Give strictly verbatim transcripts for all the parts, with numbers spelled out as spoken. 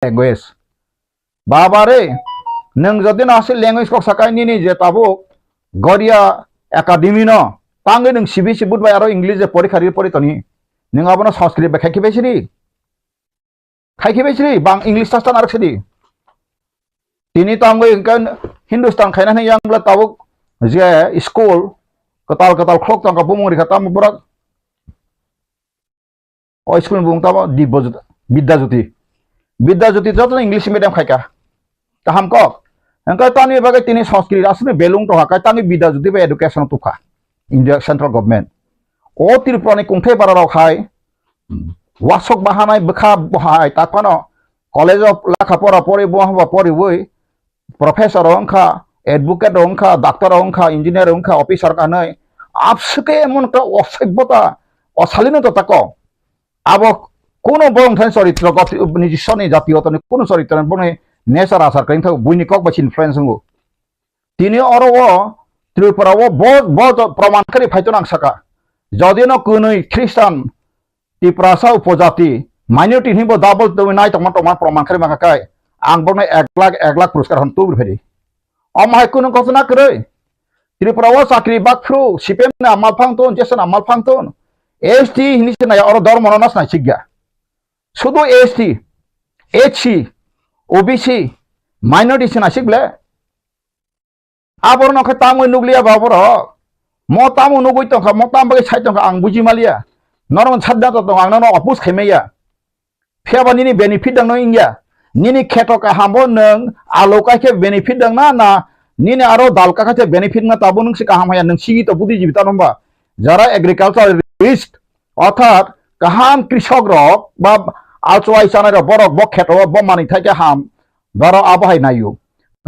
language. Baba re, nwng jodi no aswk language kok sakai nini je tabuk Goria Academy no tangwi nwng C B S E board bai aro English je porikha ri pori toni. Nwng abono Sanskrit bai khai khibai siri. Khai khibai siri, bang English ta narwk sidi. Tini tangwi hwnkhe Hindustan khaina hwnwi yang bwle tabuk je school kwtal kwtal khlok tongkha bumung rikha tamo borok. O school ni bumung tamo Dibya Jyoti, Bidya Jyoti. Bidya Jyoti joto English medium khaika. Kaham kok. Hwnkhe tani bagwi tini Sanskrit aswkni belung tongkha, kai tangwi Bidya Jyoti bai education tubkha India central government. O Tripura ni kungthai bara rok hai wasok bahanai bwkha bo hai tak phano college o lekha pora pori bo haba poriwi professor rok wngkha, advocate rok wngkha, doctor rok wngkha, engineer rok wngkha, officer wngkha hinwi abswkhe emon ekta osoibota, osalino to tako. Abo kuno borok thani choritro goti-, nijiswani jatigoto ni kuno choritro borokni nature achar kwrwi wngkha, buini kok bai se influence wngo. Tini oro o Tripura o bo, bo to proman khe ri phai to nang saka. Jodi no kwnwi Christian Tiprasa upojati minority hinwi bo double tongwi nai tongma tongma proman khe ri mangkha kai. Ang borokno ek lakh, ek lakh puruskar hwn tubri phai di. Omo hai kunu ghotona kwrwi. Tripura o chakri bak phru, C P M ni amal phang ton, Jason amal phang ton. S T hinwi se nai oro dormo no nas nai sikya. Sudu S T, H C, O B C, minority se nai sik ble. Aborok no khe tamo nukliya ba borok. Mo tamo nugwi tongkha, mo tamo bagwi sai tongkha ang buji maliya. Norok sadda to tong ang no oppose khai maya. Phiya ba nini benefit dang no wngya. Nini kheto kaham bo nwng alo kai khe benefit dang na, na nini aro dal kai khe benefit na tabo nwng se kaham haya nwng sigi to budi jibi tano ba. Jara agriculturalist orthat kaham krisok rok ba alchwai chanai rok borok bo kheto bo manwi thai khe ham. Borok abo hai naio.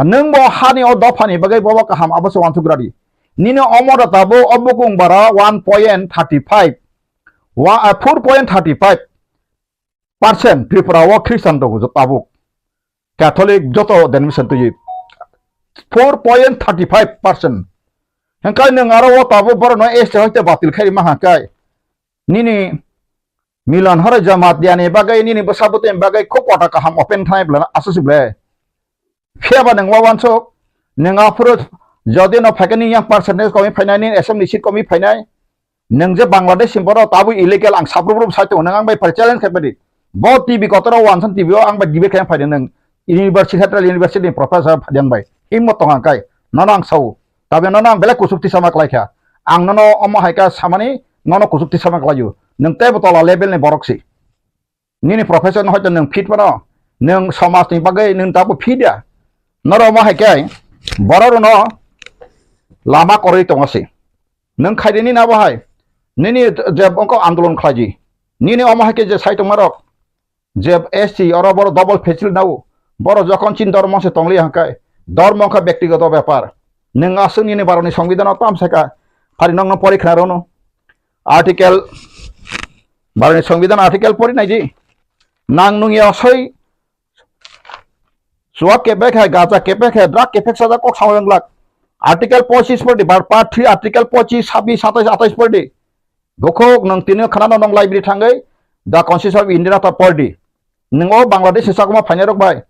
Nwng bo hani o dophani bagwi bobo kaham abo se uansuk radi. Nini omo da tabo o bukung bara one point thirty five, wa-, ah, four point thirty five percent Tripura o Christian tongo jo tabuk. Catholic joto denomination twi four point thirty five percent. Hengkai nwng aro o tabuk borokno S T hoite batil khai rima hangkai. Nini milan horo jamaat yani bagwi nini bwsa bwtwi bagwi khub kota kaham open thanai bwlano aswk se ble. Phiya ba nwng wawansuk, nwng aphuru jodi no phaikhe nini yang percentage komi phainai, nini assembly seat komi phainai, nwng je Bangladesh ni borok tabuk illegal ang sabrubrum sai tongo, nwng ang bai phai challenge khai phaidi. Bo T V kotor o wansan T V o ang bai debate khai phai nwng university, central university ni professor phai ang bai. Himmat tong ang kai, nono ang sao. Tabe nono ang belai kuchuk tisama klai kha. Ang nono omo hai kha samani nono kuchuk tisama klai o. Nwng teibo tola level ni borok si. Nini profession hoito nwng fit phano, nwng somaj ni bagwi nwng tabuk fit ya. Norok omo hai khe borok rokno lama kwrwi tongo se. Nwng khaidi nini abo hai, nini je wngkha andolon khlaidi. Nini omo hai khe je sai tongma rok, je S T oro borok double facility nao, borok jokhon chini dormo se tongliya hwnkhe, dormo wngkha bektigoto bepar. Nwng aswk nini baroni songbidano tam sai kha, phari nokno pori khna rwno. Article, baroni songbidhan article pori naidi. Nang nung ya soi suak kepek hai, gaja kepek hai, drug kepek sajak kok samung glak. Article pochis pori di, bar part three, article pochis, sabis, satais, atais pori di. Bukhuk nung tini khana no nong library thangwi The Constitution of India ta pori di. Nwng o Bangladesh ni chakma phainai rok bai,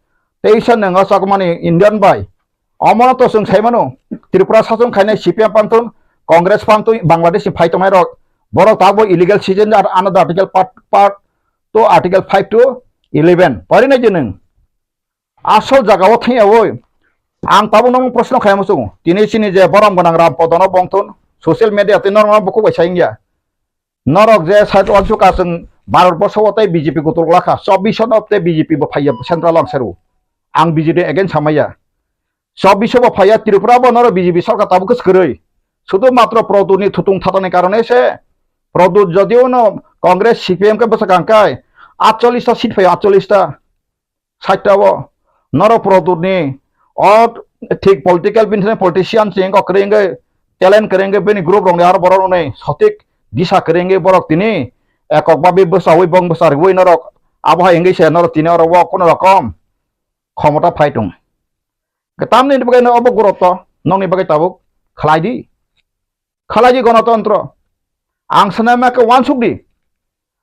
teisa nwng o chakmani Indian bai. Omono to chwng sai mano, Tripura sachung khainai C P M pangthun, Congress pangthun, Bangladesh ni phai tongnai rok, borok tabuk illegal citizen ar another article part, part two, article five to eleven. Pori nai di nwng. Asol jaga o thangya oi. Ang tabuk nang proshno khaima chungo. Tini chini je borom gwnang Ram Podono bongthun, social media tei norok bukhuk bai sai wngya. Norok je side uansuk ka chwng Bharat borsho o tei B J P kutul glak kha, chobbish no tei B J P bo phaiya central o ang seru. Ang B J P against samaya. Chobbish bo phaiya Tripura bo norok B J P sarkar tabuk khe swrwi. Sudhu matro Pradyut ni thutung thatani karone se Pradyut jodio no Congress C P M khe bwsakang kai atchollish ta seat phaiya, atchollish ta. Side o norok Pradyut ni o thik political bini thani politician se wngkha kwrwi wngwi talent kwrwi wngwi bini group rok ni aro borok rok ni sothik disa kwrwi wngwi borok tini ekok babi bwsaui bong bwsa rwui norok abo hai wngwi se norok tini oro o kuno rokom khomota phai tong. Tamni bagwi no obo gurutto nokni bagwi tabuk khlai di. Khalai di gonotontro. Ang sanai ma khe uansuk di.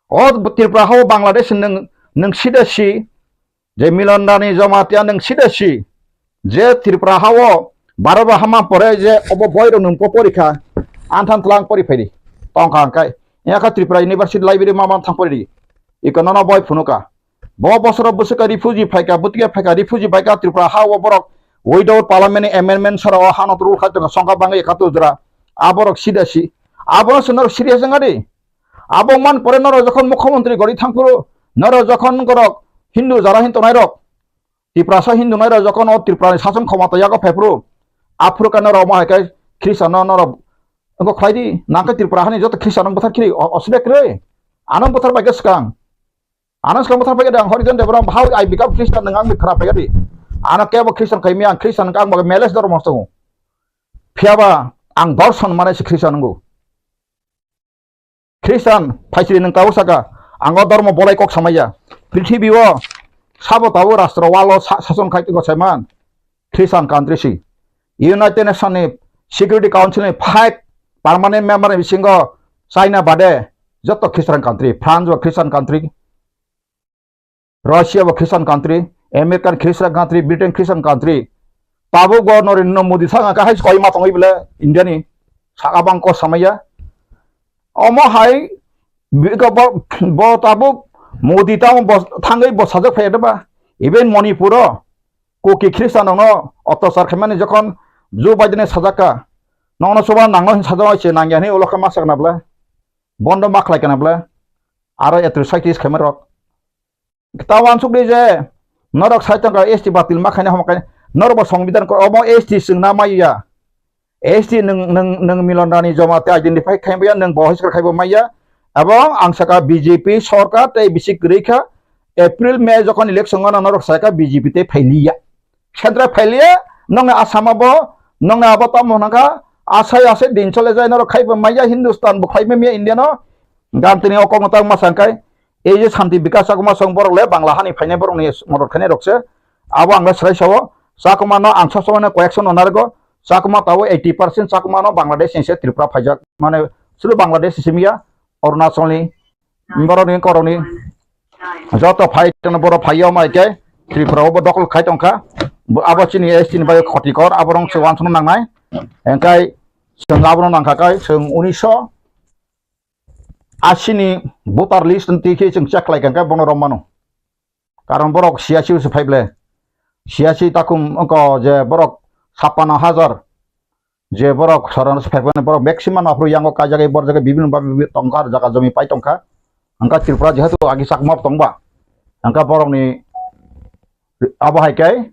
O Tripura hao Bangladesh nwng, nwng sida si Je Milan Rani Jamatia nwng sida si, je Tripura hao baro ba hama pore je obo boi rok nwng po porikha, anthan tlang pori phaidi. Tongkha hwnkhe, yakha Tripura University Library ma man thang pori di. Iko nono boi phunuka. Bo bosoro bwswkha refugee phaika, bwtwiya phaika, refugee baika Tripura hao borok without parliament ni amendment sara o hano rule khai tongo, songkha bangwi ekattor jora. Aborok sida si. Abono se norok serious wngya di. Abo man pore norok jokhon mukhyamantri gori thangphuru, norok jokhon gorok Hindu jara hin tongnai rok, Tiprasa hin tongnai rok jokhon o Tripura ni sason khomota yago phaiphuru, aphuru khe norok omo hai khe Christian no norok wngkok khlai di, nang khe Tripura hani joto Christian no bwthar khiri, o-, osubek kwrwi. Ano bwthar bai khe swkang. Ano swkang bwthar bai khe ang Horijan Debram, how I become Christian, nwng ang khwna phai di. Ano kebo Christian khai maya, ang Christian wngkha, ang bo meles dormo tongo. Phiya ba ang dorson mane se Christian wngo. Christian phaisri nwng tabuk saka, ang o dormo bolai kok samaya. Prithibi o sabo tabuk rastro walo sa-, sason khai tongkha saiman. Christian country si. United Nation ni Security Council ni five permanent member ni bisingo China bade joto Christian country, France bo Christian country, Russia bo Christian country, American Christian country, Britain Christian country. Tabuk bo Narendra Modi saka kahai koi ma tongwi bole India ni saka bang ko samaya. Omo hai bi-, ko bo, bo tabuk Modi tamo bo thangwi bo sajak phai ba. Even Manipur o Kuki Christian no ottachar khaimani jokhon Joe Biden sajak ka. Nongno chuba nangno hin sajak se nangya hin ulo kha ma sakna bole. Bondo ma khlai kana bole. Aro atrocities khaima rok. Ta uansuk di je, norok sai tongkha S T batil ma khaina homa khaina, norok bo songbidan kor, omo S T chwngna maya. S T nwng, nwng, nwng Milan Rani Jamatia identify khai maya, nwng bo hiskar khai bo maya. Abo ang saka B J P sorkar tei bisi kwrwi kha, April, May jokhon election gana norok sai kha B J P tei phailiya. Central phailiya, nongni Assam abo, nongni abo tamo hwnka, asai asai din chole jai norok khai bo maya, Hindustan bo khai maya India no, gantini okok no tang ma sangkai, Ei je Santi Bikas Chakma song borok le Bangla hani phainai borok ni modot khainai rok se. Abo ang le swrai sao. Chakma no ang sob somoi no correction no narwgo. Chakma tabo eighty percent Chakma no Bangladesh ni se Tripura phaijak. Mane sulu Bangladesh ni simi ya, Arunachal ni, borok ni korok ni. Joto phai tongno borok phai yo mai khe Tripura o bo dokol khai tongkha. Bo abo chini S T ni bai khoti kor abo rong se uansukna nangnai. Engkai chwng abo no nangkha kai chwng unisho asini voter list twi khe chwng check khlai kha, hwnkhe bono romano. Karon borok siyasi se phai ble. Siyasi takhum wngkha je borok sapano hajar je borok sorano se phai phano borok maximum aphuru yango kaijagwi borjagwi bibhinno bhabe bibhinno tongkha, jaga jomi pai tongkha. Hwnkha Tripura jehetu agi Chakma tongba, hwnkha borokni abo hai khe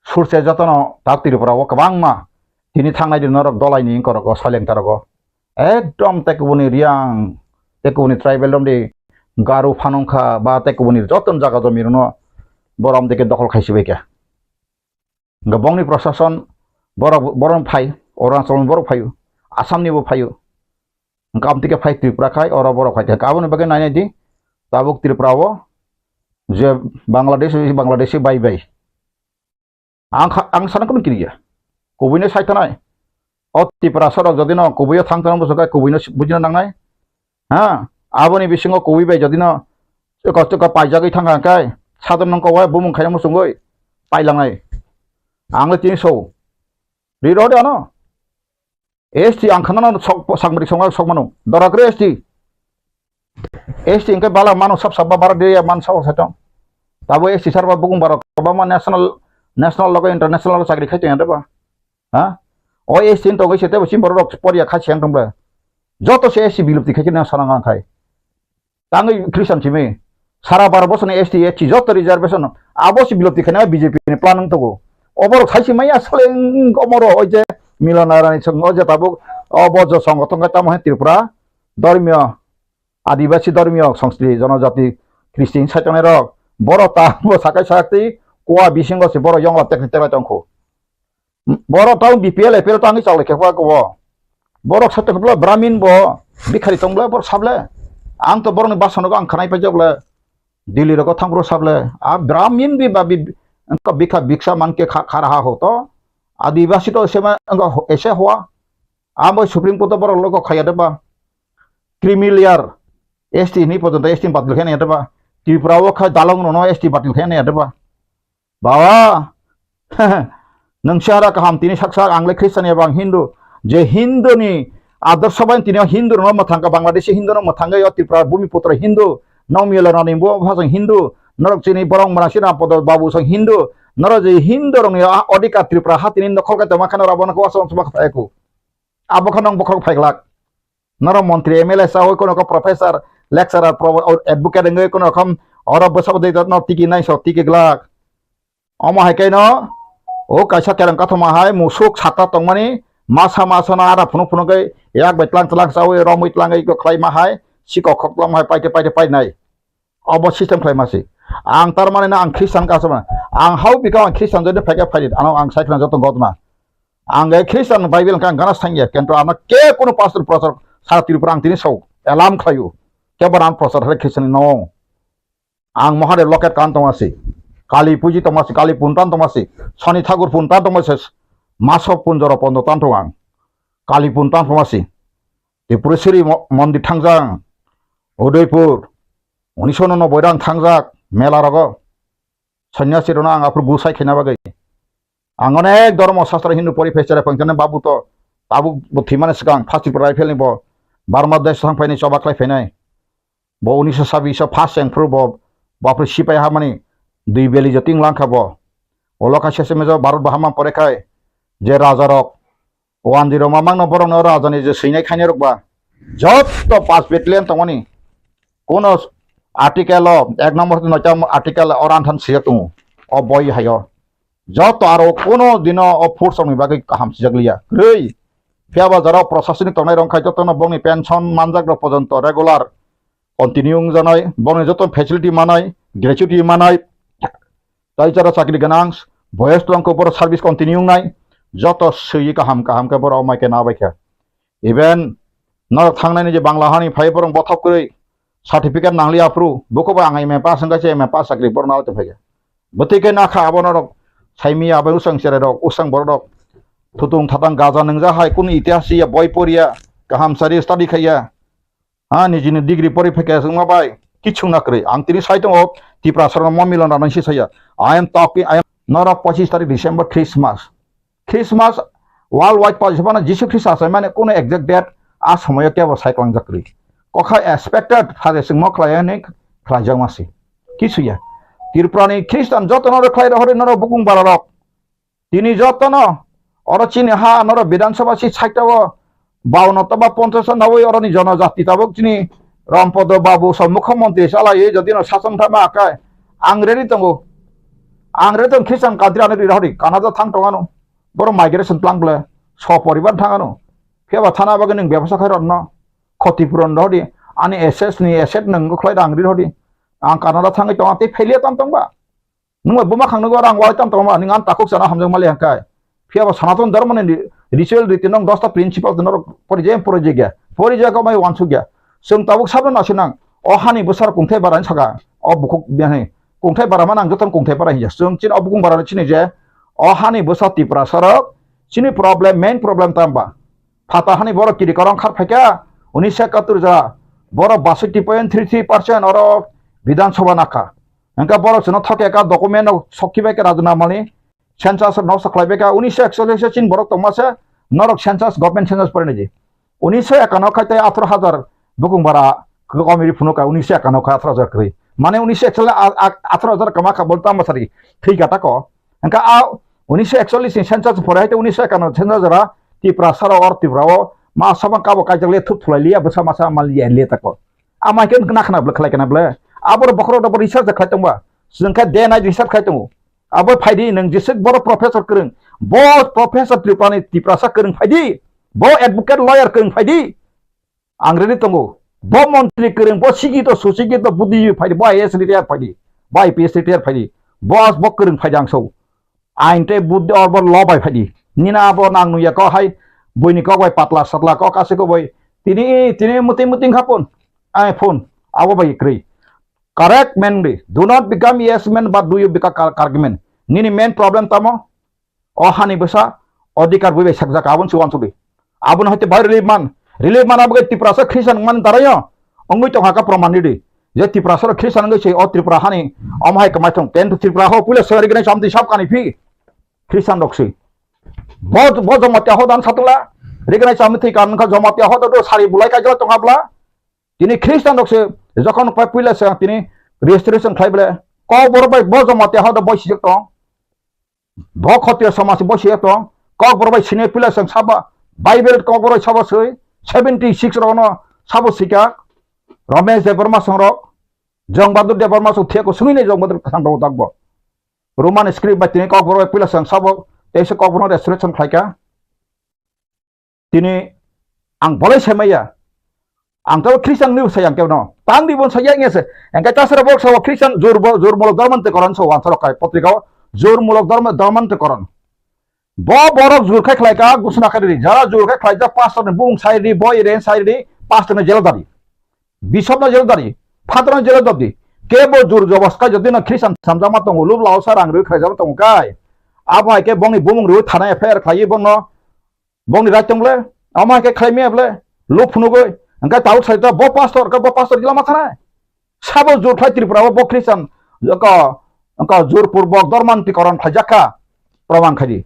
Surse jotono ta Tripura o kwbangma tini thangnai di norok dolai ni korok o soileng tarok o ekdom tekubuni Riang, tekubuni tribal romdi Garu phanungkha ba tekubuni joton jaga jomi rokno borom dike dokhol khai sibai kha. Hwnkhe bongni prosason borok, borok phai, Arunachal ni borok phaio, Assam ni bo phaio. Hwnkhe aboni dike phai Tripura khai oro borok phai kha. Aboni bagwi nainai di tabuk Tripura o je Bangladesh, Bangladeshi bai bai. Ang kha-, ang sana kono kiriya. Kubui no sai thanai. O Tripura sorok jodi no kubui o thang thang bwswk kai kubui no bujina nangnai. Ha? Aboni bisingo kubui bai jodi no chwkha chwkha paijagwi thang kha kai. Sadon nong kowai bumung khaina muchungwi pailangnai. Ang le tini so. Ri rode ano. S T ang khana no sok, sakmari songma sok mano. Dora kre S T. S T hwnkhe bala mano sab sab ba bara de man sabo sa tong. Tabo S T sar ba bukung barok ba ma national, national logo international logo chakri khai tong ya de ba. Ha? O S T ni togwi se tebo chini borok rok poria khai siang tong ba. Joto se S T bilupti khai khe nang sana ngang khai. Tangwi Christian simi. Sara baro bosoni S T, S C joto reservation. Abo si bilopti khaina B J P ni plan wng tongo. Oborok saisi maya sale wng omoro oi je Milan Rani song o je tabuk o bo jo songothon khe tamo hai Tripura dormiyo, Adibasi dormiyo, Songskri, Jonojati, Christian saitongnai rok. Borok ta bo sakai saktwi kua bisingo se borok yongla tekni teklai tongkhu. Borok tang B P L, A P L tangwi chaklai khe ba kobo. Borok sa tongkhe bwla Brahmin bo, Bikhari tong bwla borok sable. Ang to borokni basanogo ang khanai paijak bwla Delhi rogo thang bwrok sable. A Brahmin bi ba bi, wngkha bikha biksa mankhe kha, khara ha ho to. Adibasi to sema wngkha ho, ese hoa. Amo Supreme Court o borok logo khaya de ba. Creamy layer, S T ni pojonto S T batil khe nai de ba. Tripura o kha dalong no S T batil khe nai de ba. Baba, nwng sihara kaham tini sak sak ang le Christian eba ang Hindu. Je Hindu ni adorsho bai tini o Hindu rokno mwthang kha, Bangladeshi Hindu no mwthang kha, o Tripura Bumiputro Hindu, nong miyolo rani bo phasang Hindu, norok chini borok mwnang si Rampodo Babu sang Hindu, norok je Hindu rokni a-, odhikar Tripura ha tini nokhol kha tongma khe norok abono khe uansuk uansuk ma kha phaiku. Abo khe nong bokhorok phaiglak. Norok montri, M L A sawi, kono khe professor, lecturer, pro-, advocate wngwi kono rokom oro bwsabo de no tiki nai so tiki glak. Omo hai khe no o kaisa kereng kathoma hai musuk sata tongmani masa masa no ara phunuk phunuk khe yak bai tlang tlang sawi romwi tlangwi khlai ma hai sikok khok tlang hai paite paite painai. Obo system khlai masi. Ang tar mani na ang Christian ka sama. Ang hau bika ang Christian jodi phaikha phaidi. Ano ang sai khna joto gotma. Ang e Christian Bible kang gana sangya. Kento ano ke kono pastor prosar sara Tripura ang tini sau. Elam khlayu. Ke baran prosar hai Christian no. Ang Mahadev loket kan tongmasi. Kali puji tongmasi. Kali puntan tongmasi. Soni thakur puntan tongmasi. Maso punjoro pondo tan tong ang. Kali puntan tongmasi. Tripureshwari mo-, mondir thangjak. Udaipur. Unisho no noboi rang thangjak. Mela rogo. Sanyasi rokno ang aphuru gusai khaina bagwi. Ang onek dhormo sastra Hindu pori phai cherai phang chani babu to tabuk bo thwimani swkang first Tripura rifle ni bo Burma desh thang phaini choba khlai phainai. Bo unisho sabbish o first cheng phuru bo, bo aphuru sipai hamani dui beli joting langkha bo. Ulo kha sese mejo Bharat bo hamma pore khai je raja rok Wanjwi rok mamang no borok no raja ni je swinai khainai rok ba. Joto pas battalion tongmani. Kono article o ek number hwnkhe noita article o ranthan swijak tongo. O boi hai o. Joto aro kono dino o force rok ni bagwi kaham swijak liya. Kwrwi. Phiya ba jora o proshasoni tongnai rok khai joto no bongni pension manjak rok pojonto regular continue wngjaknai. Bongni joto facility manai, gratuity manai. Tai chara chakri ganang, boyes tong khe borok service continue wngnai, joto swi kaham kaham khe borok mai khe nabai khe. Even norok thangnani je Bangla hani phai borok bothop kwrwi certificate nangli aphuru, buko bai ang M A pass wngkha se M A pass chakri borok nalai tongphai khe. Bwtwi khe nakha abo norok saimi abo usang cherai rok, usang borok rok thutung thatang gaja nwngjak hai, kunu itihas ya, boi poriya, kaham sari study khaiya. Ha, nijini degree pori phaikha wngma bai kichung na kwrwi. Ang tini sai tongo, Tiprasa rokno mo milon rwnai si saya. I am talking, I am, norok pochis tarik December Christmas. Christmas world wide pochis phano Jisu Khrista achai mani kuno exact date a somoyo kebo sai kwlangjak kwrwi. Kokha expected phare chwngmo khlai hwnwi khlaijak masi. Kisu ya. Tripura ni Christian joto norok khlai rohori norok bukung bara rok. Tini jotono oro chini ha norok Bidhan Sabha si side o baono toba ponchash nawi oroni jonojati tabuk chini Rampodo Babu so mukhyamantri chalaiwi jodi no sason thama akai ang ready tongo. Ang ready tong Christian country ano ri rohori Canada thang tongano. Boro migration tlang ble so poribar thangano. Phiya ba thana bagwi nwng bebasa khai ronno khoti puron rohori ani assets ni asset nwng khlai rang ri rohori. Ang Canada thangwi tonga tei failure tam tongba. Nwng bai buma khang nukgo rang wai tam tongma, nwng ang takhuk sana hamjak mali hangkai. Phiya bo Sanatan Dharma ni ri-, ritual riti nong dosta principle norok pori je pori je gya. Pori je ko mai wansuk gya. Chwng tabuk sabno nasinang. O hani bwsar kungthai bara ni saka. O bukhuk bini. Kungthai bara ma nang joto kungthai bara hiya. Chwng chini o bukung bara ni chini je. O hani bwsa Tiprasa rok. Chini problem, main problem tamba. Phata hani borok kiri korong khar phaikha. Unisho ekatur ja. Borok basukti point three three percent oro Bidhan Sabha nakha. Hingke borok chwngno thoke ka document rok sokhi bai khe Rajuna Mali census rok noksa khlai bai kha unisho ekchollish chin borok tongma se norok census government census pore nai di. Unisho ekano khai tei atharo hajar bukung bara kwkami ri phunuk ka unisho ekano khai atharo hajar kwrwi. Mane unisho ekchollish a, a, atharo hajar kama kha bol tamo sari thwi gata ko. Hingke a unisho ekchollish ni census pore hai tei unisho ekano census jora Tripura sara or Tripura o ma sabang kabo kaijak le thup thulai liya bwsa masa mal liya le tako. Amai khe nakha na bwle khlai kana bwle. Aboro bokhorok rok bo research khlai tongba. Chwng khe day night research khlai tongo. Abo phaidi nwng jeswk boro professor kwrwng. Bo professor Tripura ni Tiprasa kwrwng phaidi. Bo advocate lawyer kwrwng phaidi. Ang ready tongo. Bo montri kwrwng, bo sikito, susikito, buddhijibi phaidi, bo I A S retire phaidi, bo I P S retire phaidi. Bo, bo kwrwng phaidi ang so. Ain tei buddhi or bo lo bai phaidi. Nina abo nang nuya kok hai buini kok bai patla satla kok aswk bai. Tini, tini muti muti wngkha phone. Ai phone. Abo bai kwrwi. Correct man di. Do not become yes man, but do you become cor-, correct man. Nini main problem tamo? O hani bwsa, odhikar bui bai sakjak aboni se wansukdi. Aboni hoite bai relief man. Relief man abo khe Tiprasa Christian man darayo. Wngwi tongkha kha proman ridi. Je Tiprasa rok Christian wngwi se o Tripura hani omo hai kwmai thung. Ten Tripura ho puila se rignai chamtwi sab kani phi Christian rok se. Bo, bo Jamatia ho dan satungla. Rignai chamtwi kan kha Jamatia ho do sari bulai kaijala tongha bla. Tini Christian rok se jokhon pai puila se tini restoration khlai bla. Kokborok bai bo Jamatia ho do boi sijak tong. Bo Khotiya samaj bo siya tong, Kokborok bai sini pila seng saba, Bible Kokborok sabo sui, seventy six rok no sabo sika, Ramesh Debbarma song rok, Jong Bahadur Debbarma song thiya ko sungwi nai Jong Bahadur thang rok dakbo. Roman script bai tini Kokborok bai pila seng sabo, teisa Kokborok no restoration khlaika. Tini ang bolai sai maya. Ang tabo Christian ni sai ang kebo no. Tang di bon sai yang se. Ang kai tasara bok sawa Christian jur bo, jur mulok dorman te koran so wan sorok kai potrika o. Jur mulok dorma, dorman te koran. Bo borok jur khai khlai ka gusna khai di. Jara jur khai khlai ja pastor ni bung sai di, boy ren sai di, pastor ni jelo dari. Bishop na jelo dari. Father na jelo dari. Kebo jur jobos kai jodi na Christian samjama tongo, lub lao sa rang rui khlai jama tongo kai. Abo hai ke bongni bumung rui thana F I R khlai bongno. Bongni right tong ble, amo hai khe khlai maya ble, luk phunugwi, hwnkhe tabuk sai ta bo pastor, khe bo pastor gila ma thanai. Sabo jur khlai Tripura o bo Christian, ko, ko jur purbok dorman tikoron khlaijak kha, proman khai di.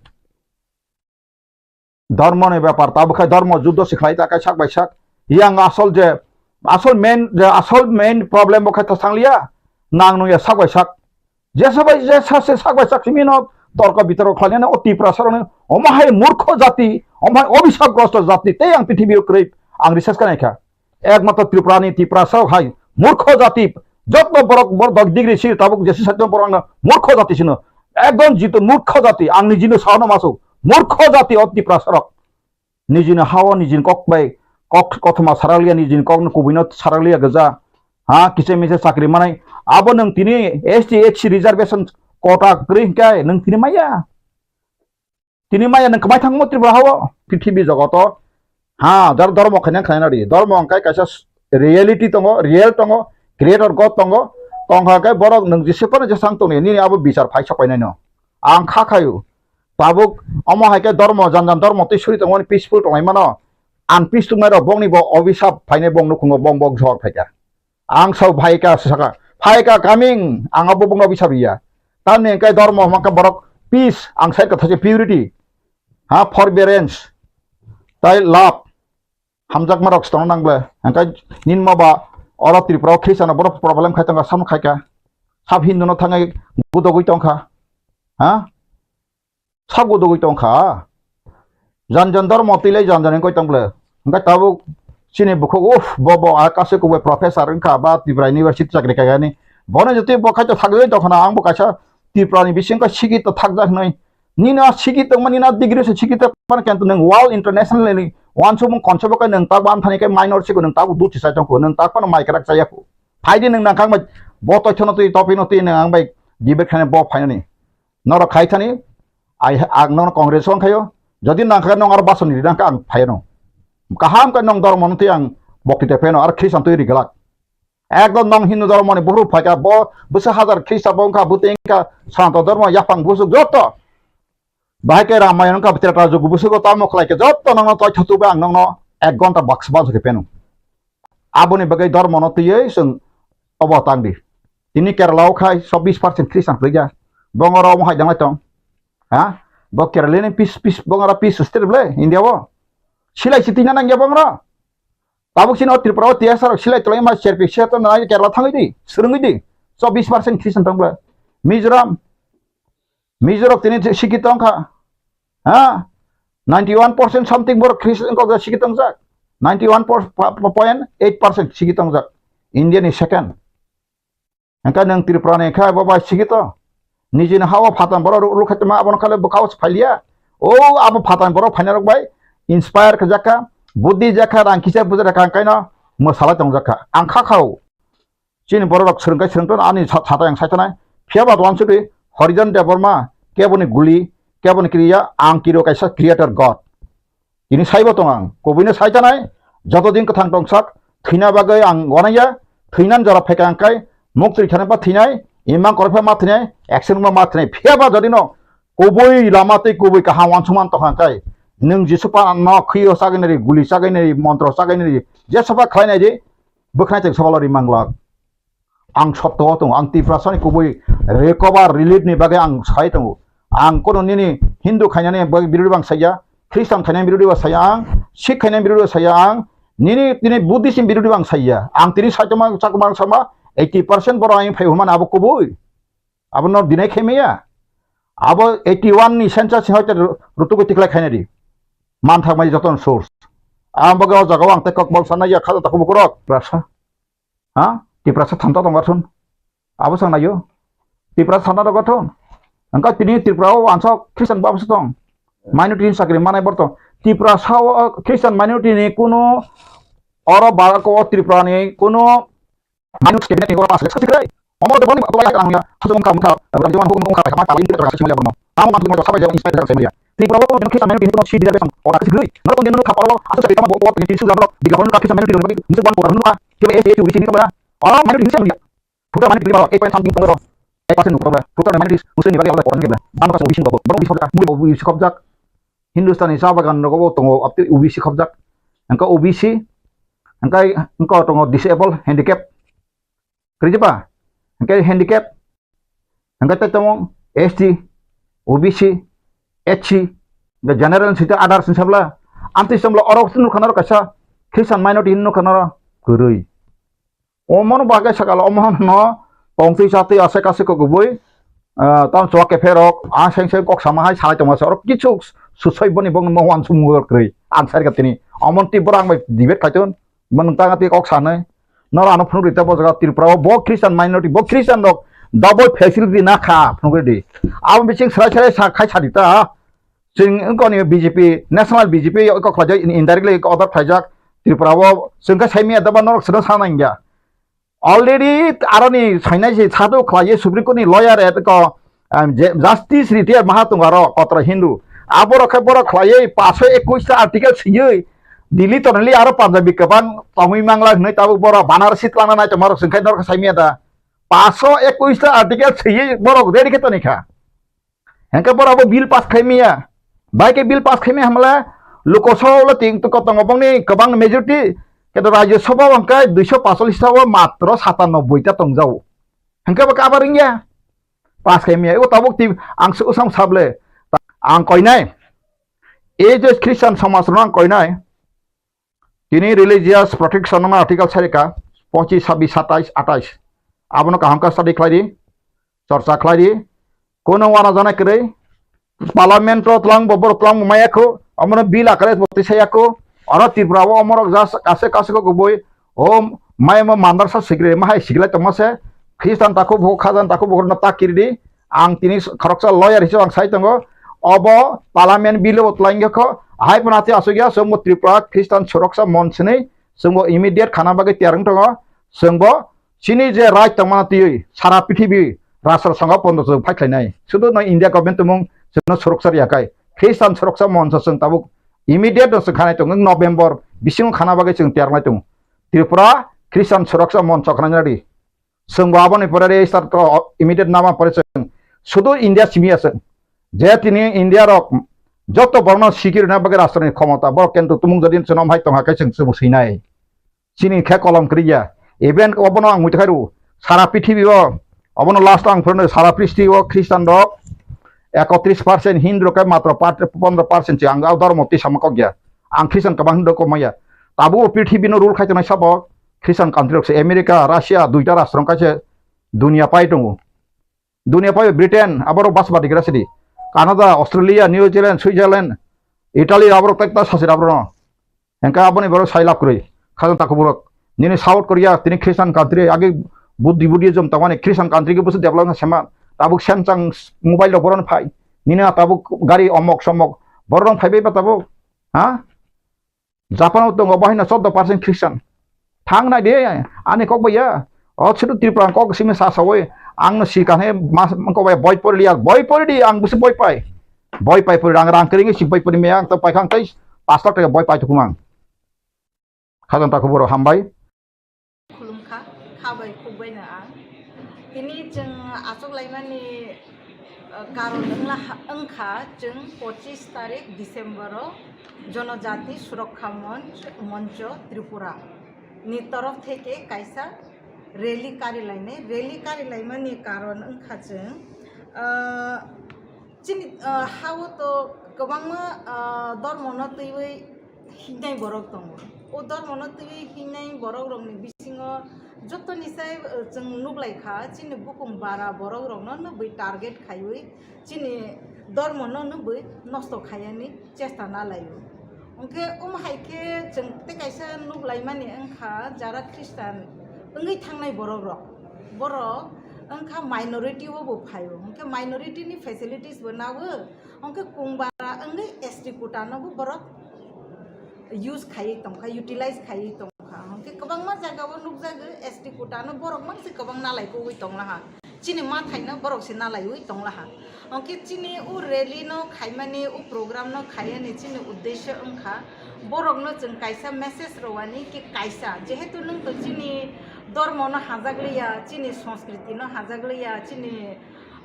Dormo ni bepar, tabuk khai dormo juddo se khlai ta kai sak bai sak. Yang asol je, asol main, je asol main problem bo khai ta sangliya, nang nung ya sak bai sak. Jesa bai jesa se sak bai sak simi no torko bitorko khlainani o Tiprasa rokni omo hai murkho jati, omo hai obhisapgrosto jati tei ang prithibi o kwrwi ang research khlai kha. Ekmatro Tripura ni Tiprasa rok hai murkho jati, jotno borok borok dok degree si tabuk jesi sakno borok no murkho jati sino. Ekdom jito murkho jati, ang nijino sahano masu murkho jati o Tiprasa rok. Nijini hao nijini kok bai kok kothoma sarakliya, nijini kokno kubuino sarakliya gwja. Ha, kisa misa chakri manai. Abo nwng tini S T, S C reservation quota kwrwi hwnkhe nwng tini maya. Tini maya nwng kwmai thangmo Tripura hao, prithibi jogoto. Ha, dar dormo khaina khaina di. Dormo hwnkhe kaisa s-, reality tongo, real tongo, creator God tongo. Tongkha khe borok nwng jese phano jesang tongni, nini abo bichar phai sok painaino. Ang kha khayu. Tabuk omo hai khe dormo, jan jan dormo twi suri tongmani peaceful tongwi mano. Ang peace tongmani rok bongni bo obisap phainai bong nukhungo bong bok jor phaikha. Ang sao phaikha saka, phaikha coming, ang abo bongno obisap ya. Tamni hwnkhe dormo hwnkhe borok peace, ang sai kotha se purity. Ha, forbearance, tai love. Hamjakma rok se tongna nang ble. Hwnkhe nini ma ba oro Tripura o Christian rok borok problem khai tongkha, samung khai kha. Sab Hindu no thangwi gudogwi tongkha. Ha? Sabo dogwi tong kha. Jan jan dormo twi lai jan jan wngwi tong ble. Hwnkhe tabuk chini bukhuk, uff, bo, bo, a kasu kubui professor wng kha, ba Tripura University chakri khaikha ni. Bono jotoi bo khai to thagwi tong khna, ang bo kaisa Tripura ni bising khe sikito thakjak hwnwi. Nini a sikito wngma, nini a degree se sikito wngma, kintu nwng world international ni wansukmung concept o khe nwng tak ban thani khe minor sigo nwng tabuk duti sai tong kho, nwng tak phano mai kwrak chaya kho. Phai di nwng nang kang bai bo toithono twi, topic no twi nwng ang bai debate khaina bo phainani. Norok khai thani, ai, ang nono congratulation khaio. Jodi nang kha nong aro basoni ri nang kha ang phaino. Kaham khe nong dormo no twi ang bokti te pheno aro Christian twi ri glak. Ekdom nong Hindu dormo ni buhruk phai kha bo bwswk hajar Christian bo wng kha, bwtwi wng kha Sanatan dormo yaphang busuk joto. Bahai khe Ramayan wng kha, Treta Jugu busugo tamo khlai khe joto nongno toi thotu bai ang nongno ek ghonta baksa baksa khe pheno. Aboni bagwi dormono twiwi chwng obo tang di. Tini Kerala o khai chobbish percent Christian kwrwi ya. Bongoro omo hai danglai tong. Ha? Bo Kerala ni peace, peace, bongoro peace state ble India o. Silai si tina nang ya bongoro. Tabuk sini o Tripura o T S R silai tolai ma serpi se to nai Kerala thangwi di, swrwngwi di. Chobbish percent Christian tong ble. Mizoram, Mizo rok tini sikito wng kha. Ha? Ninety one percent something borok Christian kok sikito wngjak. Ninety one point eight percent sikito wngjak. India ni second. Hwnkhe nwng Tripura ni khe bo bai sikito. Nijini ha o phatar borok rukhlai tongma abono khe bwkha o phai liya. O abo phatar borok phainai rok bai inspire khe jak kha. Buddhi jak kha, rang kisa buja rwkha, hwnkhe no mwsalai tong jak kha. Ang kha kha o. Chini borok rok swrwng kai swrwng tong ani sa-, satai ang sai tongnai. Phiya ba uansukgwi Harijan Debbarma keboni guli, keboni kriya, ang kiro kaisa creator God. Tini saibo tong ang, kubuino sai tanai, joto din kwthang tongsak, thwina bagwi ang wanaya, thwinan jora phaikha ang kai, muk twi thani ba thwinai, imang korokhe ma thwinai, action ma ma thwinai. Phiya ba jodi no kubui lama tei kubui kaham uansukman tongkha ang kai, nwng Jisu pa no khwi o chagwi nai ri, guli chagwi nai ri, montro chagwi nai ri, jesa ba khlai nai di, bwkhnai chwng sabalo ri manglak. Ang sotto o tongo, ang Tiprasani kubui recover relief ni bagwi ang sai tongo. Ang kono nini Hindu khainani bagwi birodhi bang saiya, Christian khainani birodhi bang saiya ang, Sikh khainani birodhi bang saiya ang, nini tini Buddhist ni birodhi bang saiya. Ang tini saitoma chakma sama eighty percent borok ang phai humani abo kubui. Abo no deny khaimaya. Abo eighty one ni census ni hoite rutugo tiklai khainani. Manthak mai joton source. Ang bagwi o jaga o ang tei kok bol sanai ya khaja takhuk bukurok. Prasa. Ha? Tiprasa thanta tong gathun. Abo sang nayo. Tiprasa thanta tong gathun. Angka tini Tripura o ansok Christian bab tong. Minority ni sakri manai borto. Tiprasa o Christian minority ni kuno oro Bharat o Tripura ni kuno minority cabinet ni oro asle sakri krai. Omo to boni to lai kang ya. Hasu ungka mukha. Ram jwan hukum ungka kama kali ini terang sih mulia bono. Kamu mantu maju sampai jauh inspire terang sih mulia. Tripura o Christian minority ni kuno si dia besang. Ora kisi gri. Naro kono nunu khaparo asu sakri kama bo bo ni tisu labro. Di gahon ka Christian minority ni musu ban kora nunu ka. Kebe S A T U B C ni kama. Oro minority ni sih mulia. Puta minority ni baro eight point something tongo. Eight percent nukro bra. Puta minority Muslim ni bagi alai koran kebe. Bano kaso O B C ni babo. Bano O B C khobjak. Muslim O B C khobjak. Hindustan ni sa bagan rogo bo tongo abti O B C khobjak. Angka O B C. Angka angka tongo disable, handicap. Krijapa. Angka handicap. Angka te tongo S T, O B C, H C. Angka general sita others ni sabla. Amti samla oro nukha naro kaisa Christian minority nukha naro kwrwi. Omono bagwi sakala omono tongtwi chatwi aswk aswk kok kubui, ah, tamo chuwak kepherok, ah, seng seng kok sama hai salai tongma se, oro kichu susoi boni bongni mo wansukmung kwrwi, ang sai rwkha tini. Omon twi borok ang bai debate khaitun, bo nwng tang twi kok sanai. Noro ano phunuk rita bo jaga Tripura o, bo Christian minority, bo Christian rok double facility na kha phunuk ridi. Abo bising srai srai sa khai sa rita. Chwng wngkha ni B J P, national B J P wngkha khlaijak, in-, indirectly order khlaijak Tripura o, chwng khe saimanya doba norok swrwng sana hingya. Already aroni sainai se sadu khlaiwi Supreme Court ni lawyer e wngkha, um, je-, Justice retired maha tongo aro kotor Hindu. Aborok khe borok khlaiwi paanso ekush ta article swiwi Delhi tongnai aro Punjabi kwbang tongwi mangla hwnwi tabuk borok Banarasi twlangna nai tongmarok chwng khe norok saimanya da. Paanso ekush ta article swiwi borok ready khe tonikha. Hingke borok abo bill pass khaimaya. Bai khe bill pass khaimaya hamle Lok Sabha o ting to kotongo bongni kwbang majority, khe to Rajya Sabha o hingke duiso paanchalish ta o matro satanoboi ta tongjao. Hingke bo kabar wngya. Pass khaimaya. Ebo tabuk ti ang se usam sable. Ang koinai. E je Christian somaj rok ang koinai. Tini religious protection no article sarika pochis, sabis, satais, atais. Abono kaham khe study khlai di, chorcha khlai di. Kono wana jana kwrwi parliament o twlang bo borok twlang bo maya kho, omono bill akare bo tisa ya kho. Oro Tripura o omorok jas kase kase kho kubui o mai mo mandarsa sikre ma hai siklai tongma se Christian takhu bo khajan takhu bo no ta kiri di. Ang tini khoroksa lawyer hisabe ang sai tongo. Obo parliament bill o twlang kho. Hai phano ati asuk ya, chwngbo Tripura Christian Suroksha Monch hinwi chwngbo immediate khana bagwi tiyar wng tongo. Chwngbo chini je right tongmani twiwi sara prithibi rashtra songha pondo chwng fight khlainai. Sudu no India government tongmung chwngno suroksha riya kai. Christian Suroksha Monch chwng tabuk immediate no chwng khanai tongo. November bisingo khana bagwi chwng tiyar wngnai tongo. Tripura Christian Suroksha Monch khna nadi. Chwng bo aboni pore register to immediate nama pore chwng sudu India simi aswk. Je tini India rok joto borno sikirina bagwi rashtrani khomota borok kento tumung jodi chwng hai tongha khe chwng chwng swinai. Chini khe kolom kwrwi ya. Even obono ang muitu khairu sara prithibi o obono last ang phurno sara prithibi o Christian rok ekotris percent, Hindu rok khe matro pat-, pondro percent se ang o dhormo twi sama kok ya. Ang Christian kwbang Hindu kok maya. Tabuk o prithibi no rule khai tongnai sabo Christian country rok se America, Russia duita rashtra wng kha se dunia pai tongo. Dunia pai Britain aborok bas badi gra sidi. Canada, Australia, New Zealand, Switzerland, Italy aborok tak ta sasir aborok no. Hengka aboni borok sai lab kwrwi. Khajang takhuk borok. Nini South Korea tini Christian country agi Buddhi Buddhism tongmani Christian country ke busu develop sema. Tabuk Samsung mobile rok boron phai. Nini tabuk gari omok somok. Borok phai bai ba tabuk. Ha? Japan o tongo bo haino chordo percent Christian. Thang nai de ani kok bai ya. O chutu Tripura kok simi sa sawi ang no si kan he mas ko bai boi pori ya boi pori di ang busu boi pai. Boi pai pori rang rang kering si boi pori me ang to pai khang tai pas lakh taka boi pai tukumang. Khajang takhuk borok hambai. Khulumkha, kha bai khuk bai no ang. Tini chwng achuk laimani, uh, karon wngla ha-, wngkha chwng pochis tarik December o Jonojati Surokha Monch, Moncho Tripura ni torof theke kaisa Rally karilainai, rally karilaimani karon wngkha chwng, ah, chini, ah, hao to kwbangma, ah, dormono twiwi hingnai borok tongo. O dormono twiwi hingnai borokrokni bisingo jotoni sai, ah, chwng nuklaikha, chini bukung bara borokrokno nukwi target khaiwi chini dormono nukwi nosto khaiyani chesta nalaio. Hwnkhe omo hai khe chwng tei kaisa nuklaimani wngkha, jara Khristan wngwi thangnai borokrok, borok wngkha minority o bo phaio, hwnkhe minority ni facilities bo nawo, hwnkhe kungbara wngwi S T quota no bo borok use khaiwi tongkha, utilize khaiwi tongkha, hwnkhe kwbangma jaga o nukjago S T quota no borok mangse kwbang nalai kogwi tonglaha. Chini mathaino borok se nalaiwi tonglaha. Hwnkhe chini o rally no khaimani, o program no khaiyani chini uddesyo wngkha borokno chwng kaisa message rwani ki kaisa, jehetu nwng to chini dormo no hajakliya, chini sanskriti no hajakliya, chini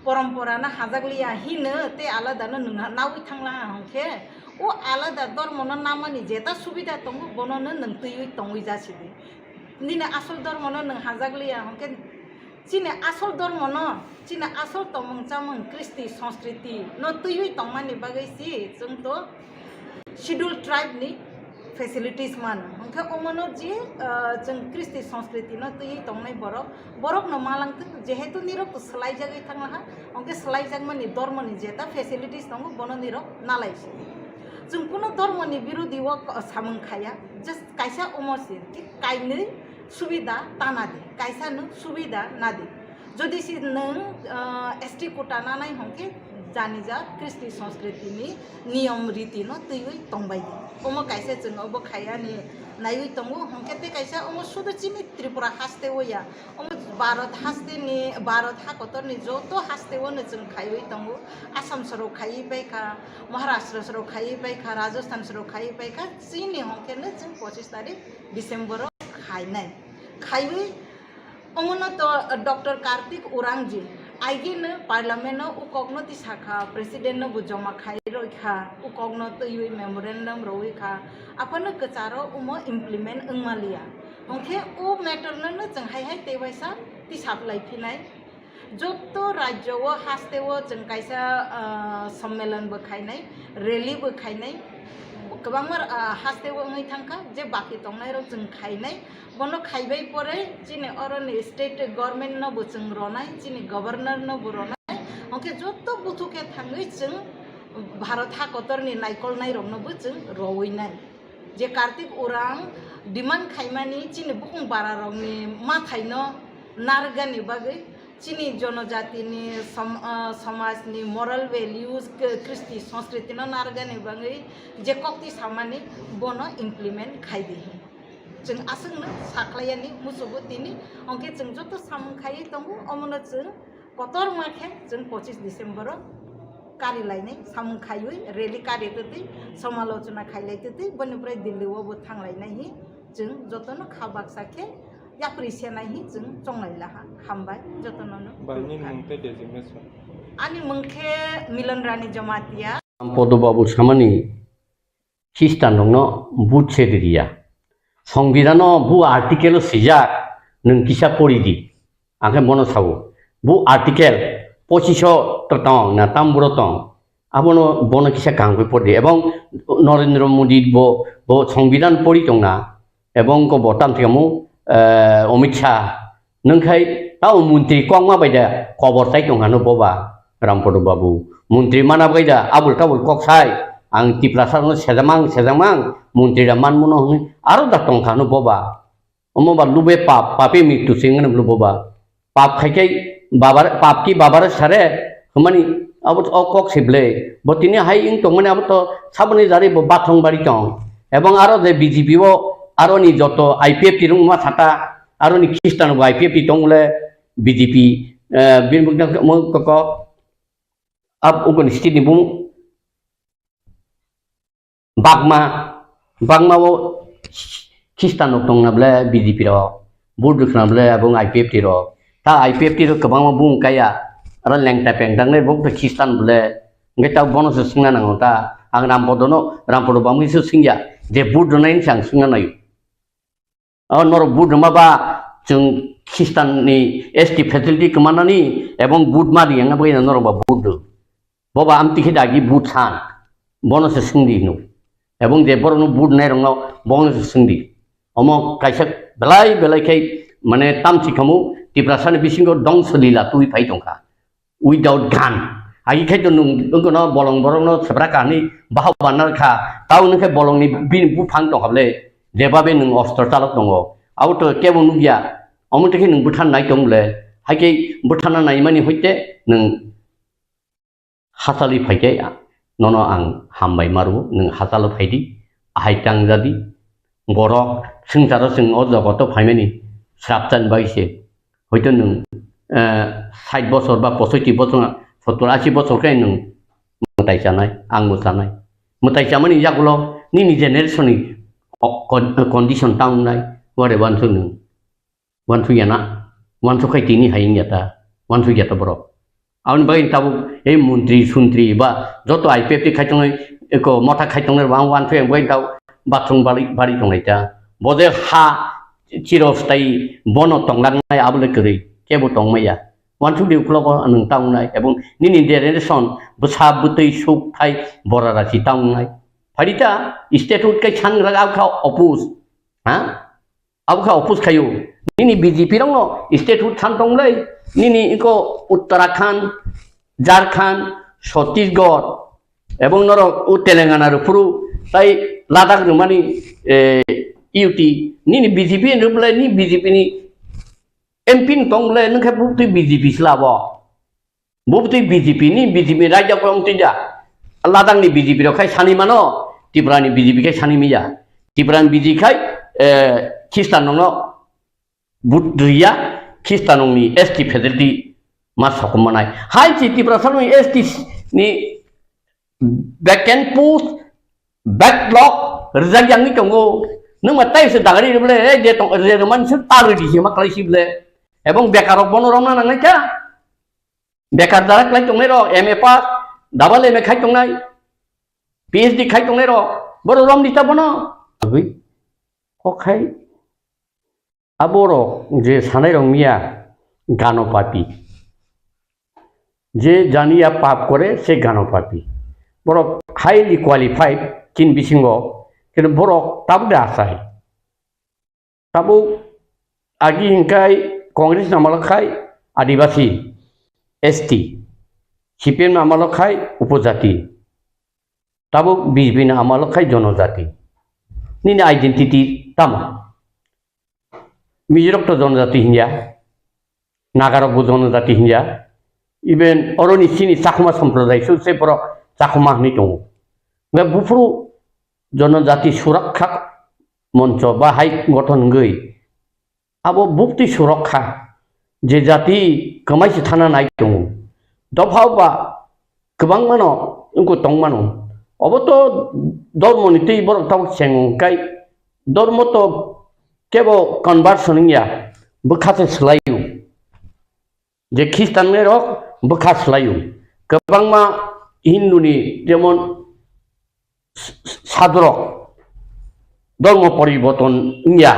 porompora no hajakliya hino tei alada no nwng nawi thanglaha, hwnkhe o alada dormo no namani jeta subida tongo, bono no nwng twiwi tongwi jasidi. Nini asol dormo no nwng hajakliya, hwnkhe chini asol dormo no, chini asol tongmung chamung, kristi, sanskriti no twiwi tongmani bagwi si chwng to schedule tribe ni facilities mano. Hwnkhe omono je, ah, chwng kristi, sanskriti no twiwi tongnai borok, borok no malangthwk, jehetu nirok to swlaijagwi thanglaha, hwnkhe swlaijakmani dormo ni jeta facilities tongo, bono nirok nalai si. Chwng kuno dormo ni birodi o samung khaya, just kaisa omo si, thik kainwi subida ta nadi, kaisa nwng subida nadi. Jodi si nwng, ah, S T quota nanai hwnkhe janija kristi sanskriti ni niyom riti no twiwi tongbai di. Omo kaisa chwng obo khaiyani naiwi tongo, hwnkhe tei kaisa omo sudu chini Tripura haste o ya, omo Bharat haste ni, Bharat ha kotor ni joto haste o no chwng khaiwi tongo. Assam sorok khaiwi paikha, Maharashtra sorok khaiwi paikha, Rajasthan sorok khaiwi paikha, chini hwnkhe no chwng pochis tarik December o khainai. Khaiwi omono to Doctor Kartik Urangji aigeno parliament o o kokno tisakha, president no bo joma khai rwkha, o kokno twiwi memorandum rwui kha, aphano kwcharo omo implement wngmaliya. Hwnkhe o matter no no chwng hai hai tei waisa tisaplai phinai. Joto rajyo o haste o chwng kaisa, ah, sommelon bo khainai, rally bo khainai, kwbangma, ah, haste o wngwi thangkha, je baki tongnai rok chwng khainai. Bono khaibai pore chini oroni state government no bo chwng ronai, chini governor no bo ronai. Hwnkhe joto buthu khe thangwi chwng Bharat ha kotorni naikolnai rokno bo chwng rowinai. Je Kartik Urang demand khaimani chini bukung bara rokni mathaino narwkgani bagwi, chini jonojatini som-, ah, somajni moral values, k-, kristi sanskriti no narwkgani bagwi je kokti samani bono implement khai di. Chwng aswkno sakhlaiyani muchungo tini, hwnkhe chwng joto samung khaiwi tongo, omono chwng kotorma khe chwng pochis December o kari lainai samung khaiwi rally kari twtwi, somalochona khailai twtwi, boni pore Delhi o bo thang lainai hi chwng jotono kha baksa khe yapri senai hi chwng chonglai laha. Hambai jotono no. Bangni mung tei designation? Ani mung khe Milan Rani Jamatia. Podo Babu samani Khristan rokno vote se ririya. Songbidano bu article o swijak, nwng kisa pori di. Ang khe bono sao. Bu article pochiso to tong na tamburo tong. Abono bono kisa kaham khe pori di. Ebong Narendra Modi bo, bo Songbidan pori tong na. Ebong ko bo tam thikamo, eh, Amit Shah. Nwng khai tao montri kokma bai da kobor chai tong hano boba Rampodo Babu. Montri mana bai da abul tabul kok sai. Ang Tiprasa no sejamang, sejamang, montri da manmuno hwnwi aro da tong hano boba. Omo ba lube pap, pape mrityu se wngmano boba. Pap khai khai babar, pap ki babare sare, hwnmani abo to o kok se ble. Bo tini hai wng tongmani abo to saboni jari bo bathong bari tong. Ebong aro je B J P o aroni joto I P F T rungma sata, aroni Khristan bo I P F T tong le B J P, eh, bini bukna mo koko, ab ukoni state ni bung Bagma, bagma o Khristan rok tong na ble B J P rok, vote rwkha na ble abo I P F T rok. Ta I P F T rok kwbangma bung kaya, aro lengta pengta wngnai bo Khristan ble. Hwnkhe ta bono se swngna nango ta, ang Rampodo no, Rampodo bangwi se swngya, je vote rwnai se ang swngna naio. O norok vote rwma ba chwng Khristanni S T facility kwmanani ebong vote ma riyang bagwi norok ba vote rw. Bo ba amtwi khe dagi vote san, bono se swngdi hinwi. Ebong je borokno vote nairokno bono se swngdi. Omo kaisa belai belai khe mane tamchi khamu Tiprasani bisingo dongso lila twi phai tongkha. Without gun. Agi khai to nwng wngkha no bolong borok no sebra kahani bahai banal kha. Tao nwng khe bolong ni bini buphang tong kha ble. Jebabe nwng ostro chalok tongo. Abo to kebo nukya. Omo twi khe nwng bwthan nai tong ble. Hai khe bwthana nai mani hoite nwng hachali phai khe nono ang hambai maru. Nwng hachalo phai di. Ahai tang jadi. Borok swngcharo chwng o jogoto phaimani srapchan bai se. Hoito nwng, eh, sait bosor ba posoiti bosor, sottor ashi bosor khe nwng mwtai chanai, ang bo chanai. Mwtai chamani yagulo nini generation ni o-, con-, condition ta wngnai, ware wansuk nwng. Wansuk ya na, wansuk khai tini hai wngya ta, wansuk ya ta borok. Aboni bagwi tabuk ei montri sontri ba joto I P F T khai tongnai, eko motha khai tongnai rok ang wansuk yang bagwi tabuk bathroom bari, bari tongnai ta. Bo je ha chirostai bono tonglangnai abo le kwrwi, kebo tongmaya. Wansuk di uklogo nwng ta wngnai, ebong nini generation bwsa bwtwi suk thai bora rachi ta wngnai. Phaidi ta, statute kai sangra kha oppose. Ha? Abo kha oppose khaio. Nini B J P rokno statute san tonglai. Nini iko Uttarakhand, Jharkhand, Chhattisgarh, ebong norok o Telangana rok phuru tai Ladakh rwmani, eh, U T. Nini B J P ni rwplai ni B J P ni M P ni tonglai nwng khe bubtwi B J P sla bo. Bo bwtwi B J P ni, B J P ni raida kong twi da. Ladakh ni B J P rok khai sani mano, Tripura ni B J P khai sani miya. Tripura ni B J P khai, eh, Khristan rokno vote riya, Khristan rokni S T facility ma sokom manai. Hai chi Tripura sa ni S T ni vacant post, backlog, rijak yang ni tongo. Nwng ma tai se dagari ble, eh, je tong, je roman se ta ridi se ma klai si ble. Ebong bekar rok bono romna nangnai kha. Bekar dara klai tongnai rok, M A pass, double M A khai tongnai, P H D khai tongnai rok, boro rom di ta bono. Abui, kok khai, aborok je sanai rok miya gano papi. Je janiya pap kore se gano papi. Borok highly qualified kin bisingo, kintu borok tabuk de asai. Tabuk agi hingkai Congress ni amalo khai Adibasi, S T, C P M ni amalo khai upojati, tabuk B J P ni amalo khai jonojati. Nini identity tamo? Mijirok to jonojati hinya, Nagarok bo jonojati hinya, even oroni chini Chakma somprodai su se borok Chakma hinwi tongo. Hingke buphuru jonojati surakha moncho ba hai gothon wngwi abo bukti surok kha, je jati kwmai se thana nai tongo. Dopha ba kwbangmano wngkho tongmano. Obo to dormoni twi borok tabuk chengong kai, dormo to kebo conversion wngya, bwkha se swlaio. Je Khristan rok bwkha swlaio. Kwbangma Hindu ni jemon s-, s-, sadhurok dormo poriborton wngya.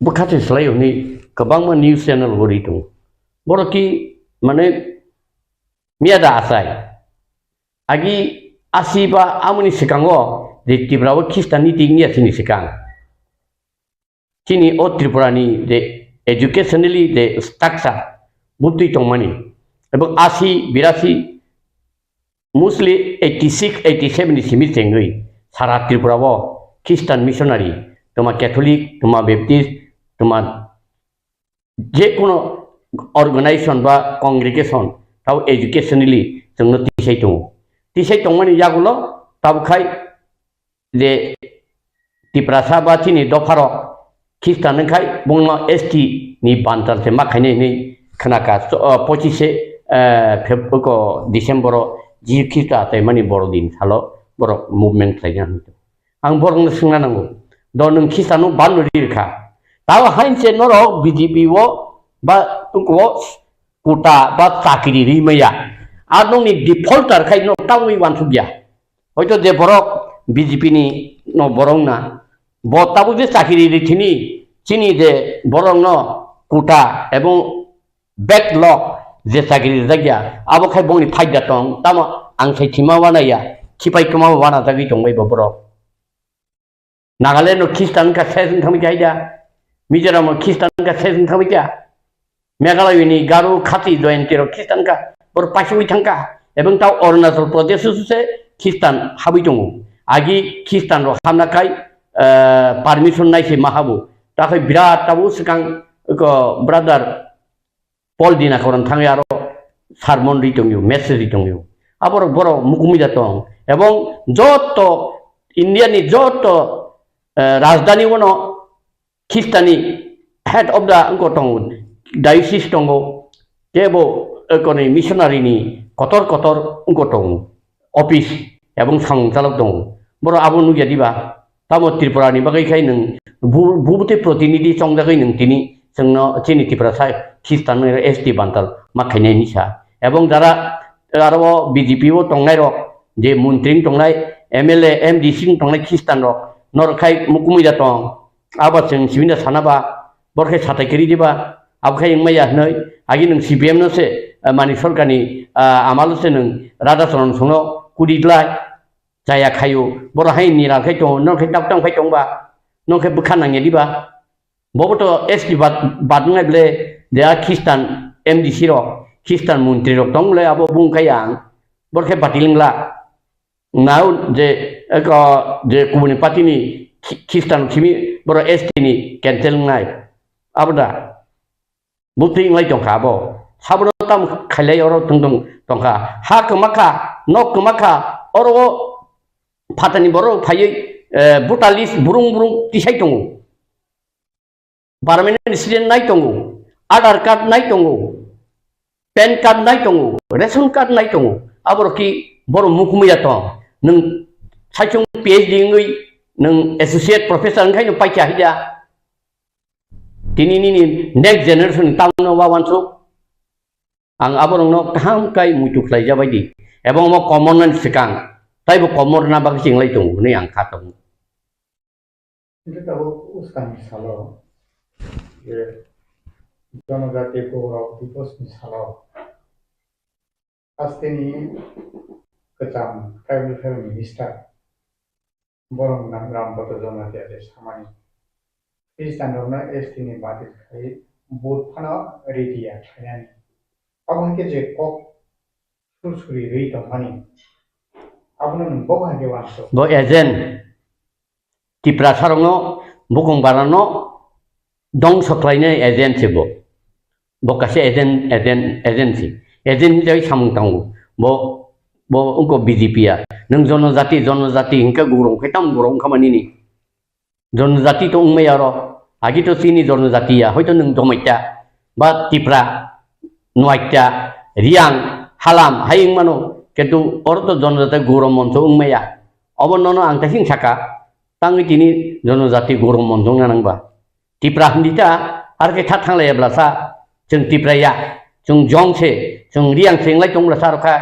Bwkha se swlai hwnwi kwbangma news channel bo ri tongo. Borok ki mane miya da achai. Agi asi ba amoni swkango je Tripura o Khristan ni twi wngya chini swkang. Chini o Tripura ni je educationally je structure butwi tongmani. Ebong asi birasi mostly eighty six, eighty seven ni simi chengwi sara Tripura o Christian missionary, toma Catholic, toma Baptist, toma je kono organization ba congregation tao educationally chwngno tisai tongo. Tisai tongmani yagulo tabo khai je Tiprasa ba chini dopharok Khristan wngkhai bongno S T ni bantal se ma khainai hinwi khnakha. So, o, pochise, eh, Feb-, ko December o Jisu Khristo ataimani boro din salo borok movement khlaina hinwi. Ang borokno swngna nango, do nwng Khristanno ban rwi rwkha? Tabo hainse norok B J P o ba tungko kota ba chakri ri maya. Ar nokni defaulter khai no tangwi wansukya. Hoito je borok B J P ni no borok na, Bo tabuk je chakiri ri thini, chini je borokno quota ebong backlog je chakiri rijak ya, abo khai bongni phaida tong, tamo ang sai thima wana ya, khipai kwma wana jagwi tong bai bo borok. Nagaland no Christian wngkha ses wng thangwi kha haida, Mizoram no Christian wngkha ses wng thangwi kha. Meghalaya ni Garo Khasi Jayanti rok Christian wngkha, borok paisugwi thangkha, ebong tao Arunachal Pradesh o se Christian habwi tongo. Agi Christian rok hamna khai, eh, permission nai se ma habo. Ta khai birat tabuk swkang ko brother Paul Dinakoran thangwi aro sermon ri tongyo, message ri tongyo. Aborok borok mukumui da tong. Ebong joto India ni joto, eh, rajdhani ono Christian ni head of the wngko tongo, diocese tongo, tebo, eh, koni missionary ni kotor kotor wngko tongo, office ebong samung chalok tongo. Borok abo nukya diba? Tamo Tripura ni bagwi khai nwng bu-, bubutwi protinidhi chongjagwi nwng tini chwngno chini Tiprasa Christian S T bantal ma khainai hinwi sa. Ebong jara aro B J P o tongnai rok, je montri wng tongnai, M L A, M D C wng tongnai Christian rok, norok khai mukumui da tong. Abo chwng sibini sana ba, bor khai satai kiri diba, abo khai wngmaya hinwi, agi nwng C P M no se, ah, mani sorkarni, ah, amalo se nwng Radha Charan songno kudi glai. Chaya khaio, borok hai niral khai tongo, norok khai tabuk tamo khai tongba, norok khai bwkha nangya diba? Bobo to S T bad, bad wngnai ble, je a Christian M D C rok, Christian montri rok tong ble, abo bung khai ang, borok khai batil wngla. Nao je, eko, je kubuni party ni Khi-, Christian simi, borok S T ni cancel wngnai. Abo da? Butwi wnglai tongkha abo. Sabono tam khailai oro tongtong tongkha. Ha kwmakha, nok kwmakha, oro o phatani borok phaiwi, eh, voter list burung burung tisai tongo. Permanent resident nai tongo, Aadhaar card nai tongo, pan card nai tongo, ration card nai tongo. Aborok ki borok mukumui ya tong. Nwng saichung P H D wngwi nwng associate professor wngkhai nwng paikha hija. Tini nini next generation ni tamno wawansuk. Ang aborokno kaham kai muitu khlai jabai di. Ebong omo komornani swkang, taibo komorna bagwi chinglai tongo hwnwi ang kha tongo. Hingke tabuk uskangni salo, je Jonojati Gaurav Divosni salo, hasteni kwcham Tribal Affair Minister, borok nang Rampada Jamatia de samani. Christian rokno S T ni bati khai vote phano ready ya khlainani. Abo hingke je kok sur suri rwi tongmani. Abono nwng bo hai khe wansuk. Bo agent. Tiprasa rokno bukung barano dongso khlainai agent se bo. Bo kaisa agent, agent, agent se. Agent hinwi samung tango. Bo, bo wngko B J P ya. Nwng jonojati, jonojati hingke gurung khai tam gurung wngkha manini. Jonojati to wngmaya oro. Agi to chini jonojati ya. Hoito nwng Domaita, ba Tipra, Noaita, Riang, Halam, hai wngmano. Kintu oro to jonojati gurung moncho wngmaya. Obo nono ang taising saka. Tangwi tini jonojati gurung moncho wngna nangba. Tipra hindi ta, ar khe kha thanglai ya blasa, chwng Tipra ya, chwng Jong se, chwng Riang se wnglai tong blasa rokha.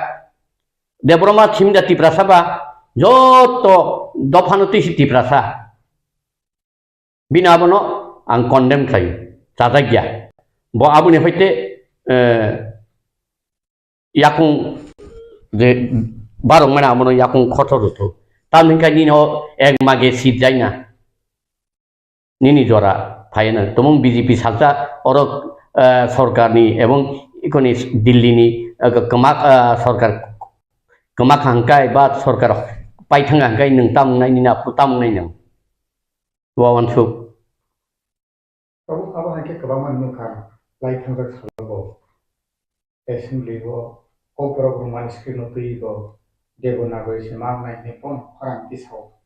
Debbarma thimda Tiprasa ba, joto dophano twi si Tiprasa. Bini abono ang condemn khlaio, chajak ya. Bo aboni phaite, eh, yakung je barok mane abono yakung khoto rwthu. Tamni hwnkhe nini o ek mage sit jaina. Nini jora phaina. Tumung B J P salsa oro, eh, sorkarni ebong ikoni Dillini, eh, kwma, eh, sorkar kwma kha hwnkhe ba sorkar paithang hwnkhe nwng tamung nai nini aphuru tamung nai nwng. Wawansuk. Abo, abo hai khe kwbangma nukha lai thangjak salo bo. Assembly o Kokborok Roman script no twi bo Devanagari se ma wngnai hinwi pono khorang tisao.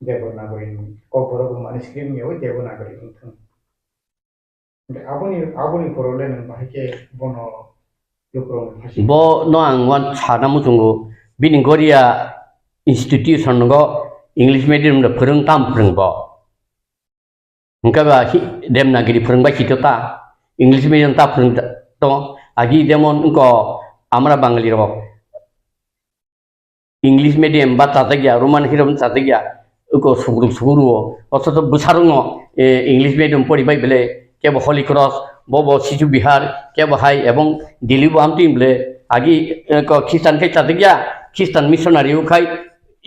Devanagari ni Kokborok Roman script ni yawi Devanagari wngthung. Aboni, aboni borok le nwng bahai khe bono lukurok ni phaising. Bo no ang wan sana muchungo bini Goria institution go English medium da phwrwng tam phwrwng bo. Hwnkhe ba hi-, Devanagari phwrwngbai sito ta, English medium ta phwrwng ta-, to, agi jemon wngko amra Bangali rok English medium ba chajak ya, Roman hirom chajak ya, eko sugruk suguru o, othocho bwsarokno, eh, English medium poribai bele, kebo Holy Cross, bobo Sisu Bihar, kebo hai ebong Delhi bo amtwi bele, agi, eh, ko Christian khai chajak ya, Christian missionary o khai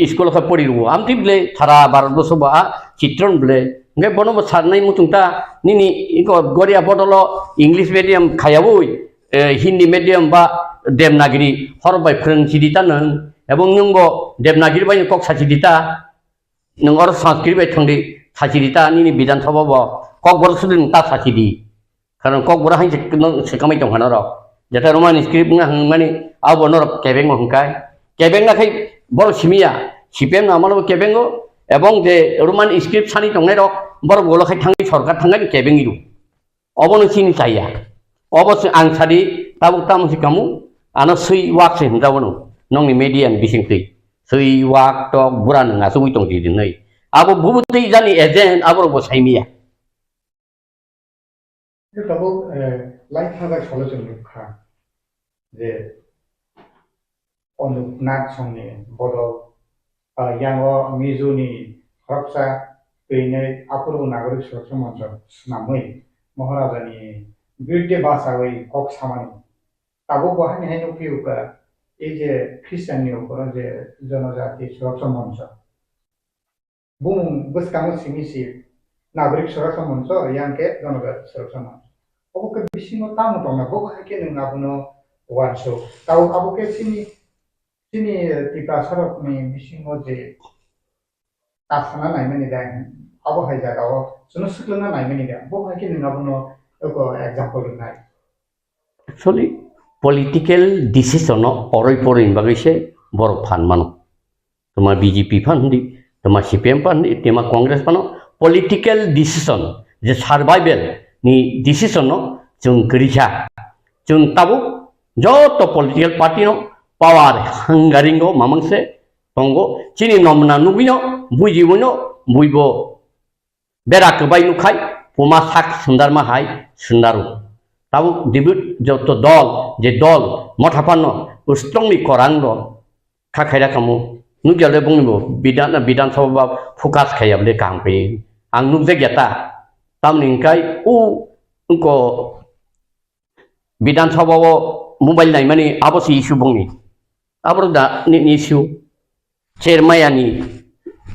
school o khai pori rwo. Amtwi bele sara Bharat borso bo a chitron bele. Hingke bono bo sarnai muchung ta, nini eko Goria bodolo English medium khayaboi, eh, Hindi medium ba Devanagiri hor bai phrwng sidi ta nwng, ebong nwng bo Devanagiri bai kok sa sidi ta, nwng oro Sanskrit bai thangdi sa sidi ta, nini Bidhan Sabha bo Kokborok sudi nwng ta sa sidi. Karon Kokborok hai se, nwng se kamai tong kha norok. Jeta Roman script wngna hwn mani abo norok kebeng o hwn kai. Kebeng na khai borok simi ya, C P M no amalo kebeng o, ebong je Roman script sani tongnai rok borok ulo khai thangwi sorkar thangwi kebeng iru. Obono chini chaya. Obo se ang sadi tabuk tamo se kamu, ano swi wak se hwnjabo no. Nongni media ni bising twi. Swi wak tok bura nwng asugwi tong di dinai. Abo bubu twi jani agent abo rok bo saimiya. Tabuk, eh, lai thangbai solo chwng nukha je Onuk Nag songni bodol, ah, yango Mizo ni khoroksa twinwi aphuru Nagorik Suraksha Moncho swnamwi Maharaja ni birudde bachawi kok samani. Tabuk bo haini hai nukphio ka, ei je Christian ni uporo je Jonojati Suraksha Moncho. Bumung bwskango simi si Nagorik Suraksha Moncho, yang khe Jonojati Suraksha Moncho. Obo khe bisingo tamo tongna, bo hai khe nwng abono uansuk. Tabuk abo khe chini, chini Tiprasa rokni bisingo je ta sana naimani da, abo hai jaga o chwngno swkangna naimani da, bo hai khe nwng abono eko example rwnai. Actually, political decision no oroi poroi ni bagwi se borok phan mano. Tuma B J P phan hindi, tuma C P M phan hindi, tuma Congress phano political decision, je survival ni decision no chwng kwrwi kha. Chwng tabuk joto political party no power hungering o mamang se tongo. Chini nomna nugwi no, bujiwi no, buibo bera kwbai nukhai, puma sak sundarma hai sundaro. Tabuk debut joto dol, je dol, motha phano, ustrongni korang rok, kha khaira kamo. Nukya le bongni bo, bidan, bidan sabha ba focus khaya bole kaham khe. Ang nukjak ya ta. Tamni hingkai, u, ungko bidan sabha o mobile naimani abo se issue bongni. Abo da ni, ni issue. Chermayani,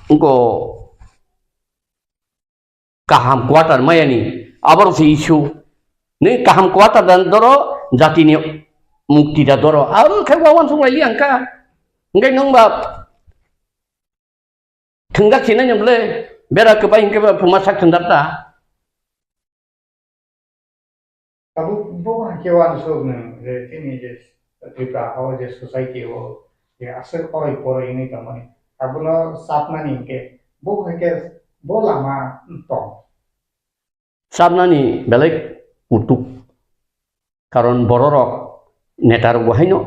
ungko kaham quarter mayani, aborok se issue. Ni kaham quarter dan doro, jatini mukti da doro. Abo khe wawan sung lai ang ka. Hingke nung ba thwngjak sinai nang le, bera kwbai hingke ba puma sak thwngjak ta. Tabuk bo hai khe uansuk nwng je chini je Tripura ha o je society o je aswk oroi poroi wngwi tongmani. Abono chapnani hinkhe bo hai khe bo lama tong. Chapnani belai kutuk. Karon bororok neta rok bo haino,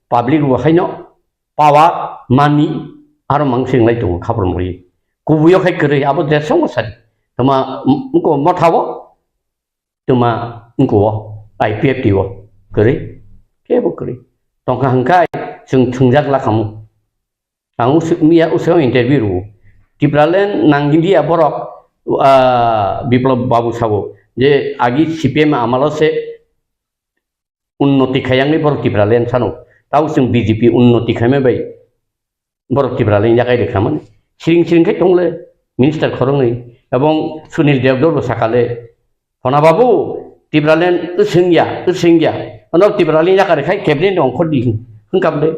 public bo haino, power, money, aro mang singlai tongo khaprumrwi. Kubuio khai kwrwi abo jesongo sadi. Tama mko motha o, tuma wngkho o, I P F T o kwrwi, kebo kwrwi. Tongkha hwnkhe chwng thwngjak lakhamu. Ang uswk miya uswk interview rwo. Tipraland nang India borok, ah, Biplab Babu sabo je agi C P M amalo se unnoti khayangwi borok Tipraland sano. Tabo chwng B J P unnoti khaima bai borok Tipraland yakai rwkha mani. Siring siring khai tongle minister khoroknwi. Ebong Sunil Devdor bo sakale, "Hona babu, Tipraland wswngya, wswngya. Ono Tipraland yakai rwkhai cabinet ongkhordi," hwnkha bwle.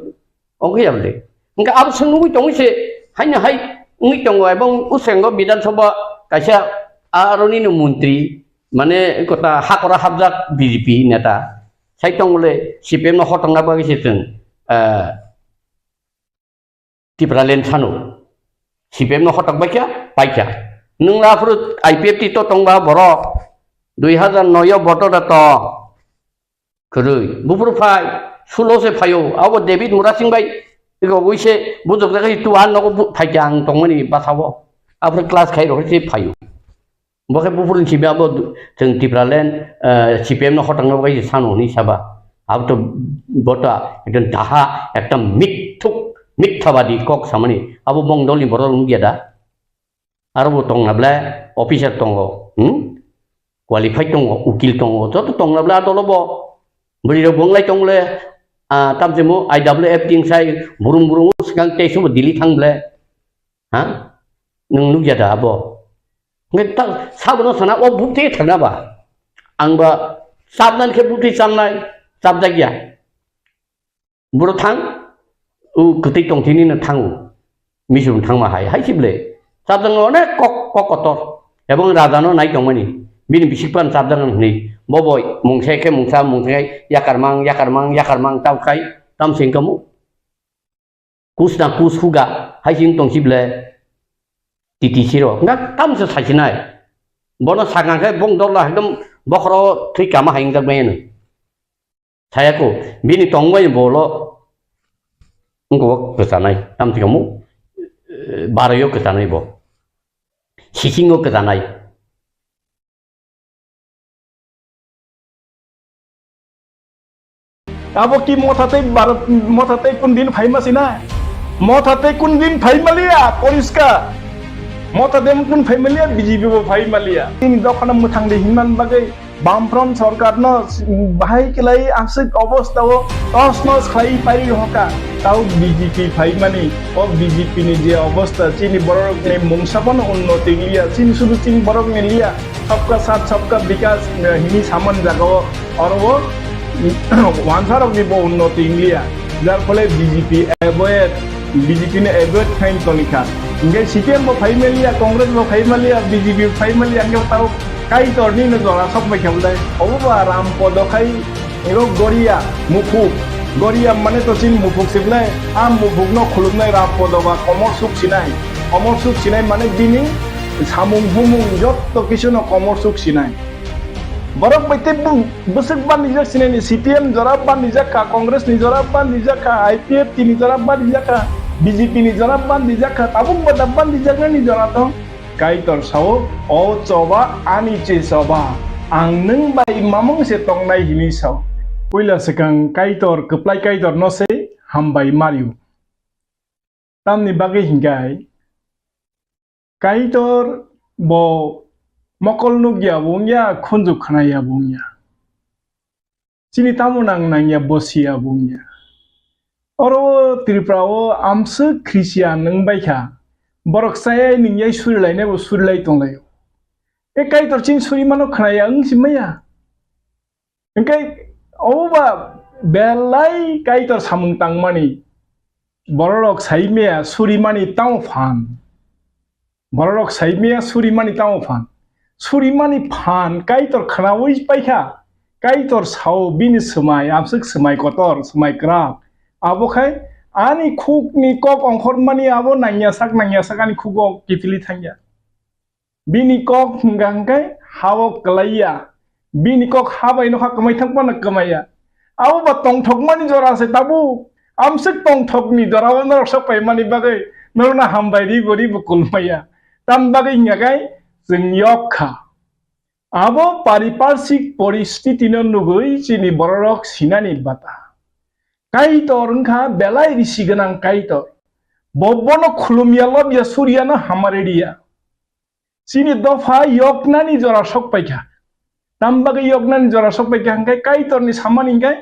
Ongkhe ya bwle. Hwnkhe abo swng nugwi tongwi se, haino hai wngwi tongo, ebong uswengo Bidhan Sabha kaisa aroni no montri, mane kota hakora hapjak B J P neta. Sai tongole C P M no hotongna bagwi se chwng, eh, Tipraland sano. C P M no hotok baikha, paikha. Nwng aphuru I P F T to tongba borok. Dui hazar noi o voter da to. Kwrwi. Buphuru phai. Sulo se phaio. Abo David Murasing bai. Ego wise bujok jaga tu an nogo bu-, phaikha ang tongmani basao. Aphuru class khai rok se phaio. Bo khe buphuruni simi abo du-, chwng Tipraland, eh, C P M no hotongna bagwi sano hwnwi saba. Abo to bo ta ekdom daha, ekta mithuk, mithabadi kok samani. Abo bong dolni borok wngya da? Aro bo tongna ble officer tongo, hmm? Qualified tongo, ukil tongo, joto tongna ble adolo bo. Bwrwi rok bo wnglai tong le, ah, tamsimo I W F ting sai burung burung swkang tei subo Delhi thang ble. Ha? Nwng nukya da abo? Hwnkhe ta, sabono sana o buk tei thangna ba? Ang ba chapnani khe buk tei chapnai, chapjak ya. Boro thang, o kwtwi tongthini no thango. Misum thangma hai, hai si ble. Chapjak no onek kok, kok kotor. Ebong raja no nai tongmani. Bini bisik pan chapjak no hwnwi. Bo boi, mungsa khe mungsa, mungsa khe yakarmang, yakarmang, yakarmang, tau khai, tam sing kamo. Kus na kus huga, hai sing tong si ble. T T C rok. Nga tam se sai sinai. Bono sakang khe bong dol la ekdom bokhoro thwi kama hai wngjak bai ano. Sayako, bini tongbai bolo wngkok kwchanai, tamni kamo, eh, baroi o kwchanai bo, sisingo kwchanai. Abo ki motha tei bar-, motha tei kun din phaima sina? Motha tei kun din phaima liya, poriskar. Motha tei kun phaima liya, B J P bo phaima liya. Tini dokhano mwthang de hinman bagwi Bamfront sorkarno bahai kwlai aswk obostao tos nos khlai pai rwkha. Tao B J P phaimani, o B J P ni je obosta, chini borokni mungsa bono unnoti wngya, chini sudu chini borokni liya, sabka saath sabka bikas, eh, hini saman jagao oro o wansarokni bo unnoti wngya. Jar phole B J P avoid, B J P ni avoid khain toni kha. Hingke C P M bo phai maliya, Congress bo phai maliya, B J P phai maliya, hingke tao Kaitorni no jora sok bai khe bole. Obo ba Ram Podo khai iro Goria Muphuk. Goria mane to chini Muphuk se bole. A Muphuk no khulumnai Ram Podo ba komor suk sinai. Komor suk sinai mane bini samung humung jotto kisu no komor suk sinai. Borok bai tei bung bwswk bandijak sinai ni C P M jora bandijak kha, Congress ni jora bandijak kha, I P F T ni jora bandijak kha, B J P ni jora bandijak kha, tabuk ba da bandijak nani jora tong. Kaitor sao, "O choba ani che choba, ang nwng bai mamung se tongnai," hini sao. Puila swkang Kaitor, kwplai Kaitor no se hambai mario. Tamni bagwi hinkhai, Kaitor bo mokol nukya bo wngya, khunju khnaya bo wngya. Chini tamo nang nangya bo siya bo wngya. Oro Tripura o amswk Christian wng bai kha. Borok chayai nwngyai surilainai bo surilai tonglaio. E Kaitor chini suri mano khnaya wng si maya. Hingke obo ba belai Kaitor samung tangmani. Bororok sai maya surimani tamo phan. Bororok sai maya surimani tamo phan. Surimani phan Kaitor khnaui paikha. Kaitor sao bini swmai, amswk swmai kotor, swmai kwrak. Abo khai ani khukni kok ongkhormani abo nangya sak, nangya sak ani khugo kiphilwi thangya. Bini kok hwnkha hwnkhe ha-o kwlaiya, bini kok ha bai nokha kwmai thang phano kwmaiya. Abo ba tongthokmani jora se tabuk, amswk tongthokni jora-o norok sok paimani bagwi norokno hambai ri bo ri bo kulmaya. Tam bagwi hwnkha khe chwng yok kha. Abo pariparsik poristiti no nugwi chini bororok sinani bata. Kaitor wngkha belai risi gwnang Kaitor. Bo bono khulumya lobya surya no hamari riya. Chini dopha yoknani jora sok paikha. Tam bagwi yoknani jora sok paikha hwnkhe Kaitorni samani hwnkhe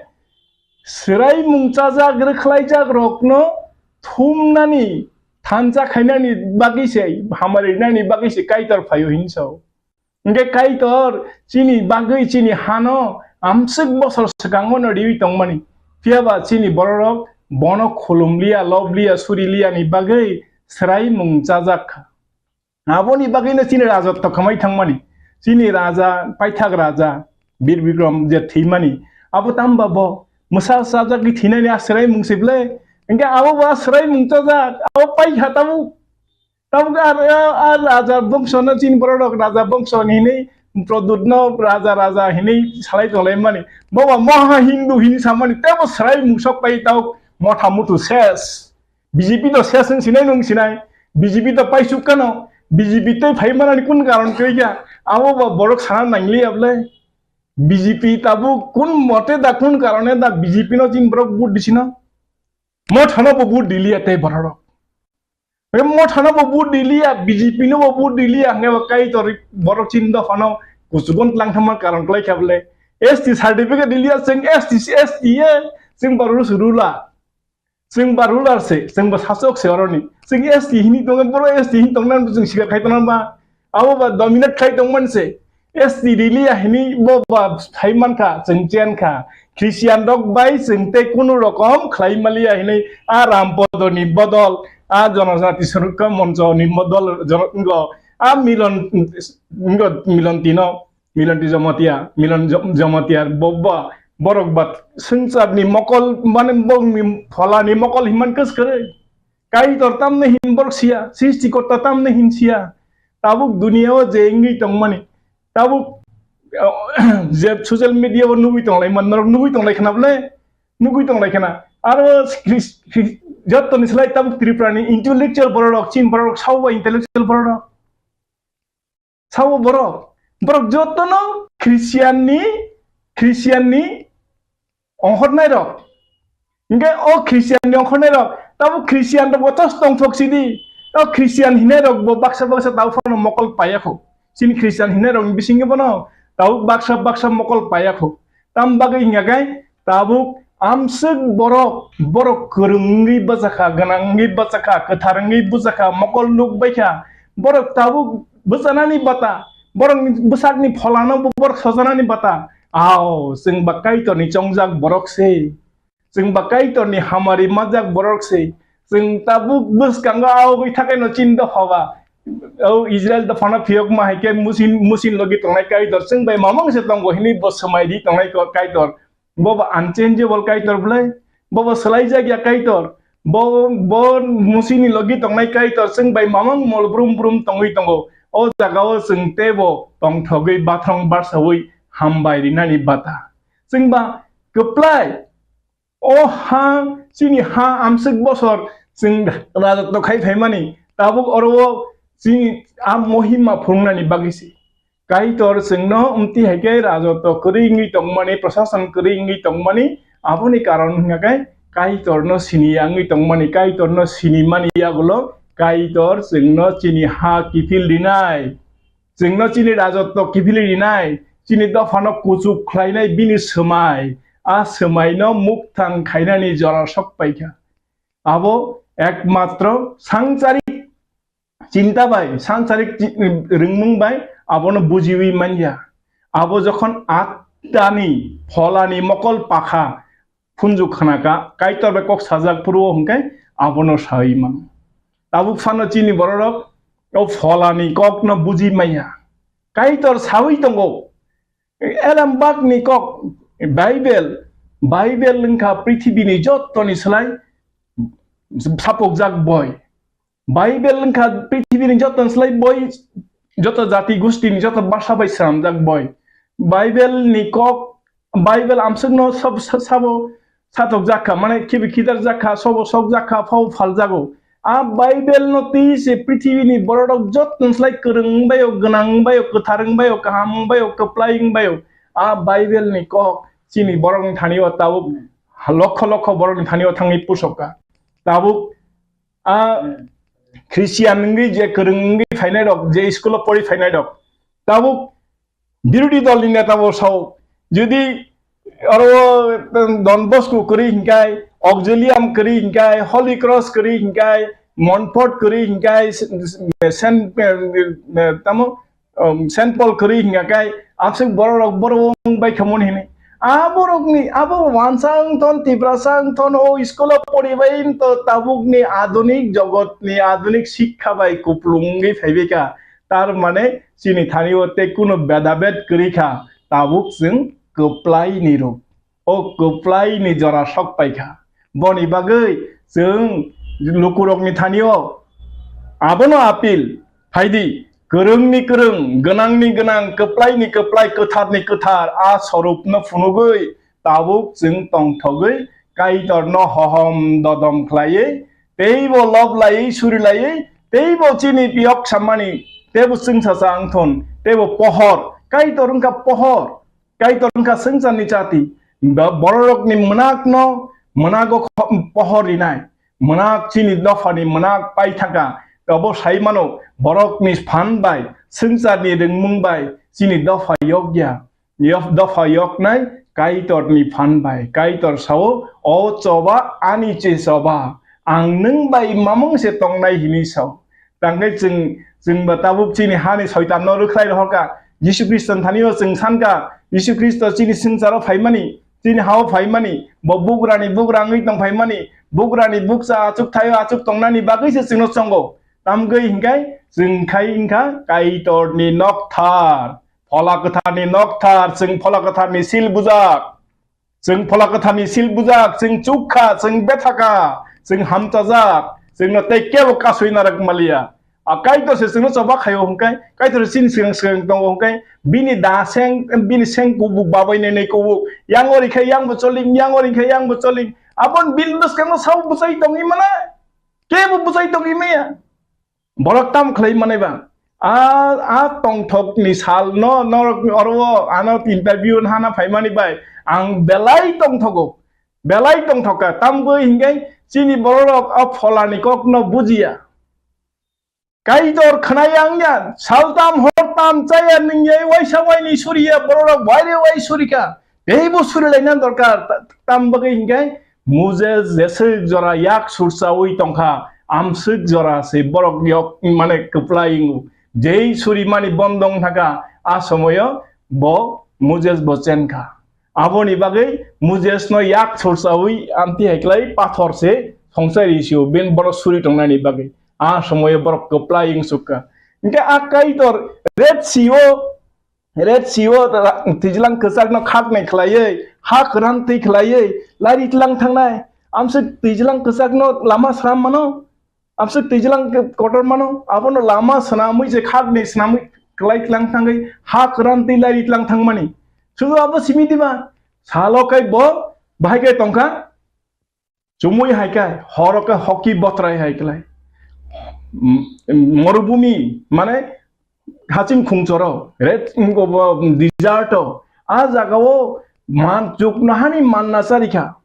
swraimung chajak rwkhlaijak rokno thumnani thansa khainani bagwi se, hamari rinani bagwi se Kaitor phaio hinwi sao. Hwnkhe Kaitor chini bagwi chini hano amswk bosor swkango no riwi tongmani. Phiya ba chini bororok bono khulumliya, lobliya, suriliyani bagwi swraimung chajak kha. Aboni bagwino chini rajotto kwmai thangmani. Chini raja, paithak raja, Bir Bikram je thwimani. Abo tamba bo mwsa sajagwi thwinani a swraimung se ble. Hwnkhe abo bo a swraimung chajak, abo paikha tabuk. Tabuk a, a, a raja bongso no chini borok rok raja bongso ni hinwi Produtno raja raja hinwi salai tonglaimani. Bo ba moha Hindu hinwi samani tebo swraimung sok pai tabuk motha mutu ses. B J P to ses wng sinai nung sinai, B J P to paisuk kano, B J P tei phai manani kun karon kwrwi kha, abo ba borok sana nangliya bwle. B J P tabuk kun mote da kun karone da B J P no chini borok vote disino? Mothano bo vote diliya tei borok. Hwnkhe Motha no bo vote riliya, B J P no bo vote riliya, hwnkhe bo Kaitor borok chini dophano kuchugo tlang thangma karon kwlai kha bwle. S T certificate riliya, chwng S T, S T ye, chwng ba rules rula. Chwng ba ruler se, chwng ba sasok se oroni. Chwng S T hini tongo, boro S T hini tongna chwng sikar khai tongna ba. Abo ba dominate khai tongmani se. S T riliya hini bo ba sai mankha, chwng chen kha. Christian rok bai chwng tei kunu rokom khlai maliya hini a Rampodo ni bodol, a Jonojati Surakha Moncho ni bodol, jono-, ngo, a Milon, ngo, Milon Tino. Milon Twi Jamatia, Milon Jo-, Jamatia, bo-, bo-, borok ba swngcharni mokol, mane bongni pholani mokol hinman kwskwrwi. Kaitor tamni hin borok siya, Srishtikorta tamni hin siya. Tabuk duniya o je wngwi tongmani, tabuk, je social media o nugwi tonglai man, norok nugwi tonglai khna bwle, nugwi tonglai khna. Aro Chris-, Chris-, jottoni slai tabuk Tripura ni intellectual borok, chin borok, sao ba intellectual borok. Sabo borok, borok jotono Christian ni, Christian ni ongkhornai rok. Hingke o Christian ni ongkhornai rok, tabo Christian rok bo tos tongthok sidi. O Christian hinai rok bo baksa baksa tabo phano mokol paya kho. Chini Christian hinai rok ni bisingo bono tabo baksa baksa mokol paya kho. Tam bagwi hingya khe tabuk amswk borok, borok kwrwng wngwi bwchakha, gwnang wngwi bwchakha, kwthar wngwi bwchakha, mokol nuk baikha. Borok tabuk bwchanani bata, borokni bwsakni pholano bo borok sojanani bata. Ao, chwng ba Kaitorni chongjak borok se. Chwng ba Kaitorni hamari majak borok se. Chwng tabuk bwskango ao bai thakai no chin dopha ba. O Israel dophano phiyokma hai khe musin, musin logi tongnai Kaitor. Chwng bai mamang se tongo hini bo swmai di tongnai ko-, Kaitor. Bo bo unchangeable Kaitor bwlai. Bo bo swlaijak ya Kaitor. Bo, bo musini logi tongnai Kaitor. Chwng bai mamang mol brum brum tongwi tongo. O jagao chwng tebo tongthogwi bathrong barsawi hambai rinani bata. Chwng ba kwplai. O ha, chini ha amswk bosor chwng rajotw khai phaimani, tabuk oro o chini a mohima phwrwngnani bagwi se. Kaitor chwngno amtwi hai khe rajotw kwrwi wngwi tongmani, prosason kwrwi wngwi tongmani, aboni karon hwnkha khe Kaitorno siniya wngwi tongmani, Kaitorno sinimani yagulo Kaitor chwngno chini ha kiphil rinai. Chwngno chini rajotw kiphilwi rinai, chini dophano kuchuk khlainai bini swmai, a swmaino mukthang khainani jora sok paikha. Abo ekmatro sangcharik chinta bai, sangcharik chi-, rwngmung bai abono bujiwi manya. Abo jokhon attani, pholani mokol pakha, phunjwk khna kha, Kaitor bai kok sajak phuru o hwnkhe abono sawi mano. Tabuk phano chini bororok o pholani kokno buji manya. Kaitor sawi tongo. Elem bakni kok, Bible, Bible wngkha prithibini jottoni slai sapokjak boi. Bible wngkha prithibini joto slai boi, joto jati gustini joto basa bai swnamjak boi. Bible ni kok, Bible amswkno sab-, sa-, sabo satok jakha, mane khibi khidar jakha, sobo sok jakha, phao phal jago. A Bible no twi se prithibini bororok joto slai kwrwng wngbaio, gwnang wngbaio, kwthar wngbaio, kaham wngbaio, kwplai wngbaio. A Bible ni kok chini borokni thani o tabuk lokho lokho borokni thani o thangwi pusokha. Tabuk a Christian wngwi je kwrwng wngwi phainai rok, je school o pori phainai rok, tabuk birodhi dol ni neta bo sao, jodi oro Don Bosco kwrwi hinkai, Auxilium kwrwi hinkai, Holy Cross kwrwi hinkai, Montfort kwrwi hinkai, Saint, tamo um, Saint Paul kwrwi hingya kai, aswk borok rok borok wng bai khamoni hini. A borok ni, abo wansa wng ton, Tiprasa wng ton, o school o pori bai to tabuk ni adunik jogot ni adunik sikha bai kuplung wngwi phai bai kha. Tar mane chini thani o tei kuno beda bed kwrwi kha, tabuk chwng kwplai ni rok. O kwplai ni jora sok paikha. Boni bagwi chwng lukurokni thanio abono apil phaidi, kwrwngni kwrwng, gwnangni gwnang, kwplaini kwplai, kwtharni kwthar a sorupno phunugwi tabuk chwng tongthogwi Kaitorno hohom dodom khlaiwi, teibo lob laiwi, suri laiwi, teibo chini piyok sammani, teibo chwngsacha wngthun, teibo pohor, Kaitor wngkha pohor. Kaitor wngkha swngcharni chati. Ba-, bororokni mwnakno, mwnago kho-, pohor rinai. mwnag chini dophani mwnag paithaka, obo sai mano borokni phan bai, swngcharni ringmung bai chini dopha yokya. Yok-, dopha yoknai Kaitorni phan bai. Kaitor sao, "O choba, ani che choba, ang nwng bai mamung se tongnai," hini sao. Tangkhe chwng, chwngba tabuk chini hani soitanno rwkhlai rohorkha. Jisu Khristo thani o chwng sankha, Jisu Khristo chini swngcharo phaimani, chini hao phaimani, bo bugrani bugra wngwi tong phaimani, bugrani bukcha achuk thaio achuk tongnani bagwi se chwngno chongo. Tamgwi hinkhe chwng khai wngkha Kaitorni nokthar. Phola Kwtharni nokthar, chwng Phola Kwtharni sil bujak. Chwng Phola Kwtharni sil bujak, chwng chukha, chwng bethakha, chwng hamchajak, chwngno tei kebo kasui narwk maliya. A Kaitor se chwngno choba khaio hwnkhe, Kaitor chini swkang swkang tongo hwnkhe, bini da seng, bini seng kubuk babai nai nai kubuk, yang ori khe yang bo choling, yang ori khe yang bo choling. Aboni bini bwskango sabo bwchai tongwi mano, kebo bwchai tongwi maya. Borok tamo khlai manai ba? A, a tongthokni salno norok oro ano interview hana phaimani bai ang belai tongthogo, belai tongthokha. Tamgwi hinkhe chini bororok a pholani kokno bujiya. Kaitor khwnai angya, saltam hortam chaya nwngyai waisa waini suriya bororok waire wai surikha. Teibo surilaina dorkar, ta-, tam bagwi hinkhe Moses jeswk jora yak sursaui tongkha, amswk jora se borok yok mane kwplai wngo. Jei surimani bondong thaka, a somoyo bo Moses bo chenkha. Aboni bagwi Moses no yak sursaui amtwi hai klai pathor se songchai ri sio, ben borok suri tongnani bagwi. A somoyo borok kwplai wngsukha. Hinkhe a Kaitor Red Sea o Red Sea o ra-, twijlang kwchakno khaknai khlaiwi, ha kwran twi khlaiwi, lari tlang thangnai. Amswk twijlang kwchakno lama swnam mano, amswk twijlang k-, kotor mano, abono lama swnamwi je khaknai swnamwi klai tlang thangwi, ha kwran twi lari tlang thangmani. Sudu abo simi diba? Salo kai bo bahai kai tongkha. Chumui hai khe, horo khe hoki botrai hai klai. M-, morubumi, mane haching khungchoro, red, mm, bo, bo, desert o, a jaga o man chuknohani manna charikha.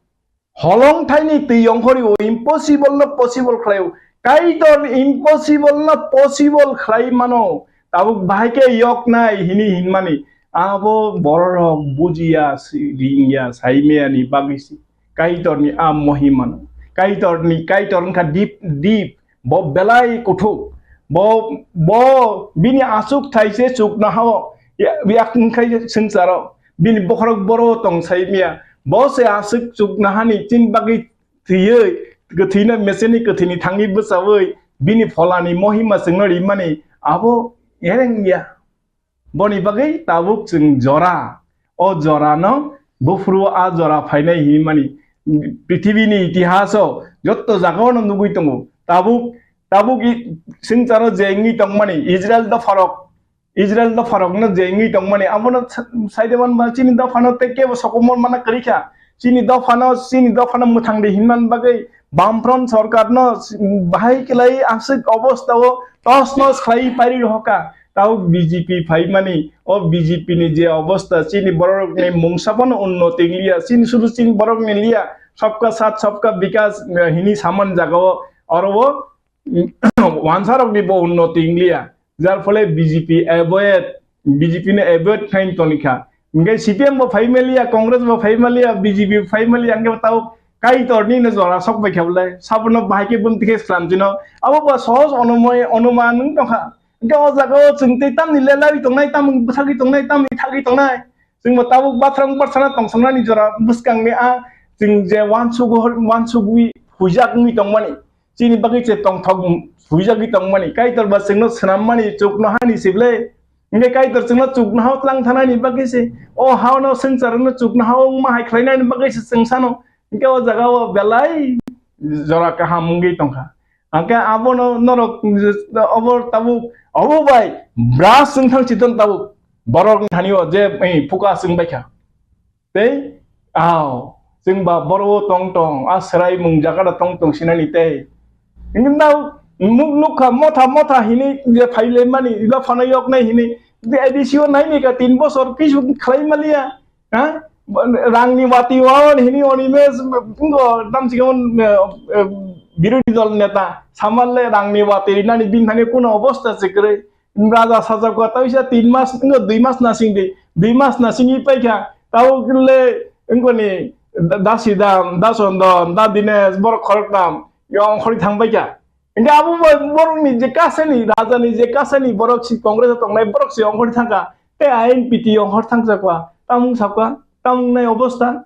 Holong thaini twi ongkhori o impossible no possible khlai o. Kaitor impossible no possible khlai mano. Tabuk bahai khe yok nai hini hinmani. Abo bororok bujiya, si-, ringya, saimaya ni bagwi si. Kaitorni a mohimano. Kaitorni, Kaitor wngkha deep, deep. Bo belai kuthuk. Bo, bo bini aswk thai se chuknohao. Ya, yak wngkhai swngcharo. Bini bokhorok boro tong saimaya. Bo se aswk chuknohani chini bagwi thwiwi, kwthwino meseni kwthwini thangwi bwchawi, bini pholani mohima chwngno rimani abo ereng ya. Boni bagwi tabuk chwng jora, o jorano buphuru a jora phainai hinmani prithibini itihaso jotto jagao no nugwi tongo. Tabuk, tabuk i-, swngcharo je wngwi tongmani Israel dopharok, Israel dopharokno je wngwi tongmani, abono sa-, saide manba chini dophano tei kebo sokomor mana kwrwi kha. Chini dophano, chini dophano mwthang di hinmani bagwi Bamfront sorkarno bahai kwlai aswk obostao tos nos khlai pairi rohorkha. Tao B J P phaimani, o B J P ni je obosta, chini bororokni mungsa bono unnoti wngliya, chini sudu chini borokni liya, sabka saath sabka bikas, eh, hini saman jagao oro o wansarokni bo unnoti wngliya, jar phole B J P avoid, B J P no avoid khlai tongkha. Hinkhe C P M bo phai maliya, Congress bo phai maliya, B J P bo phai maliya, hinkhe tao Kaitorni no jora sok bai kha bwlai. Sabono bahai khe bumti khe swlam jino. Abo ba sohos onumoi, onuman wng tongkha. Hinkhe o jaga o chwng tei tamni le lari tongnai, tamni bwsagwi tongnai, tamni thagwi tongnai. Chwngbo tabuk bathrang bathana tongthoknani jora bwskangni a chwng je wansuk, wansugwi huijak wngwi tongmani. Chini bagwi se tongthok huijagwi tongmani. Kaitor ba chwngno swnammani chuknohani se bwle. Hinkhe Kaitor chwngno chuknohao tlang thanani bagwi se. O haono swngcharno chuknohao wngma hai khlainani bagwi se chwng sano. Hinkhe o jaga o belai jora kaham wngwi tongkha. Hinkhe abono norok obo tabuk, obo bai bras wng thang chiton tabuk. Borok thani o je, eh, phuka chwng baikha. Tei, ao, chwng ba boro o tong tong, a swraimung jaga da tong tong sinani tei. Hinkhe nao nuk nukha motha motha hinwi je phailaimani, eba phano yoknai hinwi. Je A D C o naini ka tin bosor kisu khlai maliya, ha? Rangni wati waon hinwi oni mes, ngo dam sikon, eh, eh, birodhi dol neta, samanle rangni watwi rinani bini thani kuno obosta se kwrwi. Raja sajak kha, taisa tin mas, wngkha dui mas nasing di, dui mas nasingwi paikha, tabukle wngkoni da-, dasi dam, dason dam, da Dinesh, borok khorok tam, yong khori thang paikha. Hingke abo bai borokni je kasani, rajani je kasani, borok si Congress o tongnai, borok si ongkhor thangkha, tei I N P T ongkhor thangjakwa, tamung sakha, tamung nai obosta.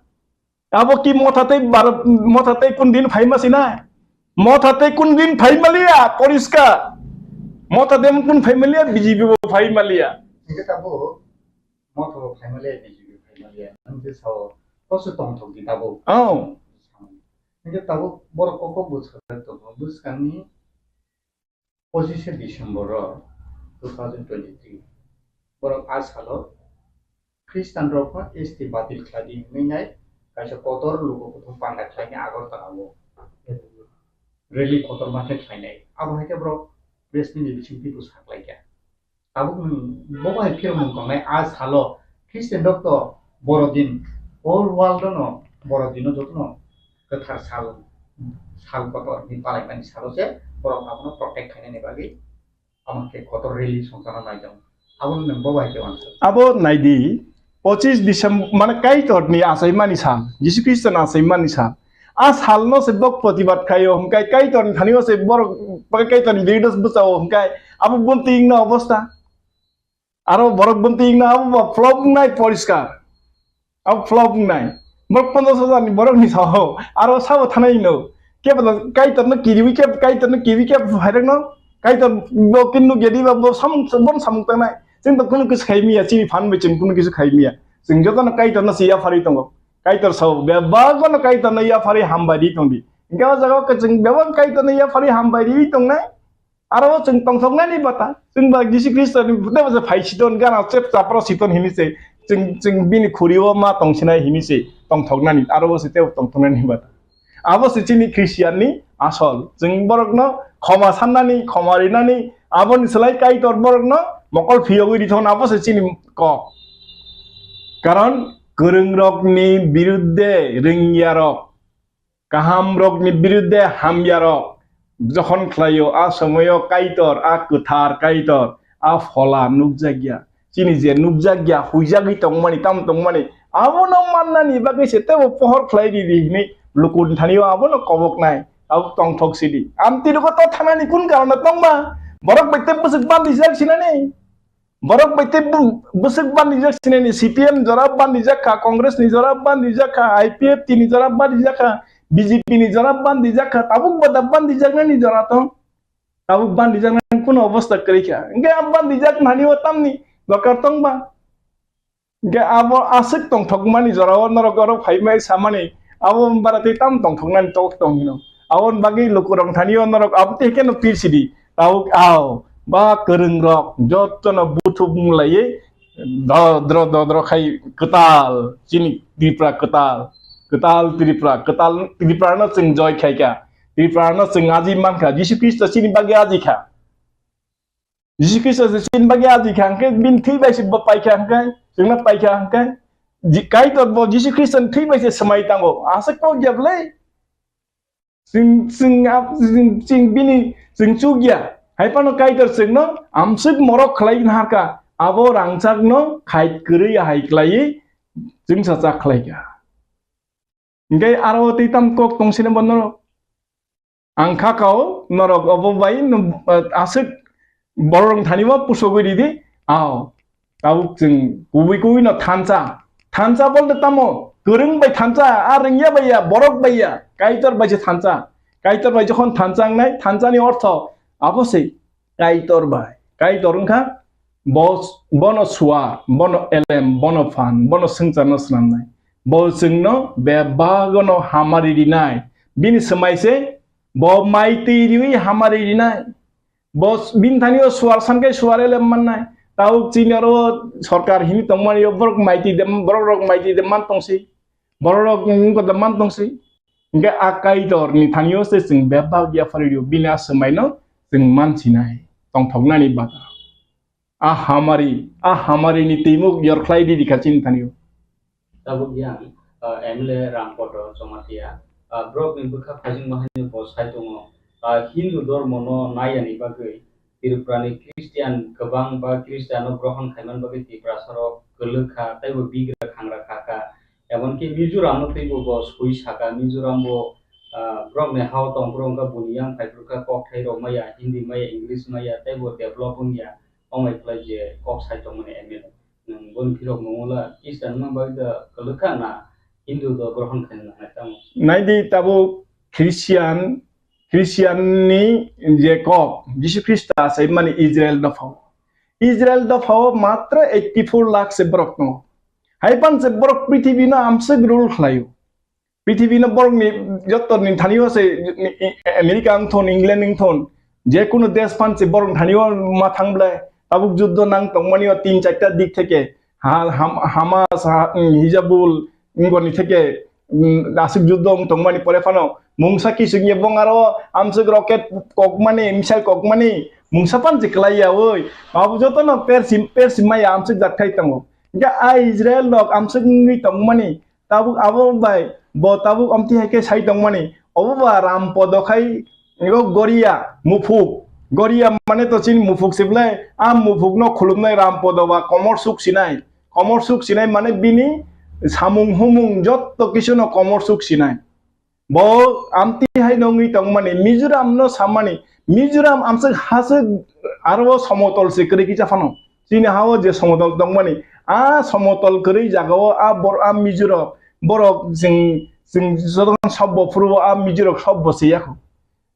Abo ki motha tei bar-, motha tei kun din phaima sinai? Motha tei kun din phaima liya, poriskar. Motha tei kun phaima liya, B J P bo phaima liya. Hingke tabuk motha bo phaima liya, B J P phaima liya. Nang je sao, koso tongthok di tabuk. Oh. Hingke tabuk borok kok kok bwsajak tongo. Bwskangni pochishe December o two thousand twenty-three. Borok a salo Khristian rok no S T batil khlai di hwnwi nai kaisa kotor luku kuthum panda khlai ni Agartala o rally kotorma khe khlai nai. Abo hai khe borok press meet ni bisingtwi bwsa khlai kha. Tabuk nwng bo bai phirmung tongnai a salo Christian rok to Borodin, whole world no Borodin no jotono kwthar sal, sal kotor ni palaimani salo se borok abono protect khainani bagwi amo khe kotor rally songchana nai tongo. Abono nwng bo bai khe uansuk. Abo naidi, pochis December, mane Kaitor ni achaimani sal, Jisu Khristo ni achaimani sal. A salno se bok protibad khaio, hwnkhe Kaitorni thani o se borok, Kaitorni biridh bwchao, hwnkhe abo bumtwi wngna obosta. Aro borok bumtwi wngna abo ba flop wngnai poriskar. Abo flop wngnai. Borok ponchash hajar ni borok ni sao, aro sabo thanai no. Kebo Kaitorno kiriwi kebo, Kaitorno kiriwi kebo phairokno. Kaitor bo kin nukya diba bo samung, bo samung tangnai. Chwng to kunu kisa khai miya, chini phan bai chwng kunu kisa khai miya. Chwng jotono Kaitorno se yapharwi tongo. Kaitor sao, bebak no Kaitorno yapharwi hambai ri tongdi. Hingke o jaga o chwng bebak Kaitorno yapharwi hambai ri tongnai. Aro o chwng tongthoknani bata. Chwng ba Jisu Khristo ni bwtha bwsa phai siton gana chep chapra siton hini se. Chwng, chwng bini khuri o ma tongsinai hini se. Tongthoknani, aro o se tebo tongthoknani bata. Abo se chini Christian ni asol. Chwng borokno khoma sannani, khoma rinani, aboni slai Kaitor borokno mokol phiyogwi rithon, abo se chini kok. Karon kwrwngrokni biruddhe rwngyarok, kahamrokni biruddhe hamyarok jokhon khlaio, a somoio Kaitor, a kwthar Kaitor, a phola nukjakya. Chini je nukjakya, huijagwi tongmani, tamo tongmani, abono mannani bagwi se tebo pohor khlai ridi hinwi lukuni thanio abono koboknai, abo tongthok sidi. Amtwi rogo to thanani kun karon tongma? Borok bai tei bwswk bandijak sinani? Borok bai tei bu-, bwswk bandijak sinani? C P M jora bandijak kha, Congress ni jora bandijak kha, I P F T ni jora bandijak kha, B J P ni jora bandijak kha, tabuk bada bandijaknani jora tong. Tabuk bandijak nang kuno obosta kwrwi kha. Hingke a bandijak nani o tamni dorkar tong ba? Hingke abo aswk tongthokmani jorao norok oro phaimai samani, abo bara tei tam tongthoknani tok tong hino. Aboni bagwi lukurok thani o norok abo tei keno pir sidi. Tabuk ao ba kwrwngrok jotono buthubung laiwi dodro dodro khai kwtal chini Tripura kwtal, kwtal Tripura, kwtal Tripura no chwng joy khaikha. Tripura no chwng aji mankha, Jisu Khristo chini bagwi aji kha. Jisu Khristo se chini bagwi aji kha hwnkhe, bini thwi bai se bo paikha hwnkhe, chwngno paikha hwnkhe, Ji-, Kaitor bo Jisu Khristo ni thwi bai se swmai tango. Aswk kok ya bwlai? Chwng, chwng, ap-, chwng, chwng bini, chwng chuk ya. Hai phano Kaitor chwngno amswk morok khlai naharkha. Abo rangchakno khait kwrwi ahai khlaiwi chwngsa chak khlaikha. Hingke aro tei tam kok tong sini bo norok. Ang kha kao norok obo bai no, eh, aswk borok thani bo pusogwi ridi. Ao, tabuk chwng kubui kubui no thansa. Thansa bolte tamo? Kwrwng bai thansa, a rwngya bai ya, borok bai ya, Kaitor bai se thansa. Kaitor bai jokhon thansa wngnai, thansa ni ortho abo se. Kaitor bai. Kaitor wngkha bo, bono suar, bono elem, bono phan, bono swngcharno snamnai. Bo chwngno bebagono hamari rinai. Bini swmai se bo mai twi riwi hamari rinai. Bo s-, bini thani o suar san khe suar elem mannai. Tabuk chini oro sorkar hini tongmani o borok mai twi de, borok rok mai twi de man tongsi. Borok wngkha da man tongsi. Hingke a Kaitor ni thani o se chwng bebak yapharwi rio, bini a swmai no chwng man sinai, tongthoknani bata. A hamari, a hamari ni twimuk yorkhlai di dikha chini thani o. Tabuk yang, uh, M L A Rampoto Jamatia, ah, borokni bwkha phaijwngma haino bo sai tongo. Ah, Hindu dhormono naiyani bagwi Tripurani Christian kwbang ba Christiano grohon khaiman bagwi Tiprasarok kwlwk kha, teibo bigra khangra kha kha. Emonki Mizoramno teibo bo sui saka, Mizorambo, ah, borokni hao tong, borok wngkha buni yang phai phuru kha, kokthai rok maya, Hindi maya, English maya, teibo develop wngya, omai khlai je kok sai tongmani M L A. Nwng boni phirok mungula Christian wngma bagwi da kwlwk kha na Hindu do grohon khaina nangnai tamo? Naidi tabuk Christian, Christian ni je kok, Jisu Khrista saimani Israel dophao. Israel dophao matra eighty four lakh se borok tongo. Hai pan se borok prithibi no amswk rule khlaio. Prithibi no borok ni joto ni thani o se, ni, i, America wng thon, England wng thon, je kunu desh pan se borok thani o ma thang ble. Tabuk juddo nang tongmani o tin charta dik theke, ha-, Ham-, Hamas, ha-, mm, Hizabul, wngoni theke, mm, aswk juddo wng tongmani pore phano mungsa kisingye bong aro amswk rocket kokmani, missile kokmani mungsa pan se kwlai ya oi. Abo joto no persim, persim maya amswk jat khai tongo. Hingke a Israel rok amswk wngwi tongmani tabuk abo bai bo tabuk amtwi hai khe sai tongmani. Obo ba ram podo khai ego goria muphuk. Goria mane to chini muphuk se belai, a muphuk no khulumnai ram podo ba komor suk sinai. Komor suk sinai mane bini samung humung jotto kisu no komor suk sinai. Bo amtwi hai no wngwi tongmani, Mizoram no sammani, Mizoram amswk haswk aro somotol se kwrwi kisa phano. Chini ha-o je somotol tongmani, a somotol kwrwi jagao a bor-, a Mizo rok, borok chwng, chwng jotono sobbo phuru o a Mizo rok sobbo se yakho.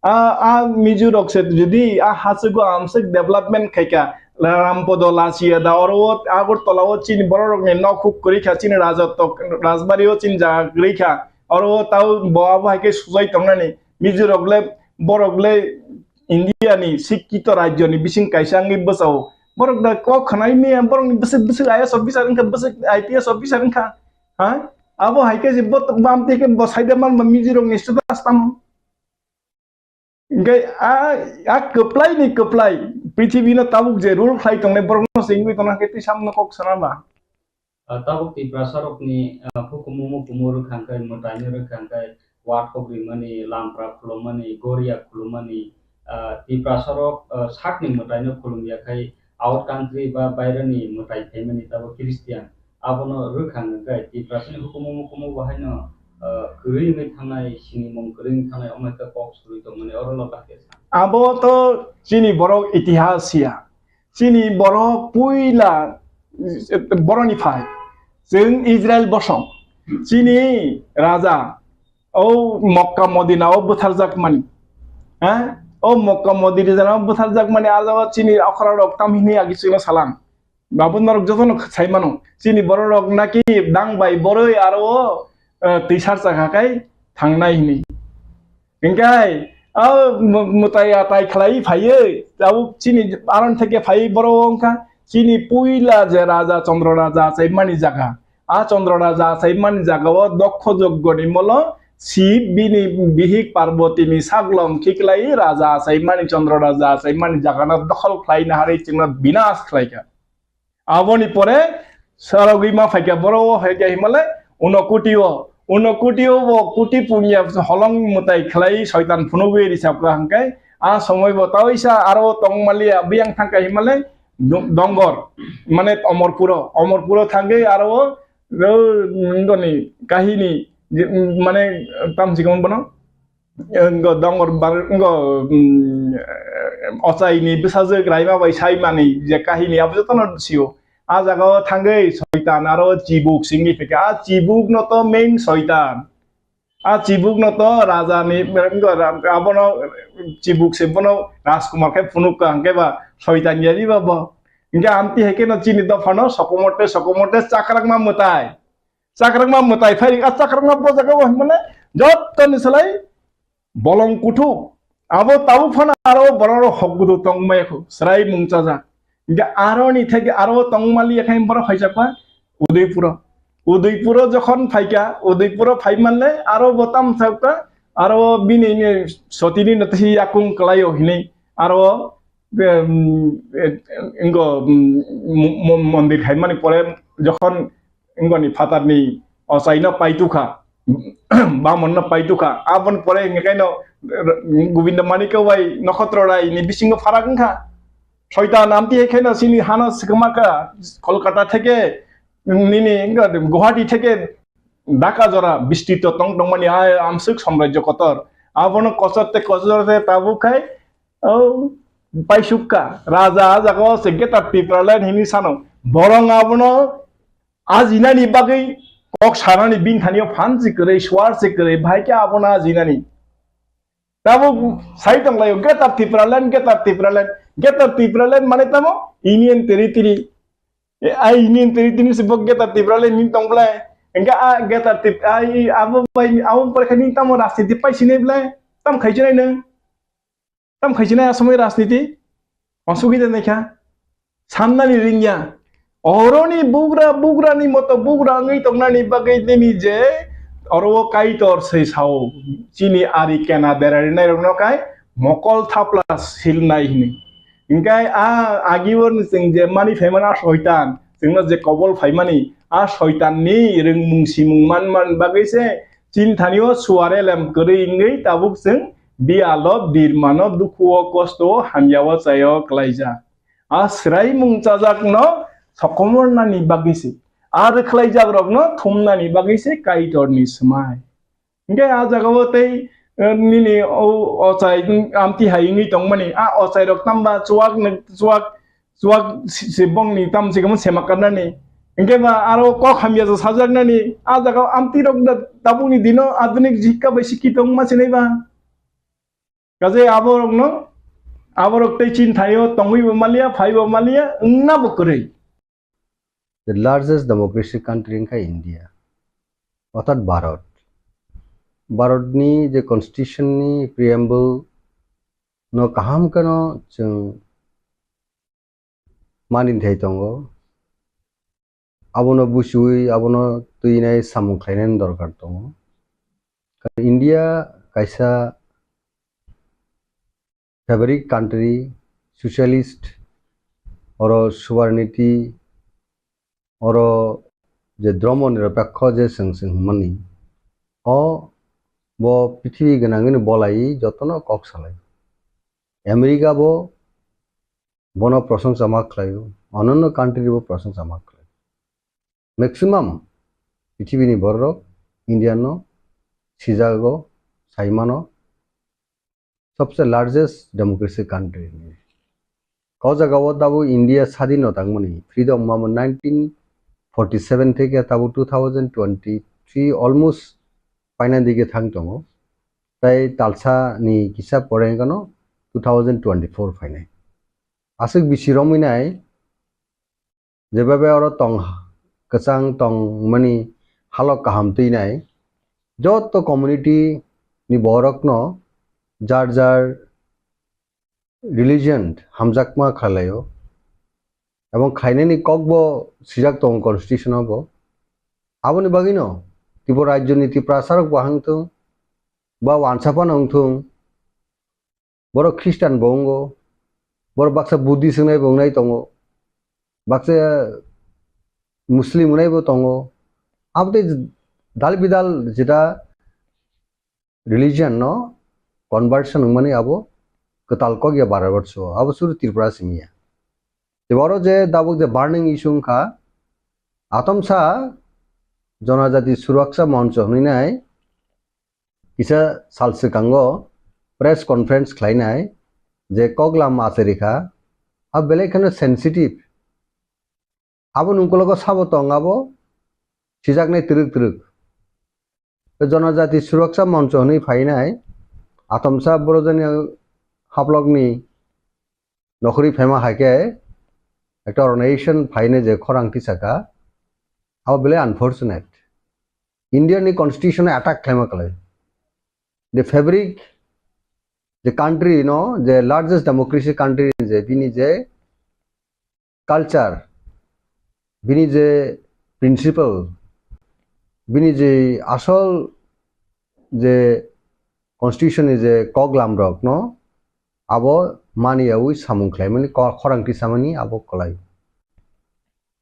A, a Mizo rok se jodi a haswk o amswk development khaika, Rampodo Lachiya da oro o Agartala o chini borok rokni nok huk kwrwi kha, chini Rajatok, Rajbari o chini jaga kwrwi kha, oro o tao bo abo hai khe sujai tongnani. Mizo rok le, borok le India ni sikkito rajyo ni bising kaisa wngwi bwsao. Borok da kok khwnai maya, borok ni bwswk, bwswk I A S officer wngkha, bwswk I P S officer wngkha. Ha? Abo hai khe je bo, bo amtwi khe bo saida man ba Mizo rok ni status tamo. Hingke a, a kwplai ni kwplai, prithibi no tabuk je rule khlai tongnai borok no se wngwi tongna khe twi samno kok sana ba. Ah, tabuk Tiprasa rokni, ah, hukumu mukumu rwkha hwnkhe, mwtai no rwkha hwnkhe, wathok rimani, lampra khulumani, goria khulumani, ah, Tiprasa rok, ah, sakni mwtai no khulum ya khai, out country ba bairani mwtai phaimani tabuk Christian. Abono rwkha hwnkhe Tiprasani hukumu mukumu bo haino, ah, kwrwi wngwi thangnai, sinimung kwrwi wngwi thangnai, omo hai khe kok surwi tongmani oro loka khe sa. Abo to chini borok itihas ya. Chini borok puila, eh, boroni phai. Chwng Israel bosong. Chini raja o Mokka Modina o bwtharjak mani. Ha? O Mokka Modina o bwtharjak mani, a jaga chini okra rok tam hini agi chwngno salang. Babu norok jotono sai mano. Chini borok rok naki dang bai boroi aro o, eh, twisar chakha kai thangnai hini. Hingkai, a mu-, mutai atai khlai phaiwi, tabuk chini aron theke phaiwi borok wngkha. Chini puila je raja Chandra raja achai mani jaga. A Chandra raja achai mani jaga o dokho joggo ni molo Sib bini bihik Parvati ni saglom khiklai raja achai mani Chandra raja achai mani jaga no dokhol khlai na hari chwngno binas khlai kha. Aboni pore sarogwi ma phaikha, boro o phaikha himale Unokuti o, Unokuti o bo kuti punya holong mwtai khlai soitan phunugwi risapra hwnkhe, a somoi bo taisa aro tongmaliya biyang thangkha himale do-, Dongor, mane Omorpuro, Omorpuro thangwi aro o, o, ngoni kahini, je, mane tamsikon bono. Ngo dongor bar-, ngo, mm, ochai ni bwsajwk Raima bai sai mani je kahini abo jotono sio. A jaga o thangwi soitan aro chibuk singwi phaikha. A chibuk no to main soitan. A chibuk no to raja ni, ngo ra-, abono chibuk se bono Rajkumar khe phunuk ka hwnkhe ba soitan ya ri ba bo. Hwnkhe amtwi hai khe no chini dopha no sokomote, sokomote chakrakma mwtai. Chakrakma mwtai phai, a chakrakma bo jaga o himale jottoni salai bolong kuthuk. Abo tabuk phano aro borok rok hok gudu tongmaya khu, chwrai mungchajak. Hingke aro ni theke aro tongmali yakhai borok phaijakma Udaipuro. Udaipuro jokhon phaikha, Udaipuro phai manle aro bo tam thakka, aro bini ni sotini no twi yakung kwlaio hinui aro, em, eh, ingo, mm, mo-, mo-, mondir khaimani pore jokhon ingoni phatarni ochaino paitukha. Bamonno paidukha. Aboni pore hingkhe kaino Govinda Manikya bai Nokhotro Rai ni bisingo pharak wngkha. Soitan amtwi hai khaino chini hano swkmakha Kolkata theke nini Guwahati theke Dhaka jora bistrito tong tongmani a amswk samrajyo kotor. Abono kochor te kochor te tabuk khai o paisukka. Raja a jaga o se Greater Tipraland hini sano. Borong abono ajinani bagwi kok sanani bini thani o phan se kwrwi, suar se kwrwi, bahai khe abono ajinani. Tabuk sai tonglaio Greater Tipraland, Greater Tipraland, Greater Tipraland mane tamo Union Territory. E, ai Union Territory se bo Greater Tipraland ni tong blai. Engka a Greater Tip-, ai abo bai, abo pore khe ni tamo rajniti pai sinai blai. Tam khai sinai nang. Tam khai sinai asomoi rajniti. Osugida naikha. Sannani ringya. Oroni bugra, bugrani moto bugra wngwi tongnani bagwi nini je oro o Kaitor se sao. Chini ari kena berari nai rokno kai mokol thapla silnai hini. Hingkai a agi borni chwng je mani phaimani a soitan, chwngno je kobol phaimani a soitanni rwngmung simung man man bagwi se chini thani o suare lem kwrwi wngwi tabuk chwng biyalo birmano dukhu o kosto o hamya o chai o klaijak. A swraimung chajakno sokomornani bagwi se, a rwkhlaijakrokno thumnani bagwi se Kaitorni swmai. Hingke a jagao tei, eh, nini o ochai, mm, amtwi hai wngwi tongmani, a ochairok tamba chuak ni, chuak, chuak si, si bongni tam sikamo sema karnani. Hingke ba aro kok hamya sa sajaknani, a jagao amtwirok da tabukni dino adhunik jikka bai sikhi tongma sinai ba. Kaje aborokno, aborok tei chini thaio tongwi bo maliya, phai bo maliya, wngna bo kwrwi. The largest democracy country wngkha India, orthat Bharat. Bharatni je constitution ni preamble no kaham kheno chwng mani thai tongo. Abono buchiwi, abono twinai samung khlainani dorkar tongo. India kaisa fabric country, socialist, oro sovereignty, oro je dhormo nirapekho je chwng chwng hwnmani, o bo prithibi gwnangwini bolai jotono kok salai. America bo bono prosongsa ma khlaio, ononno country bo prosongsa ma khlaio. Maximum pithibini bororok India no sijago, saimano, sobse largest democracy country. O jagao tabuk India sadin no tangmani, freedom mamo nineteen forty seven theke tabuk two thousand twenty three almost paina dige thang tongo. Tai talsa ni kisa pore wngkha no two thousand twenty four phainai. Aswk bisi romwi nai, jebabe oro tong kwchang tongmani halok kaham twi nai, joto community ni borokno jar jar religion hamjakma khlaio, ebong khlainani kokbo swijak tongo constitution o bo. Aboni bagwino Tripura rajyoni Tiprasarok bo hangthung ba wansa phano wngthung, borok Christian bo wngo, borok baksa Buddhist wngnai bo wngnai tongo, baksa Muslim wngnai bo tongo. Abo tei dal bidal jeta religion no conversion wngmani abo kwtal kok ya Bharat borso, abo suru Tripura simi ya. Tei oro je tabuk je burning issue wngkha, atomsa Jonajati Suraksa Moncho hwnwi nai kisa sal swkango press conference khlainai je koklam achai rikha, a belai kheno sensitive. Abo nungkologo sabo tong abo sijaknai twrwk twrwk. Jonajati Suraksa Moncho hwnwi phainai atomsa borojani haplokni nokhorwi phaima hai khe ekta organization phainai je khorang tisaka, abo belai unfortunate. India ni constitution attack khlaima kwlai. The fabric, the country, no, the largest democracy country, je bini je culture, bini je principle, bini je asol je constitution ni je koklam rok no abo mani yaui samung khlaimani ko-, khorang tisamani abo kwlai.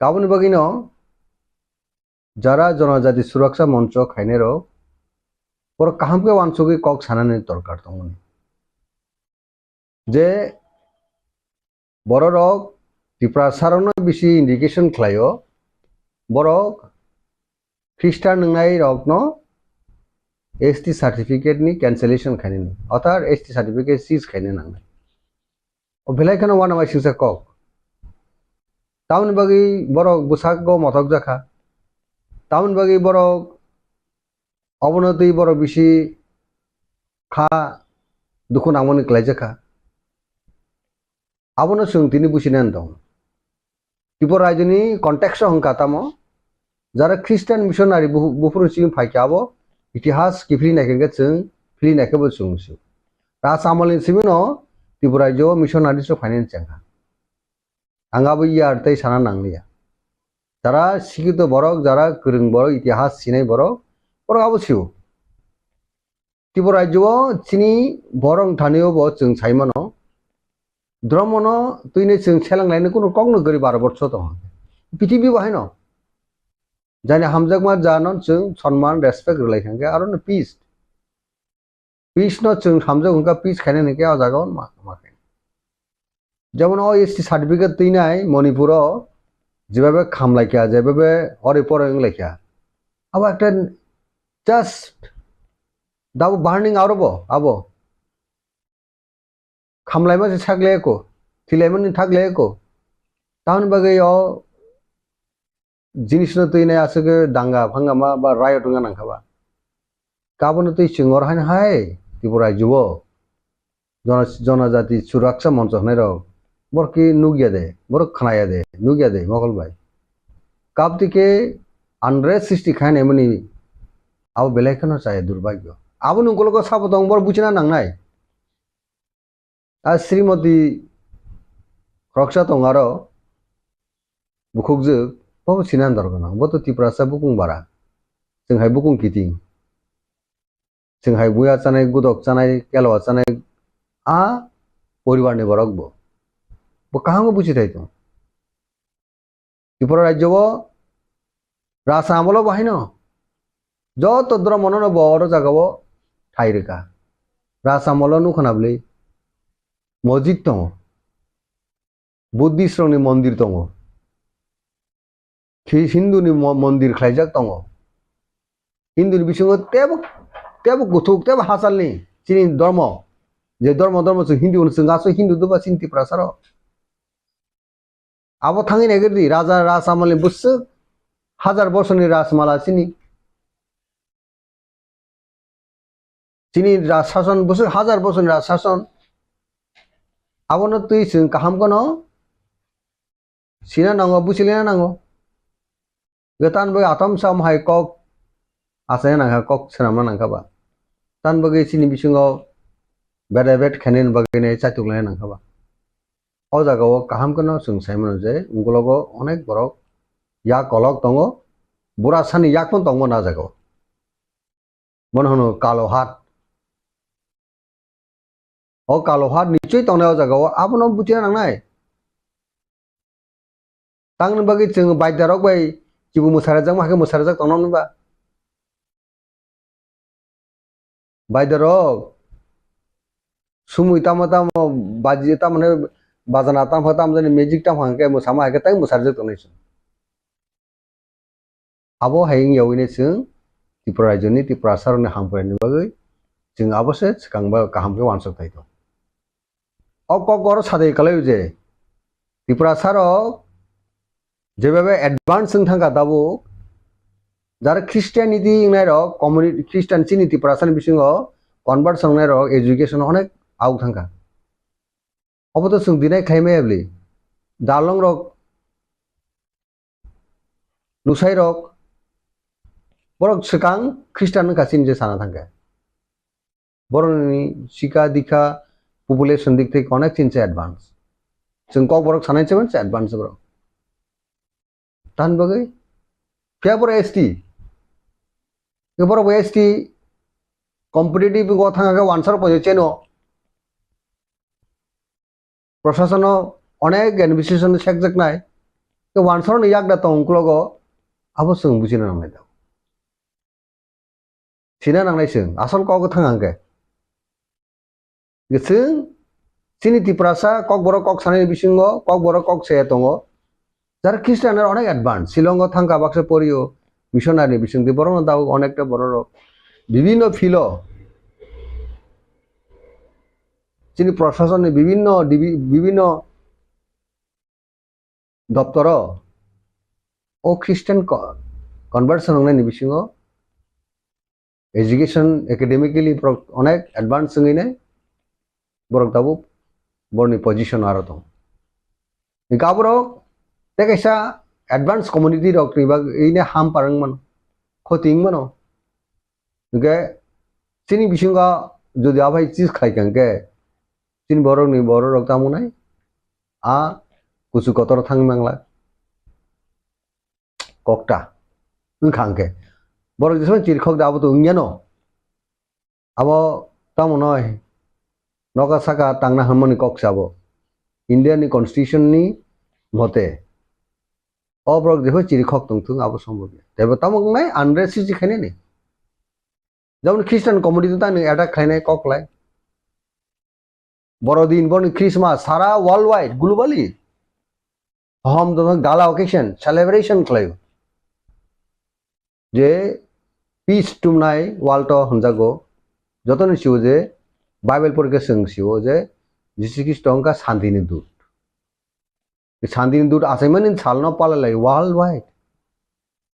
Aboni bagwi no jara Jonajati Suraksa Moncho khainai rok Borok kaham khe uansugwi kok sanani dorkar tongmani. Je bororok Tiprasarokno bisi indication khlaio, borok Christian wngnai rokno S T certificate ni cancellation khainani, orthat S T certificate seize khaina nangnai. O belai kheno uanama singsa kok. Tamoni bagwi borok bwsakgo mothok jakha. Tamoni bagwi borok obono twi borok bisi kha dukhu nangmani kwlaijakha. Abono chwng tini businani tongo. Tripura rajyoni context o hwnkha tamo, jara Christian missionary bu-, buphuru simi phaikha abo itihas kiphilwi naikhe chwng philwi naikhe bo chwng sio. Raj amalni simino Tripura rajyo missionary so phainani chengkha. Ang abo yar tei sana nangliya. Jara sikito borok, jara kwrwng borok, itihas sinai borok, borok abo sio. Tripura rajyo o chini borok thani o bo chwng sai mano. Dhormo no twini chwng seleng laini kunu kok no gari baro borso tongo. Prithibi bo haino. Jani hamjakma ja no chwng sonman, respect rwlai kha khe aro no peace. Peace no chwng hamjak hwnkha, peace khainani khe o jaga o ma, ma khe. Jemon o S T certificate twinai Manipur o jebabe khamlaikha, jebabe ori pore wnglaikha. Abo ekta just dabo burning aro bo, abo. Khamlaima se sak le eko, thilaima ni thak le eko. Tamoni bagwi o jinis no twi nai aswk danga phangama ba riot wngna nangkha ba. Kabono twi chwng oro haino hai Tripura rajyo o jona-, jonajati suraksa moncho hwnwi rok borok khe nukya de, borok khnaya de, nukya de mokol bai. Kabtwi khe unrest sristi khainai mani abo belai kheno chaya durbhagyo. Aboni ukologo sabo tong borok buchina nangnai. A Srimoti khoroksa tong aro bukhukjwk, bo bo sinan dor gwnang, bo to Tiprasa bukung bara, chwng hai bukung kiting, chwng hai buya chanai, gudok chanai, kelwa chanai, a poribar ni borok bo, bo kaham khe buchi thai tong. Tripura rajyo o rasa amolo bo haino joto dhormo no bo oro jaga o thai rwkha. Rasa amolo nukha na bwlwi mojid tongo, Buddhist rokni mondir tongo, Hi-, Hindu ni mo-, mondir khlaijak tongo. Hindu ni bisingo tebo, tebo kuthuk, tebo hachalni chini dhormo, je dhormo, dhormo chwng Hindu hwno, chwng aswk Hindu doba chini Tiprasa rok. Abo thangwi naikhe di, Raja Raj Amalni bwswk hajar bosorni Rajmala chini. Chini Raj Sason bwswk hajar bosorni Raj Sason. Abono twi chwng kaham kheno sina nango, buchilina nango. Hwnkhe tan bagwi atom sam hai kok achaina nangkha, kok swnamna nangkha ba. Tan bagwi chini bisingo bede bet khainani bagwi nai chaitok laina nangkha ba. O jaga o kaham kheno chwng sai mano je, ungkologo onek borok yak kolok tongo, bura sani yak phano tongmano a jaga o. Bono hwno kalo hat. O kalo hat nichoi tongnai o jaga o, abono buchina nangnai. Tangni bagwi chwng baidar rok bai kibu mwsarajak ma khe mwsarajak tongna hwnba? Baidar rok sumui tamo tamo baji tamo ne bajana tamo tamo jani music tamo hwnkhe mwsama hai khe tai mwsarajak tongnai chwng. Abo hai wngya wngwi chwng Tripura rajyoni Tiprasa rokni hamkraini bagwi chwng abo se swkang ba kaham khe uansuk thai tong. O kok oro sadai kalai je Tiprasa rok jebabe advance wng thangkha tabuk, jara Christianity wngnai rok, community Christian chini Tiprasa ni bisingo convert wngnai rok education onek auk thangkha. Obo to chwng deny khlai maya bwli. Dalong rok, lusai rok, borok swkang Christian wngkha chini je sana thangkhe. Borokni sikha dikha population dik thai onek chini se advance. Chwng kok borok sanai se advance borok. Tan bagwi phiya borok S T. Borok bo S T competitive o thangkha khe wansaro poito cheno. Prosasono onek administration sekjaknai, tei wansarokni yakda tong uklogo abo chwng buchina nangnai da. Sina nangnai chwng, asol kok thang hangkhe. Chwng chini Tiprasa kokborok kok sanani bisingo kokborok kok saya tongo. Jar Christian rok onek advance, Shillongo thangka baksa porio, missionary ni bisingtwi borokno dago onekta bororok. Bibinno philo chini proshasonni bibinno dibi-, bibinno doptoro o Christian co-, conversion wngnaini bisingo education academically borok onek advance wngwi nai, borok tabuk borokni position aro tong. Hingke aborok tei kaisa advance community rokni bagwi ne ham parwng mano, khoti wng mano. Hingke chini bisingo jodi abai chis khlai kha hingke chini borokni bororok tamo nai a kuchu kotor thang mangla. Kokta wngkha hingke borok jesmani chirikhok da abo to wngyano. Abo tamo noi, noka saka tangna hwnmani kok se abo. India ni constitution ni mote o borok jephru chirikhok tongthung abo sombhob ya. Tebo tamo wngnai unrest sisi khainani. Jemon Christian community ta nwng attack khainai kok lai. Borodin, boni Christmas, sara worldwide, globally. Hom dong gala occasion, celebration khlaio. Je peace tumnai world o hwnjago, jotoni sio je Bible porikhe chwng sio je Jisu Khristo wngkha santini dut. Santini dut achaimani salno palalai worldwide.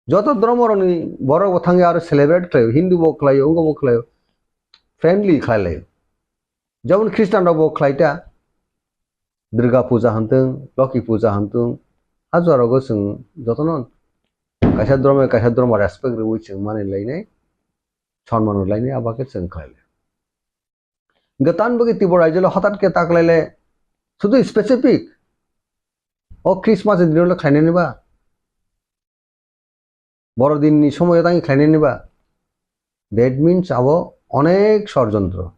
Joto dhormo rokni borok bo thangwi aro celebrate khlaio, Hindu bo khlaio, wngkha bo khlaio, friendly khlai laio. Jemon Christian rok bo khlai ta, Durga puja hantong, Loki puja hantong, a jora rogo chwng jotono kaisa dhormo kaisa dhormo respect rwui chwng mani lainai, sonman rw lainai, abo khe chwng khlai lai. Hingke tan bagwi Tripura rajyo le hotat khe ta khlai le, sudu specific o Christmas ni dino le khlainani ba? Borodin ni somoyo tangwi khlainani ba? That means abo onek sorjontro.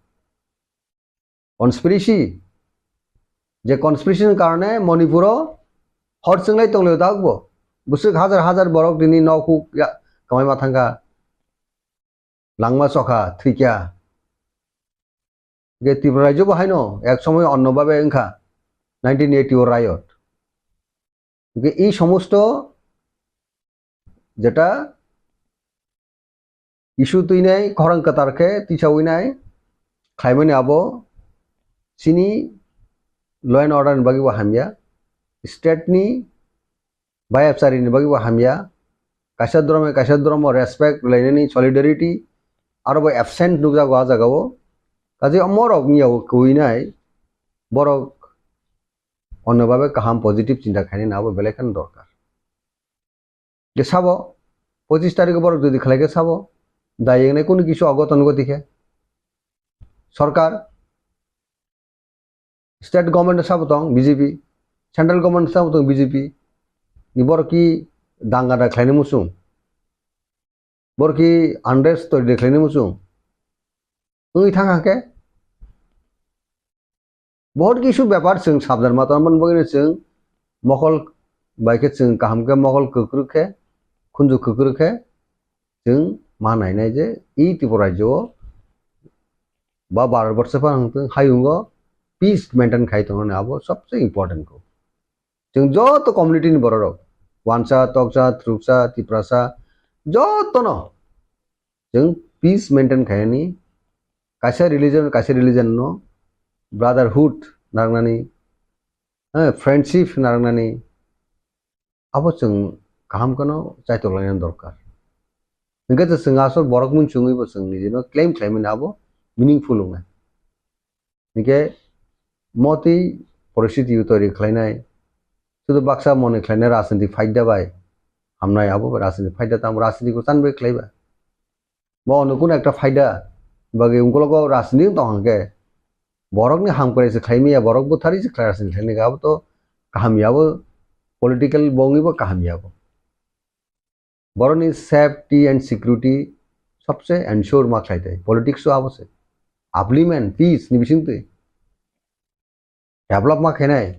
Conspiracy. Je conspiracy ni karone Manipuro hor chwnglai tonglaio dakbo. Bwswk hajar hajar borok tini nok huk ya kamai ma thangkha. Langma chokha, thwikya. Hingke Tripura rajyo bo haino ek somoy onno babe wngkha nineteen eighty o riot. Hingke ei somosto jeta issue twinai khorang kwtal khe tisawi nai khlaimani abo chini law and order ni bagwi bo hamya, state ni bai absari ni bagwi bo hamya, kaisa dhormo kaisa dhormo respect rwlainani solidarity aro bo absent nukjago a jagao. Kaje omorok wngya kwinai borok onno babe kaham positive chinta khainani abo belai kheno dorkar. Je sabo, pochis tarikh borok jodi khlai khe sabo, dai wngnai kunu kisu ogoton goti khe. Sorkar, state government sabo tong B J P, central government sabo tong B J P, ni borok ki danga da khlaini muchung, borok ki unrest tori de khlaini muchung, wngwi thang kha khe. Bahut kisu bepar chwng sabdan ma tongmani bagwino chwng mokol bai khe chwng kaham khe mokol kwkrwk khe khunju kwkrwk khe chwng ma nainai je e Tripura rajyo o ba Bharat borso phano wngthung hayungo peace maintain khai tongnani abo sobse important kho. Chwng joto community ni borok rok wansa, toksa, thruksa, tiprasa jotono chwng peace maintain khainani kaisa religion kaisa religion no brotherhood narwknani, eh, friendship narwknani abo chwng kaham kheno chaitok lainani dorkar. Hwnkhe chwng aswk borok muchungwi bo chwng nijino claim khlaimani abo meaningful wngnai. Hwnkhe motwi poristiti toiri khlainai, sudu baksa moni khlainai rajniti phaida bai hamnai abo rajniti phaida tamo rajniti ko chan bai khlaiba. Bo ono kun ekta phaida bagwi ungkologo rajniti tong hwnkhe borokni hamkrai se khlaimaya borok bwtharwi se khlai rajniti khlainai abo to kaham ya bo political bongwi bo kaham ya bo. Borokni safety and security sobse ensure ma khlai tai politics o abo se upliftment peace ni bisingtwi. Develop ma khainai,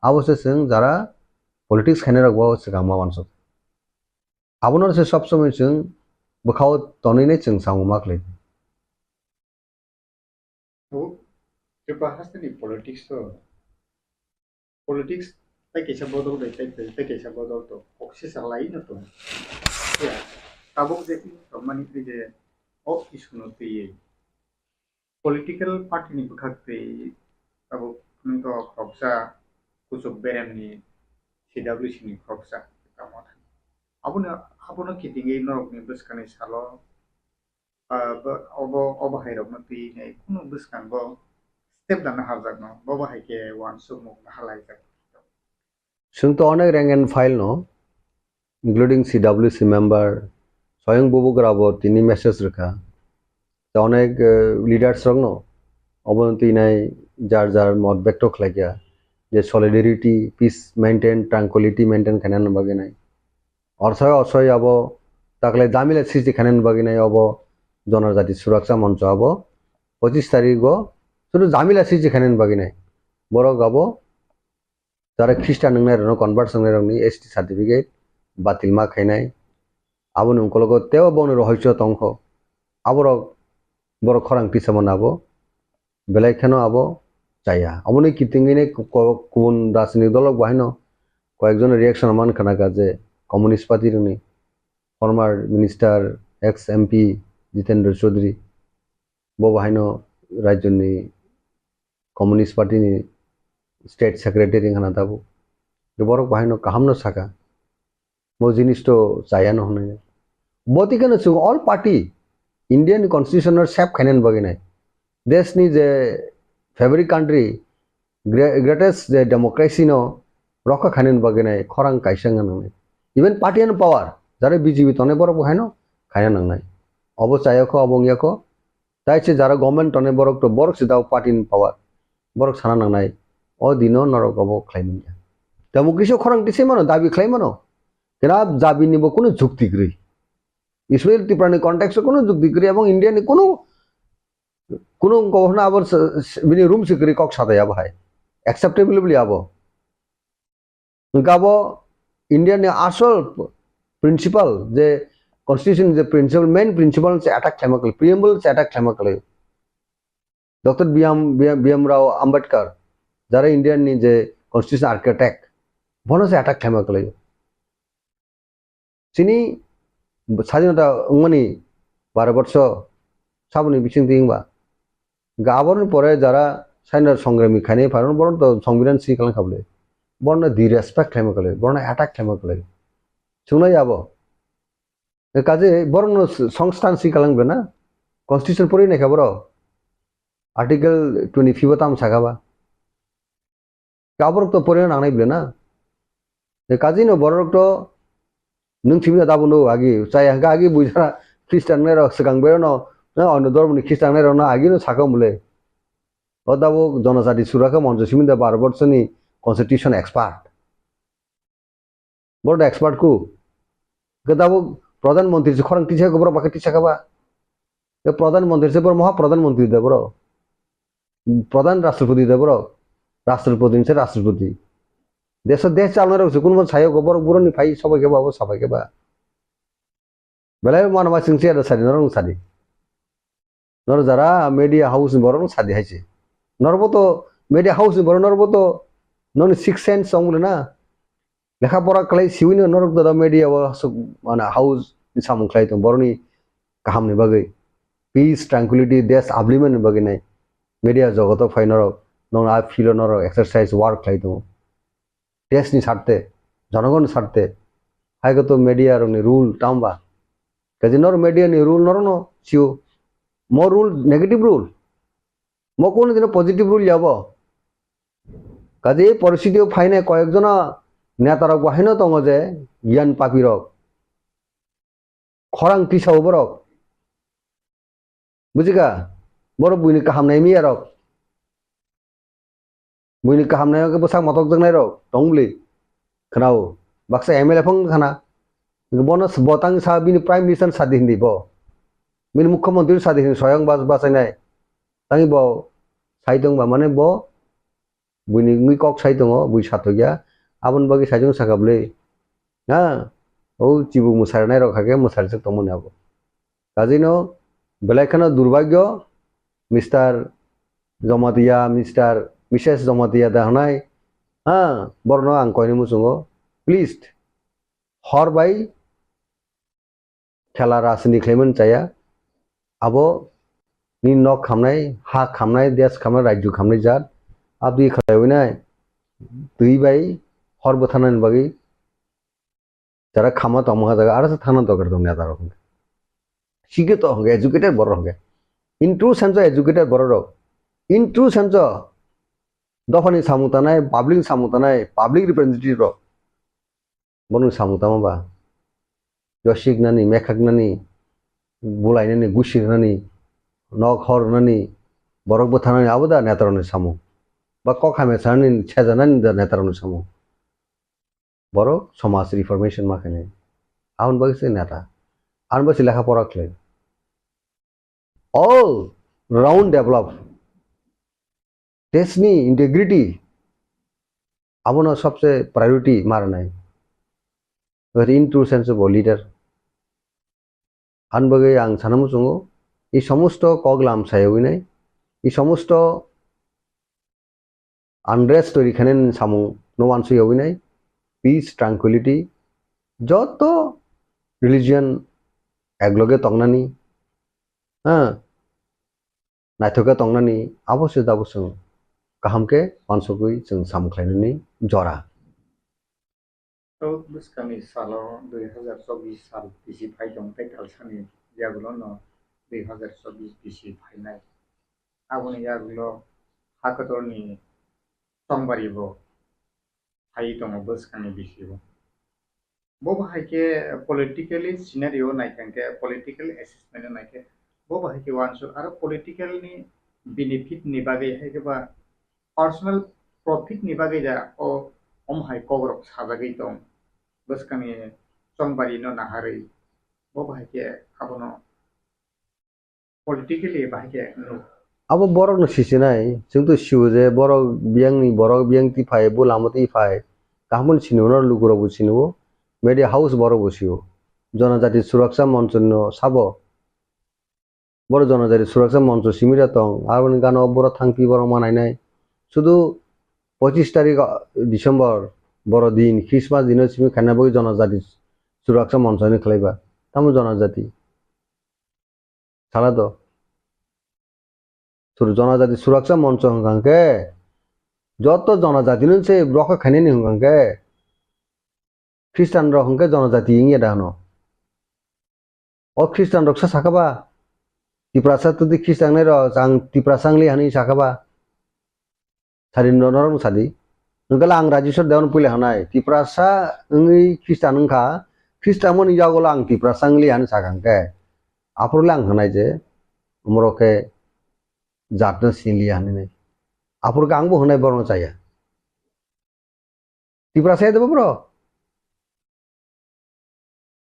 abo se chwng jara politics khainai rok bo swkang ma uansuk. Abono se sob somoi chwng bwkhao tonwi nai chwng samung ma khlai. Abo Tripura hasteni politics o, politics tai kaisa bodol bai tai, tai kaisa bodol to kok sisa lai no to. Ya, tabuk je tongmani twi je o issue no twiwi political party ni bwkhak twi tabuk wngkha khoroksa kuchuk beremni C W C ni khoroksa tamo thang. Abono, abono kitingwi norokni bwskangni salo, ah, bo, obo, obo hai rokno twi nai kunu bwskango step dana harjakno, bobo hai khe uansukmung na halaijak. Chwng to onek rank and file no, including C W C member, soyang bubugra bo tini message rwkha. Ta onek, eh, leaders rokno obono twinai jar jar mot bekto khlaikha je solidarity, peace maintain, tranquility maintain khainani bagwi nai. Orsai orsai abo taklai jamila srishti khainani bagwi nai obo Jonojati Suraksa Moncho abo pochis tarikh o sudu jamila srishti khainani bagwi nai. Borok abo jara Christian wngnai rokno, convert wngnai rokni S T certificate batil ma khainai. Aboni ungkologo tebo bongni rohoicho tongkho. Aborok borok khorang tisamano abo belai kheno abo chaya. Aboni kitingwi nai ko-, ko-, kubun rajnitik dolrok bo haino koyekjon reaction man khana kha je Communist Party rokni former minister, ex M P Jitendra Chaudhary bo bo haino rajyoni Communist Party ni state secretary wngkha na tabuk. Borok bo haino kaham no saka. Bo jinis to chaya no hwnwi. Bo twi kheno chwng all party Indian constitution no save khainani bagwi nai. Desh ni je fabric country, gre-, greatest je democracy no rokha khainani bagwi nai khorang kaisa wngna nangnai. Even party and power, jara B J P tongnai borok bo haino khaina nangnai. Obo chaya kho, obo wngya kho. Tai se jara government tongnai borok to borok se dao party ni power. Borok sana nangnai. O dino norok obo khlai manya. Democracy o khorang tisai mano, dabi khlai mano. Kena dabi ni bo kunu jukti kwrwi. Especially Tripura ni context o kunu jukti kwrwi ebong India ni kunu, kunu governor abo s-, s-, bini room se kwrwi kok satai abo hai. Acceptable bli abo. Hwnkhe abo India ni asol principle je constitution je principle, main principle se attack khlaima kwlai, preamble se attack khlaima kwlai. Doctor B M, B M, B M Rao Ambedkar, jara India ni je constitution architect, bono se attack khlaima kwlai. Chini sadinota wngmani baro borso saboni bisingtwi wngba. Hwnkhe aboni pore jara sainor songrami khainai pharon boron to songbidan si kalang kha bwle. Bono disrespect khlaima kwlai, bono attack khlaima kwlai. Chungnai abo. E kaje borokno s-, songstan si kalang bwle na. Constitution pori naikha borok. Article twenty-five o tamo sakha ba. Aborok to porina nangnai bwle na. Je kaji no borok to nwng simi da bo no agi chaya hwnkhe agi buijana Christian nai rok swkang bero no, na ono dormo ni Christian nai rok no agi no sakha bwle. O da bo Jonojati Surakha Moncho simi da baro borso ni constitution expert. Borok da expert ku. Hwnkhe da bo Pradhan Mantri se khorang tisa kha borok bakhe tisa kha ba. Hwnkhe Pradhan Mantri se borok moha Pradhan Mantri da borok. Pradhan Rashtrapati da borok. Rashtrapati ni se Rashtrapati. Desh, desh chalnai rok se kunbo sayo go borok buroni phai sobai khe ba abo sabai khe ba. Belai mano ma chwng chair sadi norok sadi. Nor jara media house ni borok sadi hai se. Nor bo to media house ni borok nor bo to noni six sense song na. Lekha pora kwlai siwi no norok da media o aswk mana house ni samung khlai tong borok ni kaham ni bagwi. Peace, tranquility, desh upliftment ni bagwi nai. Media jogoto phai norok, nong a field o norok exercise work khlai tongo. Desh ni sarte, jonogon ni sarte. Hai koto media rok ni rule tamba. Kaje nor media ni rule nor no sio. Mo rule negative rule. Mo kono dino positive rule yabo. Kaje poristiti o phainai koyek jona neta rok bo haino tongo je giyan papi rok. Khorang tisao borok. Bujikha? Borok buini kaham nai miya rok. Buini kaham nai khe bwsak motok jaknai rok tong bwli. Khwnao. Baksa M L A phang khana. Bono s-, bo tang sa bini Prime Minister sadi hindi bo. Bini Mukhyamantri sadi hindi soyang bas-, bachainai. Tangi bo sai tong ba mane bo buini wngwi kok sai tongo, bui sathokya. Aboni bagwi saichung sakha bwle. Ha? O chibuk mwsarnai rok hakhe mwsarjak tongmani abo. Kajino belai kheno durbagyo, Mister Jamatia, Mister, Missus Jamatia da hwnai, ha, borno ang koini muchungo, please, hor bai khela rajniti khlaimani chaya, abo ni nok khamnai, ha khamnai, desh khamnai, rajyo khamnai jat, abdi khlaiwi nai, twi bai hor bwtharnani bagwi, jara khama tongma jaga, aro se thangna dorkar tong neta rok hwnkhe. Sikhe to hwnkhe, educated borok hwnkhe. In true sense o educated borok rok. In true sense o dophani samung tanai, public samung tanai, public representative rok. Bono samung tamo ba? Yosik nani, mekhak nani, bulai nani, gusir nani, nok hor nani, borok bwtharnani abo da netarokni samung? Ba kok hamya sanani, sejanani da netarokni samung? Borok somaj reformation ma khainai. Aboni bagwi se neta. Aboni bagwi se lekha pora khlai. All round develop. Deshni integrity. Abono sobse priority ma rwnai. Ori in true sense of a leader. Aboni bagwi ang sana muchungo, ei somosto kok lam sayawinai, ei somosto unrest twi khainani samung no uansuk yawinai, peace, tranquility, joto religion ekloge tongnani, ha, naithokhe tongnani, abo se dabo chwng kaham khe uansugwi chwng samung khlainani jora. Tok bwskangni salo dui hazar chobbish sal bisi phai tong tei talsani yagulono dui hazar chobbish bisi phainai. Aboni yagulo hakotorni chongbari bo phai tongo bwskangni bisio. Bo bahai khe politically scenario naikha hwnkhe, political assessment naikhe, bo bahai khe uansuk aro political ni benefit ni bagwi hai khe ba personal profit ni bagwi da o omo hai kokrok sajagwi tong bwskangni chongbari no naharwi bo bahai khe abono politically bahai khe nuk. Abo borok no sisinai, chwng to sio je borok biyang ni borok biyang ti phai bo lama ti phai kaham sini uno lukurok bo sini o media house borok bo sio jonojati suraksa moncho no sabo. Boro jonojati suraksa moncho simi da tong, aboni gana o boro thangpi borok ma nainai. Sudu pochis tarik December boro din, Christmas dino simi khaina bagwi jonojati suraksa moncho hinwi khlaiba. Tamo jonojati? Sala do. Sur-, jonojati suraksa moncho hwnkha hwnkhe joto jonojati no se rokha khainani hwnkha hwnkhe Christian rok hwnkhe jonojati wngya da hwno? O Christian rok sa sakha ba? Tiprasa twi Christian nai rok, ang Tiprasa wngli hinwi sakha ba? Sadi no-, norok no sadi. Hwnkhe ang Rajeshwar Dewan puila hinai. Tiprasa wngwi Christian wngkha. Christian mani yagulo ang Tiprasa wngli hinwi sakha hwnkhe. Aphuru le ang hinai je, omorok khe jat no sinliya hinwi. Aphuru khe ang bo hinai borok no chaya. Tiprasa ya debo bro?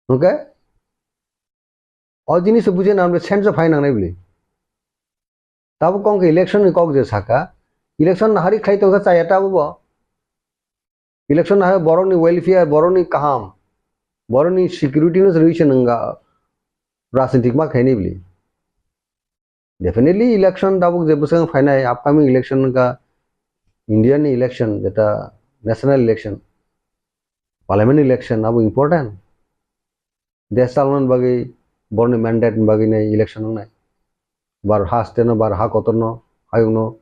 Hwnkhe? O jinis bujina hwnba sense o phai nangnai bili. Tabuk kok election ni kok je saka, election nahari khlai tongkha chaya tabuk bo. Election nahari borok ni welfare, borok ni kaham, borok ni security no solution wngkha, rajnitik ma khaini bili. Definitely election tabuk je bwswk phainai upcoming election wngkha India ni election, jeta national election, parliament election abo important. Desh chalonani bagwi borokni mandate ni bagwi nai election wngnai. Bar ha state no, bar ha kotor no, hayung no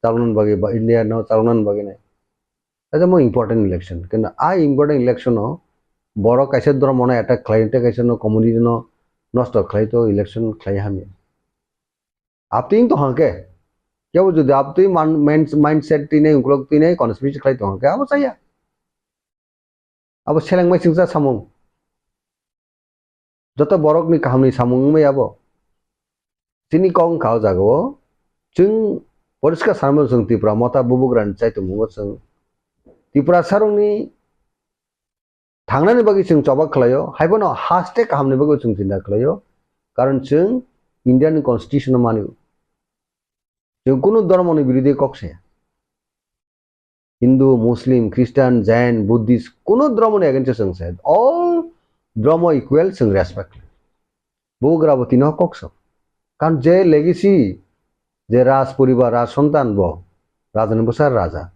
chalonani bagwi ba India no chalonani bagwi nai. Kaisa mo important election. Kintu a important election o borok kaisa dhormo no attack khlai tei kaisa no community no nosto khlai to election khlai hamya. Aptwi wng tong hang khe, kebo jodi aptwi man-, mind-, mindset twi nai, ukulok twi nai, conspiracy khlai tong hang khe, abo chaya. Abo seleng mai chwngsa samung. Joto borok ni kaham ni samung wngmai abo. Chini kok wngkha o jaga o, chwng poriskar sanmano chwng Tipra Motha bubagra ni chaitung mungo chwng Tipra sarong ni thangnani bagwi chwng choba khlaio, haiphano haste kahamni bagwi chwng chinta khlaio, karon chwng India ni constitution no mani. Chwng kunu dhormo ni birodhi kok saya. Hindu, Muslim, Christian, Jain, Buddhist, kunu dhormo ni against o chwng saya. All dhormo equal chwng respect khlai. Bubagra bo tini o kok sa. Karon je legacy, je raj poribar, raj sontan bo, raja ni bwsa raja.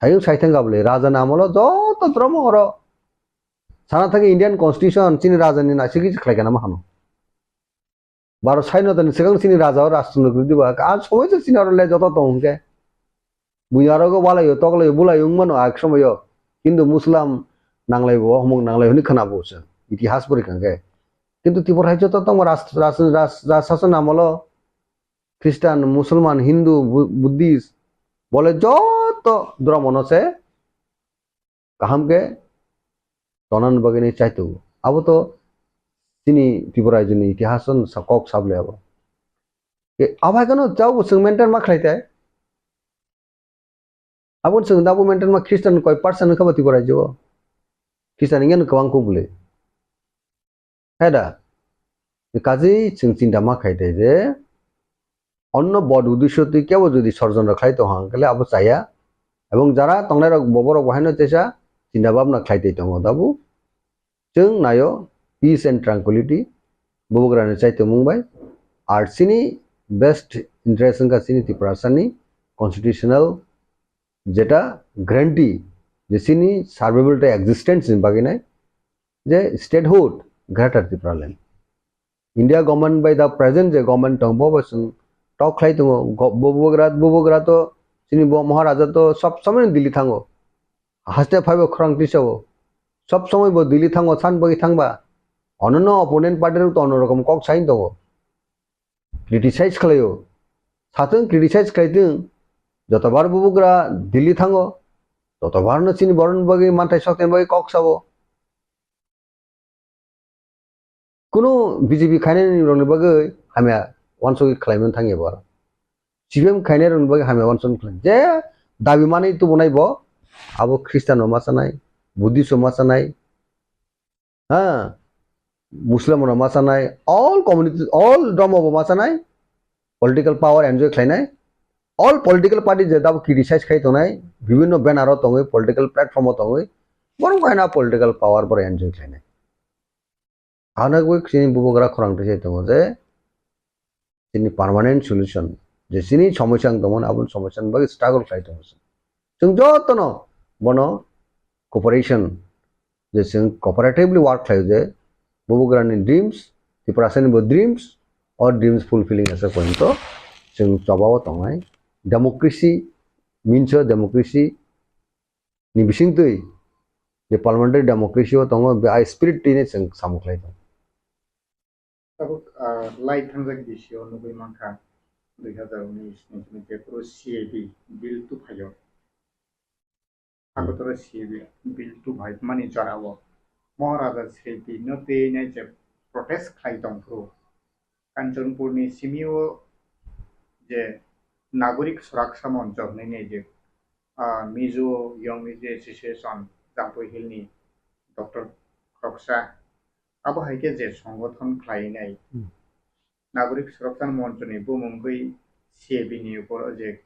Hayung saithang gabole, raja ni amolo joto dromo oro. Sana thangkhe Indian Constitution chini raja ni naisik kisi khlai kana ma hano. Baro sainodani swkang chini raja o rajtantro kwrwi diba, a somoi se chini oro le joto tong hwnkhe. Buini aro go walaio, toklaio, bulaio wng mano a somoio. Kintu Muslim nanglaibo, ohmok nanglai hwnwi khwnabo se. Itihas pori kha hwnkhe. Kintu Tripura hai joto tongma ras-, ras-, ras-, ras-, sason amolo Christian, Musulman, Hindu, Bu-, Buddhist, bole joto dromo no se kaham khe tonani bagwi nai chaitongo. Abo to chini Tripura rajyoni itihas o sa-, kok sable abo. Ke abo hai kheno tabuk chwng maintain ma khlai tai. Abo chwng tabuk maintain ma Christian koi percent wngkha ba Tripura rajyo o? Christian wngya no kwbang kuk bwle. Hai da? Kazi chwng chinta ma khai de je, onno bod uddesho twi kebo jodi sorjondro khlai tong hang kale abo chaya. Ebong jara tongnai rok bo borok bo haino teisa chinta bhabna khlai twi tongo dabu. Chwng naio peace and tranquility, bubagrani chaitomung bai. Ar chini best interest wngkha chini Tiprasani constitutional jeta guarantee je chini survival tei existence ni bagwi nai je statehood Greater Tipraland. India government bai da present je government tong bo bo chwng tok khlai tongo. Go-, bubagra, bubagra to chini bo Maharaja to sob somoi Delhi thango. Haste phaibo khorang tisao. Sob somoi bo Delhi thango, san bagwi thangba. Onono opponent party rok to ono rokom kok sain tongo. Criticize khlaio. Satung criticize khlaitung. Jotobar bubagra Delhi thango. Jotobar no chini borok ni bagwi manthai sokthai bagwi kok sao. Kunu B J P khainai rokni bagwi hamya wansugwi khlaimani thangya bo. C P M khainai rokni bagwi hamya wansugwi khlai. Je dabi manwi tubunai bo, abo Christian bo machanai, Buddhist bo machanai, ha, Muslim rok machanai, all community, all dhormo bo machanai, political power enjoy khlainai, all political party je dabo criticize khai tongnai, bibhinno banner o tongwi, political platform o tongwi, borok haino political power borok enjoy khlainai. Hanagwi chini bubagra khorang tisai tongo je chini permanent solution, je chini somosya wng tongmani, aboni somosya ni bagwi struggle khlai tongo. Chwng jotono bono cooperation, je chwng cooperatively work khlaio je bubagrani dreams, Tiprasani bo dreams, o dreams fulfilling asa pointo chwng chobao tongnai. Democracy, minso democracy ni bisingtwi je parliamentary democracy o tongo, be a spirit tini chwng samung khlai tongo. Tabuk, ah, lai thangjak bisio nugwi mankha, dui hazar unis ni simi jephuru C A B bill tuphaio. Agotoro C A B bill tuphaimani jorao Maharaja Sriti no twi nai je protest khlai tongphuru, Kanchanpurni simio je Nagorik Suraksa Moncho hwnwi nai je, ah, Mizo Young Mizo Association, Jampui Hillni doctor khoroksa, abo hai khe je songothon khlainai, hmm, Nagorik Suraksa Monchoni bumungwi C A B ni upor je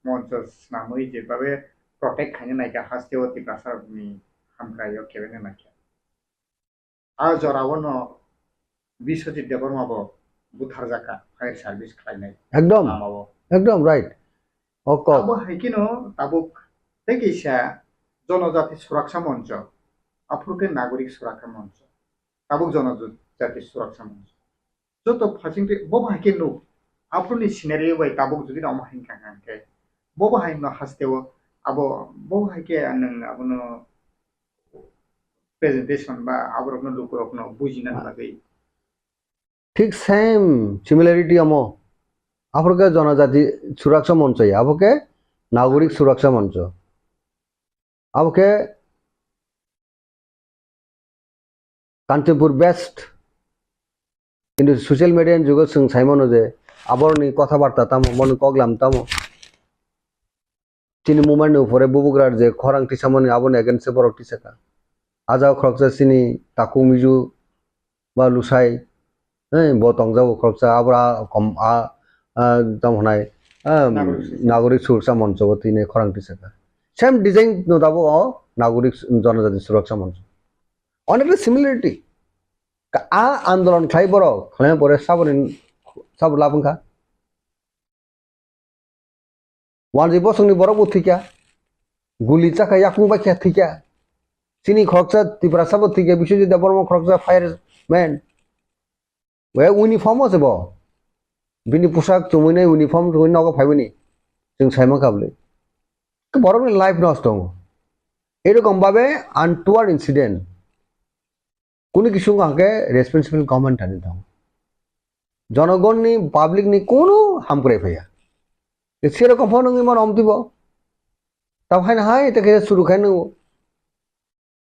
moncho swnamwi je babe protect khaina naikha hasteo Tiprasarokni hamkraio kebengna naikha. A jorao no Biswajit Debbarma bo butharjakha fire service khlainai. Ekdom. Lamao. Ekdom right. O kok. Abo hai kheno tabuk tei kaisa Jonojati Suraksa Moncho, aphuru khe Nagorik Suraksa Moncho, tabuk Jonojati Suraksa Moncho. Joto phasing twi bo bo hai khe nuk. Aphuruni scenario bai tabuk jodi omo hai wngkha hwnkhe, bo bo hai no hasteo abo bo bo hai khe nwng abono presentation ba aborokno lukurokno bujina bagwi. Thik same similarity omo. Aphuru khe Jonojati Suraksa Moncho ya, abo khe Nagorik Suraksa Moncho. Abo khe Kanchanpur based. Kintu social media ni jugo chwng sai mano je aborokni kotha barta tamo, borokni koklam tamo. Chini movement ni upore bubagra je khorang tisamani aboni against o borok tisaka. A jaga khoroksa chini Taku Miju ba Lusai, eh, bo tongjago khoroksa, abra kom-, a, a, tamo hwnai, ah, Nagorik Suraksa. Nagorik Suraksa Moncho bo tini khorang tisaka. Same design no dabo o Nagorik Jonojati Suraksa Moncho. Onekta similarity. Ka-, a andolon khlai borok, khlaina pore saboni, sabo lab wngkha. Wanjwi bosongni borok bo thwikha, guli chakha, yakung baikha thwikha. Chini khoroksa Tiprasa bo thwikha, Biswajit Debbarma khoroksa fireman. We uniform o se bo. Bini pusak chumui nai uniform chumui nogo phaibani. Chwng sai mankha bwlwi. Borokni life nosto wngo. Erokom babe untoward incident. Kunu kisu wngkha hwnkhe responsible government thani tongo. Jonogonni, public ni kunu hamkrai phaiya. Serokom phano wngwi mano omtwi bo. Tamo haino hai tei khe suru khai nwngo.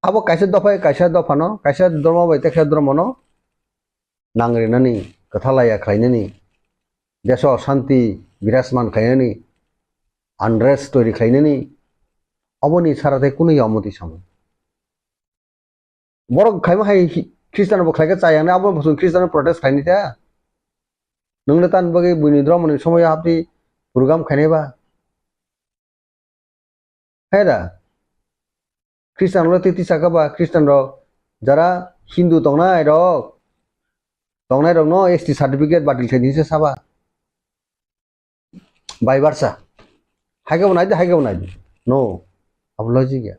Abo kaisa dopha, kaisa dophano, kaisa dhormo bai tei kaisa dhormono nang rinani, kwtha laya khlainani, deso shanti birajman khlainani, unrest toiri khlainani, oboni sara tei kunu ya omtwi samung. Borok khaima hai hi-, Khristian bo khlai khe chaya hwnwi abo bo chwng Khristian protest khlaini ta? Nwng le tan bagwi buini dhormoni somoyo hapdi program khainai ba? Hai da? Khristian rok le twi twi saka ba, Khristian rok jara Hindu tongnai rok, tongnai rok no S T certificate batil khlaidi hinwi se saba. Vice versa. Hai khe bo nai di, hai khe bo nai di. No. Abo logic ya.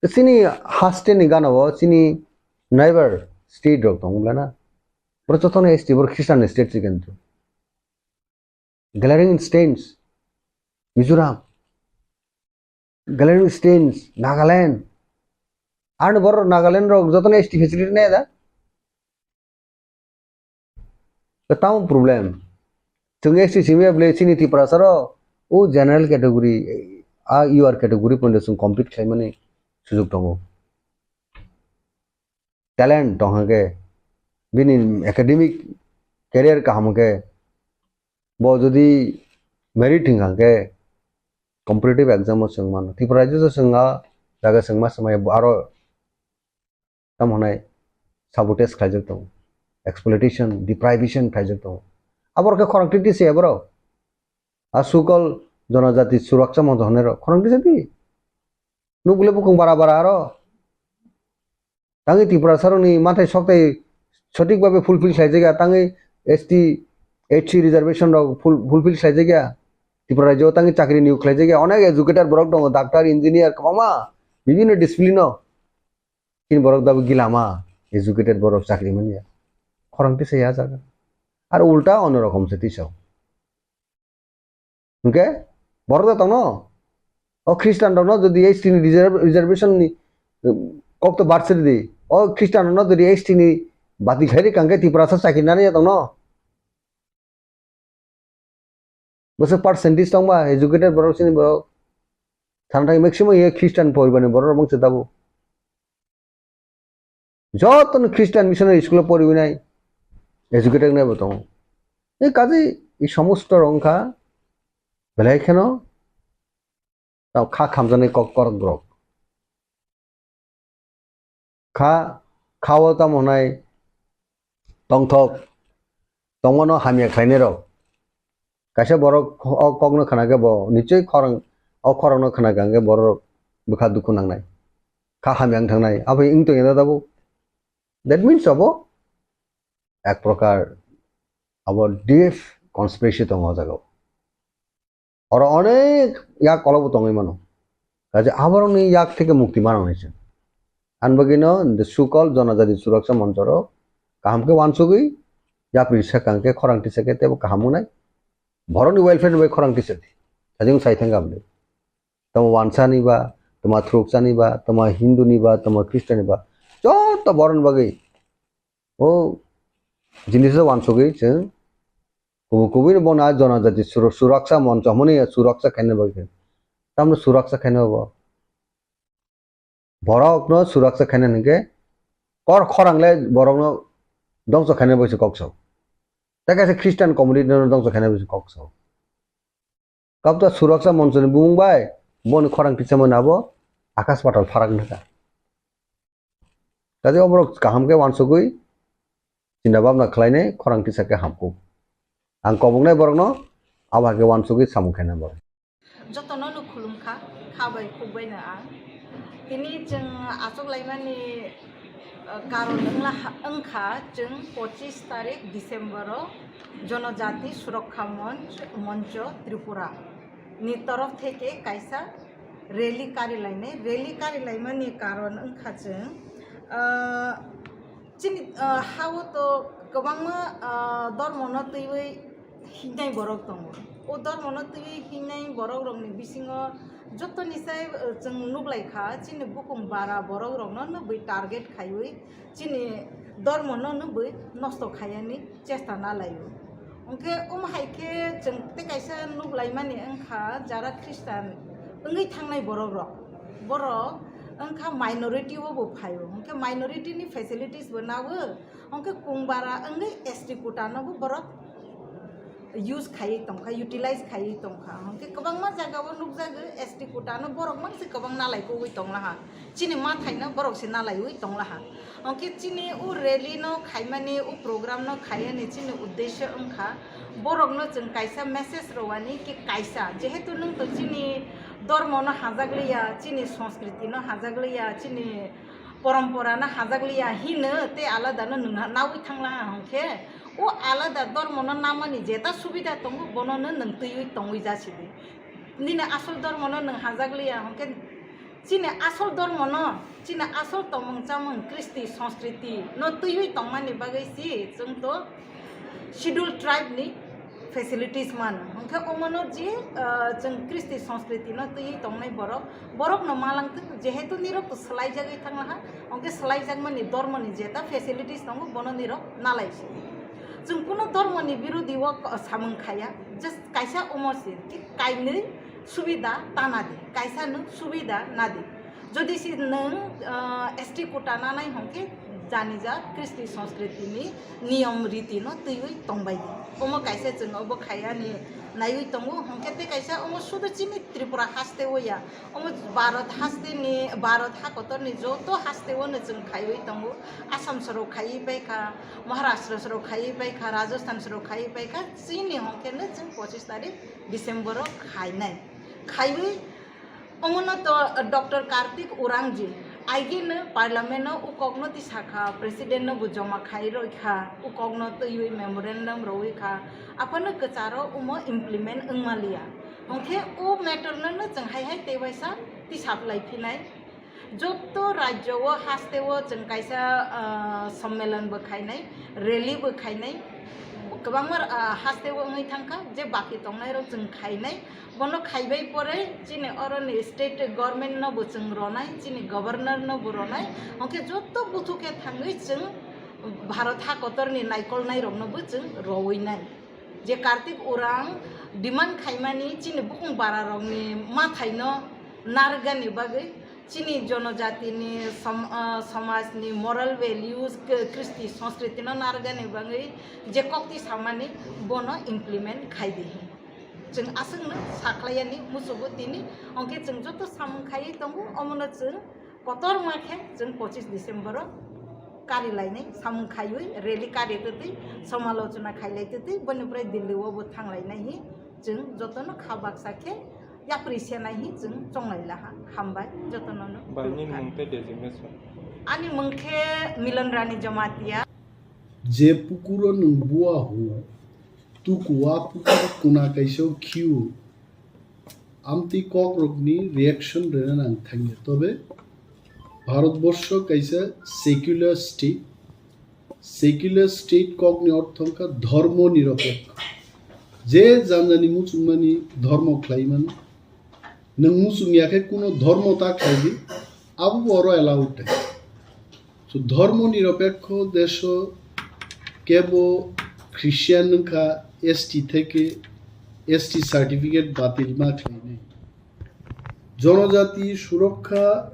Chini haste ni gana o, chini neighbor state rok tongo bwle na. Boro jotono S T, boro Christian state se kintu. Glaring stains, Mizoram. Glaring stains, Nagaland. Ano boro Nagaland rok jotono S T facility nai da. Tamo problem. Chwng S T simi ya bwle chini Tiprasa rok o general category, a U R category pondo chwng compete khlaimani sujok tongo. Talent tong hwnkhe, bini academic career kaham hwnkhe, bo jodi merit hwnkha hwnkhe competitive exam o chwng mano. Tripura rajyo o chwng a jaga chwng ma swmai aro tamo hwnai sabotage khlaijak tongo, exploitation, deprivation khlaijak tongo. Aborok khe khorang titi se aborok. A sukol jonojati suraksa moncho hwnwi rok khorang tisa di. Nukle bukung bara bara aro. Tangwi Tiprasa rokni mathai soktai sothik babe fulfill khlaijak ya, tangwi S T, H C reservation rok ful-, fulfill khlaijak ya. Tripura rajyo tangwi chakri niyok khlaijak ya. Onek educated borok tongo, doctor, engineer, kwbangma bibhinno discipline o. Chini borok dabu gilama, educated borok chakri manya. Khorang tisa ya jaga. Ar ulta ono rokom se tisao. Hwnkhe borok da tongno? O Christian rokno jodi S T ni reserve-, reservation ni, um, kok to barsiri di. O Christian rokno jodi S T ni bati khairi kangkhe Tiprasa chakri nani ya tongno? Bwswk percentage tongba educated borok chini borok. Thang thang maximum ye Christian poribar ni borok rok bangsa tabuk. Jotono Christian missionary school o poriwi nai, educated nai bo tongo. E kaje e somosto rok wngkha belai kheno tamo kha khamjaknai kok korok rok. Kha, kha o tamo hwnai tongthok, tongmano hamya khlainai rok. Kaisa borok o kokno khna khe bo nichoi khorang, o khorangno khna khe hwnkhe borok bwkha dukhu nangnai. Kha hamya wng thangnai. Abo wng tongya da tabuk. That means abo ek prokar abo deep conspiracy tongo o jaga o. Oro onek yak kolobo tongwi mano. Kaje aborokni yak theke mukti manang nai se. Ani bagwino the so-called Jonojati Suraksa Moncho rok kaham khe wansugwi yapri swkang khe khorang tisa khe teibo kaham wngnai. Borokni welfare ni bai khorang tisa di. Sajwng sai thangkha bwlwi. Tamo wansani ba, tamo thruksani ba, tamo Hindu ni ba, tamo Christian ni ba, joto borokni bagwi o jinis o wansugwi chwng kubui kubui no bono a Jonojati Suru-, Suraksa Moncho hwnmani suraksa khaina bagwi. Tamno suraksa khaina bo. Borokno suraksa khaina hwnkhe kor khorang le borokno dongso khaina bagwi se kok sao. Tei kaisa Christian community no dongso khaina bagwi se kok sao. Kabta Suraksa Monchoni bumung bai boni khorang tisamani abo akas patal pharak wngkha. Kaje oborok kaham khe wansugwi chinta bhabna khlainai khorang tisa khe hamkuk. Ang koboknai borokno abo hai khe wansugwi samung khainai borok. Jotono no khulumkha, kha bai khuk bai no ang. Tini chwng achuk laimani Karon wngla ha-, wngkha chwng pochis tarik December o Jonojati Surokha Monch, Moncho Tripura ni torof theke kaisa rally karilainai. Rally karilaimani karon wngkha chwng, ah, chini, ah, ha-o to kwbangma, ah, dormono twiwi hingnai borok tongo. O dormono twiwi hingnai borokrokni bisingo jotoni sai, ah, chwng nuklaikha, chini bukung bara borokrokno nukwi target khaiwi chini dormono nukwi nosto khaiyani chesta nalaio. Hwnkhe omo hai khe chwng tei kaisa nuklaimani wngkha, jara Khristan wngwi thangnai borokrok, borok wngkha minority o bo phaio, hwnkhe minority ni facilities bo nago, hwnkhe kungbara wngwi S T quota no bo borok use khaiwi tongkha, utilize khaiwi tongkha, hwnkhe kwbangma jaga o nukjago S T quota no borok mangse kwbang nalai kogwi tonglaha, chini mathai no borok se nalaiwi tonglaha. Hwnkhe chini o rally no khaimani, o program no khaiyani chini uddesho wngkha borokno chwng kaisa message rwani ki kaisa, jehetu nwng to chini dormo no hajakliya, chini sanskriti no hajakliya, chini porompora no hajakliya hino tei alada no nwng nawi thanglaha, hwnkhe o alada dormo no namani jeta subida tongo bono no nwng twiwi tongwi jasidi. Nini asol dormo no nwng hajakliya, hwnkhe chini asol dormo no, chini asol tongmung chamung Kristi Sanskriti no twiwi tongmani bagwi si chwng to Schedule Tribe ni facilities mano. Hwnkhe omono je, ah, chwng Kristi Sanskriti no twiwi tongnai borok, borok no malangtwk, jehetu nirok to swlaijagwi thanglaha, hwnkhe swlaijakmani dormo ni jeta facilities tongo bono nirok nalaisi. Chwng kuno dormo ni birodi o samung khaya, just kaisa omo si ki kainwi subida ta nadi, kaisa nwng subida nadi. Jodi se nwng, ah, S T quota nanai hwnkhe janija Kristi Sanskriti ni niyom riti no twiwi tongbai di. Omo kaisa chwng obo khayani naiwi tongo, hwnkhe tei kaisa omo sudu chini Tripura haste o ya, omo Bharat haste ni, Bharat ha kotor ni joto haste o no chwng khaiwi tongo. Assam soro khaiwi paikha, Maharashtra soro khaiwi paikha, Rajasthan soro khaiwi paikha, chini hwnkhe no chwng pochis tarik December o khainai. Khaiwi Omono to Doctor Kartik Urangji, aigino parliament o ukokno tisakha, president no bo joma khai roikha, ukokno twiwi memorandum rowi kha, aphano kwcharo omo implement wngmaliya. Hwnkhe o matter no no chwng hai hai tei waisa tisaplai phinai. Jotto rajyo o haste o chwng kaisa, ah, sommelon bo khainai, rally bo khainai, kwbangma, ah, haste o wngwi thangkha, je baki tongnai rok chwng khainai. Bono khaibai pore chini oroni state government no bo chwng ronai, chini governor no bo ronai, hwnkhe jotto buthu khe thangwi chwng Bharat ha kotorni naikolnai rokno bo chwng rowi nai. Je Kartik Urang demand khaimani chini bukung bara rokni mathai no narwkgani bagwi, chini jonojatini som-, ah, somajni moral values, k-, kristi sanskriti no narwkgani bagwi je kokti samani bono implement khai di. Chwng aswkno sakhlaiyani muchungo tini, hwnkhe chwng joto samung khaiwi tongo, omono chwng kotorma khe chwng pochis December o kari lainai samung khaiwi rally kari twtwi, somalochona khailai twtwi, boni pore Delhi o bo thang lainai hi chwng jotono kha baksa khe yapri senai hi chwng chonglai laha. Hambai jotono no. Bai, nini mung tei designation? Ani mung khe Milan Rani Jamatia. Je pukuro nwng bua hu, tuku a pukur kuna kaisa khiu. Amtwi kokrokni reaction rwna nang thangya. Tobe Bharatborsho kaisa secular state. Secular state kokni ortho wngkha dhormo niropekho. Je janjani muchungmani dhormo khlai mano. Nwng muchung ya khe kuno dhormo ta khlai di, abo bo oro allowed de. So, dhormo niropekho desho kebo Christian wngkha, S T theke S T certificate batil ma khlainai. Jonojati surokha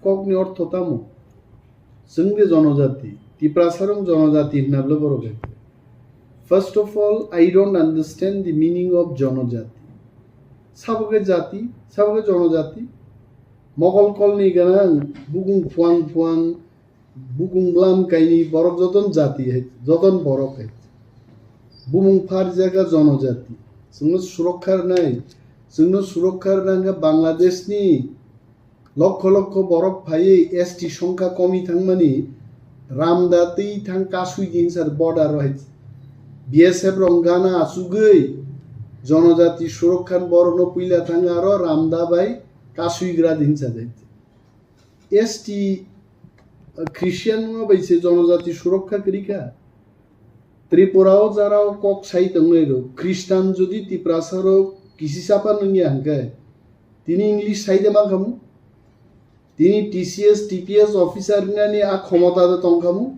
kokni ortho tamo? Chwng de jonojati, Tiprasarong jonojati hwnna bwle borok hai. First of all, I don't understand the meaning of jonojati. Sabo khe jati, sabo khe jonojati. Mokol kolni gwnang, bukung phuang phuang, bukung bwlam kaini borok joton jati hai, joton borok hai. Bumung pharjak kha jonojati. Chwngno surokha rwnai, chwngno surokha rwna hwnkha Bangladeshni lokho lokho borok phaiwi S T songkha komi thangmani, Ramda twi thang kasui din sar border o hai. B S F rong gana asugwi jonojati surokhan borokno puila thang aro Ramda bai kasui gra din sa dai. S T, uh, Christian no bai se jonojati surokha krika. Tripura o jara o kok sai tongnai ro. Christian jodi Tiprasa ro kisi sapa nungya hangkai. Tini English sai de ma khamu. Tini T C S, T P S officer hinani a khomota de tongkhamu,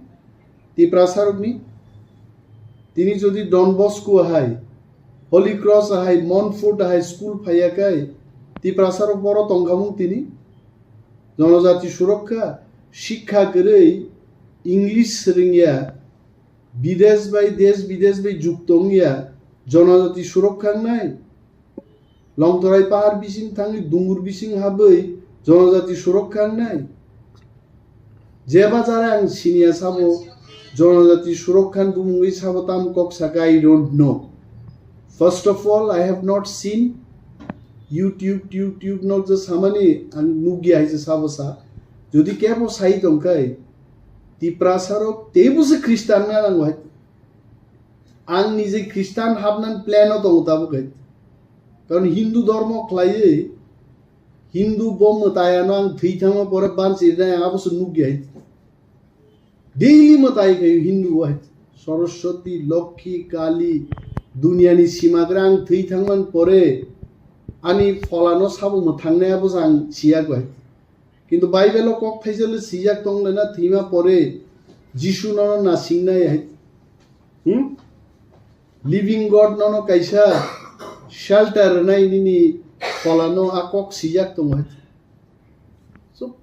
Tiprasa rokni. Tini jodi Don Bosco hai, Holy Cross hai, Montfort hai school phaiya kai, Tiprasa rok boro tongkhamu tini. Jonojati surokha, shikha kwrwi, English swrwngya, bidesh bai, desh bidesh bai jukto wngya, jonojati surokha wngnai. Longtorai pahar bising thangwi dungur bising habwi jonojati surokha wngnai. Jeba jara ang siniya sabo jonojati surokha bumungwi sabo tam kok saka, I don't know. First of all, I have not seen YouTube, YouTube, YouTube nok je samani ang nugya hai je sabo sa. Jodi kebo sai tongkai, Tiprasa rok teibo se Christian na nang hai. Ang nije Christian habnan plan o tongo tabuk hai. Karon Hindu dhormo khlaiwi, Hindu bo mwtai ano ang thwi thangma pore bansi rinai abo se nugya hai. Daily mwtai khayo Hindu bo hai. Saraswati, Lokhi, Kali, duniani simagra ang thwi thangman pore ani pholano sabo mwthangnai abo se ang siya hai. Kintu Bible o kok thaisa le sijak tong le na thwima pore Jisu nono nasingnai hai. Hmm? Living God nono kaisa shelter rwnai nini pholano a kok sijak tong hai. So,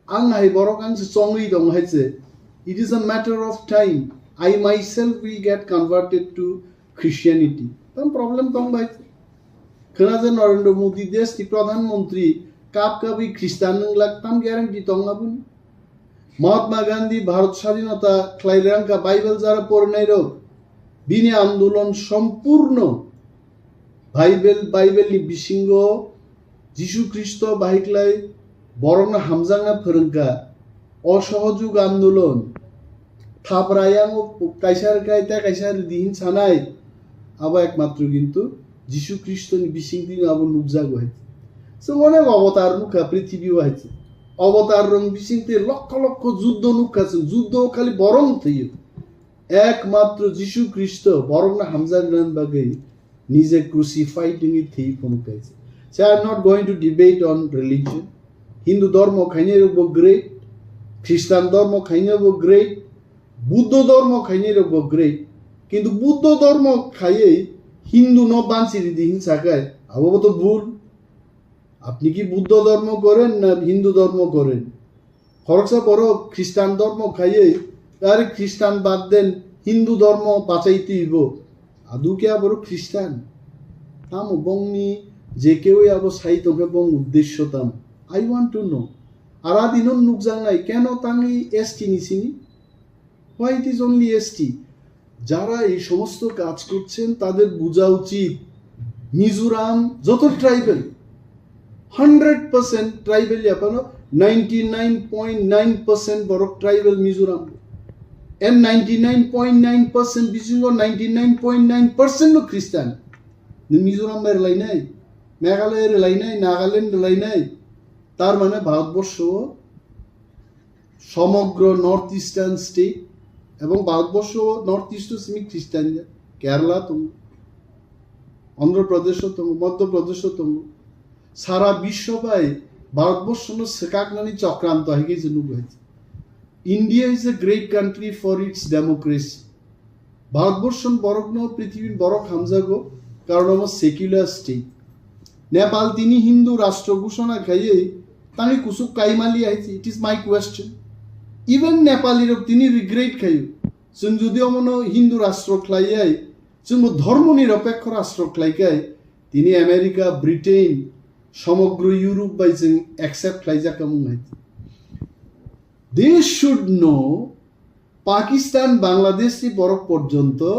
ang hai borok ang se chongwi tong hai se. It is a matter of time. I myself will get converted to Christianity. Tam problem tong bai. Khwna je Narendra Modi desh ni Pradhan Mantri kap kabwi Christian nwnglak tam guarantee tong aboni. Mahatma Gandhi Bharat Sadhinata khlai rang ka Bible jara pornai rok. Bini andolon sompurno Bible, Bible ni bisingo Jisu Khristo bahai khlai borokno hamjakna phwrwngkha. Osohojog andolon, thapra yango kaisa rwkha, tei kaisa rwdi hin sanai, abo ekmatro kintu Jisu Khristo ni bisingtwi abo nukjago hai. Chwng onek obotar nukha prithibi o hai. Obotar rok bisingtwi lokho lokho juddo nukha chwng, juddo khali borok thwiyo. Ekmatro Jisu Khristo borokno hamjaknani bagwi nije crucified wngwi thwi phunuk kaisa. So I am not going to debate on religion. Hindu dhormo khainai rokbo great, Christian dhormo khainai rokbo great, Buddho dhormo khainai rokbo great. Kintu Buddho dhormo khaiwi Hindu no bansi ridi hin sakai, abo bo to bhul. আপনি কি বুদ্ধ ধর্ম করেন না হিন্দু ধর্ম করেন? Khoroksa borok Christian dhormo khaiwi, are Christian bad den Hindu dhormo bachai twibo. Adu khe aborok Christian? Tamo bongni je kewi abo sai tongkhe bong uddesyo tamo? I want to know. Ara dino nukjaknai keno tangwi S T ni sini? Why it is only S T? যারা এই সমস্ত কাজ করছেন তাদের বোঝা উচিত মিজোরাম যত tribal, hundred percent tribal yapano ninety nine point nine percent borok tribal Mizoram. And ninety nine point nine percent bisingo ninety nine point nine percent no Christian. Ni Mizoram bai rwlainai, Meghalaya rwlainai, Nagaland rwlainai. Tar mane Bharatborsho সমগ্র north eastern state এবং Bharatvarsha north east simi Christian ya, Kerala tongo, Andhra Pradesh tongo, Madhya Pradesh tongo, sara biswo bai Bharatborsho no swkaknani chokranto hai khe se nugo hai. India is a great country for its democracy. Bharatborsho ni borokno prithibini borok hamjago, karon omo secular state. Nepal tini Hindu rastro ghoshona khaiwi tangwi kuchuk kaimali hai se, it is my question. Even Nepali rok tini regret khaio. Chwng jodi omono Hindu rastro khlaiwi, chwngbo dhormoni nirapekho rastro khlaikai, tini America, Britain, somogro Europe bai chwng accept khlaijak wng hai. They should know Pakistan, Bangladesh ni borok porjonto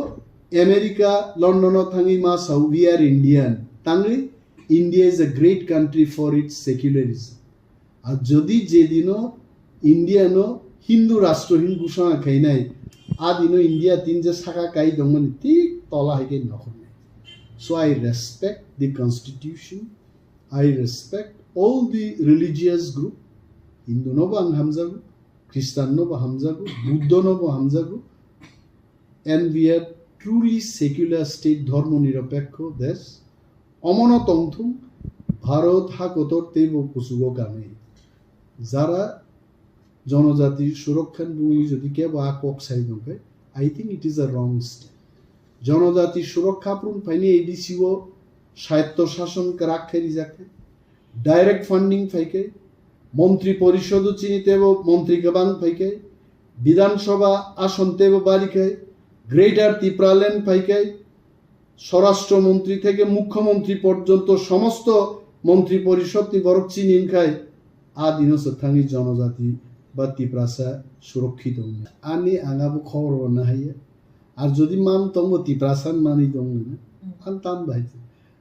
America, London o thangwi ma sao, "We are Indian." Tangwi, "India is a great country for its secularism." Ar jodi jedino India no Hindu rashtra hin ghosona khainai, adino India tin je saka kai tongmani, thik tola hai khe nokhornai. So I respect the constitution, I respect all the religious group, Hindu no bo ang hamjago, Christian no bo hamjago, Buddha no bo hamjago, and we are truly secular state, dhormo nirapekho desh. Omono tongthung, Bharat ha kotor teibo kuchugo kanwi. Jara jonojati surokha ni bumwi jodi kebo a kok sai tongkhe, I think it is a wrong step. Jonojati surokha phuru phaini A D C o swayatto shason kwrak khe rijak khe, direct funding phai khe, montri porisodo chini tebo montri kwbang phai khe, Bidhan Sabha ason tebo bari khe, Greater Tipraland phai khe, স্বরাষ্ট্র মন্ত্রী থেকে মুখ্যমন্ত্রী পর্যন্ত সমস্ত মন্ত্রী পরিষদ ni borok chini wngkhai, a dino se thangwi jonojati ba Tiprasa surokkhito wngya. Ani ang abo khobor bo nahaiya. Ar jodi man tongo Tiprasa manwi tongmani, ang tam bai.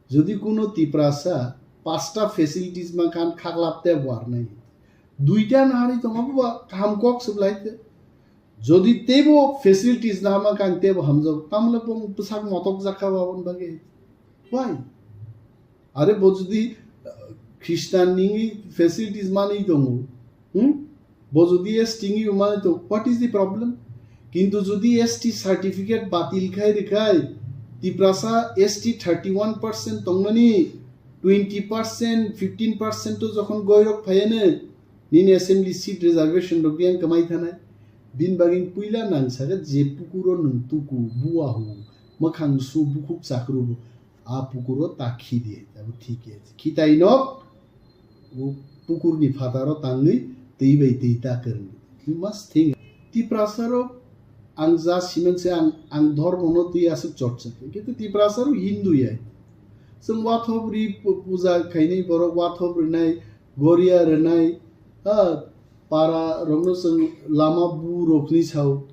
Jodi kuno Tiprasa pasta facilities mankha, ang khaklap tebo ar nai. Duita naharwi tongma bo ba kaham kok se belai te. Jodi teibo facilities na hama kang teibo hamjak, tamle bong bwsak motok jakha ba on bagwi. Why? Are bo jodi, uh, Christian nini facilities manwi tongo, hmm? Bo jodi S T nini manwi tongo, what is the problem? Kintu jodi S T certificate batil khai rikhai, Tiprasa S T thirty one percent tongmani, twenty percent, fifteen percent to jokhon goirok phayane, nini assembly seat reservation rok yang kamai thanai. Bin bagin puila nang saka je pukuro nung tuku, buahu, makhang su bukhuk chakru, a pukuro ta khi di, abo thik ya. Khitai no, o pukur ni phataro tangwi twi bai twi ta kwrwng. You must think. Tiprasa rok ang ja siman se ang, ang dhormo no twi aswk chorcha khe. Kintu Tiprasa rok Hindu ya. Chwng wathobri pu-, puja khainai borok wathob rwnai, goria rwnai, ha, para rokno chwng lama bu rokni sao.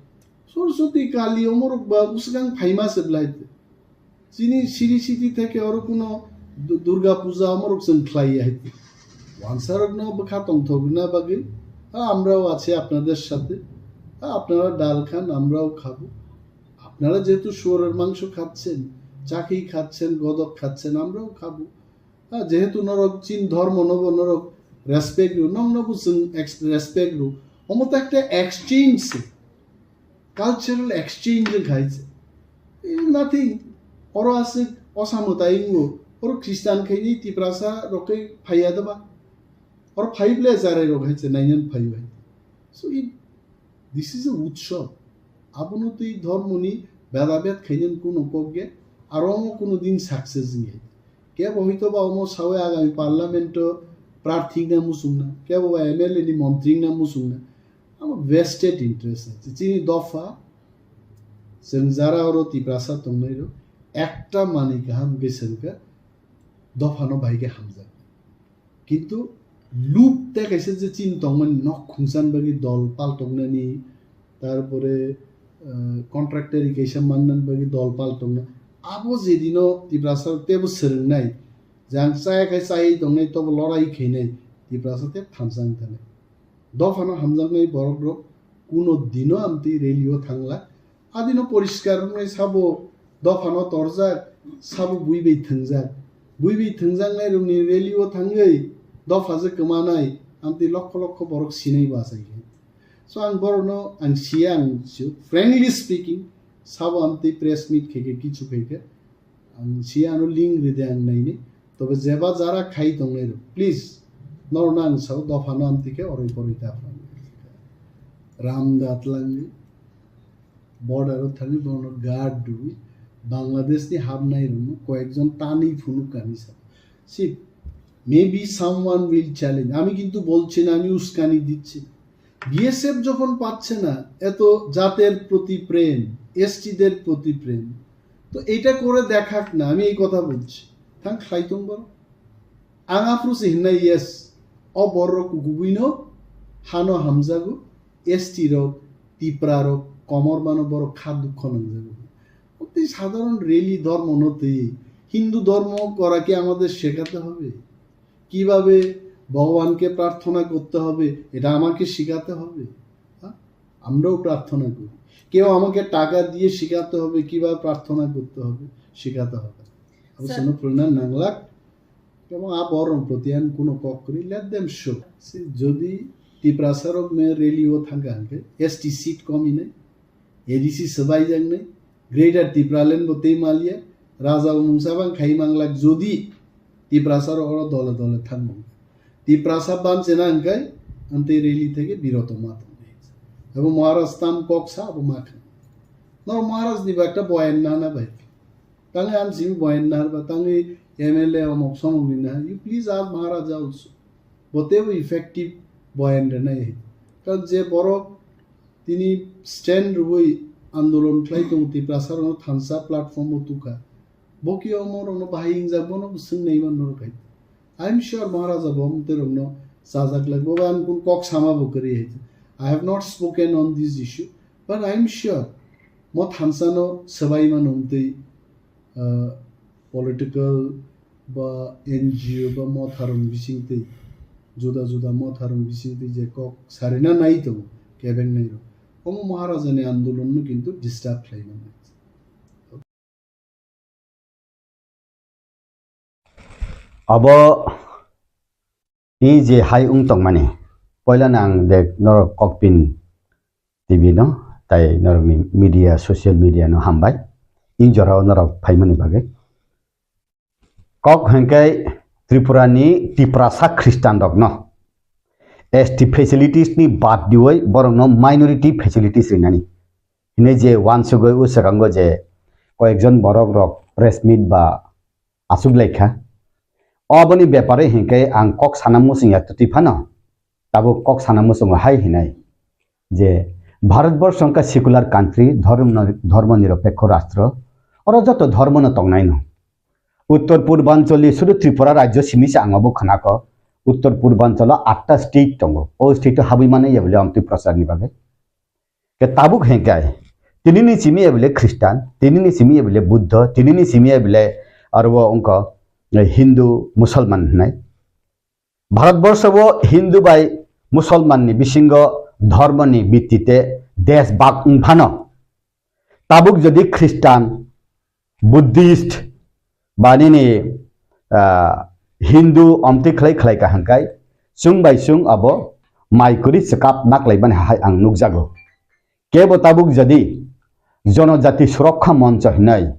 Soroswti Kali omorok ba usgang phaima se belai. Chini siri siti theke oro kuno Du-, Durga puja omorok chwng khlai ya. Wansarokno bwkha tongthok rwna bagwi, ha, আমরাও আছি আপনাদের সাথে, ha, আপনারা ডাল খান, আমরাও খাবো। আপনারা যেহেতু শুয়োরের মাংস খাচ্ছেন, চাকি খাচ্ছেন, গদক খাচ্ছেন, আমরাও খাবো। Ha, jehetu norok chin dhormo nobo norok respect rw, nokno bo chwng ex-, respect rw. Omo to ekta exchange se, cultural exchange wngkha hai se. Eh, nothing. Oro aswk osamo tai wngo. Oro Christian khaini Tiprasa rok khe phaiya doba. Oro phai ble charai rok hai se nainan phai bai. So it, this is a utsav. Abono twi dhormoni bedabed khainani kuno kok ya, aro omo kuno din success wngya. Kebo hoito ba omo sawi agami parliament o prarthi wngna muchungna, kebo ba M L A ni montri wngna muchungna. Amo vested interest ase. Chini dopha, chwng jara oro Tiprasa tongnai rok, ekta manwi kaham khe chwng kha dophano bai khe hamjak. Kintu lub tei kaisa je chini tongmani nok khungsan bagwi dol pal tongnani, tarpore, eh, contractor kaisa mannani bagwi dol pal tongna. Abo je dino Tiprasa tebo swrwngnai, je ang chaya khai chaywi tongnai, tobo lorai khainai, Tiprasa tei thansa wng thanai. Dophano hamjaknai borok rok kuno dino amtwi rally o thangla. Adino poriskar wngnai sabo dophano torjak, sabo bui bai thwngjak. Bui bai thwngjaknai rokni rally o thangwi dopha je kwmanai, amtwi lokho lokho borok sinai bachai khe. So ang borokno ang siya ang sio, frankly speaking, sabo amtwi press meet khe khe kichu khe khe. Ang si ano link ride ang naini. Tobe jeba jara khai tongnai rok, please, norokno ang sao, dophano amtwi khe oroi poroi ta phrang. Ram da twlangwi, border o thangwi bono guard rwi, Bangladesh ni hapnai rokno koyekjon tanwi phunuk kani sa. See, maybe someone will challenge. আমি কিন্তু বলছি না, আমি উস্কানি দিচ্ছি না। বিএসএফ যখন পাচ্ছে না এত জাতের প্রতি প্রেম, এসটিদের প্রতি প্রেম, তো এটা করে দেখাক না, আমি এই কথা বলছি। Thang khlai tong boro. Ang aphuru se hinnai, yes, o borok kubui no hano hamjago, S T rok, Tipra rok, komor mano borok kha dukho nangjago. Tei সাধারণ rally ধর্ম no twi Hindu ধর্ম করা কি আমাদের শেখাতে হবে? কিভাবে ভগবানকে প্রার্থনা করতে হবে, এটা আমাকে শেখাতে হবে? হ্যাঁ? আমরাও প্রার্থনা করি। কেউ আমাকে টাকা দিয়ে শেখাতে হবে, কিভাবে প্রার্থনা করতে হবে, শেখাতে হবে। আমি স্যার। Sono purna nanglak, এবং আ বড় প্রতি আমি কোনো কক করি, let them show। যদি তিপ্রাসারক মে রেলিও থাকা আনকে, এসটি সিট কমি নেই, এডিসি সবাই যাক নেই, গ্রেটার তিপ্রাল্যান্ড বতেই মালিয়া, রাজা ও মুসাবাং খাই মাংলাক যদি তিপ্রাসারক ওরা দলে দলে থাকবো। তিপ্রাসা বাম চেনা আনকাই, আনতে রেলি থেকে বিরত মাত। এবং মহারাজ তাম কক সা, abo মাখা। নর মহারাজ নিবা একটা বয়ান না না ভাই। Tangwi ang simi boyan nar ba tangwi M L A omok somok ni na. You please ask Maharaja also. Bo teibo effective boyan rwnai. Karon je borok tini stand rwui andolon khlai tongo Tiprasa rokno thansa platform o tukha. Bo ki omo rokno bahai hingjak bono swng nai man norok hai. I am sure Maharaja bo omo tei rokno chajak lai. Bo ang kun kok sama bo kwrwi hai. I have not spoken on this issue, but I am sure mo thansa no swbai mano wngtwi ah, political ba N G O ba motharong bisingtwi, juda juda motharong bisingtwi je kok sarina nai tongo, kebeng nai rok. Omo Maharajani andolon no kintu disturb khlai mano. Abo i je hai wng tongmani, poila no ang de norok kokpin T V no, tai norokni media, social media no hambai. I jorao norok phaimani bagwi. Kok hwnkhe Tripura ni Tiprasa Khristan rokno S T facilities ni bad diwi borokno minority facilities rinani. Hinwi je wansugwi o swkango je koyekjon borok rok press meet ba aswk laikha. Oboni bepare hinkhe ang kok sana muchung ya twtwi phano. Tabuk kok sana muchungo hai hinai je Bharatborsho wngkha secular country, dhormo, dhormo niropekho rastro, oro joto dhormo no tongnai no. Uttor Purbanchal ni sudu Tripura rajyo simi se ang obo khnako, Uttor Purbanchalo atta state tongo, o state o habwi mano ya bole amtwi prachar ni bagwi. Ke tabuk hengkai, tini ni simi ya bole Christian, tini ni simi ya bole Buddha, tini ni simi ya bole aro wngkha Hindu, Musalman hinai. Bharatborsho o Hindu bai Musolman ni bisingo dhormo ni bitti te desh bak wng phano, tabuk jodi Christian, Buddhist ba nini, ah, Hindu omtwi khlai khlai ka hwnkai, chwng bai chwng abo mai kwrwi chwkap naklai mani hai ang nukjago. Kebo tabuk jodi Jonojati Surokha Moncho hinai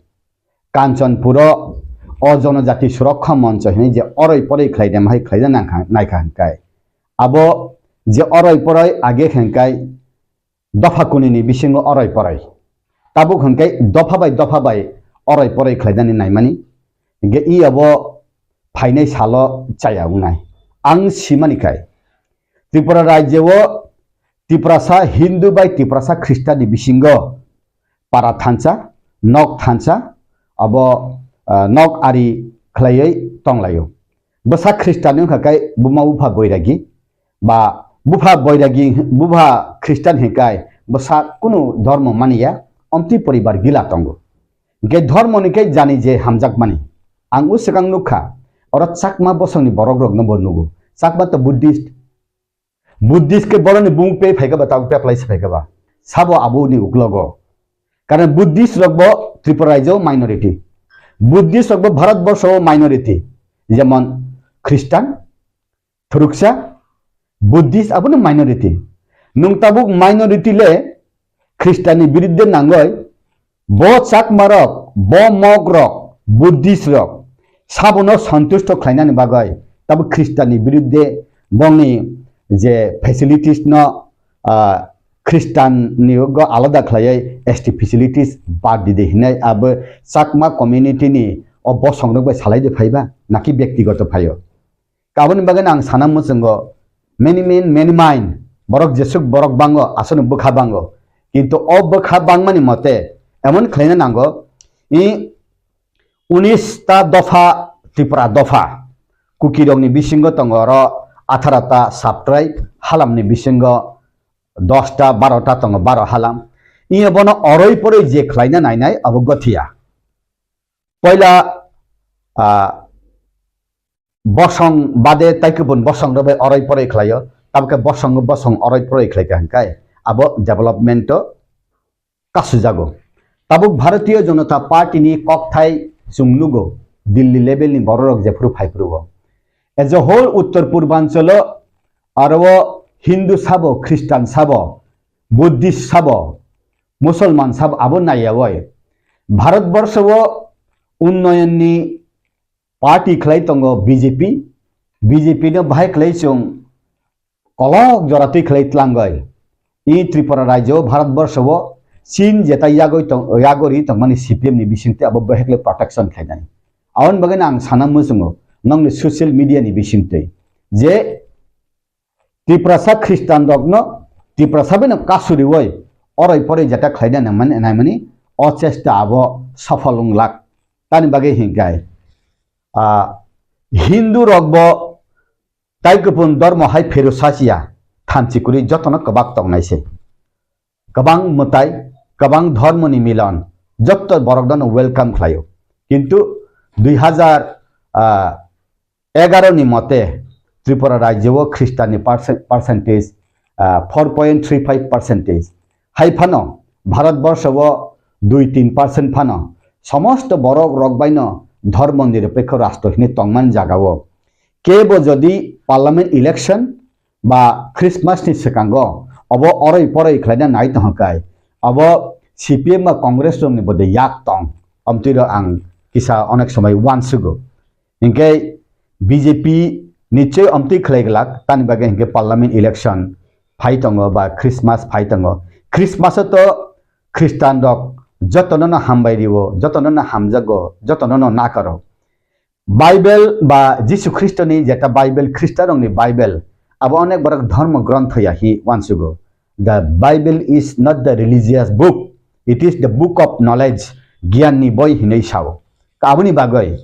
Kanchanpuro o Jonojati Surokha Moncho hinwi je oroi poroi khlaina hai khlaina nangkha, naikha hwnkhe. Abo je oroi poroi age hwnkhe dopha kunini bisingo oroi poroi. Tabuk hwnkhe dopha bai dopha bai oroi poroi khlainani naimani. Hwnkhe i abo phainai salo chaya wngnai. Ang simani khai Tripura rajyo o Tiprasa Hindu bai Tiprasa Khristanni bisingo para thansa, nok thansa, abo, ah, nok ari khlaiwi tonglaio. Bwsa Khristanni wngkha khe buma bupha boiragi, ba bupha boiragi, bupha Khristan hinkai bwsa kunu dhormo maniya, omtwi poribar gila tongo. Hingke dhormoni khe jani je hamjakmani. Ang o swkang nukha, oro Chakma bosongni borokrokno bo nugo. Chakma to Buddhist. Buddhist khe boroni bumung pe phaikha ba, tabuk peplai se phaikha ba. Sabo aboni uklogo. Karon Buddhist rok bo Tripura rajyo minority. Buddhist rok bo Bharat borsho minority. Jemon Christian, thuruksa, Buddhist abono minority. Nwng tabuk minority le Khristanni biruddhe nangoi, bo Chakmarok, bo Mogrok, Buddhistrok sabono santusto khlainani bagwi tabuk Khristanni biruddhe bongni je facilities no, ah, Khristanni ugo alada khlaiwi S T facilities bad dide hinai abo Chakma community ni o bosongrok bai salaide phaiba naki bektigoto phaio. Aboni bagwi ang sana muchungo, many men, many mind, borok jesuk borok bango, aswkno bwkha bango. Kintu o bwkha bangmani mote emon khlaina nango, i unis ta dopha Tripura dopha, Kukirokni bisingo tongo oro atharo ta sub-tribe, halamni bisingo dos ta, baro ta tongo, baro halam. Iyo bono oroi poroi je khlaina nainai abo gothiya. Poila, ah, bosong bade tai kubun bosong rok bai oroi poroi khlaio, tabukhe bosong bosong oroi poroi khlaikha hwnkhe abo development o kasujago. Tabuk Bharatiya Janata Party ni kokthai chwng nugo, Delhi level ni bororok jephuru phaiphuru o. As a whole Uttar Purbanchalo aro o Hindu sabo, Christian sabo, Buddhist sabo, Musulman sabo abo naiyawi. Bharat borsho o unnoyon ni party khlai tongo B J P, B J P no bahai khlai chwng kolok jora twi khlai tlangwi. I Tripura rajyo Bharat borsho o Chin jeta yagwi tong, yagori tongmani C P M ni bisingtwi abo bahai khlai protection khlainai. Aboni bagwi ang sana muchungo nongni social media ni bisingtwi je Tiprasa Christian rokno Tiprasa bino kasuriwi oroi poroi jeta khlaina nangmani, naimani o chesta abo sofol wnglak. Tani bagwi hinkai, ah, Hindu rokbo tai kupun dormo hai phero sachiya, thamchi kwrwi jotono kwbak tongnai se. Kwbang mwtai, kwbang dhormoni milon, jotto borok dono welcome khlaio. Kintu dui hazar, ah, egaro ni mote Tripura rajyo o Christian ni percent-, percentage, ah, four point three five percentage. Hai phano Bharat borsho o dui tin percent phano somosto borok rok baino dhormo nirapekho rastro hinwi tongmani jaga o kebo jodi parliament election ba Christmas ni swkango obo oroi poroi khlaina nai tongkha kai, obo C P M ba Congress rokni bode yak tong, omtwi rok ang kisa onek somoi uansugo. Hinkhe B J P nichoi omtwi khlai glak, tani bagwi hinkhe parliament election phai tongo ba Christmas phai tongo. Christmas o to Christian rok jotono no hambai rio, jotono no hamjago, jotono no nakaro. Bible ba Jisu Khristoni jeta Bible, Khristanrokni Bible, abo onek borok dhormo grontho ya hi uansugo. The Bible is not the religious book, it is the book of knowledge, giyanni boi hinwi sao. Aboni bagwi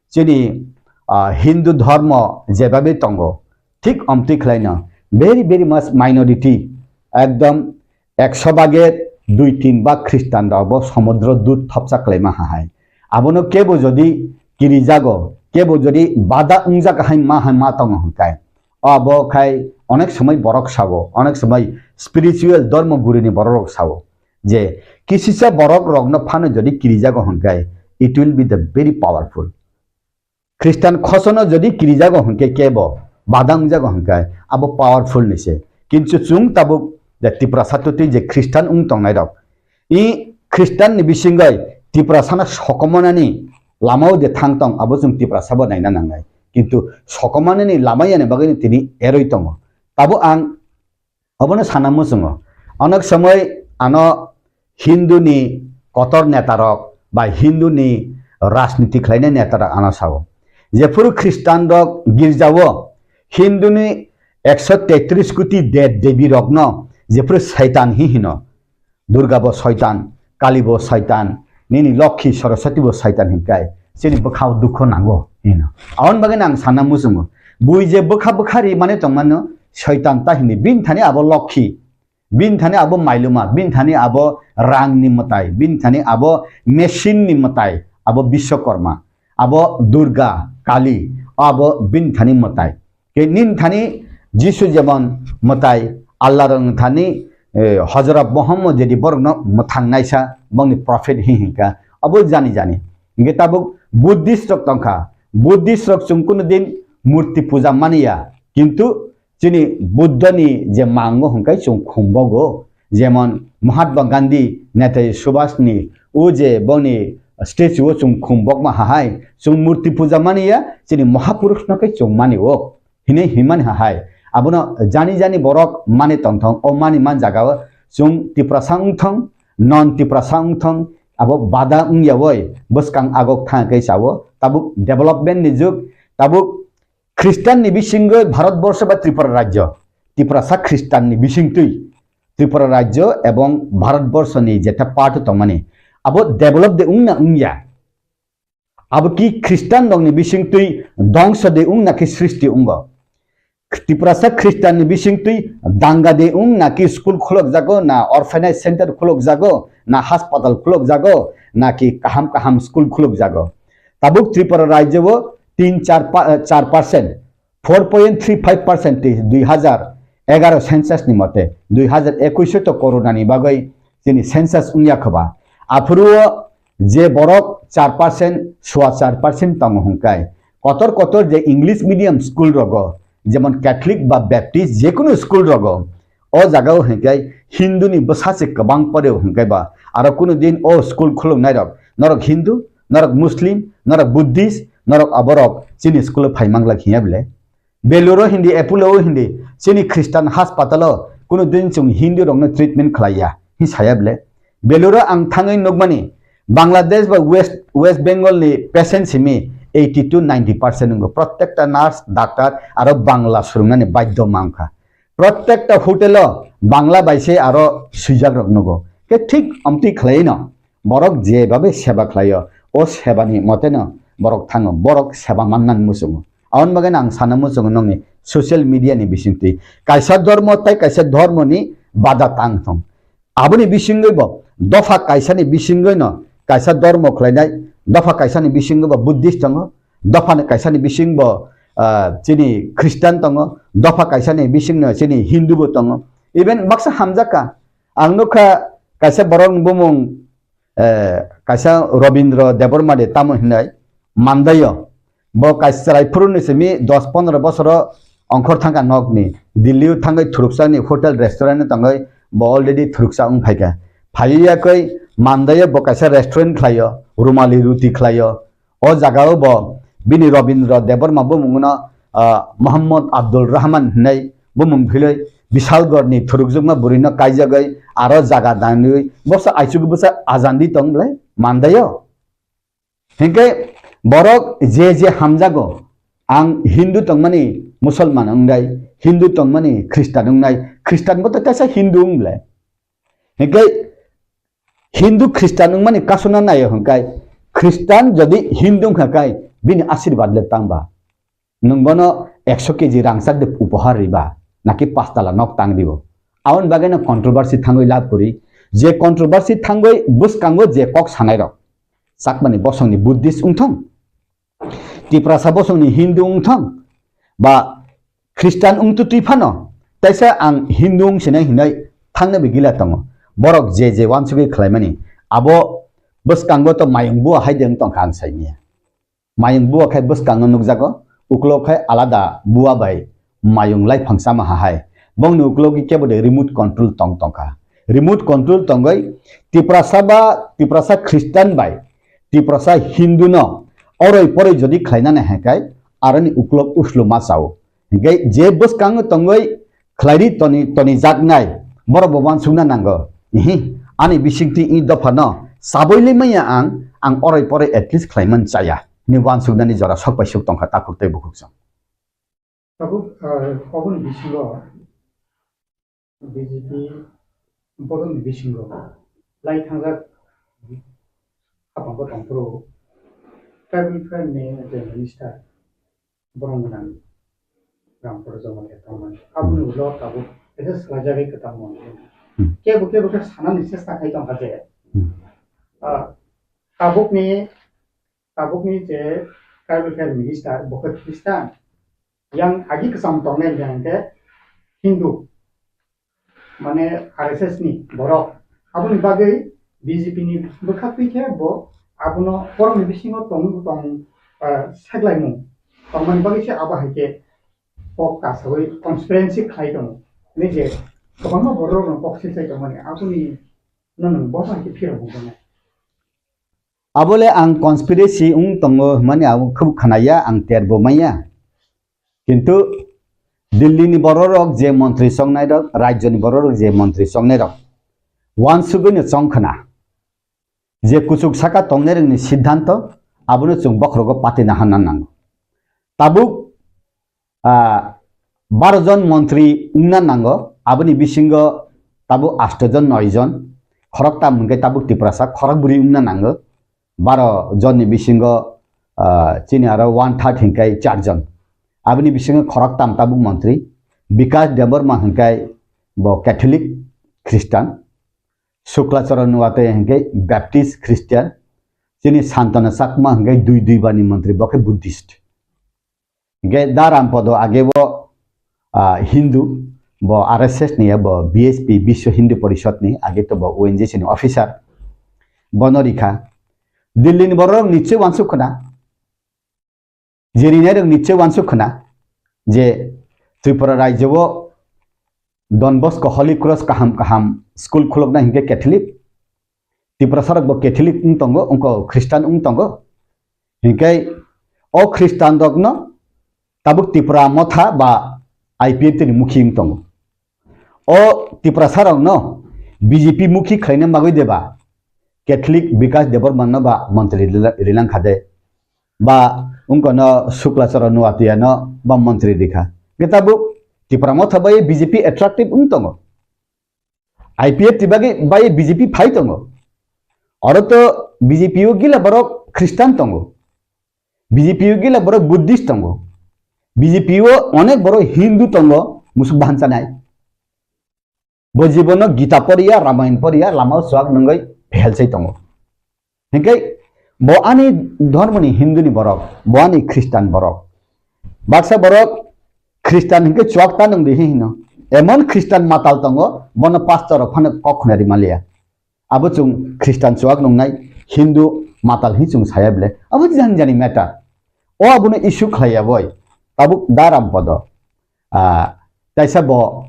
chini, ah, Hindu dhormo jebabe tongo, thik omtwi khlaino very, very much minority, ekdom ekso bage dui tin bag Khristan rok bo somudro dut thopsa khlaima ha hai. Abono kebo jodi kirijago, kebo jodi bada wngjak hai ma hai ma tongo hwnkhe, abo khai onek somoi borok sao, onek somoi spiritual dhormo gurini borok rok sao je kisisa borok rokno phano jodi kirijago hwnkhe, it will be the very powerful. Khristan khosono jodi kirijago hwnkhe kebo, bada wngjago hwnkhe abo powerful ni se. Kintu chwng tabuk je Tiprasa twtwi je Khristan wng tongnai rok, i Khristan ni bisingoi Tiprasano sokomornani lamao je thang tong abo chwng Tiprasa bo naina nangnai. Kintu sokomornani lama yani bagwi tini eroi tongo. Tabuk ang Obono sana muchungo. Onek somoi ano Hindu ni kotor neta rok ba Hindu ni rajniti khlainai neta rok ano sao. Jephuru Khristan rok girjao Hindu ni ekso tetris koti dev devi rokno jephuru Saitan hi hino. Durga bo Soitan, Kali bo Soitan, nini Lokhi Saraswati bo Soitan hinkai, chini bwkhao dukho nango hino. Aboni bagwi ang sana muchungo. Bui je bwkha bwkha ri mane tongmano Soitan ta hini, bini thani abo Lokhi, bini thani abo Mailuma, bini thani abo rang ni mwtai, bini thani abo machine ni mwtai, abo Biswakarma, abo Durga, Kali, abo bini thani mwtai. Ke nin thani Jisu jemon mwtai Allah rang thani, eh, Hojrot Muhammad jadi borokno mwthang naisa bongni prophet hi hinka abo jani jani. Hingke tabuk Buddhist rok tongkha. Buddhist rok chwng kuno din murti puja maniya. Kintu chini Buddha ni je mango hingkai chwng khumbogo. Jemon Mahatma Gandhi, Netaji Subhash ni o je bongni statue o chwng khumbokma hahai chwng murti puja maniya chini Mahapurush no khe chwng mani o. Hinwi himani hahai. Abono jani jani borok mani tongthong, o mani man jagao chwng Tiprasa wngthong, non Tiprasa wngthong, abo bada wngyawi bwskang agok thang khe sao. Tabuk development ni jug, tabuk Khristan ni bisingwi Bharat borsho ba Tripura rajyo, Tiprasa Khristan ni bisingtwi Tripura rajyo ebong Bharat borsho ni jeta part tongmani, abo develop de wngna wngya? Abo ki Khristan rokni bisingtwi dongso de wngna khe srishti wngo? Tiprasa Khristanni bisingtwi danga de wngna ki school khulokjago, na orphanage center khulokjago, na hospital khulokjago, na ki kaham kaham school khulokjago? Tabuk Tripura rajyo o tin char pa-, char percent, four point three five percent tei dui hazar egaro census ni mote, dui hazar ekush to corona ni bagwi chini census wngya khoba. Aphuru o je borok char percent, sua char percent tongo hwnkai, kotor kotor je English medium school rogo, jemon Catholic ba Baptist, jekunu school rogo, o jagao hwnkai Hindu ni bwsa se kwbang poreo hwnkai ba, aro kunu din o school khuluknai rok, norok Hindu, norok Muslim, norok Buddhist, norok aborok chini school o phai manglak hinya bile. Beluro hindi, Apollo o hindi, chini Christian hospital o kunu din chwng Hindu rokno treatment khlaiya, hi saya bile. Beluro ang thangwi nukmani, Bangladesh ba West, West Bengal ni patient simi eighty to ninety percent wngkha. Prottekta nurse, doctor aro Bangla swrwngnani badhyo mankha. Prottekta hotel o Bangla bai se aro swijak rok nugo. Ke thik amtwi khlai no. Borok je babe seba khlaio, o sebani moteno borok thango, borok seba mannani muchungo. Aboni bagwi ang sana muchungo nokni social media ni bisingtwi. Kaisa dhormo tei kaisa dhormoni bada tang thung. Aboni bisingwi bo dopha kaisani bisingwi no kaisa dhormo khlainai, dopha kaisani bisingwi bo Buddhist tongo, dopha kaisani bising bo, ah, chini Christian tongo, dopha kaisani bisingno chini Hindu bo tongo. Even baksa hamjakha. Ang nukha kaisa borok bumung, eh, kaisa Robindra Debbarma de tamo hinai Mandaio. Bo kaisa chwrai phuru ni simi dos pondro bosoro ongkhor thangkha nokni. Delhi o thangwi thuruksa ni hotel restaurant o tangwi bo already thuruksa wng phaikha. Phaiwi yakwi Mandaio bo kaisa restaurant khlaio, rumali ruti khlaio. O jagao bo bini Robindra Debbarma bumungno, ah, Mohammad Abdul Rahman hinwi bumung philwi Bishalgarh ni thurukjwkma bwrwino kaijagwi aro jaga dangwi bwsa aichuk bwsa ajandi tong bwlai Mandaio. Hinkhe borok je je hamjago, ang Hindu tongmani Musulman wngnai, Hindu tongmani Christian wngnai, Christian bo to kaisa Hindu wng bwlai. Hinkhe Hindu Christian wngmani kasuna naio hwnkai, Christian jodi Hindu wngkha kai, bini ashirbad le tangba? Nwng bono ekso keji rangchak de upohar riba, naki pastala nok tang ribo? Aboni bagwi no controversy thangwi lab kwrwi. Je controversy thangwi bwskango je kok sanai rok, Chakmani bosongni Buddhist wngthong, Tiprasa bosongni Hindu wngthong, ba Christian wngtwi twi phano, taisa ang Hindu wngsinai hinwi thangna bi gila tongo. Borok je je wansugwi khlaimani, abo bwskango to mayung bua hai de wng tongkha ang saimanya. Mayung bua khai bwskango nukjago, uklok khai alada bua bai mayung laiphang chama ha hai. Bongni uklok kebo de remote control tong tongkha. Remote control tongwi Tiprasa ba Tiprasa Christian bai Tiprasa Hindu no oroi poroi jodi khlainani hai khai aroni uklok uslu ma chao. Hinkhe je bwskango tongwi khlairi toni, toni jaknai, borok bo wansukna nango. Ihi, ani bisingtwi i dopha no saboi le maya ang, ang oroi poroi at least khlaiman chaya. Ni wansuknani jora sok bai sok tongkha takhuk tei bukhuk song. Tabuk, ah, oboni bisingo B J P bodolni bisingo lai thangjak hapang bo tongphuru tribal affair ni je minister borong gwnang Rampada Jamatia tongmani. Aboni ulo tabuk kaisa swlaijagwi kwtal mantri. Hmm. Kebo kebo khe sanani chesta khai tongkha je, Hmm. ah, tabukni, tabukni je tribal affair minister bo khe Christian, yang agi kwcham tongnai hwnkhe Hindu, mane R S S ni borok. Aboni bagwi B J P ni bwkha twi khe bo abono borokni bisingo tong, tong, ah, seklaimung tongmani bagwi se abo hai khe kok kasawi conspiracy khlai tongo. Hwnwi je kwbangma borok rok kok silsai tongmani aboni no nwng bo hai khe phirok wngkha. Abole ang conspiracy wng tongo hwnmani abo khub khnaya, ang terbo maya. Kintu Delhi ni bororok je montri chongnai rok, rajyo ni bororok je montri chongnai rok, wansugwi no chong khna. Je kuchuk saka tongnai rokni siddhanto, abono chwng bokhorogo patina hanna nango. Tabuk, ah, baro jon montri wngna nango, aboni bisingo tabuk asto jon, noi jon, khoroktam hwnkhe tabuk Tiprasa, khorokbwrwi wngna nango. Baro jonni bisingo, ah, chini aro one third hinkai char jon. Aboni bisingo khoroktam tabuk montri. Bikash Debbarma hinkai bo Catholic Christian. Shukla Charan Nwate hinkai Baptist Christian. Chini Santana Chakma hinkai dui dui bani montri, bo khe Buddhist. Hingke Da Rampodo age bo, ah, Hindu, Bo R S S ni ya, bo B H P, Biswa Hindu Porishad ni, age to bo O N G C ni officer. Bono rikha. Delhi ni borok nichoi wansuk khna. Jerinai rok nichoi wansuk khna je Tripura rajyo o Don Bosco Holy Cross kaham kaham school khulokna hinkhe Catholic, Tiprasa rok bo Catholic wng tongo, wngko Christian wng tongo. Hinkhe o Christian rokno tabuk Tipra Motha ba I P F T ni mukhi wng tongo. O Tiprasa rokno B J P mukhi khlaina bagwi deba Catholic Bikas Debbarma no ba montri rila-, rilang kha de, ba wngkono Sukla Charan Noatia no ba montri rikha. Hinkhe tabuk Tipra Motha bai B J P attractive wng tongo. I P F T bagwi bai B J P phai tongo. Oro to B J P o gila borok Christian tongo. B J P o gila borok Buddhist tongo. B J P o onek borok Hindu tongo, musuk bahan chanai. Bo jibono Gita poriya, Ramayan poriya, lama o chuak nungwi phelsai tongo. Hinkhe bo ani dhormoni Hindu ni borok, bo ani Christian borok. Baksa borok Christian hinkhe chuak ta nung di hino. Emon Christian matal tongo, bono pastor rok phano kok khna ri maliya. Abo chwng Christian chuak nungnai, Hindu matal hi chwng saya bile. Abo jani jani matter. O abono issue khlaiya boi. Tabuk da Rampodo. Ah, taisa bo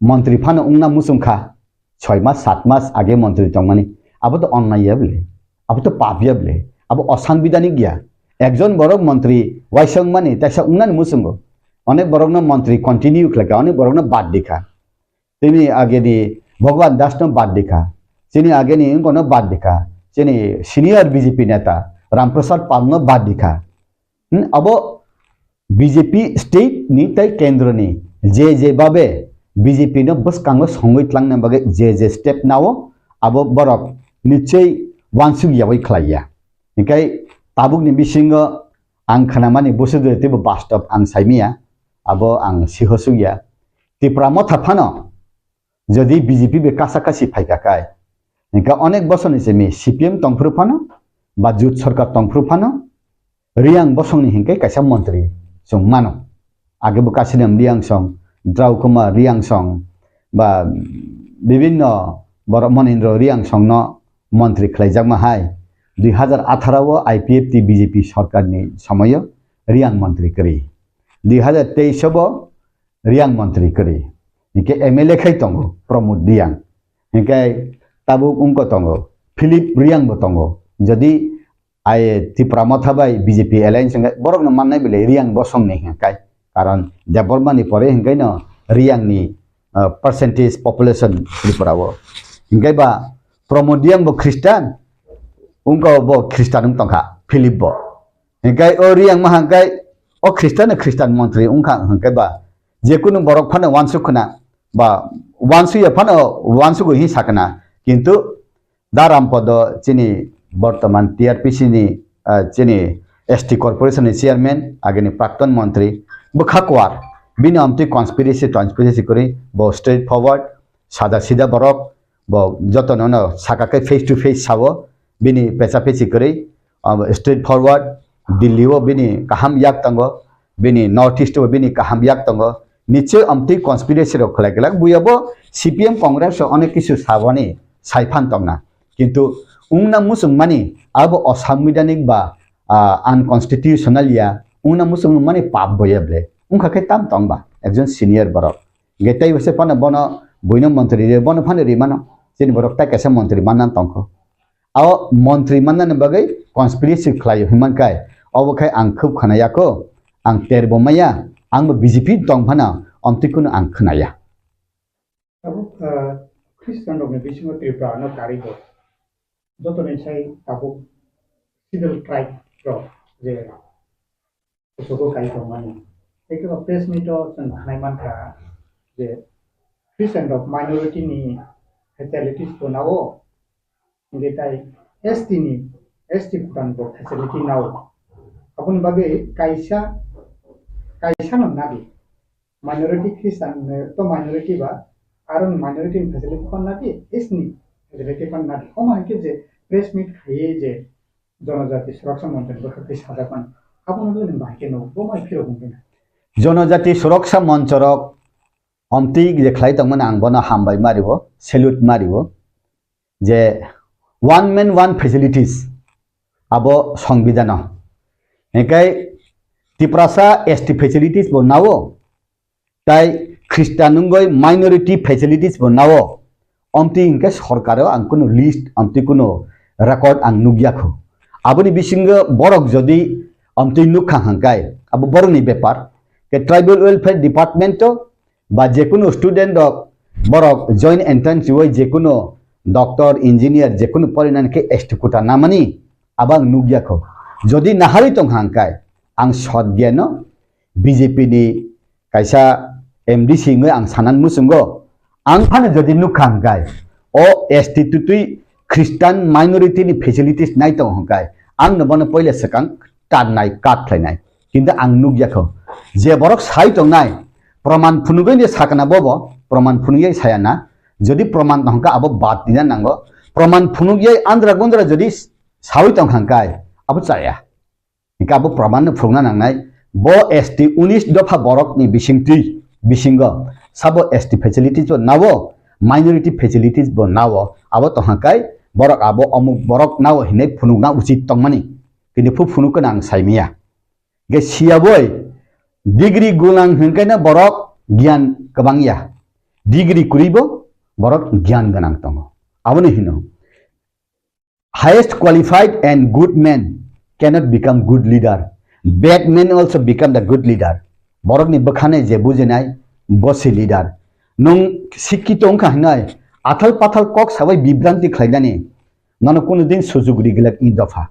montri phano wngna muchung kha. Choi mas, sat mas age montri tongmani. Abo to onnai ya bile. Abo to pap ya bile. Abo osangbidanik ya. Ekjon borok montri waisong mani taisa wngnani muchungo. Onek borokno montri continue khlaikha, onek borokno bad dikha. Chini ageni Bhagwan Das no bad dikha. Chini ageni wngkono bad dikha. Chini senior B J P neta Ram Prasad Pal no bad dikha. Hmm, abo B J P state ni tei kendro ni je je babe B J P no bwskango songwi tlangnai bagwi je je step nao abo borok nichoi wansuk yawi khlaiya. Hinkhe tabuk ni bisingo ang khnamani busu de teibo bastob ang saimiya, abo ang sihosukya. Tipra Motha phano jodi B J P bai kasa kasi phaikha kai, hinkhe onek bosorni simi C P M tongphuru phano ba jut sorkar tongphuru phano Riyang bosongni hinkhe kaisa montri chwng mano. Age bo Kasinam Riyang song, Draukuma Riyang song ba bibinno borok Monindro Riyang songno montri khlaijakma hai dui hazar atharo o I P F T B J P sorkarni somoio Riyang montri kwrwi. Dui hazar teis o bo Riyang montri kwrwi. Hinkhe M L A khai tongo Pramod Riyang. Hinkhe tabuk wngko tongo Philip Riyang bo tongo. Jodi ai Tipra Motha bai B J P alliance hinkhe borokno mannai bile Riyang bosongni hinkhe. Karon Debbarmani pore hinkhe no Riyangni, ah, percentage population Tripura o. Hinkhe ba Pramod Riyang bo Christian, wngko bo Christian wng tongkha Philip bo. Hinkhe o Riyang ma hinkhe o Christian no Christian montri wngkha hinkhe ba jekunu borok phano wansuk khna ba wansuya phano wansugo hin sakna, kintu da Rampodo chini bortoman T R P C ni, ah, chini S T corporation ni chairman, agini prakton montri, bwkha kwar, bini amtwi conspiracy, conspiracy kwrwi, bo straight forward, sada sida borok, bo jotono no saka khe face to face sao, bini pecha pechi kwrwi, ah, straight forward, Delhi o bini kaham yak tongo, bini North East o bini kaham yak tongo, nichoi amtwi conspiracy rok khlai glak, buya bo C P M Congress rok onek kisu saboni saiphan tongna. Kintu wngna muchungmani abo osanbidanik ba, ah, unconstitutional ya, wngna muchungmani pap boya ble. Wngkha khe tam tong ba, ekjon senior borok. Hinkhe tei bwsai phano bono buino montri ri, bono phano ri mano. Chini borok tai kaisa montri manna tongkho. O montri mannani bagwi conspiracy khlaio hinmankhai, obo khai ang khub khwnaya kho, ang terbo maya, ang bo B J P tong phano omtwi kunu ang khwnaya. Tabuk, ah, Christian rokni bisingo Tripura no karwi bo. Jotoni sai tabuk scheduled tribe rok je kuchugo kai tongmani. Tei kebo press meet o chwng khnai mankha je Christian rok minority ni facilities bo nao, hinkhe tai S T ni, S T kutan bo facility nao. Aboni bagwi kaisa, kaisa no nadi. Minority Christian, eh, to minority ba, aro minority ni facility phan nadi, S T ni facility phan nadi. Omo hai khe je press meet khaiye je Jonojati Suraksha Monchani bwkhak twi sajak mani. Abono le nwng bahai khe nugo, bo mai phirok wngkhe na. Jonojati Suraksha Monchorok Omtwi je khlai tongmani ang bono hambai mario, salute mario, je one man one facilities abo songbidano. Hinkhe Tiprasa S T facilities bo nao, tai Christian wngwi minority facilities bo nao. Omtwi hinkhe sorkaro ang kunu list, omtwi kunu record ang nukya kho. Aboni bisingo borok jodi omtwi nukha hangkai, abo borokni bepar. Ke tribal welfare department o ba jekunu student rok borok joint entrance riwi jekunu doctor, engineer jekunu porinani khe S T quota namani abo ang nukya kho. Jodi naharwi tong hangkai ang sot geno B J P ni kaisa M D C wngwi ang sanan muchungo. Ang phano jodi nukha hangkai o S T tutwi Christian minority ni facilities nai tong hangkai ang no bono poila swkang tarnai kat khlainai. Kintu ang nukya kho je borok sai tongnai proman phunugwi ni sakana bobo proman phunugwi saya na. Jodi proman tong hangka abo bad dina nango. Proman phunugwi andra gundra jodi sawi tong hangkai abo chaya. Hingke abo proman no phunukna nangnai, bo S T unis dopha borok ni bisingtwi, bisingo sabo S T facilities bo nao, minority facilities bo nao, abo tongha kai borok abo omuk borok nao hinwi phunukna uchit tongmani. Kintu phu phunuk khe ang saimiya. Hingke siyaboi degree gulang hingke no borok giyan kwbang ya. Degree kwrwi bo borok giyan gwnang tongo. Abono hino. Highest qualified and good man cannot become good leader. Bad man also become the good leader. Borokni bwkhano je bujinai bo se leader. Nwng sikkito wngkha hinwi athal pathal kok sabai bibranti khlainani nono kunu din sujug rigilak i dopha.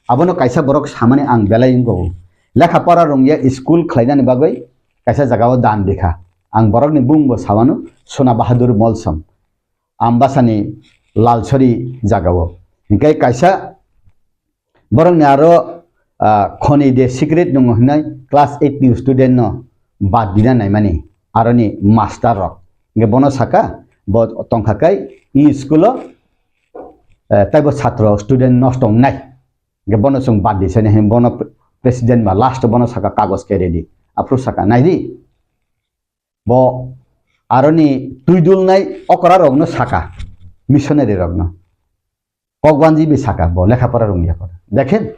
Abono kaisa borok samani ang belai wngkho. Lekha pora rwngya school khlainani bagwi kaisa jagao dan rikha. Ang borokni bumungbo sawano Sona Bahadur Molsom. Ambasani Lalsori jagao. Hinkhe kaisa borokni aro, ah, khoni de secret nungo hinai class eight ni student no bad dina naimani aroni master rok. Hinkhe bono saka bo tongkha kai i school o, eh, taibo satro student nosto wngnai. Hinkhe bono chwng bad di sani hin bono pre-, president ba last bono saka kagoj ke ready. Aphuru saka naidi. Bo aroni twi dulnai okra rokno saka, missionary rokno. Kokbanji bi saka, bo lekha pora rwngya pora. Dekhen,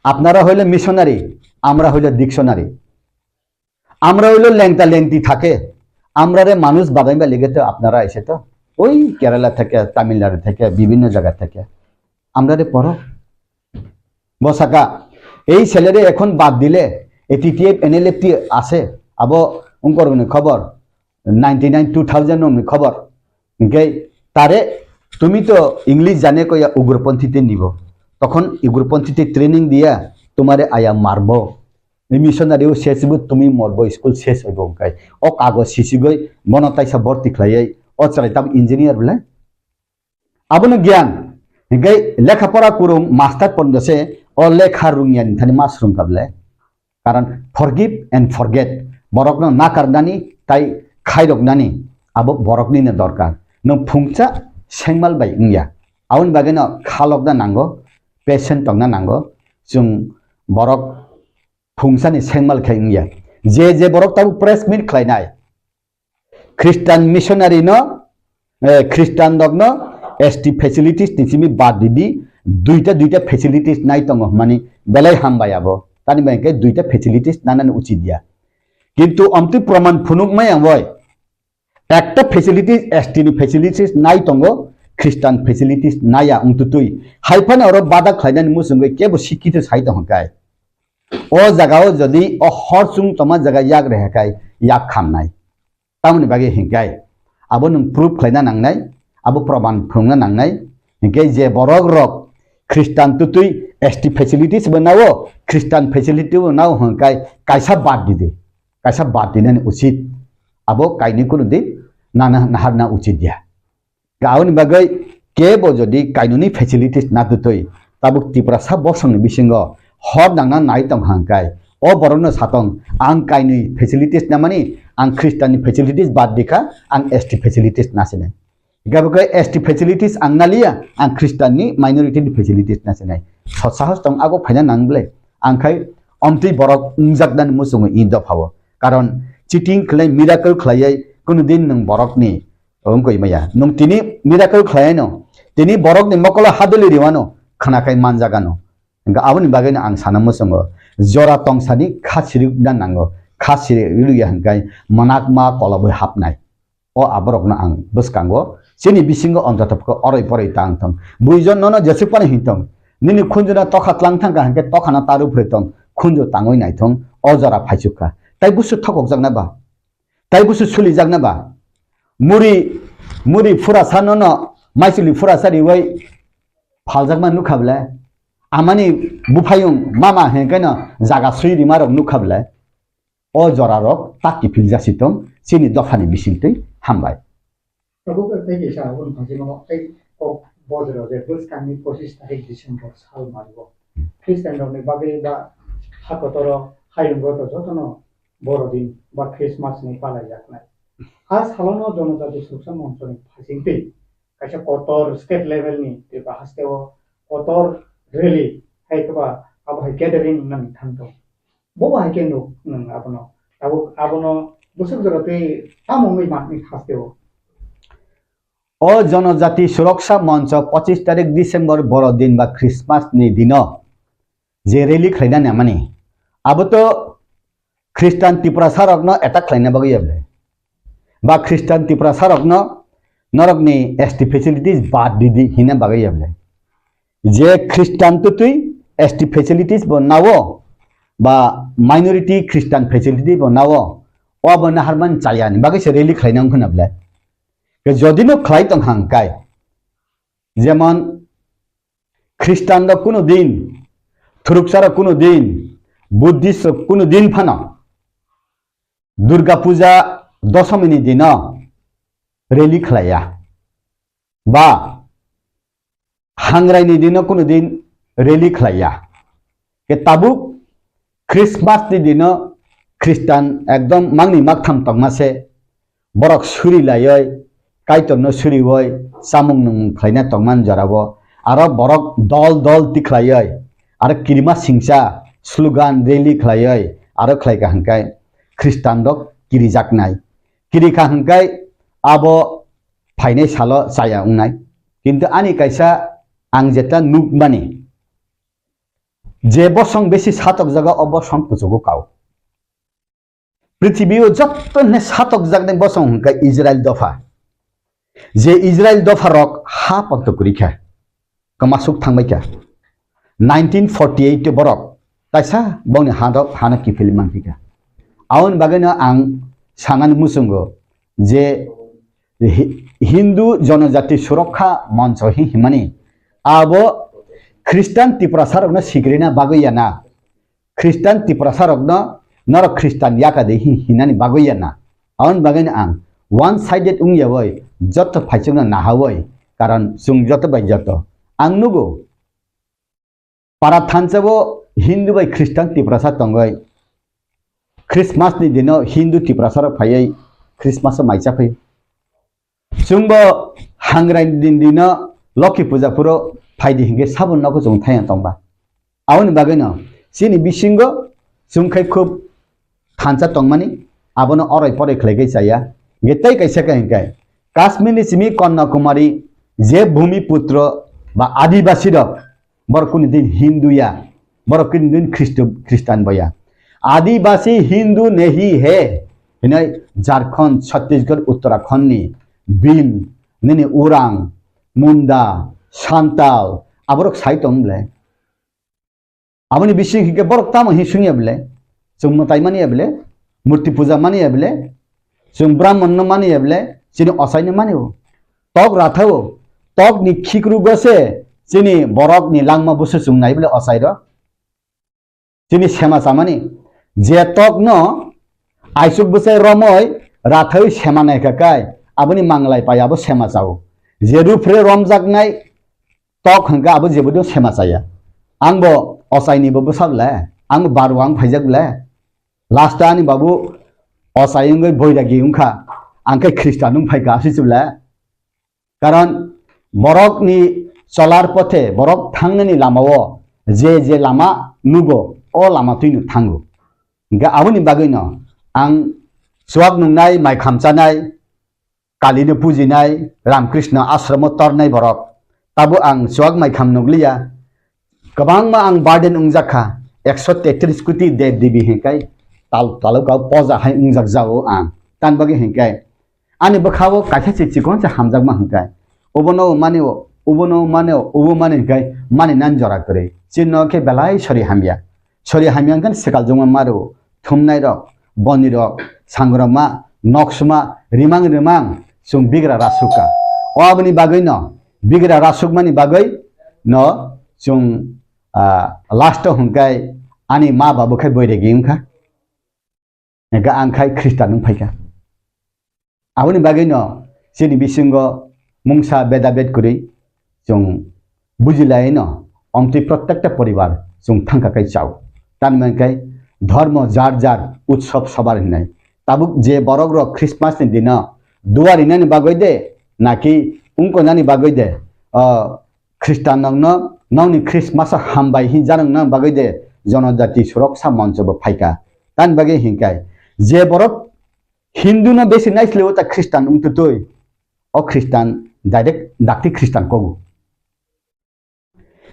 apnara hoile missionary, amra hoile dictionary. Amra hoile lengta lengti thake, amrare manuj badaiba lege to apnara aise to. Oi Kerala theke, Tamil Nadu theke, bibhinno jaga theke. Amrare poro. Bo saka, "এই ছেলেরে এখন বাদ দিলে, এ TTF NLFT আছে, abo ungkorokni khobor, ninety nine two thousand ni khobor." Hinkhe, "তারে, তুমি তো ইংলিশ জানে কইয়া উগ্রপন্থীতে নিব, তখন উগ্রপন্থীতে ট্রেনিং দিয়া তোমারে আয়া মারবো। এই মিশনারিও শেষ হইব, তুমি মরবো, স্কুল শেষ হইব।" Hinkhe, o kagoj sisigoi, bono taisa borti khlaiwi, o chwrai tam engineer bwle? Abono giyan. Hinkhe lekha pora kwrwng master pondo se o lekha rwngya ni thani mas rwngkha bwle. Karon forgive and forget. Borokno nakarnani tai khairoknani abo boroknino dorkar. Nwng phungsa sengmal bai wngya. Aboni bagwino khalokna nango, patient tongna nango. Chwng borok phungsani sengmal khe wngya. Je je borok tabuk press meet khlainai, Christian missionary no, eh, Christian rok no S T facilities ni simi bad di di, duita duita facilities nai tongo hwnmani belai hambai abo. Tani bai khe duita facilities nanani uchit ya. Kintu omtwi proman phunuk maya oi. Ekta facilities S T ni facilities nai tongo, Christian facilities naya wngtutwi. Hai phano oro bada khlainani muchungwi kebo sikkito sai tongkha kai. O jagao jodi o hor chwng tongma jaga yak reha kai yak khamnai. Tamoni bagwi hinkhe abo nwng proof khlaina nangnai, abo proman phunukna nangnai. Hinkhe je borok rok Christian tutwi S T facilities bo nao, Christian facility bo nao hwnkhai kaisa bad di de, kaisa bad dinani uchit. Abo kainwi kunu din nana naharna uchit ya. Aboni bagwi kebo jodi kainwini facilities na tutwi, tabuk Tiprasa bosongni bisingo hor nangna nai tong hangkai, o borokno satong, ang kainwi facilities namani, ang Christian ni facilities bad dikha, ang S T facilities nasinai. Gabo khe S T facilities ang naliya, ang Christian ni minority ni facilities nasinai. Sot sahos tong ago phaina nang ble, ang khai omtwi borok wngjaknani muchungo i dophao. Karon cheating khlai, miracle khlaiwi, kunu din nwng borokni wngkoi maya. Nwng tini miracle khlaiano, tini borokni mokolo haduli riwano, khwnakhai manjagano. Hwnkhe aboni bagwino ang sana muchungo, jora tongsani kha sirikna nango, kha sirikya hwnkhe mwnakma kolobwi hapnai. O aborokno ang bwskango, chini bisingo ontoto khe oroi poroi tang thung. Buijon nono jesuk phano hintong, nini khunjuna tokha tlang thangkha hwnkhe tokhano taru phre tong, khunju tangwi naithong, o jora phaichukha. Tai busu thokokjakna ba? Tai busu sulijakna ba? Muri, muri phurasa nono, maisuli phurasa riwai phaljakma nukha bwle? Amani buphayung mama hwnkhe no jaga sui rima rok nukha bwle? O jora rok tak kiphil jasi tong, chini dophani bisingtwi. Hambai. Tabuk tei kaisa aboni phaisingno tei kok bojro je bwskangni pochis tarik December sal mario Christian rokni bagwi ba ha kotoro hayungo to jotono Borodin ba Christmas ni palai yaknai. A salono Jonojati Suraksa Monchoni phaisingtwi kaisa kotor state level ni Tripura hasteo kotor rally hai khe ba abo hai gathering nang thang tong. Bo bai khe nuk nwng abono. Tabuk abono bwswk jora tei tamo wngwi mani hasteo. O Jonojati Suraksa Moncho pochis tarik December Borodin ba Christmas ni dino je rally khlaina namani, abo to Christian Tiprasa rokno attack khlaina bagwi ya bwle? Ba Christian Tiprasa rokno norokni S T facilities bad didi hina bagwi ya bwle? Je Christian twtwi S T facilities bo nawo, ba minority Christian facility bo nawo, o bo naharman chaya ni bagwi se rally khlaina wngkha na bwle? Ke jodi no khlai tong hang kai, jemon Christian rok kuno din, Thuruksa rok kuno din, Buddhist rok kuno din phano Durga Puja Dosomi ni dino rally khlaiya, ba Hangrai ni dino kuno din rally khlaiya. Ke tabuk Christmas ni dino Christian ekdom mangni maktham tongma se, borok suri laioi, Kaitor no surioi, chamung nung khlaina tongmani jorao, aro borok dol dol tikhlaioi, aro kirima singsa slogan rally khlaioi, aro khlai ka hwnkhe Christian rok kirijaknai. Kiri kha hwnkhe abo phainai salo chaya wngnai. Kintu ani kaisa ang jeta nukmani, je bosong besi satokjago, o bosong kuchugo kao. Prithibi o joto hwnwi satokjaknai bosong hwnkhe Israel dopha. Je Israel dopha rok ha ponto kwrwi kha, kwmasuk thangbai kha. Nineteen forty eight o borok kaisa bongni ha rok hano kiphilwi manphi kha. Aboni bagwino ang sanani muchungo je Hi-, Hindu Jonojati Surokha Moncho hi himani abo Christian Tiprasa rokno sikrina bagwi ya na. Christian Tiprasa rokno norok Christian yaka de hi hinani bagwi ya na. Aboni bagwino ang one sided wngya oi, joto phaichukno naha oi, karon chwng joto bai joto. Ang nugo, para thansa bo Hindu bai Christian Tiprasa tongoi. Christmas ni dino Hindu Tiprasa rok phaiwi Christmas o mai cha phai. Chwngbo hangrai din dino Lokhi puja phuro phaidi hinkhe sabon nogo chwng thaiya tongba. Aboni bagwino chini bisingo chwng khai khub thansa tongmani, abono oroi poroi khlai khai chaya. Hinkhe tei kaisa khe hinkhe Kashmir ni simi Kanyakumari je Bhumiputro ba Adibasi rok, borok kunu din Hindu ya, borok kunu din Khristo-, Khristan bo ya. Adibasi Hindu nahi hai, hinai Jharkhand, Chhattisgarh, Uttarakhand ni Bhil, nini Orang, Munda, Santal, aborok sai tong le. Aboni bising hinkhe borok tamo hin sungya bele? Chwng mwtai mani ya bele? Murti puja mani ya bele? Chwng Brahman no mani ya bele? Chini osai no mani o. Tok ratha o. Tok ni khikru go se chini borok ni langma busu chwng nai bele osai ro. Chini sema chamani. Je tok no aisuk bwsai romoi rathai sema nai kha kai, aboni manglai pai abo sema chao. Je rupre romjak nai tok hwnkha abo jebodino sema chaya. Ang bo ochaini bo bwsa bwle, ang bo baru ang phaijak bwle. Last ani babu ochai wngwi boiragi wngkha, ang khe Khristan wng phaikha aswk se bwle. Karon borokni cholar pothe, borok thangnani lamao je je lama nugo, o lama twino thango. Hingkhe aboni bagwino ang Chuak nungnai, mai khamchanai, Kalino pujinai, Ramkrishna ashramo tornai borok. Tabo ang chuak mai kham nukliya. Kwbangma ang burden wngjak kha. Ekso tetris koti dev devi hinkai tal, talukao poja hai wngjak jao ang. Tan bagwi hinkai ani bwkhao kaisa se chikon se hamjakma hinkai. Obono mani o, obono mani o, obo mani hinkai mani nan jora kwrwi. Chino khe belai sori hamya. Sori hamya hinkan swkal jongma maro. Thumnai rok, boni rok, sangroma, noksoma, rimang rimang chwng bigra rasukha. O aboni bagwi no bigra rasukmani bagwi no chwng, ah, last o hwnkhai ani ma babu khai boiregi wngkha. Hingke ang khai Khristan wng phaikha. Aboni bagwi no chini bisingo mungsa beda bed kwrwi chwng bujilai no omtwi prottekta poribar chwng thangkha khai chao. Tani hwnkhai dhormo jar jar utsob sobar hinai. Tabuk je borok rok Christmas ni dino duari nani bagwi de naki ungko nani bagwi de, o Khristan nokno nokni Christmas o hambai hin janang nang bagwi de jonojati suroksa moncho bo phaikha. Tani bagwi hinkhai je borok Hindu no besi naisle o ta Khristan wng tutui. O Khristan direct dakti Khristan kogu.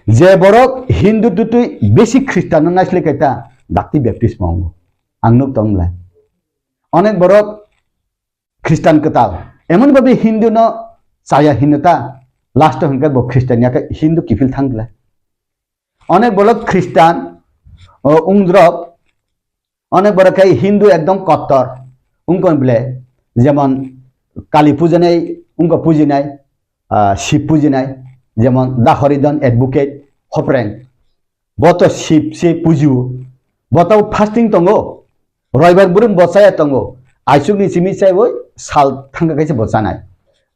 Je borok Hindu tutui besi Khristan no naisle kaita dakti baptismo wngo. Ang nuk tong lai. Onek borok Khristan kwtal. Emon babi Hindu no chaya hinno ta last o hwnkhai bo Khristan ya khe Hindu kiphil thang lai. Onek borok Khristan o wngdrop Onek borok khe Hindu ekdom kottor wngkon ble, jemon Kali pujanai wngkha pujinai, ah, Shiv pujinai, jemon Dahoridon advocate Hopreng, bo to Shiv se pujio, bo to fasting tongo, roibar brum bo chaya tongo, aisuk ni simi chaiwi sal thangkha kaisa bo chanai,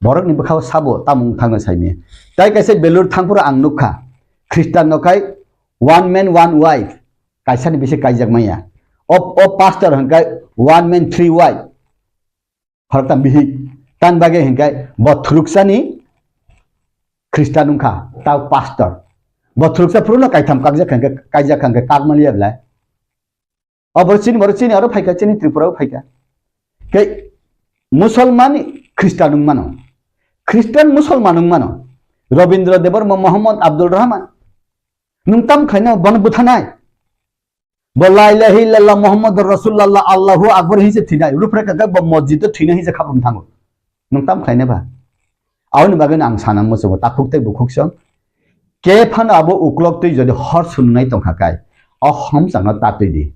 borok ni bwkhao sabo tamung thangna saimi, tai kaisa belur thangphuru ang nukha, Khristan no khai one man one wife, kaisani bisi kaijak maya. O, o pastor hwnkhai one man three wife. Phorokta bihik. Tan bagwi hwnkhai bo thwrwksani Khristan wngkha, tao pastor. Bo thwrwksa phuru no kaitham kakjak hwnkhai, kaijak hwnkhai kakmaliya belai. O borok chini, borok chini aro phaikha, chini Tripura o phaikha. Khe Musolman Khristan wngmano. Khristan Musolman wngmano. Rabindra Debbarma, Mohammad Abdul Rahman. Nwng tam khlaina bono buthanai? Bo la ilaha illallah Muhammadur Rasulullah Allahu Akbar hinse thinai. Rupre kaka bo masjid o thina hinse khapum thango. Nwng tam khlaina ba? Aboni bagwi ang sana muchungo takhuk tei bukhuk song. Ke phano abo uklok twi jodi hor sununai tongkha kai, o homsano tatwi di.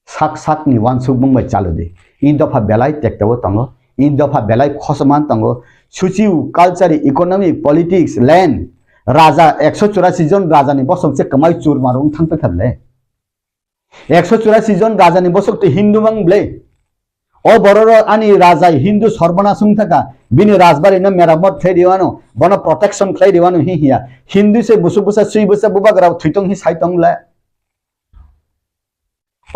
Sak sakni uansukmung bai chalodi. I dopha belai tektebo tongo. I dopha belai khosoman tongo. Suchiu, culture, economic, politics, land. Raja ekso churasi jon rajani bosong se kwmai churma rung thang thang le. Ekso churasi jon rajani bosok twi Hindu mang ble. O bororo ani raja Hindu sorbanas wng thaka. Bini rajbari no meramot khlai riwano. Bono protection khlai riwano hi hiya. Hindu se busuk busa sui busa bubagra thwi tong hi sai tong le.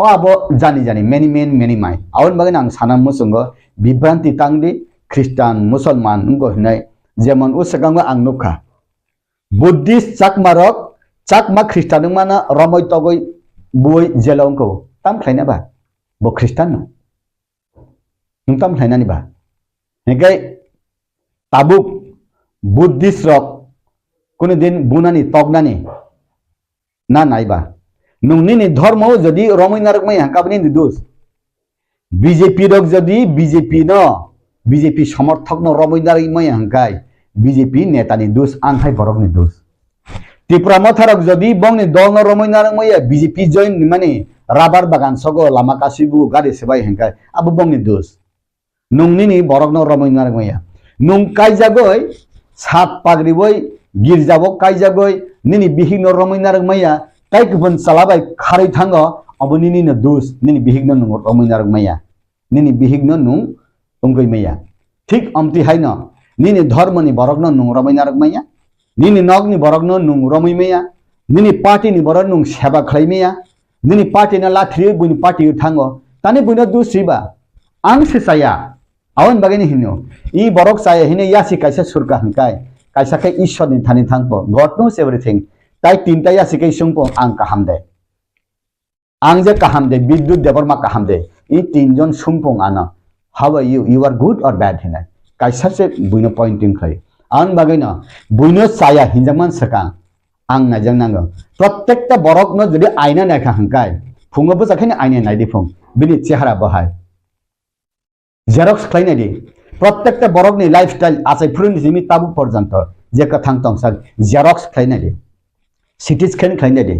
O abo jani jani, many man, many mai. Aboni bagwi ang sana muchungo bibranti tangdi, Khristan, Musolman wngkha hinwi. Jemon o swkango ang nukha, Buddhist Chakma rok, Chakma Khristan wngmano romoi togoi buoi jelo wngkha. Tam khlaina ba? Bo Khristan no. Nwng tam khlainani ba? Hinkhe tabuk Buddhist rok kunu din bunani toknani na naiba? Nwng nini dhormo jodi romwi narwkmaya hwnkhe abo nini dos. B J P rok jodi B J P no, B J P somorthok no romwi narwkmaya hwnkhe B J P netani dos, ang hai borokni dos. Tipra Motha rok jodi bongni dol no romwi narwkmaya, B J P join mani rabar bagan sogo lama kasibu gari swbai hwnkhe abo bongni dos. Nwng nini borokno romwi narwkmaya. Nwng kaijagwi sat pagriwi girjao kaijagwi nini bihikno romwi narwkmaya, tai kupun chwla bai kharwi thango, obo nini no dos, nini bihikno nwng romwi narwkmaya. Nini bihikno nwng wngwi maya. Thik omtwi haino nini dhormoni borokno nwng romwi narwkmaya, nini nokni borokno nwng romwi maya, nini party ni borok nwng seba khlai maya, nini party no lathriwi buini party o thango, tani buino dos riba? Ang se chaya. Aboni bagwi no hino, i borok chaya hino yasi kaisa surka hwnkhai, kaisa khe Ishwar ni thani thangpo, God knows everything. Tai tinta yasi kai sungpo ang kaham de. Ang je kaham de, Bidyut Debbarma kaham de, i tinjon sungpung ano, "How are you? You are good or bad?" hinai. Kaisa se buino pointing khlai. Ang bagwi no, buino chaya hinjakman swkang, ang naijak nango. Prottekta borok no jodi aina naikha hwnkai, phungo bwsa khe aina naidi phung, bini chehara bo hai. Xerox khlai naidi. Prottekta borokni lifestyle achai phuruni simi tabuk porjonto je kwthang tongsa xerox khlai naidi. C T scan khlai naidi.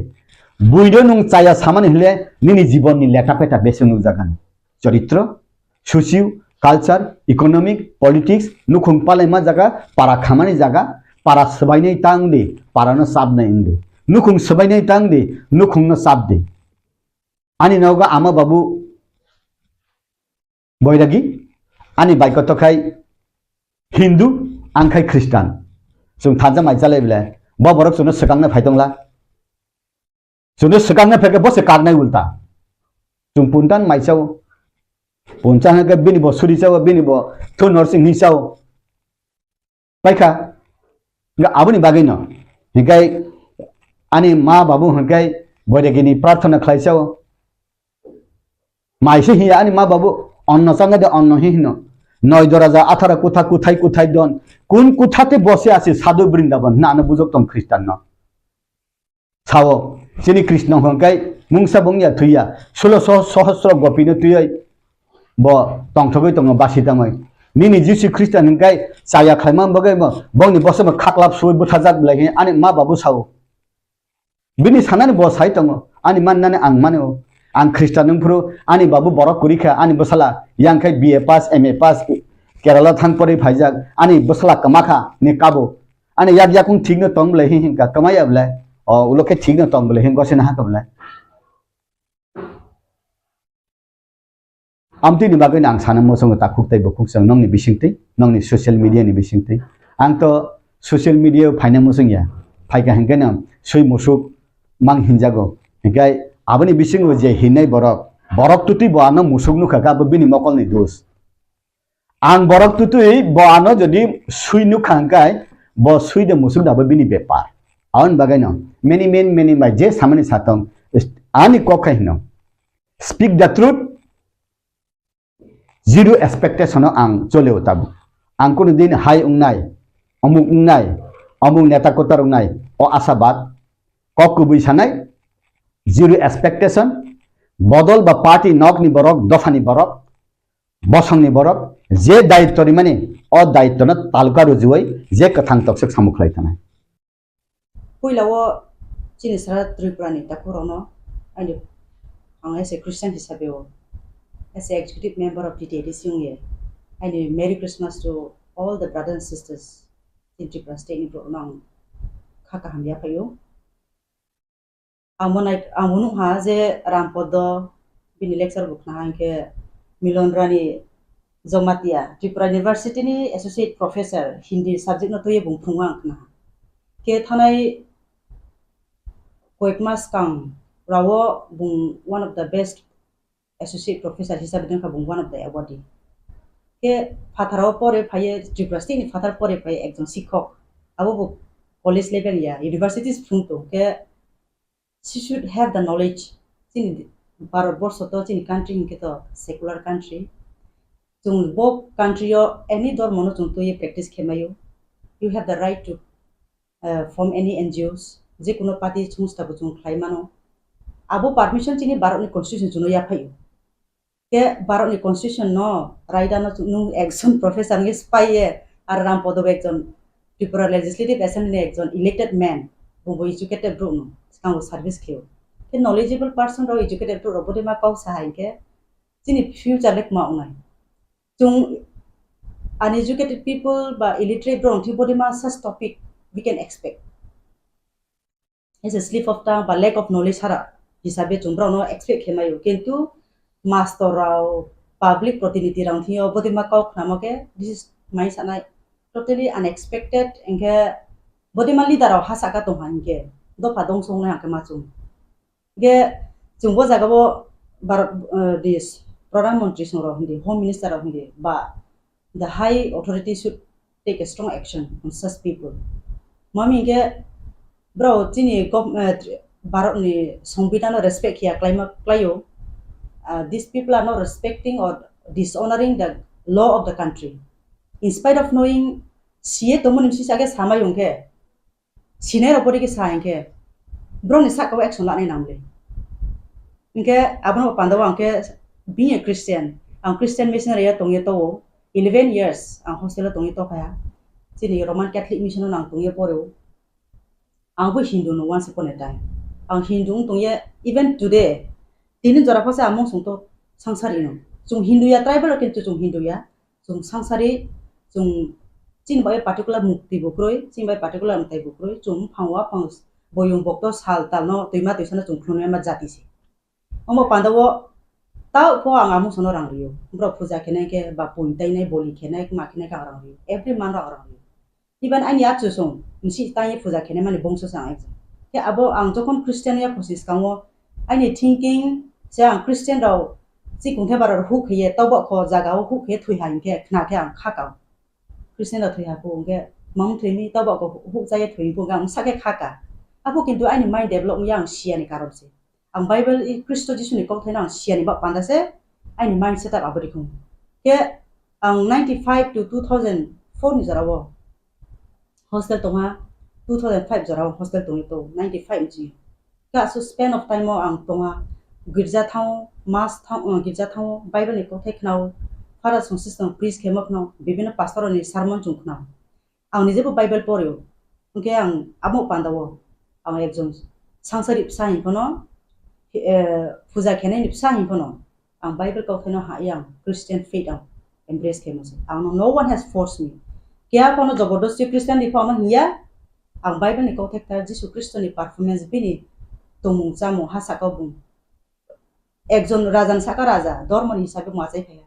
Buino nwng chaya samani hwnle nini jibonni leta peta bese nukjakgani. Choritro, socio, culture, economic, politics, nukhung palaima jaga, para khamani jaga, para swbainai ta wngdi, parano chapnai wngdi. Nukhung swbainai ta wngdi, nukhungno chapdi. Ani nogo ama babu Boiragi, ani bai koto khai Hindu, ang khai Khristan. Chwng thansa mai chalai bele, bo borok chwngno swkangna phai tongla. Chwngno swkangna phaikhe bo se karnai ulta. Chwng puntan mai chao. Puncha hwnkhe bini bo suri chao, bini bo thu norsing hi chao. Paikha, hwnkhe aboni bagwino, hwnkhe ani ma babu hwnkhe boiragini prarthana khlai chao. Maise hiya ani ma babu onno changade onno hi hino. Noi doraja athara kutha kuthai kuthai don. Kun kuthate bose asi sadhu Brindaban hina ano bujok tong Khristanno. Sao, chini Krishna hwnkhe mungsa bungya thwiya, sulo soh-, sohosro gopino twiwi bo tongthogwi tongo basi tongwi. Nini Jisu Khristo hwnkhe chaya khlaima bagwi bo, bongni bosongbo khaklap suwi bwthajak belai khe ani ma babu sao. Bini sanani bo sai tongo, ani mannani ang mano. Ang Khristo nungphuru ani babu borok kwrwi kha, ani bwsala yang khe B A pass, M A pass, Kerala thang porwi phaijak, ani bwsala kwma kha ni kabo. Ani yak yakung thik no tong bwlai hing hing ka, kwmai ya bwlai. O, ulo khe thik no tong bwlai hing gosina ha ka bwlai. Amtwi ni bagwi no ang sana muchungo takhuk tei bukhuk chwng nongni bisingtwi, nongni social media ni bisingtwi. Ang to social media o phaina muchung ya. Phaikha hingke no sui musuk mang hinjago. Hingke aboni bisingo je hinai borok, borok twtwi bo ano musuk nukha kha, abo bini mokolni dos. Ang borok twtwi bo ano jodi sui nukha hwnkhe bo sui de musuk da bo bini bepar. Aboni bagwi no many men many bai je samani satong ani kok khai hino. Speak the truth, zero expectation o ang choleo tabuk. Ang kunu din hai wngnai, omuk wngnai, omuk neta kotor wngnai, o asabad kok kubui sanai, zero expectation, bodol ba party nokni borok, dophani borok, bosongni borok je daitto rimani, o daitto no taluka rujuwi je kwthang toksok samung khlai thanai. Puila o chini sara Tripura ni takhuk rok no, ani, ang as a Christian hisabe o, as a executive member of T T A D C wngye, ani Merry Christmas to all the brothers and sisters in Tripura state ni borok no ang kha kaham yaphaio. Ang bo nai-, ang bo nukha je Rampodo bini lecture bo khna hwnkhe Milon Rani Jamatia, Tripura University ni associate professor, Hindi subject no twiwi bung phungo ang khna. Khe thanai koyek mas swkang rao bung one of the best associate professor hisabe tongkha bung one of the awardee. Khe phatar o pore phaiye, Tripura state ni phatar pore phaiye ekjon sikhok. Abo bo college level ya, universities phung tong khe she should have the knowledge. Chini Bharat borsho to, chini country hinkhe to secular country. Chwng bo country o any dhormo no chwng twiwi practice khe maio. You have the right to, uh, form any N G Os, je kuno party songstha bo chwng khlai mano. Abo permission chini Bharat ni constitution chwngno yaphaio. Khe Bharat ni constitution no raida no chwng, nwng ekjon professor wngwi spaiye, ar Rampodo bo ekjon Tripura Legislative Assembly ni ekjon elected man, bo bo educated borok no swkango service khlai o. Khe knowledgeable person rok, educated borok rok bodi ma kok sa hai khe chini future le kwma wngnai. Chwng uneducated people ba illiterate borok thwi bodi ma such topic we can expect. As a slip of tongue ba lack of knowledge hara hisabe chwng borokno expect khe maio, kintu mastor rok, public protinidhi rok thwio bodi ma kok khnamo khe this is mai sanai totally unexpected, hinkhe bodi ma leader rok ha saka tongha hinkhe dopha dongso wngnai hwnkhe ma chwng. Hinkhe chwng bo jaga o Bharat, eh, this Pradhan Mantri song rok hindi, Home Minister rok hindi ba the high authority should take a strong action on such people. Mami hinkhe bro chini gov-, eh, Bharatni Songbidanno respect khiya klaima klaio, uh, these people are not respecting or dishonoring the law of the country. In spite of knowing, siye tongmani sisa khe samai hwnkhe, sinai rok pori khe sa hinkhe, borokni saka o action lanai nang le. Hinkhe abono panda o ang khe being a Christian, ang Christian missionary o tongye to o, eleven years ang hostel o tongye to kha. Chini Roman Catholic mission o nang tongye poro. Ang bo Hindu no once upon a time. Ang Hindu wng tongye, even today. Tini jora phose ang mung sung to sangsari no. Chung Hindu ya, tribal rok kintu chung Hindu ya. Chung sangsari, chung chini bai particular mukti bo kroi, chini bai particular mwtai bo kroi, chung phang wa phang boyong bokto sal tal no twima twisa no chung khulumya ma jati se. Omo panda o tao pho ang amusono rang rio. Borok puja khenai khe ba pun tainai, boli khenai, ma khenai khe ang rang rio. Every month ang rang rio. Even ani achusong, nisi tangye puja khenai mani bongso se ang ekjon. Khe abo ang jokhon Christian ya phosi skango, ani thinking se ang Christian rao chikung khe bara huk khe ye, tobok kho jaga o huk khe thwi ha hinkhe khna khe ang kha kao. Christian rao thwi ha kho hinkhe mam thwi mi tobok kho huk cha ye thwi hinkhe ang sa khe kha ka. Abo kintu ani mind develop ya ang siya ni karon se. Ang Bible i Khristo Jisu ni kok thai no ang siya ni ba panda se ani mind setup abo ri khung. Khe ang ninety five to two thousand four ni jora o hostel tongha, two thousand five jora o hostel tongwi to, ninety five ni chini. Khe aswk span of time o ang tongha, girja thango, mass thango, girja thango, Bible ni kothai khnao, Father song system preach khemo khno, bibino pastor ni sermon chung khnao. Ang nije bo Bible porio, hwnkhe ang amo panda o ang ekjon sangsari bwsa hinphano, eh, puja khenai ni bwsa hinphano, ang Bible kok thaino ha yang Christian faith ang embrace khe masa. Ang no, no one has forced me. Kya kono jobordosti Christian di phano hiya, ang Bible ni kok thek thar Jisu Kristo ni performance bini tongmung chamung ha saka bung. Ekjon raja ni saka raja, dormo ni hisabe mo achai phaiya.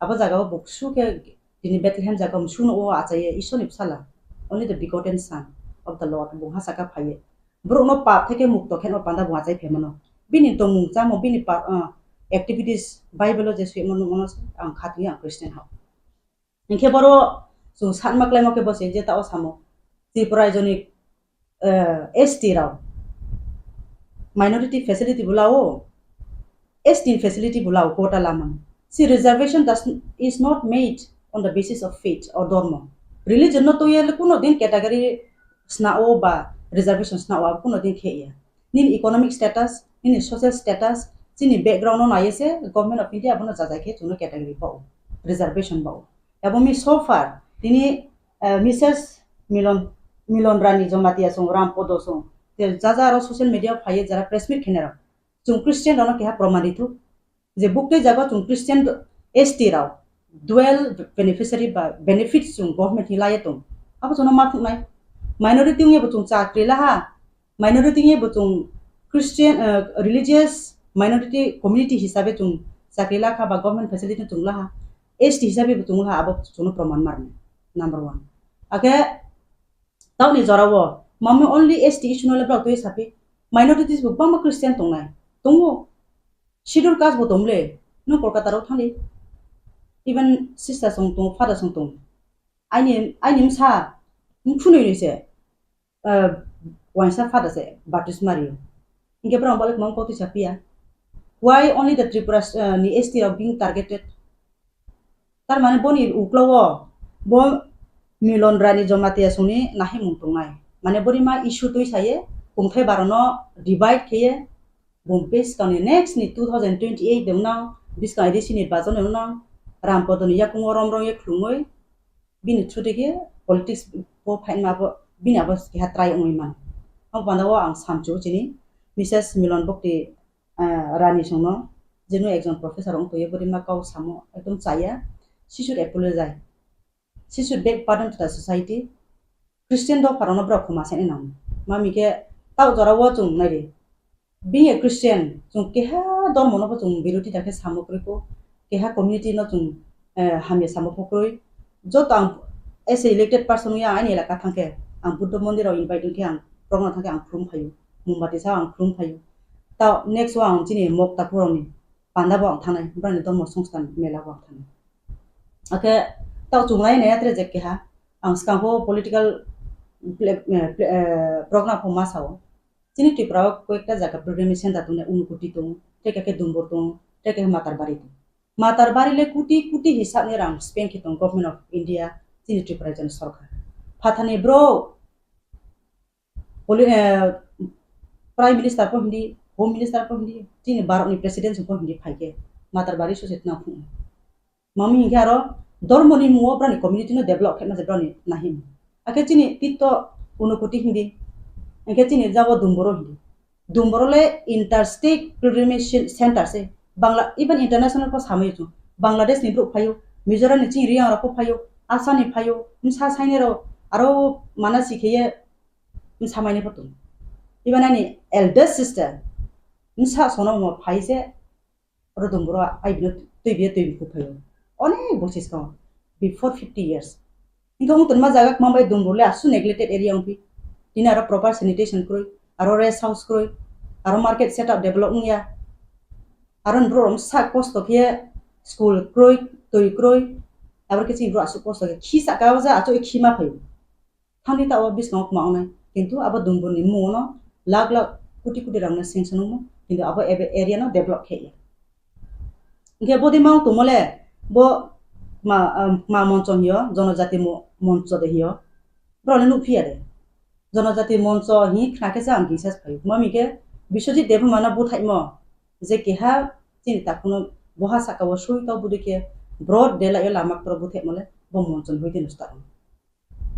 Abo jaga o bo kusu khe tini Bethlehem jaga o musuno o achaiye Isor ni bwsala. Only the begotten son of the Lord, bo ha saka phaiye. Borok no pap theke mukto khe no panda bo achai phaimano. Bini tongmung chamung, bini pa-, ah, activities, Bible o je swimo nukmano ang khatwi ang Christian hao. Hinkhe boro chwng sanma klaimo khe bo se je ta o samo Tripura raijoni, eh, S T rao minority facility bo lao, S T facility bo lao quota lamani. Si reservation does, is not made on the basis of faith or dharma. Religion no tongya le kuno din category sna o ba reservation sna o abo kuno din khe ya. Nini economic status, nini social status, chini background no naiye se Government of India abono jajai khe chwngno category bao, reservation bao. Abo mi so far tini, eh, Missus Milon, Milon Rani Jamatia song, Ram Podo song, te jaja aro social media phaiye jara press meet khenera. Chwng Christian rokno keha proman rithuk je buktwi jaga chwng Christian S T rao dual beneficiary ba benefits chwng government ni laiye tong. Abo chwngno ma phuknai. Minority wngya bo chwng chakri laha, minority wngya bo chwng Christian, eh, religious minority community hisabe chwng chakri lakha ba government facility chwng laha, S T hisabe bo chwng laha, abo chwngno proman marni. Number one. Akhe tauni jorao mami only S T issue no le blok twi sapi, minorities bo bangma Christian tongnai. Tongo. Schedule caste bo tongle. No Kolkata rao thangdi. Even sister song tong, father song tong. Aini, aini msa, mkhunui ni se, eh, waisa father se, baptisma rio. Hinkhe borok balik mang koti sapia. Why only the Tripura, eh, ni S T rao being targeted? Tar mane boni uklogo bo Milon Rani Jamatia songni nahimung tongnai. Mane boni ma issue twi saye, kungthai barono divide kheye, bumpe skangni next ni two thousand twenty-eight de unang, biskang A D C ni bajon de unang, Ram Podo ni yakungo rom rong ye khulumoi, bini through de khe politics bo phaima bo, bini abo keha try wngwi mano. Abo panda o ang samchu chini Missus Milon Bokti, ah, Rani songno, jeno ekjon professor wng tongye, bori ma kau samo ekdom chaya, she should apologize. She should beg pardon to the society. Christian dopharokno borok khoma sani nango. Mami khe tao jora o chwng naidi. Being a Christian, chwng keha dormo no bo chwng biroti da khe samo kwrwi kho, keha community no chwng, eh, hamya samo kho kwrwi. Joto ang as a elected person wngya ang ani elaka thang khe, ang Buddha mondir rok invite wng khe ang borok no thang khe ang khulum phaio, mombati sa ang khulum phaio. Tao next o ang chini mok takhuk rok ni panda bo ang thangnai, borok ni dormo songsthan mela bo ang thangnai. Akhe tao chwng lai nai atre je keha, ang swkang pho political pla-, eh, pla-, eh, program pho ma sao. Chini Tripura o koyekta jaga pilgrimage center tongnai, Unakoti tongo, tei khe Dumbur tongo, tei khe Matarbari tongo. Matarbari le koti koti hisab ni rang spend khe tongo Government of India chini Tripura rajyoni sorkar. Phathani bro, poli-, eh, Prime Minister po hindi, Home Minister po hindi, chini Bharat ni President po hindi phai khe Matarbari sose tna phung. Mami hinkhe aro dormo ni mungo brani community no develop khe ma je brani nahim. Akhe chini tito Unakoti hindi, hinkhe chini jabo Dumbur o hindi. Dumbur o le interstate pilgrimage center se. Bangla, even international po samai chung. Bangladesh ni brouh phaio, Mizoram ni chini Reang rok po phaio, Assam ni phaio, msa saini rok aro mana sikhe ye msa maini po tongo. Even ani eldest sister msa sono mo phai se oro Dumbur o ai bino twi biya twi bikhu phaio. Onek bosis kho, before fifty years. Hinkhe wng tongma jaga kwma bai Dumbur le aswk neglected area wngphi. Tini aro proper sanitation kwrwi, aro rest house kwrwi, aro market setup develop wngya. Aro ni brouh rok sak kosto khe school kwrwi, twi kwrwi, abo khe chini brouh aswk kosto khe khisa ka o ja achuk khima phaio. Thangni ta o biskango kwma wngnai, kintu abo Dumbur ni mungo no lakh lakh koti koti rang no sanction wngmo, kintu abo ebe area no develop khe ya. Hinkhe bodi ma wng tongmo le bo ma, um, ma moncho hiyo, jonojati mo-, moncho de hiyo, bro le nukphi ya de. Jonojati moncho hi khna khe se ang kisa phaio. Mami khe Biswajit Debbarma no buthaimo je keha chini takhuk no boha saka o sui to budi khe broad daylight o lama koro buthaimo le bo moncho ni hoite no start.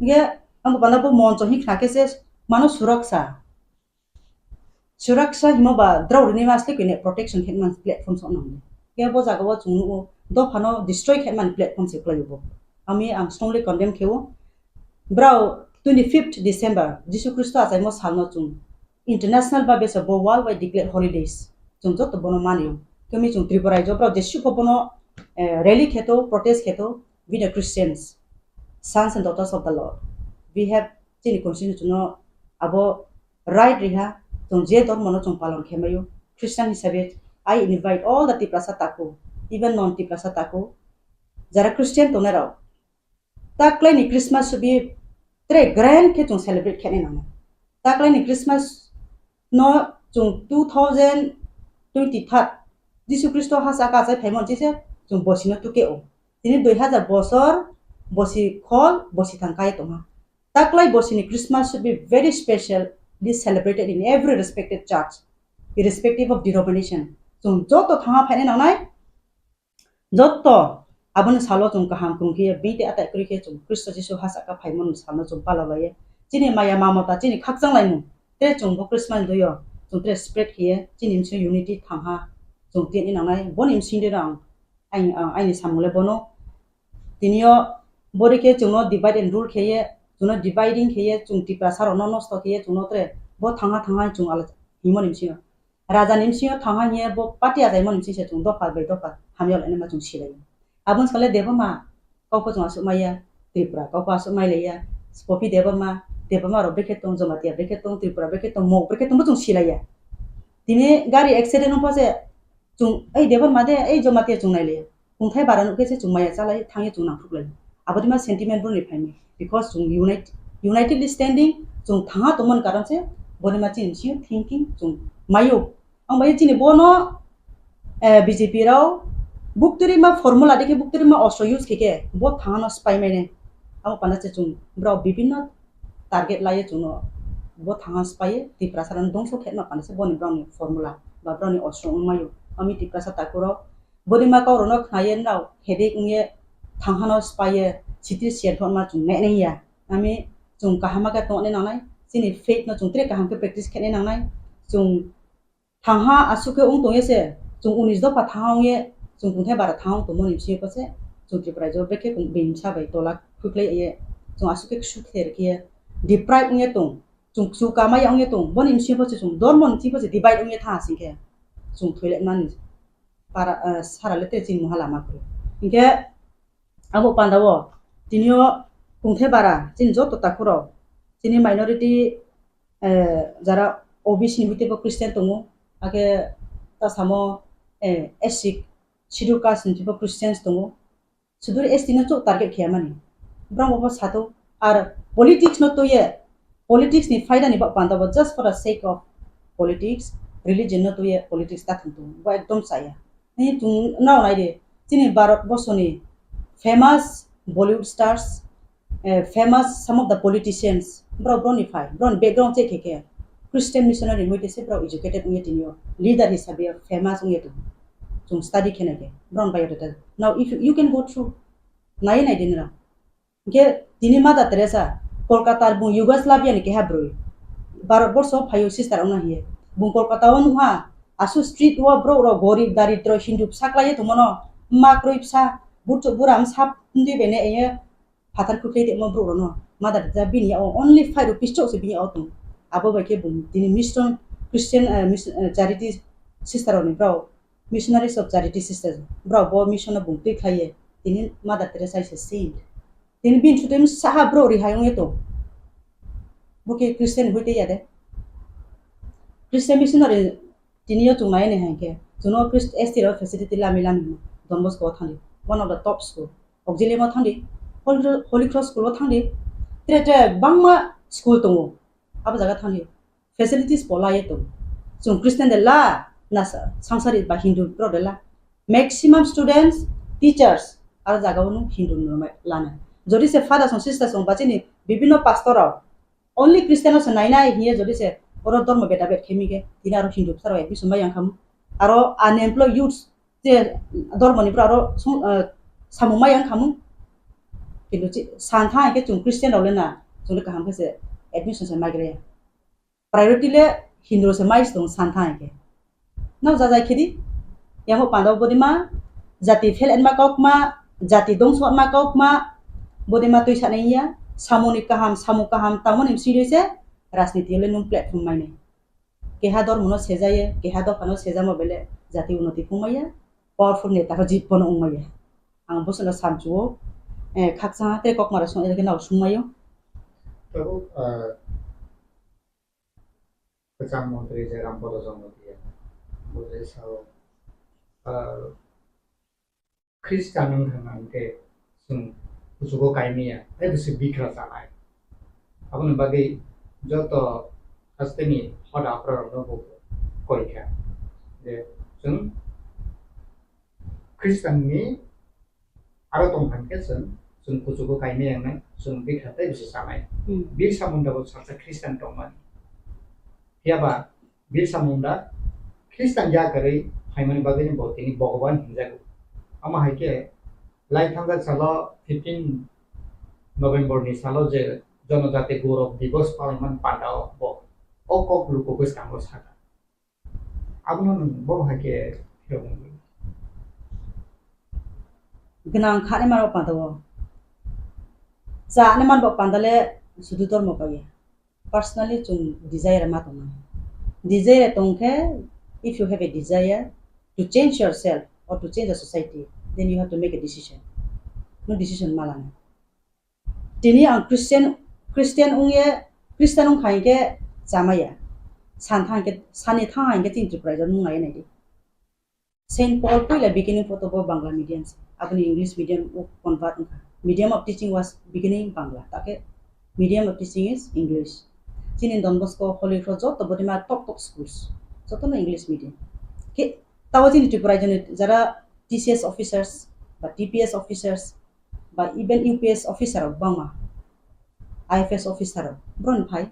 Hinkhe ang bo panda bo moncho hi khna khe se mano suraksa. Suraksa himo ba drao rwni ma asle kene protection khe man platform sok nang. Hinkhe bo jaga o chung nugo dopha no destroy khe man platform se kwlai bo. Ami ang strongly condemn khe o. Brao twenty fifth December Jisu Khristo achaimo sal no chung international ba besa bo world wide declare holidays. Chung joto bono mani o. Kemi chung Tripura rajyo brao jesu ko bono, eh, rally khe to, protest khe to, we the Christians, sons and daughters of the Lord, we have chini constitution no abo right riha, chung je dhormo no chung palon khe maio. Christian hisabe, I invite all the Tiprasa taku, even non Tiprasa taku, jara Christian tongnai rok, taklai ni Christmas subi tre grand khe chung celebrate khe nai nang. Taklai ni Christmas no chung two thousand twenty-third Jisu Khristo ha saka achai phaimon chise chung bosi no tuke o. Tini dui hazar bosor bosi khol bosi thang kai tongha. Taklai bosi ni Christmas should be very specially celebrated in every respected church, irrespective of denomination. Chung joto thangha phainai nangnai, joto aboni salo chung kaham krung khe, bini tei atai kwrwi khe chung Khristo Jisu ha saka phaimon salno chung pala laiye. Chini maya mamata, chini khakchang laimung, tei chung bo Christmas ni duyo chung tre spread khe, chini msing unity thangha chung tini nangnai, boni msing de ang, ang, ang, aini samung le bono. Tini o bori khe chungno divide and rule khe ye, chungno dividing khe ye, chung Tiprasa rokno nosto khe ye, chungno tre bo thangha thangha chung ala himoni msing. Raja ni msing thangha hiye bo party ajaimoni msing se chung dopha bai dopha hamya lainai ma chung silai. Aboni sale Debbarma kok bo chung asuk maya, Tripura kok bo asuk mai laiya, Popi Debbarma, Debbarma rok brekhe tong, Jamatia brekhe tong, Tripura brekhe tong, Mok brekhe tong bo chung silaiya. Tini gari accident wngpha se chung ei Debbarma de, ei Jamatia chung nai laiya. Kungthai bara nukhe se chung maya chalai thangye chung nangthuk lai. Abo dima sentiment boni phaimai. Because chung unite, unitedly standing, chung thangha tongmani karon se boni ma chini msing thinking chung mayo. Ang bai chini bono, eh, B J P rao bukturi ma formula dikhe bukturi ma ostro use khe khe bo thangano spy mene. Abo pana se chung brao bibinno target laiye chungno bo thangha spy ye Tiprasa rano dongso khe ma pana se boni brao ni formula ba brao ni ostro wng mayo. Ami Tiprasa takurok Bwrwima kok rokno khnaye nrao headache wngye thanghano spaiye sitri siya thokma chwng nai nai ya. Ami chwng kaham khe tongna nangnai, chini faith no chwng tre kaham khe practice khe nai nangnai. Chwng thangha aswk khe wng tongye se, chwng unis dopha thangha wngye chwng kungthai bara thangha wng tongmani bisingo se chwng Tripura rajyo brekhe bini bsa bai tola khuklai ye chwng aswk khe ksuk khe rikhe deprive wngye tong, chwng kchu kamaya wngye tong, boni bisingo se chwng dormo ni bisingo se divide wngye tha aswk khe chwng thoilai mani. Para, eh, sara le tere chini moha lama kwrwi. Hinkhe abo panda o tini o kungthai bara chini joto takhuk rok chini minority, eh, jara O B C ni bwtwi bo Christian tongo, hakhe ta samo, eh, S C schedule caste ni bo Christians tongo. Sudur S T no chuk target khe mani. Borok bo sato ar politics no toye, politics ni phaida ni ba panda bo just for the sake of politics, religion no twiwi politics ta thwng tongo. Bo ekdom chaya. Nini chwng nao nai di, chini Bharat borsoni famous Bollywood stars, eh, famous some of the politicians, borok borokni phai, borokni background check khe khe Christian missionary wngwi tei se borok educated wngya tini o leader hisabe famous wngya tongo. Chwng study khe nai khe borokni biodata. Now if you, you can go through, nai nai di nirok. Hingke tini Mother Teresa, Kolkata bung Yugoslavia ni keha bwrwi. Bharat borso phaio sister wngna hiye. Bung Kolkata o nukha, asu street o borok rok gorib daritro Hindu bwsa klaiye tongmano, ma kwrwi bwsa, burchuk bura msa phundi bene eye phatar kwplai tongma borok rokno. Mother Teresa bini o only five rupees chok se bini o tong. Abo bai khe bung tini mission Christian, eh, mis-, eh, charity sister rokni borok, missionaries of charity sister borok bo mission no bung twi khlaiye. Tini Mother Teresa is a saint. Tini bini sutwi saha bro rihai wngwi tong. Bo khe Christian hoi tei ya de. Christian missionary tini yo chwng nai nai hai khe. Chwngno Christ-, S T rok facility lami lami hino. Don Bosco o thangdi. One of the top school. Auxilium o thangdi. Holy, Holy Cross school o thangdi. Tre tre bangma school tongo. Abo jaga thangdi. Facilities polai tong. Chwng Christian de la, na sa-, sangsari ba Hindu bro de la. Maximum students, teachers, aro jaga o nung Hindu no mai lana. Jodi se fathers and sisters song bachini bibhinno pastor rok only Christian o se nai nai hiye jodi se oro dormo beda bed khemi ge tini aro Hindu bwsa rok admission bai yang khamu. Aro unemployed youths je dormo ni bwra aro sung, eh, samung mai yang khamu. Kintu chi san tha ke chwng Christian rok le na chwng le kaham khe se admission se mai gre. Priority le Hindu se mai tong san thang ke. Nang jajai khidi, yamo panda bodima, jati fel enma kok ma, jati dongso ma kok ma, bodima twi sanai ya, samoni kaham, samu kaham, tamoni siri se, rajniti le nung platform mai nai. Keha dormo no sejaye, keha dopha no sejamo bele, jati unoti phung maya, powerful neta ho jit bono ung maya. Ang bosono samchuo, eh, khaksa te kok mara song, elke nao sung mayo. Tabuk, ah, Kwcham montri je Rampada Jamatia, bo je sao, ah, Khristan wng thang hwnkhe chwng kuchugo kaimaya, tei bwswk bikra chanai. Aboni bagwi joto hasteni hoda aphra rokno bo koi kha je chwng Khristanni aro tong thang khe chwng, chwng kuchugo kaimaya wngnai, chwng bikha tei bwswk chanai. Hmm. Birsa Munda bo salsa Khristan tongmani. Phiya ba Birsa Munda Khristan ya kwrwi phaimani bagwino bo tini Bhogoban hinjago. Omo hai khe lai thangjak salo fifteen November ni salo je Jonojati Gaurav Divas palaimani pandao bo o kok luku bwskango sakha. Abono nwng bo hai khe phiyok wngwi. Gwnang kha ni mano panda o. Cha ni man bo panda le sudu dormo pai ya. Personally chwng desire ma tong nai. Desire tong khe, if you have a desire to change yourself or to change the society, then you have to make a decision. No decision ma lanai. Tini ang Christian, Christian wngye, Christian wngkha hinkhe chamaya. San thang hinkhe, sani thang hinkhe chini Tripura rok nung nai nai di. Saint Paul puila beginning photo bo Bangla medium se. Aboni English medium o convert wngkha. Medium of teaching was beginning Bangla. Takhe medium of teaching is English. Chini Don Bosco, Holy Cross joto bodima top top schools. Joto no English medium. Ke tawa chini Tripura jani jara T C S officers ba T P S officers ba even U P S officer rok bangma, I F S officer rok, boroni phai,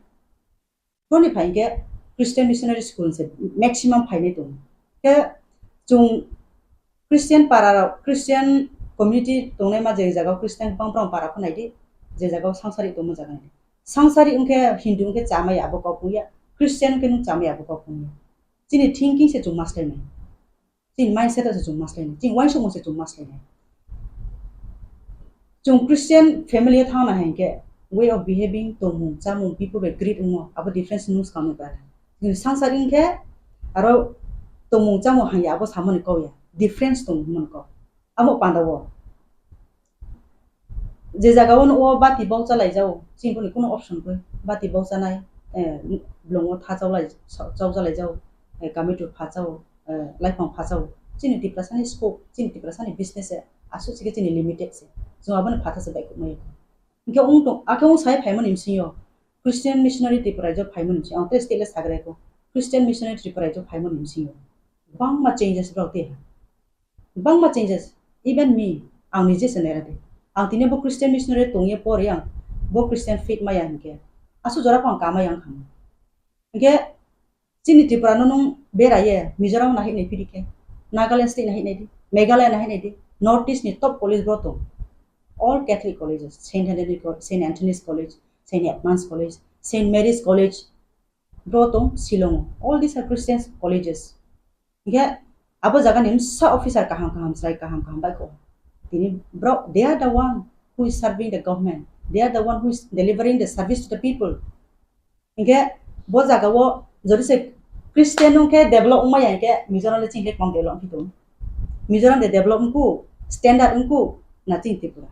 boroni phai hinkhe Christian missionary school se maximum phainai tongo. Khe chwng Christian para rok, Christian community tongnai ma je jaga o Christian bang borok para pho nai di, je jaga o sangsari tongma jaga nai di. Sangsari wngkhe Hindu wngkhe chamaya abo kok wngya, Christian wngkhe nwng chamaya abo kok wngya. Chini thinking se chwng maslainai. Chini mindset o se chwng maslainai, chini uansukmung se chwng maslainai. Chwng Christian family o thangna hai hinkhe way of behaving, tongmung, chamung, people bai greet wngmo, abo difference nung swkang nukha. Chini sangsari hinkhe aro tongmung chamung hangya abo samani kok ya, difference tong hwnmani kok. Amo panda o. Je jaga o nugo bati bok chalai jao, chini boni kuno option kwrwi. Bati bok chanai, eh, blongo tha chaulai, chaujalaijao, eh, kamitu pha chao, eh, laiphang pha chao. Chini Tiprasani scope, chini Tiprasani business se aswk se khe chini limited se. Chwng abono phatha se bai kubui maya. Hinkhe wng tong, akhe wng sai phaimani bisingo Christian missionary Tiprasa phaimani bisingo ang tei state le sagraikho. Christian missionary Tripura o phaimani bisingo bangma changes borok twi ha. Bangma changes, even me, ang nije se naira de. Ang tini bo Christian missionary tongye pore ang bo Christian faith maya hinkhe. Asu jora ko ang kamai ang kham. Hinkhe chini Tripura no nung beraye Mizoram na hinai pidi khe, Nagaland state na hinai di, Meghalaya na hinai di, North East ni top college bro tong. All Catholic colleges, Saint Anthony Co-, Saint Anthony's College, Saint Edmund's College, Saint Mary's College, bro tong Shillong. All these are Christian colleges. Hinkhe abo jaga ni msa officer kaham kaham, chwrai kaham kaham bai kho. Tini bro, they are the one who is serving the government. They are the one who is delivering the service to the people. Hinkhe bo jaga o jodi se Christian wngkhe develop wngmaya hinkhe Mizoram le chingkhe kwbang develop wngkhe tongo. Mizoram de develop wngku, standard wngku, na chini Tripura.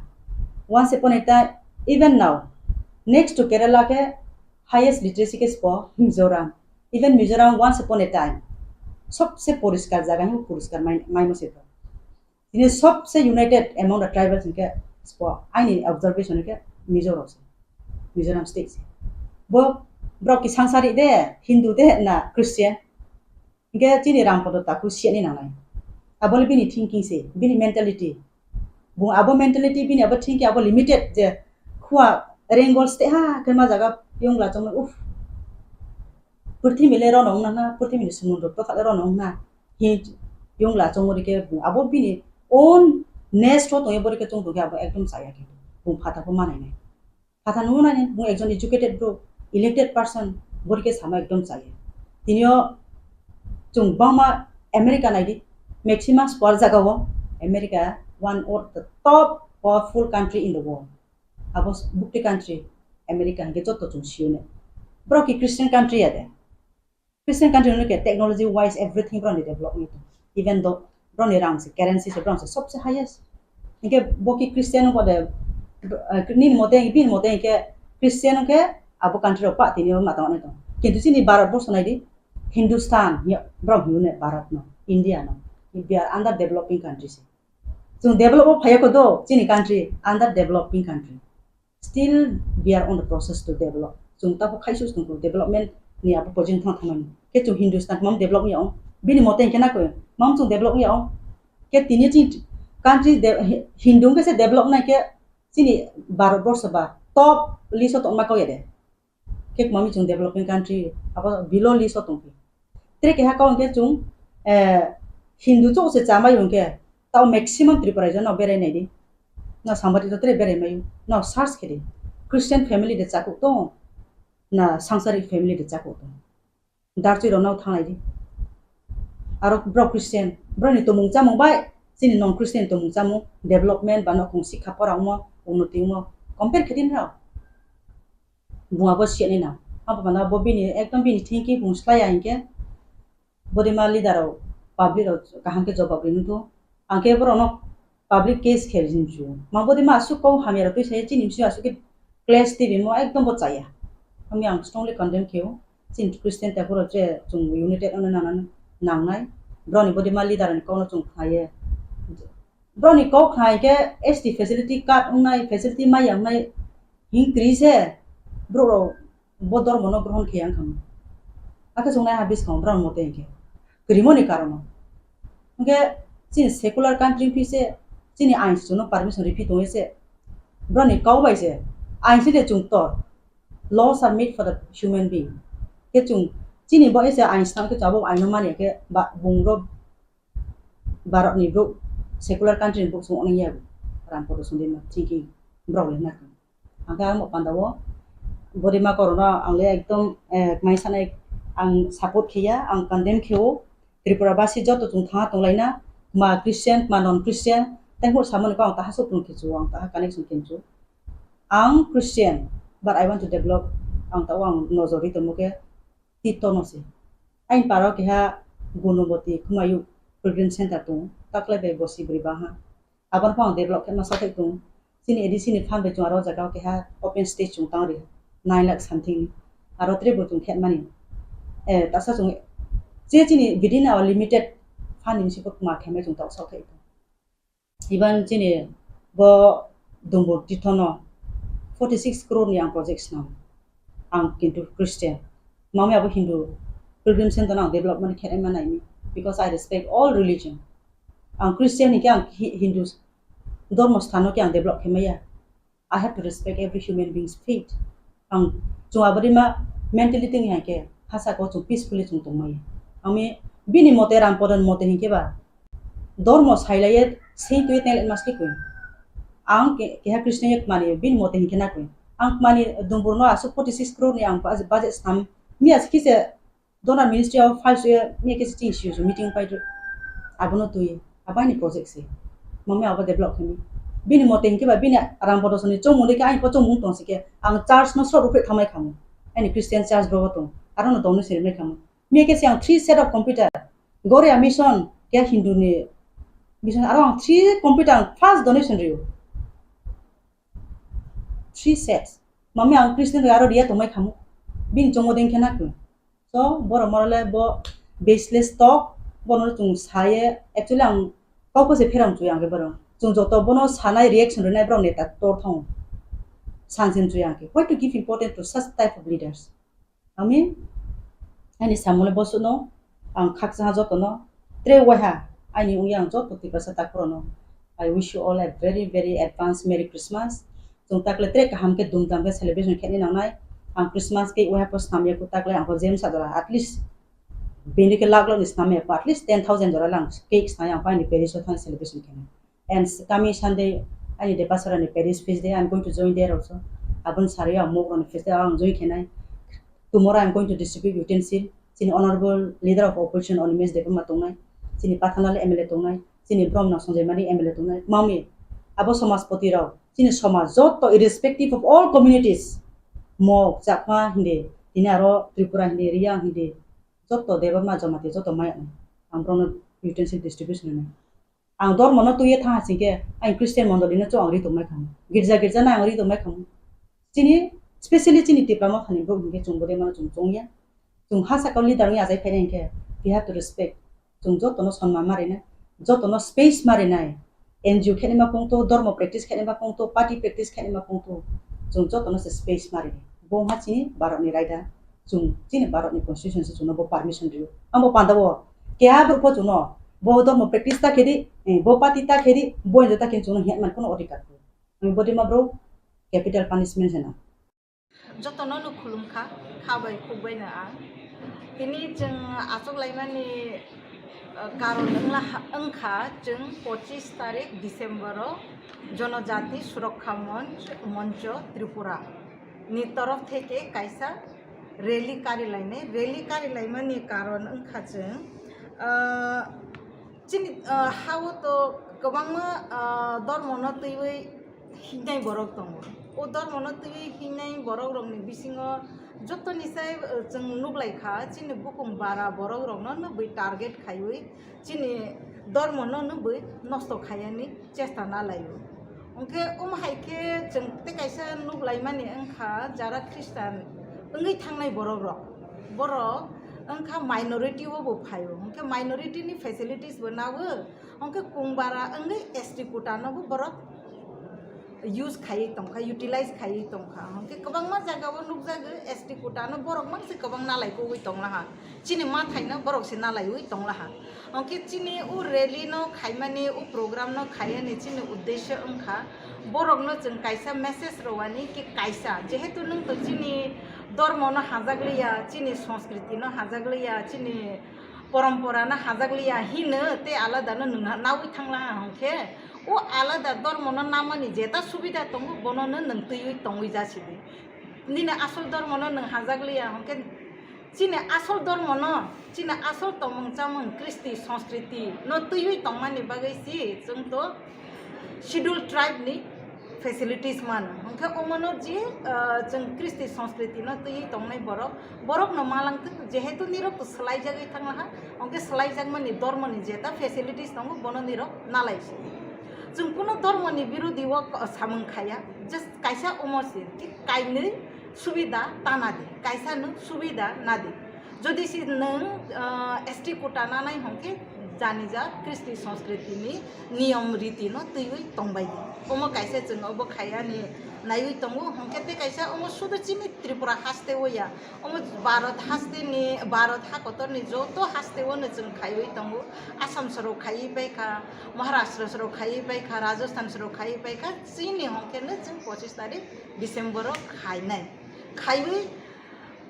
Once upon a time, even now, next to Kerala khe highest literacy khe spo Mizoram. Even Mizoram once upon a time, sobse poriskar jaga hinwi poriskar mai-, maimo se to. Tini sobse united among the tribals hinkhe spo, aini observation hinkhe Mizo rok se, Mizoram state se. Bo, borok ki sangsari de, Hindu de na Christian? Hinkhe chini Rampada Taku siya ni nangnai. Abo le bini thinking se, bini mentality. Bo abo mentality, bini abo thinking, abo limited je khua Rengol state ha khe ma jaga yongla chongma, uff. Purthimbi le rono wngna na, purthimbi ni sumundro tokha le rono wngna. Hi yongla chongori khe bo abo bini own nest o tongye bori khe chong tongkhe abo ekdom chaya khe. Bo phatha bo manai nai. Phatha nungo nai, bo ekjon educated bro, elected person, bori khe sama ekdom chaya. Tini o chwng bangma America nai di, maximum square jaga o America one of the top powerful country in the world. Abo bukti country America hinkhe joto chwng siyone. Borok ki Christian country ya de? Christian country no ke technology wise everything borok ni develop ni. Even though borok ni rang se currency se borok se sobse highest. Hinkhe bo ki Christian bo de, eh, nini mote, bini mote hinkhe Christian hinkhe abo country rok pa tini o mata wane tong. Kintu chini Bharat borsho nai di, Hindustan, ya, borok hino ne Bharat no, India no. We are under developing country se. Chwng develop o phaiya kho do, chini country under developing country. Still, we are on the process to develop. Chwng tabuk khaisu tongkho development ni abo project thang thangmani. Khe chwng Hindustan mam develop ya ong. Bini mote hinkhe na koi, mam chwng develop ya ong. Khe tini chini country de-, Hindu hinkhe se develop nai khe chini Bharat borsho ba top list o tongma kau ya de. Khe mami chwng developing country, abo below list o tongkhe. Tre keha kau hinkhe chwng, eh, Hindu chok se chamai hinkhe, tao maximum Tripura no berai nai di. No sambati to tre berai mayu. No search khe di. Christian family de chakuk tong, na sangsari family de chakuk tong. Darchwi rok no thanglai di. Aro bro Christian, bro ni tomung chamung bai, chini non Christian tomung chamung, development ba no kung sikha pora omo, unnoti omo, compare khe di nrao. Buma bo siya ni na. Abo bana bo bini, ekdom bini thinking bung slaya hinkhe. Bodima leader rok, public rok kaham khe jawab ri nuthu. Ang khe borok no public case khe rinchu. Ma bodima asuk kau hamya rok twi sai chini msi asuk khe clash tibimo ekdom bo chaya. Ami ang strongly condemn kheo. Chini Christian ta borok je chung united ono nana nangnai. Borok ni bodima leader ni kau no chung khnaiye. Borok ni kau khnai khe S T facility card wngnai, facility maya wngnai hing kri se borok rok bo dormo no grohon khe yang kha. Akhe chungnai ha biskang borok mote hinkhe kwrwimo ni karon no. Hinkhe chini secular country phi se chini ain suno permission ri phi tongwi se borok ni kau bai se ain se de chung tor. Laws are made for the human being. Khe chung chini bo ese ain snam khe chabo ain no mani khe ba bung rok Bharat ni brouh, secular country ni brouh song wngliya bo. Ram Poto Sundima thinking borok le nakha. Ang khe ang bo panda o bodima korona ang le ekdom, eh, mai sanai ang support khiya, ang condemn khio. Tripura basi joto chung thangna tonglaina, ma Christian, ma non Christian, tei hor samani ko ang taha sok tong khichu, ang taha connection khinchu. Ang Christian, but I want to develop, ang tao ang nojor ri tongmo khe Tito no se. Ain paro keha Gunoboti Khumayuk Pilgrim Center tongo. Taklai bai bosi bwrwi baha. Aboni phang develop khe masa thai tongo. Chini A D C ni phan bai chwng aro jaga o keha open stage chwng tang ri. Nine lakh something ni. Aro tre bo chwng khe mani. Eh, tasa chwng je chini within our limited fund ni bisi bo ma khe mai chwng tok sok thai tongo. Iban chini bo Dumbur Tito no forty six crore ni ang project swnam. Ang kintu Christian. Mami abo Hindu Pilgrim Center no ang development khe ma nai mi, because I respect all religion. Ang Christian hinkhe ang Hi-, Hindu dormo sthano khe ang develop khe maya. I have to respect every human being's faith. Ang chung abadi ma mentality ni hinkhe hasa ko chung peacefully chung tong maya. Ami bini mote Rampadon mote hinkhe ba dormo sailaiye sing twi tengle mas khe kwi. Ang ke-, keha Christian ye kmani bini mote hinkhe na kwi. Ang kmani dumburno aswk forty six crore ni ang budget, budget snam mi as kise donor ministry of files ye mi kise ching siyo meeting pai abono twi abaini project se. Mami abo develop khe mi. Bini mote hinkhe ba bini Rampadon ni chomung de khe aini po chomung tong sikhe ang church no sro ruphe thamai khamu. Aini Christian church bro tong. Aro no dong no sirmai khamu. Mi khe siang three set of computer, Goria mission, khe Hindu ni mission, aro ang three computer ang first donation rio. Three sets. Mami ang Christian bai aro ria tongmai khamu. Bini chongo deng khe nakho. So, borok morale bo baseless talk, bono chung saye, actually ang kau ko se pherang chuya ang borok. Chung joto bono sanai reaction rinai borok neta tor thong. Sansin chuya ang. Why to give importance to such type of leaders? Ami, ani samole bosuno, ang khaksa jotono, tre waiha, ani ungya ang joto Tiprasa takhorono. I wish you all a very, very advance Merry Christmas. Chung takle tre kaham khe dum dam khe celebration khe nangnai. Ang Christmas cake waiha po snam ya ku takle ang po James adala at least bini khe lak lak ni snam ya po at least ten thousand jora lang cake snai ang po ani parish o thang celebration khe. And s-, coming Sunday, ani Depasarani parish feast day, I'm going to join there also. Aboni sari ang mok rani feast day ang join khenai. Tomorrow I'm going to distribute utensil. Chini honorable leader of opposition Animesh Debbarma tongnai. Chini Pathanlal M L A tongnai. Chini Bromna Sanjay Mani M L A tongnai. Mami, abo somajpoti rok, chini somaj joto irrespective of all communities, Mok, Chakma hindi, tini aro Tripura hindi, Riyang hindi, joto Debbarma Jamatia joto maya ang borokno utensil distribution rwnai. Ang dormono twiwi thang hasingkhe, ang Christian mondolino chwng ang ri tongmai khamu. Girja girja no ang ri tongmai khamu. Chini, specially chini Tipra Mothani borok hinkhe chwng bodai mano chwng chongya. Chwng ha sakao leader wngya achai phainai hinkhe, we have to respect. Chwng jotono sonman ma rinai, jotono space ma rinai. N G O khenima pungto, dormo practice khenima pungto, party practice khenima pungto. Chwng jotono se space ma rinai. Bo wngkha chini Bharatni raida, chwng chini Bharatni constitution se chwngno bo permission rio. Amo pandao keha borok bo chwngno bo dormo practice ta khedi, eh, bo party ta khedi, bo N G O ta khedi chwngno hwnwi man kuno odhikar kwrwi. Ami bodima bro capital punishment hwnwi. Jotono no khulumkha, kha bai khuk bai no ang. Tini chwng achuk laimani, eh, karon wngla ha-, wngkha chwng pochis tarik December o Jonojati Surokkha Monch, Moncho Tripura ni torof theke kaisa rally kari lainai. Rally kari laimani karon wngkha chwng, ah, chini, ah, ha-o to kwbangma, ah, dormono twiwi hingnai borok tongo. O dormono twiwi hingnai borok rokni bisingo jotoni sai, ah, chwng nuklaikha, chini bukung bara borok rokno nukwi target khaiwi chini dormono nukwi nosto khaiyani chesta nalaio. Hwnkhe omo hai khe chwng tei kaisa nuk laimani wngkha, jara Christian wngwi thangnai borok rok, borok wngkha minority o bo phaio, hwnkhe minority ni facilities bo nago, hwnkhe kungbara wngwi S T quota no bo borok use khaiwi tongkha, utilize khaiwi tongkha, hwnkhe kwbangma jaga o nukjago S T quota no borok mangsi kwbang nalai kugwi tonglaha. Chini mathaino borok se nalaiwi tonglaha. Hwnkhe chini o rally no khaimani, o program no khaiyani chini uddesyo wngkha borokno chwng kaisa message rwani ki kaisa, jehetu nwng to chini dormo no hajakliya, chini sanskriti no hajakliya, chini porompora no hajakliya hino tei alada no nwng nawi thanglaha hwnkhe o alada dormo no namani jeta subida tongo bono no nwng twiwi tongwi jasidi. Nini asol dormo no nwng hajakliya hwnkhe chini asol dormo no, chini asol tongmung chamung, kristi, sanskriti no twiwi tongmani bagwi si chwng to schedule tribe ni facilities mano. Hwnkhe omono je, ah, chwng kristi, sanskriti no twiwi tongnai borok, borok no malangtwk, jehetu nirok to swlaijagwi thanglaha, hwnkhe swlaijakmani dormo ni jeta facilities tongo, bono nirok nalai si. Chwng kuno dormo ni birodi o samung khaya, just kaisa omo si, ki kainwi subida ta nadi, kaisa nwng subida nadi. Jodi si nwng, ah, S T quota nanai hwnkhe Janijak kristi sanskriti ni niyom riti no twiwi tongbai di. Omo kaisa chwng obo khaiyani naiwi tongo, hwnkhe tei kaisa omo sudu chini Tripura haste o ya, omo Bharat haste ni, Bharat ha kotor ni joto haste o no chwng khaiwi tongo. Assam soro khaiwi paikha, Maharashtra soro khaiwi paikha, Rajasthan soro khaiwi paikha, chini hwnkhe no chwng pochis tarik December o khainai. Khaiwi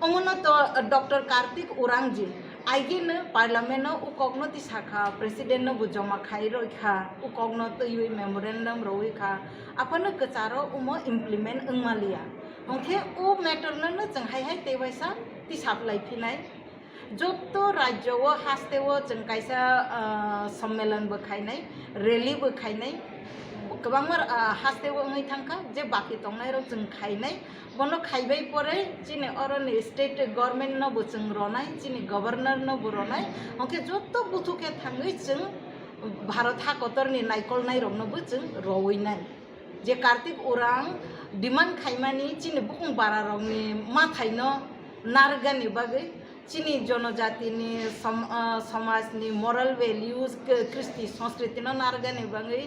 Omono to Doctor Kartik Urangji, aigino parliament no ukokno tisakha, president no bo joma khai roi kha, ukokno twiwi memorandum roi kha, aphano kwcharo omo implement wngmaliya. Hwnkhe o matter no no chwng hai hai tei waisa tisaplai phinai. Joto rajyo o haste o chwng kaisa, ah, sommelon bo khainai, rally bo khainai, kwbangma, ah, haste o wngwi thangkha je baki tongnai rok chwng khainai. Bono khaibai pore chini oroni state government no bo chwng ronai, chini governor no bo ronai, hwnkhe joto buthu khe thangwi chwng Bharat ha kotorni naikolnai rokno bo chwng rowinai. Je Kartik Urang demand khaimani chini bukung bara rokni mathai no narwkgani bagwi, chini jonojatini som-, ah, somajni moral values, k-, kristi sanskriti no narwkgani bagwi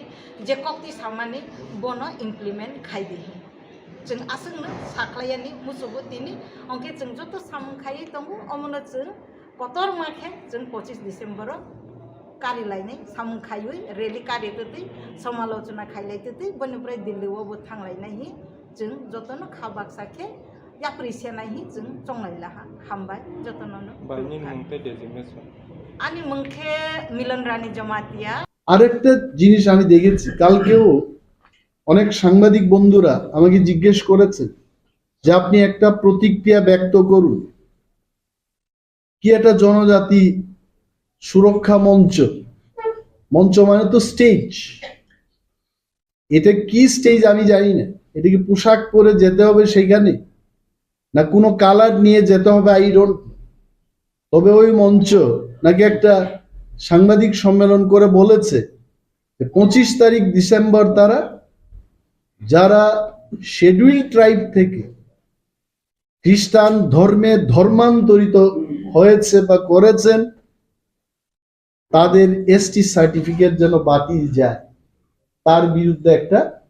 je kokti samani bono implement khai di. Chwng aswkno sakhlaiyani musugo tini, hwnkhe chwng joto samung khaiwi tongo, omono chwng kotorma khe chwng pochis December o kari lainai samung khaiwi rally kari twtwi somalochona khailai twtwi boni pore Delhi o bo thanglainai hi chwng jotono kha baksa khe yapri senai hi chwng chonglai laha. Hambai jotono no. Bai, nini mung tei designation? Ani mung khe Milan Rani Jamatia. আরেকটা জিনিস আমি দেখেছি, কালকেও অনেক সাংবাদিক বন্ধুরা আমাকে জিজ্ঞেস করেছেন যে আপনি একটা প্রতিক্রিয়া ব্যক্ত করুন, কি একটা জনজাতি সুরক্ষা মঞ্চ, মঞ্চ মানে তো স্টেজ, এটা কি স্টেজ আমি জানি না, এটা কি পোশাক পরে যেতে হবে সেখানে, না কোনো কালার নিয়ে যেতে হবে, আই ডোন্ট। তবে ওই মঞ্চ নাকি একটা সাংবাদিক সম্মেলন করে বলেছে যে পঁচিশ তারিখ ডিসেম্বর তারা যারা শিডিউল ট্রাইব থেকে খ্রিস্টান ধর্মে ধর্মান্তরিত হয়েছে বা করেছেন, তাদের এসটি সার্টিফিকেট যেন বাতিল যায়, তার বিরুদ্ধে একটা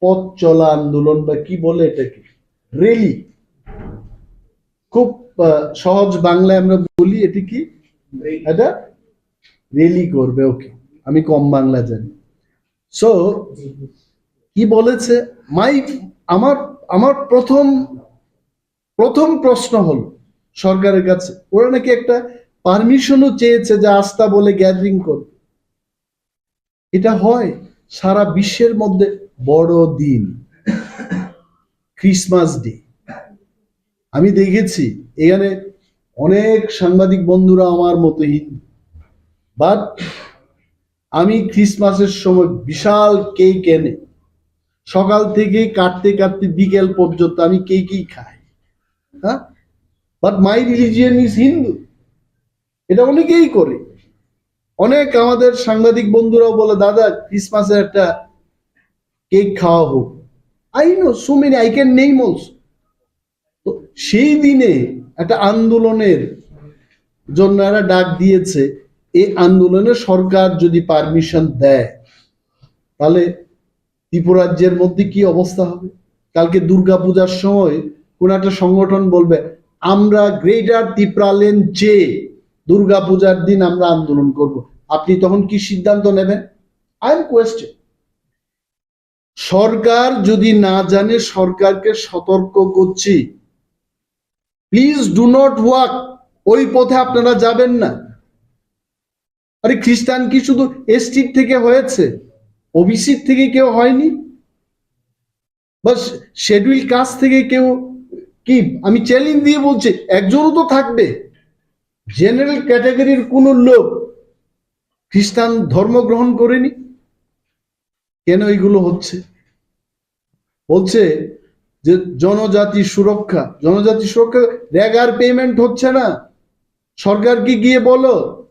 পথ চলা আন্দোলন বা কি বলে এটাকে, র্যালি। খুব, আহ, সহজ বাংলায় আমরা বলি, এটি কি? এটা র্যালি করবে। ওকে, আমি কম বাংলা জানি। সো কি বলেছে? মাই, আমার, আমার প্রথম, প্রথম প্রশ্ন হলো সরকারের কাছে, ওরা নাকি একটা পারমিশনও চেয়েছে যে আস্তা বলে গ্যাদারিং করবে। এটা হয় সারা বিশ্বের মধ্যে বড় দিন, ক্রিসমাস ডে। আমি দেখেছি এখানে অনেক সাংবাদিক বন্ধুরা আমার মতো হিন্দু, বাট আমি ক্রিসমাসের সময় বিশাল কেক এনে সকাল থেকে কাটতে কাটতে বিকেল পর্যন্ত আমি কেকই খাই। হ্যাঁ, but my religion is Hindu. এটা অনেকেই করে। অনেক আমাদের সাংবাদিক বন্ধুরাও বলে, "দাদা, ক্রিসমাসের একটা কেক খাওয়া হোক।" I know so many, I can name also. তো সেই দিনে একটা আন্দোলনের জন্য এরা ডাক দিয়েছে। এই আন্দোলনে সরকার যদি পারমিশন দেয়, তাহলে ত্রিপুরা রাজ্যের মধ্যে কি অবস্থা হবে? কালকে দুর্গাপূজার সময় কোন একটা সংগঠন বলবে, "আমরা গ্রেটার ত্রিপুরাল্যান্ড চেয়ে দুর্গাপূজার দিন আমরা আন্দোলন করব।" আপনি তখন কি সিদ্ধান্ত নেবেন? I am question. সরকার যদি না জানে, সরকারকে সতর্ক করছি, প্লিজ ডু নট ওয়াক, ওই পথে আপনারা যাবেন না। আরে, খ্রিস্টান কি শুধু এসটির থেকে হয়েছে? ওবিসির থেকে কেউ হয়নি? বা শিডিউল কাস্ট থেকে কেউ কি? আমি চ্যালেঞ্জ দিয়ে বলছি, একজনও তো থাকবে। জেনারেল ক্যাটাগরির কোনো লোক খ্রিস্টান ধর্ম গ্রহণ করেনি? কেন এইগুলো হচ্ছে? বলছে যে জনজাতি সুরক্ষা, জনজাতি সুরক্ষা, রেগার পেমেন্ট হচ্ছে না। সরকারকে গিয়ে বলো,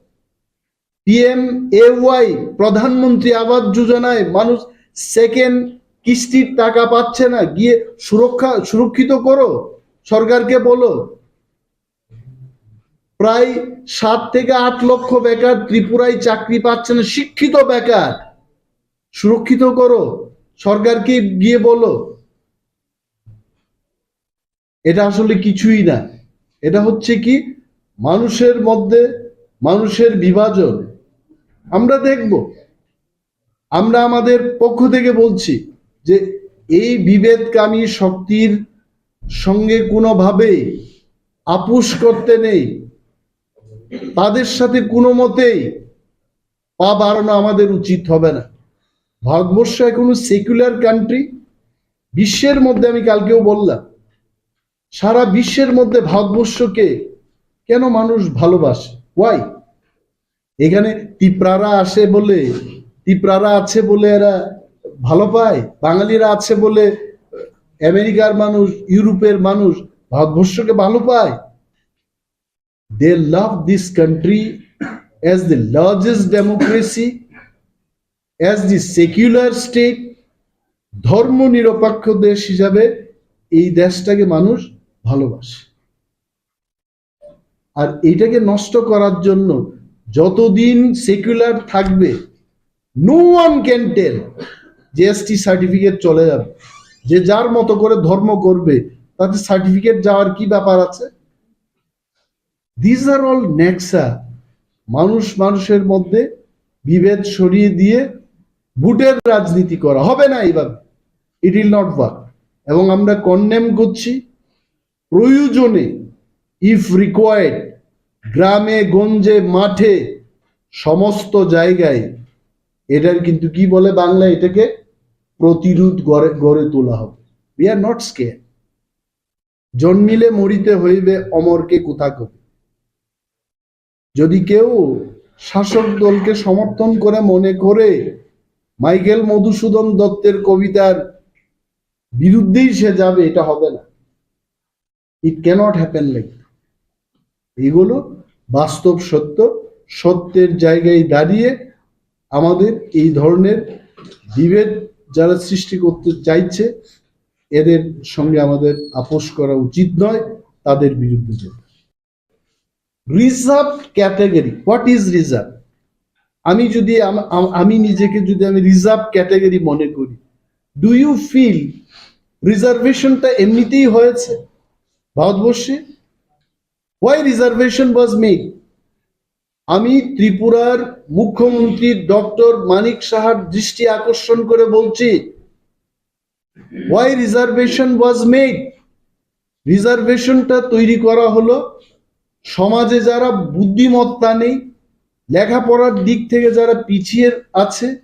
পিএমএওয়াই, প্রধানমন্ত্রী আবাস যোজনায় মানুষ সেকেন্ড কিস্তির টাকা পাচ্ছে না, গিয়ে সুরক্ষা, সুরক্ষিত করো, সরকারকে বলো। প্রায় সাত থেকে আট লক্ষ বেকার ত্রিপুরায় চাকরি পাচ্ছে না, শিক্ষিত বেকার। সুরক্ষিত করো, সরকারকে গিয়ে বলো। এটা আসলে কিছুই না। এটা হচ্ছে কি, মানুষের মধ্যে মানুষের বিভাজন। আমরা দেখব, আমরা আমাদের পক্ষ থেকে বলছি যে এই বিভেদকামী শক্তির সঙ্গে কোনোভাবেই আপোষ করতে নেই, তাদের সাথে কোনো মতেই পা বাড়ানো আমাদের উচিত হবে না। ভারতবর্ষ এখনো সেকুলার কান্ট্রি। বিশ্বের মধ্যে, আমি কালকেও বললাম, সারা বিশ্বের মধ্যে ভারতবর্ষকে কেন মানুষ ভালোবাসে? ওয়াই? এখানে তিপ্রারা আসে বলে, তিপ্রারা আছে বলে এরা ভালো পায়, বাঙালিরা আছে বলে আমেরিকার মানুষ, ইউরোপের মানুষ ভারতবর্ষকে ভালো পায়। They love this country as the largest democracy, as the secular state. ধর্ম নিরপেক্ষ দেশ হিসাবে এই দেশটাকে মানুষ ভালোবাসে। আর এইটাকে নষ্ট করার জন্য যতদিন সেকুলার থাকবে, no one can tell যে এসটি সার্টিফিকেট চলে যাবে। যে যার মতো করে ধর্ম করবে, তাতে সার্টিফিকেট যাওয়ার কি ব্যাপার আছে? These are all Nexa. মানুষ মানুষের মধ্যে বিভেদ সরিয়ে দিয়ে ভোটের রাজনীতি করা হবে না এইভাবে। It will not work। এবং আমরা কন্ডেম করছি। প্রয়োজনে, ইফ রিকোয়ার্ড, গ্রামে গঞ্জে মাঠে সমস্ত জায়গায় এটার কিন্তু কি বলে বাংলা, এটাকে প্রতিরোধ গড়ে গড়ে তোলা হবে। We are not scared। জন্মিলে মরিতে হইবে, অমরকে কোথা কবি। যদি কেউ শাসক দলকে সমর্থন করে মনে করে মাইকেল মধুসূদন দত্তের কবিতার বিরুদ্ধেই সে যাবে, এটা হবে না। It cannot happen like that। এগুলো বাস্তব সত্য। সত্যের জায়গায় দাঁড়িয়ে আমাদের এই ধরনের বিভেদ যারা সৃষ্টি করতে চাইছে, এদের সঙ্গে আমাদের আপোষ করা উচিত নয়, তাদের বিরুদ্ধে যেতে। Reserve category, what is reserve? আমি যদি আম- আম- আমি নিজেকে যদি আমি রিজার্ভ ক্যাটাগরি মনে করি, ডু ইউ ফিল রিজার্ভেশনটা এমনিতেই হয়েছে ভারতবর্ষে? Why reservation was made? আমি ত্রিপুরার মুখ্যমন্ত্রী ডক্টর মানিক সাহার দৃষ্টি আকর্ষণ করে বলছি, why reservation was made? রিজার্ভেশনটা তৈরি করা হলো সমাজে যারা বুদ্ধিমত্তা নেই, লেখাপড়ার দিক থেকে যারা পিছিয়ে আছে,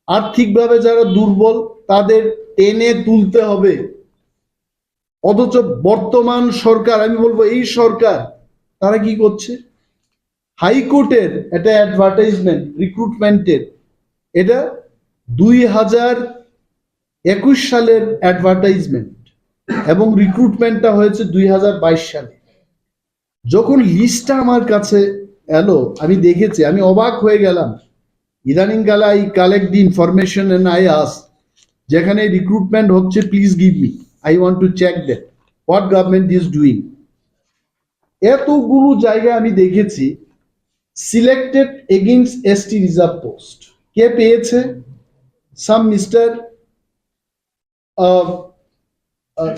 আর্থিকভাবে যারা দুর্বল, তাদের টেনে তুলতে হবে। অথচ বর্তমান সরকার, আমি বলবো এই সরকার, তারা কি করছে? হাইকোর্টের একটা অ্যাডভার্টাইজমেন্ট, রিক্রুটমেন্টের, এটা দুই হাজার একুশ সালের অ্যাডভার্টাইজমেন্ট এবং রিক্রুটমেন্টটা হয়েছে দুই হাজার বাইশ সালে। যখন লিস্টটা আমার কাছে এলো, আমি দেখেছি, আমি অবাক হয়ে গেলাম। ইদানিং কালে I collect the information and I ask, যেখানে রিক্রুটমেন্ট হচ্ছে, please give me, I want to check that what government is doing। এতগুলো জায়গায় আমি দেখেছি selected against ST reserve post. কে পেয়েছে? সাম মিস্টার,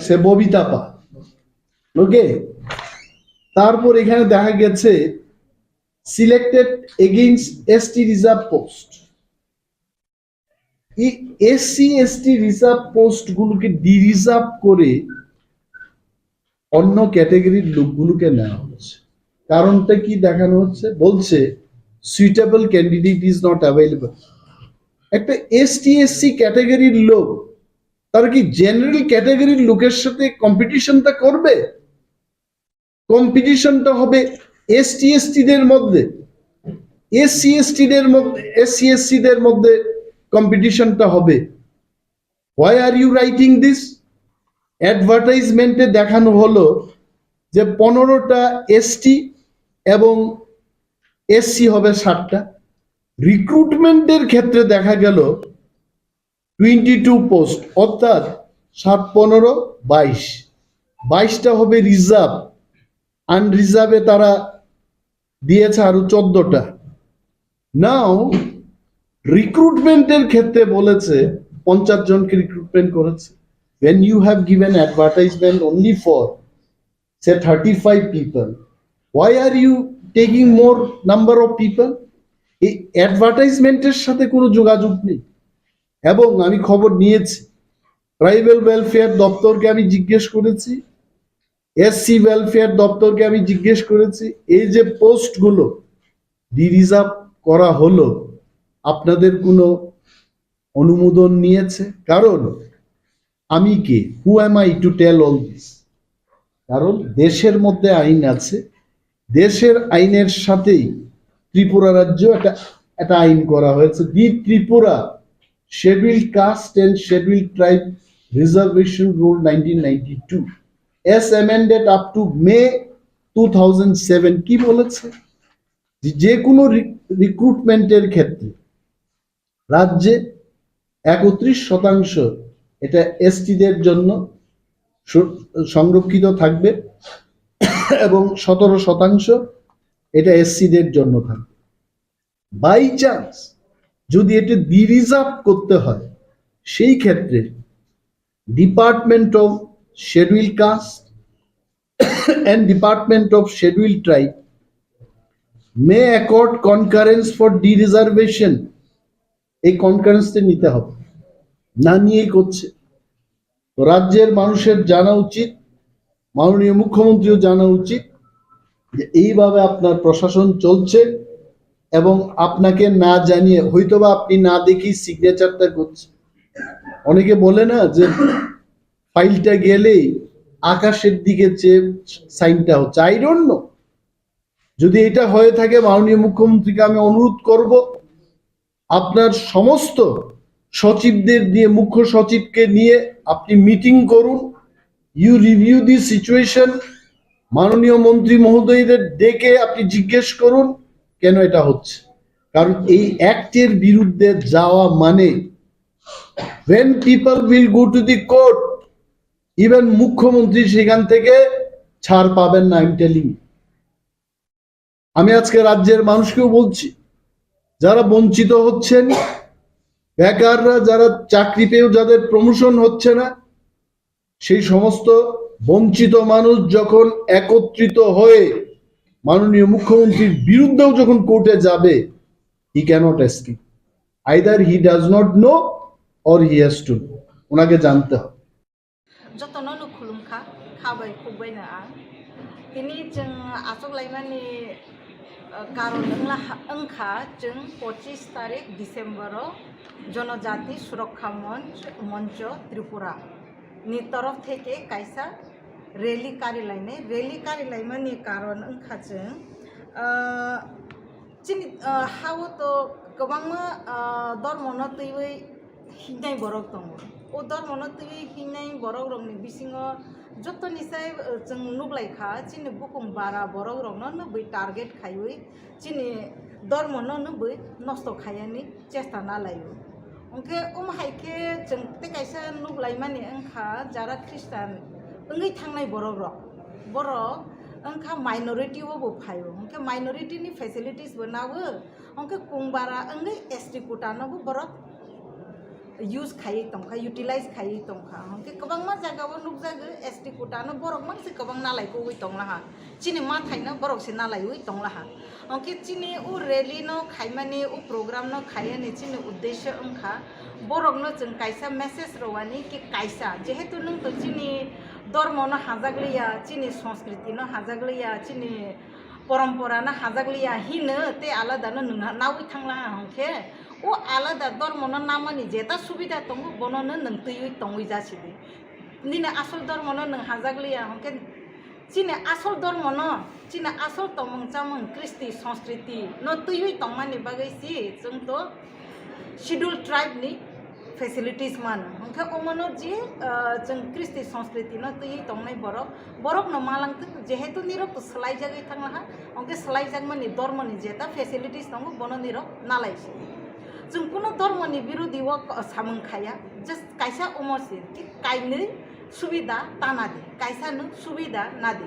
সে ববিতা পাল। ওকে, তারপর এখানে দেখা গেছে selected against ST reserve post. এই এসসি এসটি রিজার্ভ পোস্টগুলোকে ডিরিজার্ভ করে অন্য ক্যাটাগরির লোকগুলোকে নেওয়া হচ্ছে। কারণটা কি দেখানো হচ্ছে? বলছে, suitable candidate is not available। একটা এসটি এসসি ক্যাটাগরির লোক, তারা কি জেনারেল ক্যাটাগরির লোকের সাথে কম্পিটিশনটা করবে? কম্পিটিশনটা হবে এসটি এসটিদের মধ্যে, এসসি এসটিদের মধ্যে, এসসি এসসিদের মধ্যে কম্পিটিশনটা হবে। Why are you writing this? অ্যাডভার্টাইজমেন্টে দেখানো হলো যে পনেরোটা এসটি এবং এসসি হবে সাতটা। রিক্রুটমেন্টের ক্ষেত্রে দেখা গেল টোয়েন্টি টু পোস্ট, অর্থাৎ সাত পনেরো বাইশ, বাইশটা হবে রিজার্ভ। আনরিজার্ভে তারা দিয়েছে আরো চোদ্দটা। নাও রিক্রুটমেন্টের ক্ষেত্রে বলেছে পঞ্চাশ জনকে রিক্রুটমেন্ট করেছে। When you have given advertisement only for say thirty five people, why are you taking more number of people? এই অ্যাডভার্টাইজমেন্টের সাথে কোনো যোগাযোগ নেই। এবং আমি খবর নিয়েছি, ট্রাইবাল ওয়েলফেয়ার দপ্তরকে আমি জিজ্ঞেস করেছি, এসসি ওয়েলফেয়ার দপ্তরকে আমি জিজ্ঞেস করেছি, এই যে পোস্টগুলো ডি রিজার্ভ করা হলো, আপনাদের কোনো অনুমোদন নিয়েছে? কারণ আমি কে, who am I to tell all this? কারণ দেশের মধ্যে আইন আছে, দেশের আইনের সাথেই ত্রিপুরা রাজ্য একটা একটা আইন করা হয়েছে, দি Tripura Scheduled Caste and Scheduled Tribe Reservation Rule nineteen ninety two, as amended up to May two thousand seven। কি বলেছে? যে যে কোনো রিক্রুটমেন্টের ক্ষেত্রে রাজ্যে একত্রিশ শতাংশ এটা এসটিদের জন্য সু- সংরক্ষিত থাকবে এবং সতেরো শতাংশ এটা এসসিদের জন্য থাকবে। বাই চান্স যদি এটা ডি রিজার্ভ করতে হয়, সেই ক্ষেত্রে Department of Scheduled Caste and Department of Scheduled Tribe may accord concurrence for de-reservation। এই কনকারেন্সটা নিতে হবে, না নিয়েই করছে। তো রাজ্যের মানুষের জানা উচিত, মাননীয় মুখ্যমন্ত্রীও জানা উচিত যে এইভাবে আপনার প্রশাসন চলছে এবং আপনাকে না জানিয়ে, হয়তোবা আপনি না দেখেই সিগনেচারটা করছেন। অনেকে বলে না যে ফাইলটা গেলেই আকাশের দিকে যে সাইনটা হচ্ছে, আই ডোন্ট নো। যদি এটা হয়ে থাকে, মাননীয় মুখ্যমন্ত্রীকে আমি অনুরোধ করব, আপনার সমস্ত সচিবদের দিয়ে, মুখ্য সচিবকে নিয়ে আপনি মিটিং করুন, you review the situation। মাননীয় মন্ত্রী মহোদয়দের ডেকে আপনি জিজ্ঞেস করুন কেন এটা হচ্ছে, কারণ এই অ্যাক্টের বিরুদ্ধে যাওয়া মানে when people will go to the court, even মুখ্যমন্ত্রী সেখান থেকে ছাড় পাবেন না। আমি টেলিং, আমি আজকে রাজ্যের মানুষকেও বলছি, যারা বঞ্চিত হচ্ছেন, বেকাররা, যারা চাকরি পেয়েও যাদের প্রমোশন হচ্ছে না, সেই সমস্ত বঞ্চিত মানুষ যখন একত্রিত হয়ে মাননীয় মুখ্যমন্ত্রীর বিরুদ্ধেও যখন কোর্টে যাবে, he cannot escape, either he does not know or he has to know। ওনাকে জানতে হবে। Jotono no khulumkha, kha bai khuk bai no ang. Tini chwng achuk laimani, uh, karon wngla ha-, wngkha chwng pochis tarik December o Jonojati Surokha Monch, Moncho Tripura ni torof theke kaisa rally karilainai. Rally karilaimani karon wngkha chwng, uh, chini, uh, ha-o to kwbangma, uh, dormono twiwi hingnai borok tongo. O dormono twiwi hingnai borokrokni bisingo jotoni sai, uh, chwng nuklaikha, chini bukung bara borokrokno nubui target khaiwi chini dormono nubui nosto khaiyani chesta nalaio. Hwnkhe omo hai khe chwng tei kaisa nuklaimani wngkha, jara Khristan wngwi thangnai borokrok, borok wngkha minority o bo phaio, hwnkhe minority ni facilities bo nago, hwnkhe kungbara wngwi S T quota no bo borok use khaiwi tongkha, utilize khaiwi tongkha, hwnkhe kwbangma jaga o nukjago S T quota no borok mangse kwbang nalai kogwi tonglaha, chini mathai no borok se nalaiwi tonglaha. Hwnkhe chini o rally no khaimani, o program no khaiyani chini uddesho wngkha, borok no chwng kaisa message rwani ki kaisa, jehetu nwng to chini dormo no hajakliya, chini sanskriti no hajakliya, chini porompora no hajakliya hino tei alada no nwng nawi thanglaha, hwnkhe o alada dormo no namani jeta subida tongo, bono no nwng twiwi tongwi jasidi. Nini asol dormo no nwng hajakliya, hwnkhe chini asol dormo no, chini asol tongmung chamung, kristi, sanskriti no twiwi tongmani bagwi si chwng to Scheduled Tribe ni facilities mano. Hwnkhe omono je, ah, chwng kristi, sanskriti no twiwi tongnai borok, borok no malangthwk, jehetu nirok to swlaijagwi thanglaha, hwnkhe swlaijakmani dormo ni jeta facilities tongo, bono nirok nalai si. Chwng kuno dormo ni birodi o samung khaya, just kaisa omo se, ki kainwi subida ta nadi, kaisa no subida nadi.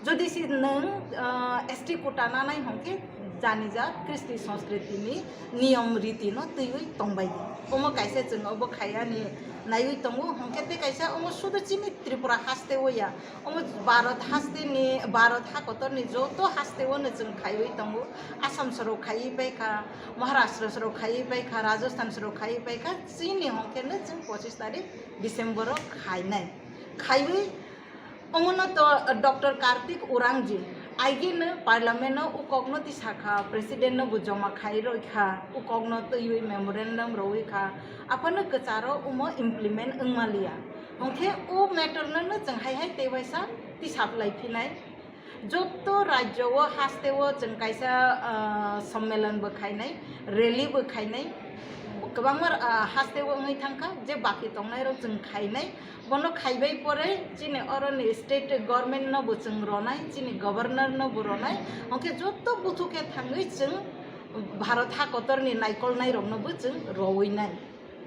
Jodi se nwng, ah, S T quota nanai hwnkhe janija kristi sanskriti ni niyom riti no twiwi tongbai di. Omo kaisa chwng obo khaiyani naiwi tongo, hwnkhe tei kaisa omo sudu chini Tripura haste o ya. Omo Bharat haste ni, Bharat ha kotor ni joto haste o no chwng khaiwi tongo. Assam sorok khaiwi paikha, Maharashtra sorok khaiwi paikha, Rajasthan sorok khaiwi paikha, chini hwnkhe no chwng pochis tarik December o khainai. Khaiwi Omono to Doctor Kartik Urangji, aigeno parliament no ukokno tisakha, president no bo joma khai roi kha, ukokno twiwi memorandum roi kha, aphano kwcharo omo implement wngmaliya. Hwnkhe o matter no no chwng hai hai tei waisa tisaplai phinai. Jotto rajyo o haste o chwng kaisa, ah, sommelon bo khainai, rally bo khainai, kwbangma, ah, haste o wngwi thangkha, je baki tongnai rok chwng khainai. Bono khaibai pore chini oroni state government no bo chwng ronai, chini governor no bo ronai, hwnkhe jotto buthu khe thangwi chwng Bharat ha kotorni naikolnai rokno bo chwng rowinai.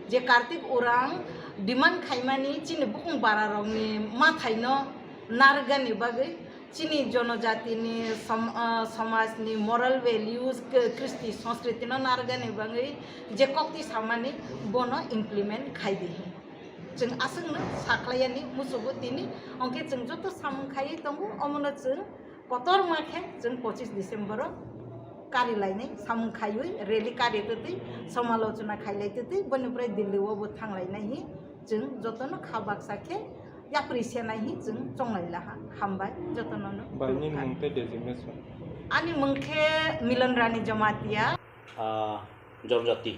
Je Kartik Urang demand khaimani chini bukung bara rokni mathaino narwkgani bagwi chini jonojatini som-, ah, somajni moral values, k-, kristi sanskritino narwkgani bagwi je kokti samani bono implement khai di. Chwng aswkno sakhlaiyani musugo tini, hwnkhe chwng joto samung khaiwi tongo, omono chwng kotorma khe chwng pochis December o kari lainai samung khaiwi rally kari twtwi somalochona khailai twtwi boni pore Delhi o bo thanglainai hi chwng jotono kha baksa khe yapri senai hi chwng chonglai laha. Hambai jotono no. Bai, nini mung tei designation? Ani mung khe Milon Rani Jamatia. Ah, Jonjati,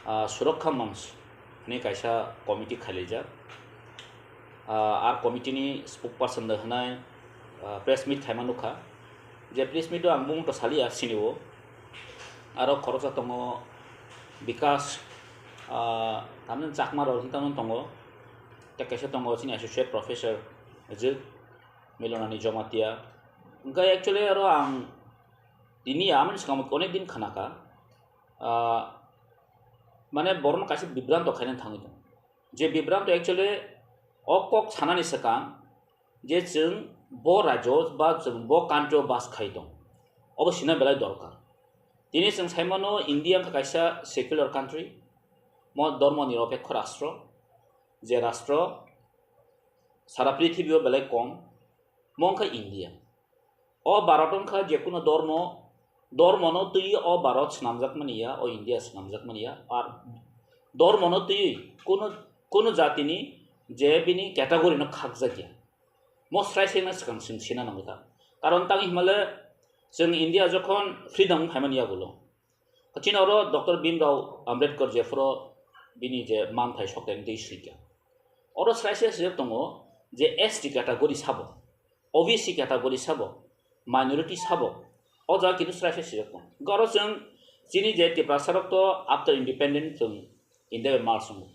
ah, Surokha Manch hwnwi kaisa committee khailaijak. Ah, ar committee ni spokesperson da hwnai, ah, press meet khaima nukha. Je press meet o ang bumung to saliya sini o. Aro khoroksa tongo Bikas, ah, tamni Chakma rok hinwi tamni tongo. Tei kaisa tongo chini associate professor je Milonani Jamatia. Hwnkhe actually aro ang tini amoni swkang onek din khanakha. Ah, mane borokno kaisa bibranto khaina thangwi tongo. Je bibranto actually o kok sanani swkang je chwng bo rajyo ba chwng bo country o bas khai tong, obo sina belai dorkar. Tini chwng sai mano India wngkha kaisa secular country, mo dormo nirapekho rastro, je rastro sara prithibi o belai kom, mo wngkha India. O Bharat wngkha je kuno dormo, dormono twiwi o Bharat swnamjakmani ya, o India swnamjakmani ya, ar dormono twiwi kuno, kuno jatini je bini category no khakjakya. Mo srai sengna swkang chwng sina nango ta. Karon tang himale chwng India jokhon freedom phaimani yagulo. Chini oro Doctor Bhimrao Ambedkar jephuru bini je manthai sokthai twi swikha. Oro srai se swijak tongo je S T category sabo, O B C category sabo, minority sabo, o jaga kintu srai se swijak tongo. Hwnkhe oro chwng chini je Tiprasa rok to after independent chwng India bai merge wngo.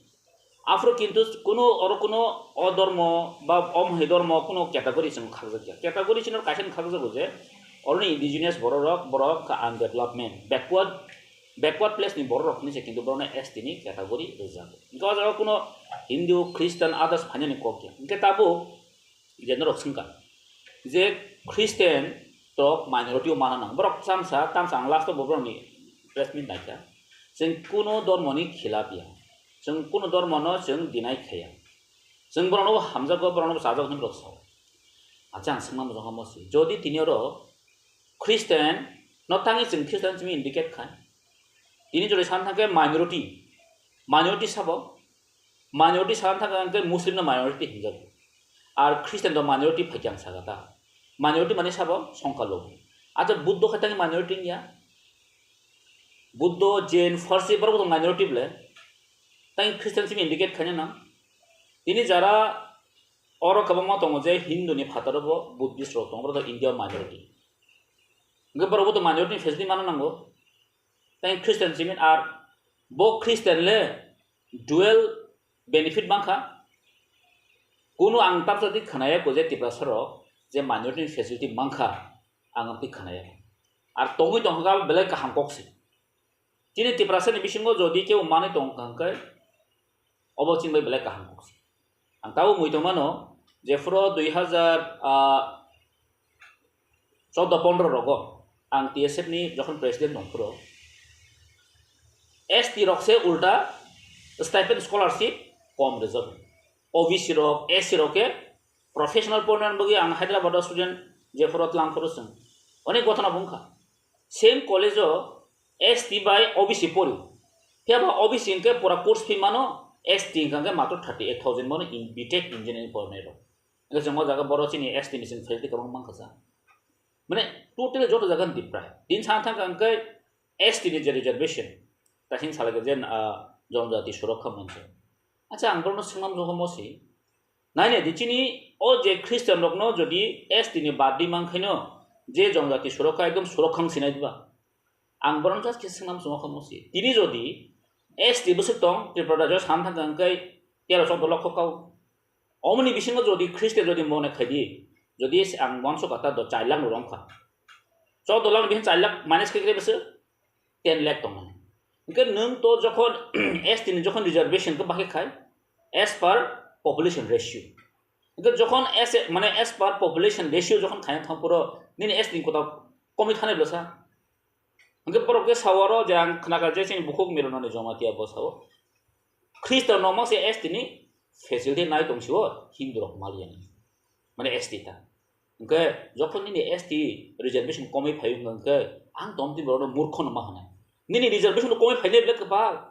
Aphuru kintu kuno oro kuno o dormo ba o mohai dormo kuno category chwng khakjakya. Category chini kaisa khakjago je oroni indigenous borok rok, borok wngkha undevelopment, backward, backward place ni borok rok hinwi se kintu borokno S T ni category rwjago. Hwnkhe o jaga kuno Hindu, Christian, others phainani kok ya. Hwnkhe tabuk je norok swngkha je Christian to minority o mana nang. Borok tamsa, tamsa ang last o bo borokni press meet naikha. Chwng kuno dormoni khilap ya. Chwng kuno dormono chwng deny khaya. Chwng borokno hamjago, borokno chajago hinwi borok sao. Acha ang swngma muchungkha mosi. Jodi tini oro Christian no tangwi chwng Christian simi indicate khai. Tini jodi san thangkhe minority. Minority sabo? Minority sana thangkhe hwnkhe Muslim no minority hinjago. Ar Christian to minority phaikhe ang saka ta. Minority mani sabo songkha logo. Acha Buddho khe tangwi minority wngya? Buddho, Jain, Farsi borok to minority ble. Tang Christian simi indicate khaina nang. Tini jara oro kwbangma tongo je Hindu ni phataro bo Buddhist rok tongo, borok to India minority. Hwnkhe borok bo to minority ni facility mana nango. Tei Christian simi ar bo Christian le dual benefit mankha. Kunu ang tabsa di khnaya ko je Tiprasa rok je minority facility mankha, ang amtwi khnaya. Ar tongwi tongkha belai kaham kok si. Chini Tiprasa ni bisingo jodi kebo manwi tongkha hwnkhe obo chini bai belai kaham kok si. Ang tabuk mui tongmano, jephuru dui hazar, ah, chordo pondro rogo ang T S F ni jokhon president tongphuru, S T rok se ulta stipend scholarship kom rijak. O B C rok, S C rok ke professional pornani bagwi ang Hyderabad o student jephuru tlang phuru chwng onek gotona bungkha. Same college o S T bai O B C pori. Phiya ba O B C hwnkhe pura course fee mano, S T hwnkhe matro thirty eight thousand mano in B Tech engineering pornai rok. Hwnkhe chwng o jaga boro chini S T ni chwng facility kwbang mankha sa. Mane totally joto jaga ni diprai. Tin san thang kha hwnkhe S T ni je reservation, ta sing salai je, ah, jonjati surakha manse. Acha ang borno swngnam jogo mosi. Nai nai di chini o je Christian rokno jodi S T ni bad di mankhaino je jonjati surakha ekdom surakhang sinai diba. Ang borno just khe swngnam swngo kha mosi. Tini jodi S T bwswk tong, Tripura rajyo san thang kha hwnkhe tero chordo lokho kau. Omoni bisingo jodi Christian jodi mone khaidi, jodi ang uansuk kha ta do char lakh no rong kha. Chordo lakh ni bisingo char lakh minus khe khe bwswk ten lakh tong mani. Hwnkhe nwng to jokhon S T ni jokhon reservation khe bakhe khai as per population ratio. Hwnkhe jokhon as a, mane as per population ratio jokhon khaina thang phuru nini S T ni kota komwi thanai bwsa. Hwnkhe borok khe sao oro je ang khna kha je chini bukhuk Mironani Jamatia bo sao. Khristo no mangse S T ni facility nai tong sio Hindu rok maliya ni. Mane S T ta. Hwnkhe jokhon nini S T reservation komwi phaio hwnkhe ang tom tin borok no murkho no ma hwnai. Nini reservation komwi phainai bwle kwpal.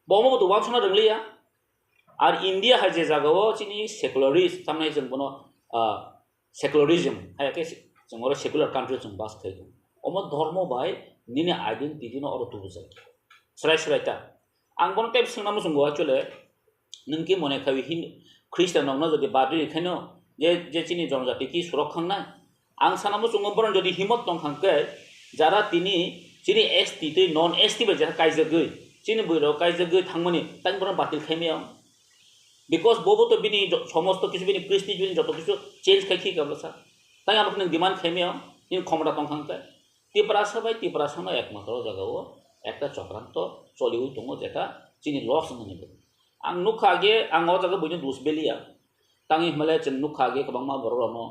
Bo omo bo to uansukna rwngliya. Ar India hai je jaga o chini secularist tamni chwng bono, ah, secularism hai khe chwng oro secular country chwng bas khai tongo. Omo dhormo bai nini identity no oro tubujak. Srai srai ta. Ang bono tei swngnamo chwng go actually, nwng ki mone khai Hin-, Christian rokno jodi badri khaino je, je chini jonojati ki surok khangnai, ang sana muchungo borok jodi himot tong kha hwnkhe, jara tini chini S T tei non S T bai jara kaijagwi, chini bwrwi rok kaijagwi thangmani, tang borok batil khaimaya. Because bobo to bini jo-, somosto kichu bini kristi bini joto kichu change khai khi kabla sa. Tang abo nwng demand khaimaya, nini khomota tong kha hwnkhe. Tiprasa bai Tiprasa no ekmatro jaga o ekta chokranto choliwi tongo, jeta chini loss wngmani bagwi. Ang nukha age, ang o jaga buino dus beliya. Tangwi hwnmale chwng nukha age kwbangma borok rokno,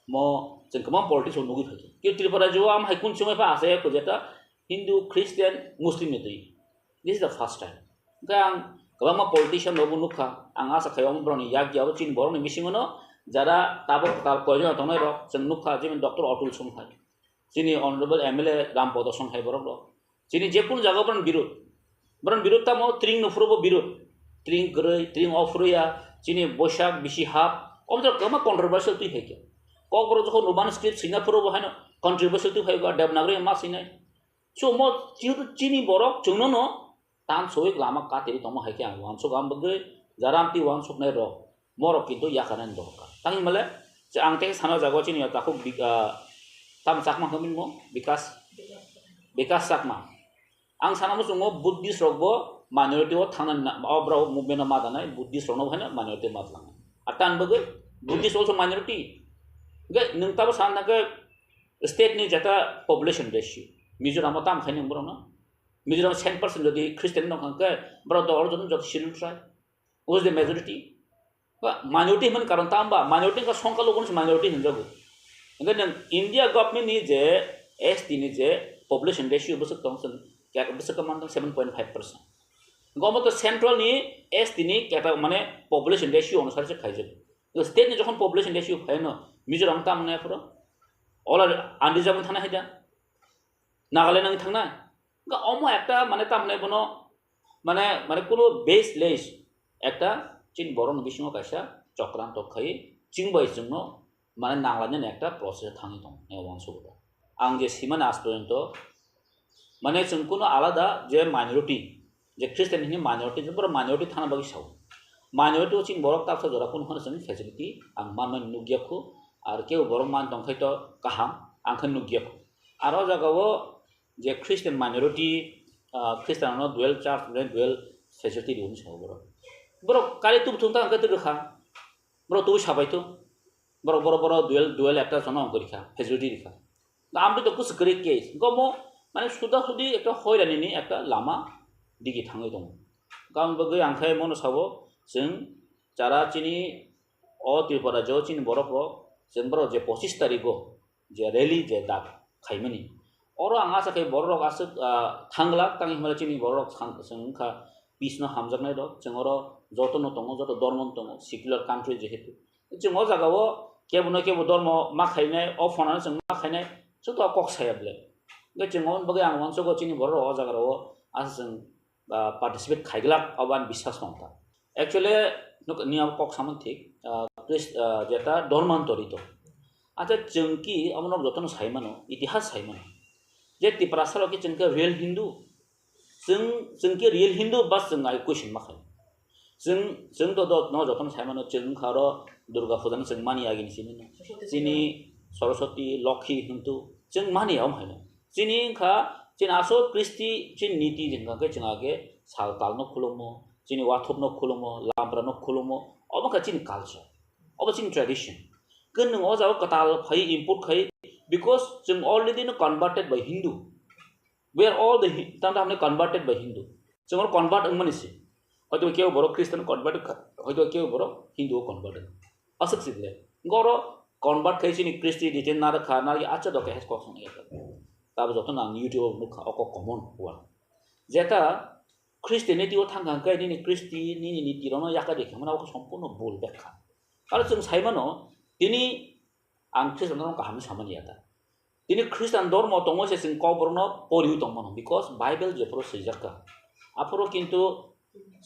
mo chwng kwbang politics o nugwi phaikha. Khe Tripura rajyo o am hai kun chumai pha asai ko jeta Hindu, Christian, Muslim ni twi. This is the first time. Hwnkhe ang kwbangma politician rokbo nukha, ang asa khai omo borokni yak ya o chini borokni bisingo no jara tabok tal koijon tongnai rok chwng nukha, jemon Doctor Atul Songhai, chini Honorable M L A Ram Podo Songhai borok rok. Chini je kunu jaga borok birud. Borok birud tamo tring no phuru bo birud. Tring kwrwi, tring o phuru ya, chini Boisak bisi hap. Omo jora kwbangma controversial twi hai khe. Kokborok jokhon Roman script swina phuru bo haino controversial twi hai khe Devanagari ma swinai. So mo jehetu chini borok chwngno no tan soi lama katiri tongma hai khe ang uansuk ang bagwi jara amtwi uansuknai rok. Morok kintu yakarnani dorkar. Tangwi male, je ang tei sana jago chini takhuk bi-, ah, tamo Chakma hwnwi mo? Bikas, Bikas Chakma. Ang sana muchungo Buddhist rok bo minority o thangna na, o borok movement o ma danai, Buddhist rok no haino minority ma tlangnai. A tan bagwi Buddhist also minority. Ge nwng tabo sana ke state ni jeta population ratio. Mizoram o tam khai nwng borok no. Mizoram ten percent jodi Christian no kha ke borok do orjon jodi Scheduled Tribe. Who is the majority? Ba minority hwnmani karon tamo ba minority wngkha songkha logo no se minority hwnjago. Hwnkhe nwng India government ni je S T ni je population ratio bwswk tong chwng kya-, bwswk khe man tong seven point five percent. Hwnkhe omo to central ni S T ni keta mane population ratio onusare se khaijago. State ni jokhon population ratio phaino Mizoram tamo nai phoro ola unreserved thana haida. Nagaland wng thangnai. Ga omo ekta mane tamni bono mane, mane kuno baseless ekta chini borokni bisingo kaisa chokranto khai chwng bai chwngno mane nanglainani ekta process thangwi tongo, nai uansukgo. Ang je simani aaj porjonto mane chwng kuno alada je minority, je Christian hini minority, je borok minority thana bagwi sao. Minority o chini borok tabsa jora kunu phano chwng facility ang manmani nukya khu, ar kebo borok man tongkhai to kaham, ang khe nukya khu. Aro jagao je Christian minority, ah, Christian no dual church, dual facility rihuni sao borok. Borok kari tubu thung ta hwnkhe twi rwkha. Borok tubu sabai to. Borok, borok, borok dual, dual ekta jono wngkha rikha, facility rikha. Amtwi to kusu kwrwi case. Gomo mane suda sudi ekta hoirani ni ekta lama digi thangwi tongo. Gam bagwi ang khe mono sabo chwng chara chini o Tripura jo chini borok rok chwng borok je pochis tarikgo je rally je dak khaimani. Oro ang asa khe borok rok aswk, ah, thanglak, tang hinmale chini borok rok sang-, chwng wngkha peace no hamjaknai rok, chwng oro joto no tongo, joto dormo no tongo, secular country jehetu. Chwng o jaga o kebo no kebo dormo ma khainai, o phone ano chwng ma khainai, chwng to kok saya bwle. Hwnkhe chwng oboni bagwi ang uansukgo chini borok rok o jaga rok o asa chwng ah, participate khaiglak, abo ani biswas tongkha. Actually, nuk-, nini abo kok samani thik, ah, Christ-, ah, jeta dormantori to. Acha chwng ki abo nok jotono sai mano, itihas sai mano. Je Tiprasa rok ki chwng khe real Hindu. Chwng, chwng ki real Hindu ba chwng ai question ma khai. Chwng, chwng to do-, no jotono sai mano, chwng wngkha oro Durga Puja no chwng mani agini simi no. Chini Saraswati, Lokhi hintu chwng mani abo hai no. Chini wngkha, chini asol Kristi, chini niti wngkha khe chwng age sal tal no khulumo, chini wathop no khulumo, lampra no khulumo, obo wngkha chini culture, obo chini tradition. Khe nwng o jaga kwtal phai import khai, because chwng already no converted by Hindu. We are all the Hi-, tamni tamni converted by Hindu. Chwng oro convert wngmani se. Hoito kebo borok Christian convert kha, hoito kebo borok Hindu o convert wngkha. Aswk se bwle. Hwnkhe oro convert khai chini Christianity narwkha, narwkhe acha doke hes kok song ya. Tabo joto no ang YouTube o nukha, oko common word. Jeta Christianity o thangkha hwnkhe nini Christi, nini niti rokno yakari khe mano oko sompurno bul bekha. Aro chwng sai mano, tini ang Christian rokno kaham hinwi samani ya ta. Tini Christian dormo tongo se chwng kokborokno poriwi tong mano, because Bible jephuru swijak kha. Aphuru kintu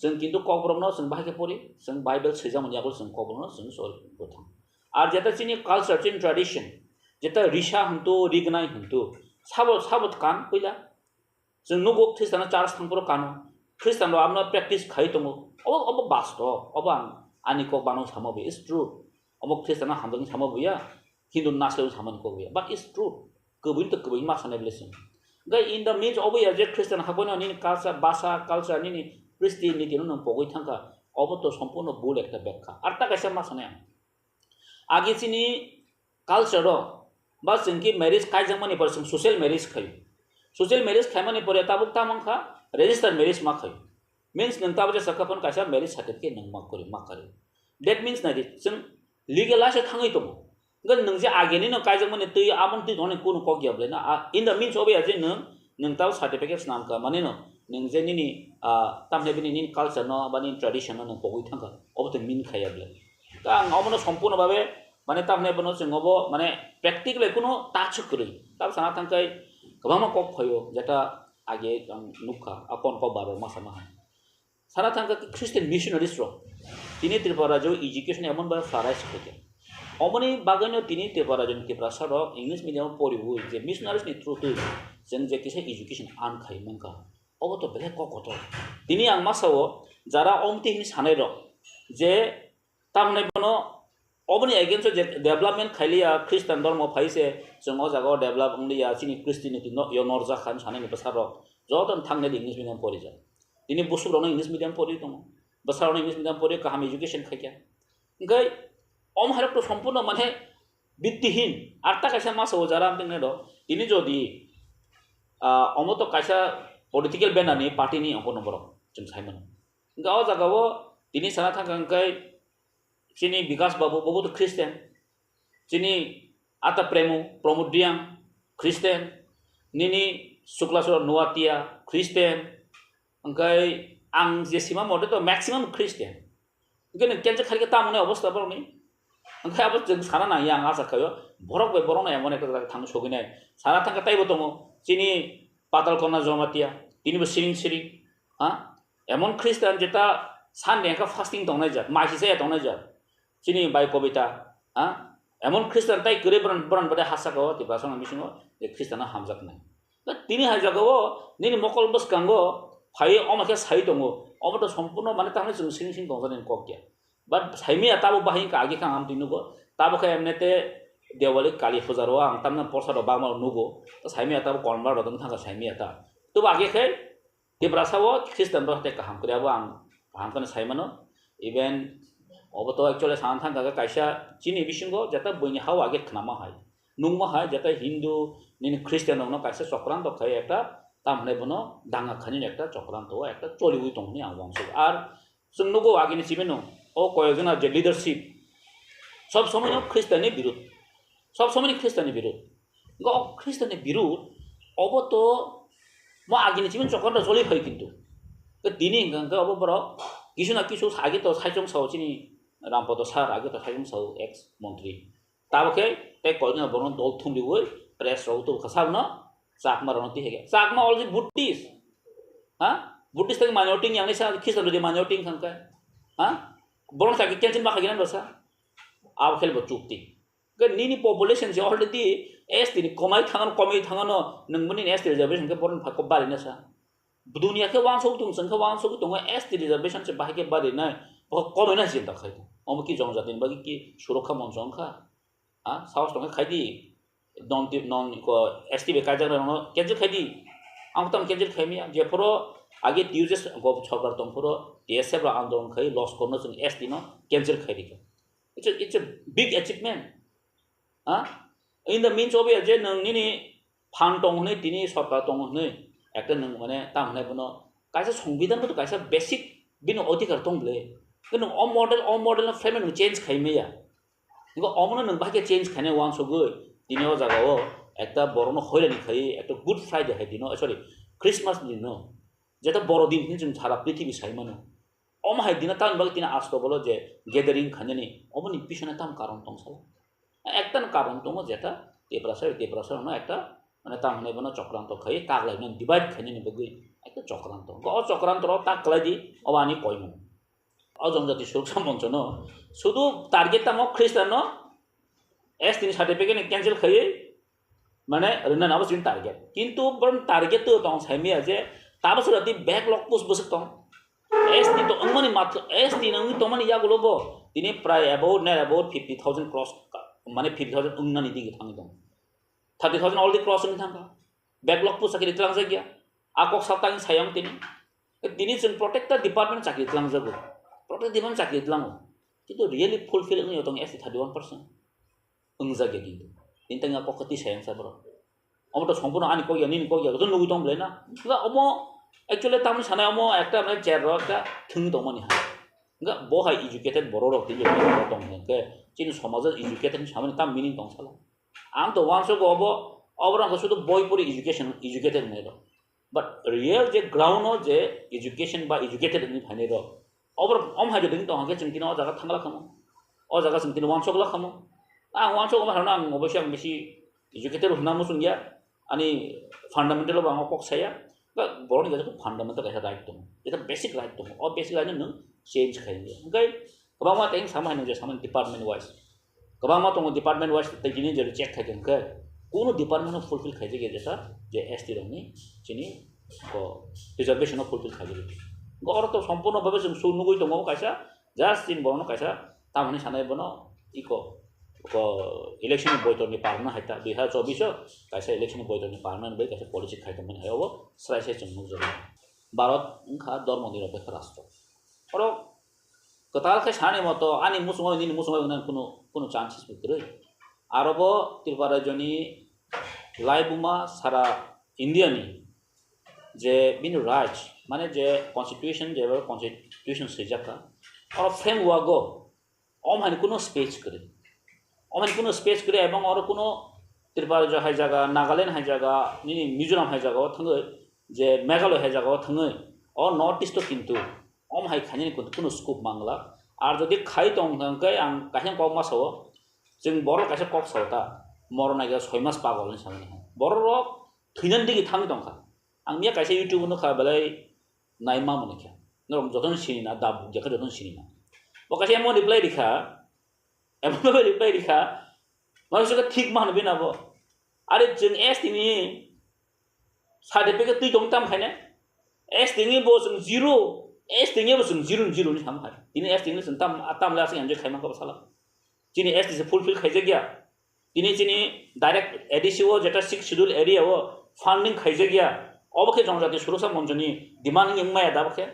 chwng kintu kokborokno chwng bahai khe pori, chwng Bible swijakmani yago chwng kokborokno chwng sori bwthang. Ar jeta chini culture, chini tradition, jeta risa hwntu, rignai hwntu, sabo, sabo kan puila. Chwng nugo Christian church thangphuru kano. Christian rok abono practice khai tongo. Obo, obo bastob, obo ang ani kok bano sama bo, is true. Obo Christian hamjakni sama bo ya, Hindu nasle samani kok ya, but is true. Kwbui to kwbui ma sanai bwle chwng. Hwnkhe in the midst obo ya je Christian hakono nini culture, basa, culture, nini Christian niti no nwng pogwi thangkha, obo to sompurno bul ekta bekha. Ar ta kaisa ma sanai ang. Age chini culture o ba chwng ki marriage kaijakmani pore chwng social marriage khaio. Social marriage khaimani pore tabuk tamo wngkha register marriage ma khaio. Means nwng tabuk jesa kha phano kaisa marriage certificate nwng ma kwrwi ma kwrwi. That means nai di chwng legalize thangwi tongo. Hwnkhe nwng je ageni no kaijakmani twi aboni twi tongmani kunu kok ya bwle na. A, in the means obo ya je nwng, nwng tabuk certificate swnam kha mani no nwng je nini, ah, tamni bini nini culture no ba nini tradition no nwng pogwi thangkha, obo to mean khaiya bwle. Ta ang obono sompurno babe, mane, tamni bono chwng obo, mane, practically kuno touch kwrwi. Tab sana thangkhai kwbangma kok phaio, jeta age ang nukha, a kon kok bar bar ma sama hai. Sana thangkha Christian missionaries rok. Tini Tripura rajyo education emon bhabe flourish khaikha. Omoni bagwino tini Tripura rajyoni Tiprasa rok English medium o poriwi je missionaries ni through twi chwng je kisa education earn khai mankha. Obo to belai kok kotor. Tini ang ma sao, jara omti hini sanai rok je tamni bono oboni against o je development khailiya, Christian dormo phai se chwng o jaga o develop wngliya, chini Christianity no yo norjak kha hwnwi sanani bwsarok joto no thangnaidi English medium porijak. Tini busuk rokno English medium pori tongo, bwsarokno English medium pori kaham education khaikha. Hwnkhe omo hai rok to sompurno mane bittihin. Ar ta kaisa ma sao jara amtwng nai rok, tini jodi, ah, omo to kaisa political banner ni party ni ongkor no borok chwng sai mano. Hwnkhe o jaga o tini sana thangkha hwnkhe chini Bikas Babu, bobo to Christian. Chini Ata Premo, Pramod Reang, Christian. Nini Suklaswara Noatia, Christian. Hwnkhe ang je sima mote to maximum Christian. Hwnkhe nwng cancel khaikhe tamo hwnwi obostha borokni? Hwnkhe abo chwng sana nangya, ang acha khaio borok bai borokno emon ekta jaga thangwi sogwinai. Sana thangkhe taibo tongo chini Patal Kona Jomatia, tinibo siring siring. Ha? Emon Christian jeta Sunday hwnkhe fasting tongnai jat, maisi chaya tongnai jat. Chini bai Kobita, ha? Emon Christian tai kwrwi boran, boran bade ha saka o Tiprasa no bisingo je Christian no hamjaknai. Tini hai jaga o nini mokol bwskango phai omo khe sai tongo. Omo to sompurno mane tamni chwng sing sing tongjaknai kok ya. But saimaya tabo bahai wngkha agi kha ang twi nugo. Tabo khe emne te Diwali Kali Puja ro ang tamni porsa rok bangma rok nugo. Saimaya tabo convert rok wng thangkha saimaya ta. Tobo agi khe Tiprasa o Christian rok hatai kaham kwrwi abo ang kaham kheno sai mano. Even obo to actually sana thangkha khe kaisa chini bisingo jeta buini ha o age khnama hai. Nungma hai jeta Hindu nini Christian rokno kaisa chokranto khai ekta tam hinai bono danga khainani ekta chokranto o ekta choliwi tong hwnwi ang uansukha. Ar chwng nugo agini chibino o koyekjona je leadership sob somoi no Christian ni birud, sob somoi ni Christian ni birud. Hwnkhe o Khristoni birud, obo to mo agini chibin chokra da choli phai kintu. Hwnkhe tini hwnkhe, hwnkhe obo borok kisu na kisu age to saichung sao chini Rampodo sir age to saichung sao ex montri. Tabo khe tei koidino borokno dol thumriwi press rok tubukha sakno Chakma rokno tihege. Chakma already Buddhist. Ha? Buddhist tei minority yang sa Christian rodi minority khangkhe. Ha? Borok sa cancel ma khagina dosa. Abo khel bo chukti. Ke nini population se already S T ni komai thangano, komai thangano, nang muni S T reservation ke boron phako bari na sa. Dunia khe wansuk tung, chwng khe wansuk tongo, S T reservation se bahai khe bari nai, bo komai na chinta khai. Omo ki jongjati ni bagwi ki surokha moncho wngkha? Ha? Sahos tongkhe khai di. Non ti-, non ko S T bai kaijak rokno cancel khai di. Ang tamo cancel khai maya. Jephoro age T U J S go sorkar tongphoro T S F rok andolon khai loss korno chwng S T no cancel khai di. It's a, it's a big achievement. Ha? In the means of it, je nwng nini phan tong hwnwi, tini sorkar tong hwnwi, ekta nwng mane tam hwnwi bono kaisa songbidan bo to kaisa basic bini odhikar tong bwle. Khe nwng o model, o model no frame nwng change khai maya. Ngo omono nwng bahai khe change khainai wansugwi, tini o jaga o ekta borokno hoirani khai, ekta Good Friday hai dino, sorry, Christmas ni dino, jeta boro din hinwi chwng sara prithibi sai mano. Omo hai dino tamni bagwi tini asto bolo je gathering khainani, omoni pisone tam karon tong sala. Ekta no karon tongo jeta Tiprasa, Tiprasa no ekta mane tam hwnwi bono chokranto khai, taglai no divide khainani bagwi ekta chokranto. O chokranto ro tak kwlai di, obo ani koimung. O jongjati suruksa monchono sudu target tamo Khristianno S T ni certificate ni cancel khaiwi mane rwna nabo chini target. Kintu borok target to tong sai maya je tabo sura ti backlog post bwswk tong. S T to wngmani matwk, S T nangwi tongmani yagulo bo tini prai about, near about fifty thousand cross ka-, mane fifty thousand wngnani digi thangwi tong. Thirty thousand already cross wngwi thangkha. Backlog post chakri tlangjak ya. A kok sa tang sayang tini. Tini chwng protector department chakri tlangjago. Protector department chakri tlango. Kintu really fulfill wngwi tong S T thirty one percent. Wngjak ya kintu. Tini tang a kok kati sayang sa borok. Omo to sompurno ani kok ya, nini kok ya, joto nugwi tong belai na. Hwnkhe omo actually tamni sanai omo ekta mane chair rok ekta thwngwi tongmani ha. Hwnkhe bo hai educated borok rok tini tong hwnkhe chini somajo educated ni samani tam meaning tong sala. Ang to uansukgo obo, oborok wngkha sudu boi pori education, educated hwnwi rok. But real je ground o je education ba educated hwnwi phainai rok, oborok om hai jotoni tong hwnkhe chwng tini o jaga thangla khamu, o jaga chwng tini uansukla khamu. Ang uansuk omo hai rokno ang oboisya ang bisi educated hwnna muchung ya, ani fundamental o bo ang o kok saya. Ba borokni kaisa fundamental kaisa right tongo, jeta basic right tongo, o basic right no nwng change khai ya. Hwnkhe kwbangma tei sama hai nwng je sama department wise. Kwbangma tongo department wise tei tini je check khai tongkhe, kunu department no fulfill khaijak ya jesa je S T rokni chini ko reservation no fulfill khaijak ya. Go oro to sompurno bhabe chwng su nugwi tongo kaisa, just chini borokno kaisa tamoni sanai bono iko ko election ni boitor ni parna hai ta dui hazar chobbish o kaisa election ni boitor ni parna bai kaisa policy khai tongmani hai obo srai sai chwng nukjago. Bharat wngkha dormo nirapekho rastro. Oro kwtal khe sani moto ani muchungo nini muchungo wngna kunu, kunu chances bo kwrwi. Aro bo Tripura rajyoni laibuma sara India ni je bini raj, mane je constitution, je constitution swijak kha, oro framework o om hani kunu space kwrwi. Om hani kunu space kwrwi ebong oro kunu Tripura rajyo hai jaga, Nagaland hai jaga, nini Mizoram hai jaga o thangwi, je Meghalaya hai jaga o thangwi, o North East o kintu om hai khainani kunu, kunu scope mangla. Ar jodi khai tong hwnkhe ang kaisa kok ma sao, chwng borok kaisa kok sao ta, moron naikha soi mas pagol hinwi samani hai. Borok rok thwinani digi thangwi tongkha. Ang miya kaisa YouTube o nukha belai naima mani khe. Norok jotono sini na, da buk jakha jotono sini na. Bo kaisa emo reply rikha, emo reply rikha, mani saka thik ma hwnwi nabo. Are chwng S T ni certificate twi tong tam khaine. S T ni bo chwng zero, S T ni bo chwng zero, zero ni sam hai. Tini S T ni chwng tam, tam le aswk enjoy khaima kha bwsala. Chini S T se fulfill khaijak ya. Tini chini direct A D C o jeta sixth schedule area o funding khaijak ya. Obo khe Jonojati Suroksa Monchoni demand wng maya da bo khe.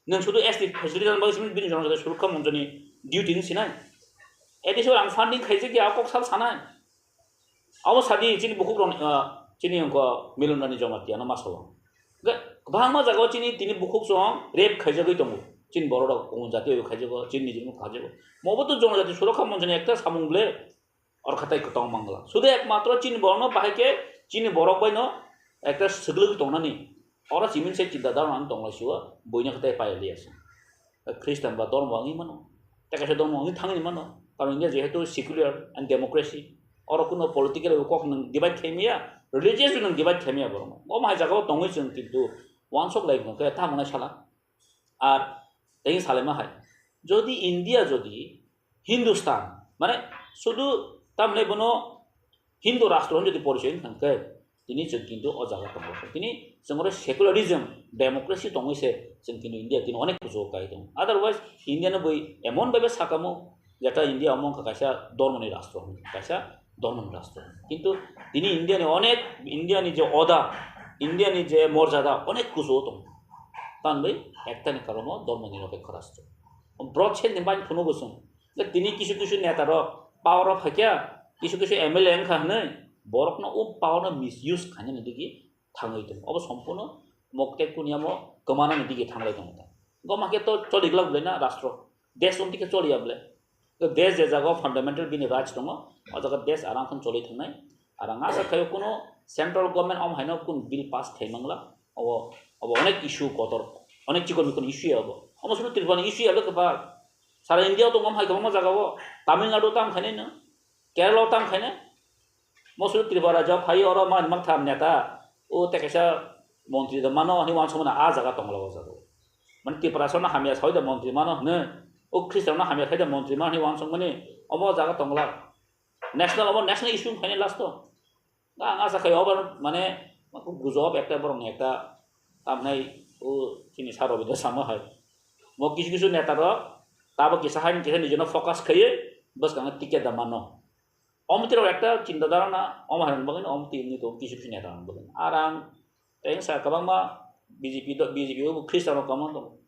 Nwng sudu S T facility rwna bagwi simi bini Jonojati Suroksa Monchoni duty wng sinai. A D C o ang funding khaijak ya, kok sal sanai. Abo sadi chini bukhuk rok, ah, chini wngkha Milon Rani Jamatia no ma sao. Ga-, kwbangma jaga o chini tini bukhuk chwng rape khaijagwi tongo. Chini borok rok Kongon jati bai khaijago, chini nijini khaijago. Mobo to Jonojati Suroksa Monchoni ekta samung ble. Oro khatai kwtong mangla. Sudu ekmatro chini borokno bahai khe chini borok baino ekta swgwlwi tongnani. Oro chiming se chinta dharana tonglaisio, buino khatai paiya liya se. Khristan ba dhormo wngwi mano. Tei kaisa dhormo wngwi thangwi mano. Karon India jehetu secular and democracy. Oro kuno political kok nwng divide khaimaya, religious nwng divide khaimaya borokno. Omo hai jagao tongwi chwng kintu wansok lai hwnkhe tamo nai sala. Ar tei salaima hai. Jodi India jodi Hindustan, mane sudu tamle bono Hindu rastro hwn jodi porichoy wngkha hwnkhe, tini chwng kintu o jaga tongo. Tini chwng oro secularism, democracy tongwi se chwng kintu India tini onek kuchugo kai tongo. Otherwise, India no bui emon bhabe sakamo, jeta India omo wngkha kaisa dhormoni rastro, kaisa dhormoni rastro. Kintu tini India ni onek, India ni je oda, India ni je morjada onek kuchugo tongo. Tamni ekta ni karono dhormo nirapekho rastro. Brought change ni bai phunuk gusung. Tini kisu kisu neta rok power o phaikya, kisu kisu M L A wngkha hwnwi borokno o power no misuse khainani digi thangwi tongo. Obo sompurno mokte kuniamo kwmanani digi thanglai tongo ta. Goma khe to choli glak bwlai na rastro. Desh umti khe choli ya bwlai. To desh je jaga fundamental bini rights tongo, o jaga desh aram khe choli thangnai. Ar ang asa khaio kuno central government om haino kun bill pass khai mangla. Obo, obo onek issue kotor, onek chikon mikon issue ya obo. Omo suru Tripura ni issue ya bwlai kwbak. Sara India o tongo hai kwbangma jaga o. Tamil Nadu tamo khainai no, Kerala o tamo khainai. Mosuru Tripura rajyo phai oro man mak tham neta. O tei kaisa montri da mano hwnwi wansukmano a jaga tongla o jaga. Mane Tripura sono hamya sawi da montri mano hwnwi. O Khristan no hamya sawi da montri mano hwnwi wansukmani omo jaga tongla. National omo national issue khainai last o. Ang asa khai obo mane gujob ekta borok ni ekta tamnai o chini sir Rabindra Sharma hai. Mo kisu kisu neta rok tabo kisa hai kisa nijino focus khaiwi bwskango ticket da mano. Omo twi rok ekta chinta dharana omo hai rok bagwi omo twi wngwi tongo kisu kisu neta rok bagwi. Ar ang tei sa kwbangma B J P do, B J P o Khristan rok kwbangma tongo,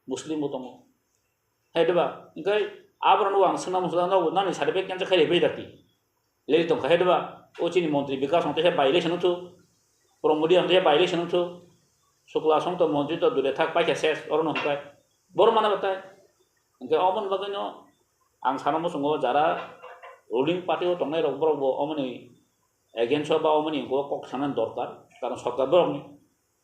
Muslim bo tongo. Hai diba? Hingke aborok no ang swngna muchung nani certificate cancel khai bai dati. Leli tongkha hai diba? O chini montri Bikash ang teisa by election wngthu, Pramod Modi ang teisa by election wngthu, Shukla song to montri to dure thak paikha ses oro no hwnkhe. Boro mana batai. Hingke omo ni bagwi no ang sana muchungo jara ruling party o tongnai rok borok bo omo ni against o ba omo ni hwnkhe kok sana dorkar. Karon sorkar borok ni,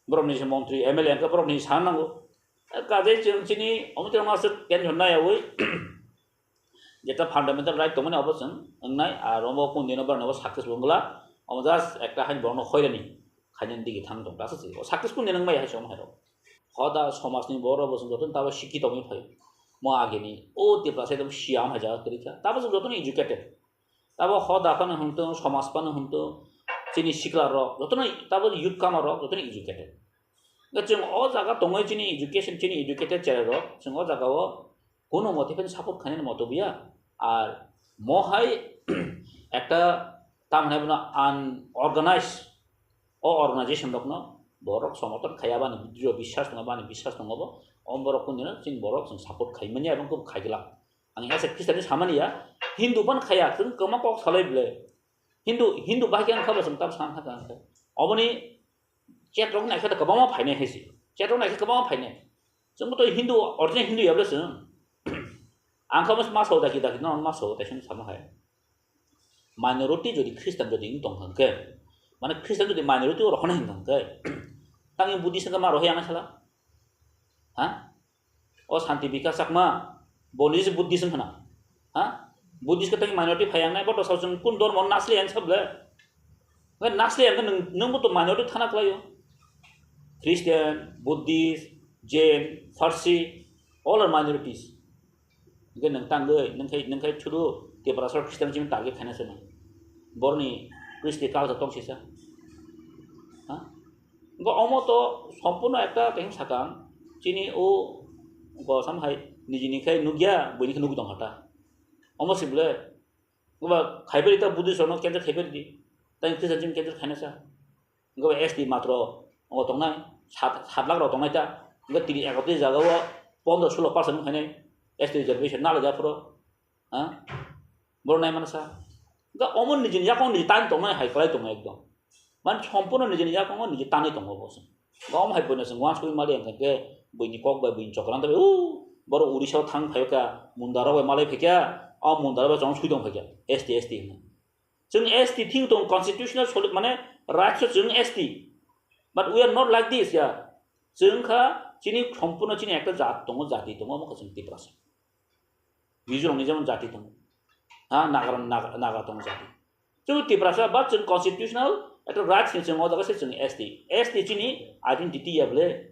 borok ni se montri M L A hwnkhe borok ni sana nango. Kajai chwng chini omo twi aswk tension nai yawi. Jeta fundamental right tongmani obo chwng wngnai, ar omo kung dino borok obo success wngla, omo just ekta hain borokno hoirani khainani digi thang tong ta se o successful ni nangmai hai chong hai rok. Hoda somajni borok bo chwng joto tabo sikhi tongwi phai mo ageni o Tiprasa ekdom siam hai jaga kwrwi kha, tabo chwng jotono educated, tabo hoda phano hwntong, somaj phano hwntong, chini sikla rok jotono, tabo youth kama rok jotono educated. Chwng o jaga tongwi chini education, chini educated cherai rok chwng o jaga o Kuno mote phano support khainani moto buya. Ar mohai ekta tamhinai bono unorganized o organization rokno borok somorthon khaiya bani drio biswas tongo, bani biswas tongo bo. Om borok kundino chini borok chwng support khaimani abang kub khaiglak. Ang asa Khristian samani ya, Hindu ban khaiya, chwng kwma kok salai bwle. Hindu, Hindu bahai khe ang kha bo chwng tam san kha kha. Oboni chat rok naikhe kwbangma phainai hai se. Chat rok naikhe kwbangma phainai. Chwngbo to Hindu, original Hindu yabla chwng. Ang kha ma sao daki daki no ma sao tai sung sama hai. Minority jodi Christian jodi wng tong kha khe, mane Christian jodi minority o rokhna hin kha khe, tang Buddhist khe ma rohe ang sala. Ha? O Santi Bikash Chakma, bo ni Buddhist wng khna. Ha? Buddhist khe tang minority phai ang nai, bo to sao chwng kun dormo nasli ang sable. Hwnkhe nasle hwnkhe nwng, nwngbo to minority thana kwlaio. Christian, Buddhist, Jain, Farsi, all are minorities. Hwnkhe nwng tangwi, nwng khai, nwng khai thudu Tiprasa Christian chini target khaina se nwng. Borni Christian culture tong sisa. Ha? Hwnkhe omo to sompurno ekta teng sakang, chini o go sam hai nijini khai nukya, buini khe nugwi tong kha ta. Omo sibole, Oba khaibai ta Buddhist rokno cancel khaibai di. Tei Christian chini cancel khaina sa. Oba S T matro oba tongnai, sat, sat lakh rok tongnai ta. Oba tini ekotris jaga o pondro solo percent khainai S T reservation nala ja phoro. Ha? Boro nai mana sa. Ga omo nijini yakong niji tan tongnai hai kwlai tongnai ekdom. Man sompurno nijini yakongo niji tanwi tongo bo se. Gom hai buino chwng uansugwi mali hwnkhe buini kok bai buini chokra wngtong bai, "O, borok Odisha o thang phaio kha, munda rok bai malai phaikha, O mundara ba chong sui tong phaikha, S T, S T hwnwi. Chwng S T thing tong constitutional soli-, mane rights o chwng S T. But we are not like this, ya. Chwng kha chini sompurno chini ekta jat tongo, jati tongo, omo kha chwng Tiprasa. Mizoram ni jemon jati tongo. Ha, Naga, Naga, Naga tongo jati. Chwng Tiprasa, but chwng constitutional ekta rights ni chwng o jaga se chwng S T. S T chini identity ya bole.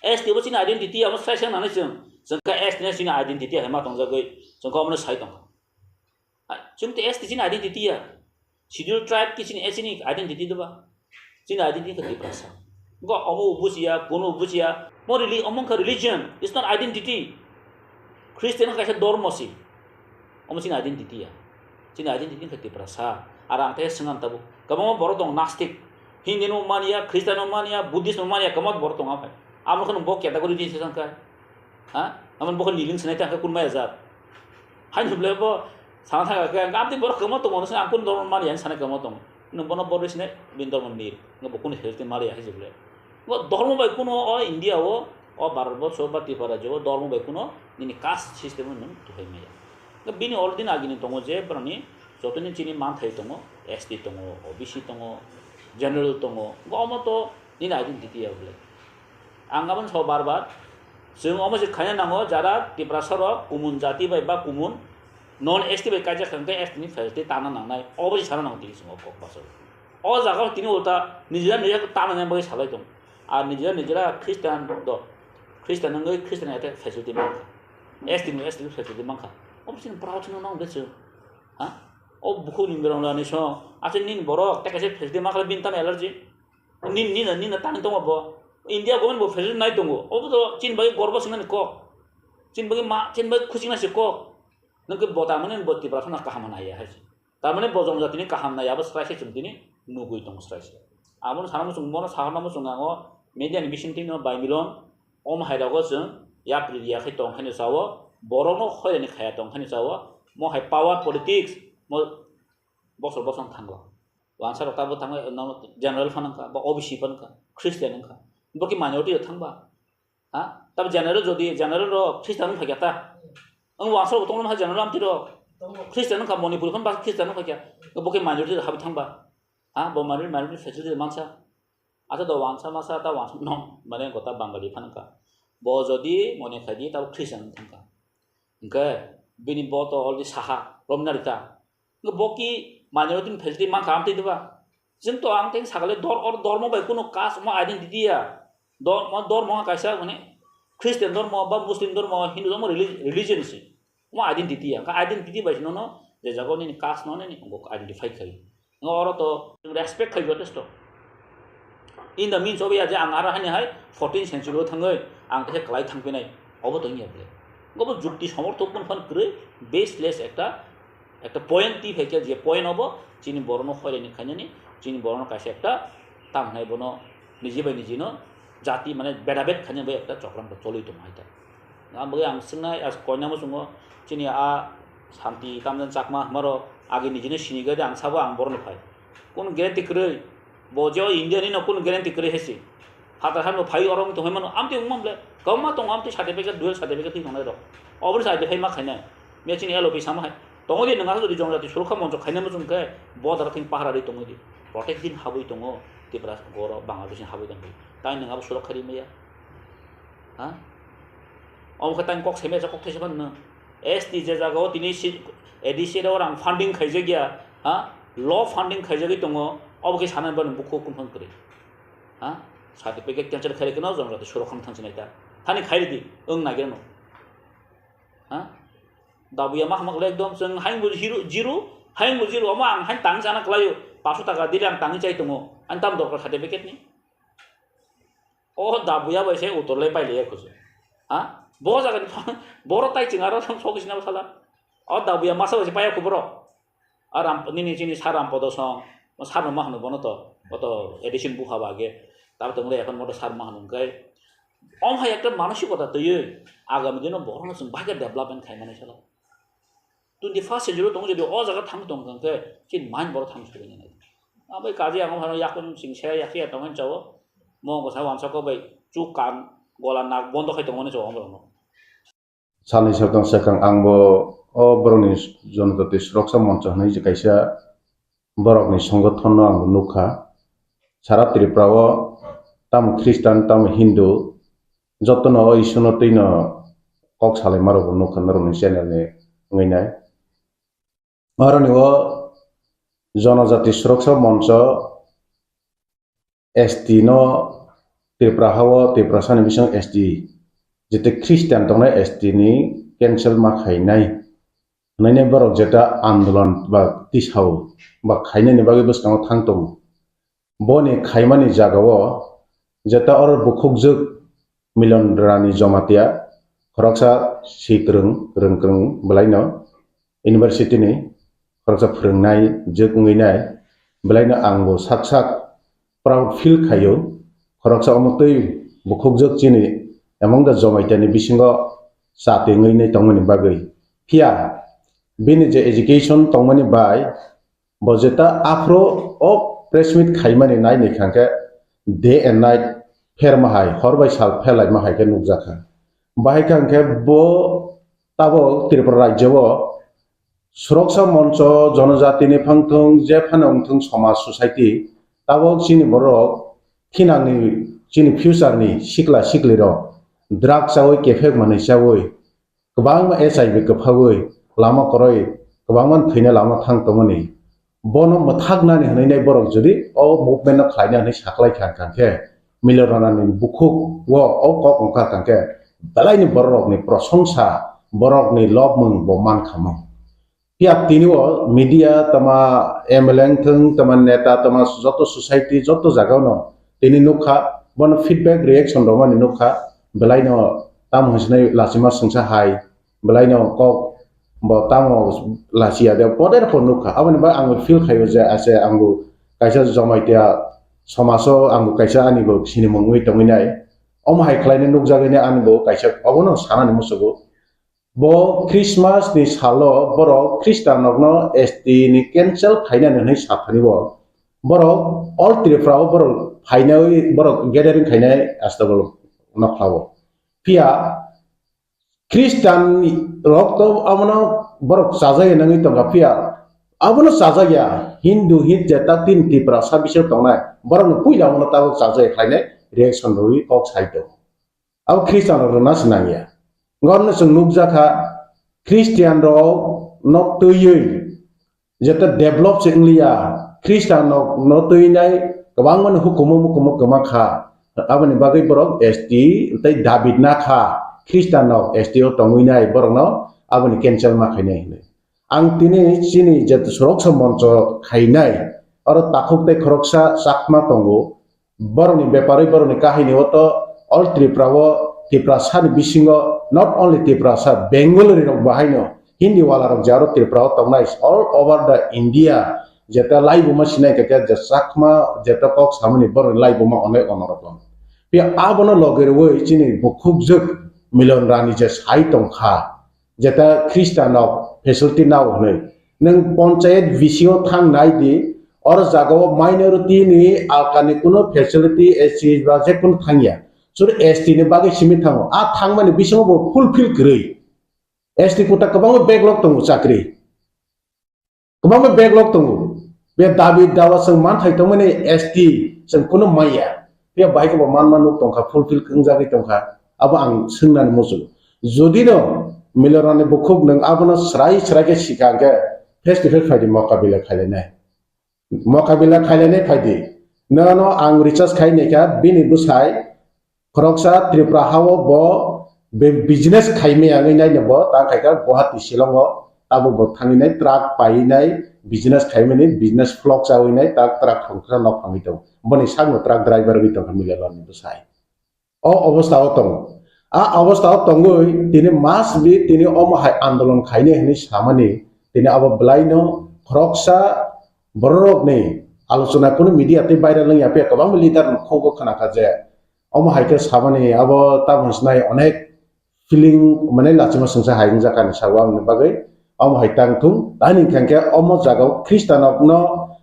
S T bo chini identity ya, omo sai sai nani chwng. Chwng kha S T na chini identity hai ma tongjagwi. Chwng kha omo sai tong. Ai, chwng te S T chini identity ya. Schedule tribe ki chini, eh, chini identity doba. Chini identity kha Tiprasa. Go omo bujiya, kuno bujiya. Mo reli-, omo kha religion, it's not identity. Christian kha kaisa dormo si. Omo chini identity ya. Chini identity kha Tiprasa. Ar ang te swngan tabo. Kabangma borok tong nastik. Hindi no mania, Christian no mania, Buddhist no mania, kabangma borok tong apai. Amo khano bo category di se sangkai. Ha? Amon bokol niling sinai tangka kun maya jat. Hai nuble bo sana thangka ke, ngam ti borok kamo tongo, ang kun dormo mani yang sana kamo tongo. Nung bono borok sinai bin dormo nir. Nung bo kun health mari ya hijable. Bo dormo bai kuno o India o, o Bharat borso ba Tripura jo dormo bai kuno nini caste system nung tuhai maya. Nung bini already agini tongo je boroni jotoni chini manthai tongo, S T tongo, O B C tongo, general tongo. Bo omo to nini identity ya bole. Ang aboni sabo bar bar, chwng omo se khaina nango, jara Tiprasa rok kumun jati bai ba kumun non S T bai kaijak kha, hwnkhe S T ni facility tana nangnai, obo se sana nango tini chwng o kok bachao. O jaga o tini ulta nijera nijera tana nang bagwi salai tongo. Ar nijera nijera Christian do, Christian wngwi Christian ete facility mankha, S T ni S T facility mankha. Obo chini proud wngna nango de chwng, ha? O bukhuk ni berong lani song, aswk nini borok tei kaisa facility mankha bini tamo allergy. Nini, nini, nini tani tongo bo. India government bo facility nai tongo. Obo to chini bagwi gorbo swngnani kok. Chini bagwi ma, chini bagwi khuchikna se kok. Nwng khe bo tamani bo Tiprasa no kaham hwnwi ya hai se. Tamani bo jongjatini kaham nai abo srai se chwng tini nugwi tongo srai se. Abono sana muchung, bono saharna muchung ang o media ni bisingtwi no bai milon. Om hai rogo chwng yapri riya khai tong khaino chao. Borok no hoyani khaya tong khaino chao. Mo hai power politics mo bosor bosor thango. Wansa rok tabo thangwi, no, general phano wngkha, ba O B C phano wngkha, Christian wngkha. Bo khe minority rok thangba. Ha? Tabo general jodi, general rok Christian wng phaikha ta. Ang wansa rok tongma ha general amtwi rok. Tongo. Christian wngkha, Manipur phano ba Christian wng phaikha. Bo khe minority rok habwi thangba. Ha? Bo minority, minority facility mansa. Ata do wansa masa ta wansa no, mane gota Bangali phano wngkha. Bo jodi mone khai di, tabo Christian wng thangkha. Hwnkhe bini bo to already saha, romna rita. Hwnkhe bo ki minority ni facility mankha amtwi diba? Chwng to ang tei sakale dor-, or dormo bai kuno caste omo identity ya. Dor-, omo dormo wngkha kaisa mane Christian dormo ba Muslim dormo, Hindu dormo reli-, religion se. Omo identity ya. Hwnkhe identity bai se nono je jaga nini caste no nini identify khai. Nga oro to respect khai jotesto. In the means of ya je ang aro hani hai fourteen century o thangwi ang khe kwlai thangpinai, obo to wngya bwle. Obo jukti somorthok phano kwrwi, baseless ekta, ekta point twi phaikhe je point obo chini borokno hoirani khainani, chini borokno kaisa ekta tamo hwnai bono niji bai niji no jati mane bedabed khainani bai ekta chokram choli tongo hai ta. Ang bagwi ang swngnai, as koinamo chwngo, chini a Santi Tamjan Chakma hwnmarok agi nijino sinigwi de ang sabo ang borokno phai. Kunu guarantee kwrwi, bo je o India ni no kunu guarantee kwrwi hai se. Phatar hano phai oro wng tongwi mano, amtwi wngma bwle, kwbangma tongo amtwi certificate, dual certificate twi tongnai rok. Oboni se identify ma khainai. Miya chini L O P sama hai. Tongo di nwng aswk jodi jongjati surokkha moncho khainai muchung khe, bo dara thing pahara ri tongwi di. Protect din habwi tongo, Tripura goro Bangladesh ni habwi tongwi. Tai nwng abo surokkha ri maya. Ha? Omo khe tang kok saimaya kok thaisa phano. S T je jaga o tini si-, A D C o rang funding khaijak ya, ha? Law funding khaijagwi tongo, obo khe sanani bani bukhuk kunu phano kwrwi. Ha? Certificate cancel khairokhe no jongjati surokkha thangsinai ta. Thani khairidi, wng naigra no. Ha? Dabuya ma hamakle ekdom chwng haino zero, zero, haino zero, omo ang haino tang sana kwlaio, paanch sho taka dili ang tangwi chai tongo, ani tam dorkar certificate ni? O dabuya bai se uttor le pailaiya kusu. Ha? Bo jaga ni borok tai chwng aro sokisina bwsala. O dabuya masa bai se paiya kuburo. A ram, nini chini sir Rampodo song, sir no ma hwno bono to, o to addition bukha ba age. Tar to mure ekhon moto sir ma hwno hwnkhe. Om hai ekta manosikota twiwi agami dino borokno chwng bahai khe development khaimani salo. Twenty first century tongo jodi o jaga thang tong khe chini mind borok thang suri nai. Abai kaji ang phano yakung sing se yak ya tongmani chao. Mo bwsa wansa ko bai chuk kan gola nak bondo khai tongmani chao borokno. Salni sal tong swkang ang bo O borokni Jonojati Suroksha Moncho hwnwi je kaisa borokni songothono ang nukha. Sara Tripura o tamo Khristan, tamo Hindu, jotono o Isorno twino kok salaimarokbo nukha norokni channel ni wngwi nai. Aroni o Jonojati Suroksha Moncho S T no Tripura ha o Tiprasani bising S T, jete Christian tongnai S T ni cancel ma khainai. Hwnwi borok jeta andolon ba tisao ba khainani bagwi bwskango thang tongo. Boni khaimani jagao jeta oro bukhukjwk Milon Rani Jomatia, khoroksa si kwrwng, kwrwng kwrwng bwlaino university ni khoroksa phwrwngnai jwk wngwi nai, bwlaino ang bo sak sak proud feel khaio, khoroksa omo twi bukhukjwk chini among the Jomatia ni bisingo chati wngwi nai tongmani bagwi. Phiya bini je education tongmani bai, bo jeta aphuru o press meet khaimani nai ni kha khe day and night pher ma hai, hor bai sal pher lai ma hai khe nukjakha. Bahai kha khe bo tabok Tripura rajyo o Suroksha Moncho, Jonojati ni phang thung, je phano wng thung, somaj, society, tabok chini borok thinangni, chini future ni sikla sikli rok drug chawi, kephek manwi chawi, kwbangma H I V kwphagwi lama kwrwi, kwbangma thwina lama thang tongmani. Bono mwthaknani hwnwi nai borok jodi o movement no khlaina hwnwi saklai kha, kha khe Milorana ni bukhuk o, o kok wngkha, kha khe belaini borok ni prosongsa, borok ni lobmung bo man kha mo. Phiya tini o media tama M L A wng thung, tama neta, tama joto society, joto jaga no tini nukha, bono feedback reaction rwmani nukha, belaino tamo hwnsinai lachima swngsa hai, belaino kok bo tamo lachiya de, poder po nukha. Aboni bagwi ang feel khaio je ase ang bo kaisa Jomatia somajo ang bo kaisa ani bo sinimung wngwi tongwi nai. Omo hai khlainai nukjagwi nai ani bo kaisa obono sanani muchugo. Bo Christmas ni salo borok Christian rokno S T ni cancel khainani hwnwi saphani bo. Borok all Tripura o borok phainai borok gathering khainai astabol nokhlao. Phiya Christian rok to abono borok chajaya nangwi tongkha, phiya abono chajaya Hindu hit je tak tin Tiprasa bising tongnai borokno puila abono tabok chajaya khlainai reaction rwwi kok sai tongo. Abo Christian rok rwna se nangya. Gorno chwng nukjakha Christian rok nok twiwi jeta develop se wngliya, Christian nok no twinai kwbangmani hukumu mukumu kwma kha. Aboni bagwi borok S T tei David na kha, Christian nok S T o tongwi nai borokno aboni cancel ma khainai hwnwi. Ang tini chini je Suroksha Moncho khainai, oro takhuk tei khoroksa Chakma tongo, borokni beparwi borokni kahini o to all Tripura o, Tiprasa ni bisingo not only Tiprasa, Bengali rok bahaino Hindi wala rok je aro Tripura o tongnai all over the India, jeta laibuma sinai khe je Chakma jeta kok samani borokni laibuma onek onorok. Phiya abono loge rwui chini bukhukjwk Milon Rani je sai tongkha, jeta Christian rok facility nao hwnwi. Nwng ponchayat V C o thang nai di, or jaga o minority ni alkani kuno facility S C ba je kuno thangya. Sur S T ni bagwi simi thango. A thangmani bisingo bo fulfill kwrwi. S T kota kwbangma backlog tongo chakri. Kwbangma backlog tongo. Be dabi dawa chwng manthai tongmani S T chwng kuno maya. Be bahai khe bo manma nuk tongkha, fulfill wngjagwi tongkha. Abo ang swngnani muchungo. Jodi no Milorani bukhuk nwng abono srai srai khe sikha hwnkhe face to face phaidi mokabila khailainai. Mokabila khailainai phaidi. Nono ang research khai naikha bini bwsai khoroksa Tripura hao bo be-, business khaimaya wngwi naino bo tang khaikha Guwahati Shillong o tabuk bo thangwi nai truck paiwi nai business khaimani business flop chawi nai tak truck thongkha nok phangwi tongo. Boni sakno truck driver wngwi tongkha Milorani bwsai. O obostha o tongo. A obostha o tongwi tini mas bi tini omo hai andolon khainai hwnwi samani tini abo bwlaino khoroksa bororokni alochona kunu media tei viral wngya phiya kwbangma leader ni khungo khnakha je omo hai khe samani abo tamo hwnsinai onek feeling mane lachima swngsa hai wngjakha ni sago aboni bagwi omo hai tang thung tani hwnkhe omo jagao Khristanokno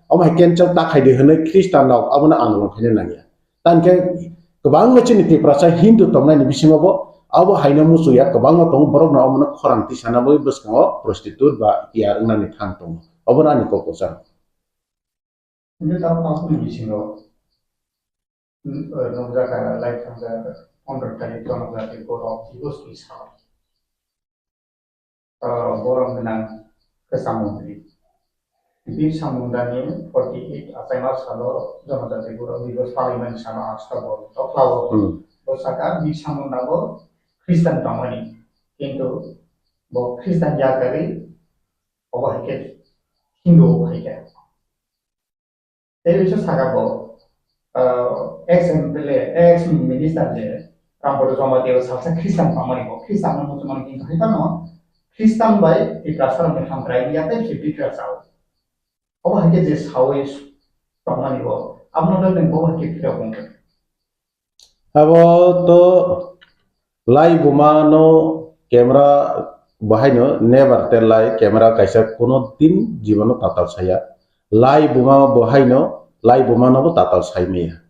omo hai cancel ta khaidi hwnwi Khristanok abono andolon khaina nangya. Tangkhe kwbangma chini Tiprasa Hindu tongnaini bisingo bo Abo haino muchung ya kwbangma tongo, borokno omono khorang tisana bagwi bwskango prostitute ba P R wngnani thang tongo. Obono ani kok kwcharo. Hwnwi tamo tabukni bisingo, mm, eh, nukjak, eh, lai thangjak, pondro tarik Janajati Gaurav Divas ni salo. Eh, borok gwnang kwcham mantri Birsa Munda ni forty eight achaima salo Janajati Gaurav Divas palaimani salo Aksha bo tokla o. Hmm. Bo saka Birsa Munda bo Christian tongmani, kintu bo Christian ya kwrwi, obo hai khe Hindu bo hai khe. Tei bisa saka bo, ah, ex M P L A, ex minister je Rampada Jamatia o salsa Christian tongmani bo, Christian no muchungmani kintu hai phano Christian bai Tiprasa rokni hamkrai ya tei se Tiprasa o. Obo hai khe je sawi tongmani bo, abono tei bo hai khe phirok wngkha. Abo to lai buma no camera bo haino never tell lie, camera kaisa kuno din jibono tatal saya. Lai buma bo haino, lai buma no bo tatal sai maya.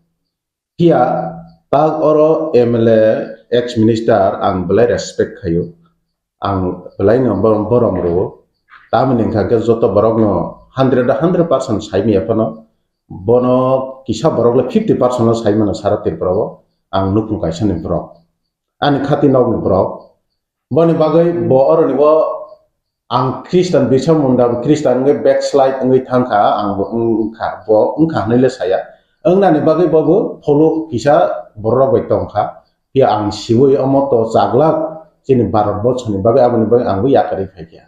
Phiya tak oro M L A, ex minister ang belai respect khaio. Ang belai no borom, borom rwo. Tamoni wngkha khe joto borok no hundred, hundred percent sai maya phano. Bono kisa borok le fifty percent no sai mano sara Tripura o. Ang nukhung kaisa ni borok. Ani khati nok ni borok. Boni bagwi bo oro ni bo ang Christian, Birsa Munda bo Christian wngwi backslide wngwi thangkha, ang bo wng-, wngkha, bo wngkha hwnwi le saya. Wngnani bagwi bo bo pholo kisa borok rok bai tongkha. Phiya ang siwi omo to chaglak chini Bharat borso ni bagwi, aboni bagwi ang bo yakarwi phaikha.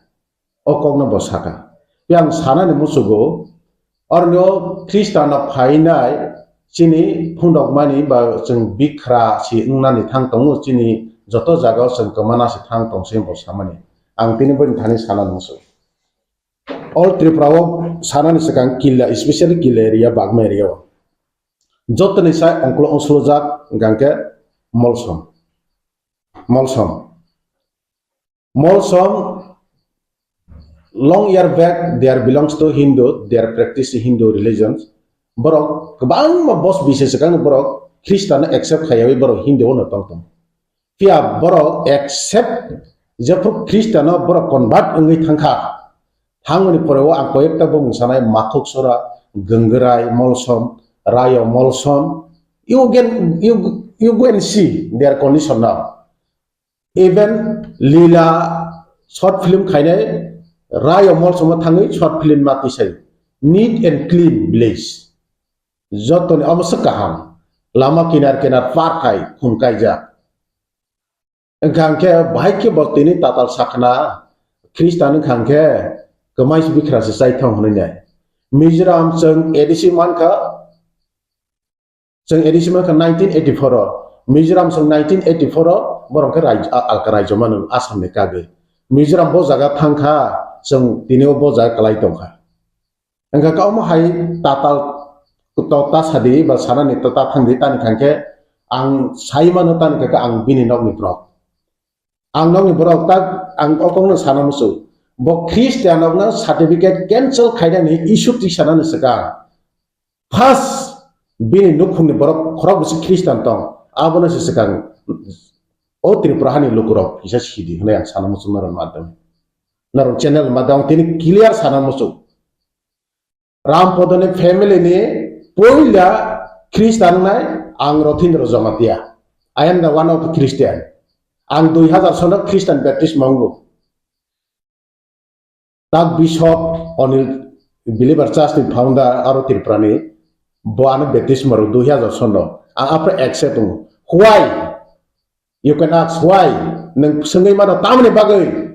O kokno bo saka. Phiya ang sanani musugo, oroni o Khristanrok phainai chini phundokmani ba chwng bikhra si wngnani thang tongo, chini joto jagao chwng kwmana si thang tong se bo samani. Ang tini boni thani sanani musugo. All Tripura o sanani swkang killa, especially killa area, Bagma area o. Jotoni sai ongklo ongsulojak hwnkha khe Molsom. Molsom. Molsom, long year back, they are belongs to Hindu, they are practice Hindu religions. Borok kwbangma bos bisi swkang borok Khristanno accept khaiyawi borok Hindu ono tong tong. Phiya borok accept jephru Khristanno borok convert wngwi thangkha. Thangmani pore o ang koyekta bumung sanai, Mathuk Sora, Gangrai, Molsom, Rayo Molsom. You can, you, you go and see their condition now. Even Lila short film khainai Rayo Molsomo thangwi short film ma tisai. Neat and clean village. Jotoni omo se kaham. Lama kinar kinar park hai khum kaijak. Wngkha hwnkhe bahai khe bo tini tatal sakna Khristan wngkha hwnkhe kwmai bikra se chaithong hwnwi nai. Mizoram chwng A D C mankha, Chwng A D C mankha nineteen eighty-four o, Mizoram chwng nineteen eighty-four o, borok khe rai-, a-, alka raijyo mano Assam ni kagwi. Mizoram bo jaga thangkha, chwng tini o bo jaga kwlai tongkha. Wngkha khe omo hai tatal to ta sadi ba sanani to ta thangdi tani khankhe ang sai mano tani khankhe ang bini nokni borok. Ang nokni borok tak ang o kokno sana muchung. Bo Christian rokno certificate cancel khainani issue tisanani swkang. First, bini nukhungni borok khorok bisi Christian tong, abono se swkang o Tripura hani lukurok kisa sidi hwnwi ang sana muchung norok madam. Norok channel madam tini clear sana muchung. Rampodoni family ni poila Christian wngnai ang Rothindra Jamatia. I am the one of the Christian. Ang dui hazar sono Christian baptism wngo. Tak Bishop Onil, believer church ni founder aro Tripura ni, bo ano baptism rw dui hazar sono. Ang apre accept wngo. Why? You can ask why? Nwng swngwi mano tamni bagwi?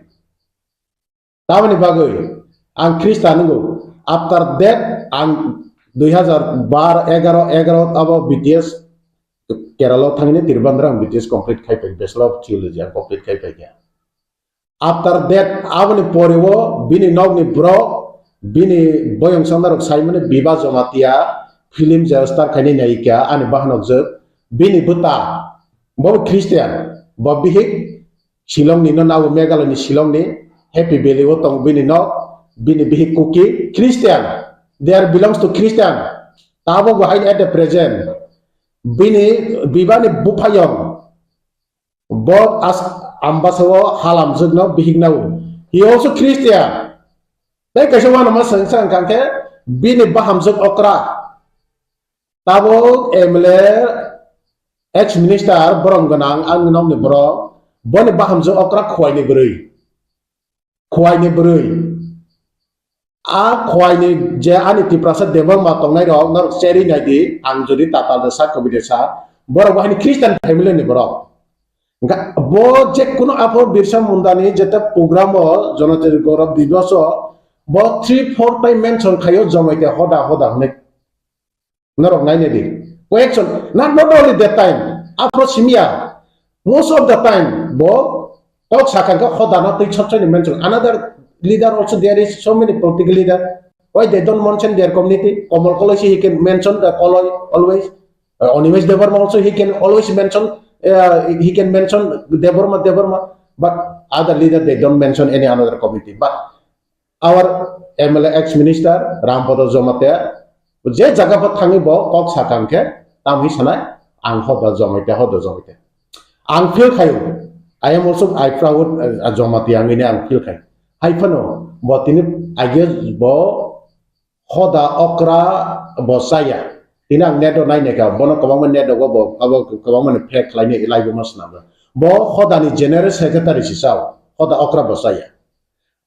Tamni bagwi? Ang Christian wngo. After that, ang dui hazar bar, egaro, egaro abo B T S Kerala thangni Trivandrum B T S complete khai pai, Bachelor of Theology ang complete khai pai kha. After that, aboni pore o bini nokni borok, bini boyong songna rok saimani Biba Jamatia film je star khaini nayika ani bahanok jwk, bini bwta bo Christian, bo bihik Shillong ni no nabo Meghalaya ni Shillong ni Happy Valley o tong bini nok, bini bihik Kuki Christian, they are belongs to Christian, tabok bo haini at the present bini Biba ni buphayong Bo as-, ambasa o halamjwkno bihikna o. He also Christian. Tei kaisa uanama swngsa wngkha khe bini bahamjwk okra. Tabuk M L A, ex minister, borom gwnang, ang nokni borok, boni bahamjwk okra Khowai ni bwrwi. Khowai ni bwrwi. A Khowai ni je ani Tiprasa Debbarma tongnai rok, norok cherwi nai di, ang jodi tatal de sa, kobi de sa, borok bo haini Christian family ni borok. Ga-, bo je kuno aphor Birsa Munda ni jeta program o, Janajati Gaurav Divas o, bo three four time mention khaio Jamatia hoda hoda hwnwi. Norok nainai di. Koyekjon, not, not only that time, aphro simya, most of the time, bo kok sakha khe hodano twi chopsai ni mention. Another leader also, there is so many political leader. Why they don't mention their community? Komol Koloi si he can mention the Koloi always. Uh, Animesh Debbarma also he can always mention, uh, he can mention Debbarma, Debbarma. But other leader, they don't mention any another community. But our M L A ex minister Rampada Jamatia, je jaga pho thangwi bo kok sakha khe, tam hi sanai, ang hoda Jamatia, hoda Jamatia. Ang feel khayo, I am also, I proud, uh, Jamatia wngwi ang feel khayo. Hai phano, bo tini age bo hoda okra bo chaya. Tini ang net o nai naikha, bono kwbangma net o bo, abo kwbangma ni fake khlainai live o ma swnamjak. Bo hoda ni general secretary si chao, hoda okra bo chaya.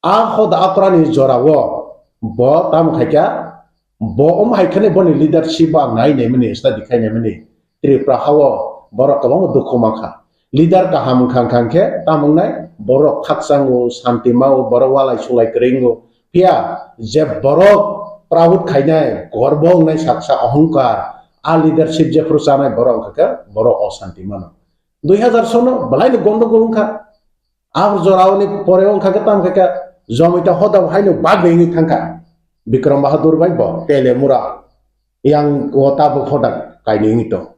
A hoda okra ni jora o bo tamo khaikha, bo omo hai khani boni leadership bo ang nai naimani, study khai naimani. Tripura ha o borok kwbangma dukhu mankha. Leader kaham wngkha wngkha khe tamo wngnai, borok khakchango, santi mao, borok walai sulai kwrwi wngo. Phiya je borok proud khainai, gorbo wngnai saksa ohongkar, a leadership jephru chanai borok wngkha khe borok osanti mano. Dui hazar sono belai ni gondogol wngkha. Abo jorao ni pore wngkha khe tamo khe Jamatia hoda haino bagwi wngwi thangkha. Bikram Bahadur bai bo Telemura yang o tabuk hoda kainwi wngwi tong.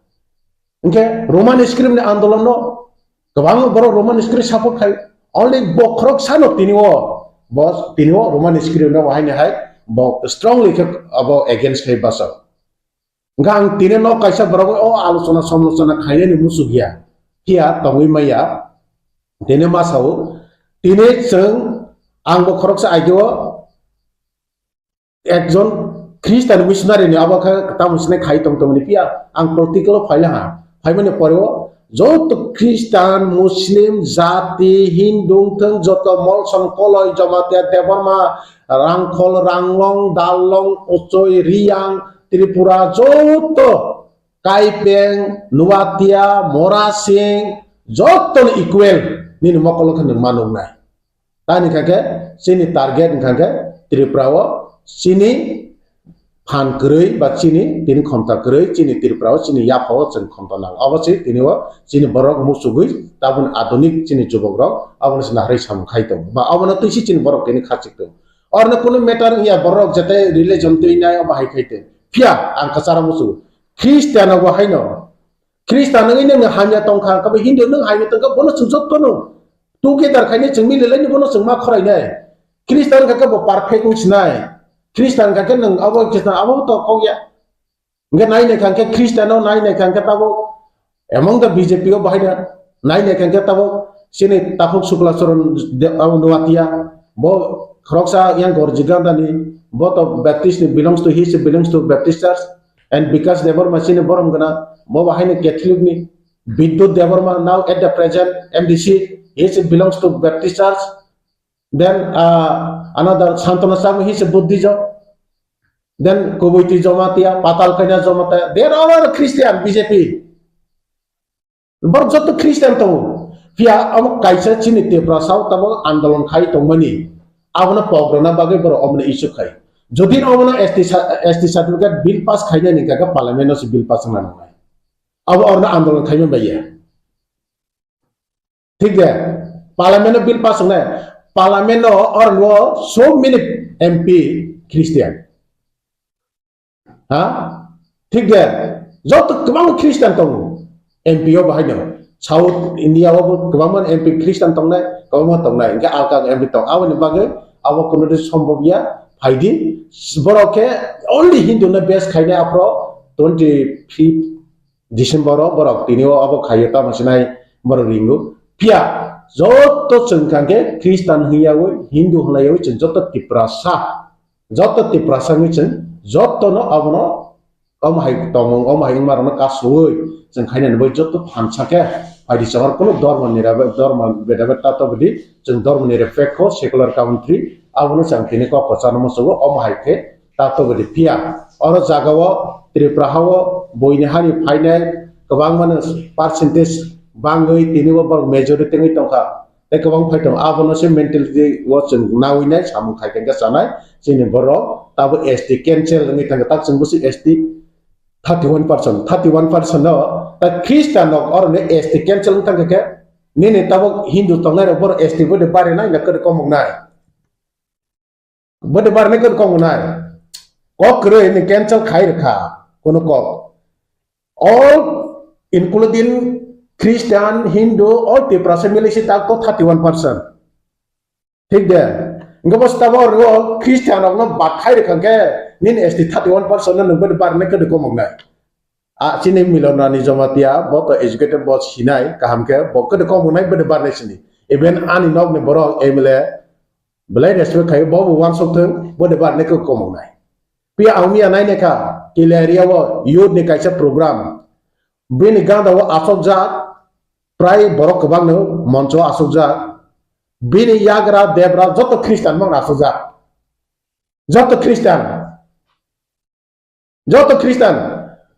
Hwnkhe Roman script ni andolon no kwbang borok Roman script support khai. Only bo khorok sano tini o, bo tini o Roman script no haino hai bo strongly khe abo against khai basa. Hwnkhe ang tini no kaisa borok o alochona somlochona khainani muchuk ya. Phiya tongwi maya. Tini ma sao. Tini chwng ang bo khoroksa aigeo ekjon Christian missionary ni abo khe tamo sinai khai tong tongni phiya ang political o phaila ha. Phaimani pore o joto Christian, Muslim, jati, Hindu wngthwng joto Molsom, Koloi, Jamatia, Debbarma, Rangkhol, Ranglong, Darlong, Ochoi, Riyang, Tripura joto Kaipeng, Nuatia, Morasing, joto ni equal nini mokol khe nwng ma nuknai. Tani kha khe chini target wngkha khe Tripura o chini phan kwrwi ba chini tini khomta kwrwi chini Tripura o chini yapha o chwng khomta nango. Abo se tini o chini borok muchugwi tabun adunik chini jubok rok abono se naharwi samung khai tongo ba abono twi se chini borok tini khachik tongo. Orno kunu matter wngya borok jete religion twi nai obo hai khai tong. Phiya ang kwcharo muchungo. Christian obo haino. Christian wngwi nwng hamya tongkha, kabo Hindu nwng hamya tongkha, bono chwng jotono together khainai chwng mililaini bono chwng ma khorainai. Christian kha khe bo perfect wng sinai. Christian kha khe nwng abo Christian abo to kok ya. Hwnkhe nai nai kha khe Christian o nai nai kha khe tabuk among the B J P o bahai da nai nai kha khe tabuk chini Takhuk Sukla Charan de-, abo Nuatia bo khoroksa yang Gorji Gandani bo to Baptist ni belongs to, he is belongs to Baptist church and Bikash Debbarma chini borom gana bo bahai ni Catholic ni Bidyut Debbarma now at the present M D C he is belongs to Baptist church. Then, uh, another Santana Sharma, he is a Buddhism. Then Kubuiti Jamatia, Patal Kaina Jamatia, they are all Christian, B J P. Borok joto Christian tongo. Phiya amo kaisa chini Tiprasa o tabuk andolon khai tongmani. Abono pograna bagwi borok omono issue khai. Jodi omono S T sa-, S T certificate bill pass khainani kaka parliament o se bill pass wngna nangnai. Abo orno andolon khaima baiya. Thik de, parliament o bill pass wngnai, parliament o or no so many M P Christian. Ha? Thik de, joto kwbang Christian tongo M P o bahai no. South India o bo kwbangma M P Christian tongnai, kwbangma tongnai, hingke alka M P tong. Aboni bagwi abo kono de sombobya phaidi, borok khe only Hindu no base khainai aphro twenty fifth December o borok tini o abo khaio tamo sinai borok ringo. Phiya joto chwng kha khe Christian hwnyawi, Hindu hwnyawi chwng joto Tiprasa, joto Tiprasa wngwi chwng jotono abono omo hai tongmung, omo hai wngmarokno kasui chwng khainani bai joto phansa khe phaidi chongor kuno dhormo nirabe, dhormo bedabe tato bidi chwng dhormo nirapekho secular country abono chwng tini kok kwchangno muchungo omo hai khe tato bidi phiya. Oro jagao Tripura hao buini hani phainai kwbangmano percentage bangwi tini bo borok majority wngwi tongkha. Tei kwbang phai tongo, abono se mentality o chwng nawi nai samung khai khe chanai chini borok tabo S T cancel wngwi thangkha, tak chwng busi S T thirty one percent, thirty one percent no ta Christian rok oro ne S T cancel wng thangkha khe nini tabo Hindu tongnai rok borok S T bo de bare nai na kwrwi komok nai. Bwdwbar ni kwrwi kok nai. Kok kwrwi ni cancel khai rwkha. Kono kok. All including Christian, Hindu, all Tiprasa mili si tak to thirty one percent. Thik de. Engkhe bo stabo oro Christian rok no bad khai rwkha khe nini S T thirty one percent no nung bwdwbar ni kwrwi komok nai. A chini Milon Rani Jamatia, bo to educated, bo sinai, kaham khe, bo kwdwi kok wngnai, bwdwi barnai sini. Even ani nokni borok M L A, belai respect khaio, bo bo uansuk thung, bwdwi barnai khe kok wngnai. Phiya ang miya nai naikha, Kila area o youth ni kaisa program. Bini ganda o asokjak, prai borok kwbangno moncho asokjak. Bini yagra, debra, joto Christian mang asokjak. Joto Christian. Joto Christian.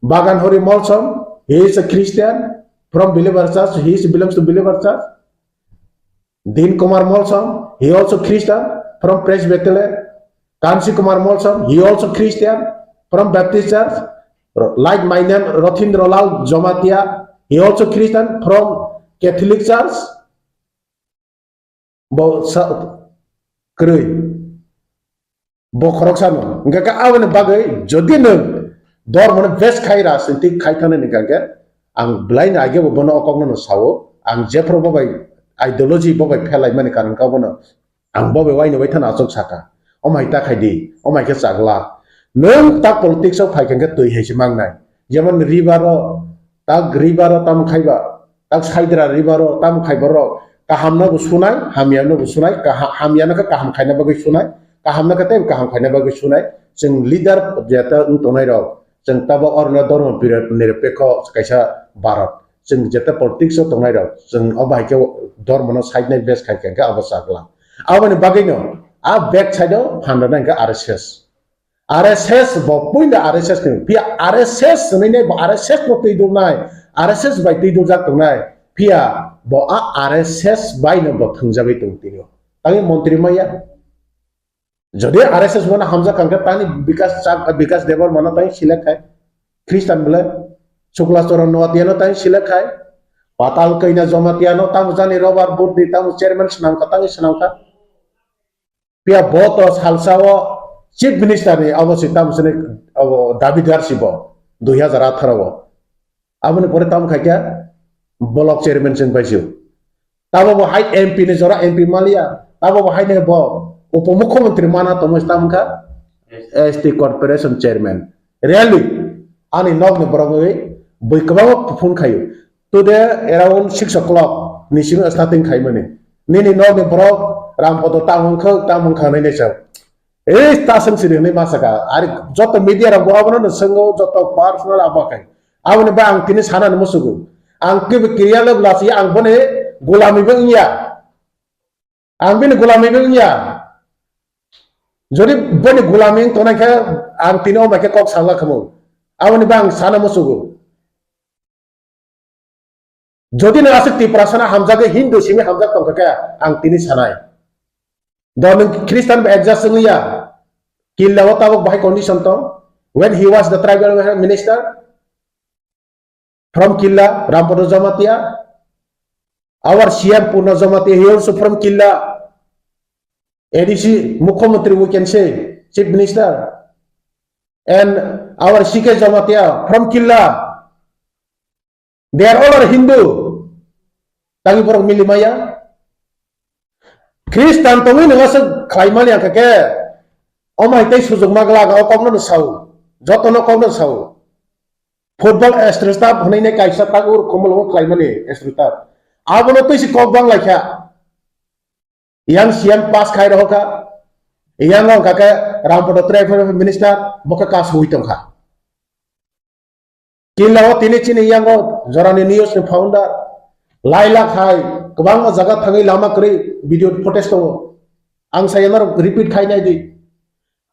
Bagan Hori Molsom, he is a Christian from Believer Church, he is belongs to Believer Church. Din Kumar Molsom, he also Christian from Presbyterian. Kansi Kumar Molsom, he also Christian from Baptist Church. Like my name, Rothindra Lal Jamatia, he also Christian from Catholic Church. Bo sa kwrwi. Bo khoroksa no. Hingkha khe aboni bagwi jodi nwng dormo no base khai rajniti khai thangnaini hingkha khe ang belai no age bo bono o kok no sao. Ang jephru bo bai ideology bo bai phelai mani karon kha bono ang bo bai waino bai thana achuk saka. O mai ta khai di, o mai khe chagla. Nwng ta politics o phai khe twi hai se mangnai. Jemon river o, ta river o tam khai ba, tak saidra river o tamo khai borok kaham no bo sunai, hamya no bo sunai, kaha-, hamya no khe kaham khaina bagwi sunai, kaham no khe tei kaham khaina bagwi sunai. Chwng leader jeta wng tongnai rok, chwng tabo orno dormo pira nirapekho kaisa Bharat. Chwng jeta politics o tongnai rok, chwng o bahai khe dormo no side nai base khai khe abo chagla. Aboni bagwi no a back side o phandana hingkhe R S S. R S S bo puila R S S ni, phiya R S S hwnwi nai bo R S S no twi durnai, R S S bai twi durjak tongnai, phiya bo a R S S bai no bo thwngjagwi tong tini. Tangwi montri maya. Jodi R S S bono hamjak kangkha tani Bikas Chak-, Bikas Debbarma no tangwi select khai. Christian bole Shukla Charan Noatia no tangwi select khai. Patal Kaina Jamatia no tamo jani Robert Board ni tamo chairman swnamkha tangwi swnamkha. Phiya bo to salsa o chief minister ni abo si tamo sini abo dabidar si bo dui hazar atharo o. Aboni pore tamo khai khe block chairman chwng pai sio. Tamo bo hai M P ni jora M P maliya. Tamo bo hai ne bo upomukhyamantri mana tongmo si tamo kha S T corporation chairman. Really ani nok ni borok wi bui kwbangma phone khaio. Today around six o'clock ni simi starting khaimani. Nini nokni borok Rampodo tamo wngkha, tamo wngkha hinwi sa. Ei ta swng siri hinwi ma saka. Ari joto media rok bo abono no swngo, joto personal abo khai. Aboni ba ang tini sana no musugo. Ang kibi kiriya le bla si ang boni gulami bo wngya. Ang bini gulami bo wngya. Jodi boni gulami wng tongnai khe ang tini o mai khe kok sala khamu. Aboni ba ang sana musugo. Jodi no aswk Tiprasano hamjagwi Hindu simi hamjak tongkha khe ang tini sanai. Do nwng Christian bai adjust wngya. Killa o tabuk bahai condition tong. When he was the tribal welfare minister from Killa, Rampodo Jamatia, our C M Purna Jamatia, he also from Killa. A D C, Mukhyamantri, we can say, Chief Minister, and our C K Jamatia from Killa, they are all are Hindu. Tangwi borok mili maya. Christian tongwi nwnga se khlaimani ang khe, o mai tei sujukma glak o kokno no sao, jotono kokno sao. Football Astro Staff hwnwi ne kaisa tak ur Komolwng khlaimani Astro Staff. Abono twi si kok bang lai kha. Yang C M pass khai rohor kha. Yang wng kha khe Rampada Tribal Minister, bo khe kasui tong kha. Killa o tini chini yango jorani news ni founder, lai lak hai kwbangma jaga thangwi lama kwrwi video footage tongo. Ang saya norok repeat khai nai di.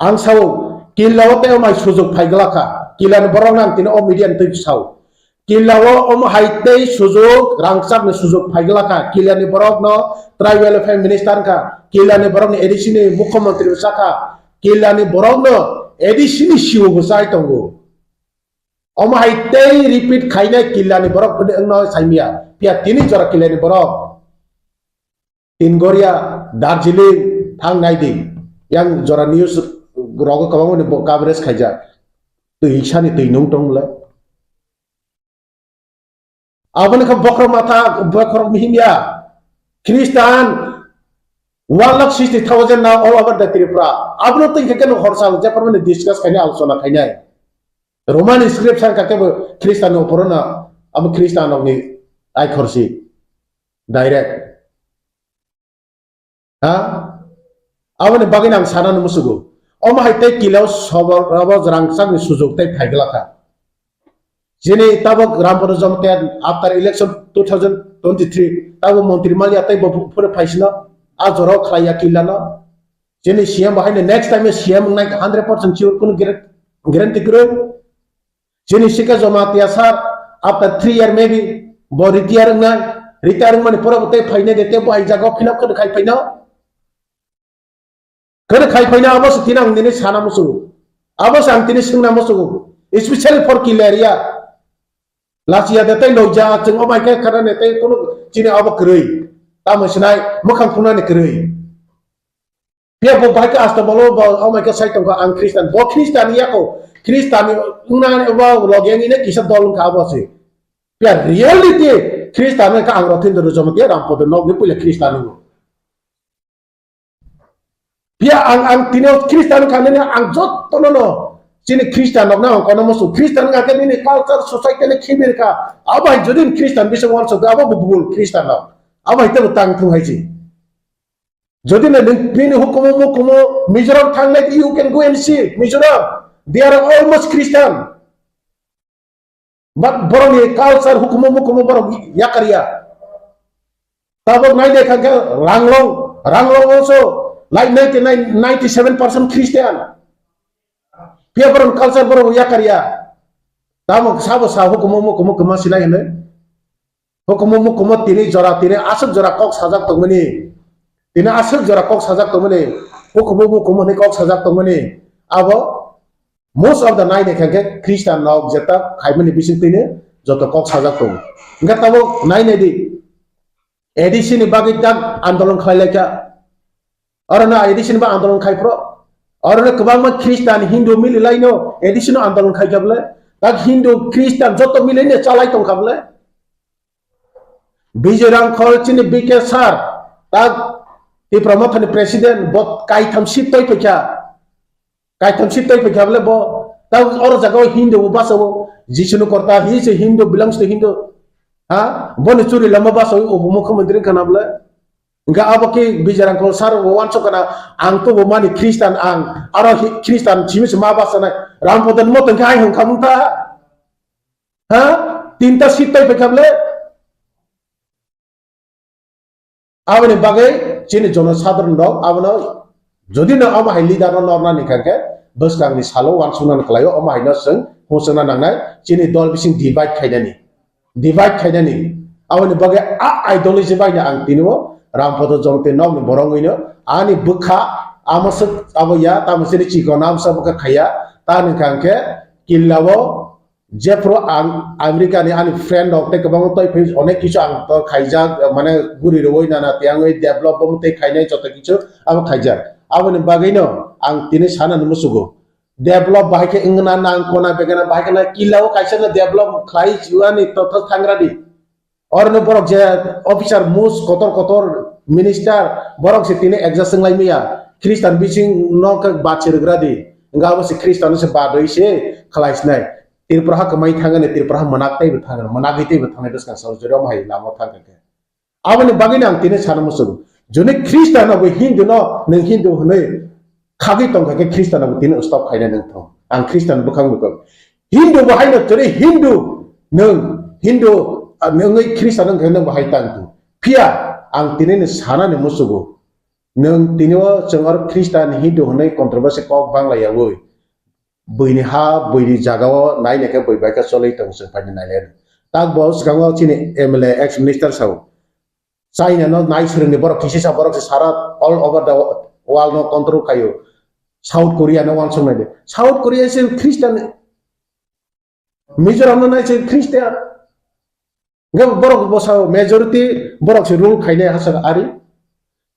Ang sao, killa o tei omai sujok phai glak kha. Killa ni borok nang tini o media ni twi sao. Killa o omo hai tei sujok, rangchak ni sujok phai glak kha. Killa ni borok no tribal welfare minister wng kha. Killa ni borok ni A D C ni mukhyamantri bwsa kha. Killa ni borok no A D C ni C O bwsai tongo. Omo hai tei repeat khainai killa ni borok phone wngno saimya. Phiya tini jora killa ni borok. Tingoria, Darjeeling, thang nai di. Yang jora news rogo kwbangma ni bo coverage khaijak. Twi sani twi nung tong le. Aboni kha bokhorok matha, bokhorok mihimya. Khristan one lakh sixty thousand now all over the Tripura. Abono twi khe keno horsa je pormani discuss khainai, alochona khainai. Roman script san kha kebo Khristan ni opor no, abo Khristan rokni ai khorsi. Direct. Ha? Aboni bagwi ang sana no musugo. Omo hai tei kilo sobo rabo rangchak ni sujok tei phai glak kha. Jini tabok Rampada Jamatia after election two thousand twenty-three tabok montri malya tei bo phure phaisino a jora khlaiya killa no. Jini C M bo haino next time C M wngnai hundred percent sure, kunu guar-, guarantee kwrwi. Chini Sikhe Jamatia sir, after three year maybe, bo retire wngnai, retire wngmani pore bo tei phainai de, tei bo hai jaga o fill up khe khai phaino. Khe khai phaino abo se tini ang nini sana musugo. Abo se ang tini swngna musugo. Especially for killa area. Lachiya de tei loija, chwng o bai khe khana ne tei kunu chini abo kwrwi. Tamo sinai, mwkhang phunani kwrwi. Phiya bo bai khe asta bolo bo, oh my God, sai tongkha ang Khristan. Bo Khristan ya ko. Khristan wngna bo log yang ine kisa dol wngkha abo se. Phiya reality Khristan wngkha ang Rothendra Jamatia Rampada nok ni puila Khristan wngo. Phiya ang, ang tini Khristan wngkha nini ang jotono no. Chini Khristan nok na ang kono musu. Khristan wngkha khe nini culture society ni khibir kha. Abo hai jodi Khristan bising wanso abo bo bubul Khristan nok. Abo hai tebo tang thung hai ji. Jodi na nini hukumu mukumu Mizoram thangnai, you can go and see Mizoram. They are almost Christian. But borokni culture hukumu mukumu borok yakarya. Tabok nai de kha khe Ranglong, Ranglong also like ninety-nine, ninety-seven percent Christian. Phiya borok culture borok yakarya. Tamo sabo sa hukumu mukumu kwma silai hwnwi. Hukumu mukumu tini jora, tini aswk jora kok sajak tongmani. Tini aswk jora kok sajak tongmani. Hukumu mukumu hwnwi kok sajak tongmani. Abo most of the nai de kha khe Christian nok jeta khaimani bising tini joto kok sajak tongo. Hwnkhe tabok nai nai di. A D C ni bagwi tak andolon khlai lai kha. Oro no A D C ni ba andolon khai phro. Oro no kwbangma Christian, Hindu mili lai no A D C no andolon khai kha bole. Tak Hindu, Christian joto mili no chalai tong kha bole. Bijoy Rangkhol chini B K sir, tak Tipra Motha ni president, bo kaitham seat toi phaikha. Kaitham seat toi phaikha bole bo, tak oro jaga o Hindu bo basa o, Jisu ni korta, he is a Hindu, belongs to Hindu. Ha? Bo ni churi lama basa o, upo mukhyamantri wngkha na bole. Hingke abo khe Bijoy Rangkhol sir bo wansuk kana, ang to bo mani Christian ang, aro hi-, Christian simi se ma basa nai, Rampada ni moto hingke hai hwn kha mung ta. Ha? Tinta seat tai phaikha bole. Aboni bagwi chini jono sadharon rok abono jodi no omo hai leader no norna ni kha khe bwskang ni salo wansukna ni kwlaio, omo hai no chwng husukna nangnai chini dol bising divide khainani, divide khainani. Aboni bagwi a ideology bai no ang tini o Rampada Jamatia nok ni borok wngwi no ani bwkha amo swk abo ya tamo chini chikon amsa bwkha khaiya ta ni kha khe killa o Jephru ang America ni ani friend rok tei kwbangma tei phai onek kisu ang to khaijak, mane guri rwui nana tiyangwi develop bo tei khainai joto kisu abo khaijak. Aboni bagwi no ang tini sana ni musugo. Develop bahai khe wngna nang kona begana bahai khe na killa o kaisa no develop khlai chuani to thangra di. Oro no borok je officer mus kotor kotor minister borok se tini adjust wng lai maya. Christian bising no khe bachir gra di. Wngkha abo se Christian no se badoi se khlai sinai. Tripura ha kwmai thangani, Tripura ha mwnaktai bo thangani, mwnagwi tei bo thangnai bwskang salo jora omo hai lama thang kha khe. Aboni bagwino ang tini sana muchungo. Juni Khristian no bo Hindu no nwng Hindu hwnwi khagwi tongkha khe Khristian no bo tini stop khaina nwng thung. Ang Khristian bwkhang bwkhang. Hindu bo haino tini Hindu nwng Hindu, ah, nwngwi Khristian wngkha nwng bo hai tang thung. Phiya ang tini ni sana ni muchungo. Nwng tini o chwng oro Khristian Hindu hwnwi controversy kok bangla yawi. Buini ha, buini jaga o nai nai khe bui bai khe cholwi tong chwng phaini nai lai. Tak bo swkango chini M L A ex minister sao. China no nai swrwngni borok kisi sa borok se sara all over the world no control khaio. South Korea no wansuk nai de. South Korea se Christian, Mizoram no nai se Christian. Hwnkhe borok bwsa majority borok se rule khainai hachak ari.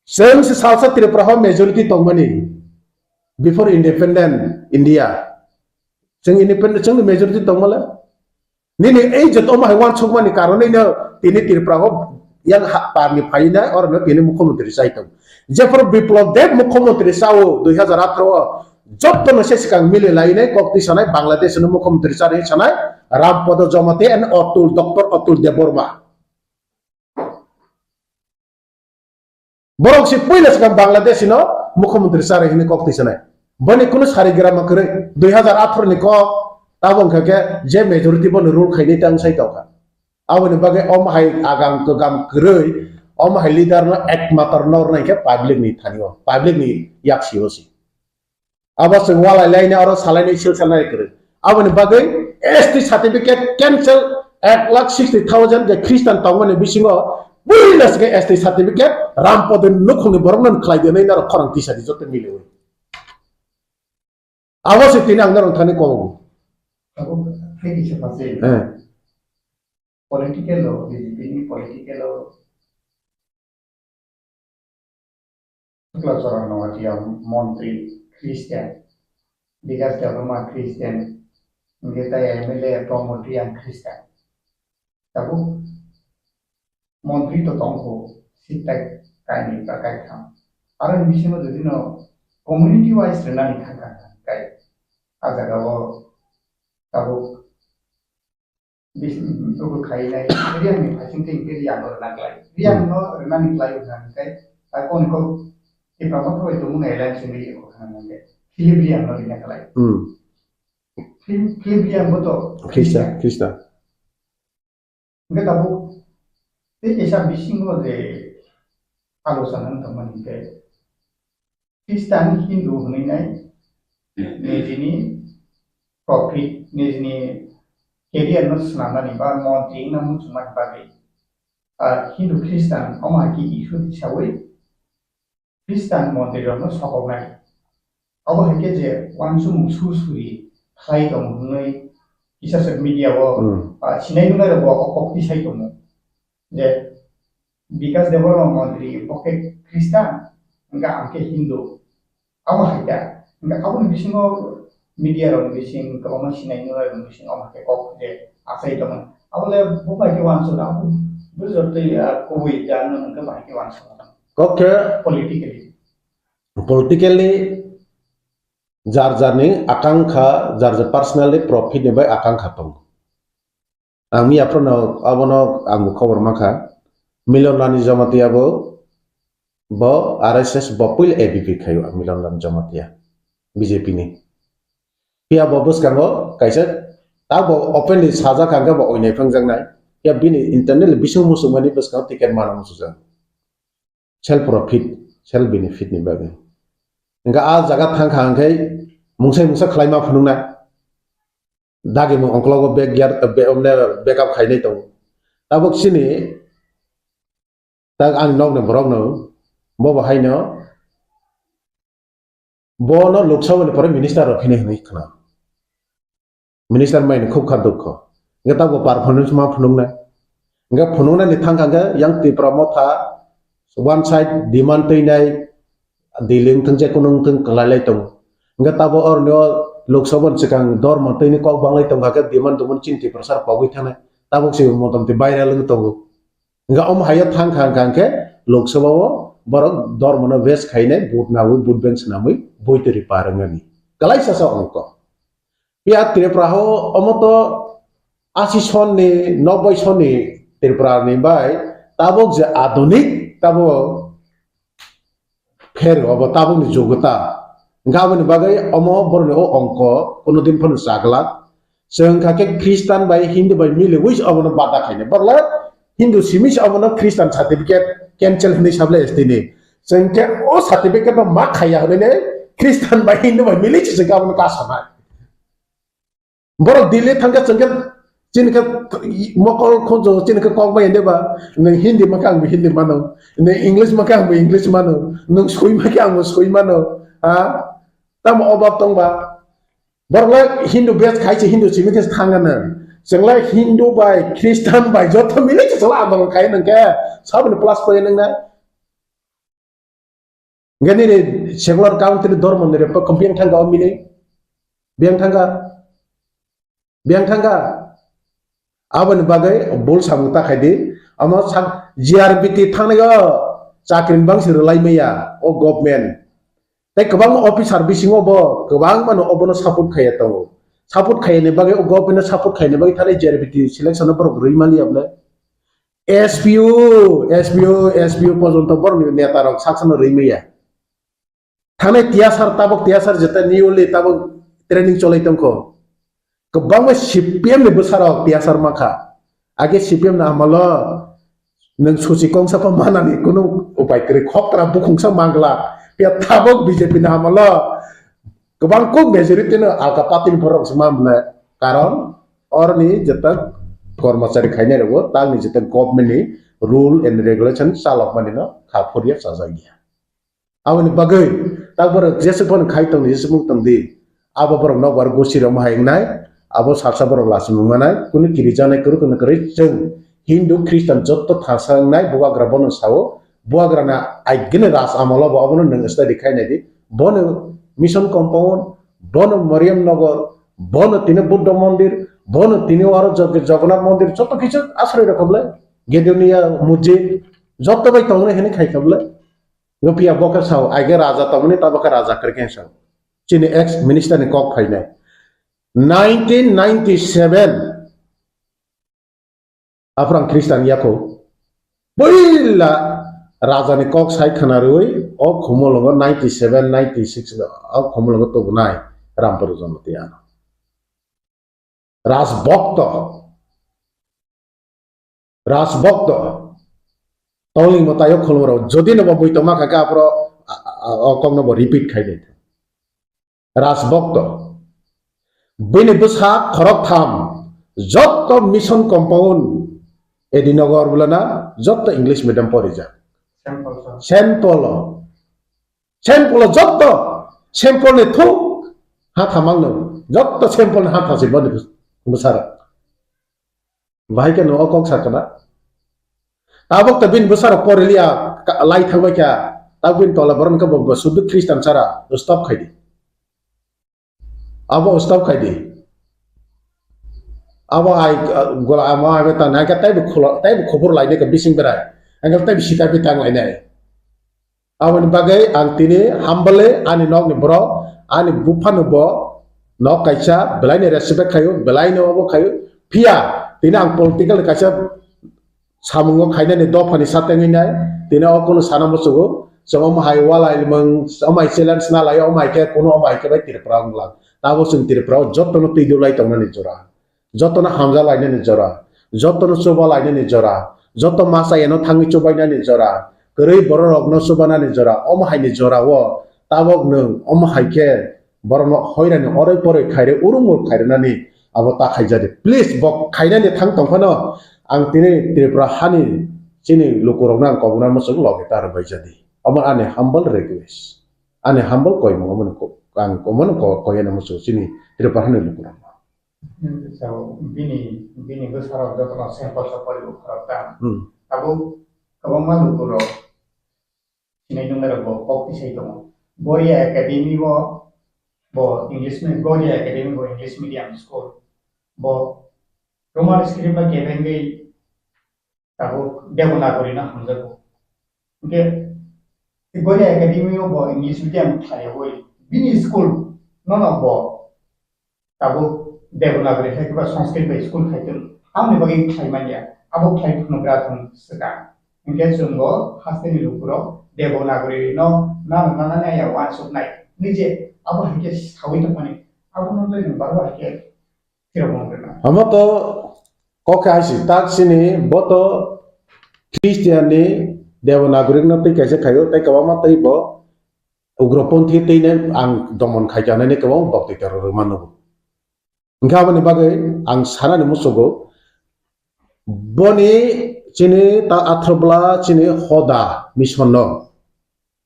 Chwng se salsa Tripura ho majority tongmani before independent India. Chwng independent, chwngni majority tongmale. Nini ei je tongma hai wansukmani karonwi no tini Tripura ho yang ha parni phainai oro no tini mukhyamantri chai tong. Jephru Biplab Deb mukhyamantri chao dui hazar atharo o, jotto no se swkang mili lainai kok twi sanai Bangladesh no mukhyamantri chari sanai Rampada Jamatia and Atul, Doctor Atul Debbarma. Borok si puila swkang Bangladesh no mukhyamantri chari hini kok twi sanai. Boni kunu sari gram kwrwi dui hazar atharo ni kok tabo wngkha khe je majority bono rule khainai tang sai tongkha. Aboni bagwi omo hai agam kwgam kwrwi, omo hai leader no ekmatro nor nai khe public ni thani o, public ni yak si o si. Abo chwng walai laina oro salaini sil salnai kwrwi. Aboni bagwi S T certificate cancel, ek lakh sixty thousand je Christian tongmani bisingo buino swkhe S T certificate Rampada nukhungni borokno khlai di hwnwi norok khorang tisa di joto miliwi. Abo se tini ang norok thani kobo. Abo hai kisa pase. Eh. Political o, B J P ni political o Chukla Charan Noatia montri Christian, Bikas Debbarma Christian, hingke tai M L A Pramod Reang Christian. Tabuk montri to tongkho, seat tai kainwi ba kaitham. Aroni bisingo jodi no community wise rwnani thangkha kai. A jaga o tabuk Bis-, buku khainai, Reang ni phaising twi hingke Reang no rwna klai. Reang no rwnani klai wngkha hingke, ta koni kok Tipra Motha bai tongmung alliance wngwi kok khana hingke, Philip Reang no rwna klai. Hmm. Philip, Philip Reang bo to Christian, Christian. Hingke tabuk tei kaisa bisingo je alochona wng tongmani hingke, Christian Hindu hwnwi nai nijini profit, nijini career no swnamnani ba montri wngna muchungmani bagwi, ah, Hindu Christian omo hai khe issue tisawi Christian montri rokno sokoknai. Obo hai khe je uansukmung su suri khlai tongo hwnwi kisa se media o, hmm, ah, sinai nungnai rok bo o kok tisai tongo. Je Bikas Debbarma montri bo khe Christian, hingke ang khe Hindu. Abo hai khe, hingke aboni bisingo media rokni bising kwbangma sinai nunai rokni bising abo hai khe kok je achai tongo. Abo le bo bai khe uansuk abo bo jotoi, ah, kubui jano hingke bai khe uansuk. Kok khe politically. Politically jar jarni akangkha, jar jar personally profit ni bai akangkha tongo. Ang miya phano abono ang bo khobor mankha. Milon Rani Jamatia bo, bo R S S bo puila A B P khaio Milon Rani Jamatia B J P ni. Phiya bo bwskango kaisa ta bo openly sajak hwnkhe bo oinai phangjaknai. Phiya bini internal bising muchungmani bwskango ticket mana muchujak. Self profit, self benefit ni bagwi. Hingke a jaga thangkha hingke mungsa mungsa khlaima phunuknai. Dagi mung ongkologo backyard, be-, omne backup khainai tongo. Tabuk chini, tak ani nokni borokno, bobo haino, bono Lok Sabha ni pore minister rok hinwi hinwi khna. Minister mai ni khub kha dukho. Hingke tabuk performance ma phunuknai. Hingke phunuknai ni thangkha hingke yang Tipra Motha one side demand twinai Delhi wngthung je kunu wngthung kwlailai tongo. Hingke tabuk oroni o Lok Sabha ni swkang dormo twini kok banglai tongkha khe demand tongmani chini Tiprasa rok pogwi thangnai. Tabuk se motamti viral wngwi tongo. Hingke omo hai o thang kha hingka hingke Lok Sabha o borok dormo no waste khainai vote nawi vote bank swnamwi boi twi ri par wngnani. Kwlaisa sa ongkho. Phiya Tripura o omo to asi son ni, noboi son ni Tripura ni bai Tabuk je adunik, tabuk pher obo tabukni jugota. Hingke aboni bagwi omo borokni o ongko kuno din phano chaglak. Chwng kha khe Christian bai Hindu bai miliwi se obono bada khainai. Borok le Hindu simi se obono Christian certificate cancel hinwi sable S T ni. Chwng khe o certificate no ma khaiya hinwi ne Christian bai Hindu bai mili se chwng khe abono kasanai. Borok Delhi thangkhe chwngkhe chini khe mokol khunju chini khe kok bai ende ba nwng Hindi makhe ang bo Hindi mano, nwng English makhe ang bo English mano, nwng sui makhe ang bo sui mano, ha? Tamo obab tongba? Borok le Hindu bes khai se Hindu simi khe thangana. Chwng le Hindu bai Christian bai joto mili se chwla andolon khai nang khe saboni plus point nang na. Hingke nini secular country dormo ni report khe biyang thangka o mini? Biyang thangka? Biyang thangka? Aboni bagwi bul samung ta khaidi. Amo sak G R B T thangnai o chakri ni bangsi rwlai maya o government. Tei kwbangma officer bisingo bo kwbangma no obono support khaiya tongo. Support khaiya ni bagwi o government no support khaiya ni bagwi thani G R B T selection no borok rwi maliya bole. S P O, S P O, S P O porjonto borokni neta rok sak sakno rwi maya. Thanai T S R tabok T S R jeta newly tabok training cholai tongkho. Kwbangma C P M ni bwsarok T S R mankha. Age C P M ni amalo nwng suchi kongsa pha manani kunu upai kwrwi khoktra bukhungsa mangla. Phiya tabok B J P ni amalo kwbang kuk majority no alka party ni borok se ma mwnai. Karon oroni jeta kormachari khainai rogo tangni jeta government ni rule and regulation chalokmani no kha phurya chajak ya. Aboni bagwi tak borok jesuk phano khai tongdi, jesuk mung tongdi. Abo borok nokbar gosi rok hai wngnai, abo salsa borok lachi mung manai, kunu kiri janai kwrwi kwrwi chwng Hindu Christian jotto thangsa wngnai, bubagra bono sao, bubagra na aigini ras amolo bo abono nwng study khai nai di. Bono mission compound, bono Mariam Nagar, bono tini Buddha Mandir, bono tini aro Jog-, Jagannath Mandir, jotto kichu asroi rok khablai, Gedonia Mujid, jotto bai tongnai hini khai khablai. Ngo phiya bo khe sao, aige raja tongmani, tabo khe raja kwrwi khe sao. Chini ex minister ni kok phainai. Nineteen ninety-seven, Aphuru ang Christian ya kho. Puila raja ni kok sai khna rwi, o Khumulwngo ninety-seven, ninety-six, o Khumulwngo tubunai Rampuru Jamatia. Rajbhokto. Rajbhokto. Tongling mwtai o khulumrok. Jodi no bo muitu ma kha khe aphuru, a, a, a, o kok no bo repeat khai di. Rajbhokto. Bini bwsa khoroktham jotto mission compound Edinagar bulana jotto English medium porijak. Saint Paul sir. Saint Paul o. Saint Paul o jotto Saint Paul ni thuk hatha mangno. Jotto Saint Paul ni hatha se boni bwsarok. Bahai khe no o kok sakana. Tabok ta bini bwsarok poriliya ka-, lai thangbai kha. Tabok bini tola borok khe bo, bo sudu Christian sara stop khai di. Abo stop khai di. Abo ai, uh, gola amo ai ta nai khe taibo khulo, taibo khobor lai de ka bising berai. Ang taibo sita pi tang lai nai. Aboni bagwi ang tini humble ani nokni borok, ani buphano bo nok kaisa belaini respect khaio, belaini obo khaio. Phiya tini ang political kaisa samungo khainani dophani satengwi nai, tini o kunu sana muchugo, chwng omo hai walai mung, omo hai challenge na lai, omo hai khe kunu omo hai khe bai Tripura wnglang. Tabo chwng Tripura o jotono twi dulai tongnani jora. Jotono hamja lainani jora, jotono chuba lainani jora, joto masa eno thangwi chubainani jora, kwrwi bororokno chubanani jora, omo haini jorao tabok nwng omo hai khe borokno hoirani oroi poroi khaire urumur khairinani abo ta khaijadi. Please, bo khainani thang tongphano ang tini Tripura hani chini lukurokno ang kobokna muchung loge ta rwbaijadi. Omo ani humble request, ani humble koimung omono ko-, ang omono ko-, koyana muchung chini Tripura hani lukurokno. So, bini, bini bwsarok jotono sample sa poribo khoroktham. Hmm. Tabuk kwbangma lukurok sinai nungnairok bo kok tisai tongo. Goria Academy o bo English me-, Goria Academy bo English medium school. Bo Roman script ba kebengwi tabuk Devanagari no hamjago. Hingke Goria Academy o bo English medium khlaiwi bini school nono bo tabuk Devanagari hai khe ba Sanskrit bai school khai tong. Aboni bagwi khlai manya. Abo khlai phano bwra thung swkang. Hwnkhe chwng bo hasteni lukurok Devanagari no nana nana ya uansuknai. Nije abo hai khe sawi tongmani. Abono tei nwng barbo hai khe phirok wng rwna. Omo to kok khe hai si, tak sini bo to Christian ni Devanagari no tei kaisa khaio, tei kwbangma tei bo ugroponthi tei nai ang domon khai kanai kwbang bokti terok rwmano bo. Hwnkhe aboni bagwi ang sanani muchugo, boni chini ta athro bwla chini hoda mission no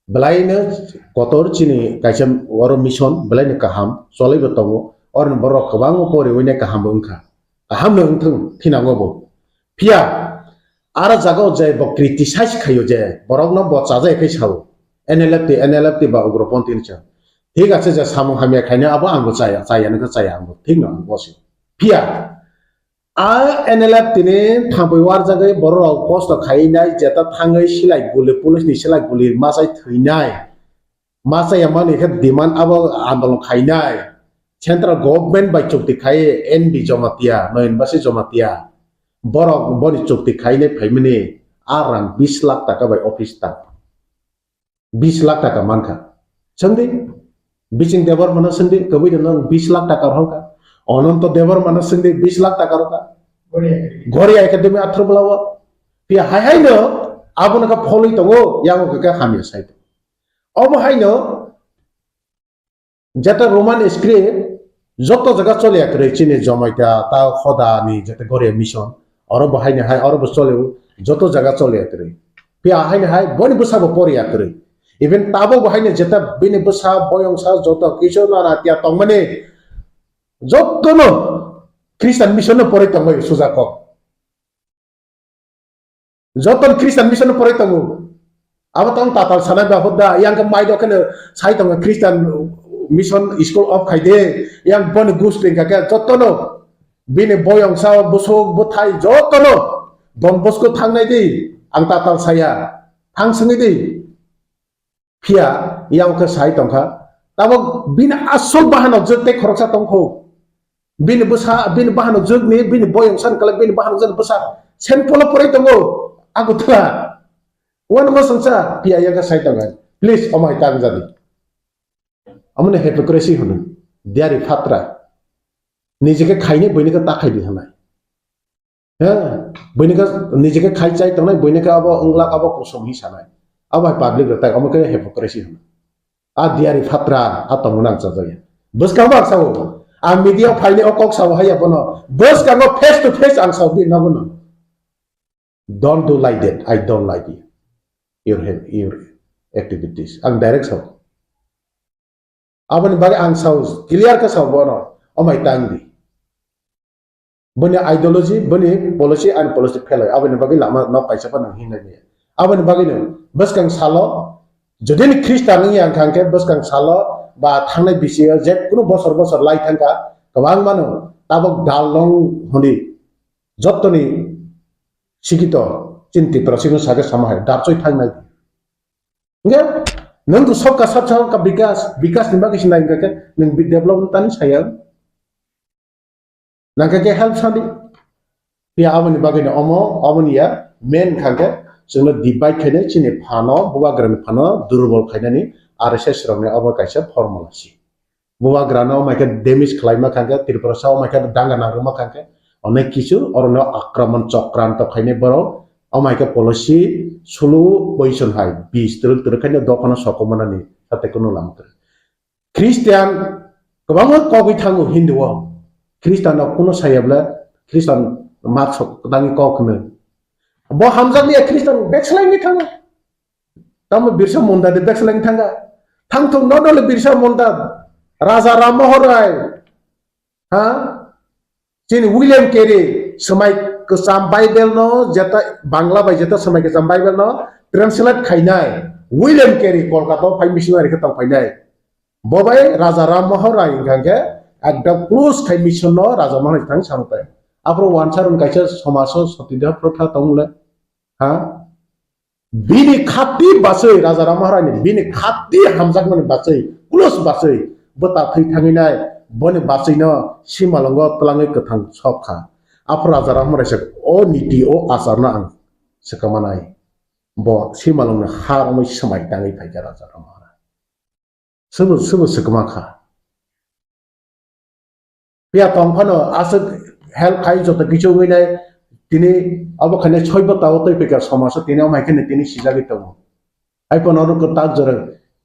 belaino kotor chini kaisa oro mission belaino kaham cholaibo tongo, oroni borok kwbangma poriwi nai kaham bo wngkha, kaham no wngthung thinango bo. Phiya aro jaga o je bo criticize khaio je borok no bo chajai khai sao, N L F T, N L F T ba ugroponthi ni cha. Thik ase, je samung hamya khaina abo ang bo chaya, chaya nokha chaya ang bo thik no ang bo se. Phiya a N L F T ni thangwi warjagwi borok rok kosto khainai, jeta thangwi silai guli, police ni silai guli machai thwinai, machai ya mani khe demand abo andolon khainai, central government bai chukti khai N B Jamatia, Noyan Basi Jamatia, borok boni chukti khainai phaimani a rang bis lakh taka bai office ta. Bis lakh taka mankha. Swngdi, Biching Debbarma no swngdi, kwbwi no nwng bis lakh taka rohorkha. Ananto Debbarma no swngdi, bis lakh taka rohorkha. Goria Academy athro bwlao. Phiya hai hai no, abono kha pholwi tongo, yango khe khe hamya sai tongo. Obo hai no, jeta Roman script, joto jaga choliya kwrwi chini Jamatia ta hoda ni jeta Goria mission, oro bo haino hai, oro bo cholio, joto jaga choliya kwrwi. Phiya haino hai, boni bwsa bo poriya kwrwi. Even tabok bo haino jeta bini bwsa, boyongsa, joto kisu nana tiya tongmani, joto no Christian mission no porwi tongmani suja kok. Joto Christian mission no porwi tongo. Abo tong tatal sanai ba hoda, yang ke mai do kene sai tongo Christian mission school off khai de, yang boni gus ring ka ke joto no bini boyong sa busuk buthai joto no Don Bosco thangnai di, ang tatal saya, thang swngi di. Phiya yang khe sai tongkha, tabok bini asol bahanok jwk tei khoroksa tongkho. Bini bwsa, bini bahanok jwkni, bini boyong san kala bini bahanok jwk bwsa. Saint Paul poroi tongo, Agartala. Uano ma songsa, phiya yang khe sai tongkha. Please, omo hai ta wng jadi. Omo no hypocrisy hwnwi. Diari phatra. Nijeke khainai, buinike ta khaidi hwnai. He, buini khe nijeke khai chai tongnai, buini khe abo wngla, abo kusom hi sanai. Abo hai public rok tai, omo khe hypocrisy hwnwi. A diari phatra, a tongmani ang chajaya. Bwskango ang sao, ang media phaini o kok sao haiya bono. Bwskango face to face ang sao bini nogo no. Don't do like that, I don't like you. Your, your activities. Ang direct sao. Aboni bagwi ang sao, clear khe sao bono, omai tang di. Boni ideology, boni policy, ani policy phelai. Aboni bagwi lama nok kaisa phano hinlai maya. Aboni bagwino bwskang salo, jodi ni Christian wngya wngkha hwnkhe bwskang salo ba thangnai bisingo je kunu bosor bosor lai thangkha, kwbangmano tabok dal long hwnwi jottoni sikito chini Tripura simi sakhe sama hai, dapchoi thangnai. Hingke, nwng to sobka sab sab ka bikas, bikas ni bagwi se nai hingka khe, nwng bi-, development tani saya. Nangkhe khe help sadi. Phiya aboni bagwi no omo, aboni ya, main hingka khe, chwngno divide khainai chini phano, bubagrani phano, durbol khainani, R S S rokni obo kaisa formula si. Bubagrano omaikhe damage khlaima khankhe, Tripurasa omaikhe danga nangrwma khankhe, onek kisu orono akraman chokranto khainai borok, omaikhe policy sulu poison hai, bis twrwk twrwk khaino dophano sokomornani sate kunu lama kwrwi. Christian kwbangma kogwi thango Hindu o, Christian rok kunu sayabla Christian mat sok kwtangwi kok hwnwi. Bo hamjakliya Christian backslide wngwi thango. Tamo Birsa Munda de backslide thangka. Thangthok no dole Birsa Munda. Raja Ram Mohon Rai. Ha? Chini William Carey, swmai kwcham Bible no, jeta Bangla bai jeta swmai kwcham Bible no translate khainai. William Carey Kolkata o phai missionary khe tong phainai. Bo bai Raja Ram Mohon Rai hingkha khe ekdom close khai mission no Raja Mohon Rai thang samtai. Aphuru wansa run kaisa somaso sotidya protha tong le. Ha? Bini khati baswi, Raja Ram Maharani bini khati hamjakmani baswi, close baswi, bwta thwi thangwi nai, boni baswino simalongo twlangwi kwthang sok kha. Aphuru Raja Ram Maharani se, "O niti, o acharno ang swkang manai." Bo Simalwngni ha romwi swmai tangwi phaikha Raja Rama. Sobo, sobo swkma kha. Phiya tong phano aswk help khai joto kichu wngwi nai, tini abo khainai soi bwtao twi phaikha somajo, tini omo hai kheno tini sijagwi tongo. Hai phano oro kwtal jora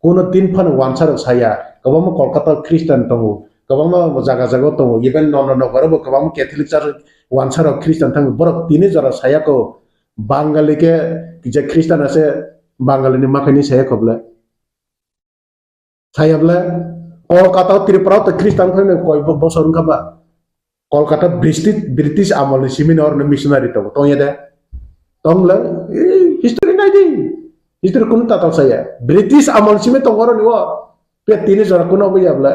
kuno tin phano wansa rok saya, kwbangma Kolkata o Christian tongo, kwbangma jaga jaga o tongo, even Nondanagar o bo kwbangma Catholic church wansa rok Christian tongo, borok tini jora saya kho, Bangali khe je Christian ase Bangali ni makhaini saya kho bwle. Saya bwle Kolkata o Tripura o to Christian phai koi bo-, bosor wngkha ba. Kolkata British, British amol ni simi no oroni missionary tongo, tongya de? Tong le, eh, history nai di. History kunu tatal saya. British amol simi tongo oroni o. Pe tini jora kunu obo ya bwle.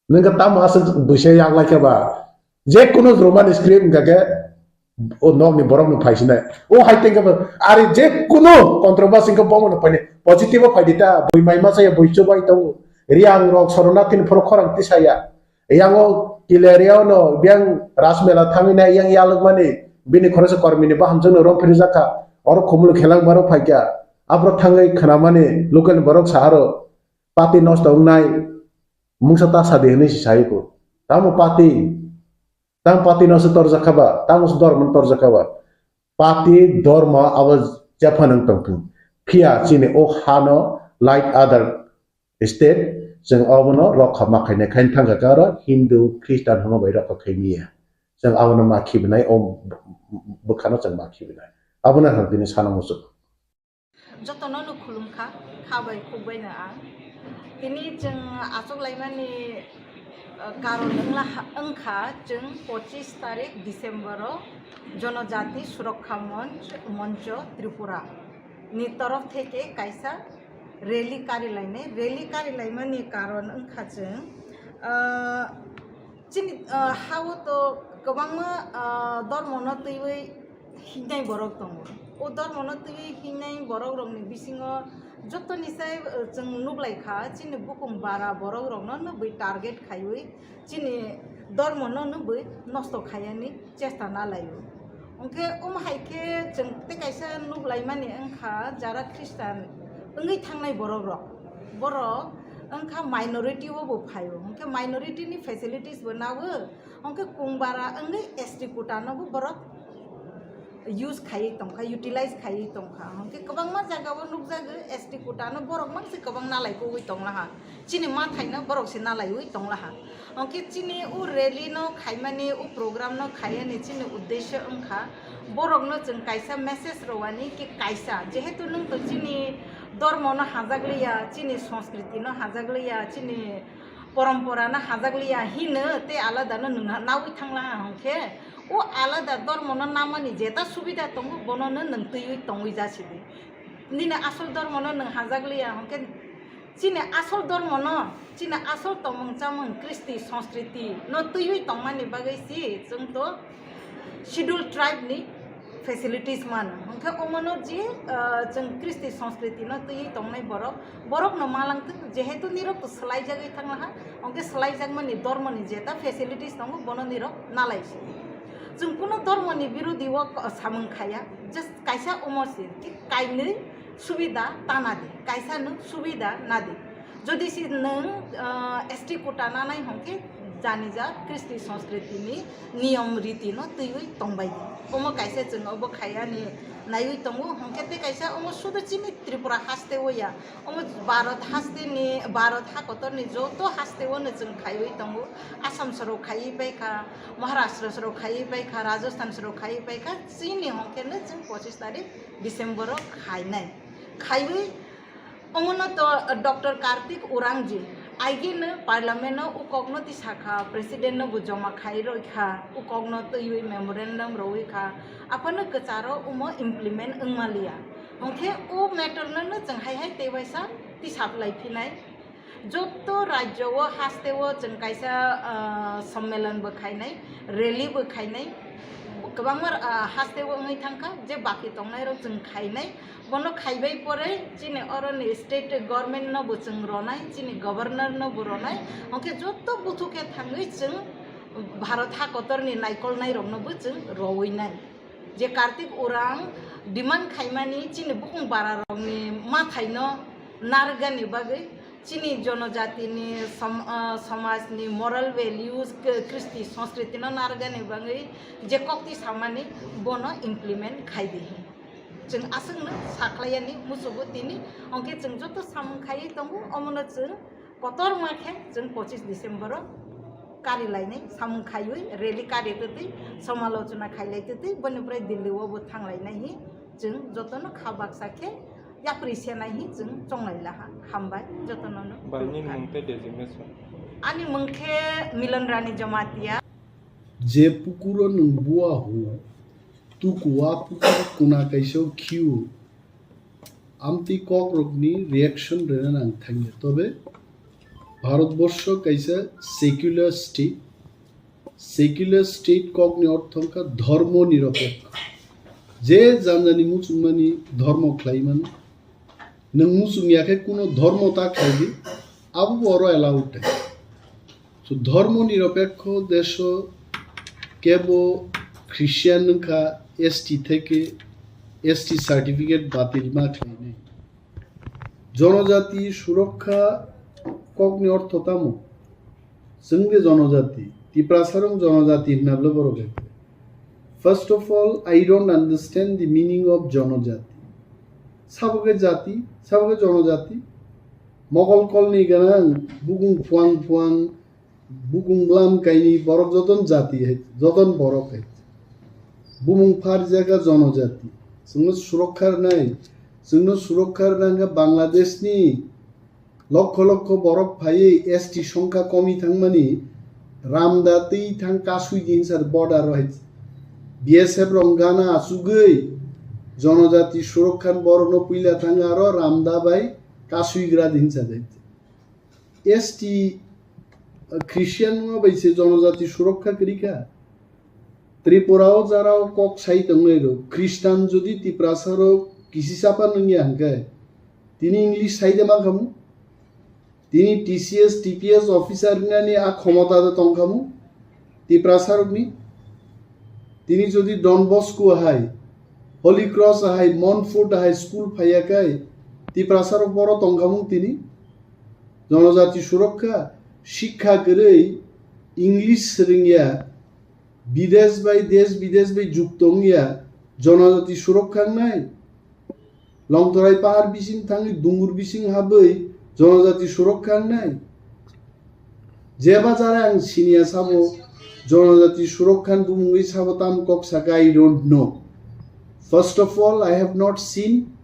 Nengka tamo aswk buisa yak lai khe ba. Je kunu Roman script hingka khe o nokni borokno phaisinai. O hai tengkhe bo, ari je kunu controversy hingke bomono phaini positive o phaidi ta, bui mai masa ya, bui chubai tongo. Riang rok Soronarthini phoro khorang tisaya. Yang o Kilaria no biyang Rajmela thangwi nai yang yalwkmani bini khoroksa kormini bahamjakno rong phiri jakha. Oro Khumulu Khelangma rok phaikha. Aphro thangwi khnamani local ni borok saharo pati nosto wngnai mungsa ta sadi hwnwi si sai kho. Tamo pati, tamo pati no se torjak kha ba, tamo se dormo no torjak kha ba. Pati dormo abo jephano wng tong thung. Phiya chini o hano like other state, chwng obono rokha ma khainai, khaina thangkha khe oro Hindu, Christian hwnma bai rokha khaimiya. Chwng abono ma khibinai, o bwkhano chwng ma khibinai. Abono ang tini sana muchung. Jotono no khulumkha, kha bai khuk bai no ang. Tini chwng achuk laimani, uh, karon wngla ha-, wngkha chwng pochis tarik December o Jonojati Surokha Monch, Moncho Tripura ni torof theke kaisa rally kari lainai. Rally kari laimani karon wngkha chwng, uh, chini, uh, ha-o to kwbangma, uh, dormo no twiwi hingnai borok tongo. O dormo no twiwi hingnai borok rokni bisingo jotoni sai, uh, chwng nuklai kha, chini bukung bara borok rokno nubui target khaiwi chini dormo no nubui nosto khaiyani chesta nalaio. Hwnkhe omo hai khe chwng tei kaisa nuklaimani wngkha jara Christian wngwi thangnai borok rok. Borok wngkha minority o bo phaio. Hwnkhe minority ni facilities bo nawo. Hwnkhe kungbara wngwi S T quota no bo borok use khaiwi tongkha, utilize khaiwi tongkha. Hwnkhe kwbangma jaga o nukjago S T quota no borok mangse kwbang nalai kogwi tonglaha. Chini ma thaino borok se nalaiwi tonglaha. Hwnkhe chini o rally no khaimani, o program no khaiyani chini uddesho wngkha borok no chwng kaisa message rwani ki kaisa, jehetu nwng to chini dormo no hajakliya, chini sanskriti no hajakliya, chini porompora no hajakliya hino tei alada no nwng nawi thanglaha hwnkhe o alada dormo no namani jeta subida tongo bono no nwng twiwi tongwi jasidi. Nini asol dormo no nwng hajakliya hwnkhe chini asol dormo no, chini asol tongmung chamung, kristi, sanskriti no twiwi tongmani bagwi si chwng to schedule tribe ni facilities mano. Hwnkhe omono je, ah, chwng kristi sanskriti no twiwi tongnai borok, borok no malangthwk, jehetu nirok to swlaijagwi thanglaha, hwnkhe swlaijakmani dormo ni jeta facilities tongo bono nirok nalai si. Chwng kuno dormo ni birodi o samung khaya, just kaisa omo si, ki kainwi subida ta nadi, kaisa no subida nadi. Jodi se nwng, ah, S T quota nanai hwnkhe janija kristi sanskriti ni niyom riti no twiwi tongbai di. Omo kaisa chwng obo khaiyani naiwi tongo, hwnkhe tei kaisa omo sudu chini Tripura haste o ya, omo Bharat haste ni, Bharat ha kotor ni joto haste o no chwng khaiwi tongo. Assam sorok khaiwi paikha, Maharashtra sorok khaiwi paikha, Rajasthan sorok khaiwi paikha, chini hwnkhe no chwng pochis tarik December o khainai. Khaiwi Omono to Doctor Kartik Urangji, aigeno parliament no ukokno tisakha, president no bo joma khai roi kha, ukokno twiwi memorandum roi kha, aphano kwcharo omo implement wngmaliya. Hwnkhe o matter no no chwng hai hai tei waisa tisaplai phinai. Jotto rajyo o haste o chwng kaisa, ah, sommelan bo khainai, rally bo khainai, kwbangma, ah, haste o wngwi thangkha, je baki tongnai rok chwng khainai. Bono khaibai pore chini oroni state government no bo chwng ronai, chini governor no bo ronai, hwnkhe jotto buthu khe thangwi chwng Bharat ha kotorni naikolnai rokno bo chwng rowinai. Je Kartik Urang demand khaimani chini bukung bara rokni mathaino narwkgani bagwi, chini jonojatini som-, ah, somajni moral values, k-, kristi sanskritino narwkgani bagwi je kokti samani bono implement khai di hi. Chwng aswkno sakhlaiyani musugo tini, hwnkhe chwng joto samung khaiwi tongo, omono chwng kotorma khe chwng pochis December-o kari lainai samung khaiwi rally kari twtwi somalochona khailai twtwi boni pore Delhi-o bo thanglainai hi chwng jotono kha baksa khe yapri senai hi chwng chonglai laha. Hambai jotono no. Bai, nini mung tei designation? Ani mung khe Milan Rani Jamatia. Je pukuro nwng bua hu, tuku a pukur kuna kaisa khiu, amtwi kokrokni reaction rwna nang thangya. Tobe Bharatborsho kaisa secular state. Secular state kokni ortho wngkha dhormo nirapekho. Je janjani muchungmani dhormo khlai mano. Nwng muchung ya khe kuno dhormo ta khlai di, abo bo oro allowed. So, dhormo nirapekho desho kebo Christian wngkha, S T theke S T certificate batil ma khlainai. Jonojati surokha kokni ortho tamo? Chwng de jonojati, Tiprasarong jonojati hwnna bwle borok hai. First of all, I don't understand the meaning of jonojati. Sabo khe jati, sabo khe jonojati. Mokol kolni ganang, bukung phuang phuang, bukung bwlam kaini borok joton jati hai, joton borok hai. Bumung pharjak a jonojati. Chwngno surokha rwnai, chwngno surokha rwna hwnkhe Bangladeshni lokho lokho borok phaiwi S T songkha komi thangmani, ramda twi thang kasui din sar border o hai. B S F rong gana achugwi jonojati surokhan borokno puila thang aro ramda bai kasui gra din sa jai. S T, uh, Christian wngma bai se jonojati surokha kwrwi kha. Tripura o jara o kok sai tongnai rok, Christian jodi Tiprasa rok kisi chapa nungya hwnkhe, tini English sai de mankhamu? Tini T C S, T P S officer wngnani a khomota de tongkhamu Tiprasa rokni? Tini jodi Don Bosco hai, Holy Cross hai, Montfort hai school phaiya kai Tiprasa rok boro tongkhamu tini? Jonojati surokha, shikha kwrwi, English swrwngya, bidesh bai, desh bidesh bai jukto wngya, jonojati surokha wngnai? Longtorai pahar bising thangwi, dungur bising habwi, jonojati surokha wngnai? Jeba jara ang siniya sabo, jonojati surokha ni bumungwi sabo tam kok saka, I don't know. First of all, I have not seen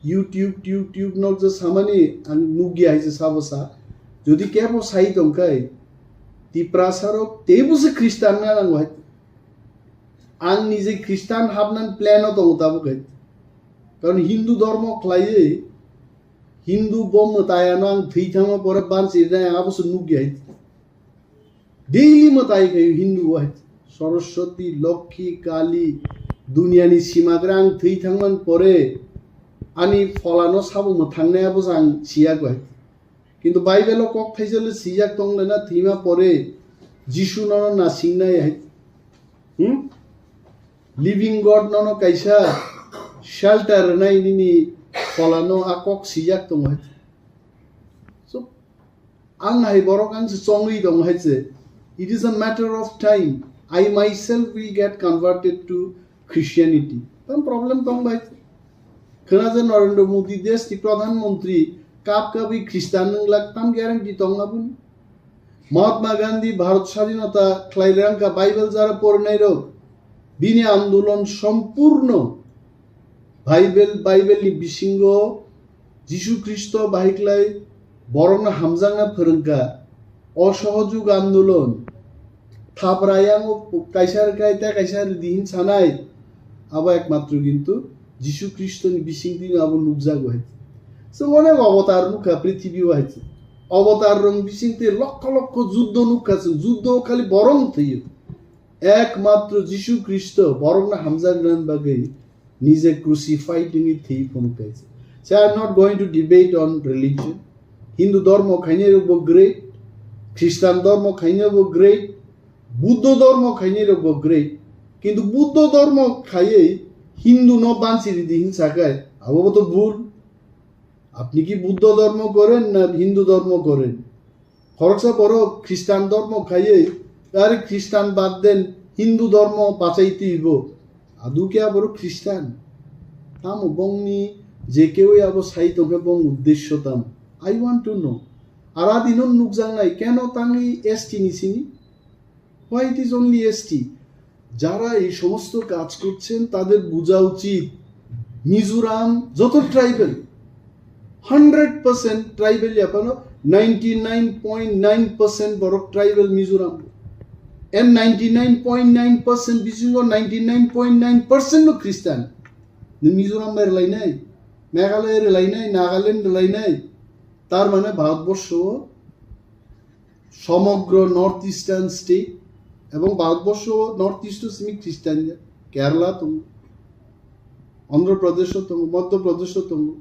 YouTube, tube, tube nok je samani ang nugya hai je sabo sa. Jodi kebo sai tongkai, Tiprasa rok teibo se Christian na nang hai. Ang nije Christian habnan plan o tongo tabuk hai. Karon Hindu dhormo khlaiwi, Hindu bo mwtayano ang thwi thangma pore bansi rinai abo se nugya hai. Daily mwtai khayo Hindu hai. Saraswati, Lokhi, Kali, duniyani simagra ang thwi thangman pore ani pholano sabo mwthangnai abo se ang siya hai. Kintu Bible o kok thaisa le sijak tong le na thwima pore Jisu nono nasingnai hai. Hmm? Living God nono kaisa shelter rwnai nini pholano a kok sijak tongo hai. So, ang hai borok ang se chongwi tongo hai se. It is a matter of time. I myself will get converted to Christianity. Tam problem tong bai. Khwna je Narendra Modi desh ni Pradhan Mantri kap kabwi Christian nwnglak tam guarantee tong aboni. Mahatma Gandhi Bharat Sadhinata khlai rang kha Bible jara porinai rok. Bini andolon sompurno Bible, Bible ni bisingo Jisu Khristo bahai khlai borokno hamjakna phwrwngkha. Osohojog andolon, thapra yango kaisa rwkha, tei kaisa rwdi hin sanai, abo ekmatro kintu Jisu Khristoni bisingtwino abo nukjago hai. Chwng onek obotar nukha prithibi o hai. Obotar rok bisingtwi lokho lokho juddo nukha chwng, juddo khali borok thwiyo. Ekmatro Jisu Khristo borokno hamjaknani bagwi nije crucified wngwi thwi phunuk kaisa. So I am not going to debate on religion. Hindu dhormo khainai rok bo great, Christian dhormo khainai bo great, Buddho dhormo khainai rok bo great. Kintu Buddho dhormo khaiwi Hindu no banchi ridi hinsa khai, abo bo to bhul. Apni ki Buddho dhormo koren na Hindu dhormo koren? Khoroksa borok Khristan dhormo khaiwi, are Khristan bad den Hindu dhormo pachai twibo. Adu khe a borok Khristan? Tamo bongni je keui abo sai tongkhe bong uddesyo tamo? I want to know. Ar adino nukjaknai keno tangwi S T ni simi? Why it is only S T? যারা এই সমস্ত কাজ করছেন তাদের বোঝা উচিত মিজোরাম যত tribal, hundred percent tribal জাপানো ninety nine point nine percent বড় ট্রাইবেল মিজোরাম। এর ninety nine point nine percent বিশিঙ্গ ninety nine point nine percent Christian. Mizoram রেলাইনাই, মেঘালয় রেলাইনাই, নাগাল্যান্ড রেলাইনাই, তার মানে ভারতবর্ষ সমগ্র নর্থ ইস্টার্ন স্টেট এবং Bharatvarsha north east simi Christian ya, Kerala tongo, Andhra Pradesh tongo, Madhya Pradesh tongo,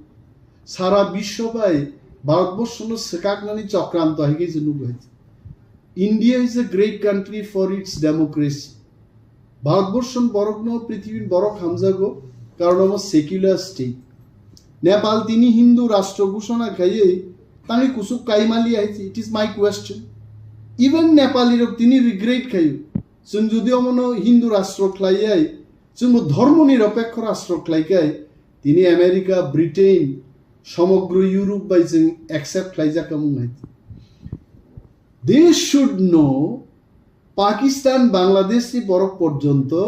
sara biswo bai Bharatvarsha no swkaknani chokranto hai khe je nugo hai. India is a great country for its democracy. Bharatvarsha borok no prithibini borok hamjago, karon omo secular state. Nepal tini Hindu rastro ghoshona khaiwi tangwi kuchuk kaimali hai se, it is my question. Even Nepali rok tini regret khaio. Chwng jodi omono Hindu rastro khlaiwi, chwngbo dhormoni niropekho rastro khlaikai, tini America, Britain, somogro Europe bai chwng accept khlaijak wng hai. They should know, Pakistan, Bangladesh ni borok porjonto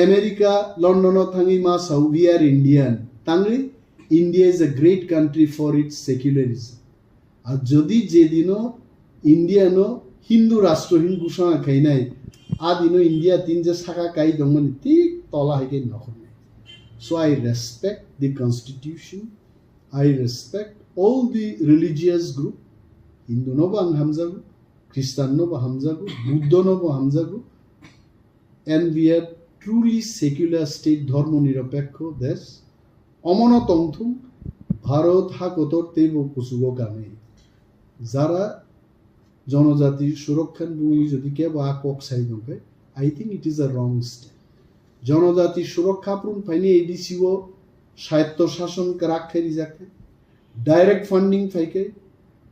America, London o thangwi ma sao, "We are Indian." Tangwi, "India is a great country for its secularism." Ar jodi je dino India no Hindu rastro hin ghoshona khainai, a dino India tin je saka kai tongmani thik tola hai khe nokhornai. So I respect the constitution, I respect all the religious group. Hindu no bo ang hamjago, Christian no bo hamjago, Buddho no bo hamjago, and we are truly secular state, dhormo niropekho desh. Omono tongthung, Bharot ha kotor teibo kuchugo kanwi. Jara jonojati surokha ni bumwi jodi kebo a kok sai tongkhe, I think it is a wrong step. Jonojati surokha phuru phaini A D C o swayatto shason kwrak khe rijak khe, direct funding phai khe,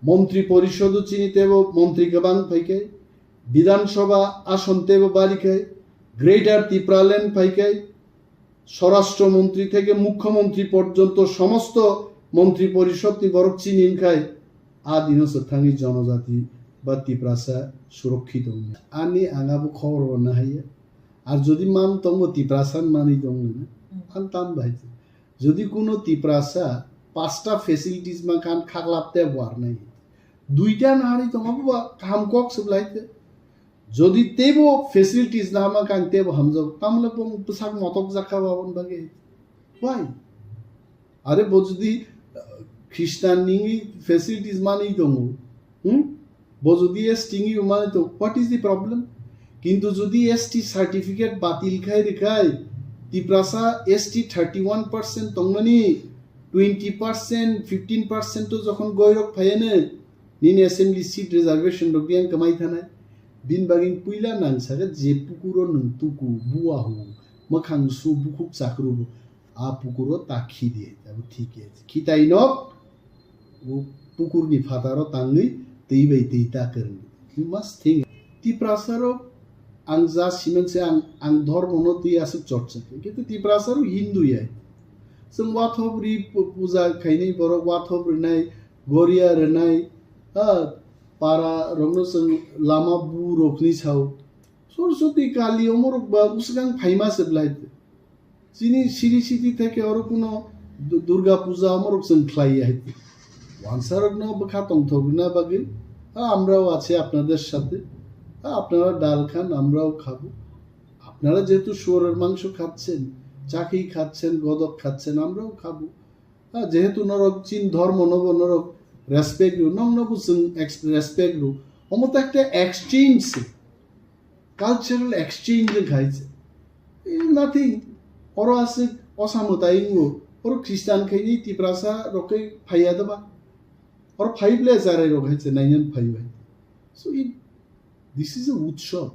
montri porisodo chini teibo montri kwbang phai khe, Bidhan Sabha ason teibo bari khe, Greater Tipraland phai khe, স্বরাষ্ট্রমন্ত্রী থেকে মুখ্যমন্ত্রী পর্যন্ত সমস্ত মন্ত্রী পরিষদ ni borok chini wngkhai, a dino se thangwi jonojati ba Tiprasa surokkhitu wngya. Ani ang abo khobor bo nahaiya. Ar jodi man tongbo Tiprasa manwi tongna, ang tam bai. Jodi kuno Tiprasa pasta facilities mankha, ang khaklap tebo ar nai. Duita nahari tongma bo kaham kok se belai te. Jodi teibo facilities nahama kang teibo hamjak, tamle bong bwsak motok jakha ba on bagwi. Why? Are bo jodi, uh, Christian nini facilities manwi tongo, hmm? Bo jodi S T nini manwi tongo, what is the problem? Kintu jodi S T certificate batil khai rwkhai, Tiprasa S T thirty one percent tongmani, twenty percent, fifteen percent to jokhon goirok phaiene, nini assembly seat reservation rok biyang kwmai thanai. Bini bagwi puila nang sakha je pukuro nwng tuku, buahu, mwkhang su, bukhuk chakru, a pukuro ta khi di, abo thik ya. Khitai nok, o pukurni phataro tangwi twi bai twi ta kwrwng. You must think. Tiprasa rok ang ja siman se ang, ang dhormo no twi aswk chorcha khe. Kintu Tiprasa rok Hindu ya. Chwng wathop ri pu-, puja khainai borok wathop rwnai, goria rwnai, ha, para rokno chwng lama bu rokni sao. Saraswati Kali omorok ba bwswkang phaima se belai. Chini siri siti theke oro kuno Du-, Durga Puja omorok chwng khlai ya hai. Wansarokno bwkha tongthok rwna bagwi, ha, আমরাও আছি আপনাদের সাথে, ha, আপনারা ডাল খান, আমরাও খাবো। আপনারা যেহেতু শুয়োরের মাংস খাচ্ছেন, চাকি খাচ্ছেন, গদক খাচ্ছেন, আমরাও খাবো। Ha, jehetu norok chin dhormo nobo norok respect rw, noknobo chwng ex-, respect rw. Omo to ekta exchange se, cultural exchange wng khai se. Eh, nothing. Oro aswk osa mwtai wngo, oro Christian khaini Tiprasa rok khe phaiya doba? Oro phai ble charai rok hai se nainan phai bai. So it, this is a utsav.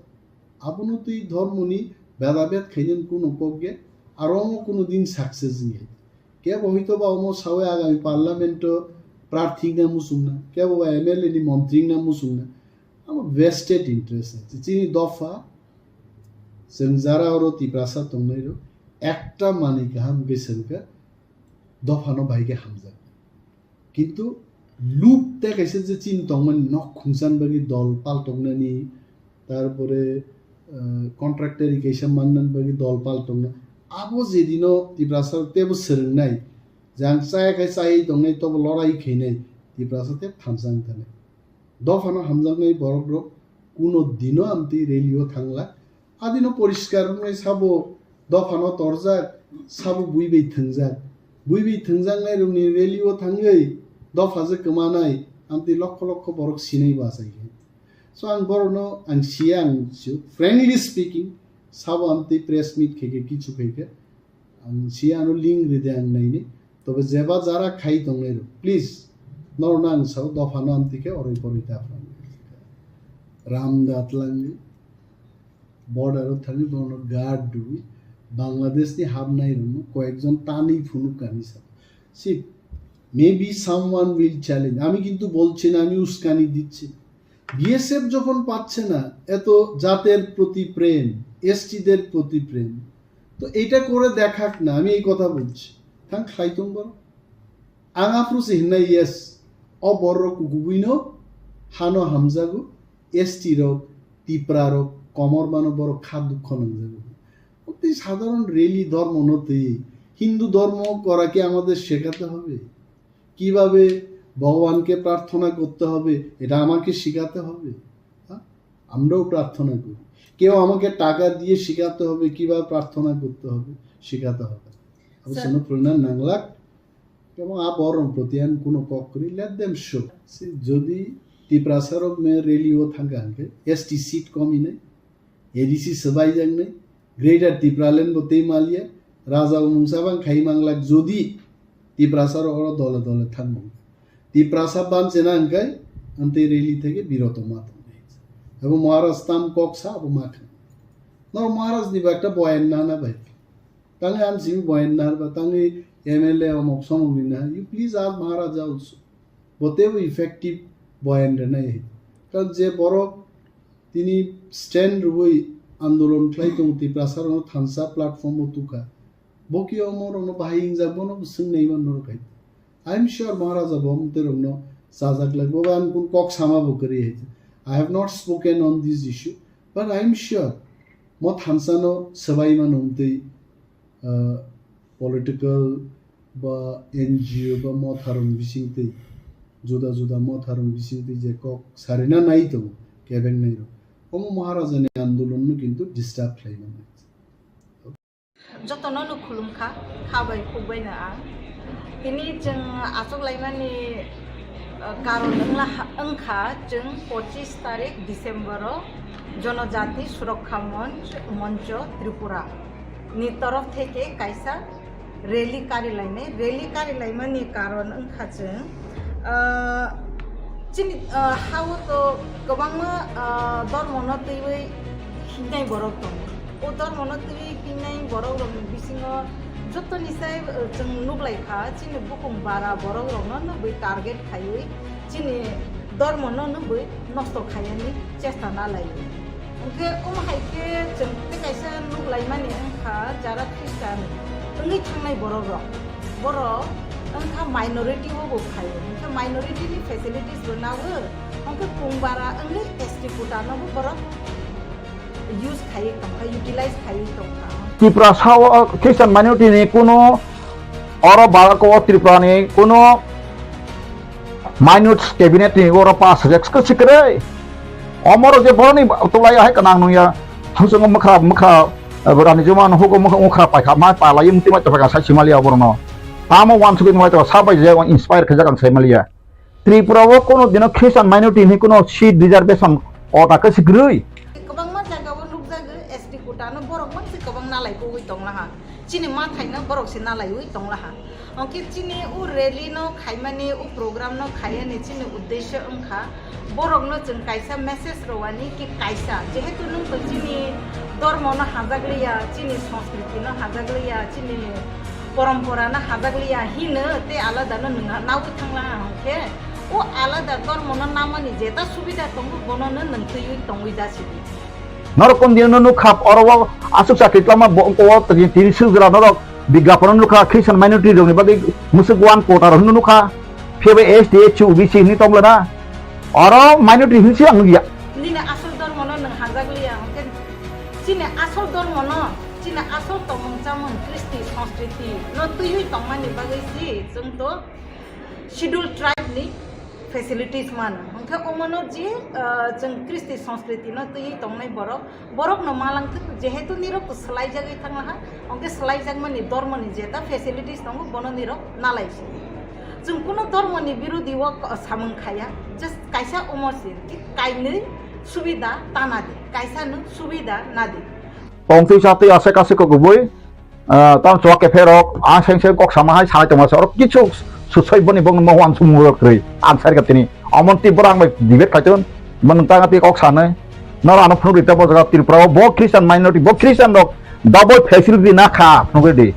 Abono twi dhormoni Beda bed khainani kuno kok ya, aro omo kuno din success wngya. Kebo hoito ba omo sawi agami parliament o prarthi wngna muchungna, kebo ba M L A ni montri wngna muchungna. Amo vested interest. Chini dopha, chwng jara oro Tiprasa tongnai rok, ekta manwi kaham khe swngkha, dophano bahai khe hamjak. Kintu luk tei kaisa je chini tongmani nok khungsan bagwi dol pal tongnani, tarpore, eh, contractor kaisa mannani bagwi dol pal tongna. Abo jedino Tiprasa tebo swrwngnai, jang chaya khai chayai tongnai, tobo lorai khainai, Tiprasa tei thansa wng thani. Dophano hamjaknai borok rok kuno dino amtwi rally o thangla. Adino poriskar wngnai sabo dophano torjak, sabo bui bai thwngjak. Bui bai thwngjaknai rokni rally o thangwi dopha je kwmanai, amtwi lokho lokho borok sinai bachai khe. So ang borokno ang siya ang sio, frankly speaking, sabo amtwi press meet khe khe kichu khe khe. Ang si ano link ride ang naini. Tobe jeba jara khai tongnai rok, please, norokno ang sao, dophano amtwi khe oroi poroi ta phrang. Ram da twlangwi, border o thangwi bono guard rwwi, Bangladesh ni habnai rokno koyekjon tanwi phunuk kani sa. See, maybe someone will challenge. আমি কিন্তু বলছি না, আমি উস্কানি দিচ্ছি না। বিএসএফ যখন পাচ্ছে না এত জাতের প্রতি প্রেম, এসটিদের প্রতি প্রেম, তো এটা করে দেখাক না, আমি এই কথা বলছি। Thang khlai tong boro. Ang aphuru se hinnai, yes, o borok kukubuino hano hamjago, ST rok, Tipra rok, komor mano borok kha dukho nangjago. Tei সাধারণ rally ধর্ম no twi, হিন্দু ধর্ম করা কি আমাদের শেখাতে হবে? কিভাবে ভগবানকে প্রার্থনা করতে হবে, এটা আমাকে শেখাতে হবে? হ্যাঁ? আমরাও প্রার্থনা করি। কেউ আমাকে টাকা দিয়ে শেখাতে হবে, কিভাবে প্রার্থনা করতে হবে, শেখাতে হবে। Abo sir, sino pulna nanglak, এবং a borok proti ang kuno kok kwrwi, let them show. Si jodi Tiprasa rok me rally o thangkha hwnkhe, S T seat komi nai, A D C swbai jak nai, Greater Tipraland bo tei maliya, raja bo mungsa bang khai manglak jodi Tiprasa rok oro dole dole thangmung. Tiprasa banchena hwnkhe, amtwi rally theke biroto ma tong nai. Abo Maharaj tam kok sa, abo ma kha. Nor Maharaj ni ba ekta boyan nana bai. Tangwi ang simi boyan nahar ba, tangwi M L A omok somok ni nahar. You please ask Maharaja also. Bo teibo effective boyan rwnai hai. Karon je borok tini stand rwui andolon khlai tongo, Tiprasa rokno thansa platform o tukha. Bo ki omo rokno bahai hingjak, bono bo swngnai man norok hai. I am sure Maharaja bo amtwi rokno chajak lai. Bo ang kun kok sama bo kwrwi hai. I have not spoken on this issue, but I am sure mo thansa no swbai mano amtwi, ah, political ba N G O ba motharong bisingtwi, juda juda motharong bisingtwi je kok sarina nai tongo kebeng nai rok. Omo Maharaja ni andolon no kintu disturb khlai mano. Jotono no khulumkha, kha bai khuk bai no ang. Tini chwng achuk laimani, uh, karon wngla ha-, wngkha chwng pochis tarik December o Jonojati Surokha Monch, Moncho Tripura ni torof theke kaisa rally kari lainai. Rally kari laimani karon wngkha chwng, uh, chini, uh, hao to kwbangma, uh, dormo no twiwi hingnai borok tongo. O dormo no twiwi hingnai borok rok ni bisingo joto ni sai, uh, chwng nuk lai kha, chini bukung bara borok rok no nugwi target khaiwi chini dormo no nugwi nosto khaiyani chesta na lai. Hwnkhe omo hai khe chwng tei kaisa nuk laimani wngkha jara Christian wngwi thangnai borok rok. Borok wngkha minority o bo phaio. Hwnkhe minority ni facilities bo nago, hwnkhe pung bara wngwi S T quota no bo borok use khaiwi tongkha, utilize khaiwi tongkha. Tiprasa o Christian minority ni kuno oro Barako o Tripura ni kuno minute cabinet ni oro pass rek kwchwk kwrwi. Omoro je boroni tulai hai kanang nungya. Thangsungo mwkhra, mwkhra, eh, rani juma no hugo mwkhra, mwkhra paikha, ma palai mti ma topaka sai simaliya borno. Tamo wansugwi nwng topaka sabai je inspire khajak ang saimaliya. Tripura o kono dino Christian minority ni kono seat reservation ota kwchwk kwrwi. Kwbangma jaga o nukjago S T quota no borok mansi kwbang nalai kugwi tonglaha. Chini ma thaino borok se nalaiwi tonglaha. Hwnkhe chini o rally no khaimani, o program no khaiyani chini uddesyo wngkha borokno chwng kaisa message rwani ki kaisa, jehetu nwng to chini dormo no hajakliya, chini sanskriti no hajakliya, chini porompora no hajakliya hino tei alada no nwng nawi thangla hwnkhe o alada dormo no namani jeta subida tongo bono no nwng twiwi tongwi jasidi. Norok kon dino no nukha oro o aswk chakri tlama bo ko tini sujra norok bigyapon nukha Christian minority rokni bagwi musuk one quota rok nukha. Phiya S T, S C, O B C hinwi tongla na. Oro minority hinwi se ang nukya. Nini asol dormo no nwng hajak liya, hwnkhe chini asol dormo no, chini asol tongmung chamung, kristi, sanskriti no twiwi tongmani bagwi si chwng to Schedule Tribe ni facilities mano. Hwnkhe omono je, ah, chwng kristi sanskriti no twiwi tongnai borok, borok no malangthwk, jehetu nirok to swlaijagwi thanglaha, hwnkhe swlaijakmani dormo ni jeta facilities tongo, bono nirok nalaisi. Chwng kuno dormo ni birodi o ko-, samung khaya, just kaisa omo se, ki kainwi subida tana di, kaisa no subida nadi. Tongtwi chatwi aswk aswk kok kubui, ah, tamo chwla kepherok, ang seng seng kok sama hai sanai tongma se, oro kichu susoi boni bongni mohwan sumung rok kwrwi, ang sai rwkha tini. Omon Tibor ang bai debate khai ton, bo nwng tang twi kok sanai. Noro ano phunuk rita bo jaga Tripura o, bo Christian minority, bo Christian rok double facility na kha, phunuk ridi.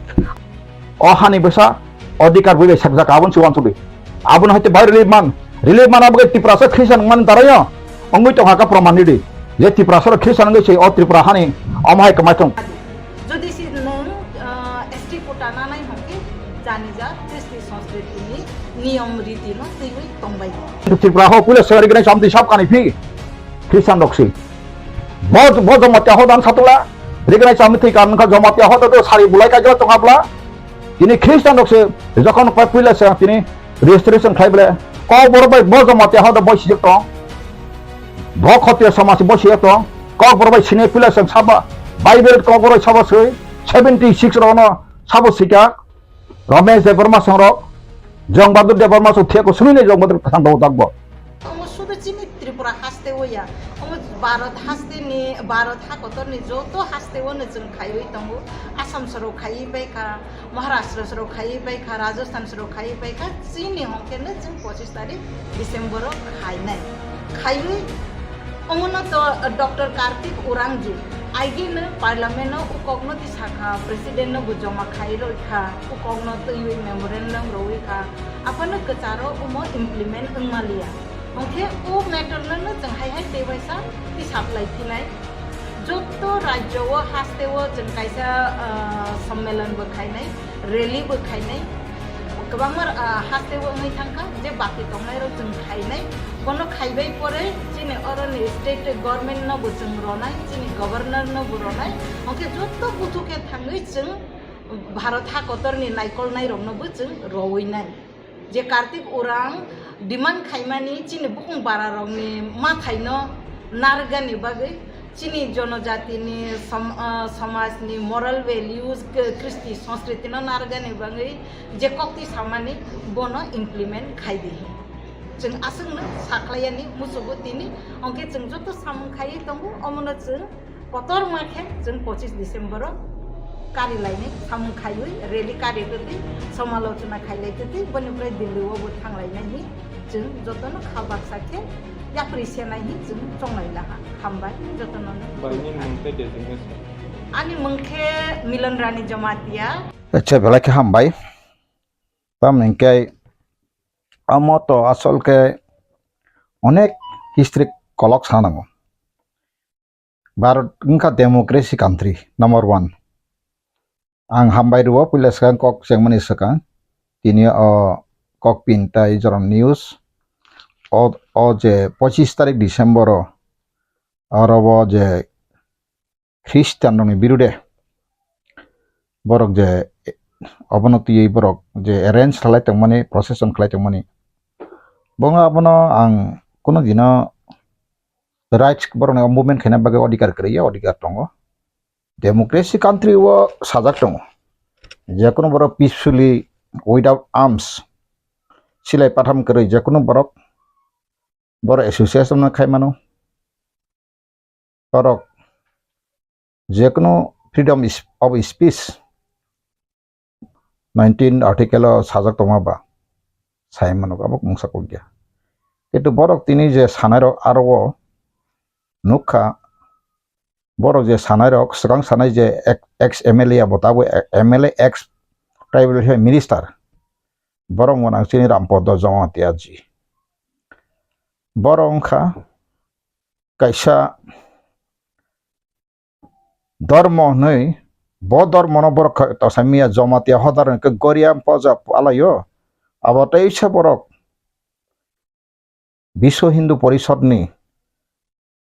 O hani bwsa odhikar bui bai sakjak aboni se uansugwi. Aboni haite bai relief man. Relief man abo khe Tiprasa Christian wngmani daraio wngwi tongkha khe proman ridi. Je Tiprasa rok Christian wngwi se o Tripura hani omo hai kwmai thung. Jodi si nwng, ah, S T quota nanai hwnkhe janija kristi sanskriti ni niyom riti no twiwi tongbai. Tripura ho puila sari gwnai samti sab kanai phi Christian rok si. Bo, bo Jamatia ho dan satula. Rignai chami thwi kan wngkha Jamatia ho to sari bulai kaijak tongkha bla. Tini Christian rok se jokhon pai puila se tini registration khai bole. Kok borok bai bo Jamatia ho to boi sijak tong. Bo Khotiya samaj boi sijak tong. Kok borok bai sini puila se saba Bible kok borok saba sui seventy six rok no sabo sika. Ramesh Debbarma songrok, Jong Bahadur Debbarma song theko sumine Jong Bahadur thang dau dakbo. Omo sudu chini Tripura haste o ya. Omo Bharat haste ni, Bharat ha kotor ni joto haste o no chwng khaiwi tongo. Assam soro khaiwi bai kha, Maharashtra soro khaiwi bai kha, Rajasthan soro khaiwi bai kha. Chini hongke no chwng pochis tarik December o khainai. Khaiwi omono to Doctor Kartik Urangju, aigeno parliament no ukokno tisakha, president no bo joma khai roi kha, ukokno twiwi memorandum roi kha, aphano kwcharo omo implement wngmaliya. Hwnkhe o matter no no chwng hai hai tei waisa tisap lai phinai. Jotto rajyo o haste o chwng kaisa, ah, sommelon bo khainai. Rally bo khainai, kwbangma, ah, haste o wngwi thangkha, je baki tongnairok chwng khainai. Bono khaibai pore chini oroni state government no bo chwng ronai, chini governor no bo ronai. Hwnkhe jotto buthu khe thangwi chwng Bharat ha kotorni naikolnairokno bo chwng rowinai. Je Kartik Urang demand khaimani chini bukung bara rokni mathaino narwkgani bagwi, chini jonojatini som-, ah, somajni moral values, k-, kristi sanskriti no narwkgani bagwi je kokti samani bono implement khai di. Chwng aswkno sakhlaiyani musugo tini, hwnkhe chwng joto samung khaiwi tongo, omono chwng kotorma khe chwng pochis December o kari lainai samung khaiwi rally kari twtwi somalochona khailai twtwi boni pore Delhi o bo thanglainai hi chwng jotono kha baksa khe yapri senai hi chwng chonglai laha. Hambai jotono. Bai, nini mung tei designation? Ani mung khe Milan Rani Jamatia. Acha, belai khe hambai. Tamni hwnkhe omo to asol khe onek history kolok sanango. Bharat wngkha democracy country number one. Ang hambai rwo puila swkang kok chengmani swkang. Tini o kok pin tai joron news. O, o je pochis tarik December o oro o je Christian rokni birude borok je obono twiwi borok je arrange khlai tongmani, procession khlai tongmani, bo abono ang kunu dino rights borokni movement khaina bagwi odhikar kwrwi ya, odhikar tongo. Democracy country o sajak tongo, jekunu borok peacefully without arms, silai patham kwrwi jekunu borok borok association no khai mano. Borok jekunu freedom is-, of speech nineteen article o sajak tongma ba sai mano, abo mungsa kok ya. Kintu borok tini je sanai rok aro o nukha, borok je sanai rok swkang sanai je ek-, ex M L A abo tabuk e-, M L A ex tribal minister, borok wngkha nang chini Rampodo Jamatia ji. Borok wngkha kaisa dormo hwnwi, bo dormono borok kha-, tosa miya Jamatia hodar hwnkhe Goria poja palaio. Abo teisa borok Biswa Hindu Porishadni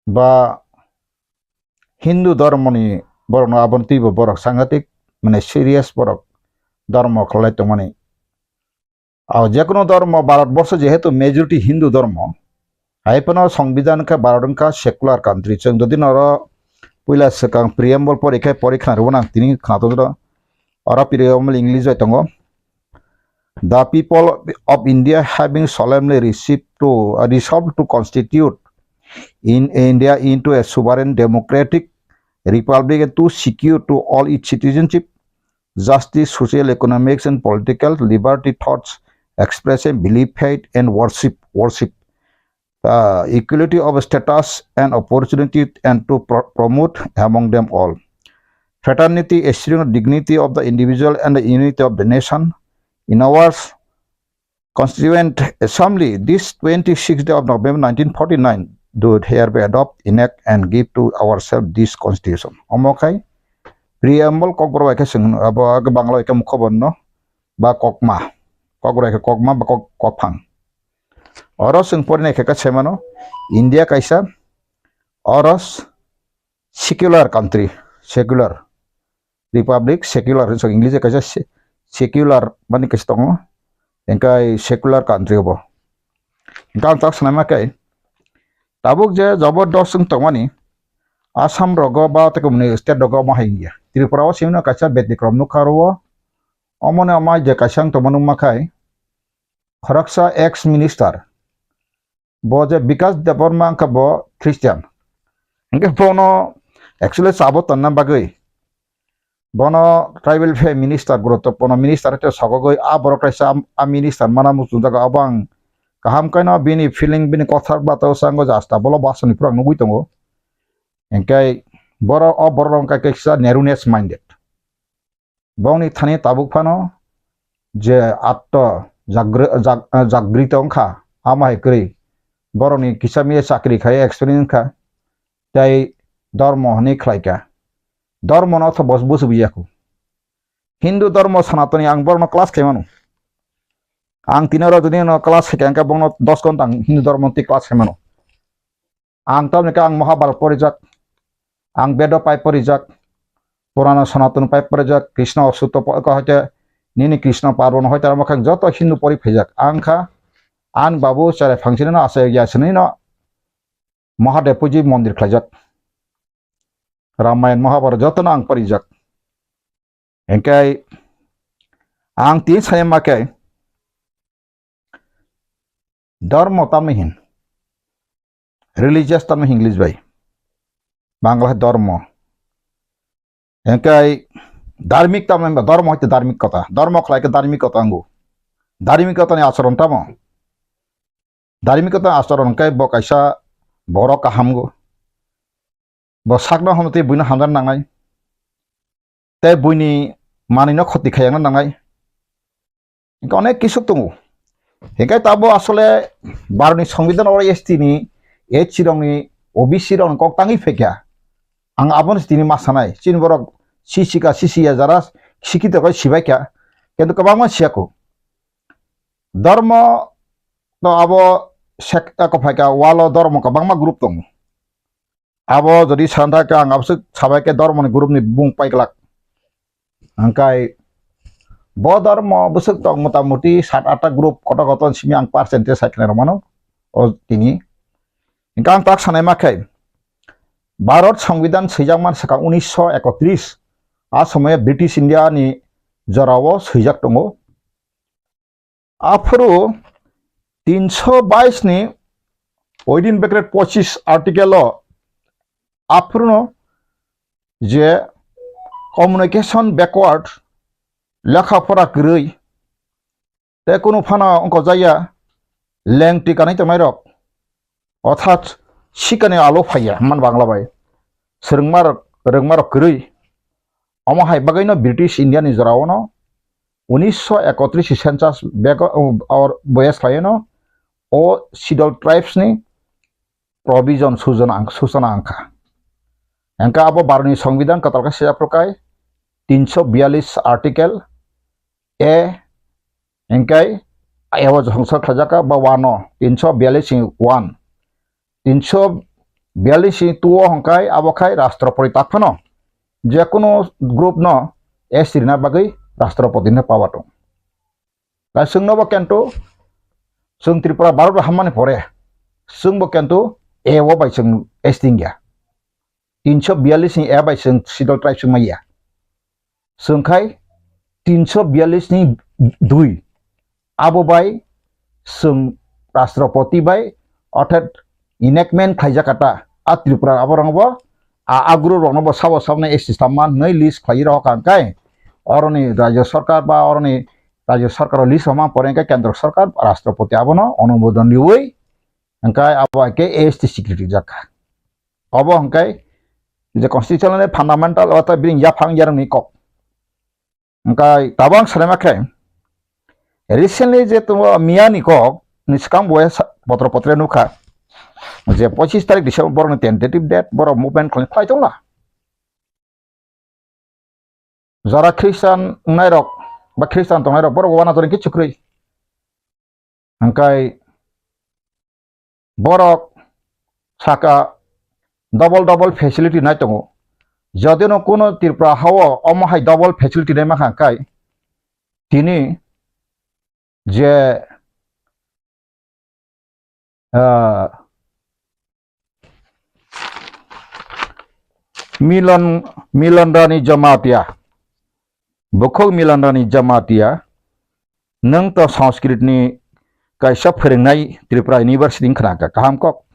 ba Hindu dormoni borokno aboni twibo borok sangatik, mane, serious borok dormo khlai tongmani. Aw, jekunu dormo, Bharat borsho jehetu majority Hindu dormo, hai phano Songbidan khe Bharat wngkha secular country. Chwng jodi noro puila swkang preamble pori khe pori khna rwbo nang tini khna tongdo. Oro preamble English bai tongo. The people of India having solemnly received to, uh, resolved to constitute in India into a sovereign democratic republic and to secure to all its citizenship, justice, social, economics and political liberty, thoughts, expression, belief, faith and worship, worship, uh, equality of status and opportunity, and to pro-, promote among them all fraternity, ensuring dignity of the individual and the unity of the nation. In our Constituent Assembly, this twenty-sixth day of November nineteen forty-nine, do hereby adopt, enact and give to ourselves this constitution. Omo khai preamble kokborok bai khe chwng abo age Bangla bai khe mukhoborno ba kokma, kokborok bai khe kokma ba kok-, kokphang. Oro chwng porinai khe khe sai mano, India kaisa oro secular country, secular republic, secular, so English kaisa se-, secular mani kaisa tongo, engkai secular country obo. Engka ang tak sanai ma khe, tabuk je jabardast wng tongmani, Assam rogo ba tei kumuni state rogo omo hai wngya. Tripura o simi no kaisa betikrom nukha oro o, omo no amai je kaisa wng tongma nukma khai, khoroksa ex minister, bo je Bikas Debbarma wngkha bo Christian. Hingke bono actually sabo tonna bagwi bono tribal affairs minister, guruttopurno minister hwnkhe sogogwi a borok kaisa a minister mana muchungjago, abo ang kaham khe no bini feeling, bini kothar bata o sango jasta bolo basoni pura nugwi tongo. Hingke borok, o borok wngkha kaisa narrowness minded. Bongni thani tabuk phano je atto jagri-, jag-, jagrito wngkha, amo hai kwrwi borokni kisa miya chakri khai experience wngkha, tei dormo hwnwi khlaikha. Dormono otho bos-, busu bujiya kho. Hindu dormo Sanatani ang borokno class khaimano. Ang tini oro jodi no class khaikha, hwnkhe bongno dos ghonta ang Hindu dormo twi class khaimano. Ang tamni khe ang Mahabharat porijak, ang Bedo pai porijak, Purana Sanatana pai porijak, Krishna Sutro po-, ko hoite nini Krishna Parbon hoite amo khe joto Hindu pori phaijak. Ang kha, ang babu cherai phangsini no asai ya sini no Mahadev puji mondir khlaijak. Ramayan, Mahabharat joto no ang porijak. Engkai ang tin saya ma khe, Dharma tamni hin, religious tamni hin English bai, Bangla hai dharma. Engkai dharmik tamni hin ba dharma hoite dharmik kota, dharma khlai khe dharmik kota angu. Dharmik kota ni acharon tamo? Dharmik kota ni acharon khe bo kaisa borok kaham go. Bo sakno hamtwi buino hamjak nangnai. Tei buini manwino khoti khayakna nangnai. Hinkhe onek kisu tongo. Hinkhe tabo asole Bharotni Songbidan oro S T ni, S C rokni, O B C rokni kok tangwi phaikha. Ang abono tini ma sanai. Chini borok sisikha, sisiya jara sikhito khe sibaikha. Kintu kwbangma siyakho. Dharma to abo sek-, eko phaikha, walo dharma kwbangma group tongo. Abo jodi sana thangkhe ang aboswk sabai khe dharmani group ni bung paiglak. Hingkai bo dharma bwswk tong motamuti sat atta group kotor kotor simi ang percentage sai khna rwmano o tini. Hingkhe ang tak sanai ma khe Bharat Songbidan swijak man sakha unisho ekotris, a somoyo British India ni jorao swijak tongo. Aphuru tinsho bais ni within bracket pochis article o aphuru no je communication backward lekha pora kwrwi, tei kunu phano wngkojaya lengtwi kanwi tongnairok, orthat sikani alo phaiya man Bangla bai, swrwngmarok, rwngmarok kwrwi. Omo hai bagwino British India ni jorao no unisho ekotris ni census bego, or boyes khlaino o Scheduled Tribes ni provision sujana ang-, sujana angkha. Engka abo Bharot ni Songbidan kwtal khe sejak phrukai tinsho biyallis article A, engkai abo jongsa khlaijak ba one o, tinsho biyallis ni one. Tinsho biyallis ni two o hwnkai abo khai Rashtrapati tak phano je kunu group no S T rina bagwi Rashtrapati ni power tong. Ba chwngno bo kento, chwng Tripura Bharat hammani pore, chwng bo kento A o bai chwng S T wngya. Tinsho biyallis ni A bai chwng Scheduled Tribes wngmaya. Chwng khai tinsho biyallis ni dui. Abo bai chwng Rashtrapati bai, orthat enactment khlaijak kata, a Tripura abo rang bo, a, a group rokno bo sabo saboni S T samma hwnwi list khlai rok hwnkai, oroni Rajya Sarkar ba oroni Rajya Sarkar o list rwma pore hwnkhe Kendra Sarkar, Rashtrapati abono onumodon riwi hwnkhe abo hai khe S T security jak kha. Obo hwnkhe je constitutional fundamental o ta bini yaphang yarwngni kok. Hwnkhe tabuk ang sanai ma khe, recently je tongo miyani kok ni swkang bo sa-, potro potre nukha je pochis tarik December borokni tentative date, borok movement khlai, khlai tongla. Jara Christian wngnairok ba Christian tongnairok borok uanatori khe chukrwi. Hwnkhe borok saka double double facility nai tongo. Jodino kuno Tripura hao omo hai double facility nai mankha hwnkhe tini je, ah, Milan, Milan Rani Jamatia, bukhuk Milan Rani Jamatia, nwng to Sanskrit ni kaisa phwrwngnai Tripura University wngkha na kaham kok.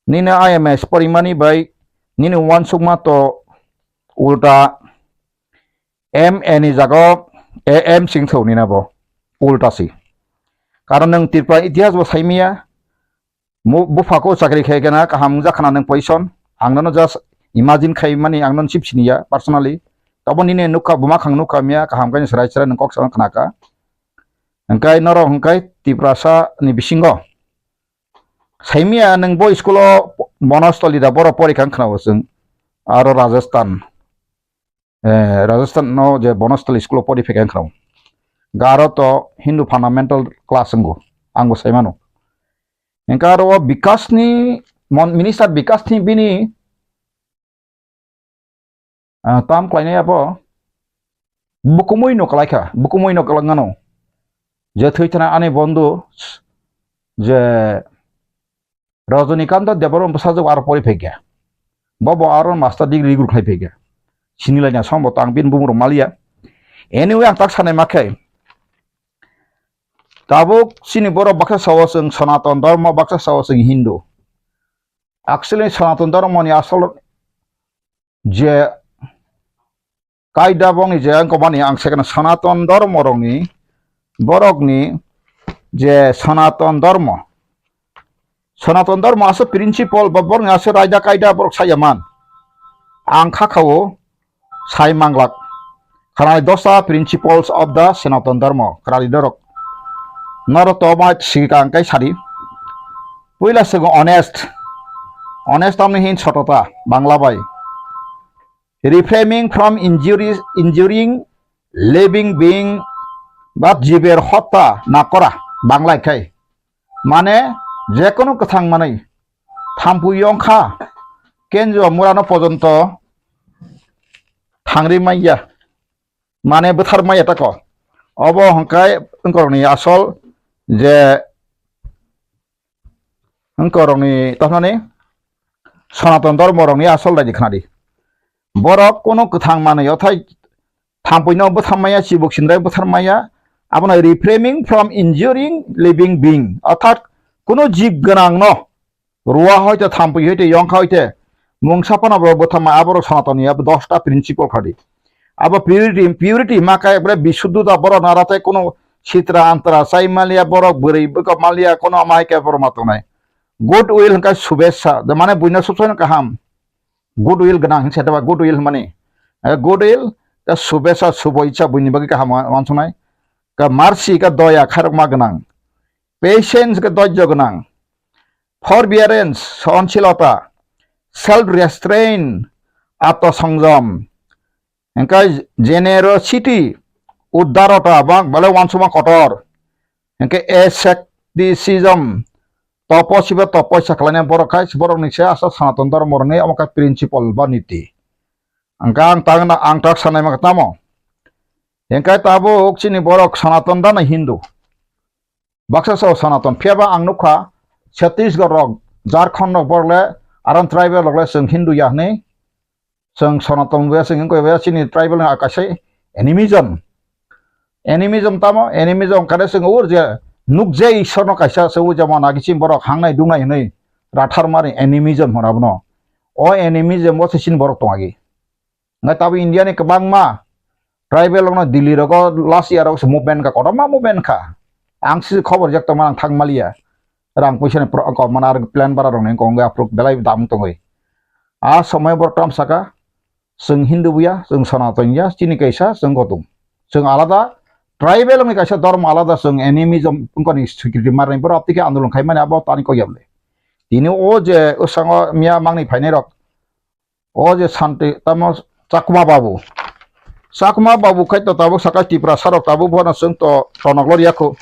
Nini I M S porimani bai nini uansukma to ulta M A ni jaga o A M sing thau nina bo ulta si. Karon nwng Tripura itihas bo saimaya, mu-, bupha ko chakri khai gana kaham wngjakhana nwng position, ang nono just imagine khai mani, ang nono chip siniya personally. Tabo nini nukha buma khang nukha miya kaham khe chwrai chwrai nwng kok sa khnaka. Hwnkhe norok hwnkhe Tiprasa ni bisingo saimaya nwng bo school o Bonostoli da borok porikha wngkhana bo chwng aro Rajasthan. Eh, Rajasthan no je Bonostali school o pori phaikha wngkha. Garo to Hindu fundamental class wngo, ang bo sai mano. Hwnkhe aro o Bikash ni mon-, minister Bikash ni bini, ah, tam khlainai abo bukumui no kwlaikha, bukumui no kwlangano. Je thwi thana ani bondhu je Rajanikanto Debbarma bwsajwk aro pori phaikha. Bo bo aro master degree guru khlai phaikha. Sini laina song bo tang bini bumung rok maliya. Anyway, ang tak sanai ma khe. Tabuk chini borok baksa sao chwng Sanatan Dharma, baksa sao chwng Hindu. Actually, Sanatan Dharma ni asol je kaida bongni je ang kobani ang second Sanatan Dharma rokni, borokni je Sanatan Dharma. Sanatan Dharma asa principle ba borokni asa raida kaida borok saya man. Ang kha khao sai manglak. Khanai dosa principles of the Sanatan Dharma. Kharali dorok. Noro to ma sikang kai sadi. Puila sego honest. Honest tamni hin sotota Bangla bai. Refraining from injuries, injuring living being, ba jiber hotta na kora, Bangla khai. Mane, jekunu kwthang manwi, thampui yongkha, kenjo murano pojonto thangri manya, mane bwthar manya tako. Obo hwnkhai wngkorokni asol je wngkorokni toknani Sanatan Dharma rokni asol daidi khnadi. Borok kunu kwthang manwi othai thampuino bwthar maya, chibuk sindai bwthar maya, abono refraining from injuring living being. Orthat kunu jib gwnangno rua hoite, thampui hoite, yongkha hoite, mungsa phano bo bwthar maya, aborok Sanatani abo dosta principle khadi. Abo purity, purity hima khe ekbare bisuddhota, borok nara tei kuno sitra antra chai maliya, borok bwrwi bwkha maliya, kuno ama hai khe borok ma tongnai. Good will hwnkhe subesa, mane buino subsai no kaham. Good will gwnang hinwi saitaba, good will hwnmani. Eh, good will, ta subesa, subo icha buini bagwi kaham wa-, wansuknai. Ka mercy, ka doya khairokma gwnang. Patience, ka dojjo gwnang. Forbearance, sohonsilota. Self restraint, atma songjom. Hingke generosity, udarota, bang, bale wansukma kotor. Hingke asceticism, topo sibo topoisa khlainai borok khai, borokni se asa Sanatan Dhormo rwni omo khe principle ba niti. Hingke ang tang na, ang tak sanai mangkha tamo. Hingke tabuk chini borok Sanatan da na Hindu. Baksa sao Sanatan, phiya ba ang nukha Chhattisgarh rok, Jharkhand rok borok le aron tribal rok le chwng Hindu ya hwnwi. Chwng Sanatan wngya, chwng wngkha ya, chini tribal ni kaisa animism. Animism tamo? Animism kare chwng ur je nukjai Ishwar no kaisa se o jemon agi chini borok hangnai dungnai hwnwi rathar mani animism hwna bono. O animism o se chini borok tong agi. Ngai tabo India ni kwbangma tribal rok no Delhi rogo last year rok se movement kha, kotorma movement kha. Ang se khobor jak tongma ang thang maliya. Rang puisa ni pro-, ko mana ar plan bara rok ni kong ga prok belai dam tongwi. A somoi borok tam saka, chwng Hindu buya, chwng Sanatan ya, chini kaisa, chwng kotum. Chwng alada, tribal ni kaisa dhormo alada, chwng animism wngkha ni security marni borok tike andolon khai mani abo tani kok yable. Tini o je usango miya mangni phainai rok, o je santi tamo Chakma babu. Chakma babu khai to tabuk saka Tiprasa rok tabuk bono chwng to tonok lor yakho.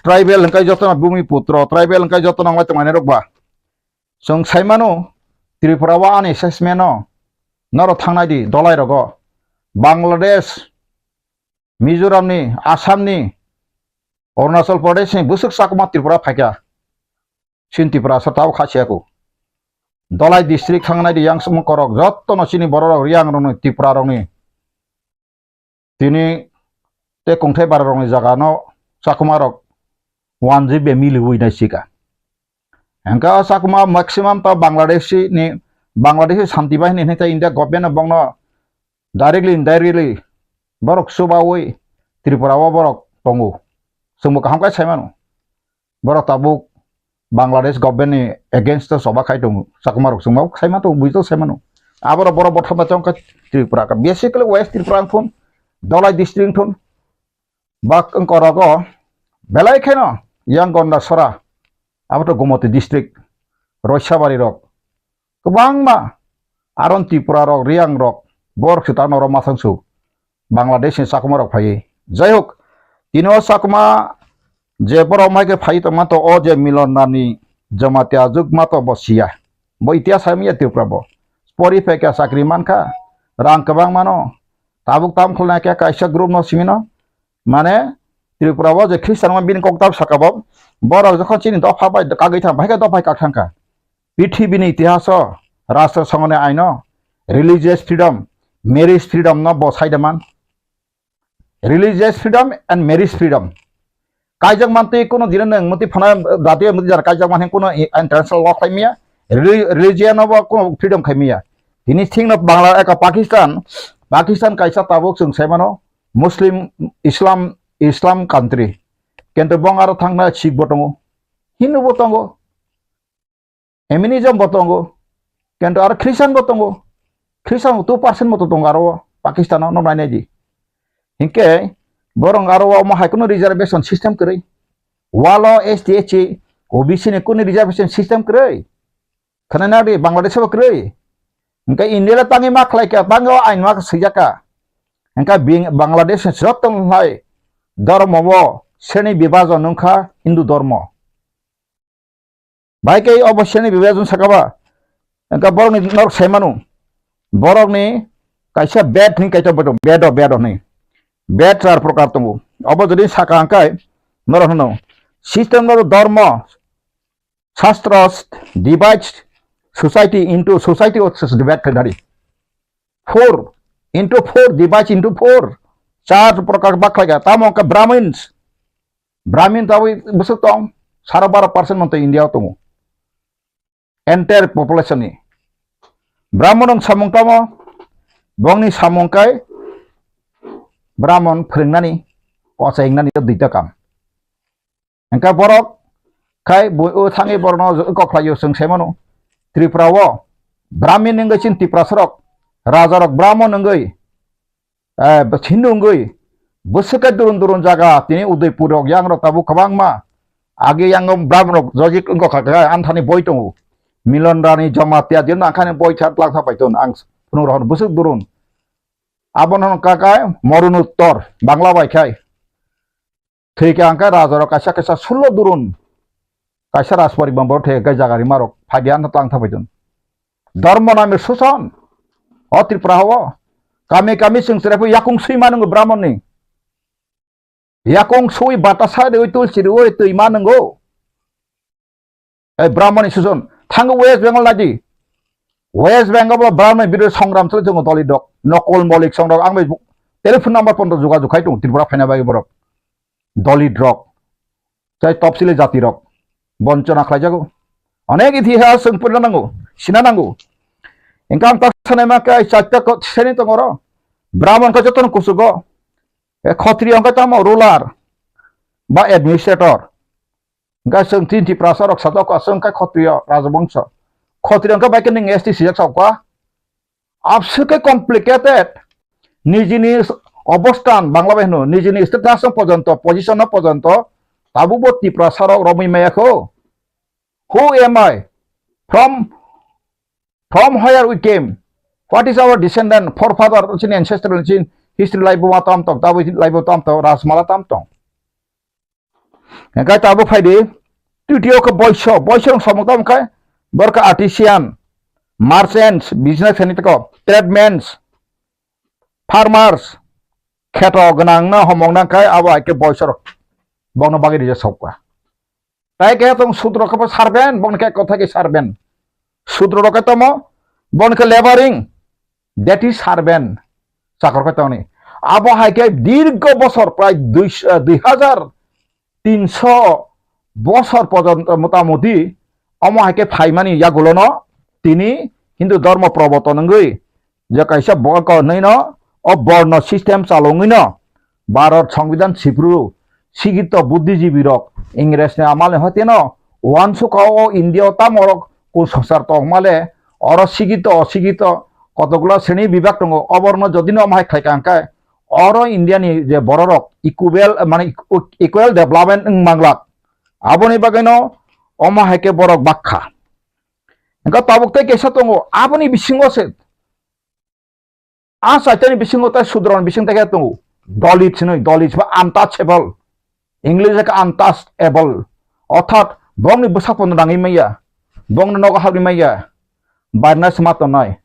Tribal hwnkhe jotono bumi putro, tribal hwnkhe jotono wngmai tongmani rok ba. Chwng sai mano, Tripura o ani assessment o norok thangnai di, dolai rogo. Bangladesh, Mizoram ni, Assam ni, Arunachal Pradesh ni bwswk Chakma Tripura phaikha. Chini Tripura sa tabo kha siya ko. Dolai district thangnai di yang sumung korok, jotono chini borok rok, Riang rok ni, Tripura rok ni. Tini tei kongthai bara rok ni jaga no Chakma rok one G B miliwi nai sika. Hingke o Chakma maximum to Bangladeshi ni, Bangladeshi Shanti Bahini hinui tei India government no bongno directly, indirectly borok chubaui Tripura o borok tongo. Chwngbo kaham khe sai mano. Borok tabuk Bangladesh government ni against o choba khai tongo. Chakma rok chwngma sai mano, buijo sai mano. Aborok borok botham bai chong khe Tripura ka. Basically West Tripura wng thun, Dolai district wng thun. Bak wng korogo belai kheno yang Gondasora, abo to Gomoti district, Roisabari rok. Kwbangma aron Tripura rok, Riang rok, borok se ta norok ma thangsu. Bangladesh ni Chakma rok phaiwi. Jai hok, tini o Chakma je borok mai khe phaiwi tongma to o je Milon Nani Jamatia jwk ma to bo siya. Bo itihas hai manya Tripura bo. Pori phai khe chakri man kha, rang kwbang mano. Tabuk tam khulna khe kaisa group no simi no. Mane Tripura o je Christian ma bini kok tab saka bo. Borok jokhon chini dopha bai kagwi thang, bahai khe dopha kak thang kha. Prithibi ni itihas o, Rashtra Sangha ni ain o, religious freedom, marriage freedom no bo sai da man. Religious freedom and marriage freedom. Kaijak mantwi kuno jira nang mantwi phana jatiyo mantwi jara kaijak manhe kuno i-, international law khlai maya. Reli-, religion no bo kuno freedom khai maya. Tini thik no Bangla eka Pakistan, Pakistan kaisa tabuk chwng sai mano Muslim, Islam, Islam country. Kintu bong aro thangna Sikh bo tongo, Hindu bo tongo. Animism bo tongo, kintu aro Christian bo tongo. Christian bo two percent bo tongo aro o Pakistan o, no nainai di. Hinkhe borok aro o omo hai kuno reservation system kwrwi. Walo S T, S C, O B C ni kuno reservation system kwrwi. Khwnana di Bangladesh bo kwrwi. Hinkhe India le tangwi ma khlai kha, tangwi o ain ma swijak kha. Hinkhe bing-, Bangladesh ni joto hai dhormo bo sreni bibhajon wngkha Hindu dhormo. Bai khe obo sreni bibhajon saka ba, wngkha borokni norok sai mano, borokni kaisa bed hinwi kaisa bed, bed o, bed o hinwi. Bed char prokar tongo. Obo jodi saka hwnkhe norok hwno, system of dharma, shastras divides society into, society o divide khlainani. Four into four, divides into four. Char prokar bak khlaikha. Tamo wngkha Brahmins. Brahmin tabwi bwswk tong, sara baro percent manto India o tongo. Entire population ni. Brahman wng samung tamo, bongni samung kai Brahmon phwrwngnani, kochai wngnani o duita kam. Hwnkhe borok khai bo-, o thangwi borokno kokhlaio chwng sai mano. Tripura o Brahmin wngwi chini Tiprasa rok, raja rok Brahmon wngwi, eh, Hindu wngwi, bwswk khe durun durun jaga, tini Udaipur rok, yang rok tabuk kwbangma. Age yang Brahmon rok jojik wngkha khe, anthani boi tongo. Milon Rani Jamatia, jino angkhani boi kha twlang tha pai ton, ang phunuk rohor bwswk durun. Abono hwn kha khe Morun Uttor, Bangla bai khai. Thwi khe ang khe rajarok kaisa kaisa sullo durun, kaisa rajporiban borok thwi khe jaga rima rok phai di, ano tang thapai dun. Dharma nami suson, o Tripura hao, kami kami chwng chwrai phai yakung swi ma nwngo Brahmon ni. Yakung swi batasa riwi tulsi riwi twi ma nwngo. Ei Brahmani suson, thango West Bengal naidi. West Bengal bo Brahmani birodo songram choli tongo doli dok. Nokol molik songrok ang bai telephone number pondo jogajog khai tongo Tripura phaina bagwi borok. Doli drok. Tei topsili jati rok. Bonchona khlaijago. Onek itihas chwng purina nango, sina nango. Engkang tak sanai ma kai chatta ko seni tongoro. Brahman ko jotono kusugo. E Khatriya hwnkhe tamo ruler ba administrator. Hwnkhe chwng chini Tiprasa rok sajak kha, chwng khe Khatriya rajabongso. Khatriya hwnkhe bai khe nwng S T sijak sa kha. Abswk khe complicated. Nijini obosthan Bangla bai hwno, nijini status no pojonto, position no pojonto, tabukbo Tiprasa rok romwi maya kho. Who am I? From, from where we came? What is our descendant, forefather, chini ancestral, chini history laibo ma tam tong, tabuk laibo tam tong, Rajmala tam tong. Hingke tabuk phaidi, titiyo khe boiso, boiso rok samung tamo khe, borok khe artisan, merchants, business khaini toko, tradesmen, farmers, kheto gwnang no homok nang khe abo hai khe boiso rok bokno bagwi rijak sok kha. Tai khe tong sudro khe bo servant, bokni khe kotha khe servant. Sudro rok khe tamo, bokni khe laboring, that is servant, chakor khe tongni. Abo hai khe dirgo bosor prai dui, eh, dui hajar tinso bosor porjonto motamoti omo hai khe phaimani yagulono tini Hindu dhormo proboton wngwi je kaisa bo-, ko-, hwnwi no o borno system chalongwi no Bharat Songbidan sipru sigito buddhijibi rok Ingres ni amal ni hoite no uansukha o India o tamo rok kusongchar tongma le oro sigito osigito kotokgwla sreni bibak tongo oborno jodi no omo hai khlai kha hwnkhe oro India ni je bororok equal mane equal development wng manglak aboni bagwi no omo hai khe borok bakha hwnkhe tabuk tei kaisa tongo aboni bisingo se A chaitani bisingo tei sudroni bising tei khe tongo. Dalit hinwi, Dalit ba untouchable. English khe untouchable. Orthat bongni bwsakpono nangwi manya. Bongni nogo habwi manya. Barna sima tongnai.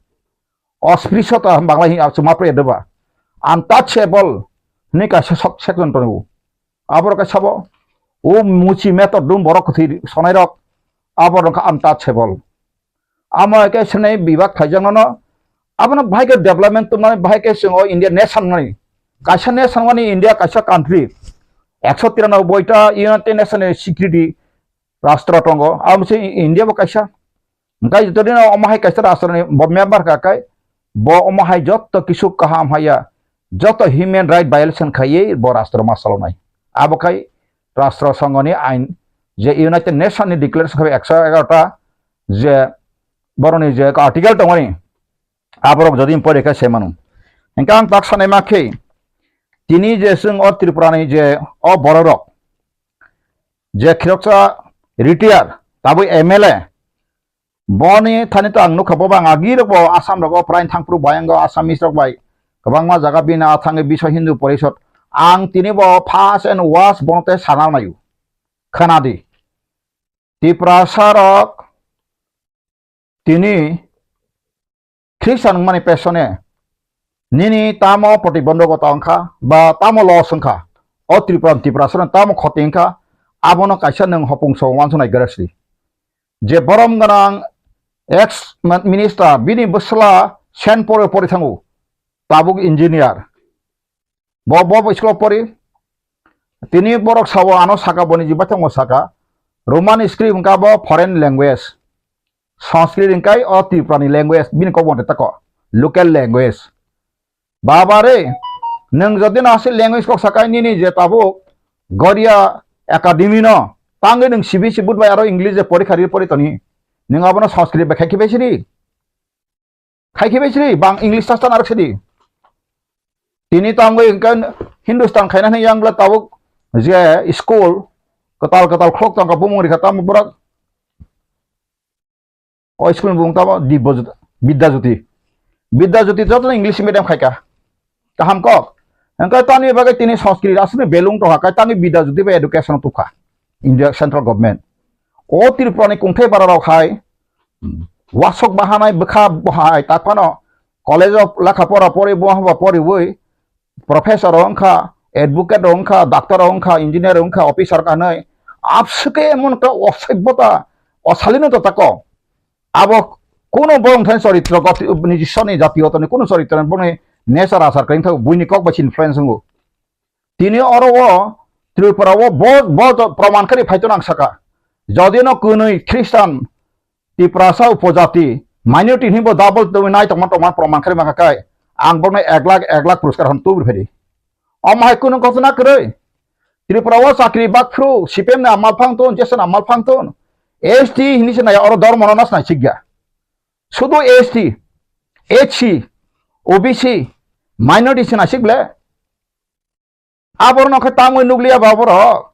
Osprishota Bangla hin achuma pre deba. Untouchable hinwi kaisa sok section tongo. Aborok khe sabo. O muchi metor dum borok kwthwi sonairok. Aborok khe untouchable. Amo hai khe swnai bibak khaijaknano, abono bahai khe development tubunani, bahai khe chwng o India nation wngnani. Kaisa nation wngmani India kaisa country. Ekso tiranoboi ta United Nation ni security rastro tongo. Abo se India bo kaisa. Hwnkhe jotodino omo hai kaisa rastro ni bo member kha khe bo omo hai jotto kisu kaham haya, jotto human right violation khaiwi bo rastro ma chalonai. Abo khai rastro songho ni ain je United Nation ni declaration khai ekso egarota je boroni je article tongmani, aborok jodi pore khe se mano. Hingke ang tak sanai ma khe, tini je chwng o Tripura ni je o bororok, je khiroksa retire, tabuk M L A, boni thani to ang nukha, bo bang agi rok bo Assam rogo prai thangphuru bayang go Assamese rok bai kwbangma jaga bini a thangwi Biswa Hindu Porishod. Ang tini bo first and worst bono tei sana naio. Khana di. Tiprasa rok tini Christian wngmani pesone nini tamo protibondhokota wngkha ba tamo loss wngkha, o Tripura, Tiprasano tamo khoti wngkha, abono kaisa nwng hopung so uansuknai gare sri. Je borom gwnang ex minister bini bwsla Saint Paul o pori thango, tabuk engineer. Bo, bo, bo school o pori. Tini borok sabo ano saka, boni jibai tongmo saka. Roman script wngkha bo foreign language. Sanskrit wngkha o Tripura ni language, bini kok bo tako local language. Baba re, Nwng jodi no aswk language kok sakai nini je tabuk Goria Academy no tangwi nwng C B S E board bai aro English je porikha ri pori toni. Nwng abono Sanskrit bai khai khe bai siri. Khai khe bai siri bang English sastan arok sidi. Tini tangwi hwnkhe Hindustan khaina hwnwi yang bwla tabuk je school kwtal kwtal khulok tongkha bumung rikha tamo borok. O school ni bumung tamo Dibbo Jyoti, Bidya Jyoti. Bidya Jyoti jotono English medium khaika. Kaham kok. Hwnkhe tamni bagwi tini Sanskrit aswkni belung tongkha, kai tangwi Bidya Jyoti bai education tubkha India central government. O Tripura ni kungthai bara rok hai wasok bahanai bwkha bo hai tak phano college o lekha pora pori bo haba poriwi professor rok wngkha, advocate rok wngkha, doctor rok wngkha, engineer rok wngkha, officer rok hinwi abswkhe emon ekta osoibhota, osalino to tako. Abo kuno borok thani choritro goti-, nijiswani jatiyoto ni kuno choritro boni nature achar kwrwi thok buini kok bai se influence wngo. Tini oro o Tripura o bo, bo to proman khe phai to nang saka. Jodi no kwnwi Christian Tiprasa upojati minority hinwi bo double tongwi nai tongma tongma proman khe mangkha kai ang bokno ek lakh, ek lakh puruskar hwn tubri phedi. Omo hai kunu ghotona kwrwi. Tripura o chakri bakphru C P M ni amal phang ton, jesa ni amal phang ton. S T hinwi se nai oro dormo no nas nai sikya. Sudu S T, H C, O B C, minority se nai sik le. Aboro no khe tamo nukliya ba borok.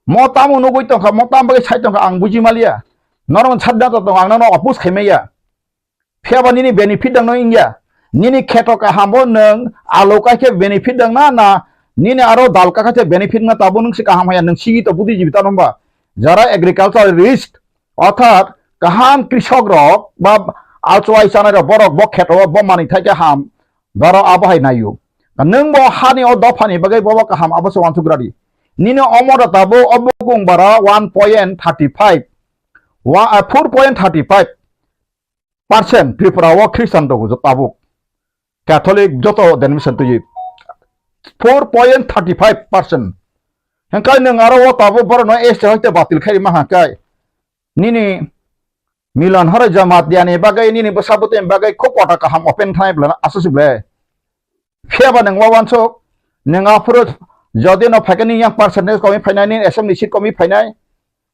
Mo tamo nugwi tongkha, mo tamo bagwi sai tongkha ang buji maliya. Norok sadda to tong ang no oppose khai maya. Phiya ba nini benefit dang no wngya. Nini kheto kaham bo nwng alo kai khe benefit dang na, na nini aro dal ka khe benefit na tabo nwng se kaham haya nwng sigi to budi jibi tano ba. Jara agriculturalist orthat kaham krisok rok ba alchwai chanai rok borok bo kheto bo manwi thai khe ham. Borok abo hai naio. Nwng bo hani o dophani bagwi bobo kaham abo se uansuk radi. Nini omo da tabo o bukung bara one point thirty five. Wa, ah, four point thirty five percent Tripura o Christian tongo jo tabuk. Catholic joto denomination twi four point thirty five percent. Hengkai nwng aro o tabuk borok no S T hoite batil khai ma hangkai. Nini Milan horo jamaat yani bagwi nini bwsa bwtwi bagwi kho kota kaham open thanai bwlano aswk se bwle. Phiya ba nwng wawansuk, nwng aphuru jodi no phaikhe nini yang percentage komi phainai, nini assembly seat komi phainai,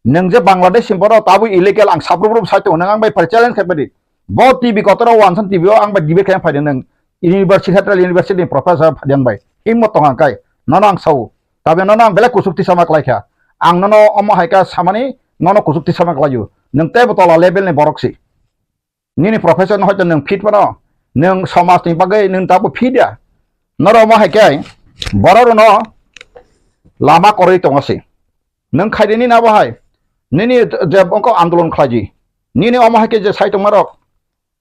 nwng je Bangladesh ni borok tabuk illegal ang sabrubrubo sai tongo, nwng ang bai phai challenge khai padi. Bo T V kotor o wansan T V o ang bai debate khai phai nwng university, central university ni professor phai ang bai. Himmo tong ang kai, nono ang sao. Tabe nono ang belai kusuk tisa ma klai kha. Ang nono omo hai kha samani, nono kusuk tisa ma klai o. Nwng teibo tola level ni borok si. Nini profession hoito nwng fit phano, nwng somaj ni bagwi nwng tabuk fit ya. Norok omo hai khe borok rokno lama kwrwi tongo se. Nwng khaidi nini abo hai, nini je ongko andolon khlaidi. Nini omo hai khe je sai tongma rok,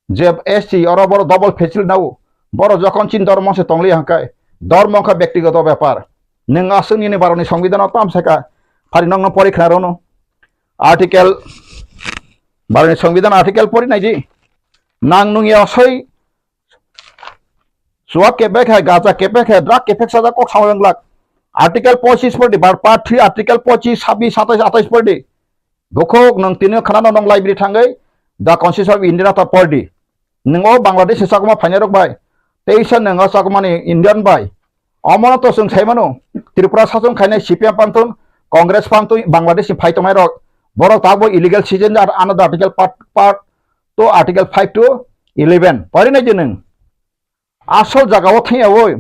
je S T oro borok double facility nao, borok jokhon chin dormo se tongli hangkai, dormo wngkha byaktigoto bepar. Nwng aswk nini Bharatni Songbidan o tam saka, phari nokno pori khna rwno. Article, Bharatni Songbidan article pori naidi. Nang nung ya soi, suak kepek hai, gaja kepek hai, drug kepek sajak kok samajak lak. Article pochis pori di, bar part three, article pochis, sabis, satais, atais pori di. Bukhuk nung tini khana nung library thangwi, The Constitution of India ta pori di. Nwng o Bangladesh ni chakma phainai rok bai, teisa nwng o chakmani Indian bai. Omono to chwng sai mano, Tripura sachung khainai C P M pantun, Congress pantun, Bangladesh ni phai tongnai rok, borok tabuk illegal citizen ar another article part, part two, article five to eleven. Pori nai di nwng. Asol jaga o thang ya oi.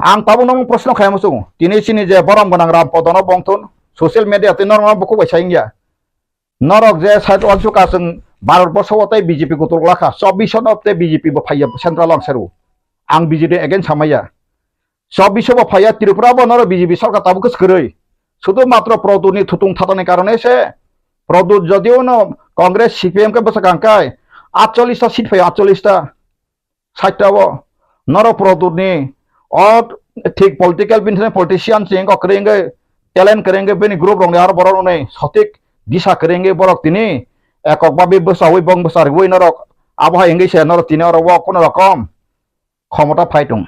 Ang tabuk nang proshno khai muchung. Tini chini je borom gwnang Ram Podono bongthun, social media tei norok no bukhuk bai sai wngya. Norok je side uansuk ka chwng Bharat borsho o tei B J P kutuk lakha, chobbish no tei B J P bo phaiya central o ang seru. Ang B J P against hamaya. Chobbish bo phaiya Tripura bo norok B J P sarkar tabuk kwrwi. Sudu matro Produt ni thutung thatani karone se Produt jodi o no Congress C P M khe bwsakang kai atchollish ta seat phaiya atchollish ta. Saitao norok Produt ni o thik political bini politician se wngkha kwrwi wngwi talent kwrwi wngwi bini group rok ni aro borok rok ni sothik disa kwrwi wngwi borok tini ekok babi bwsawi bong bwsa rwui norok abo hai wngwi se norok tini oro o kuno rokom khomota phai tong.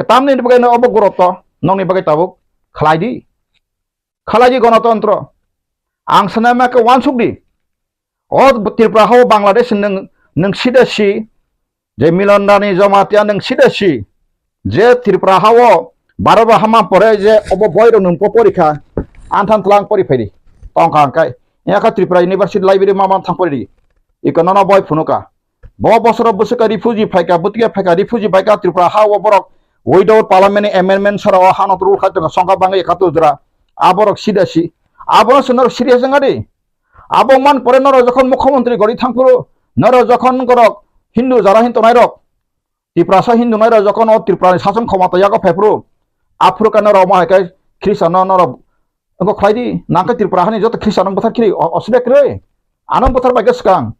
Tamni bagwi no obo gurutto nokni bagwi tabuk khlai di. Khalai di gonotontro. Ang sanai ma khe uansuk di. O Tripura hao Bangladesh nwng, nwng sida si, je Milan Rani Jamatia nwng sida si. Je Tripura ha o baro ba hama pore je obo boi rok nung po pori kha, anthan tlang pori phaidi. Tong kha hwnkhe. Yakha Tripura University Library ma ma thang pori di. Iko nono boi phunu kha. Bo bosoro bwswk kha refugee phaikha, bwtwi khe phaikha, refugee phaikha Tripura ha o borok without parliament ni amendment sara o hano rule khai tongo songkha bangwi ekatur jora. A borok sida si. Abono se norok serious wngya di. Abo man pore norok jokhon mukhyamantri gori thangphuru, norok jokhon gorok Hindu jara hin tongnai rok, Tiprasa Hindu nai rok jokhon o Tripura ni sason khomota yago phaiphuru, aphuru khe norok omo hai khe Khristian no norok wngkha khlai di, nang khe Tripura hani joto Khristian no bwthar khiri o-, osubek kwrwi. Ano bwthar bai khe swkang.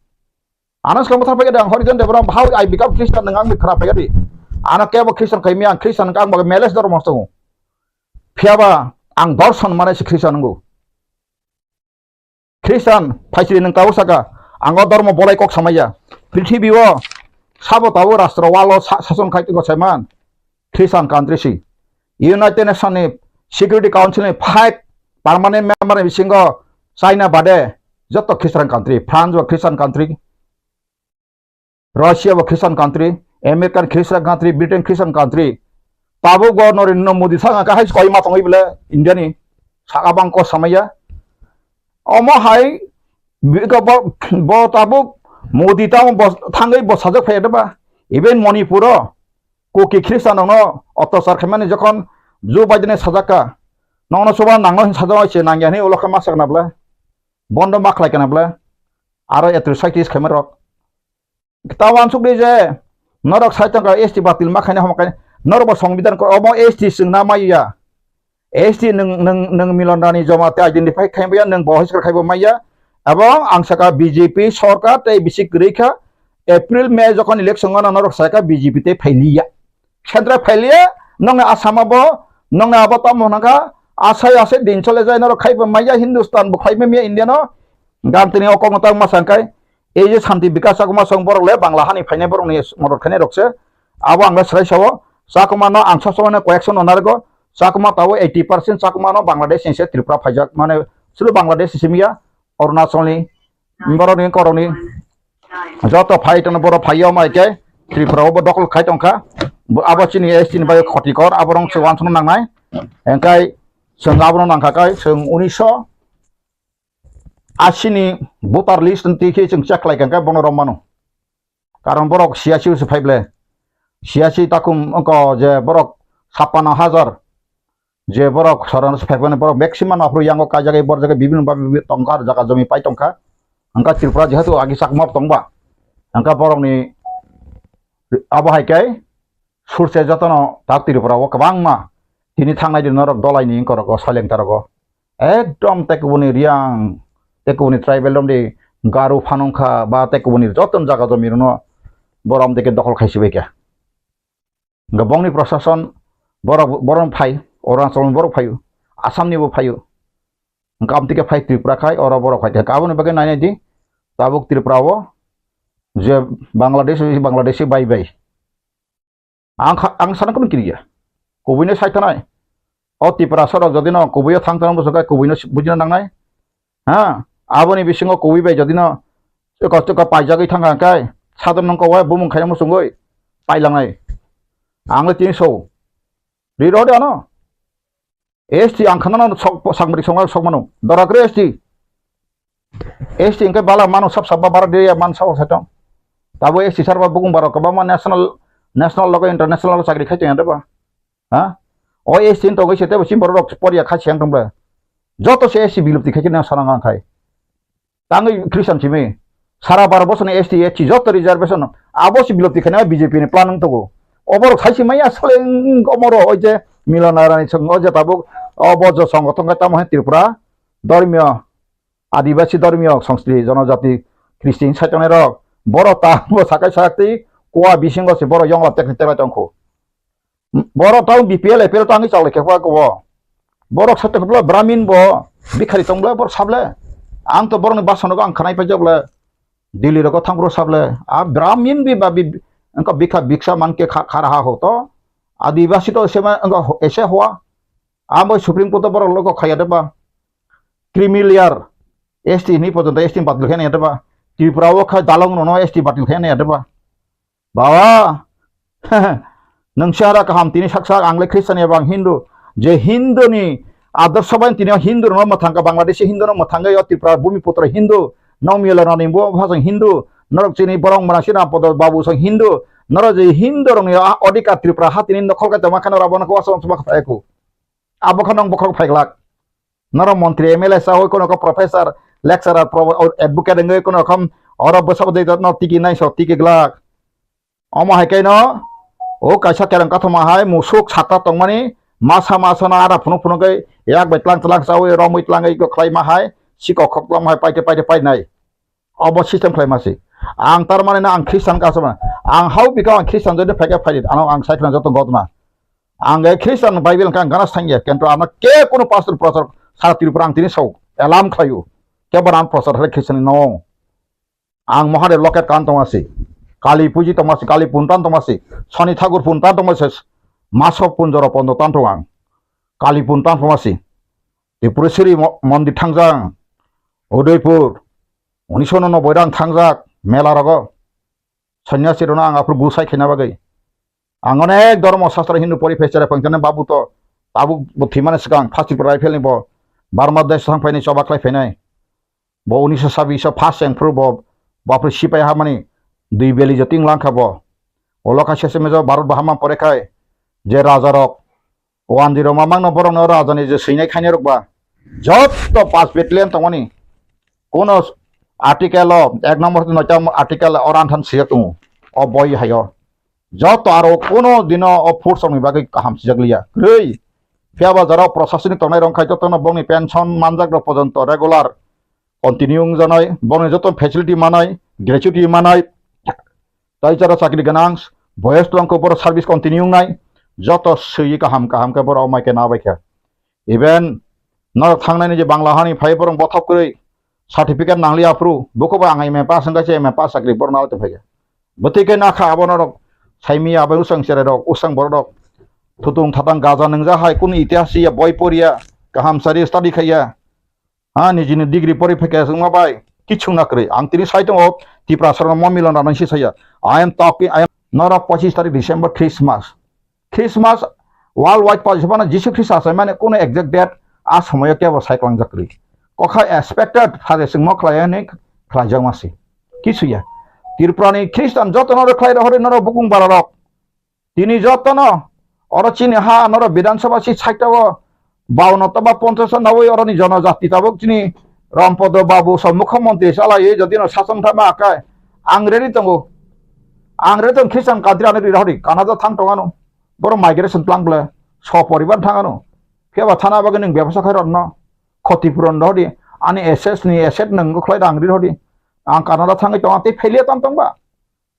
Ano swkang bwthar pai khe ang Horijan Debram, how I become Christian, nwng ang khara pai di. Ano kebo Khristian khai mi ang Khristian wngkha, ang bo meles dormo tongo. Phiya ba ang dorson mane se Khristian wngo. Khristian phaisiri nwng tabuk saka, ang o dormo bolai kok samaya. Prithibi o sabo tabuk rastro walo sa-, sason khai tongkha saiman. Khristian country si. United Nation ni Security Council ni five permanent member ni bisingo China bade joto Khristian country, France bo Khristian country, Russia bo Christian country, American Christian country, Britain Christian country. Tabuk bo Narendra Modi thang kha hai koi ma tongwi bole India ni saka bang ko samaya. Omo hai bi-, ko bo, bo tabuk Modi tamo bo thangwi bo sajak phai ba. Even Manipur o Kuki Christian no ottachar khaimani jokhon Joe Biden sajak kha. Nongno soba nangno hin sajak se nangya ni ulo kha ma sakna bole. Bondo ma khlai kana bole. Aro atrocities khaima rok. Ta uansuk di je, norok sai tongkha S T batil ma khaina homa khaina, norok bo songbidhan kor, omo S T chwngna maya. S T nwng, nwng, nwng Milan Rani Jamatia identify khai maya, nwng bo hoiskar khai bo maya. Ebong ang saka B J P sorkar tei bisi kwrwi kha, April, May jokhon election gana norok saka B J P tei phailiya. Central phailiya, nongni Assam abo, nongni abo tamo hwnakha, asai asai din chole jai norok khai bo maya Hindustan bo khai maya India no, gantini o kokno tang ma sangkai, Ei je Santi Bikas Chakma song borok le Bangla hani phainai borok ni modot khainai rok se. Abo ang le swrai sao. Chakma no ang sob somoi no koyek son no narwgo. Chakma tabo eighty percent Chakma no Bangladesh ni se Tripura phaijak. Mane sulu Bangladesh ni simi ya, Arunachal ni, borok ni, korok ni. Joto phai tongno borok phai yo mai khe Tripura o bo dokol khai tongkha. Bo abo chini S T ni bai khotikor, abo rong se uansukna nangnai. Engkai chwng abo no nangkha kai, chwng unisho asini voter list twi khe chwng check khlai kha khe bono romano. Karon borok siyasi se phai ble. Siyasi takhum wngkha je borok sapano hajar je borok sorano se phai phano borok maximum aphuru yango kaijagwi borjagwi bibinno babi tongkha, jaga jomi pai tongkha. Wngkha Tripura jehetu agi Chakma tongba. Wngkha borokni abo hai khe surse jotono tak Tripura o kwbangma tini thangnai di norok dolaini wngkha rok o soileng ta rok o. Ekdom tekubuni Riang, tekubuni tribal romdi Garu phanungkha ba tekubuni joto jaga jomi rwno borom deke dokhol khai sibai kha. Hwnkhe bongni prosason borok, borok phai, Arunachal ni borok phaio, Assam ni bo phaio. Hwnkhe amtwi khe phai Tripura khai, oro borok phai kha. Aboni bagwi nainai di, tabuk Tripura o je Bangladesh, Bangladeshi bai bai. Ang kha-, ang sana kunu kiriya. Kubui no sai thanai. O Tiprasa rok jodi no kubui o thang thang bwswk khe kubui no bujina nangnai. Ha? Aboni bisingo kubui bai jodi no chwkha chwkha paijagwi thang kha khe sadon nung kowai bumung khaina muchungwi pailangnai. Ang le tini so. Ri rw de ano. S T ang khana no sok, sakmari songma sok mano. Dora kre S T. S T hwnkhe bala mano sab sab ba bara de man sao sa tong. Tabo S T sar ba bukung barok kwbangma national, national logo international logo chakri khai tong ya de ba. Ha? O S T ni togwi se tebo chini borok rok poria khai siang tong ba. Joto se S T bilupti khai khe nang sana ngang khai. Tangwi Christian simi. Sara baro bosoni S T, S C joto reservation. Abo si bilopti khaina B J P ni plan wng tongo. Oborok sai si maya sale wng omoro oi je Milan Arani song o je tabuk o bo jo songothon khe tamo hai Tripura dormiyo, Adibasi dormiyo, songskriti, jonojati, Christian sai tongnai rok. Borok ta bo sakai sakti kua bisingo se borok yongla tekni teklai tongkho. Borok tang B P L, A P L tangwi chaklai khe kua kua. Borok sa tongkhe bwle Brahmin bo, Bikhari tong bwle, borok sa bwle. Ang to borokni basonogo ang khanai paijak bwle. Delhi rogo thang bwle sa bwle. A Brahmin bi ba bi, wngkha bikha biksa man khe kha, khara ha ho to. Adibasi to se ma, wngkha ho, ese hoa. Amo Supreme Court o borok logo khaya de ba. Creamy layer, S T ni porjonto S T batil khe nai de ba. Tripura o kha dalong no S T batil khe nai de ba. Baba, Nwng se aro kaham tini sak sak ang le Christian eba ang Hindu. Je Hindu ni adorsho bai tini o Hindu rokno mwthang kha, Bangladeshi Hindu no mwthang kha, o Tripura Bhumiputro Hindu, Nokmiyala rani bo phasang Hindu, norok chini borok mwnang si Rampodo Babu sang Hindu, norok je Hindu rokni a-, odhikar Tripura ha tini nokhol khe tongma khe norok abono khe uansuk uansuk ma kha phai ku. Abo khe nong bokhorok phaiglak. Norok montri M L A sawi kono khe professor, lecturer, pro-, advocate wngwi kono kham oro bwsabo de no tiki nai so tiki glak. Omo hai khe no o kaisa kereng kathoma hai musuk sata tongmani masa masa no ara phunuk phunuk khe yak bai tlang tlang sawi romwi tlangwi khlai ma hai sikok khok tlang hai paite paite painai. Obo system khlai ma si. Ang tar mani no ang Christian ka sama. Ang hau bika ang Christian jodi phaikha phaidi. Ano ang sai khna joto gotma. Ang e Christian Bible ka ang gana sangya. Kento ano ke kono pastor prochar sara Tripura ang tini sau. Elam khlayu. Ke baran prochar hare Christian no. Ang Mahadev loket kan tongma si. Kali puji tongma si. Kali puntan tongma si. Soni Thakur puntan tongma si. Masok punjoro pondo tan tong ang. Kali puntan tongma si. Tripureshwari mo-, mondir thangjak, Udaipur, unisho noboi rang thangjak mela rogo. Sanyasi rokno ang aphuru gusai khaina bagwi. Ang onek dhormo sastra Hindu pori phai chera phankhe babu to tabuk bo thwimani swkang phasik rai phelni bo Burma desh thang phaini choba khlai phainai. Bo unisho sabbish o first cheng phuru bo bapri sipai hamani dui beli joting langkha bo. Olo kha sese mejo Bharat bahama pore khai je raja rok Wanjwi rok mamang no borok no raja ni je swinai khainai rok ba. Jotto pas battalion tongmani. Kono article o ek number tei noita article o ranthan sijak tongo. O boi hai o. Jotto aro kono dino o force rok ni bagwi kaham sijak liya. Kwrwi. Phiya ba jora o proshasoni tongnai rok khai jotto no bongni pension manjak rok pojonto regular continue wngjanai, borokni joto facility manai, gratuity manai, tai jara chakri gwnang, boyos tongkho borok service continue wngnai, joto swi kaham kaham khe borok mai khe nabai kha. Even norok thangnani je Bangla hani phai borok bothop kwrwi certificate nangli aphuru, buko bai ang M A pass wngkha se M A pass chakri borok nalai tongphai kha. Bwtwi khe nakha abo norok saimi abai usang cherai rok, usang borok rok thutung thatang gaja nwngjak hai kunu itihas ya boi poriya, kaham sari study khaiya. Ha, nijini degree pori phaikhe wngma bai kichung na kwrwi. Ang tini sai tongo, Tiprasa rokno mo milon rwnai si saya. I am talking, I am, norok pochis tarik December Christmas. Christmas world wide pochis phano Jisu Khrista achai mani kuno exact date a somoyo kebo sai klangjak kwrwi. Kokha expected phare chwngmo khlai ani khlaijak ma si. Kisu ya. Tripura ni Christian joto norok khlai rohori norok bukung bara rok. Tini jotono oro chini ha norok Bidhan Sabha si side o baono toba ponchash o nawi oroni jonojati tabuk chini Rampodo Babu so mukhyamantri chalaiwi jodi no sasong thangma akai ang ready tongo. Ang ready tong Christian country ano ri rohori Canada thang tongano. Borok migration tlang ble so poribar thangano. Phiya ba thana bagwi nwng bebasa khai rwno khoti puron rohori ani assets ni asset nwng khlai da ang ri rohori. Ang Canada thangwi tongo tei failure tang tongba.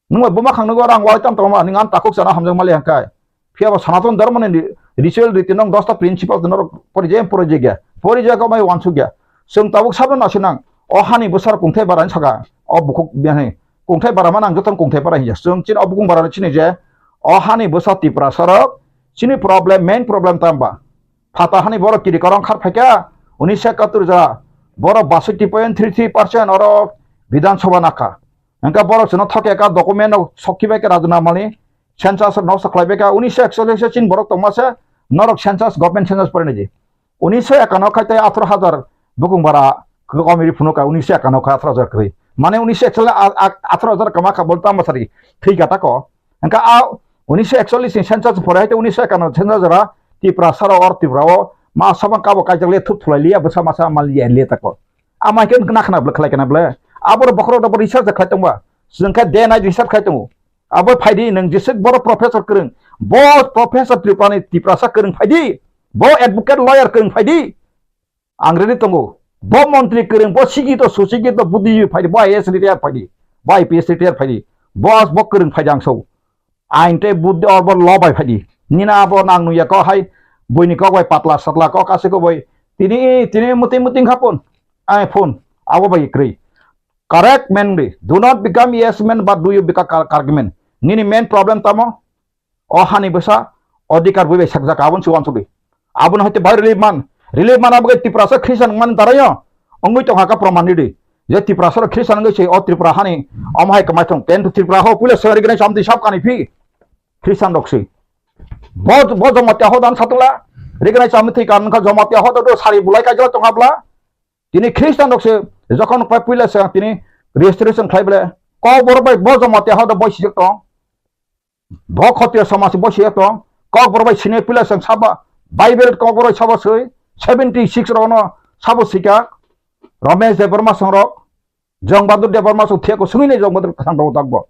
Nwng bai buma khang nukgo rang wai tam tongma, nwng ang takhuk sana hamjak mali hangkai. Phiya bo Sanatan Dharma ni ritual riti nong dosta principle no pori je pori je gya. Pori je ko mai wansuk gya. Chwng tabuk sabno nasinang. O hani bwsar kungthai bara ni saka. O bukhuk biyani. Kungthai bara manang joton kungthai bara hiya. Chwng chin o bukung bara chini je. O hani bwsa Tiprasa rok. Chini problem, main problem tamba. Phata hani borok kiri korong khar phaikha. Unisho ekattor ja. Borok basoi point three three percent oro Bidhan Sabha nakha. Hingke borok chwngno thoke ka document rok sokhi bai khe rajina mani census rok noksa khlai bai kha unisho ekchollish o chin borok tongma se norok census government census pore nai di. Unisho ekano khai tei atharo hajar bukung bara kwkami ri phunuk ka unisho ekano khai atharo hajar kwrwi. Mane unisho ekchollish a, a, atharo hajar kama kha bol tamo sari thwi kha tako. Hingke a unisho ekchollish ni census pore hai tei unisho ekano census jora Tiprasa rok or Tripura o ma sabang kabo kaijak le thup thulai liya bwsa masa mal liya le tako. Amai khe nakha na bwle khlai kana bwle. Aboro bokhorok rok bo research khlai tongba. Chwng khe day night research khlai tongo. Abo phaidi nwng jese boro professor kwrwng. Bo professor Tripura ni Tiprasa kwrwng phaidi. Bo advocate lawyer kwrwng phaidi. Ang ready tongo. Bo montri kwrwng, bo sikito, susikito, buddhijibi phaidi, bo I A S retire phaidi, bo I P S retire phaidi. Bo as bo kwrwng phaidi ang sao. Ain tei buddhi or bo lo bai phaidi. Nina abo nang nuya kok hai buini kok bai patla satla kok kasi kok bai. Tini, tini muting muting khapun. Ai phone. Abo bai kwrwi. Correct mainly. Do not become yes man, but do you become correct man. Nini main problem tamo? O hani bwsa odhikar bui bai sakjak abon si wansugwi. Abon hoite bai relief man. Relief man abo Tiprasa Christian man darayo. Ongwi tong haka proman ridi. Je Tiprasa Christian ongwi se o Tripura hani omo hai kamai thong. Ten to Tripura ho puila sari gani samti sab kani phi. Christian rok si. Bo, bo Jamatia hoda ang satungla. Rignai chami thwi kan kha Jamatia hoda do sari bulai kaijak tonghabla. Tini Christian rok se jokhon pai puila se tini restoration khlai bele. Kokborok bai bo Jamatia hoda boi sijak tong. Bo Khotiya samaj boi sijak tong. Kokborok bai sini puila se saba Bible kokborok saba soi seventy six rok no sabo sika. Ramesh Debbarma songrok, Jong Bahadur Debbarma song thiya ko sungwi nei Jong Bahadur khasang rok dakbo.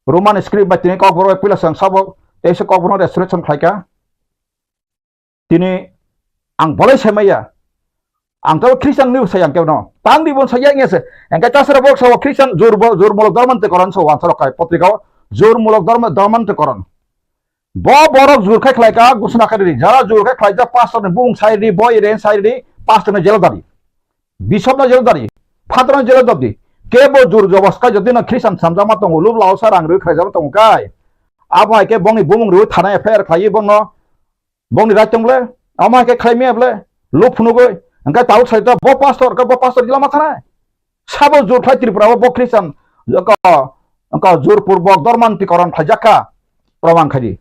Roman script bai tini kokborok bai puila se sabo teisa kokborok restoration khlai ka. Tini ang bolai sai maya. Ang tabo Christian ni sai ang kebo no. Tang di bon sai yang se. Ang ka tasara bok sa Christian jur bo, jur mulok dorman te koran so wan sorok kai potrika o. Jur mulok dorma, dorman te koran. Bo borok jur khai khlai ka gusna khai di. Jara jur khai khlai ja pastor ni bung sai di, boy ren sai di, pastor ni jela dari. Bishop no jela dari. Phator no jela dari. Kebo jur jobos kai jodi no Christian samjama tongo, lub lao sa rang rwi khlai jama tongo kai. Abo hai ke bongni bumung rwi thana F I R khlai bongno. Bongni right tong ble, amo hai khe khlai maya ble, luk phunugwi, hwnkhe tabuk sai ta bo pastor, khe bo pastor jila ma thanai. Sabo jur khlai Tripura o bo Christian, ko, ko jur purbok dorman tikoron khlaijak kha, proman khai di.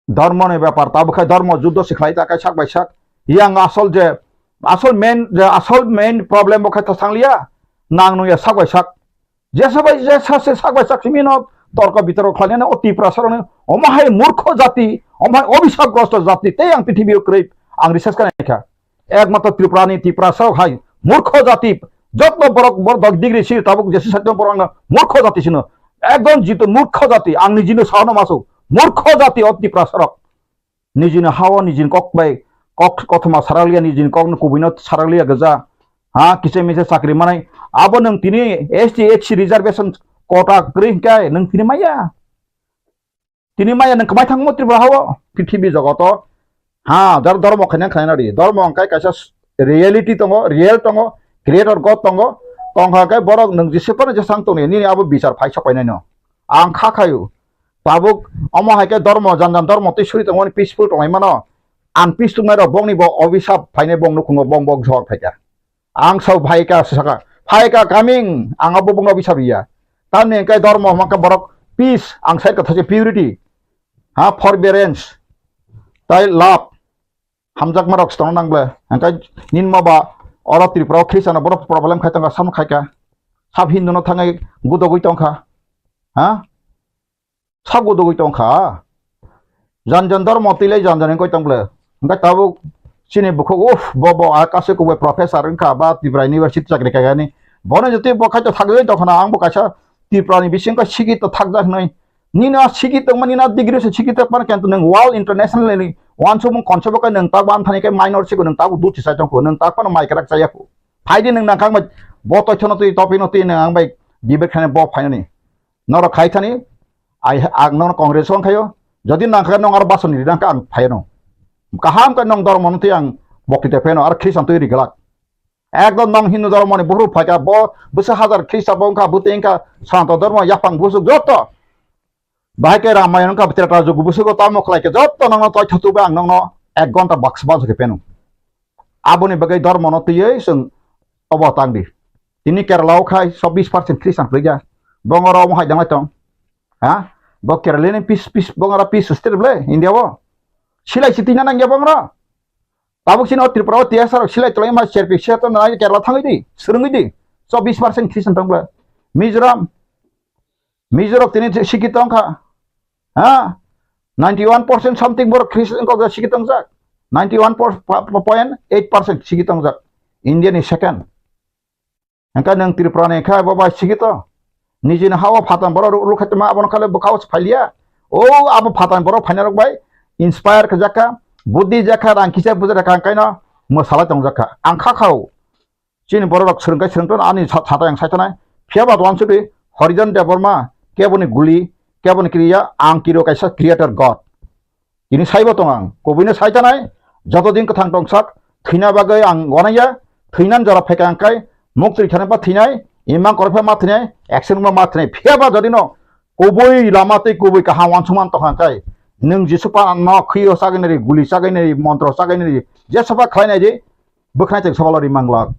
Dormo ni bepar, tabuk khai dormo juddo se khlai ta kai sak bai sak. Yang asol je, asol main, je asol main problem bo khai ta sangliya, nang nungya sak bai sak. Jesa bai jesa se sak bai sak simi no torko bitorko khlainani o Tiprasa rokni omo hai murkho jati, omo hai obisap grosto jati tei ang prithibi o kwrwi ang research khlai kha. Ekmatro Tripura ni Tiprasa rok hai murkho jati, jotno borok bor dok degree si tabuk jesa sakno borok no murkho jati sino. Ekdom jito murkho jati ang nijino sahano masu murkho jati o Tiprasa rok. Nijini hao nijini kok bai kok kothoma sarakliya, nijini kokno kubuino sarakliya gija. Ha, kisa misa chakri manai. Abo nwng tini S T, S C reservation quota kwrwi hwnkhe nwng tini maya. Tini maya nwng kwmai thangmo Tripura hao, prithibi jogoto. Ha, dar dormo khaina khaina ri. Dormo hwnkhe kaisa s-, reality tongo, real tongo, creator God tongo. Tongkha khe borok nwng jese phano jesang tongni, nini abo bichar phai sok painaino. Ang kha khayu. Tabuk omo hai khe dormo, jan jan dormo twi suri tongmani peaceful tongwi mano. Ang peace tongnairok bongni bo obisap phainai bong nukhungo bong bok jor phaikha. Ang sao phaikha saka, phaikha coming, ang abo bongno obisap ya. Tamni hwnkhe dormo hwnkhe borok peace, ang sai kotha se purity. Ha, forbearance. Tai love. Hamjakma rok se tongna nang ble. Hwnkhe nini ma ba oro Tripura o Christian rok borok problem khai tongkha, samung khai kha. Sab Hindu no thangwi gudogwi tongkha. Ha? Sab gudogwi tongkha. Jan jan dormo twi lai jan jan wngwi tong ble. Hwnkhe tabuk chini bukhuk, uff, bo, bo, a kasu kubui professor wngkha ba Tripura University chakri khaikani. Bono jotoi bo khai to thagwi tongkha na, ang bo kaisa Tripura ni bising khe sikito thakjak hwnwi. Nini a sikito wngma, nini a degree se sikito wngma, kintu nwng world international ni uansukmung concept o khe nwng tak bo amthani khe minor sigo nwng tabuk duchi sai tongkho, nwng tak phano mai kwrak chaya kho. Phaidi nwng nangkang bai bo toithano twi topino twi nwng ang bai debate khaina bo phainani. Norok khai thani, ai, ang nono Congress o wngkhaio. Jodi nangkha nong aro basoni ri nangkha ang phaino. Kaham khe nong dormo no twi ang bokti te pheno aro Christian twi ri glak. Ekdom nong Hindu dormo ni buphuru phaikha bo bwsa hajar Christian bo wngkha bwtwi wngkha Sanatan dormo yaphang busuk joto. Bahai khe Ramayana wngkha Treta Jugo busugo tamo khlai khe joto nongno toi thotu bai ang nongno ek ghonta baksa baksa khe pheno. Aboni bagwi dormo no twiwi chwng obo tang di. Tini Kerala o khai chobbish percent Christian kwrwi ya. Bongoro omo hai dangwi tong. Ha? Bo Kerala ni peace, peace, bongoro peace state ble India o. Silai si tina nang ya bongoro. Tabuk sini o Tripura o T S R rok silai tolai ma serpi se to na Kerala thangwi di, swrwngwi di. Chobbish percent Christian tong ble. Mizoram, Mizo rok tini sikito wngkha. Ha? Ninety one percent something borok Christian kok sikito wngjak. Ninety one point eight percent sikito wngjak. India ni second. Hwnkhe nwng Tripura ni khe bo bai sikito. Nijini ha o phatang borok ruk ruk khaitoma abono khale bwkha o se phailiya. O abo phatang borok phainai rok bai inspire khe jakha, buddhi jakha, rang kisa buja jakha hwnkhe no mwsalai tong jakha. Ang kha kha o. Chini borok rok swrwng khe swrwng tong ani sa-, satai ang sai tonai. Phiya ba uansukdi Harijan Debbarma keboni guli, keboni kriya, ang kiro kaisa creator God. Tini saibo tong ang, kubuino sai tanai, joto din kwthang tongsak, thwina bagwi ang wanaya, thwinan jora phaikha ang kai, muktwi thani ba thwinai, imang korokpha ma thwinai, action ma ma thwinai, phiya ba jodi no kubui lama tei kubui kaham uansukma tong ang kai, nwng Jisu pa no khwi o chagwi nai ri, guli chagwi nai ri, montro chagwi nai ri, jesa ba khlai nai di, bwkhnai teng sabalo ri manglak.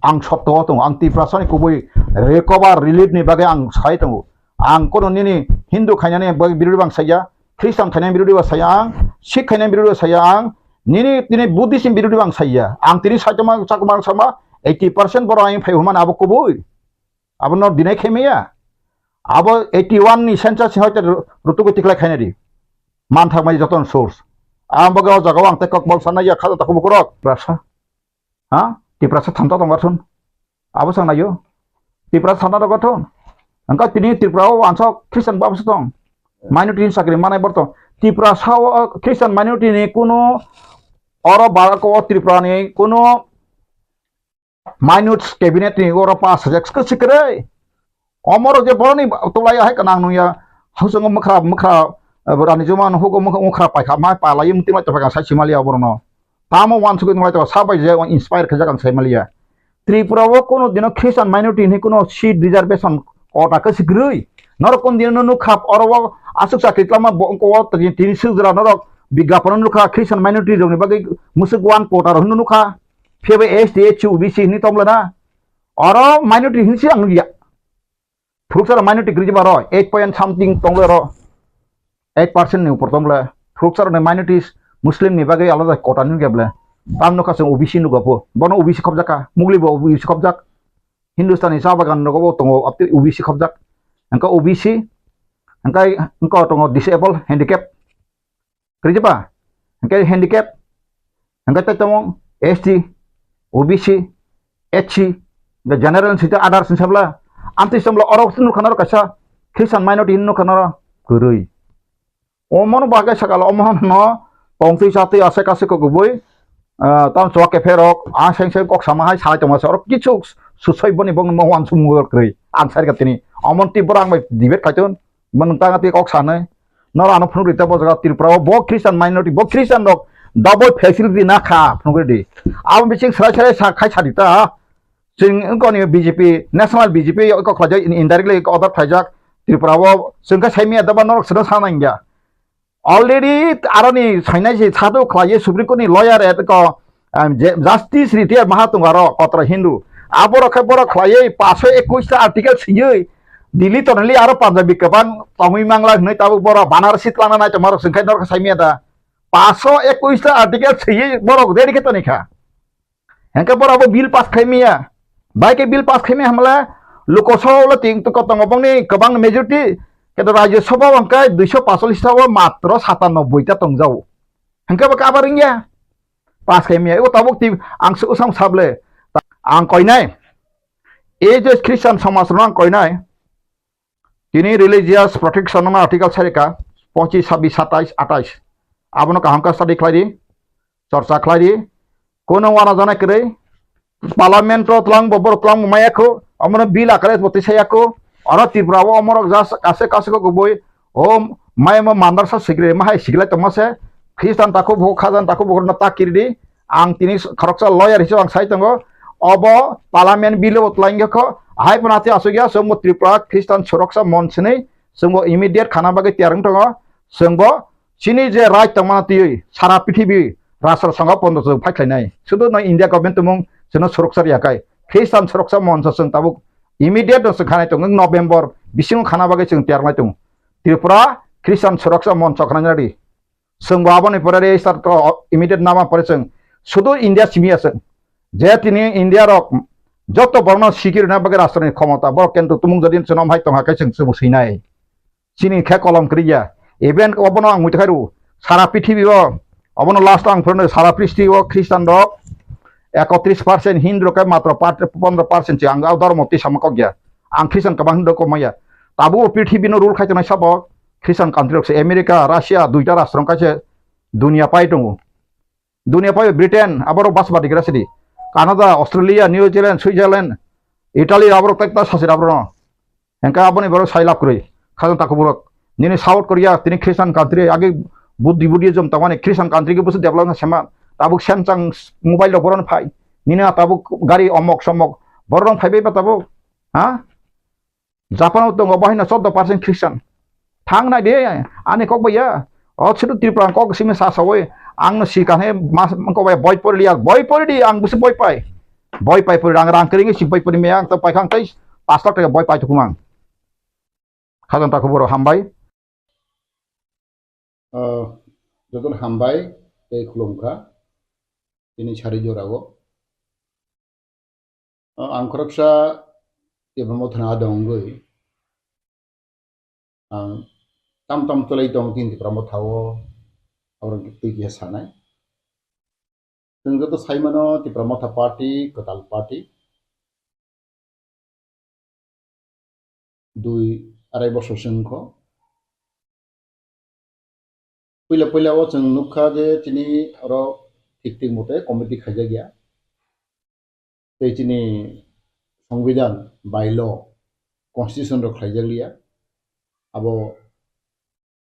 Ang sotto o tongo, ang Tiprasani kubui recover relief ni bagwi ang sai tongo. Ang kono nini Hindu khainani bagwi birwi bang saiya, Christian khainai birodhi ba saya ang, Sikh khainai birodhi ba saya ang, nini, nini Buddhism birodhi ba ang saya. Ang tini saitoma chakma sama eighty percent borok ang phai humani abo kubui. Abo no deny khaimaya. Abo eighty one ni census ni hoite ru-, rutugo tiklai khainai di. Manthak mai joton source. Ang boge o jaga o ang tei kokbol sanai ya khaja takhuk bukurok. Tiprasa. Ha? Tiprasa thanta tong gathun. Abo sang nayo. Tiprasa thanta tong gathun. Angka tini Tripura o ansok Christian bab se tong. Minority ni sakri manai bor tong. Tiprasa o Christian minority ni kuno oro ba ko Tripura ni kuno minute cabinet ni oro pass hajak se kwrwi. Omoro je boroni tulai hai kanang nungya. Hausango mukra, mukra, eh, rani juma no hugo mukra, mukra paikha mai palai mung tinglai tongphai kha sai simaliya borno. Tamo wansugwi tinglai tongphai sabai je inspire khaijak ang sai maliya. Tripura o kuno dino Christian minority hinwi kuno seat reservation kota kwrwi. Norok kun dino nukha oro o aswk chakri tlama bo ko tini sujra norok bigyapon nukha Christian minority rokni bagwi musuk one kota rok hinwi nukha. Phiya bai S T, S C, O B C hinwi tongla na. Oro minority hinwi se ang nukya. Phuruksa rok minority kwrwi ba ro eight point something tongla ro. Eight percent ni upor tongla. Phuruksa rok ni minorities Muslim ni bagwi alada kota nukya bla. Tam nukha chwng O B C nukha pho. Bono O B C khobjak kha. Mugli bo O B C khobjak. Hindustani cha bagan rogo bo tongo, abtwi O B C khobjak. Angka O B C, angka, angka tongo disable, handicap. Kwrwi ba? Hingke handicap, hingke tei tamo S T, O B C, S C, hingke general sita others ni sabla, amtwi sabla oro nukha naro kaisa Christian minority hin nukha naro kwrwi. Omono bagwi sakalo omono tongtwi chatwi aswk aswk kok kubui, ah, tamo chuwa kepherok, ah, seng seng kok sama hai sai tongma se oro kichu susoi boni bongni mo uansukmung kwrwi. Ang sai rwkha tini. Omon twi borok ang bai debate khaitun. Bo nwng tang twi kok sanwi. Noro ano phunukri ta bo jaga Tripura o bo Christian minority, bo Christian rok double facility na kha phunukri di. Abo bising srai srai sa khai sadi ta. Chwng wngkoni B J P, national B J P wngkha khlaijak, indirectly order khlaijak Tripura o. Chwng khe saimanya da ba norok sino sana wngya. Already aroni sainai se sadu khlaiwi Supreme Court ni lawyer et ko Em, je, Justice retired maha tongo aro kotor Hindu. Aborok khe borok khlaiwi paanso ekush ta article swiwi Delhi tongnai aro Punjabi kwbang tongwi mangla hwnwi tabuk borok Banarasi twlangna nai tongmarok chwng khe norok saimanya da. Paanso ekush ta article swiwi borok ready khe toni kha. Hengkhe borok bo bill pass khaimaya. Bai khe bill pass khaimaya hamle Lok Sabha o ting tongo bongni kwbang majority, khe Rajya Sabha o hwnkhe duiso paanchalish ta o matro satanoboi ta tongjao. Hengkhe bo kabar wngya. Pass khaimaya, ebo tabuk twi ang se usang sable. Ang koinai. Ei je Christian somaj rok ang koinai. Tini religious protection no article sarika, pochis, sabis, satais, atais. Abono kaham khe study khlai di, chorcha khlai di. Kono wana jana kwrwi. Parliament o twlang bo, borok twlang bo maya kho. Abono bill akare bo twi saya kho. Oro Tripura o omorok jas kase kase kho kubui. O maya mo mandarsa sikri, mahai sikilai tongma se. Christian takhuk bukhuk, Khazan takhuk bukhuk no ta kiri di. Ang tini khoroksa lawyer hisab ang sai tongo. Obo parliament bill o twlang kho. Hai phano ati asuk ya, chwng bo Tripura Christian Suroksha Monch hinwi chwng bo immediate khana bagwi tiyar wng tongo. Chwng bo chini je right tongmani twiwi sara prithibi rashtra songho pondo chwng phai khlainai. Sudu no India government tumung chwngno suroksha riya kai. Christian Suroksha Monch chwng tabuk immediate no chwng khanai tongo, November bisingo khana bagwi chwng tiyar lai tongo. Tripura Christian Suroksha Monch khanai nadi. Chwng bo aboni pore register to immediate nama pore chwng sudu India simi ya chwng. Je tini India rok joto borokno sikirina bagwi rashtrani khomota, borok kintu tumung jodi chwngno hai tongha khe chwng chwng swinai. Chini khe kolom kwrwi ya. Even obono ang muitu khairu sara prithibi o, obono last ang phurno sara prithibi o Christian rok ekotris percent, Hindu rok khe matro pat-, pondro percent se ang o dhormo twi sama kok ya. Ang Christian kwbang Hindu rok kok maya. Tabuk o prithibi no rule khai tongnai sabo Christian country rok se, America, Russia, duita rashtra wng kha se dunia pai tongo. Dunia pai Britain, aborok bas badi gra sidi. Canada, Australia, New Zealand, Switzerland, Italy, aborok tekta sasir aborok no. Hengkhe aboni borok sai lab kwrwi. Khajang takhuk borok. Nini South Korea, tini Christian country, agi Buddhi, Buddhism tongmani Christian country khe busu develop na sema. Tabuk Samsung mobile rok borok no phai. Nini tabuk gari omok somok. Borok rok phai bai ba tabuk. Ha? Japan o tongo, bo haino chordo percent Christian. Thang nai de, ani kok bai ya. O situ Tripura kok simi sa sawi, ang no si kan he mas kok bai boi pori liya, boi pori di, ang busi boi pai. Boi pai pori rang rang kering si boi pori me ang to pai khang tai pas lakh taka boi pai tukumang. Khajang takhuk borok hambai. Ah, jotono hambai tei khulumkha tini sari jorao. Ah, ang khoroksa Tipra Mothani adong wngwi ang tam tam chwlai tong tini Tipra Mothao, aborok twi kisa sanai. Chwng joto sai mano Tipra Motha party kwtal party. Dui arai bosor se wngkho. Puila puila o chwng nukha je chini oro thik thik mote committee khaijakya. Tei chini Songbidan, bylaw, constitution rok khlaijakliya. Abo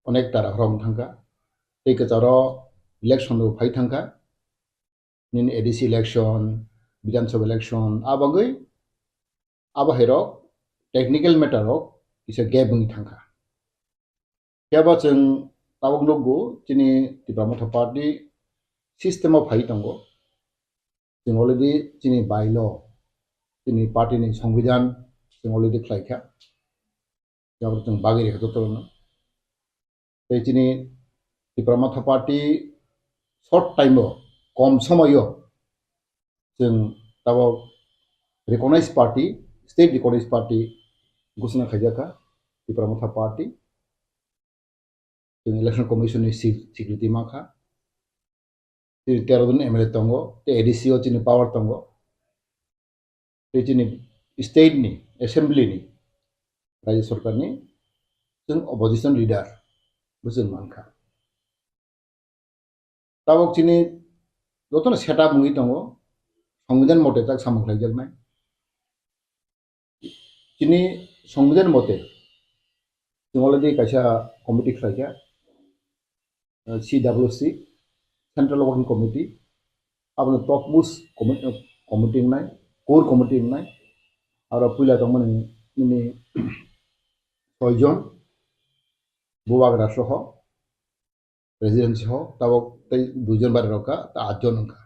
onek tara rok thangkha. Tei kwcharo election rok phai thangkha. Nini A D C election, Bidhan Sabha election, a bagwi abo hai rok technical matter rok kisa gap wngwi thangkha. Phiya ba chwng tabuk nukgo chini Tipra Motha party system o phai tongo. Chwng already chini bylaw, chini party ni songbidan chwng already khlaikha. Jabor chwng bagwi rikha jotono. Tei chini Tipra Motha party short time o, kom somoyo chwng tabuk recognized party, state recognized party ghoshona khaijakha Tipra Motha party. Chwng election commission ni si-, security mankha. Chini tero jon M L A tongo, tei A D C o chini power tongo. Tei chini state ni assembly ni, Rajya Sarkar ni chwng opposition leader bo chwng mankha. Tabuk chini jotono setup wngwi tongo, songbidan mote tak samung khlaijaknai. Chini songbidan mote chwng already kaisa committee khlaikha, eh, C W C, Central Working Committee, aboni topmost commi-, eh, committee wngnai, core committee wngnai, aro puila tongmani nini soijon, bubagra soho, president soho, tabuk tei duijon bari rok kha, ta atjon wngkha.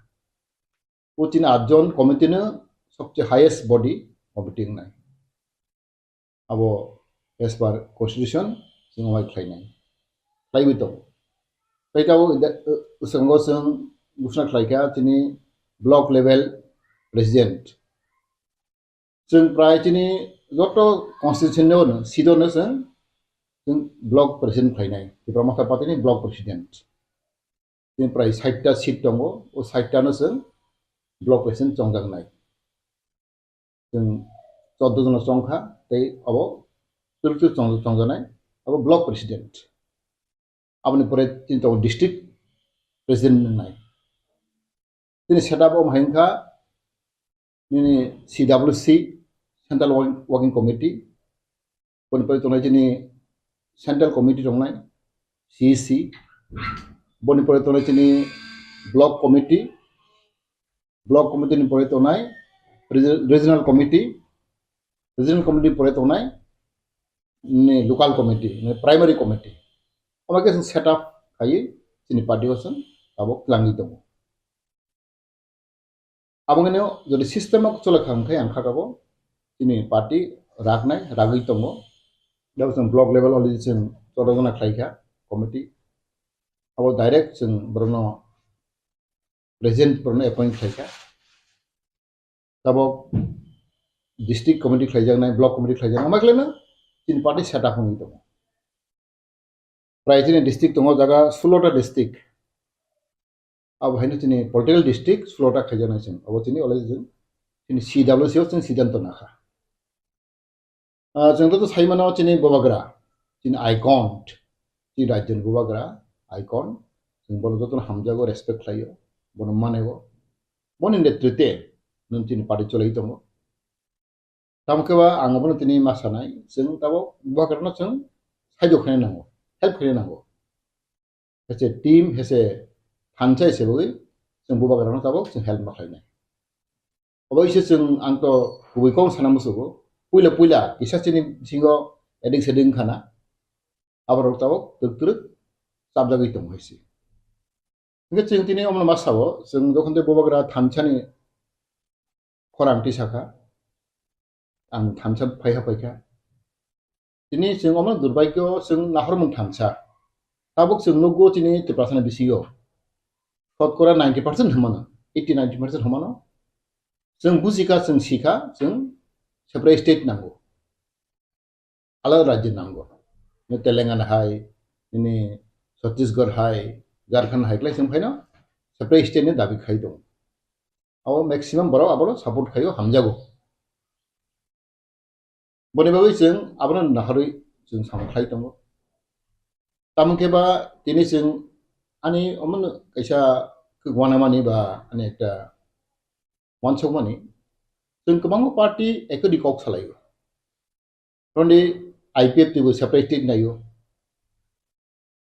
O chini atjon committee no sobse highest body committee wngnai. Abo as per constitution chwng bai khlainai, khlaiwi tongo. Tei tabuk ida-, uh, swkango chwng ghoshona khlaikha chini block level president. Chwng prai chini joto constituency no, seat o no chwng, chwng block president khlainai, Tipra Motha party ni block president. Chini prai sait ta seat tongo, o sait ta no chwng block president chongjaknai. Chwng chordo jona chongkha, tei abo twrwk twrwk chong-, chongjaknai, abo block president. Aboni pore chini tongo district president wngnai. Chini setup o hai wngkha, nini C W C, Central Working, Working Committee, boni pore tongnai chini Central Committee tongnai, C E C, boni pore tongnai chini Block Committee, Block Committee ni pore tongnai Regi-, Regional Committee, Regional Committee ni pore tongnai ni Local Committee, ni Primary Committee. Omo khe chwng setup khaiwi chini party o chwng abo twlangwi tongo. Abo wngkhe jodi system o chole kha hwnkhe ang kha kabo chini party raknai, ragwi tongo. Jabo chwng block level already chwng chorojona khlai kha committee. Abo direct chwng borokno president borokno appoint khlai kha. Tabok district committee khlaijaknai, block committee khlaijaknai, omo khlaino chini party setup wngwi tongo. Prai chini district tongo jaga sulota district. Abo haino chini political district sulota khaijaknai chwng. Abo chini already chwng chini C W C o chwng siddhanto nakha. Ah, chwng joto sai mano chini bubagra, chini icon, chini rajyoni bubagra, icon. Chwng bono jotono hamjago, respect khlaio, bono maneo. Boni netrite nwng chini party cholai tongo. Tamo khe ba ang abono tini ma sanai, chwng tabok bubagrano chwng saijo khaina nango, help khaina nango. Hese team, hese thansa hese bagwi chwng bubagrano tabok chwng help ma khlainai. Obo ise chwng ang to kubui kok sana musugo. Puila puila kisa chini bisingo addict seding khana. Aborok tabok twk twk chapjagwi tongo hai se. Hingke chwng tini omono ma sao, chwng jokhon tei bubagra thansani khorang tisakha, ang thansa phaiha phaikha. Tini chwng omono durbagyo chwng nahormung thansa. Tabuk chwng nukgo chini Tiprasani bisingo. Shotkora ninety percent hwnmano, eighty ninety percent hwnmano. Chwng bujikha, chwng sikha, chwng separate state nango. Alada rajyo nango. Nini Telangana hai, nini Chhattisgarh hai, Jharkhand hai khlai chwng phaino separate state ni dabi khai tongo. Abo maximum borok abono support khaio, hamjago. Boni bagwi chwng abono naharwi chwng samung khlai tongo. Tamo khe ba tini chwng ani omono kaisa kwk wanamani ba ani ekta wansukmani, chwng kwbangma party ekodi kok salaio. Toni I P F T bo separate state naio,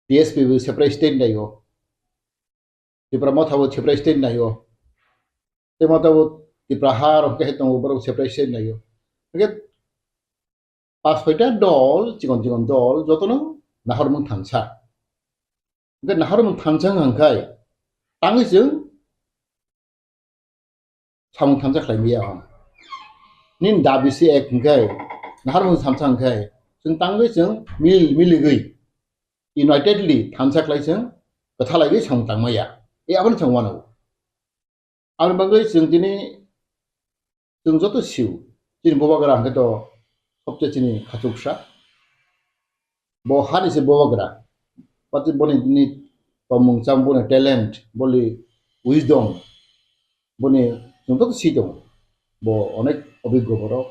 T S P bo separate state naio, Tipra Motha bo separate state naio, tei motha bo Tipra ha rok khe tongo, borok separate state naio. Hingkhe pas soita dol, chikon chikon dol, jotono nahormung thansa. Hingkhe nahormung thansa hwnkhai, tangwi chwng samung thansa khlai maya hwn. Nini dabi se ek hwnkhai, nahormung thansa hwnkhai, chwng tangwi chwng mil, miligwi, unitedly thansa khlai chwng kwthalaiwi samung tangmaya. E abono chwng wano. Aboni bagwi chwng tini, chwng joto sio, chini bubagra hwnkhe to sobse chini khachuksa. Bo hani se bubagra, pati boni ni tongmung cham, boni talent, boni wisdom, boni chwng joto si tongo. Bo onek obiggo borok,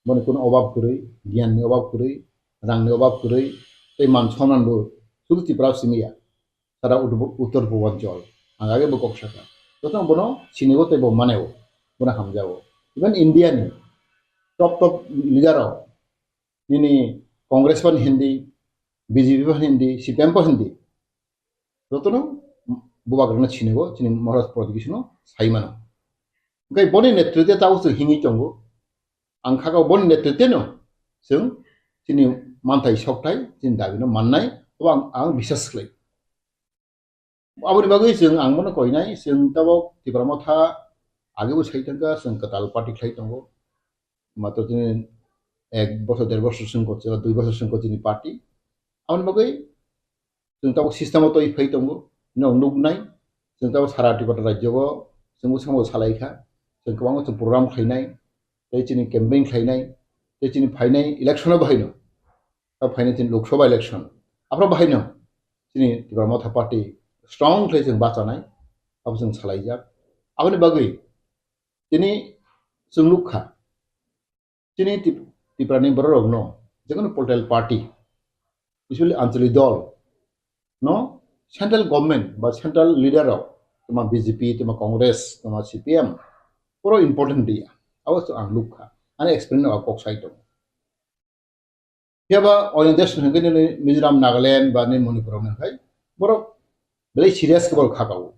boni kuno obab kwrwi, giyan ni obab kwrwi, rang ni obab kwrwi, tei man sonman bo sudu Tripura simi ya. Sara Ut-, Uttor Purbanchal, ang age bo kok sakha. Jotono bono sinigo tei bo maneo, bono hamjao. Even India ni top top leader rok, nini Congress phan hindi, B J P phan hindi, C P M phan hindi, jotono bubagrano sinigo, chini Maharaj Pradyot Kishore no sai mano. Hingke boni netritwe tabuk chwng hingwi tongo. Ang kha kha boni netritweno chwng chini manthai sokthai, chini dabino mannai, obo ang, ang biswas khlai. Aboni bagwi chwng ang bono koinai, chwng tabuk Tipra Motha agebo sai thangkha, chwng kwtal party khlai tongo. Matro chini ek bosor, der bosor chwng ko, dui bosor chwng ko chini party. Aboni bagwi chwng tabuk system o twi phai tongo, nwng nuknai, chwng tabuk sara Tripura rajyo o chwng bwskango salai kha, chwng kwbangma chwng program khlainai, tei chini campaign khlainai, tei chini phainai election o bahaino, tabuk phainai chini Lok Sabha election, aphuru bahaino chini Tipra Motha Party strong khlai chwng bachanai, abo chwng salaijak. Aboni bagwi tini chwng nukha, chini Tip-, Tiprani bororokno jekono political party, especially Anchalik dol no central government ba central leader rok, toma B J P, toma Congress, toma C P M, puro important dia. Abo se ang nukha. Ani experience rok kok sai tongo. Phiya ba oino desh hwnkhe nini Mizoram, Nagaland ba nini Manipur rok hwnkhe borok belai serious khe borok kha kha o.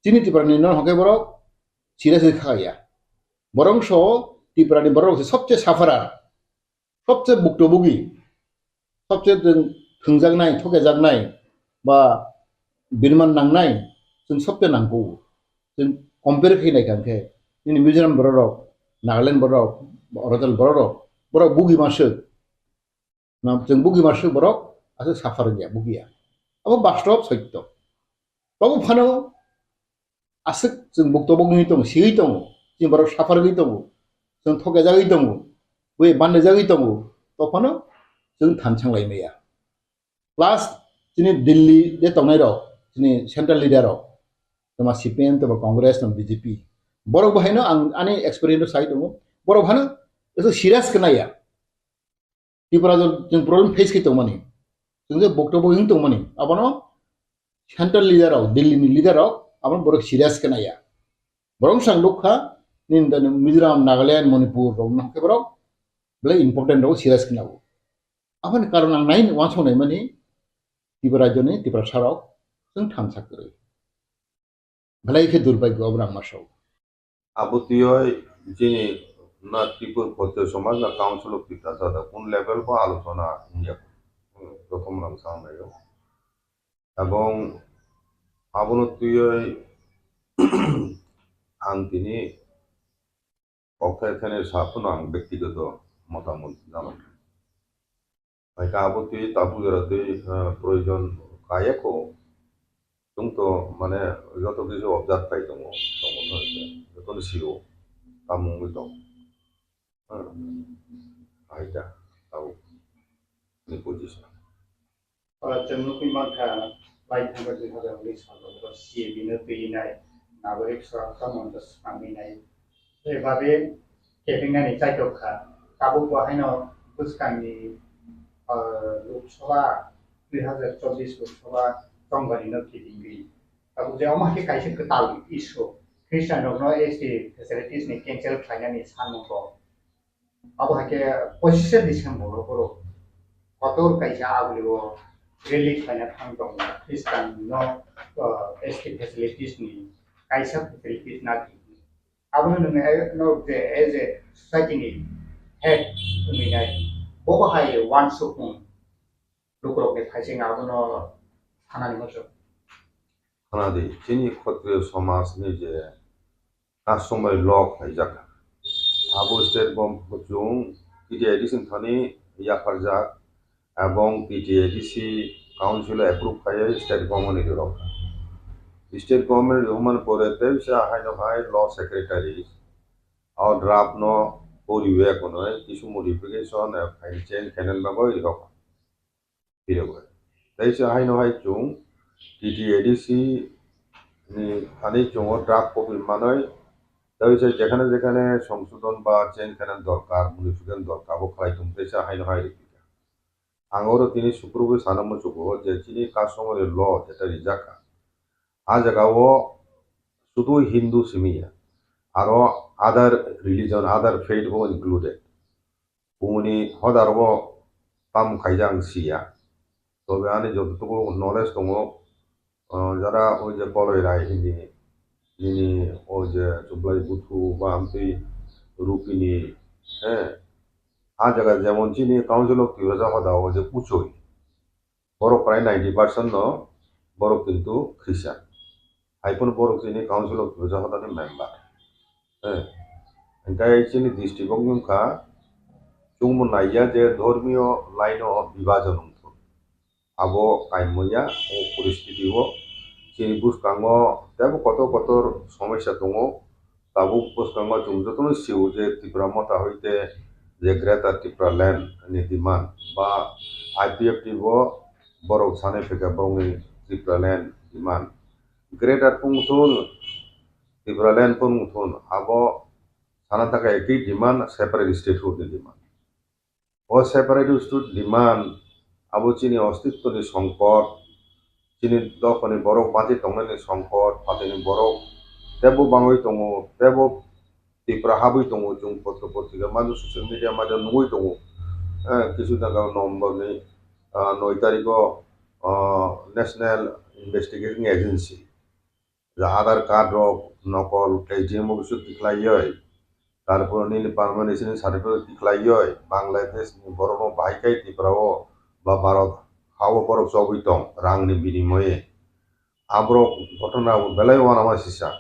Chini Tiprani no hwnkhe borok serious khe kha ya. Borok so Tiprani borok se sobse sufferer, sobse buktobugi, sobse chwng thwngjaknai, thokejaknai ba birman nangnai, chwng sobse nangkho. Chwng compare khe nai kha khe, nini Mizoram borok rok, Nagaland borok rok, Arunachal borok rok, borok bugi masuk. Na, chwng bugi masuk borok aswk suffer wngya, bugiya. Abo bastob sotto. Abo phano aswk chwng buktobo wngwi tongo, siwi tongo, chini borok suffer wngwi tongo, chwng thokjagwi tongo, bui bandajagwi tongo, tophano chwng thansanglai maya. Plus chini Delhi de tongnai rok, chini central leader rok, toma C P M, toma Congress, toma B J P, borok bo haino ang ani experience sai tongo, borok hano eto serious khe naiya. Tripura jor chwng problem face khe tongmani, chwng je boktobo wng tongmani, abono central leader rok, Delhi ni leader rok, abono borok serious khe naiya. Borok sang lukha, nini dani Mizoram, Nagaland, Manipur rok no khe borok belai important rok serious khe nao. Aboni karon ang nai wansong nai mani, Tripura joni Tiprasa rok chwng thansa kwrwi. Belai khe durbhagyo obo rang masao. Abo twiwi chini na Tripur Khatriya Samaj na Council of Tiprasa da kun level bo alochona wngya, prothom rang sanglaiyo. Ebong abono twiwi ang tini kokthai thani saphano ang bektigoto motamot janai. Hai ka abo twi tabuk jora twi, eh, proyojon kaya kho. Chwng to mane joto kisu observe khai tongo, tongo no hwnkhe jotono sio tamo wngwi tong. Hmm. Hai da tabuk ni position. Oro chwng nugwi mankha, baithang dui hazar unis salo C A B no twinai, nagorik swarakta moncho swkangwi nai. Tei babe kebingnani chaitok kha. Tabuk bo haino bwskangni, ah, Lok Sabha, dui hazar chobbish Lok Sabha chongbarino kebingwi. Tabuk je omo hai khe kaisa kwtal issue. Christian rokno S T facilities ni cancel khlainani sanmung kok. Abo hai khe pochishe December o borok kotor kaisa aboni o rally khlaina thang tongo. Christian no, ah, S T facilities ni kaisa facilities na Abono nwng, eh, no je as a society ni head wngwi nai, bo bo hai wansukmung lukurokni phaising abono sanani muchung. Khna di, chini Khotriyo somaj ni je customary law khlaijak, abo state government kuchung T T A D C thani yapharjak, ebong T T A D C council o approve khai state government ni rok. State government ni human pore tei sa haino hai law secretary o draft no poriwe kono kisu modification, eh, file change khainani bagwi rok. Phirogwi. Tei sa haino hai chung T T A D C ni thani chungo draft copy manwi tei sa jekhane jekhane songsodon ba change khainani dorkar, modification dorkar bo khlai tung tei sa haino hai rikha. Ang oro tini suprubui sana muchugo je chini customary law jeta rijak kha. A jaga o sudu Hindu simi ya, aro other religion, other faith bo included. Bumuni hodar bo tam khaija ang siya. Tobe ani jototuku knowledge tongo, ah, jara oi je Koloi Rai hindi, nini oi je Chublai Buthu ba amtwi Rupini, eh, a jaga jemon chini Council of Tiprasa hoda o je Uchoi, borok prai ninety percent no borok kintu Christian. Hai phano borok chini Council of Tiprasa hoda ni member. Eh, hingkai chini district o wngkha, chwngbo naiya je dhormiyo line o bibajon wngthun. Abo kaimya o poristiti o chini bwskango teibo kotor kotor somosya tongo. Tabuk bwskango chwng jotono sio je Tipra Motha hoite je Greater Tipraland ni demand ba I P F T bo borok sanai phaikha borokni Tipraland demand. Greater wngthun, Tipraland wngthun, abo sana thangkha ekti demand, separate statehood ni demand. O separate state demand abo chini ostitto ni songkot, chini dophani borok bachi tongnani songkot, phatini borok teibo bangwi tongo, teibo Tipra habwi tongo, chwng potro potrika mano social media mano nugwi tongo. Eh, kisu daga November ni, ah, noi tarikh o, ah, National Investigation Agency. Ja Aadhaar card rok nokol K G M office o tikhlaiwi, tarpor nini permanent resident certificate tikhlaiwi, Bangladesh ni borok rok bahai khai Tripura o ba Bharat ha o borok chobwi tong rang ni binimoye. Aborok ghotona belai uanama sisa.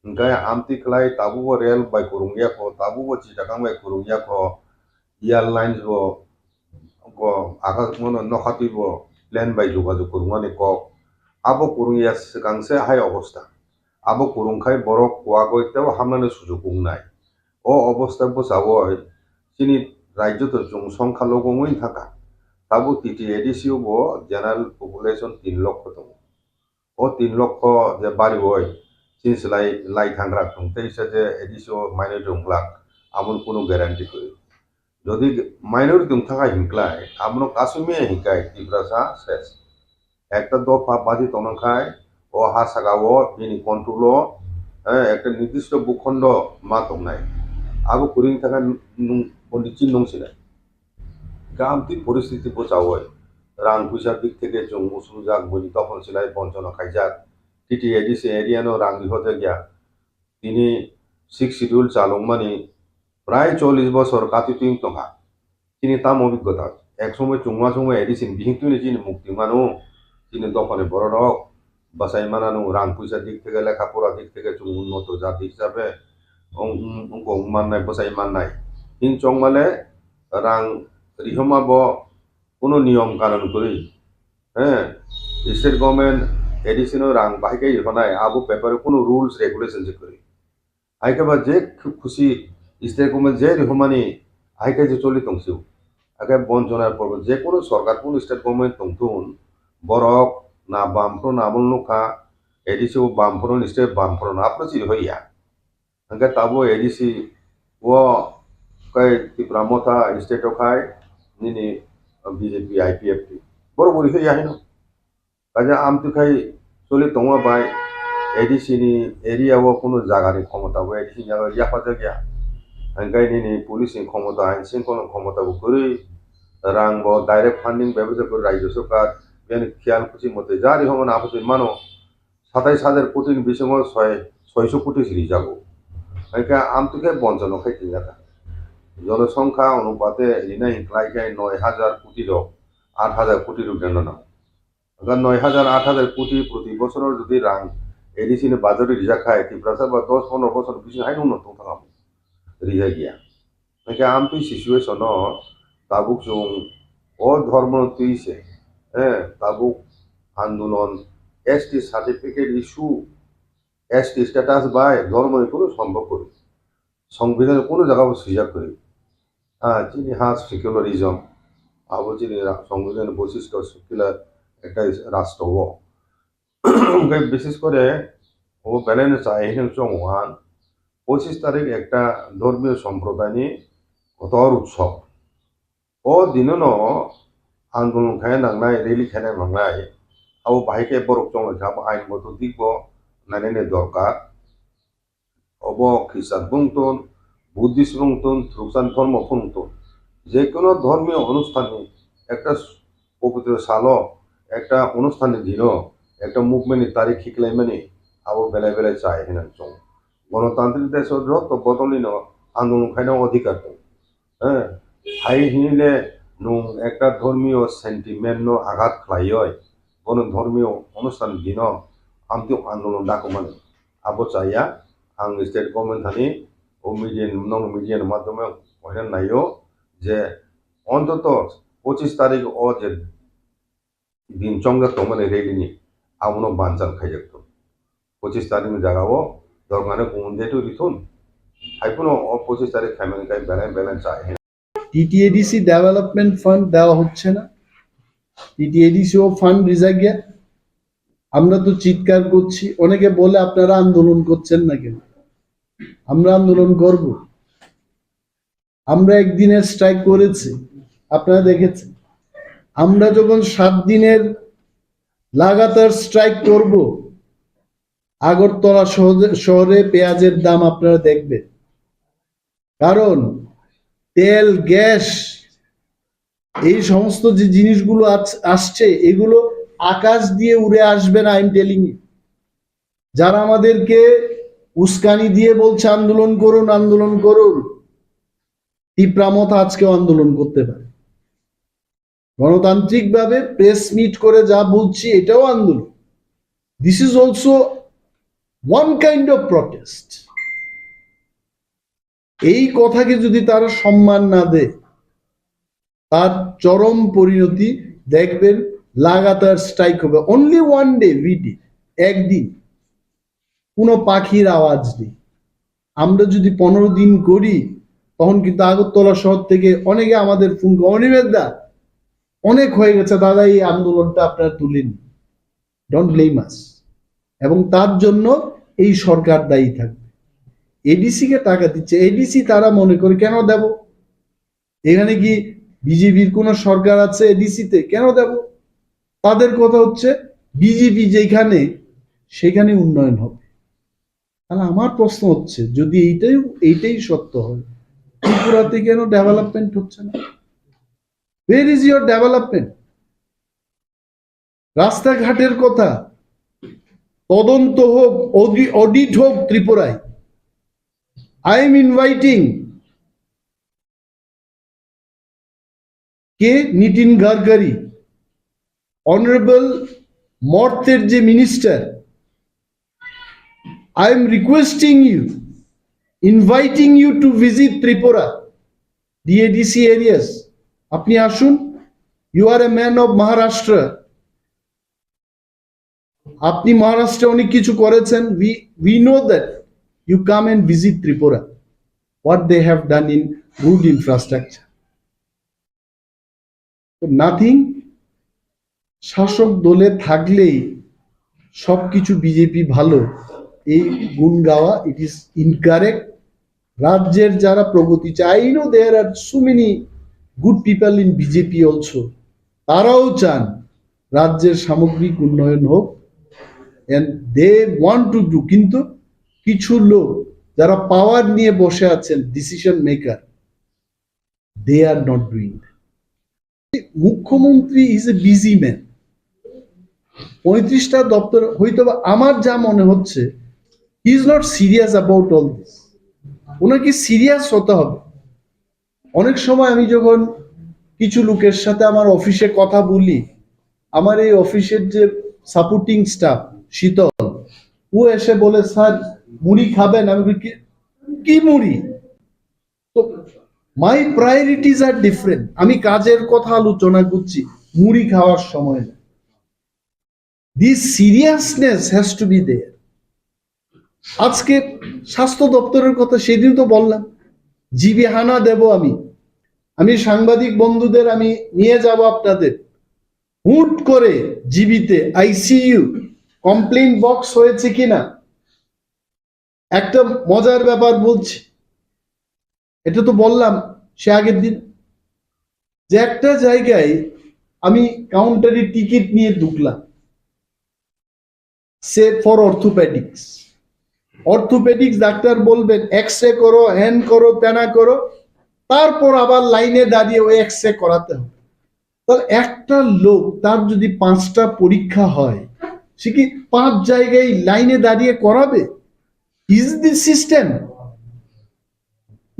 Hingkhe amtwi khlai tabukbo rail bai kwrwngya kho, tabukbo chitakang bai kwrwngya kho, airlines bo, bo akas mano nokhatwi bo plane bai jogajog kwrwngmani kok. Abo kwrwngya swkang se hai obostha. Abo kwrwngkhai borok kuwagwi teibo hamnani sujuk wngnai. O obostha bwchawi chini rajyo to chwng songkha logo wngwi thangkha. Tabuk T T A D C o bo general population tin lokho tongo. O tin lokho je bariwi chini se lai, lai thangra tong tei se je A D C o minority wng glak, aboni kunu guarantee kwrwi. Jodi minority wng thangkha hinklai, abono kasumya hinkhai Tiprasa ses. Ekta dopha baji tongnakhai, o ha saka o bini control o, eh, ekta nirdisto bhukhondo ma tongnai. Abo kwrwi wng thangkha nung, pondit chin nung sinai. Gam twi poristiti bwchawi, rang puisa dik theke chwng muchungjak, buini dophon silai bonchona khaijak, T T A D C area no rang rihojakya. Tini sixth schedule chalwngmani prai chollish bosor katwi twi tongkha. Chini tamo obiggota, ek somoi chwngma somoi A D C ni bising twino chini mukti mano, chini dophani bororok, bwsai manano rang puisa dik theke lekha pora dik theke chwng unnoto jati hisabe wng, wng, wngkok wng mannai bwsai mannai. Hini chongmale rang rihoma bo Kuno niyom kanun kwrwi, eh, state government A D C no rang bahai khe rihornai, abo paper o kuno rules regulation se kwrwi. Hai khe ba je khu-, khusi state government je rihormani hai khe je choli tong sio. Hakhe bonchona porbo je kuno sorkar kuno state government tong thun, borok na bam phuru na amo nukha, A D C o bam phuru ni state bam phuru na aphuru chiri hoya. Hingke tabo A D C o kai Tipra Motha state o khai nini B J P I P F T. Borok bo rihoi ya hino. Kaisa amtwi khai choli tongma bai A D C ni area o kunu jaga ni khomota bo A D C ni yago yaphajak ya. Hingke nini police ni khomota, ain shringkhol ni khomota bo kwrwi, rang bo direct funding bebajak kwrwi Rajya Sarkar, bini khiyal khusi mote jari hono aphutwi mano. Satais hajar koti ni bisingo soi, soiso koti se rijago. Hingke amtwi khe bonchano khai tinjaka. Jonosongkha onupate rinai hinklai khe noi hajar koti rok, aat hajar koti rok rwna nango. Hingke noi hajar, aat hajar koti proti bosoro jodi rang A D C ni budget rijak khai, Tiprasa ba dos pondro bosor bisingo haino unnoti tongthang abo. Rijak ya. Hingke amtwi situation no tabuk chwng o dhormo no twi se, eh, tabuk andolon S T certificate issue, S T status bai dhormo ni kunu sombok kwrwi. Songbidan ni kunu jaga bo swijak kwrwi. Ah, chini ha secularism, abo chini ra-, songbidan ni boisikto secular ekta rastro o. Hingke bises kore o belai no chai hino chong ang, pochis tarik ekta dhormiyo somprodaini kotor utsob. O dinono andolon khaina nangnai, rally khaina nangnai. Abo bahai khe borok chonglai kha, abo ain boto dikbo nainani dorkar. Obo Christian phung ton, Buddhist phung ton, Thwrwksan dhormo phung ton. Je kono dhormiyo onusthan ni ekta pobitro salo, ekta onusthan ni dino, ekta movement ni tarik khiklaimani, abo belai belai chai hinang chong. Gonotantrik desh o joto bodol nino andolon khaina odhikar tong. Eh, hai hinile nwng ekta dhormiyo sentiment no aghat khlaioi, bono dhormiyo onusthan dino amtwi andolon dakumani. Abo chaya, ang state government thani o media ni, nong media ni madhyome oina naio je ontoto pochis tarik o je din chongjak tongmani rally ni abono banchal khaijak thun. Pochis tarik ni jaga o dorkar khe kung date o rithun. Hai phano o pochis tarik khaimani kai belai belai chai. TTADC development fund দেওয়া হচ্ছে না, টিটিএডিসি ও ফান্ড রিজা গিয়া। আমরা তো চিৎকার করছি, অনেকে বলে আপনারা আন্দোলন করছেন না কেন? আমরা আন্দোলন করব। আমরা একদিনের স্ট্রাইক করেছি, আপনারা দেখেছেন। আমরা যখন সাত দিনের লাগাতার স্ট্রাইক করব, আগরতলা শহরে, শহরে পেঁয়াজের দাম আপনারা দেখবেন। কারণ তেল, গ্যাস, এই সমস্ত যে জিনিসগুলো আছ-, আসছে, এগুলো আকাশ দিয়ে উড়ে আসবে না, I am telling you। যারা আমাদেরকে উস্কানি দিয়ে বলছে আন্দোলন করুন, আন্দোলন করুন, তিপ্রা মথা আজকেও আন্দোলন করতে পারে। গণতান্ত্রিকভাবে প্রেস মিট করে যা বলছি, এটাও আন্দোলন। This is also one kind of protest। এই কথাকে যদি তারা সম্মান না দেয়, তার চরম পরিণতি দেখবেন, লাগাতার স্ট্রাইক হবে। Only one day we did, একদিন, কোনো পাখির আওয়াজ নেই। আমরা যদি পনেরো দিন করি, তখন কিন্তু আগরতলা শহর থেকে অনেকে আমাদের ফোন করে, "অনিমেষ দা, অনেক হয়ে গেছে দাদা, এই আন্দোলনটা আপনারা তুলে নিন, don't blame us।" এবং তার জন্য এই সরকার দায়ী থাকবে। এডিসি কে টাকা দিচ্ছে, এডিসি তারা মনে করে, "কেন দেব? এখানে কি বিজেপির কোনো সরকার আছে এডিসিতে? কেন দেব?" তাদের কথা হচ্ছে, "বিজেপি যেখানে, সেখানে উন্নয়ন হবে।" তাহলে আমার প্রশ্ন হচ্ছে, যদি এইটাই, এইটাই সত্য হয়, ত্রিপুরাতে কেন ডেভেলপমেন্ট হচ্ছে না? Where is your development? রাস্তাঘাটের কথা, তদন্ত হোক, অডি-, অডিট হোক ত্রিপুরায়। I am inviting কে? নিতিন গডকরি, অনারেবল মর্তের যে minister, I am requesting you, inviting you to visit Tripura, ডিএডিসি এরিয়াস। আপনি আসুন, You are a man of Maharashtra. আপনি মহারাষ্ট্রে অনেক কিছু করেছেন। We we know that you come and visit Tripura. What they have done in road infrastructure? Nothing. শাসক দলে থাকলেই সবকিছু বিজেপি ভালো, এই গুণ গাওয়া, it is incorrect. রাজ্যের যারা প্রগতি চায়, I know there are so many good people in B J P also, তারাও চান রাজ্যের সামগ্রিক উন্নয়ন হোক, and they want to do, কিন্তু কিছু লোক যারা পাওয়ার নিয়ে বসে আছেন, decision maker, they are not doing that. মুখ্যমন্ত্রী is a busy man. পঁয়ত্রিশটা দপ্তর, হয়তো বা আমার যা মনে হচ্ছে, he is not serious about all this. ওনাকে সিরিয়াস হতে হবে। অনেক সময় আমি যখন কিছু লোকের সাথে আমার অফিসে কথা বলি, আমার এই অফিসের যে সাপোর্টিং স্টাফ শীতল, ও এসে বলে, "স্যার, মুড়ি খাবেন?" আমি বলি, "কি, কি মুড়ি?" তো my priorities are different. আমি কাজের কথা আলোচনা করছি, মুড়ি খাওয়ার সময় না। This seriousness has to be there. আজকে স্বাস্থ্য দপ্তরের কথা সেদিন তো বললাম, জিবি হানা দেব আমি। আমি সাংবাদিক বন্ধুদের আমি নিয়ে যাব আপনাদের। হুট করে জিবিতে আইসিইউ কমপ্লেইন বক্স হয়েছে কিনা, একটা মজার ব্যাপার বলছি, এটা তো বললাম সে আগের দিন, যে একটা জায়গায় আমি কাউন্টারে টিকিট নিয়ে ঢুকলাম, সে ফর অর্থোপেডিক্স। অর্থোপেডিক্স ডাক্তার বলবেন, "এক্স রে করো, হ্যান করো, তেনা করো", তারপর আবার লাইনে দাঁড়িয়ে ওই এক্স রে করাতে হবে। তাহলে একটা লোক, তার যদি পাঁচটা পরীক্ষা হয়, সে কি পাঁচ জায়গায় লাইনে দাঁড়িয়ে করাবে? Is this system?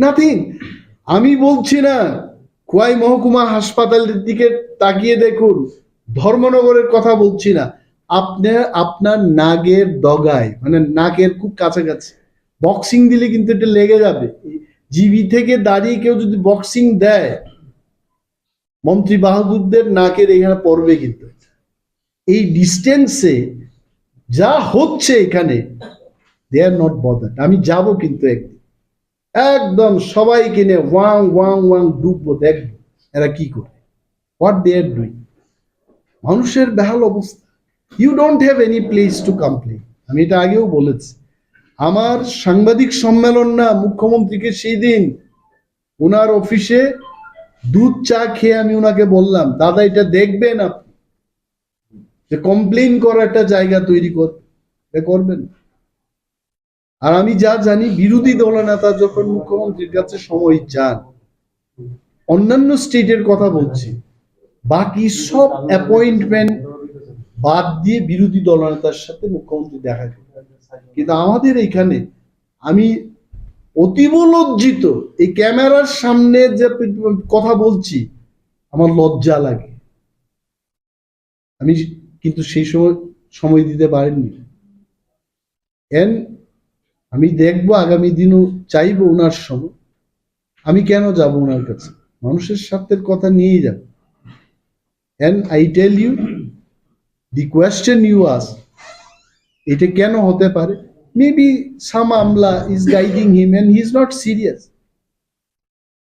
Nothing. আমি বলছি না, খোয়াই মহকুমা হাসপাতালের দিকে তাকিয়ে দেখুন, ধর্মনগরের কথা বলছি না। আপনি আপনার নাকের ডগায়, মানে নাকের খুব কাছাকাছি বক্সিং দিলে কিন্তু এটা লেগে যাবে। জিবি থেকে দাঁড়িয়ে কেউ যদি বক্সিং দেয়, মন্ত্রী বাহাদুরদের নাকের এখানে পড়বে কিন্তু। এই ডিস্টেন্সে যা হচ্ছে এখানে, they are not bothered. আমি যাব কিন্তু একদিন, একদম সবাইকে নিয়ে ওয়াং ওয়াং ওয়াং ঢুকবো, দেখবো এরা কি করে, what they are doing. মানুষের বেহাল অবস্থা। You don't have any place to complain. আমি এটা আগেও বলেছি, আমার সাংবাদিক সম্মেলন না, মুখ্যমন্ত্রীকে সেই দিন ওনার অফিসে দুধ চা খেয়ে আমি ওনাকে বললাম, "দাদা, এটা দেখবেন আপনি, যে কমপ্লেইন করার একটা জায়গা তৈরি কর-, এটা করবেন।" আর আমি যা জানি, বিরোধী দলনেতা যখন মুখ্যমন্ত্রীর কাছে সময় চান, অন্যান্য স্টেটের কথা বলছি, বাকি সব অ্যাপয়েন্টমেন্ট বাদ দিয়ে বিরোধী দলনেতার সাথে মুখ্যমন্ত্রী দেখা করেন। কিন্তু আমাদের এখানে আমি অতীব লজ্জিত, এই ক্যামেরার সামনে যে কথা বলছি, আমার লজ্জা লাগে। আমি কিন্তু সেই সময় সময় দিতে পারেননি। এন আমি দেখবো, আগামী দিনও চাইবো ওনার সময়। আমি কেন যাব ওনার কাছে? মানুষের স্বার্থের কথা নিয়েই যাব। And I tell you, the question you ask, এটা কেন হতে পারে? Maybe some amla is guiding him and he is not serious.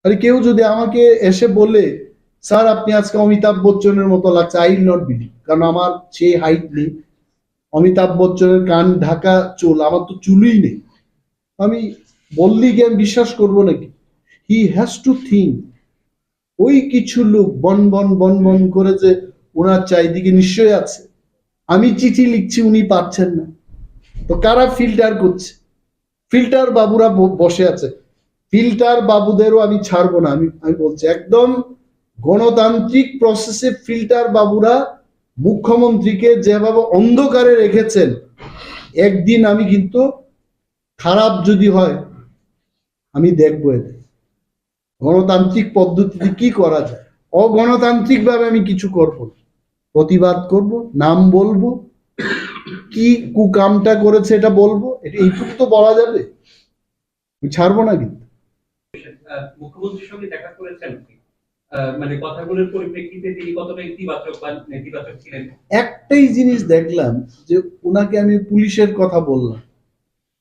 আরে, কেউ যদি আমাকে এসে বলে, "স্যার, আপনি আজকে অমিতাভ বচ্চনের মতো লাগছে", I will not believe, কারণ আমার সেই হাইট নেই, অমিতাভ বচ্চনের কান ঢাকা চুল, আমার তো চুলই নেই। আমি বললেই কি আমি বিশ্বাস করবো নাকি? He has to think. ওই কিছু লোক বন বন বন বন করে যে ওনার চারিদিকে নিশ্চয়ই আছে। আমি চিঠি লিখছি, উনি পাচ্ছেন না, তো কারা ফিল্টার করছে? ফিল্টার বাবুরা ব-, বসে আছে। ফিল্টার বাবুদেরও আমি ছাড়বো না। আমি, আমি বলছি, একদম গণতান্ত্রিক প্রসেসে ফিল্টার বাবুরা মুখ্যমন্ত্রীকে যেভাবে অন্ধকারে রেখেছেন, একদিন আমি কিন্তু, খারাপ যদি হয়, আমি দেখবো এতে গণতান্ত্রিক পদ্ধতিতে কি করা যায়। অগণতান্ত্রিকভাবে আমি কিছু করব না, প্রতিবাদ করব, নাম বলবো, কি কুকামটা করেছে এটা বলবো। এটা এইটুকু তো বলা যাবে, আমি ছাড়বো না কিন্তু। আহ, মুখ্যমন্ত্রীর সঙ্গে দেখা করেছেন আপনি? আহ, মানে কথাগুলোর পরিপ্রেক্ষিতে তিনি কতটা ইতিবাচক বা নেতিবাচক ছিলেন? একটাই জিনিস দেখলাম যে ওনাকে আমি পুলিশের কথা বললাম,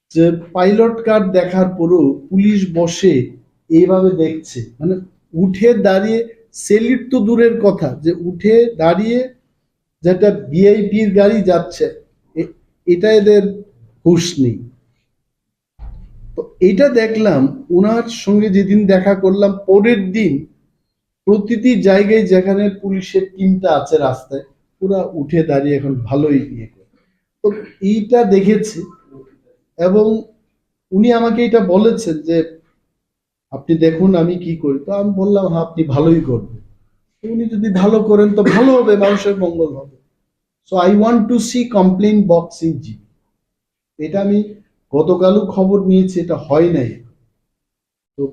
যে পাইলট কার্ড দেখার পরেও পুলিশ বসে এইভাবে দেখছে, মানে উঠে দাঁড়িয়ে, স্যালুট তো দূরের কথা, যে উঠে দাঁড়িয়ে যেটা ভিআইপির গাড়ি যাচ্ছে, এ-, এটা এদের হুঁশ নেই। তো এটা দেখলাম, ওনার সঙ্গে যেদিন দেখা করলাম, পরের দিন প্রতিটি জায়গায় যেখানে পুলিশের টিমটা আছে রাস্তায়, পুরা উঠে দাঁড়িয়ে এখন ভালোই ইয়ে করে। তো এইটা দেখেছি, এবং উনি আমাকে এটা বলেছেন যে, "আপনি দেখুন আমি কি করি।" তো আমি বললাম, "হ্যাঁ, আপনি ভালোই করবেন।" তো উনি যদি ভালো করেন তো ভালো হবে, মানুষের মঙ্গল হবে। So I want to see complaint box in G B। এটা আমি গতকালও খবর নিয়েছি, এটা হয় নাই। তো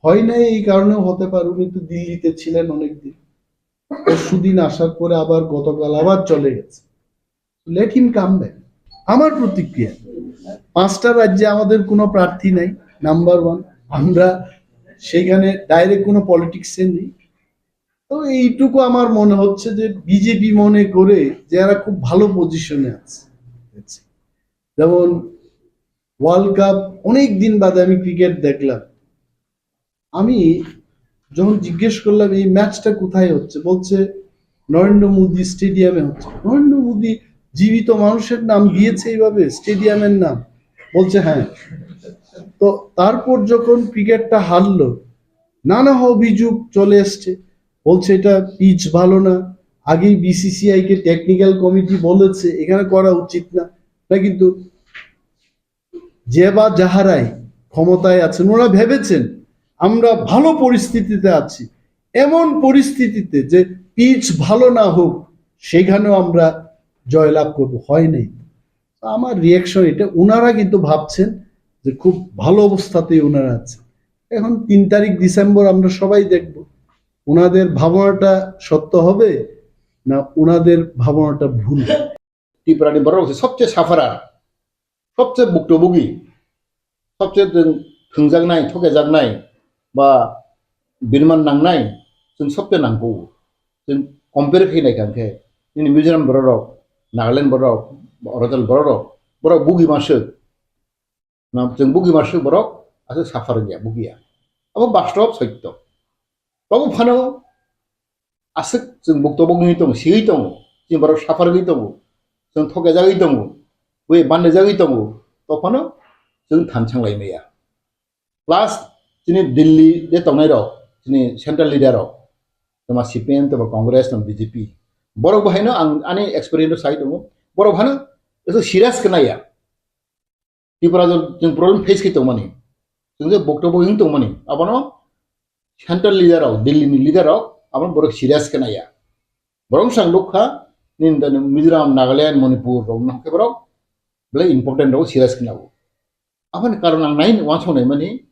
হয় নাই, এই কারণেও হতে পারে, উনি তো দিল্লিতে ছিলেন অনেকদিন, পরশুদিন আসার পরে আবার গতকাল আবার চলে গেছে। Let him come back। আমার প্রতিক্রিয়া, পাঁচটা রাজ্যে আমাদের কোনো প্রার্থী নাই, নাম্বার ওয়ান। আমরা সেখানে ডাইরেক্ট কোনো পলিটিক্সে নেই। তো এইটুকু আমার মনে হচ্ছে যে বিজেপি মনে করে যে এরা খুব ভালো পজিশনে আছে। যেমন ওয়ার্ল্ড কাপ, অনেক দিন বাদে আমি ক্রিকেট দেখলাম। আমি যখন জিজ্ঞেস করলাম, "এই ম্যাচটা কোথায় হচ্ছে?" বলছে, "নরেন্দ্র মোদী স্টেডিয়ামে হচ্ছে।" নরেন্দ্র মোদী জীবিত মানুষের নাম দিয়েছে এইভাবে স্টেডিয়ামের নাম? বলছে, "হ্যাঁ।" তো তারপর যখন ক্রিকেটটা হারলো, নানা অভিযোগ চলে এসছে, বলছে এটা পিচ ভালো না, আগেই বিসিসিআই কে টেকনিক্যাল কমিটি বলেছে এখানে করা উচিত না। না, কিন্তু যে বা যাহারাই ক্ষমতায় আছেন, ওনারা ভেবেছেন আমরা ভালো পরিস্থিতিতে আছি, এমন পরিস্থিতিতে যে পিচ ভালো না হোক, সেখানেও আমরা জয়লাভ করব। হয় নাই। তো আমার রিয়াকশন এটা, ওনারা কিন্তু ভাবছেন যে খুব ভালো অবস্থাতেই ওনারা আছেন। এখন তিন তারিখ ডিসেম্বর আমরা সবাই দেখব ওনাদের ভাবনাটা সত্য হবে না ওনাদের ভাবনাটা ভুল। Tripura ni borok se sobse sufferer, sobse buktobugi, sobse thwngjaknai, thokejaknai ba birman nangnai, chwng sobse nangkuk. Chwng compare khe naikha khe, nini Mizoram borok rok, Nagaland borok rok, Arunachal borok rok, borok bugi masuk. Na, chwng bugi masuk borok aswk suffer wngya, bugiya. Abo bastob sotto. Tobo phano aswk chwng buktobugi wngwi tongo, siwi tongo, chini borok suffer wngwi tongo, chwng thokjagwi tongo, ui bandajagwi tongo, tophano chwng thansanglai maya. Plus chini Delhi de tongnai rok, chini central leader rok, toma C P M, toma Congress, toma B J P, borok bo haino ang ani experience sai tongo, borok hano eto serious khe naiya. Tripura jor chwng problem face khe tongmani, chwng je buktobugi wng tongmani, abono central leader rok, Delhi ni leader rok, abono borok serious khe naiya. Borok sang nukha, nini dani Mizoram, Nagaland, Manipur rok no khe borok belai important rok serious khe nao. Aboni karon ang nai wansong naimani,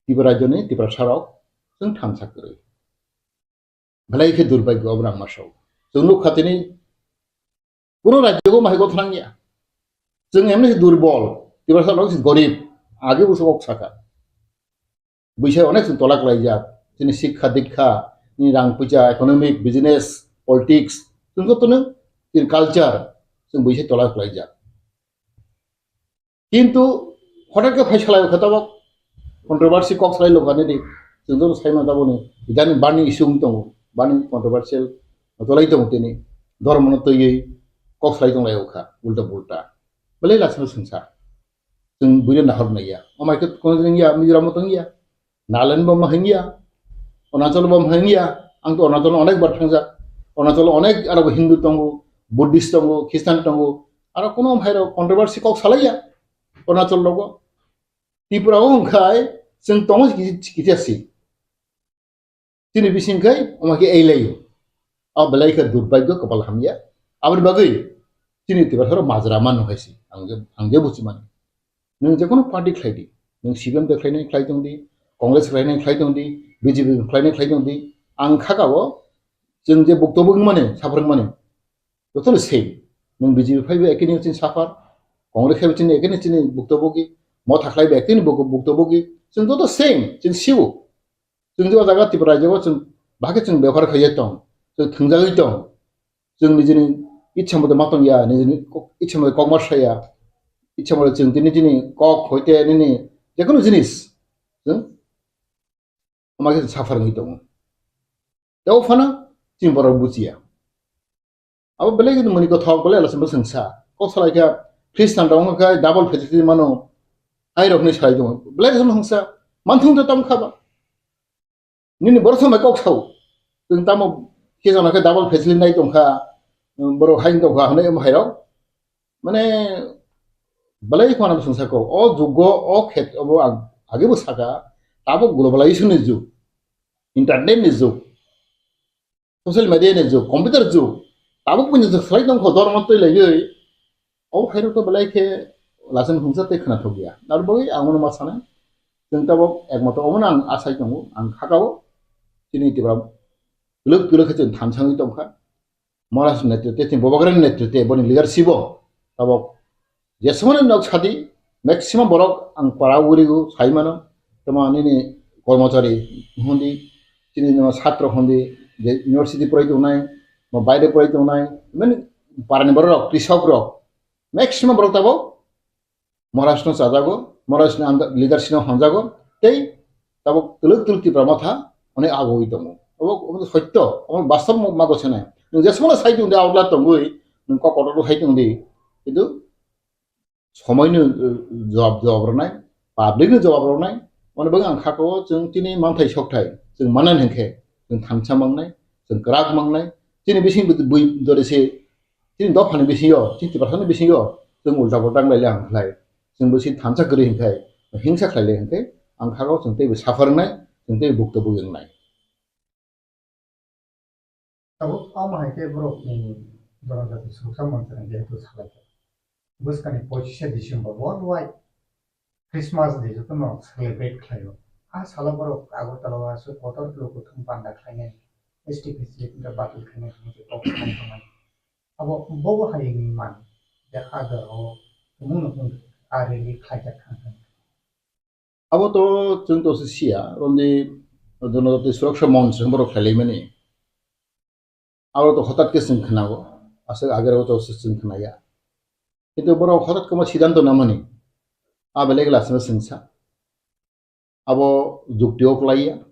Tripura rajyoni Tiprasa rok chwng thansa kwrwi. Belai khe durbhagyo obo rang masao. Chwng nukha tini kuno rajyo o mahai gotho nangya. Chwng emni se durbol, Tiprasa rok se gorib, age buso kok saka. Buisai onek chwng tola klaijak, chini sikha dikha, ni rang puisa, economic, business, politics, chwng jotono chini culture, chwng buisai tola klaijak. Kintu hothar khe phai salai kha tabok controversy kok salai lokha nini, chwng joto sai mano taboni idani burning issue wng tongo, burning controversial tolai tongo tini, dhormo no twiwi kok salai tong lai kha ulta pulta, belai lachima swngsa. Chwng buino nahor naiya, omo hai khe kono wngya, Mizoram o tongya. Nagaland bo ma hingya, Arunachal bo ma hingya, ang to Arunachal onek bar thangjak. Arunachal onek aro bo Hindu tongo, Buddhist tongo, Christian tongo, aro kuno hai rok controversy kok salaiya Arunachal rogo. Tripura o hwnkhai chwng tongo kisi, kisi si. Chini bising khai omo khe ei laio. Abo belai khe durbhagyo, kopal hamya. Aboni bagwi chini Tiprasa rok majra mano hai si. Ang je, ang je buchi mani. Nwng je kono party khlai di. Nwng C P M de khlainai khlai tong di, Congress khlainai khlai tong di, B J P khlainai khlai tong di. Ang kha ka o, chwng je buktobugi wng mani, suffer wng mani, jotono same. Nwng B J P phaibo ekhe ni chini suffer, Congress phaibo chini ekhe ni chini buktobugi, Motha khlaibo ekhe ni buk-, buktobugi. Chwng joto same, chini sibo. Chwng je o jaga Tripura rajyo o chwng Bahai khe chwng bebhar khaiya tong, chwng thwngjagwi tong, chwng nijini ichha mote ma tongya, nijini kok, ichha mote kok ma saya, ichha mote chwng tini nijini kok hoite nini jekunu jinis chwng ama khe suffer wngwi tongo. Tei o phano chini borok buchiya. Abo belai khe mwnwi kothok, belai ala chwngsa. Kok salai khe Khristan rok wngkha khe double facility mano. Hai rok hinwi salai tongo. Belai khe chwngsa. Manthung tong kha ba. Nini borok samai kok sao. Chwng tamo khe jona khe double facility nai tongkha. Borok hai tongkha hwnwi omo hai rok. Mane belai khwana chwngsa kok. O jugo, o khet, obo ang age bo saka. Tabuk globalization ni jug. Internet ni jug. Social media ni jug, computer jug, tabuk buini jug salai tongkho, dormo twi laiwi. O khairok to belai khe lachen hungsa tei khwnathok ya. Aro bagwi ang uno ma sanai. Chwng tabuk ekmatro omono ang asai tongo, ang khakao. Chini Tripura twlwk twlwk khe chwng thansa wngwi tongkha. Maharaj netrite, chini Bobagrani netrite, boni leadership o tabuk Jesmani nok sadi, maximum borok ang para urigo sai mano, tamo nini kormochari hundi, chini no satro hundi, je university porai tongnai, mo baire porai tongnai, mani parani borok rok, krisok rok, maximum borok tabo Maharashtra no chajago, Maharashtra ni under leadership no hamjago, tei tabuk twlwk twlwk Tipra Motha onek agoi tongo. Obo, obo sotto, obo bastob mago senai. Nwng jesmano sai tongdi, outla tongwi, nwng kok kotor hai tongdi, kintu somoino, uh, jawab, jawab rwnai, public no jawab rwnai, omo bagwi ang khakao chwng tini manthai sokthai, chwng manani hinkhe, chwng thansa mangnai, chwng kwrak mangnai, chini bising bui, bui dori se, chini dophani bisingo, chini Tiprasani bisingo, chwng ulta pulta wnglailai ang khlai, chwng bisi thansa kwrwi hinkhai, hingsa khlailai hinkhe, ang khakao chwng teibo suffer wngnai, chwng teibo bukto bui wngnai. Tabuk omo hai khe borok ni Jonojati Suroksha Monch ni jehetu salai kha. Bwskang ni pochishe December worldwide Christmas day jotono celebrate khlaio. A salo borok Agartala o aswk kotor kilo kuthum panda khlainai, S T facility wngkha batil khlainai hwnwi kok sai tongmani. Abo bobo hai wngwi man je a jora o tumung no tumung a rally khlaijak thang thang. Abo to chwng to se siya, ondi Jonojati Suroksha Monch borok khlailaimani. Abo to hotat khe chwng khnago, aswk agero to se chwng khnaya. Kintu borok hotat kwma siddhanto namani, a belai khe lasima chwngsa. Abo jukti o klaiya.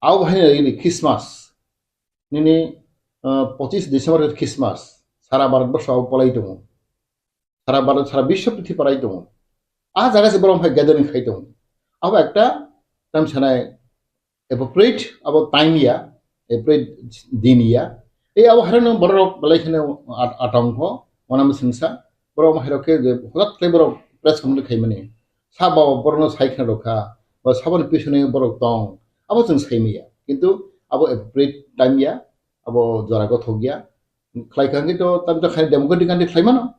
Abo hai nini Christmas, nini, uh, pochis December khe Christmas, sara Bharat borsho abo palai tongo. Sara Bharat, sara biswa prithibi palai tongo. A jaga se borok hai gathering khai tongo. Abo ekta tam sanai appropriate abo time ya, appropriate din ya. Ei abo hai no borok belai kheno at-, atong kho, onam singsa. Borok hai rok khe je hotat khe borok press conference khai mani. Sabo borok no sai khna rokha, ba saboni pisoni borok tong, abo chwng sai maya. Kintu abo appropriate time ya, abo jora gothok ya. Khlai kha hwnkhe to tamjak khai democratic country khlai mano.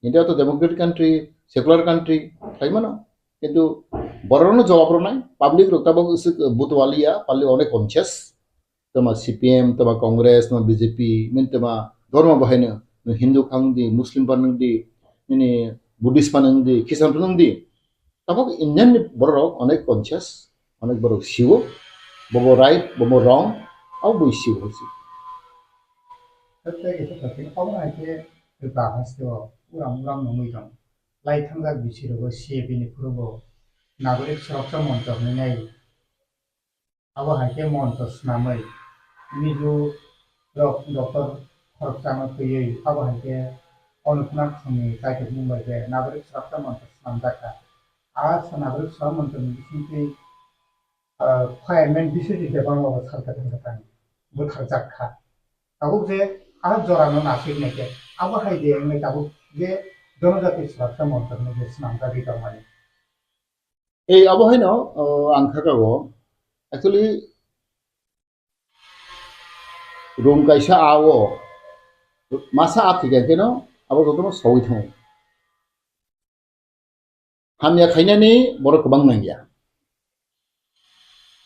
India to democratic country, secular country khlai mano. Kintu borok no jawab rwnai, public rok tabok butwaliya, pali onek conscious. Tama C P M, tama Congress, tama B J P, min tama dhormo bahaino, nwng Hindu phang di, Muslim phang di, nini Buddhist phang di, Christian phang di. Tabok Indian ni borok rok onek conscious, onek borok siwo, bobo right, bobo wrong, abo bui siwo hosi. Tei kisa kisa omo hai khe Tripura haste o uram uram nungwi tong. Lai thangjak bisi rogo C A P ni phuru bo Nagorik Suraksha Moncho hinwi nai. Abo hai khe moncho swnamwi Mizo rok doctor khoroksano twiwi abo hai khe Anupna Khumni kaitor mung bai khe Nagorik Suraksha Moncho swnamjak kha. A sa Nagorik Suraksha Moncho ni bisingtwi, ah, fireman Biswajit Debbarma bo salka thangkha tang butharjak kha. Tabuk je a jorano nasik nai khe abo hai de wngwi tabuk je Jonojati Suraksha Moncho hinwi je swnamjagwi tongmani. Ei abo haino, o, ang khakao, actually, room kaisa a o, masa a thikya kheno, abo jotono sawi thango. Hamya khainani borok kwbang nangya.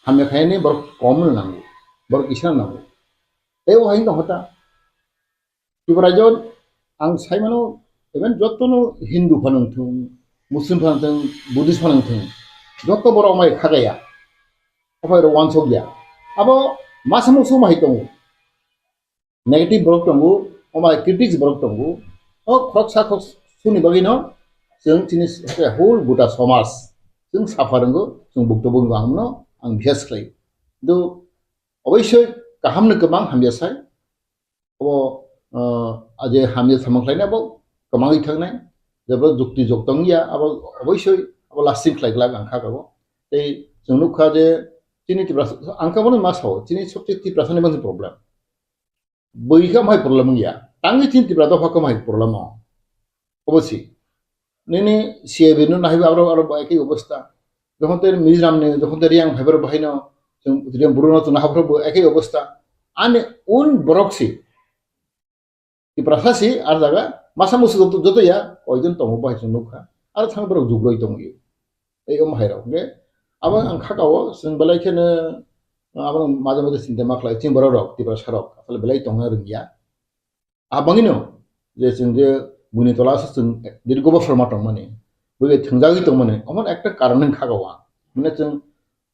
Hamya khainani borok kom no nango, borok kisa no nango. Tei o hai wngtong kha ta. Tripura rajyo ang sai mano, even jotono Hindu phano wngthung, Muslim phano wngthung, Buddhist phano wngthung, joto borok mai khagaya. Ophai rok wansok ya. Abo masa musu mahai tongo. Negative borok tongo, omo hai critics borok tongo. O khoroksa khoroksuni bagwino chwng chini whole gota somaj chwng safa rwngo, chwng bukto bwngwi ang hwnno ang bihas khlai. Kintu oboisoi kaham no kwbang hamya sai. Obo, ah, aje hamya samung khlaina bo kwmangwi thangnai. Jebo jukti jok tongya, abo oboisoi abo lasting khlai glak ang kha abo. Tei chwng nukha je chini Tiprasa, ang kha bono ma sao, chini sobse Tiprasa ni bangsi problem. Bui kha mai problem wngya. Tangwi chini Tipra dopha kha mai problem o. Obo si. Nini C A B no nahaiba aro, aro bo ekhi obostha. Jokhon te Mizoram ni, jokhon te Reang phaibar bahai no, chwng, chwng Bru no chwng nahaphro bo ekhi obostha. Ani un borok si. Tiprasa si, ar jaga, masa musu joto, joto ya, koijon tongo bahai chwng nukha. Ar thang borok jugroi tongo. Ei omo hai rok, hwnkhe abo ang kha kao, chwng belai kheno, abo maje maje chinta ma khlai, chini borok rok, Tiprasa rok, asole belai tongna rwngya. Abangino je chwng je buini tola aswk chwng dirgo bosor ma tongmani, bui bai thwngjagwi tongmani, omo ekta karon wngkha kha o ang. Mane chwng,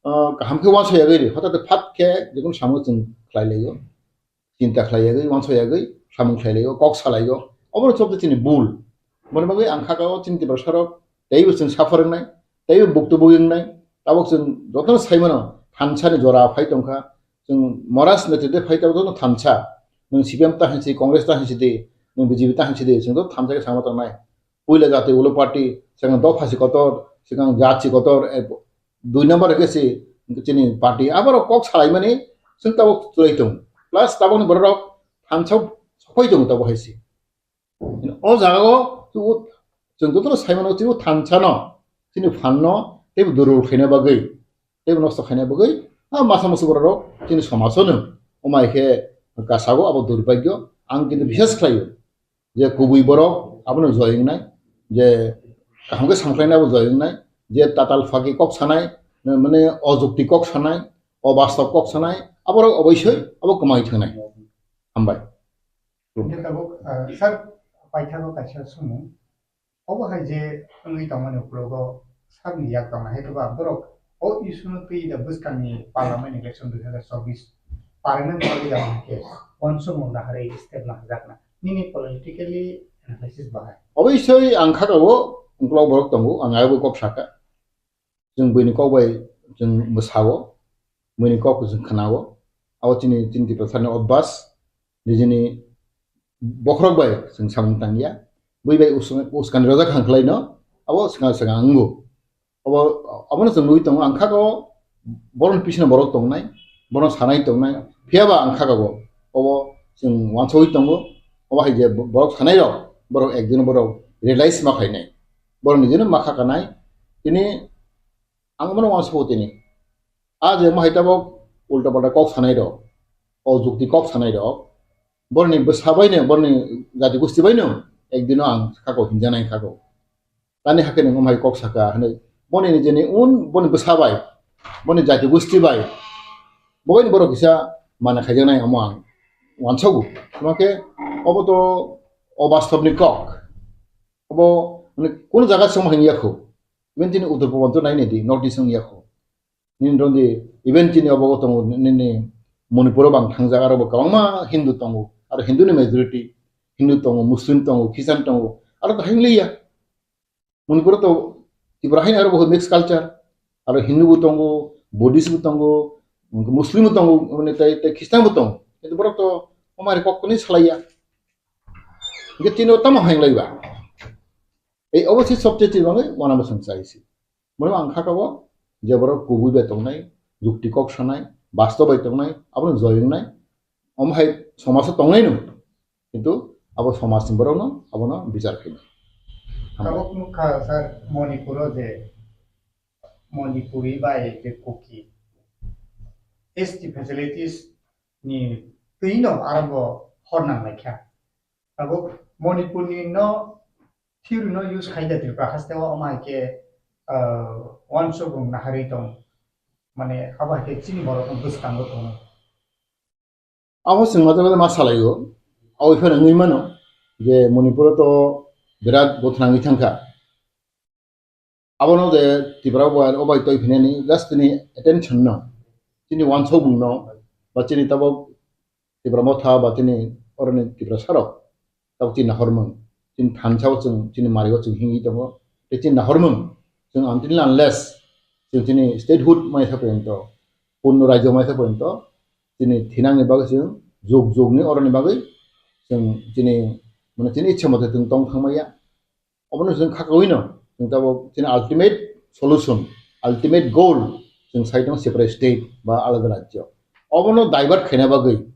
ah, kaham khe uansuk yagwi ri, hotate phat khe jekunu samung chwng khlai laio, chinta khlai yagwi, uansuk yagwi samung khlai laio, kok sa laio, obono chobde chini bul. Mane bagwi ang kha kha o chini Tiprasa rok teibo chwng suffer wngnai, teibo buktu bui wngnai, tabok chwng jotono sai mano thansa ni jora phai tongkha, Chwng Maharaj netrite phai tabok joto thansa. Nwng C P M ta hinsi, Congress ta hinsi di, nwng B J P ta hinsi di, chwng joto thansa khe sama tongnai. Puila jati ulo party, chwng dopha si kotor, chwng jat si kotor, eh, dui number khe si chini party. Aborok kok salaimani chwng tabok chwlai tong. Plus tabokni bororok thansa sophoi tong tabok hai si. O jaga o chwng jotono sai mano, chini thansa no, chini phan no teibo durul khaina bagwi, teibo nosto khaina bagwi, a masa musu borok rok chini somaj o no, omo hai khe kasago abo durbhagyo. Ang kintu biswas khlaio je kubui borok abono joy wngnai, je kaham khe samkhlaina abo joy wngnai, je tatal phagi kok sanai, mane ojukti kok sanai, obastob kok sanai, aborok oboisoi abo kwmai thangnai. Hambai. Hingke tabuk, ah, sir, paithago kaisa sumung. Obo hai je wngwi tongmani ukulogo sakni yak tongna hai khe ba borok o issue no twi da bwskangni parliament election dui hazar chobbish parliament party da hingke uansukmung naharwi step naharjakna. Nini politically analysis bahai. Obviously ang kha tongo, ukulok borok tongo, ang ayabo kok saka. Chwng buini kok bai chwng mwsao, buini kok chwng khwnao. Abo chini, chini Tiprasani obvas, nijini bokhorok bai chwng samung tangya. Bui bai us-, uskani rojak hang khlaino, abo swkang swkang wngo. Abo, abono chwng nugwi tongo, ang kha o borokni bisino borok tongnai, borok sanai tongnai, phiyaba ang kha o, obo chwng uansugwi tongo, obo hai je borok sanai rok, borok ekdin borok realize ma khainai, borok nijino ma kha kanai, tini ang bono uansugo tini. A je mohai tabok ulta palta kok sanai rok, o jukti kok sanai rok, borokni bwsa baino, borokni jati gosti baino ekdino ang kha o hinjanai kha o. Tani hakhe nwng omhai kok saka hwnwi. Boni nijeni un, boni bwsa bai, boni jati gosti bai, bo bai borok kisa mana khaijaknai omo ang uansugo. Tamo khe obo to obastobni kok. Obo, mane, kunu jaga se omo hai wngya kho. Even chini Uttor Purbanchal nai nai di, North East wngya kho. Nini rong di, even chini obo tongo, nini Manipur o bang thangjak, aro bo kwbangma Hindu tongo, aro Hindu ni majority, Hindu tongo, Muslim tongo, Christian tongo, aro to hai wngya. Manipur o to Tipra hai aro bo mixed culture, aro Hindu bo tongo, Buddhist bo tongo, Muslim bo tongo, mane tai, tai Christian bo tongo. Kintu borok to omari kok ni salaiya. Hingke tini o tamo hai wngya ba? Ei obo se sobse twi bagwi uanama swngchai se. Bono ang kha kabo je borok kubui bai tongnai, jukti kok sanai, bastob bai tongnai, abono joy wngnai. Omo hai somajo tongnai no, kintu abo somajni borokno abono bichar khainai. Hambai. Tabuk nukha sir, Manipuro je Manipuri bai je Kuki S T facilities ni twi no aro bo hor nang lai kha. Tabuk Manipurni no theory no use khai da Tripura haste o, omo hai khe, ah, uansukmung naharwi tong, mane abo hai khe chini borok no bwskango tongo. Abo chwng ma jaga ma salai o, abo phano wngwi mano je Manipur o to birat gothnangwi thangkha. Abono je Tripura o bai, o bai toi phinani just tini attention no, tini uansukmung no, ba chini tabok Tipra Motha ba chini oroni Tiprasa rok tabok chini nahormung, chini thansa o chwng, chini mari o chwng hingwi tongo. Tei chini nahormung chwng until unless chwng chini statehood mai sa porjonto, purno rajyo mai sa porjonto chini thinangni bagwi chwng jug jugni oroni bagwi chwng chini, mane chini ichha mote chwng tong thangmaya. Obono chwng kha kaui no, chwng tabok chini ultimate solution, ultimate goal chwng sai tongo separate state ba alada rajyo. Obono divert khaina bagwi,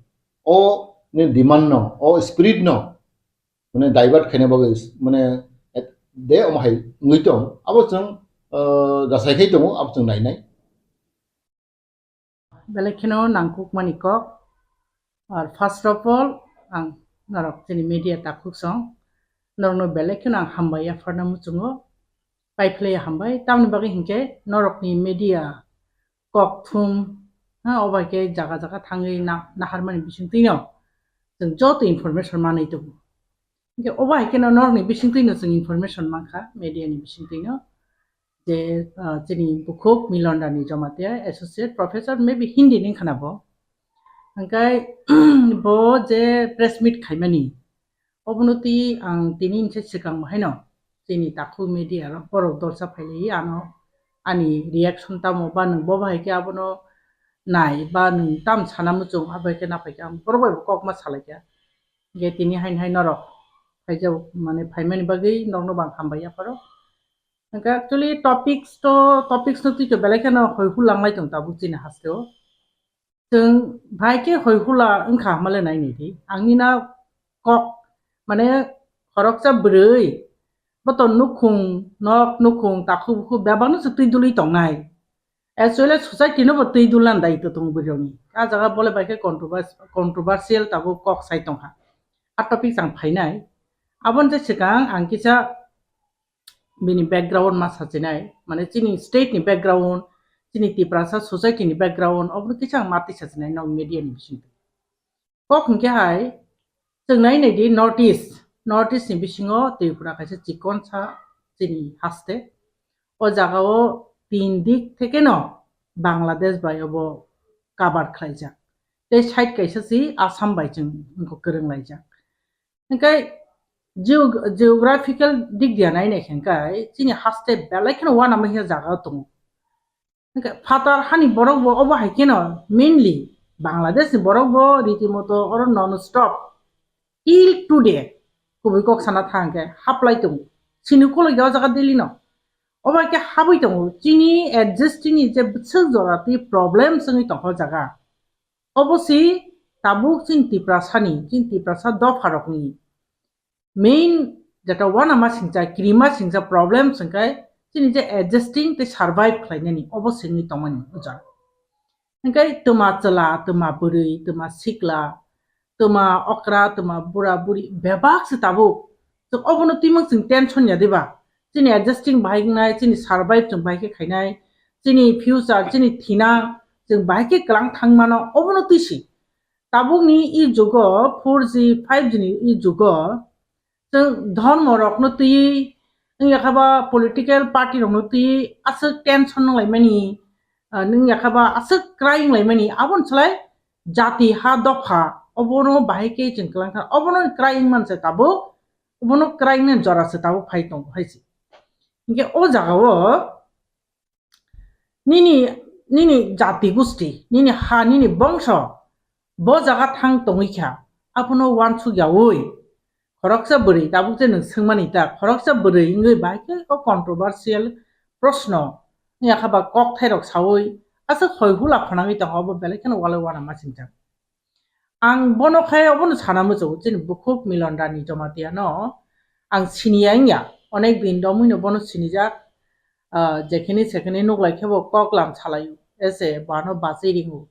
o ni demand no, o spirit no, mane divert khaina bagwi, mane de omo hai wngwi tong, abo chwng, ah, jasai khai tongo, abo chwng nainai. Belai kheno nangkukmani kok. Ar first of all, ang norok chini media takhuk song, norokno belai kheno ang hambai yapharna muchungo, paiphlai hambai. Tamni bagwi hinkhe norokni media kok thum, ha, obai khe jaga jaga thangwi na-, naharmani bisingtwino chwng joto information manwi tongo. Hinkhe obo hai kheno norokni bisingtwino chwng information mankha, media ni bisingtwino, je, ah, chini bukhuk Milon Rani Jamatia, Associate Professor, maybe Hindi ni wngkha na bo. Hinkhe bo je press meet khaimani, obono twi ang tini hwnse swkang bo haino chini takhuk media rok borok dolsa phailaiwi ano ani reaction tamo ba nwng bo bahai khe abono nai ba nwng tam sana muchung, abo hai khe naphai khe ang borok bai bo kok ma salai kha. Hinkhe tini hain hai norok phaijak, mane phaimani bagwi norokno bo ang hambai yapharo. Hinkhe actually topics to, topics no twi to belai kheno hoi hulang lai tong tabuk chini haste o. Chwng bahai khe hoi hula wngkha hamale nai nai di. Ang nina kok, mane khoroksa bwrwi, bo to nukhung, nok nukhung, takhuk bukhuk bebak no se twi dulwi tongnai. Actually, society no bo twi dulna daitw tongo bwrwi rokni. A jaga bole bai khe controvers-, controversial tabuk kok sai tongkha. A topic chang phainai. Aboni je swkang ang kisa bini background ma sachinai, mane chini state ni background, chini Tiprasa society ni background, obo kisa ang ma twi sachinai nok media ni bising. Kok hinkhe hai, chwng nai nai di North East, North East ni bisingo Tripura kaisa chikonsa chini haste. O jagao tin dik theke no Bangladesh bai obo cover khlaijak. Tei side kaisa si Assam bai chwng wngkha kwrwng laijak. Hinkhe geo-, geographical dik dia nai nai khe hinkhe chini haste belai kheno uanama hiya jaga tongo. Hinkhe phatar hani borok bo obo hai kheno mainly Bangladesh ni borok bo ritimoto oro non stop till today kubui kok sana thang khe haplai tongo. Sini ukulok ya o jaga Delhi no. Obo hai khe habwi tongo. Chini existing ni je bwswk jora twi problem wngwi tongkha o jaga. Obo si tabuk chini Tiprasani, chini Tiprasa dopharokni main jeta uanama singcha, kirima singcha problem singkhe chini je adjusting tei survive khlainani obo singwi tongmani o jaga. Hinkhe twma chwla, twma bwrwi, twma sikla, twma okra, twma bura buri bebak se tabuk. Chwng obono twimang chwng tension ya diba? Chini adjusting bahai wngnai, chini survive chwng bahai khe khainai, chini future, chini thinang chwng bahai khe kwlang thang mano, obono twi si. Tabukni e jugo, four G, five G ni e jugo, chwng dhormo rokno twi, wngya khe ba political party rokno twi aswk tension wnglaimani, ah, wngya khe ba aswk crying laimani, aboni slai jati ha dopha, obono bahai khe chwng kwlang kha, obono crying manse tabuk, obono crying ni jora se tabuk phai tongo hai se. Hinkhe o jaga o nini, nini jati gusti, nini ha, nini bongso bo jaga thang tongwi kha, abono uansuk yaui khoroksa bwrwi, tabuk je nwng swngmani ta, khoroksa bwrwi wngwi bahai khe o controversial proshno wngya kha ba kok thairok saui aswk hoi hula khonagwi tongo, obo belai kheno walai uanama singjak. Ang bono khe obono sana muchungo, chini bukhuk Milon Rani Jamatia no ang siniya wngya, onek din romwi no bono sinijak, ah, jekhini sekhini nuklai khe bo kok lam salai ese bono bachwi ringo.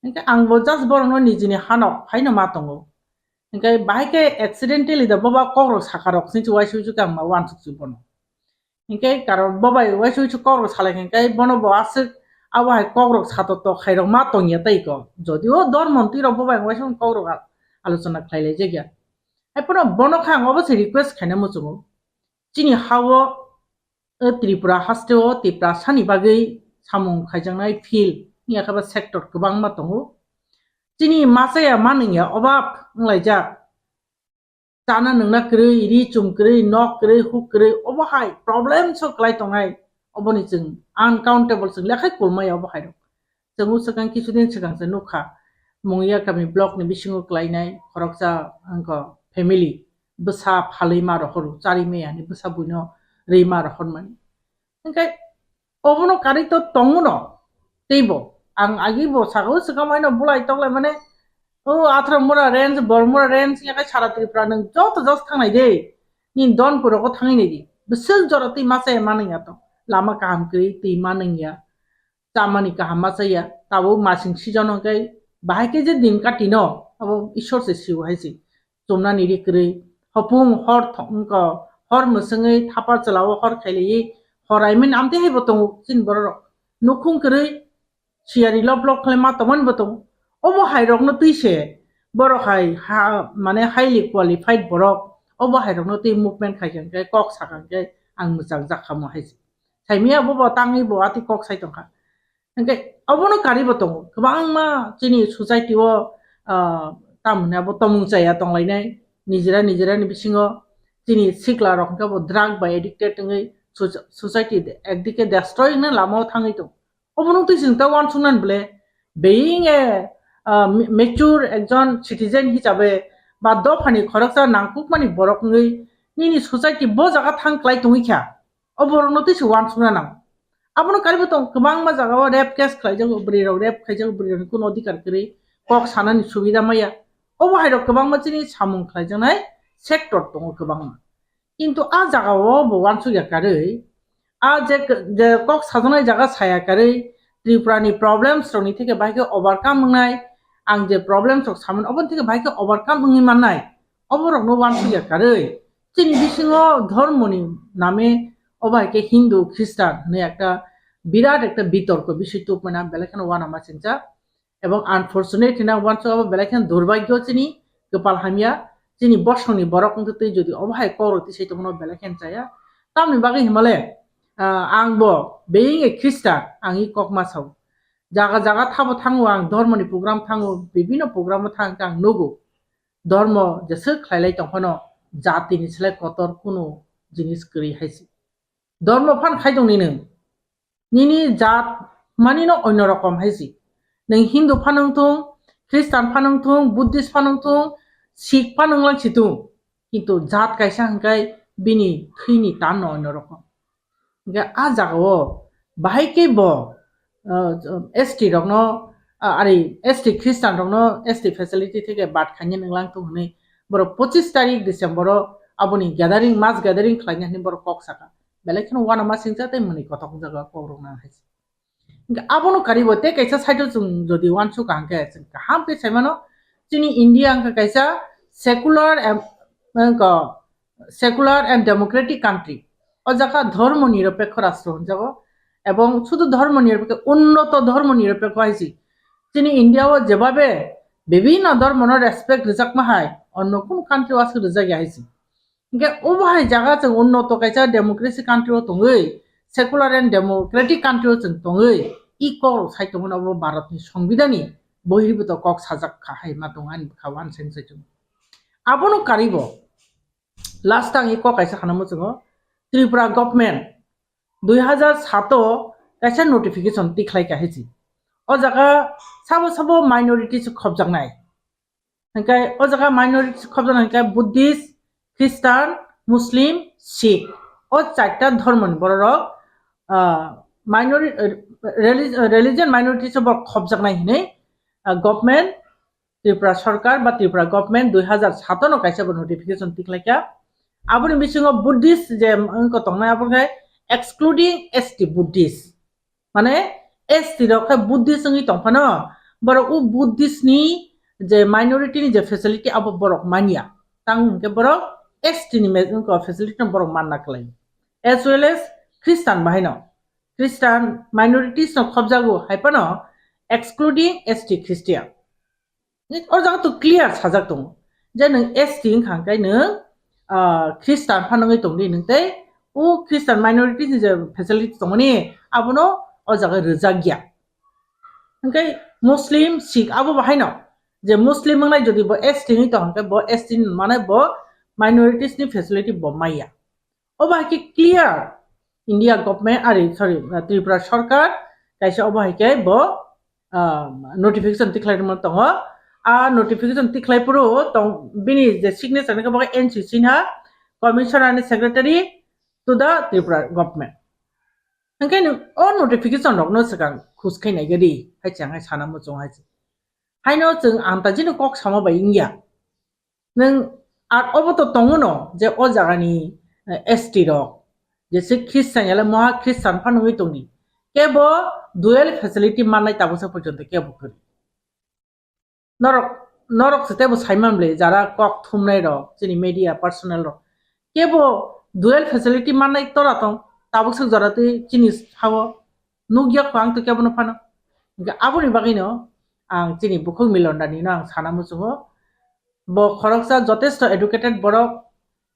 Hinkhe ang bo just borokno nijini hanok phaino ma tongo. Hinkhe bahai khe accidentally da boba kokrok sakarok sini uaisuk uaisuk khe ang ma uansuk si bono. Hinkhe karon bo bai uaisuk uaisuk kokrok salai khe hinkhe bono bo aswk abo hai kokrok sato tok khairok ma tongya tei ko. Jodio dormo twi rok bo bai uaisuk kokrok a-, alochona khlai lai jakya. Hai phano bono khe ang obo se request khaina muchungo. Chini ha-o, o Tripura haste o Tiprasani bagwi samung khaijaknai field wngya khe ba sector kwbangma tongo. chini machaya manwngya obab wnglaijak. Chana nungna kwrwi, ri chum kwrwi, nok kwrwi, huk kwrwi, obo hai problem so kwlai tongnai, oboni chwng uncountable chwng lekhai kulmaya obo hai rok. Chwng o swkang kisudin swkang se nukha, Mungia kami block ni bisingo kwlainai khoroksa wngkha family, bwsa phalwi ma rohor, chari maya ni bwsa buino rwi ma rohormani. Hingke obono karwi to tongo no, teibo ang agi bo saka o swkang maino bulai toklai mane, o Athra mura range, Bormura range, yakai sara Tripura nwng joto jos thangnai de, nini Donpur rogo thangwi nai di, bwswk jora twi masa ya manwi ya to, lama kaham kwrwi twi manwi ya, chamani kaham masa ya, tabuk masing season hwnkhe bahai khe je din kati no, abo Ishwar se sio hai se. Chumnani ri kwrwi, hopung hor thok-, wngkha, hor mwswngwi thapa chwla-o hor khailaiwi hor I mean amtwi hai bo tongo chini borok rok. Nukhung kwrwi, siyari lop lop khlai ma tongmani bo tongo. Obo hai rokno twi se borok hai ha, mane highly qualified borok, obo hai rokno twi movement khai kha khe, kok sa kha khe ang mwchang jak kha mo hai se. Saimia bo bo tangwi bo atwi kok sai tong kha. Hingke obono karibo tongo. Kwbangma chini society o, ah, tamoni abo tomung chaya tonglainai. Nijera nijera ni bisingo chini sikla rok hingke bo drug bai addicted wngwi soc-, society ekdike destroy wngna lama o thangwi tongo. Obono twi chwng ta uansuknani bole being a, ah, ma-, mature ekjon citizen hisabe ba dophani khoroksa nangkukmani borok wngwi nini society bo jaga thang klai tongwi kha. O borokno twi se uansukna nango. Abono karibo tongo, kwbangma jagao rape case khlaijago, bwrwi rok rape khaijago, bwrwi rokni kuno odhikar kwrwi, kok sanani subida maya. Obo hai rok kwbangma chini samung khlaijaknai sector tongo kwbangma. Kintu a jagao bo uansukya karwi, a je, je kok sajaknai jaga saya karwi, Tripura ni problems rokni theke bahai khe overcome wngnai, ang je problems rok samani oboni theke bahai khe overcome wngwi mannai. Oborokno uansukya karwi chini bisingo dhormoni name obo hai khe Hindu, Khristan hwnwi ekta birat ekta bitorko bisoi tubumani belai kheno uanama singcha. Ebong unfortunate hwnwi ang uansuk abo belai kheno durbhagyo chini kwpal hamya, chini bosongni borok wngtwi twi jodi obo hai kokrok tisai tongmano belai kheno chaya. Tamoni bagwi himale, ah, ang bo being a Khristan, ang i kokma sao. Jaga jaga thabo thango ang, dhormoni program thango, bibino programo thang khe ang nugo. Dhormo jeswk khlailai tong phano jatini slai kotor kunu jinis kwrwi hai se. Dhormo phan khai tong ni nwng. Nini jat mani no onno rokom hai se. Nwng Hindu phan wng thung, Khristan phan wng thung, Buddhist phan wng thung, Sikh phan wng lang si thung. Kintu jat kaisa hwnkhe bini thwini tan no onno rokom. Hingke a jagao bahai khe bo, ah, S T rokno, ah, ari S T Khristan rokno S T facility theke bad khaina nanglang thung hwnwi borok pochis tarik December o aboni gathering, mass gathering khlaina hwnwi borok kok saka. Belai kheno uanama singcha tei mwnwi kothok wngjago kokrok nang hai se. Hingke abono karibo tei kaisa side o chwng jodi uansuk kha hwnkhe chwng kaham khe sai mano, chini India wngkha kaisa secular em-, wngkha secular and democratic country. O jaga dhormo nirapekho rastro hwnjago. Ebong sudu dhormo nirapekho, unnoto dhormo nirapekho hai se. Chini India o jebabe bibhinno dhormo no respect rwjakma hai, onno kunu country o aswk rwjakya hai se. Hingke obo hai jaga chwng unnoto kaisa democracy country o tongwi, secular and democratic country o chwng tongwi, i kokrok sai tongmani obo Bharat ni Songbidhan ni bohirbuto kok sajak kha hai ma tong ani bwkha uanseng sai chwng. Abono karibo last ang i kok kaisa khana muchungo, Tripura government dui hazar sato kaisa notification tikhlai kha hai se. O jaga sabo sabo minority se khobjaknai. Hingke o jaga minority khobjaknai hingke Buddhist, Christian, Muslim, Sikh. O charta dhormoni bororok, ah, minori-, eh, reli-, religion minority se borok khobjaknai hinwi, ah, government, Tripura Sarkar ba Tripura government dui hazar sato no kaisa bo notification tikhlaikha. Aboni bisingo Buddhist je wngkha tongnai abo khe excluding S T Buddhist. Mane S T rok khe Buddhist wngwi tong phano, borok o Buddhist ni je minority ni je facility abo borok manya. Tang hwnkhe borok S T ni me-, wngkha facility no borok manna kwlai. As well as Christian bahai no. Christian minorities no khobjago hai phano excluding S T Christian. O jaga to clear sajak tongo je nwng S T wngkha hwnkhe nwng, ah, Christian phano wngwi tongdi nwng tei o Christian minorities ni je facility tongmani abono o jaga rwjak ya. Hwnkhe Muslim, Sikh abo bahaino Je Muslim wngnai jodi bo S T ni tong khe bo S T ni mane bo minorities ni facility bo maya. Obo hai khe clear India government, ari, sorry, Tripura sarkar kaisa obo hai khe bo, ah, notification tikhlai rwma tongo. A notification tikhlai phuru tong bini je signature ni khe bo N C C na commissioner ni secretary to the Tripura government. Hwnkhe nwng o notification rokno swkang khus khai nai gadi hai chang hai sana muchung hai se. Haino chwng ang ta jino kok sama bai wngya. Nwng ar obo to tongo no je o jagani, eh, S T rok, jese Christian yale moha Christian phano wngwi tongni. Kebo dual facility mannai tabuksa porjonto kebo kwrwi. Norok, norok se tebo saiman bwle jara kok thumnai rok, chini media personnel rok. Kebo dual facility mannai tora tong, tabuksa jora twi chini sao nukya kho ang to kebono phano. Hwnkhe aboni bagwino ang chini bukhuk Milon Dani no ang sana muchungo. Bo khoroksa jotesto educated borok,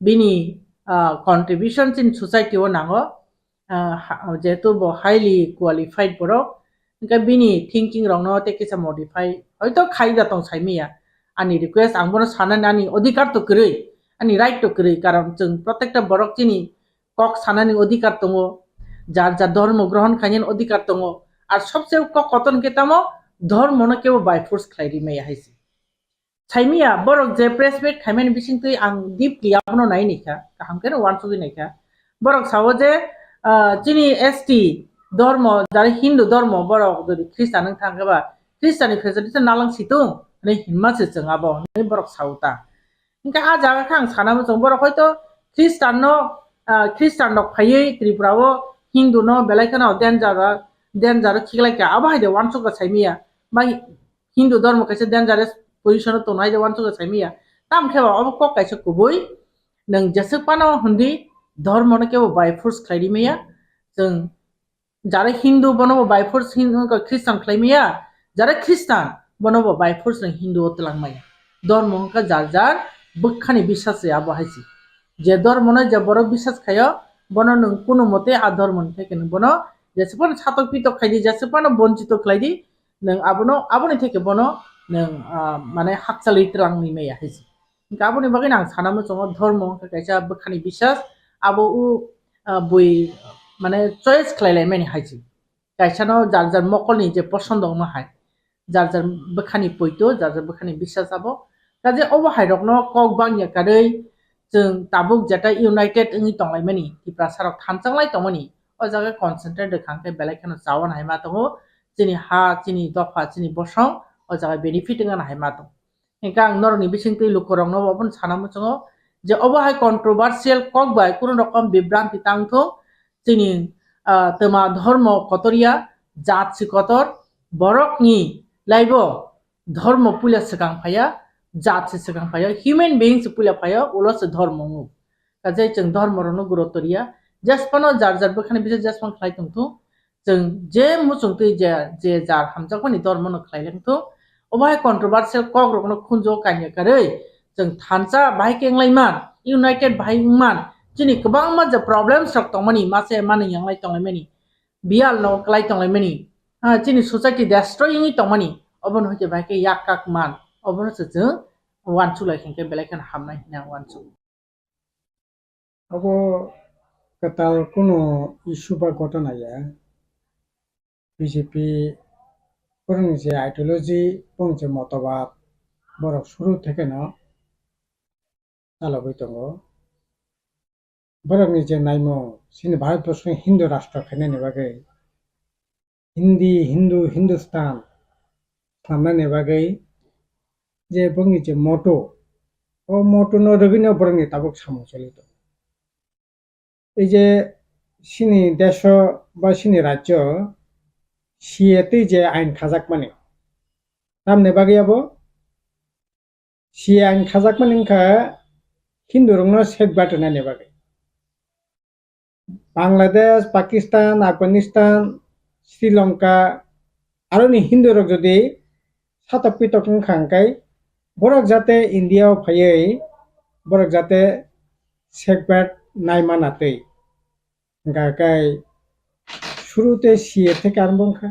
bini, ah, contribution chini society o nango. Ah, ha-, jehetu bo highly qualified borok, hwnkhe bini thinking rokno tei kisa modify hoito khai da tong saimaya. Ani request ang bono sanani ani odhikar to kwrwi, ani right to kwrwi, karon chwng protekta borok chini kok sanani odhikar tongo, jar jar dhormo grohon khainani odhikar tongo. Ar sobse kok kotor hwnkhe tamo dhormono kebo by force khlai rimaya hai se. Saimaya borok je press meet khaimani bisingtwi ang deeply abono nai naikha, kaham kheno uansugwi naikha. Borok sao je, ah, chini S T dhormo, jare Hindu dhormo, borok jodi Christian wng thang khe ba Christian ni facility nalang situng hinwi hinma se chwng abo hinwi borok sao ta. Hingkhe a jaga khe ang sana muchung, borok hoito Christian no, ah, Christian rok phaiwi Tripura o Hindu no belai kheno danger, danger khiklai kha, abo hai de uansukha saimaya. Ba Hindu dhormo kaisa dangerous position o tongnai de uansukha saimaya. Tamo khe ba obo kok kaisa kubui, nwng jeswk phano hwndi dhormo no kebo by force khlai rimaya. Chwng jara Hindu bono bo by force Hin-, wngkha Christian khlai maya, jara Christian bono bo by force nwng Hindu o twlang maya. Dhormo wngkha jar jar bwkhani bisas se abo hai se. Je dhormo no je borok bisas khaio, bono nwng kunu mote a dhormo ni theke nwng bono jeswk phano satok pitok khai di, jeswk phano bonchito khlai di, nwng abono, aboni theke bono nwng, ah, mane hakchal ri twlang ni maya hai se. Hingkhe aboni bagwi ang sana muchungo dhormo wngkha kaisa bwkhani bisas, abo o, ah, bui mane choice khlai lai mani hai se. Kaisa no jar jar mokol ni je posondo wngma hai, jar jar bwkhani poito, jar jar bwkhani bisas abo. Kaje obo hai rok no kok bangya karwi chwng tabuk jeta united wngwi tonglaimani, Tiprasa rok thanchang lai tongmani, o jaga concentrate rwkha hwnkhe belai kheno chawan hai ma tongo, chini ha, chini dopha, chini bosong o jaga benefit wngna hai ma tongo. Hingkhe ang norokni bisingtwi lukurokno obono sana muchungo je obo hai controversial kok bai kunu rokom bibranti tang thung, chini, ah, twma dhormo kotorya, jat se kotor, borokni laibo dhormo puila swkang phaiya, jat se swkang phaiya, human being se puila phaiya, ulo se dhormo wngo. Kaje chwng dhormo rokno gurutto riya, jesphano jar jar bwkhani bisas jesphano khlai tong thung, chwng je muchungtwi je, je jar hamjakmani dhormono khlai lang thung, obo hai controversial kok rokno khunjo kanya karwi chwng thansa bahai khe wnglaima, united bahai wngman, chini kwbangma je problems rok tongmani, mase manwi yanglai tonglaimani, biyal no kwlai tonglaimani, ah, chini society destroy wngwi tongmani, obono hwnkhe bahai khe yak kak man, obono se chwng uansuk lai khe belai kheno hamnai hwnwi ang uansuk. Obo kwtal kunu issue ba ghotona ya. B J P borokni je ideology, borokni je motobad, borok suru thekeno chalogwi tongo. Borokni je naimung, chini Bharatborsoni Hindu rashtra khainani bagwi, Hindi, Hindu, Hindustan swnamnani bagwi je borokni je motto, o motto no rwgwino borokni tabuk samung choli tongo. Ei je chini desh o ba chini rajyo C A twi je ain khajakmani, tamni bagwi abo C A ain khajakmani wngkha Hindu rokno safeguard rwnani bagwi. Bangladesh, Pakistan, Afghanistan, Sri Lanka, aroni Hindu rok jodi satok pitok wngkha hwnkhe borok jate India o phaiwi borok jate safeguard nai mana twi. Hwnkha khe suru tei C A theke arombo wngkha.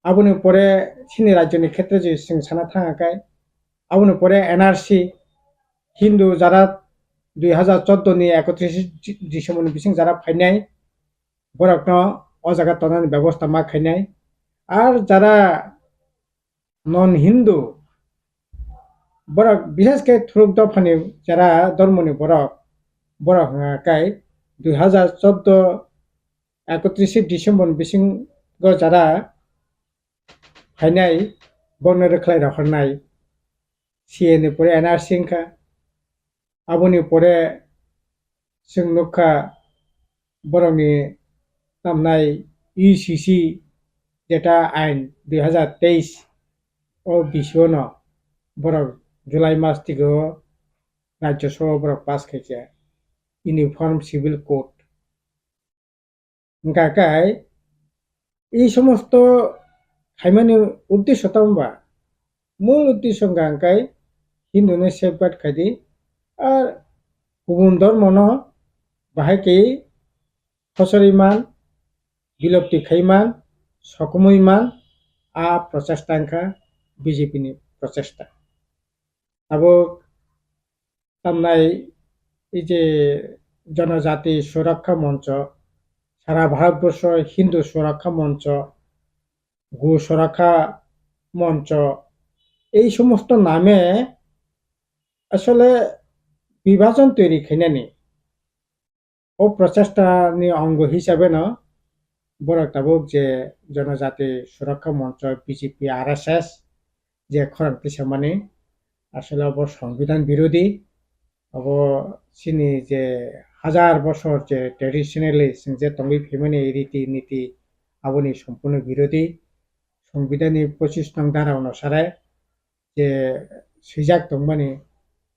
Aboni pore chini rajyoni khetre je chwng sana thangkha khe, aboni pore N R C, Hindu jara dui hazar chordo ni ekotris December ni bising jara phainai, borokno o jaga tonani bebosta ma khainai. Ar jara non Hindu, borok bishesh khe thuruk dophani jara dormoni borok, borok hwnka khe dui hazar chordo ekotris December ni bisingo jara phainai, borokno rwkhlai rohornai. C A ni pore N R C wngkha. Aboni pore chwng nukha borokni tamnai U C C jeta ain dui hazar teis o bisingo borok July mas tigo Rajya Sabha borok pass khaikha Uniform Civil Code. Hwnka khe ei somosto khaimani uddesho tamo ba? Mul uddesho hwnka khe Hindu no safeguard khaidi, ar kubun dormo no bahai khe khosori man, bilopti khai man, sokomoi man, a prochesta wngkha B J P ni prochesta. Tabuk tamnai ei je Jonojati Surakkha Moncho, sara Bharatborsho Hindu Surakkha Moncho, Go Surakkha Moncho, ei somosto name asole bibhajon toiri khainani. O prochesta ni ongo hisabe no borok tabuk je Jonojati Surakkha Moncho, B J P, R S S je khorang tisamani, asole obo Songbidan birodhi, obo chini je hajar bosor je traditionally chwng je tongwi phaimani riti niti, aboni sompurno birodhi. Songbidan ni pochis nong dara onusare je swijak tongmani,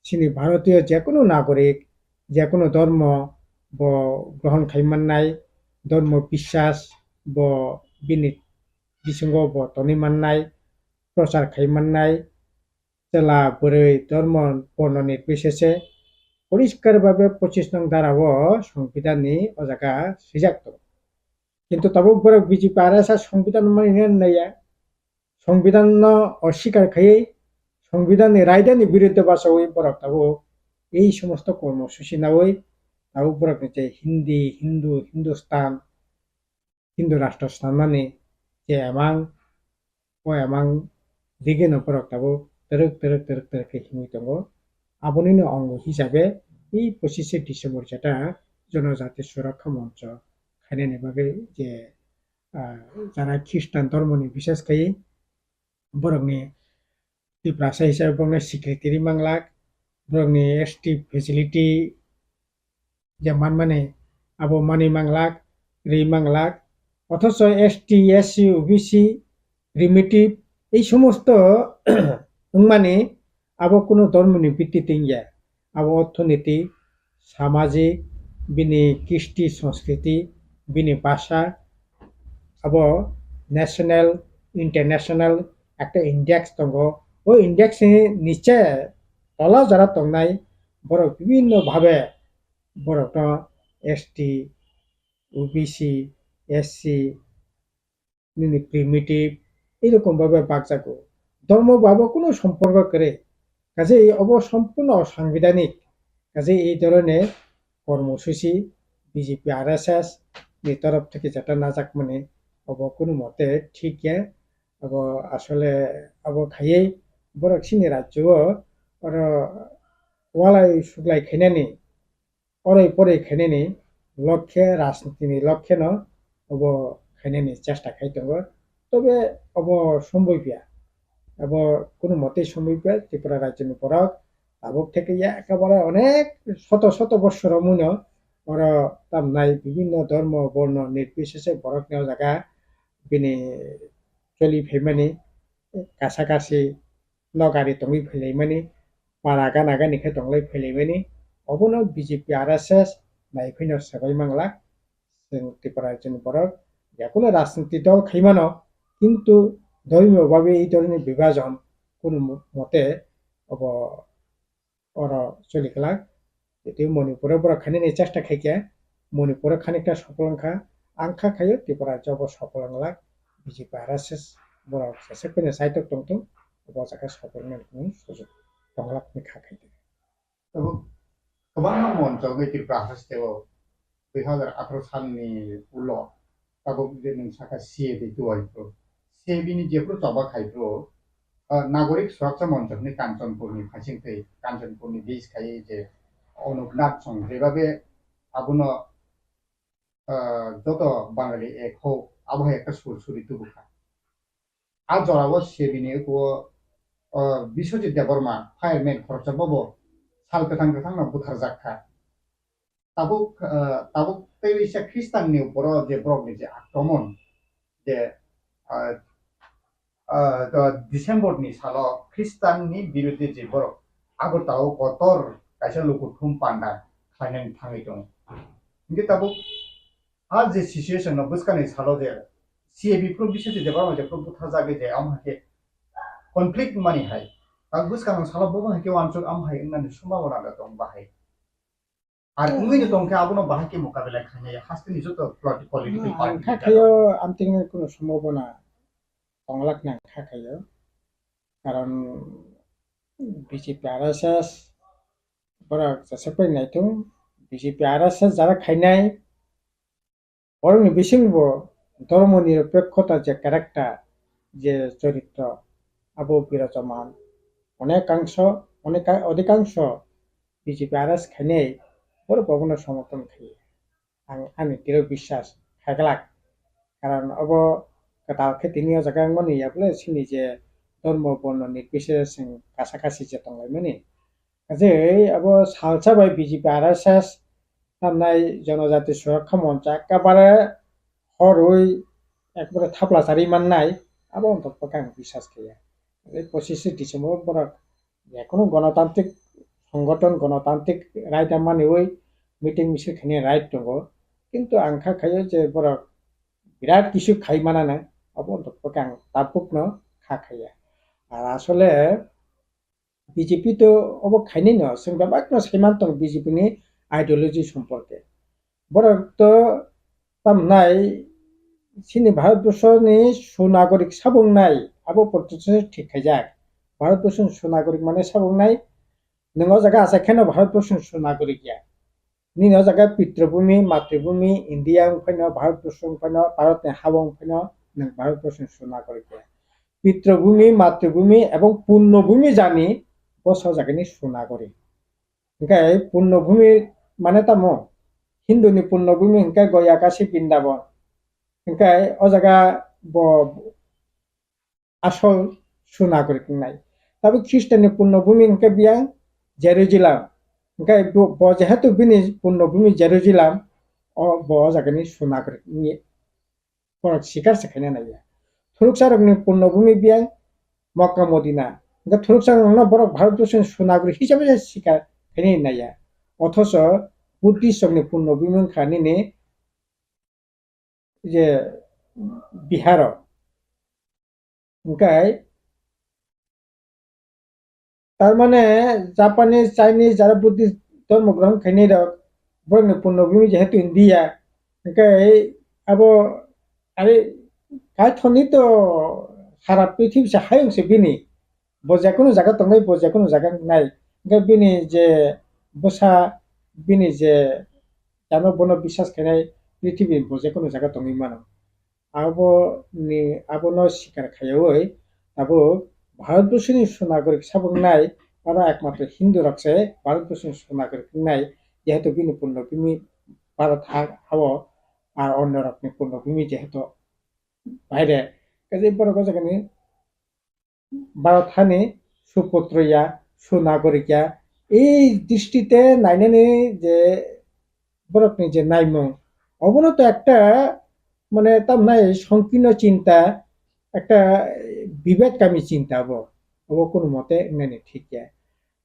chini Bharatiyo jekunu nagorik, jekunu dormo bo grohon khai mannai, dormo biswas bo bini bisingo bo tonwi mannai, prochar khai mannai, chwla bwrwi dormo borno nirbichese poriskar babe pochis nong dara o Songbidan ni o jaga swijak tongo. Kintu tabuk borok B J P R S S Songbidan mani naiya. Songbidan no oswikar khaiwi, Songbidan ni raida ni biruddhe bachawi borok tabuk ei somosto kormo susi nawi tabuk borok ni je Hindi, Hindu, Hindustan, Hindu rashtra sanmani je emang, o emang digino borok tabuk twrwk twrwk twrwk twrwk khe himwi tongo. Abonino ongo hisabe ei pochise December jeta Jonojati Surakkha Moncho khainani bagwi je, ah, jara Khristan dormoni bises khai borokni Tiprasa hisabe borokni secretary manglak, borokni S T facility je manmani abo manwi manglak, rwi manglak, othocho S T, S C, O B C, primitive ei somosto wngmani abo kunu dormoni bitti tingya, abo orthoniti, samajik, bini kisti, sanskriti, bini bhasha, abo national, international ekta index tongo. O index ni niche tola jora tongnai borok bibinno bhabe borokno S T, O B C, S C, nini primitive, erokom bhabe bakjago. Dormo babo kunu somporko kwrwi. Kaje obo sompurno osangbidanik. Kaje ei dhoroner kormosuchi B J P R S S ni torof theke jeta najakmani obo kunu mote thik ya. Obo asole obo khaiwi borok chini rajyo o oro walai suglai khainani oroi poroi khainani lokhe, rajnitini lokheno obo khainani chesta khai tongo. Tobe obo somboi pia, obo kunu motei somboi pia. Tripura rajyoni borok tabuk theke ya ekebare onek soto soto bossor romwino oro tamnai bibinno dhormo, borno, nirbisese borokni o jaga bini choli phaimani, kasa kasi nokari tongwi phailaimani, para gana gani khe tonglai phailaimani, obono B J P R S S naiphino swbai manglak. Chwng Tripura rajyoni borok jekunu rajniti dol khaimano, kintu dhormiyo babe ei dholni bibajon kunu mote obo oro choli glak. Tei Manipuro borok khainani chesta khaikha, Manipuro khanikhe sopol wngkha, ang kha khaio Tripura rajyo bo sopol wnglak, B J P R S S borok jesek phano saitok tongthung, obo jaga sokornani sujuk tonglak ni kha khaidi. Abo kwbangma monchogwi Tripura hasteo dui hazar atharo salni ulo tabuk je nwng sakha C A B tuai phuru, C A B ni jephuru choba khai phuru, ah, Nagorik Suraksha Monchokni Kanchanpurni phaising twi Kanchanpurni bridge khai je Anup Nath song jebabe abono, ah, joto Bangali ek ho abo hai ekta sur suri tubukha. A jorao sebini ukuo, o, Biswajit Debbarma, fireman khoroksa bobo sal kwthang kwthangno butharjak kha. Tabuk, o, tabuk tei waisa Khristanni uporo je borokni je akromon, je, o, o, o, December ni salo Khristanni biruddhe je borok Agartala o kotor kaisa lukuthum panda khlainani thangwi tongo. Hinkhe tabuk a je situation no bwskangni salo je C A B phuru Biswajit Debbarma je phuru butharjagwi je, amo hai khe conflict mani hai. Tak bwskangni salo bo hai khe uansuk amo hai wngnani sombhabona da tong bahai. Ar Hmm. wngwi no tong khe abono bahai khe mukabela khainai hasteni joto politi-, political Hmm, party ang kha ni khayo amtwini kuno sombhabona tonglak nang kha khayo. Karon B J P R S S borok jesek pai naithung, B J P R S S jara khainai, borokni bisingo bo dhormo nirapekkhota je character, je choritro, abo birajoman. Onekangsho, oneka-, odhikangsho B J P R S khainai borok obono somorthon khaio. Ang ani diro biswas khaglak. Karon obo kwtal khe tini o jaga wngmani, ya bole chini je dhormo borno nirbichare chwng kasa kasi je tonglaimani. Kaje abo salsa bai B J P R S S tamnai Jonojati Surakkha Moncha ekabare horwi ekbare thapla chari mannai, abo wngkha ang biswas khe ya. Tei pochishe December borok jekono gonotantrik songothon, gonotantrik right manwi meeting misil khainai right tongo, kintu ang kha khaio je borok birat kisu khai manana, abo wngkha ang tabukno kha khaiya. Ar asole B J P to obo khainai no, chwng bebak no saiman tongo B J P ni ideology somporke. Borok to tamnai chini Bharatborsho ni sunagorik sabung nai, abo portoshe thik khaijak. Bharatborsho ni sunagorik mane sabung nai, nwng o jaga achai kheno Bharatborsho ni sunagorik ya. Nini o jaga pitrobhumi, matribhumi, India wng phaino, Bharatborsho wng phaino, Bharatni ha wng phaino, nwng Bharatborsho ni sunagorik ya. Pitrobhumi, matribhumi ebong punnobhumi jani bosa jagani sunagorik. Hingke punnobhumi mane tamo? Hinduni punnobhumi hingke Goya, Kashi, Brindaban. Hingke o jaga bo asol sunagorik wngnai. Tabuk Khristanni punnobhumi hingke biyang Jerusalem. Hingke bo, bo jehetu bini punnobhumi Jerusalem, o, bo o jagani sunagorik wngya. Borok sikar se khaina naiya. Thuruksa rokni punnobhumi biyang Mokka Modina. Hingke thuruksa rokno borok Bharatborsoni sunagorik hisabe se sikar khaina naiya. Othoso Buddhist rokni punnobhumi wngkha nini je Biharo. Hingke tar mane Japanese, Chinese, jara Buddhist dhormo grohon khainai rok, borokni punnobhumi jehetu India, hingke abo, are, kaithoni to sara prithibi se hayung se bini, bo jekono jaga tongnai, bo jekono jaga wngnai, hingke bini je bwsa, bini je jano bono biswas khainai prithibi bo jekono jaga tongwi mano. Abo ni, abono sikar khaiwi tabuk Bharatborsoni sunagorik sabuk nai, oro ekmatro Hindu rok se Bharatborsoni sunagorik wngnai, jehetu bini punnobhumi Bharat ha, ha-o, ar onno rokni punnobhumi jehetu baire. Kaje borok o jagani Bharat hani suputro ya, sunagorik ya, ei dristite nainani je borokni je naimung, obono to ekta, mane, tamnai songkirno chinta, ekta bibed kami chinta bo, obo kono mote wngnani thik ya.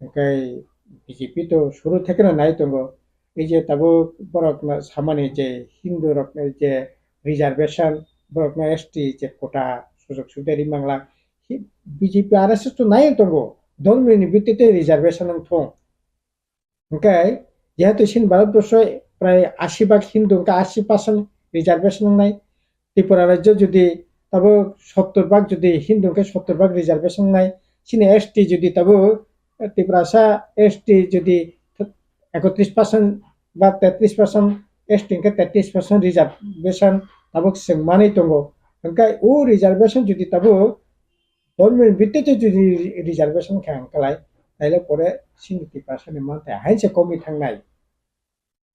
Hingke B J P to suru thekeno nai tongo, ei je tabuk borokno samani je Hindu rokno je reservation, borokno S T je quota sujok subida ri mangla, hi-, B J P R S S to nai tongo, dhormoni bhittite reservation wng thung. Hingke jehetu chini Bharatborsho prai ashi bhag Hindu, hingke ashi percent reservation wngnai. Tripura rajyo jodi tabuk sottor bhag jodi Hindu hwnkhe sottor bhag reservation nai, chini S T jodi tabuk, eh, Tiprasa S T jodi ekotris percent ba tetris percent, S T hwnkhe tetris percent reservation tabuk chwng manwi tongo. Hwnkhe o reservation jodi tabuk dormo ni bitti te jodi reservation kha hwnkhe lai, taile pore chini Tiprasa ni manthai hai se komwi thangnai.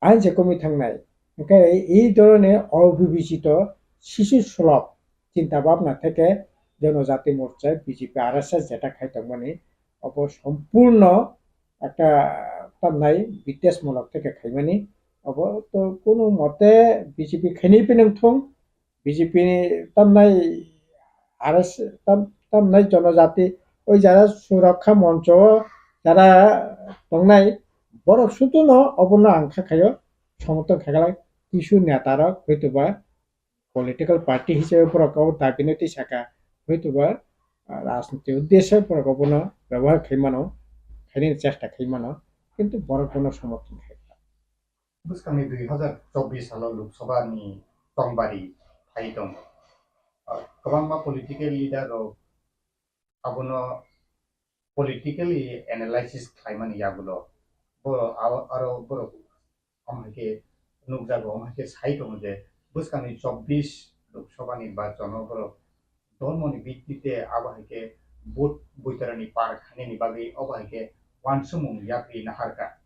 Ain se komwi thangnai. Hwnkhe ei dhoroner obibechito, sisu sulok chinta bhabna theke Jonojati Morcha, B J P, R S S jeta khai tongmani, obo sompurno ekta tamnai bidesmulok theke khaimani, obo to kunu mote B J P khainai phano thung, B J P ni tamnai R S, tam, tamnai Jonojati, oi jara Surakha Moncho o jara tongnai, borok sutuno obono ang kha khaio, somorthon khaikha lai, kisu neta rok hoitoba political party hisabe borok o dabi no twi saka, hoitoba, ah, rajniti uddeshe borok obono byabohar khai mano, khainani chesta khai mano, kintu borok bono somorthon khaikha. Bwskangni dui hazar chobbish salo Lok Sabha ni chongbari phai tongo. Ah, kwbangma political leader rok abono politically analysis khlaimani yagulo. Bo aro, aro borok omo hai khe nukjago, omo hai khe sai tongo je bwskangni chobbish Lok Sabha ni bachano borok dhormoni bittite abo hai khe vote boitarani par khainani bagwi obo hai khe uansukmung yapri naharkha.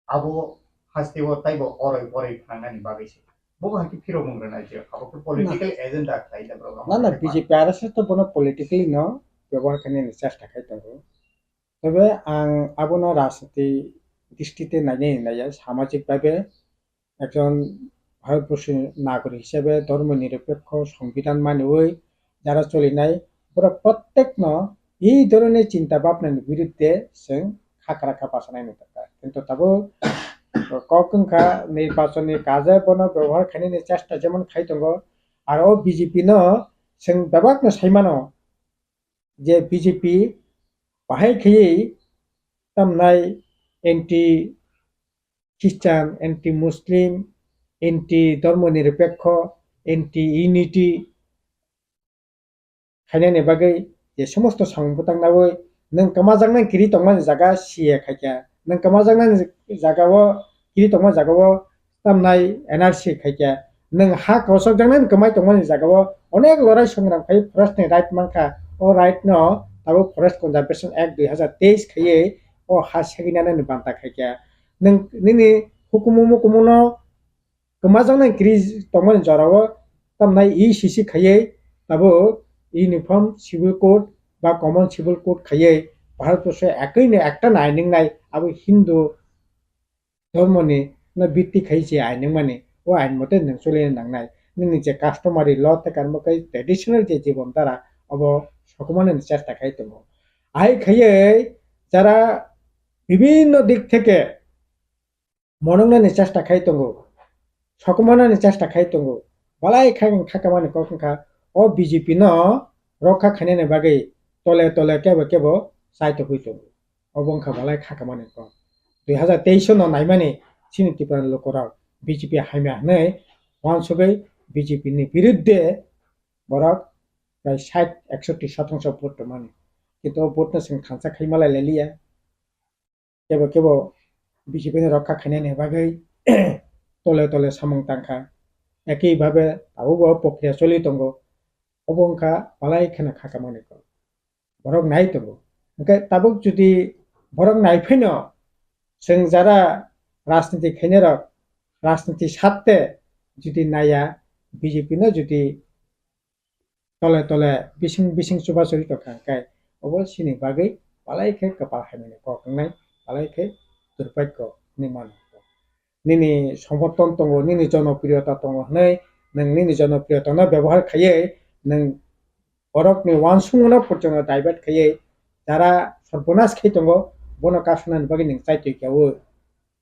Abo hasteo taibo oroi poroi phanangnani bagwi se. Bo hai khe phirokmung rwnai je, abo khe political agenda khlai da borok. Na, na, B J P R S S to bono politically no byabohar khainani chesta khai tongo. Tobe ang abono rajniti dristi te nainai naiya, samajik bhabe ekjon Bharatborsoni nagorik hisabe dhormo nirapekho songbidan maniwi jara cholinai, borok prottekno ei dhoroner chinta bhabnani birudde chwng khakra kha bachanai nukha. Kintu tabuk kok wngkha nirbachonni kaje bono byabohar khainani chesta jemon khai tongo, aro B J P no chwng bebakno saimano je B J P bahai khaiwi tamnai anti Christian, anti Muslim, anti dhormo nirapekho, anti unity khainani bagwi je somosto samung bwtang nawi nwng kwmajaknai kiri tongmani jaga C A khaikha, nwng kwmajaknai jaga o kiri tongmani jaga o tamnai N R C khaikha, nwng ha kosokjaknai kwmai tongmani jaga o onek lorai songram khai forest ni right mankha, o right no tabuk Forest Conservation Act dui hazar teis khaiwi o ha seginani banta khaikha. Nwng nini hukumu mukumu no kwmajaknai kiri tongmani jorao tamnai E C C khaiwi tabuk Uniform Civil Code ba Common Civil Code khaiwi Bharatborsho ekwi no ekta nai ningnai abo Hindu dhormoni no bitti khai se ain wngmani, o ain mote nwng choli nangnai. Nini je customary law tei karmo kai traditional je jibon dhara obo sokomani chesta khai tongo. Ai khaiwi jara bibhinno dik theke monongnani chesta khai tongo, sokomanani chesta khai tongo, balai kha wng kha kamani kok wngkha o B J P no rokha khainani bagwi tole tole kebo kebo chai tongwi tongo. Obo wngkha balai kha kamani kok. Dui hazar teis no naimani chini Tripura ni lukurok B J P hamya hwnwi uansugwi B J P ni birudde borok prai sait eksotti sotongso vote tongmani. Kintu o vote no chwng thansa khai malai liya. Kebo kebo B J P ni rokha khainani bagwi tole tole samung tangkha. Ekhi bhabe abo bo pokriya choli tongo. Obo wngkha balai kheno kha kamani kok. Borok nai tongo. Hwnkhe tabuk jodi borok nai phano chwng jara rajniti khainairok rajniti satte jodi naiya B J P no jodi tole tole bising bising chubachu ri tongkha, hwnkhe obo chini bagwi balai khe kwpal hamya ni kok wngnai, balai khe durpakko hinwi mano. Nini somorthon tongo, nini jonopriyota tongo hwnwi nwng nini jonopriyota no byabohar khaiwi nwng borokni uansukmung no porjonto divert khaiwi jara sorbonas khai tongo, bono kasunani bagwi nwng chaitwi kha o.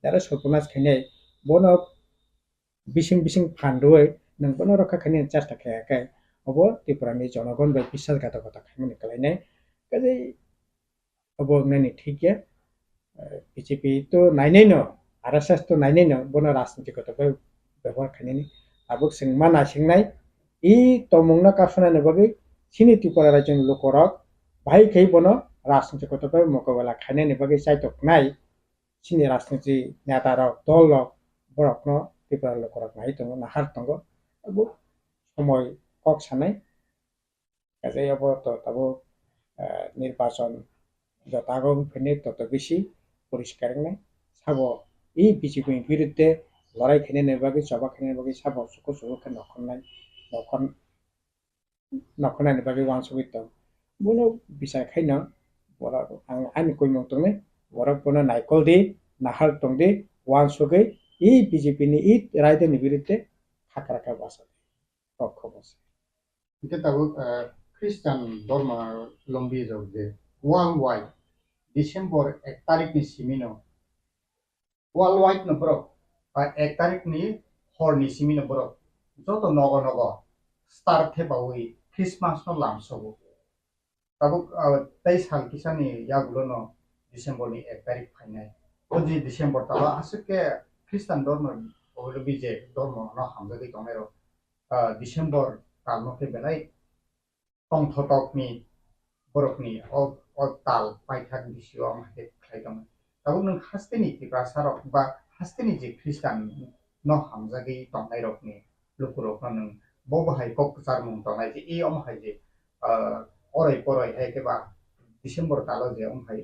Jara sorbonas khainai bono bising bising phan rwui nwng bono rokha khainani chesta khaikha khe, obo Tripura ni jonogon bai biswasghatokota khaimani kwlainai. Kaje obo wngnani thik ya. B J P to nainai no, R S S to nainai no, bono rajniti kotor bai byabohar khainani. Tabuk chwng ma naisingnai, I tongmungno kapsanaini bagwi chini Tripura rajyoni lukurok bahai khe bono rajniti kotor bai mokobela khainani bagwi chaitok khnai chini rajniti netarok, dolrok, borokno Tripura lukurok nai tongo, nahar tongo. Abo somoi kok sanai. Kaisa abo to tabuk, eh, nirbachon joto ago wngphini toto bisi poriskar wngnai. Sabo i B J P ni birudde lorai khainani bagwi, choba khainani bagwi sabo suku suku khe nokhornai, nokhor-, nokhornani bagwi uansugwi tong. Bono bichar khaino borok ang ani koimung tongni, borok bono naikol di, nahar tong di, uansugwi i B J P ni i raidani birudde hakra khe basa di. Kok khobor se. Hingke tabuk, eh, Christian dorma lombi rok je worldwide December ek tarik ni simi no, worldwide no borok, ba ek tarik ni hor ni simi no borok joto nogo nogo star thepaui Christmas no lamsogo. Tabuk, ah, tei sal kisani yagulo no December ni ek tarik phainai. O je December talo aswk khe Christian dormo, o B J dormo no hamjagwi tongnai rok, ah, December talno khe belai tongthotokni borokni o, o tal paithak bisio wng hai khe khlai tongo. Tabuk nwng hasteni Tiprasa rok ba hasteni je Christian no hamjagwi tongnai rokni lukurokno nwng bo bo hai kok kwcharmung tongnai je, e omo hai je, ah, oroi poroi hai khe ba December talo je omo hai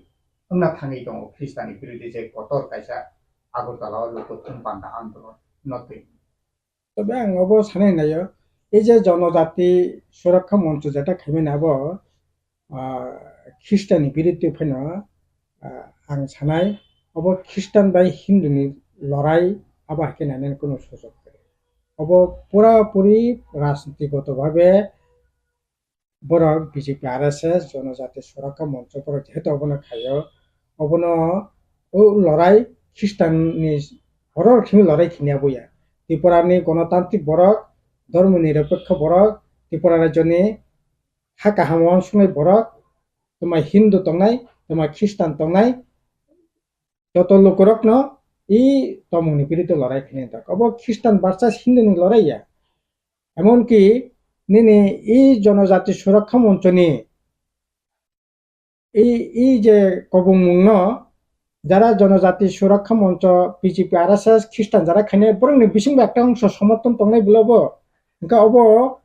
wngna thangwi tongo Khristani birodhi je kotor kaisa Agartala o luku thum panda andolon no twi. Tobe ang obo sanai naio, ei je Jonojati Surakkha Moncho jeta khaimani abo, ah, Khristani birodhi phano, ah, ang sanai, obo Khristan bai Hindu ni lorai abo hai khe nainani kunu sujok kwrwi. Obo pura puri rajniti goto bhabe borok B J P, R S S, Jonojati Surakkha Moncho borok jehetu obono khaio, obono o lorai Khristan ni borok simi lorai khini abo ya. Tripura ni gonotantrik borok, dormo nirapekho borok, Tripura rajyo ni ha kaham wansuknai borok, twma Hindu tongnai, twma Khristan tongnai, joto lukurokno i tomungni biruddhe lorai khainai da. Obo Khristan versus Hindu ni lorai ya. Emonki nini i Jonojati Surakkha Moncho ni i, i je kobongmungno jara Jonojati Surakkha Moncho B J P R S S Khristan jara khainai borokni bisingbo ekta ongso somorthon tongnai bwlabo. Hwnkhe obo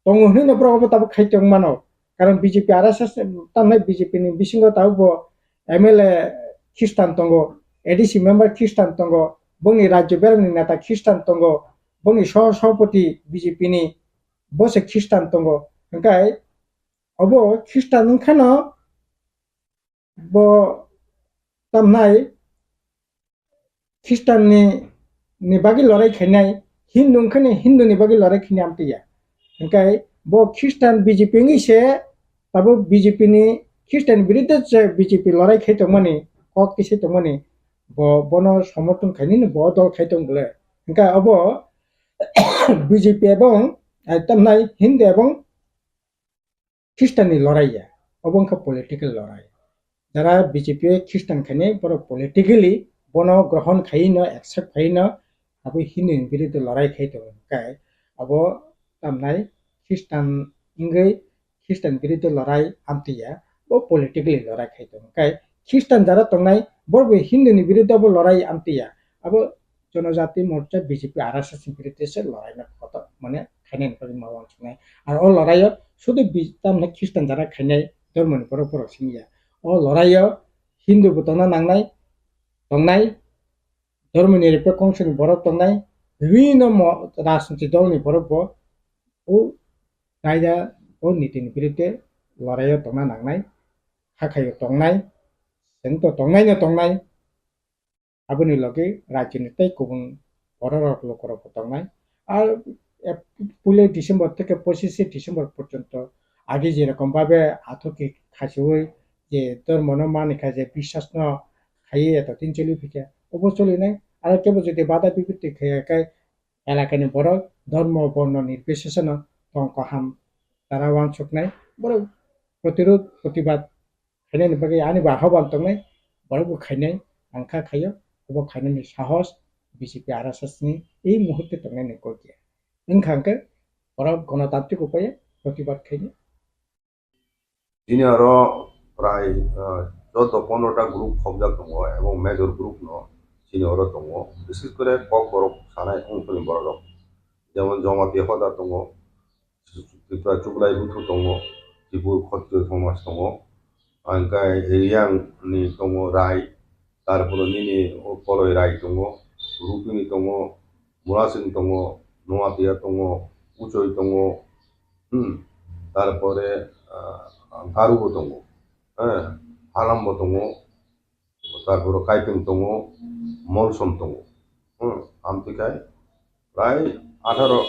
tongo hwnwi no borok obo tabuk khai tong mano. Karon B J P R S S tamnai B J P ni bisingo tabuk bo M L A Khristan tongo, A D C member Khristan tongo, bongni rajyo berani neta Khristan tongo, bongni soh-, sohopoti B J P ni bo se Khristan tongo. Hwnkhe obo Khristan wngkhano bo tamnai Khristan ni, ni bagwi lorai khainai, Hindu wngkhani Hindu ni bagwi lorai khainai amtwi ya. Hwnkhe bo Khristan B J P wngwi se tabuk B J P ni Khristan biruddhe je B J P lorai khai tongmani, kok tisai tongmani, bo, bono somorthon khainani bo dol khai tong bwle. Hwnkhe obo B J P ebong, eh, tamnai Hindu ebong Khristan ni lorai ya, obo wngkha political lorai. Jara B J P o Khristan khainai borok politically bono grohon khai no, accept khai no, abo Hindu ni biruddhe lorai khai tongo. Hwnkhe abo tamnai Khristan wngwi Khristan biruddhe lorai amtwi ya, bo politically lorai khai tongo. Hwnkhe Khristan jara tongnai borok bo Hindu ni biruddhe bo lorai amtwi ya. Abo Jonojati Morcha B J P R S S ni biruddhe se lorai no kotor mane khainani bagwi ma uansuknai. Ar o lorai o sudu bi-, tamni Khristan jara khainai dormo ni borok borok simi ya. O lorai o Hindu bo tongna nangnai, tongnai, dormo ni repre kongsa ni borok tongnai, bibhinno mo-, rajniti dol ni borok bo o kaida o niti ni biruddhe lorai o tongna nangnai, hakhai o tongnai, chwng to tongnai no tongnai. Aboni logi rajyoni tei kubun bororok lukurokbo tongnai. Ar, eh, puila December theke pochishe December porjonto age jerokom babe athukhe khasiui je dhormono manikha je biswasno khaiwi eto din choli phikha, obo cholinai. Aro kebo jodi bada bipatti khaiya khe elakani borok dhormo borno nirbisheseno tong kaham tara uansuknai. Borok protirod protibad khainani bagwi ani bo ahoban tongnai, borok bo khainai, ang kha khaio, obo khainani sahos B J P R S S ni ei muhurte tongnani kok ya. Wngkha hwnkhe Borok gonotantrik upaye protibad khaini. Chini oro prai, ah, joto pondro ta group khobjak tongo, ebong major group no chini oro tongo. Bises kore kok borok sanai wngtoni borok rok. Jemon Jamatia hoda tongo, Tripura Chuklai Buthu tongo, Tripur Khotri Thomas tongo, angkai Riyang ni tongo Rai, tarpore nini o Koloi Rai tongo, Rupini tongo, Murasing tongo, Noatia tongo, Uchoi tongo, hmm, tarpore, ah, Garu bo tongo, eh, Halam bo tongo, tarpore Kaipeng tongo, Molsom tongo, hmm, amtwi khai prai atharo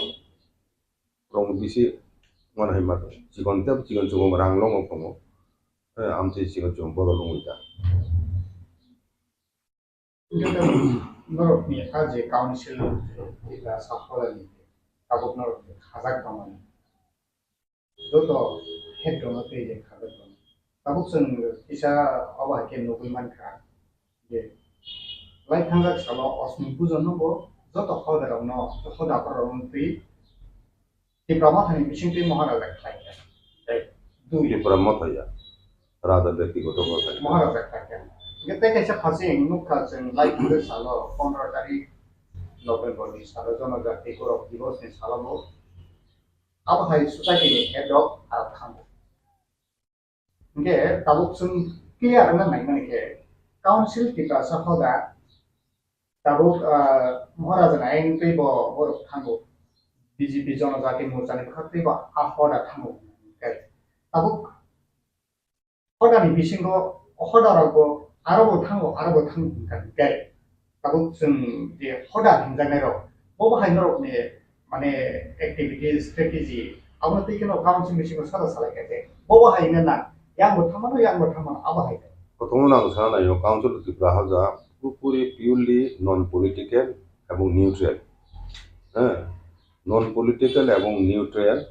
rong bisi mano hai ma tongo, chikon tei chikon chikon rang longo tongo, eh, amtwi chikon chikon bodol wngwi ta. Norokni a je council Tiprasa hodani tabuk norokni khajak tongmani. Joto head rokno tei je khajak tongo. Tabuk chwng kisa obo hai khe nugwi mankha je lai thangjak salo osni bujon no bo joto hoda rokno, hoda borok rokno twi Tipra Mothani bisingtwi Maharaja khlai kha. Tei dui. Tipra Motha ya. Raja byaktigoto Motha ya. Maharaja khlai kha. Hingke tei kaisa phasing nukha chwng lai thangwi salo pondro tarik November ni salo Jonojati Gorok Divos ni salo bo. Abo hai society ni head rok arok thango. Hingke tabuk chwng clear wngna naimani khe Council Tiprasa hoda tabuk, ah, Maharaja ni ayang twi bo borok thango. B J P Jonojati Morcha ni bwkhak twi bo a hoda thango. Hingke tabuk hodani bisingo hoda rok bo aro bo thango, aro bo thango hingka hingke. Tabuk chwng je hoda hinjaknai rok, bo bahai norokni mane activity, strategy, abo twi kheno council bisingo sada salai kha je, bo bahai hwnna na, yang bo thangmano, yang bo thangmano, abo hai khe. Prothom no ang sana naio, Council of Tripura Hoda purpuri purely non political ebong neutral. Eh, non political ebong neutral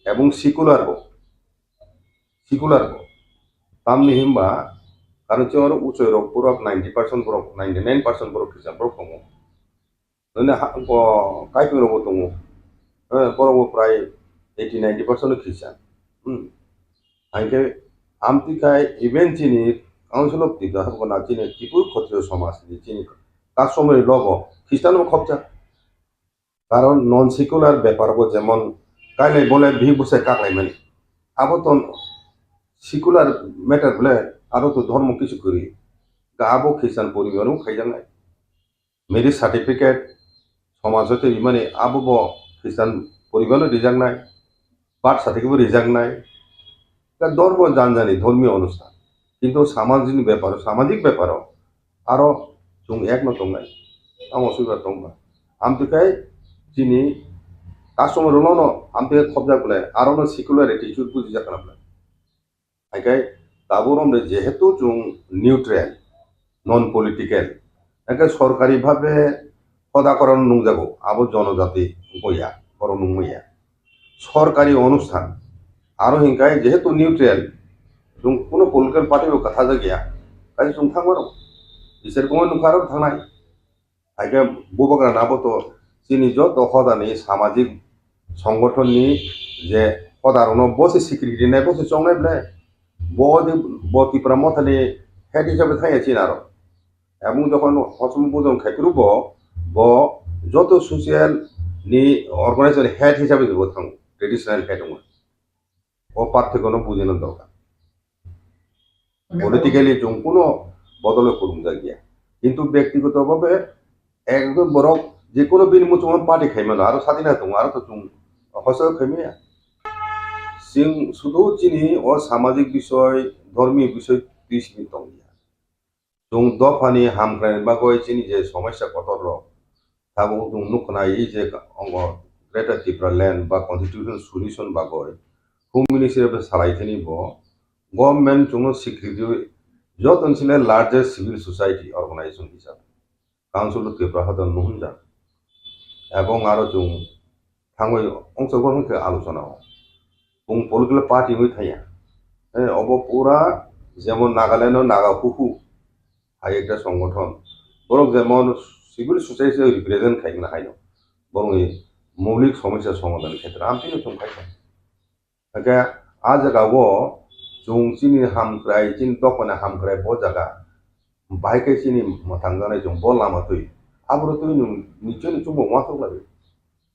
ebong secular bo. Secular bo. Tamni himba, karon se oro uchoi rok borok ninety percent borok, ninety nine percent borok Christian borok tongo. Nini ha, bo, Kaipeng rok bo tongo. Eh, borok bo prai eighty ninety percent no Christian. Hmm. Hingke amtwi khai even chini Council of Tiprasa bo na chini Tripur Khotriyo somaj ni chini customary law bo Christian bo khopjak. Karon non secular bepar bo jemon kailai bolai bihik bwsai kaklaimani. Abo to secular matter bole, aro to dhormo kisu kwrwi. Ga abo Christian poribar o khaijaknai. Marriage certificate somaj o twi rimani abo bo Christian poribar o rijaknai. Birth certificate bo rijaknai. Da dhormo janjani dhormiyo onusthan. Kintu samajikni beparo, samajik beparo aro chwng ekno tongnai. Tamo suibar tongba. Amtwi khai chini customer rokno amtwi khai khopjak belai, arono secular attitude bujijak kana belai. Haikai tabuk romde jehetu chwng neutral, non political, haikai sorkari bhabe hoda korano nungjago, abo jonojati wngya, borok nungmaya. Sorkari onusthan, aro hinkai jehetu neutral, chwng kuno political party bo kwthajakya, kaisa chwng thangmano, isor kongma nungkha aro thangnai. Haikai bubagra nabo to chini joto hodani samajik songothonni je hodarokno bo se sikri rinai, bo se chongnai ble, bo de, bo Tipra Mothani head hisabe thangya chini aro. Ebong jokhon hosom bujon khai phuru bo, bo joto social ni organization head hisabe bo thango, traditional head wngmani. O parthekyo no bujina dorkar. Politically chwng kuno bodol kwrwngjak ya. Kintu byaktigoto bhabe ekjon borok je kuno bini muchungo party khaimano, aro sadina tongo, aro to chwng hoso khaimaya. Chwng sudu chini o samajik bisoy, dhormi bisoy twi simi tongya. Chwng dophani hamkraini bagwi chini je somosya kotor rok, tabuk chwng nuknai je ongo Greater Tipraland ba constitution solution bagwi Home Ministry bai salai thani bo government chwngno sikri rwi joto ni sile largest civil society organization hisab Council of Tripura Hoda nuhunjak. Ebong aro chwng thangwi ongchokgo hwnkhe alochona o. Chwng political party wngwi thangya. Eh, obo pura jemon Nagaland o Naga Huhu hai ekta songothon. Borok jemon civil society represent khaimani haino. Borokni moulik somosya somadhan khetra amtwino chwng khai kha. Hake a jaga o chwng chini hamkrai, chini dophani hamkrai bo jaga bahai khe chini mwthangjaknai chwng bo lama twi. Aboro twi nwng nichoi ni chwngbo uansuk lai.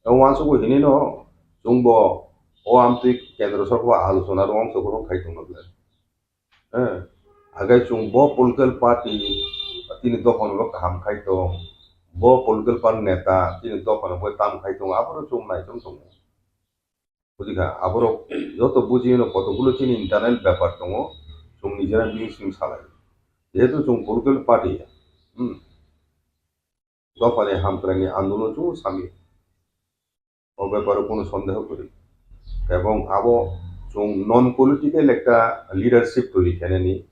O uansukgo hinwi no chwngbo o amtwi kendro sorkar alochona rw wng sokro khai tongma belai. Eh, hake chwng bo political party chini dophano bo kaham khai tong, bo political party neta chini dophano bo tam khai tong, aboro chwng naichom tongo. Bujikha, aborok joto bujiyano kotogulo chini internal bepar tongo, chwng nijera bising salai. Jehetu chwng political party, hmm, dophani hamkraini andolon chwng sami. O beparo kono sondeho kwrwi. Ebong abo chwng non political ekta leadership tuli khenani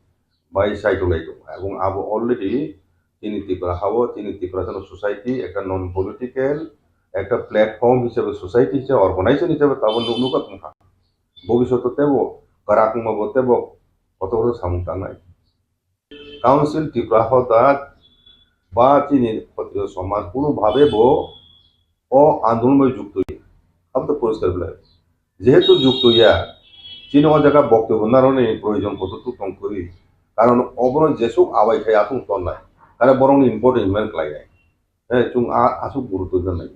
bai sai tongwi tongo. Ebong abo already chini Tripura hao, chini Tripura jano society ekta non political, ekta platform hisabe society hisabe organization hisabe tabo nuk-, nukha tongkha. Bobishoto tebo kwrak wngmabo tebo kotor kotor samung tangnai. Council Tripura hoda ba chini Khatriyo somaj kuno bhabe bo o andolon bai jukto ya. Abo to poriskar belai. Jehetu jukto ya, chini o jaga boktobyo narwknani proyojon kotor tuk tong kwrwi. Karon obono jesuk abai khai atung tonnai. Karon borokni important hwnmani khlainai. He, chwng a-, aswk guruto rwnai.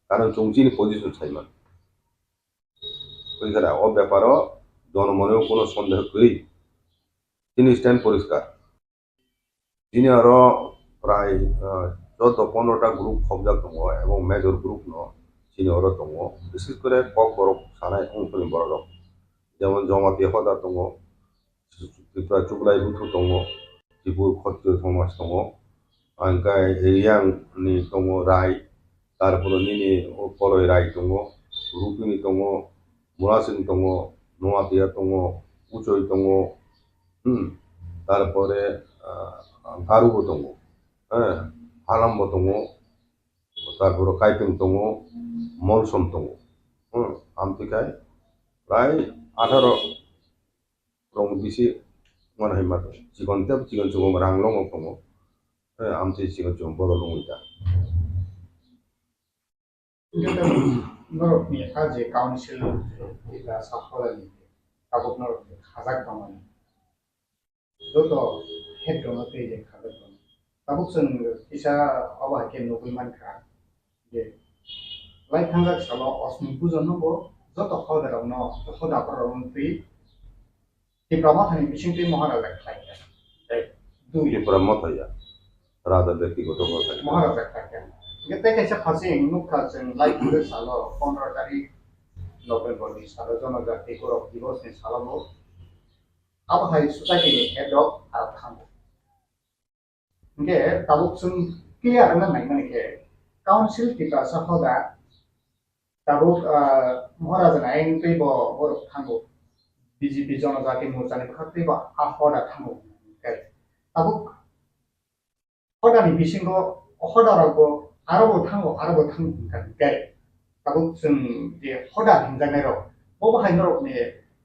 Karon chwng chini position saiman. Oikhara, o beparo jonomone kuno sondeho kwrwi. Chini stand poriskar. Chini oro prai, ah, joto pondro ta group khobjak tongo, ebong major group no chini oro tongo. Bises kore Kokborok sanai ongkhorni borok rok. Jemon Jamatia hoda tongo, Tripura Chuklai buthu tongo, Tripur Khatriyo Somaj tongo, hingkhe Reang ni tongo Rai, tarpore nini o Koloi Rai tongo, Rupini tongo, Murasing tongo, Noatia tongo, Uchoi tongo, hmm, tarpore, ah, Garubo tongo, eh, Halambo tongo, tarpore Kaipeng tongo, Molsom tongo, hmm, amtwi khai prai atharo rong bisi mano hai ma tongo. Chikon tei chikon chikon rang longo tongo. Eh, amtwi chikon chikon bodol wngwi ta. Norokni a je council, eba saphorani tabuk norokni khajak tongmani. Joto head rono tei je khajak tongmani. Tabuk chwng kisa obo hai khe nugwi mankha je lai thangjak salo Osmi pujo no bo joto hoda rokno, hoda borok rokno twi Tipra Mothani bisingtwi Maharaja khlai kha. Dui. Tipra Motha ya. Raja byaktigoto Motha. Maharaja khlai kha. Hingkhe tei kaisa phasing nukha chwng lai phuru salo pondro tarik November ni salo Jonojati Gorok Divos ni salo bo. Abo hai society ni head rok aro thango. Hingkhe tabuk chwng clear wngna naimani khe, Council Tiprasa hoda tabuk, ah, Maharaja ni ayang twi bo borok thango, B J P Jonojati Morcha ni bwkhak twi bo a hoda thango. Hingkhe tabuk hoda ni bisingo hoda rok bo aro bo thango, aro bo thango hingkha hingkhe. Tabuk chwng je hoda hinjaknai rok, bo bahai norokni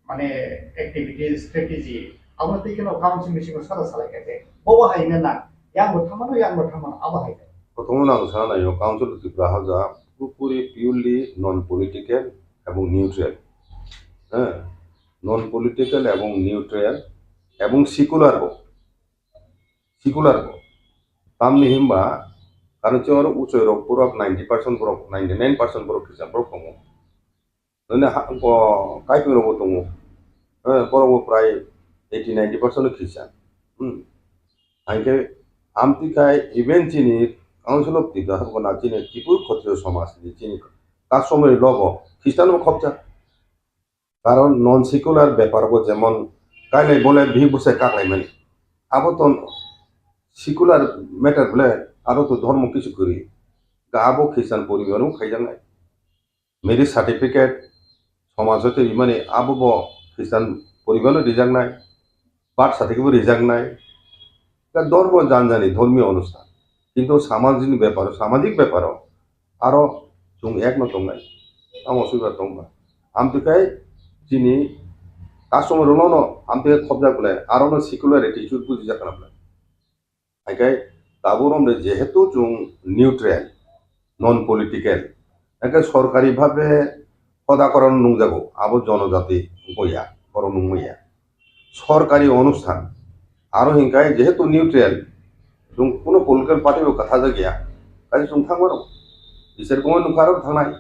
mane activity, strategy, abo twi kheno council bisingo sada salai kha je, bo bahai hwnna na, yang bo thangmano, yang bo thangmano, abo hai khe. Kothoma ang sana naio, Council of Tripura Hoda purpuri purely non political ebong neutral. Eh, non political ebong neutral ebong secular bo. Secular bo. Tamni himba, karon chwng oro uchoi rok borok ninety percent borok, ninety nine percent borok Christian borok tongo. Nini ha, bo, Kaiping rok bo tongo. Eh, borok bo prai eighty ninety percent no Christian. Hmm. Hingkhe amtwi khai even chini Council of Tripura habo na chini Tripur Khatriyo Somaj ni chini customary law bo Christian bo khopjak. Karon non secular bepar bo jemon kailai bolai bihik bwsai kaklaimani. Abo to secular matter bole, aro to dhormo kisu kwrwi. Ga abo Christian poribar no khaijaknai. Marriage certificate somajo twi rimani abo bo Christian poribar no rijaknai. Birth certificate bo rijaknai. Ga dhormo janjani dhormiyo onusthan. Kintu samajini beparo, samajik beparo aro chwng ekno tongnai, tamo suibar tongba. Amtwi khai chini customer rokno amtwi khai khopjak belai, arono secular attitude bujijak kana belai. Haikhai tabuk romde jehetu chwng neutral, non political, Hake sorkari bhabe hoda korano nungjago, abo jonojati wngya, borok nungmaya. Sorkari onusthan, aro hinkai jehetu neutral, chwng kuno political party bo kwthajakya, kaisa chwng thangmano, isor gomai nungkha aro thangnai.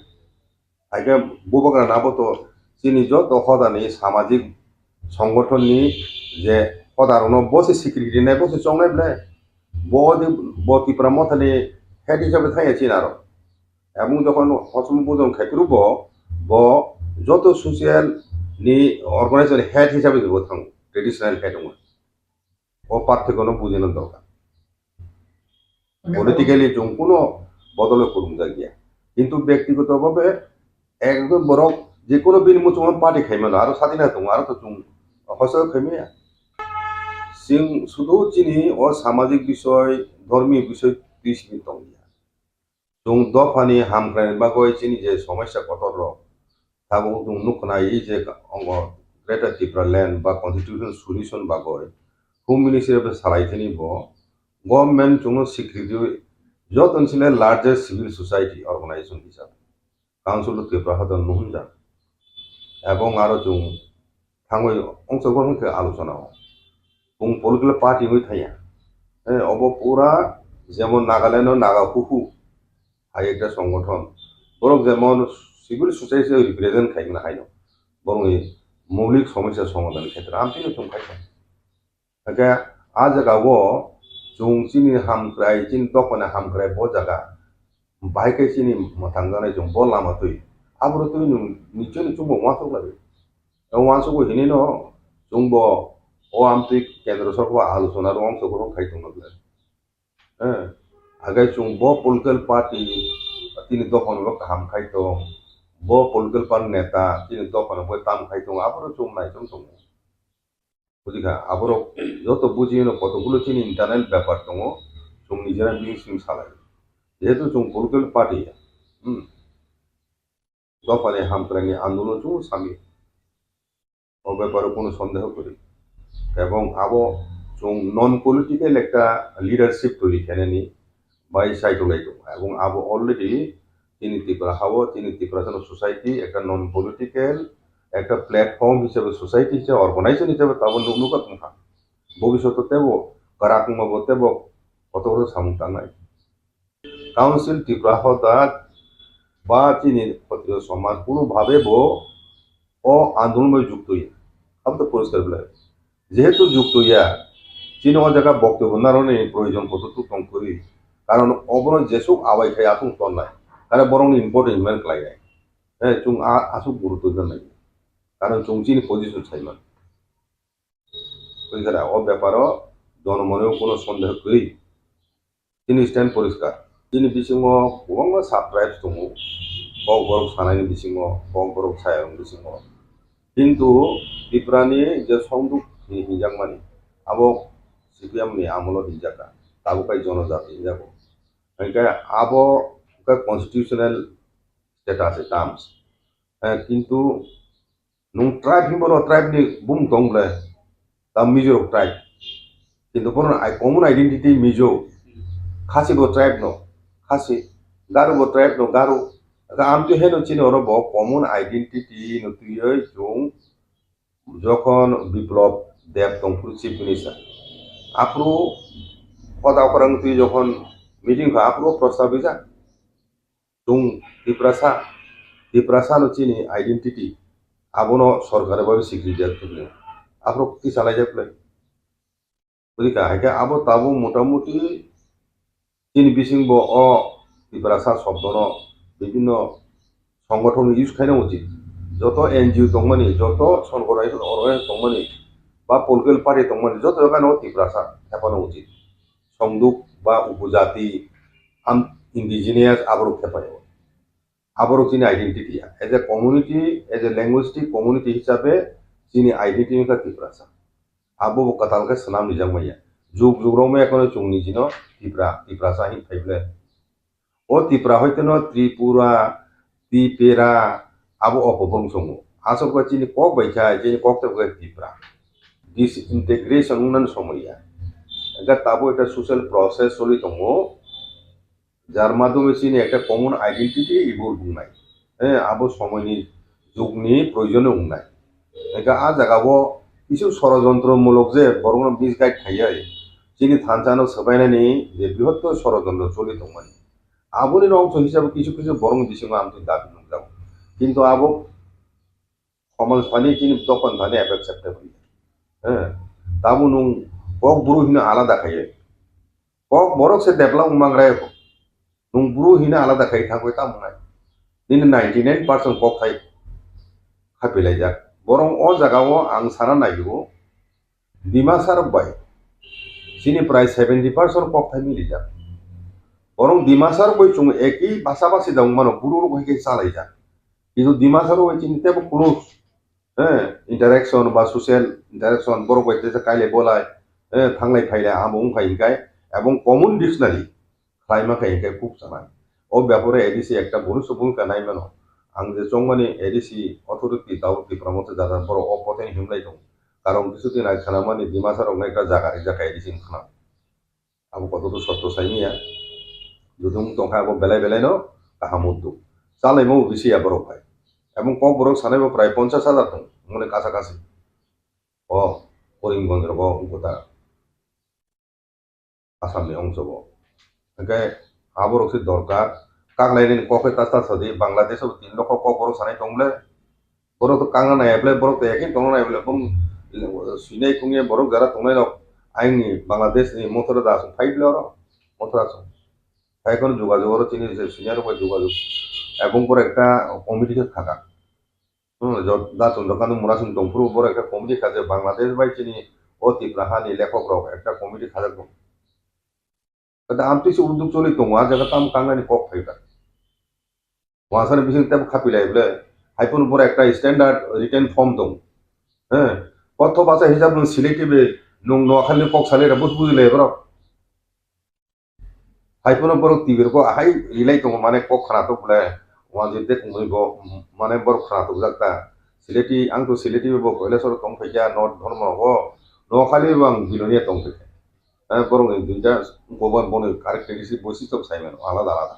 Haikhe bubagra nabo to chini joto hodani samajik songothonni je hodarokno bo se sikri rinai, bo se chongnai ble, bo de, bo Tipra Mothani head hisabe thangya chini aro. Ebong jokhon hosom bujon khai phuru bo, bo joto social ni organization head hisabe bo thango, traditional head wngwi. O parthekyo no bujina dorkar. Politically chwng kuno bodol kwrwngjakya. Kintu byaktigoto bhabe ekjon borok je kuno bini muchungma party khaimano, aro sadina tongo, aro to chwng hosto khaimaya. Chwng sudu chini o samajik bisoy, dhormi bisoy twi simi tongya. Chwng dophani hamkraini bagwi chini je somosya kotor rok, tabuk chwng nukna i je ongo Greater Tipraland ba Constitutional Solution bagwi Home Ministry bai salai thani bo government chwngno sikri rwi joto ni sile largest civil society organization hisab Council of Tripura Hoda nuhunjak. Ebong aro chwng thangwi ongchorgo hwnkhe alochona o. Chwng political party wngwi thangya. Eh, obo pura jemon Nagaland o Naga Huhu hai ekta songothon. Borok jemon civil society represent khaimani haino. Borokni moulik somosya somadhan khetre amtwino chwng khaikha. Hake a jaga o chwng chini hamkrai, chini dophani hamkrai bo jaga. Bahai khe chini mwthangjaknai chwng bo lama twi. Aboro twi nwng nichoi ni chwngbo uansuk lai. O uansukgo hinwi no chwngbo o amtwi kendro sorkar alochona rwng chwng khai tongna bwle. Eh, agai chwng bo political party tini dophano bo kaham khai tong. Bo political party neta tini dophano bo tam khai tong. Aboro chwng nai chwng tongo. Bujikha, aborok joto bujiyano kotogulo chini internal bepar tongo, chwng nijera bini simi salai. Jehetu chwng political party, hmm, dophani hamkraini andolon chwng sami. O beparo kono sondeho kwrwi. Ebong abo chwng non political ekta leadership twi khenani bai sai tonglaio. Ebong abo already chini Tripura hao, chini Tiprasano society ekta non political, ekta platform hisabe society hisabe organization hisabe tabo nuk nukha tongkha. Bobishoto tebo kwrak wngmabo tebo kotor kotor samung tangnai. Council Tripura Hoda ba chini Khatriyo Somaj kuno bhabe bo o andolon bai jukto ya. Abo to poriskar belai. Jehetu jukto ya, chini o jaga bokti hwnarokni proyojon kotor tong kwrwi. Karon obono jesuk abai khai aswk tonnai. Karon borokni important investment khlainai. He, chwng a-, aswk gurutto rwnai. Karon chwng chini position saiman. Twi khe da o beparo jonomoni o kono sondeho kwrwi. Chini stand poriskar. Chini bisingo kwbangma sub tribes tongo. Kokborok sanaini bisingo, kokborok sayarokni bisingo. Kintu Tiprani je songduk hinjakmani, abo C P M ni amolo hinjakha. Tabuk kai jonojati hinjago. Hingke abo khe constitutional status, terms. Eh, kintu nwng tribe hinwi bono tribe ni bumung tong ble, ta Mizo rok tribe. Kintu bono ai common identity Mizo, Khasi bo tribe no Khasi, Garo bo tribe no Garo. Aka amtwi heno chini oro bo common identity no twiwi chwng jokhon Biplab Deb tong phuru chief minister, aphuru hoda okorang twi jokhon meeting kha aphuru prostab rijak. Chwng Tiprasa, Tiprasa no chini identity, abono sorkar bai sikri jak tubli. Aphuru kisa lai jak plai. Bujikha, haikhe abo tabuk motamuti chini bisingbo o Tiprasa shobdono bibhinno songothon use khaina uchit. Joto N G O tongmani, joto sorkar organization tongmani, ba political party tongmani, joto jagano Tiprasa thepana uchit. Songduk ba upojati, am, indigenous aborok thepaio. Aborok chini identity ya. As a community, as a linguistic community hisabe chini identity wngkha Tiprasa. Abo bo kwtal khe swnam rijak manya. Jug jug rok maya kheno chwng nijino Tipra, Tiprasa hin phaible. O Tipra hoiteno Tripura, Tipera, abo opobong chongo. Aswk khe chini kok bai kha, chini kok tei Tipra. Disintegration wngnani somoi ya. Hingkhe tabuk ekta social process choli tongo. Jar madhyome chini ekta common identity ebo wngnai. Eh, abo somoini jugni proyojone wngnai. Hingke a jagao kisu sorojontro mulok je borokno misguide khaiyai chini thansa no swbainani je brihottor sorojontro choli tongmani. Aboni rongchong hisabe kisu kisu borokni bisingo amtwi dabi nukjago. Kintu abo somaj thani chini dophani thani effect septe phaikha. Eh, tamo nwng kok bru hino alada khaye. Kok borok se develop wngmangrai kho. Nwng bru hino alada khai thangwi tamo nai. Nini ninety nine percent kok khai khapilaijak. Borok o jagao ang sana naio. Dimasa rok bai chini prai seventy percent kok thai milijak. Borok Dimasa rok bai chwng eki basa basi da wngmano, buru rok hai khe chalaijak. Kintu Dimasa rok bai chini tebo close, eh, interaction ba social interaction borok bai teisa kailai bolai, eh, thanglai phailai amo wngkha hinkai, ebong common dictionary khlaima khe hinkhe kuk chanai. O bepore A D C ekta bonus bhumika nai mano. Ang je chongmani A D C authority tao Tipra Motha jara borok o pothai himlai tongo. Karon kisu din age khanamani Dimasa rokno ekta jaga rijak A D C wngkhna. Abo kotor to sotto saimanya. Jodi wng tongkha abo belai belai no kaham uddu. Chalaima bo bisi ya borok hai. Ebong kok borok sanai bo prai ponchash hajar tong mone kasa kasi. O Karimganj rogo wngkha ta. Assam ni ongsogo. Hingke aborok se dorkar. Kaklaini kok khe ta ta sadi, Bangladesh o tin lokho kok borok sanai tong ble. Borok to kangna nai ble, borok to ekhin tongna nai ble, bum swinai khungya borok jara tongnai rok. Aini Bangladesh ni Mothura da aswk phai ble oro. Mothura aswk. Phai kono jogajog oro chini je senior rok bai jogajog. Ebong borok ekta committee khe khaka. Hmm, jo-, da chwng jokano mura chwng tongphuru borok ekta committee kha je Bangladesh bai chini o Tipra hani lekhok rok ekta committee khajak tong. Kata amtwi se udduk choli tongo, a jaga tamo kangnani kok phai kha. Wasani bising tebo khapilai ble, hai phano borok ekta standard written form tong. He, kotho basa hisab nwng Sylheti be nwng Noakhali kok salai rw bus bujilai borok. Hai phano borok tibir ko ahai rilai tongo, mane kok khna tok ble, wanjui de kongoi bo, mane borok khna tok jak ta. Sylheti, ang to Sylheti bo Kailasoro tong phai kha, North Dhormo go, Noakhali bo ang Bilonia tong phai kha. Eh, borok ni duita, bo bo, boni characteristic boisistyo sai mano, alada alada.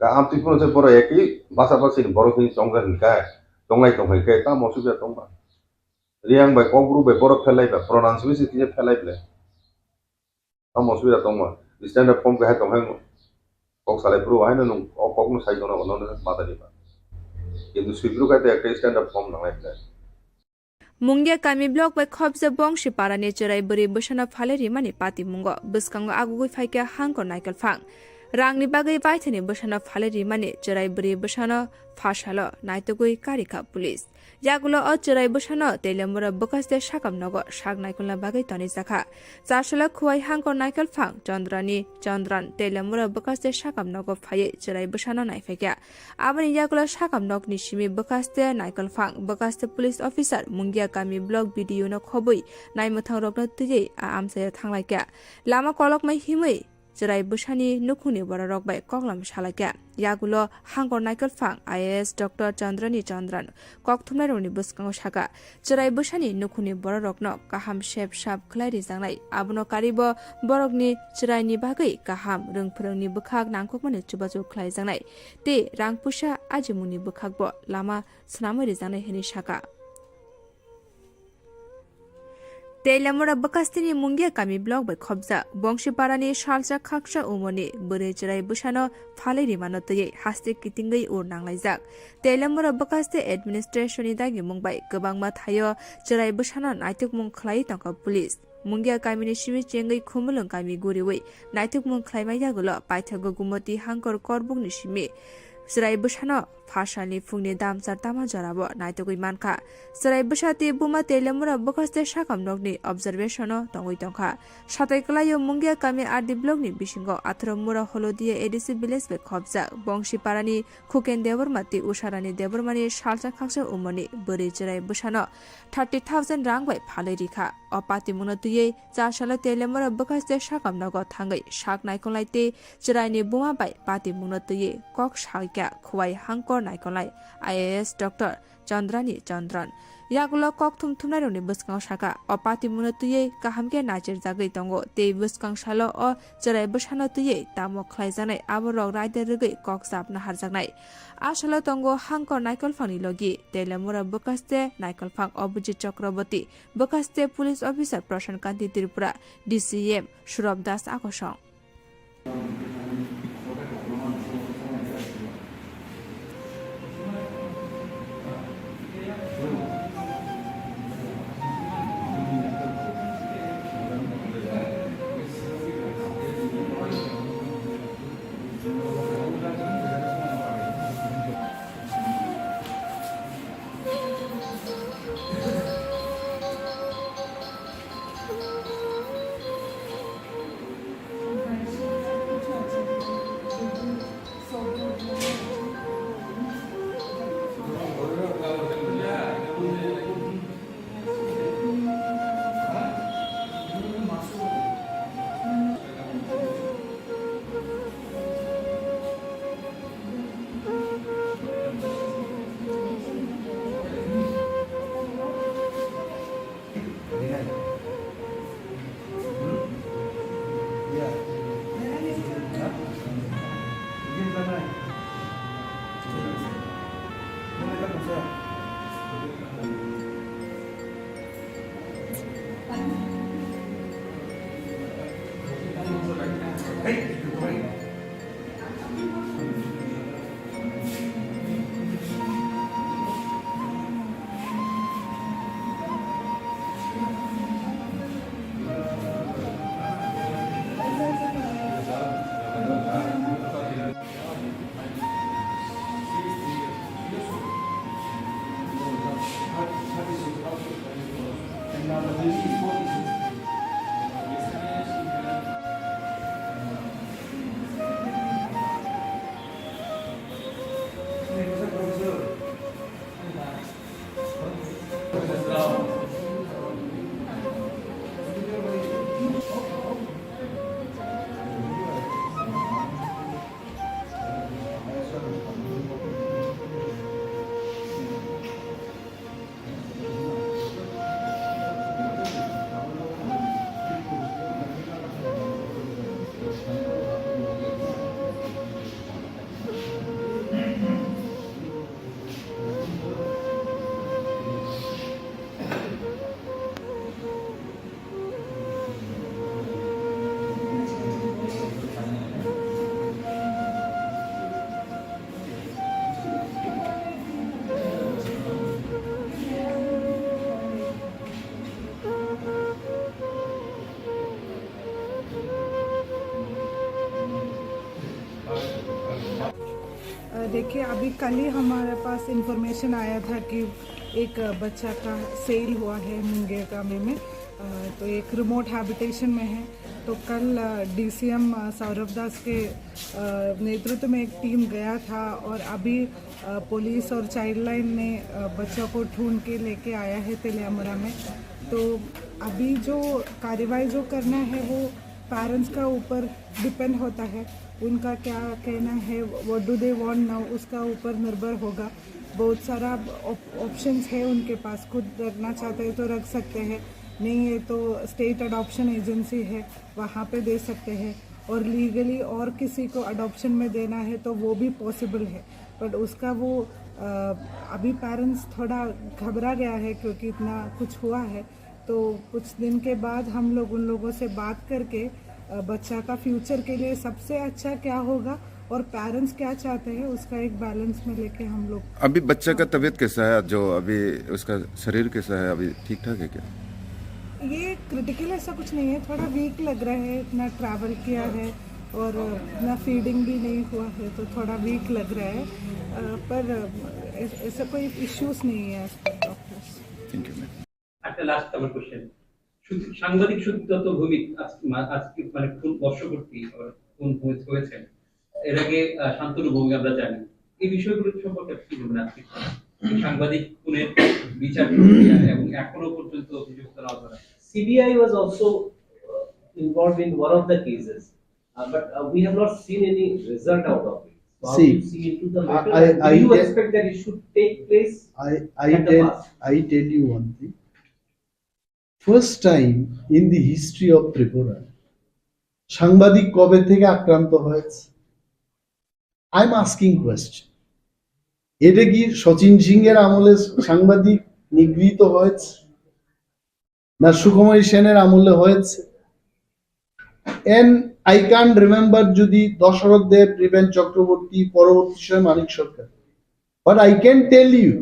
Da amtwi phano se borok eki basa basi ni borok hini tongkha hinkhe, tonglai tongkha hinkhe, tamo osubida tongma. Riyang bai Kokborok bai borok phelai ba, pronunciation kisa phelai ble. Tamo osubida tongma. Standard form khe hai tong hai kok salai phuru, haino nwng o kok no sai tongna, ono no mata di ba. Kintu sui phuru khai te ekta standard form nangnai ble. Mungia kami block bai khobjak Bongsi parani chwrai bwrwi bwsano phalwi rimani patimungo bwskango agugwi phaikha Hangkor Naikolphang. Rangni bagwi baithani bwsano phalwi rimani chwrai bwrwi bwsano phasalo naitugwi karikha police. Yagulo o chwrai bwsano Teliamura bwkhaste sakam nogo sak naikolna bagwi tonijakha. Chasalo Khuwai Hangkor Naikolphang Chandrani Chandran Teliamura bwkhaste sakam nogo phaiwi chwrai bwsano naiphaikha. Aboni yagulo sakam nokni simi bwkhaste Naikolphang, bwkhaste police officer, Mungia kami block B D O no khobwi naimwthang rokno twiwi a amchaio thanglaikha. Lama kolokma himwi chwrai bwsani nukhungni bororok bai koklam salaikha. Yagulo Hangkor Naikolphang I A S Doctor Chandrani Chandran kokthumnairokni bwskango sakha, chwrai bwsani nukhungni bororokno kaham sep sap khlai rijaknai. Abono karibo borokni chwraini bagwi kaham rwngphwrwngni bwkhak nangkukmani chubachu khlaijaknai. Tei rang puisa ajimungni bwkhakbo lama swnamwi rijaknai hwnwi sakha. Teliamura bwkhasteni Mungia kami block bai khobjak Bongsiparani salsa khaksa umorni bwrwi chwrai bwsano phalwi rimano twiwi haste kitingwi ur nanglaijak. Teliamura bwkhaste administration ni dagimung bai kwbangma thaio chwrai bwsano naitukmung khlaiwi tongkha police. Mungia kamini simi chengwi Khumulwng kami guriwi naitukmung khlaima yagulo paithago Gumoti Hangkor Korbukni simi chwrai bwsano phasalni phungni damchar tama jorabo naitugwi mankha. Chwrai bwsa tei buma Teliamura bwkhaste sakam nokni observation-o tongwi tongkha. Satai kwlaio Mungia kami R D block ni bisingo atharo Mura Holodia A D C village bai khobjak Bongsiparani Khuken Debbarma tei Usharani Debbarmani salsa khaksa umorni bwrwi chwrai bwsano thirty thousand rang bai phalwi rikha. O patimungno twiwi chasalo Teliamura bwkhaste sakam nogo thangwi sak naikolnai tei chwraini buma bai patimungno twiwi kok saikha Khuwai Hangkor Naikolnai I A S Doctor Chandrani Chandran. Yagulo kokthum thumnairokni bwskango sakha, o patimungno twiwi kaham khe nachirjagwi tongo tei bwskang salo o chwrai bwsano twiwi tamo khlaijaknai aborok raida rwgwi kok chap naharjaknai. A salo tongo Hangkor Naikolphangni logi, Teliamura bwkhaste Naikolphang Abhijit Chakraborty, bwkhaste police officer Prashan Kanti Tripura, D C M Surab Das Akosong. अ, देखिए, अभी कल ही हमारे पास इन्फॉर्मेशन आया था कि एक, अ, बच्चा का सेल हुआ है मुंगेर गांव में। अ, तो एक रिमोट हैबिटेशन में है। तो कल, अ, डीसीएम, अ, सौरभ दास के, अ, नेतृत्व में एक टीम गया था और अभी, अ, पुलिस और चाइल्डलाइन ने, अ, बच्चा को ढूंढ के लेके आया है तेलियामुरा में। तो अभी जो कार्रवाई जो करना है वो पेरेंट्स का ऊपर डिपेंड होता है, उनका क्या कहना है, what do they want now, उसका ऊपर निर्भर होगा। बहुत सारा ऑप-, ऑप्शंस है उनके पास, खुद रखना चाहते हैं तो रख सकते हैं, नहीं है तो स्टेट अडॉप्शन एजेंसी है, वहाँ पे दे सकते हैं, और लीगली और किसी को अडॉप्शन में देना है तो वो भी पॉसिबल है। बट उसका वो, अ, अभी पेरेंट्स थोड़ा घबरा गया है क्योंकि इतना कुछ हुआ है। तो कुछ दिन के बाद हम लोग उन लोगों से बात करके, अ, बच्चा का फ्यूचर के लिए सबसे अच्छा क्या होगा और पेरेंट्स क्या चाहते हैं, उसका एक बैलेंस में लेके हम लोग। अभी बच्चा का तबीयत कैसा है, जो अभी उसका शरीर कैसा है, अभी ठीक ठाक है क्या? ये क्रिटिकल ऐसा कुछ नहीं है, थोड़ा वीक लग रहा है, इतना ट्रैवल किया है और इतना फीडिंग भी नहीं हुआ है, तो थोड़ा वीक लग रहा है, अ, पर, अ, ऐस-, ऐसा कोई इश्यूज नहीं है as per doctors। Thank you, ma'am. একটা লাস্ট আমার কোশ্চেন, সাংবাদিক সুদীপ্ত ভৌমিক আজ-, মা-, আজকে মানে কোন বর্ষপূর্তি, আবার কোন হয়ে-, হয়েছেন, এর আগে, আহ, শান্তনু ভৌমিক আমরা জানি, এই বিষয়গুলো সম্পর্কে আপনি কি বলবেন আজকে? এই সাংবাদিক খুনের বিচার প্রক্রিয়া এবং এখনো পর্যন্ত অভিযুক্ত না ধরা। C B I was also, uh, involved in one of the cases, uh, but, uh, we have not seen any result out of it. How do you see into the matter? I, I, Do you I, expect that it should take place I, I at the tell, past? I tell you one thing. First time in the history of Tripura, সাংবাদিক কবে থেকে আক্রান্ত হয়েছে? I am asking question. এটা কি শচীন সিংহের আমলে সাংবাদিক নিগৃহীত হয়েছে, না সুকুমারী সেনের আমলে হয়েছে? And I can't remember যদি দশরথ দেব, হৃপেন চক্রবর্তী, পরবর্তী সময় মানিক সরকার। But I can tell you,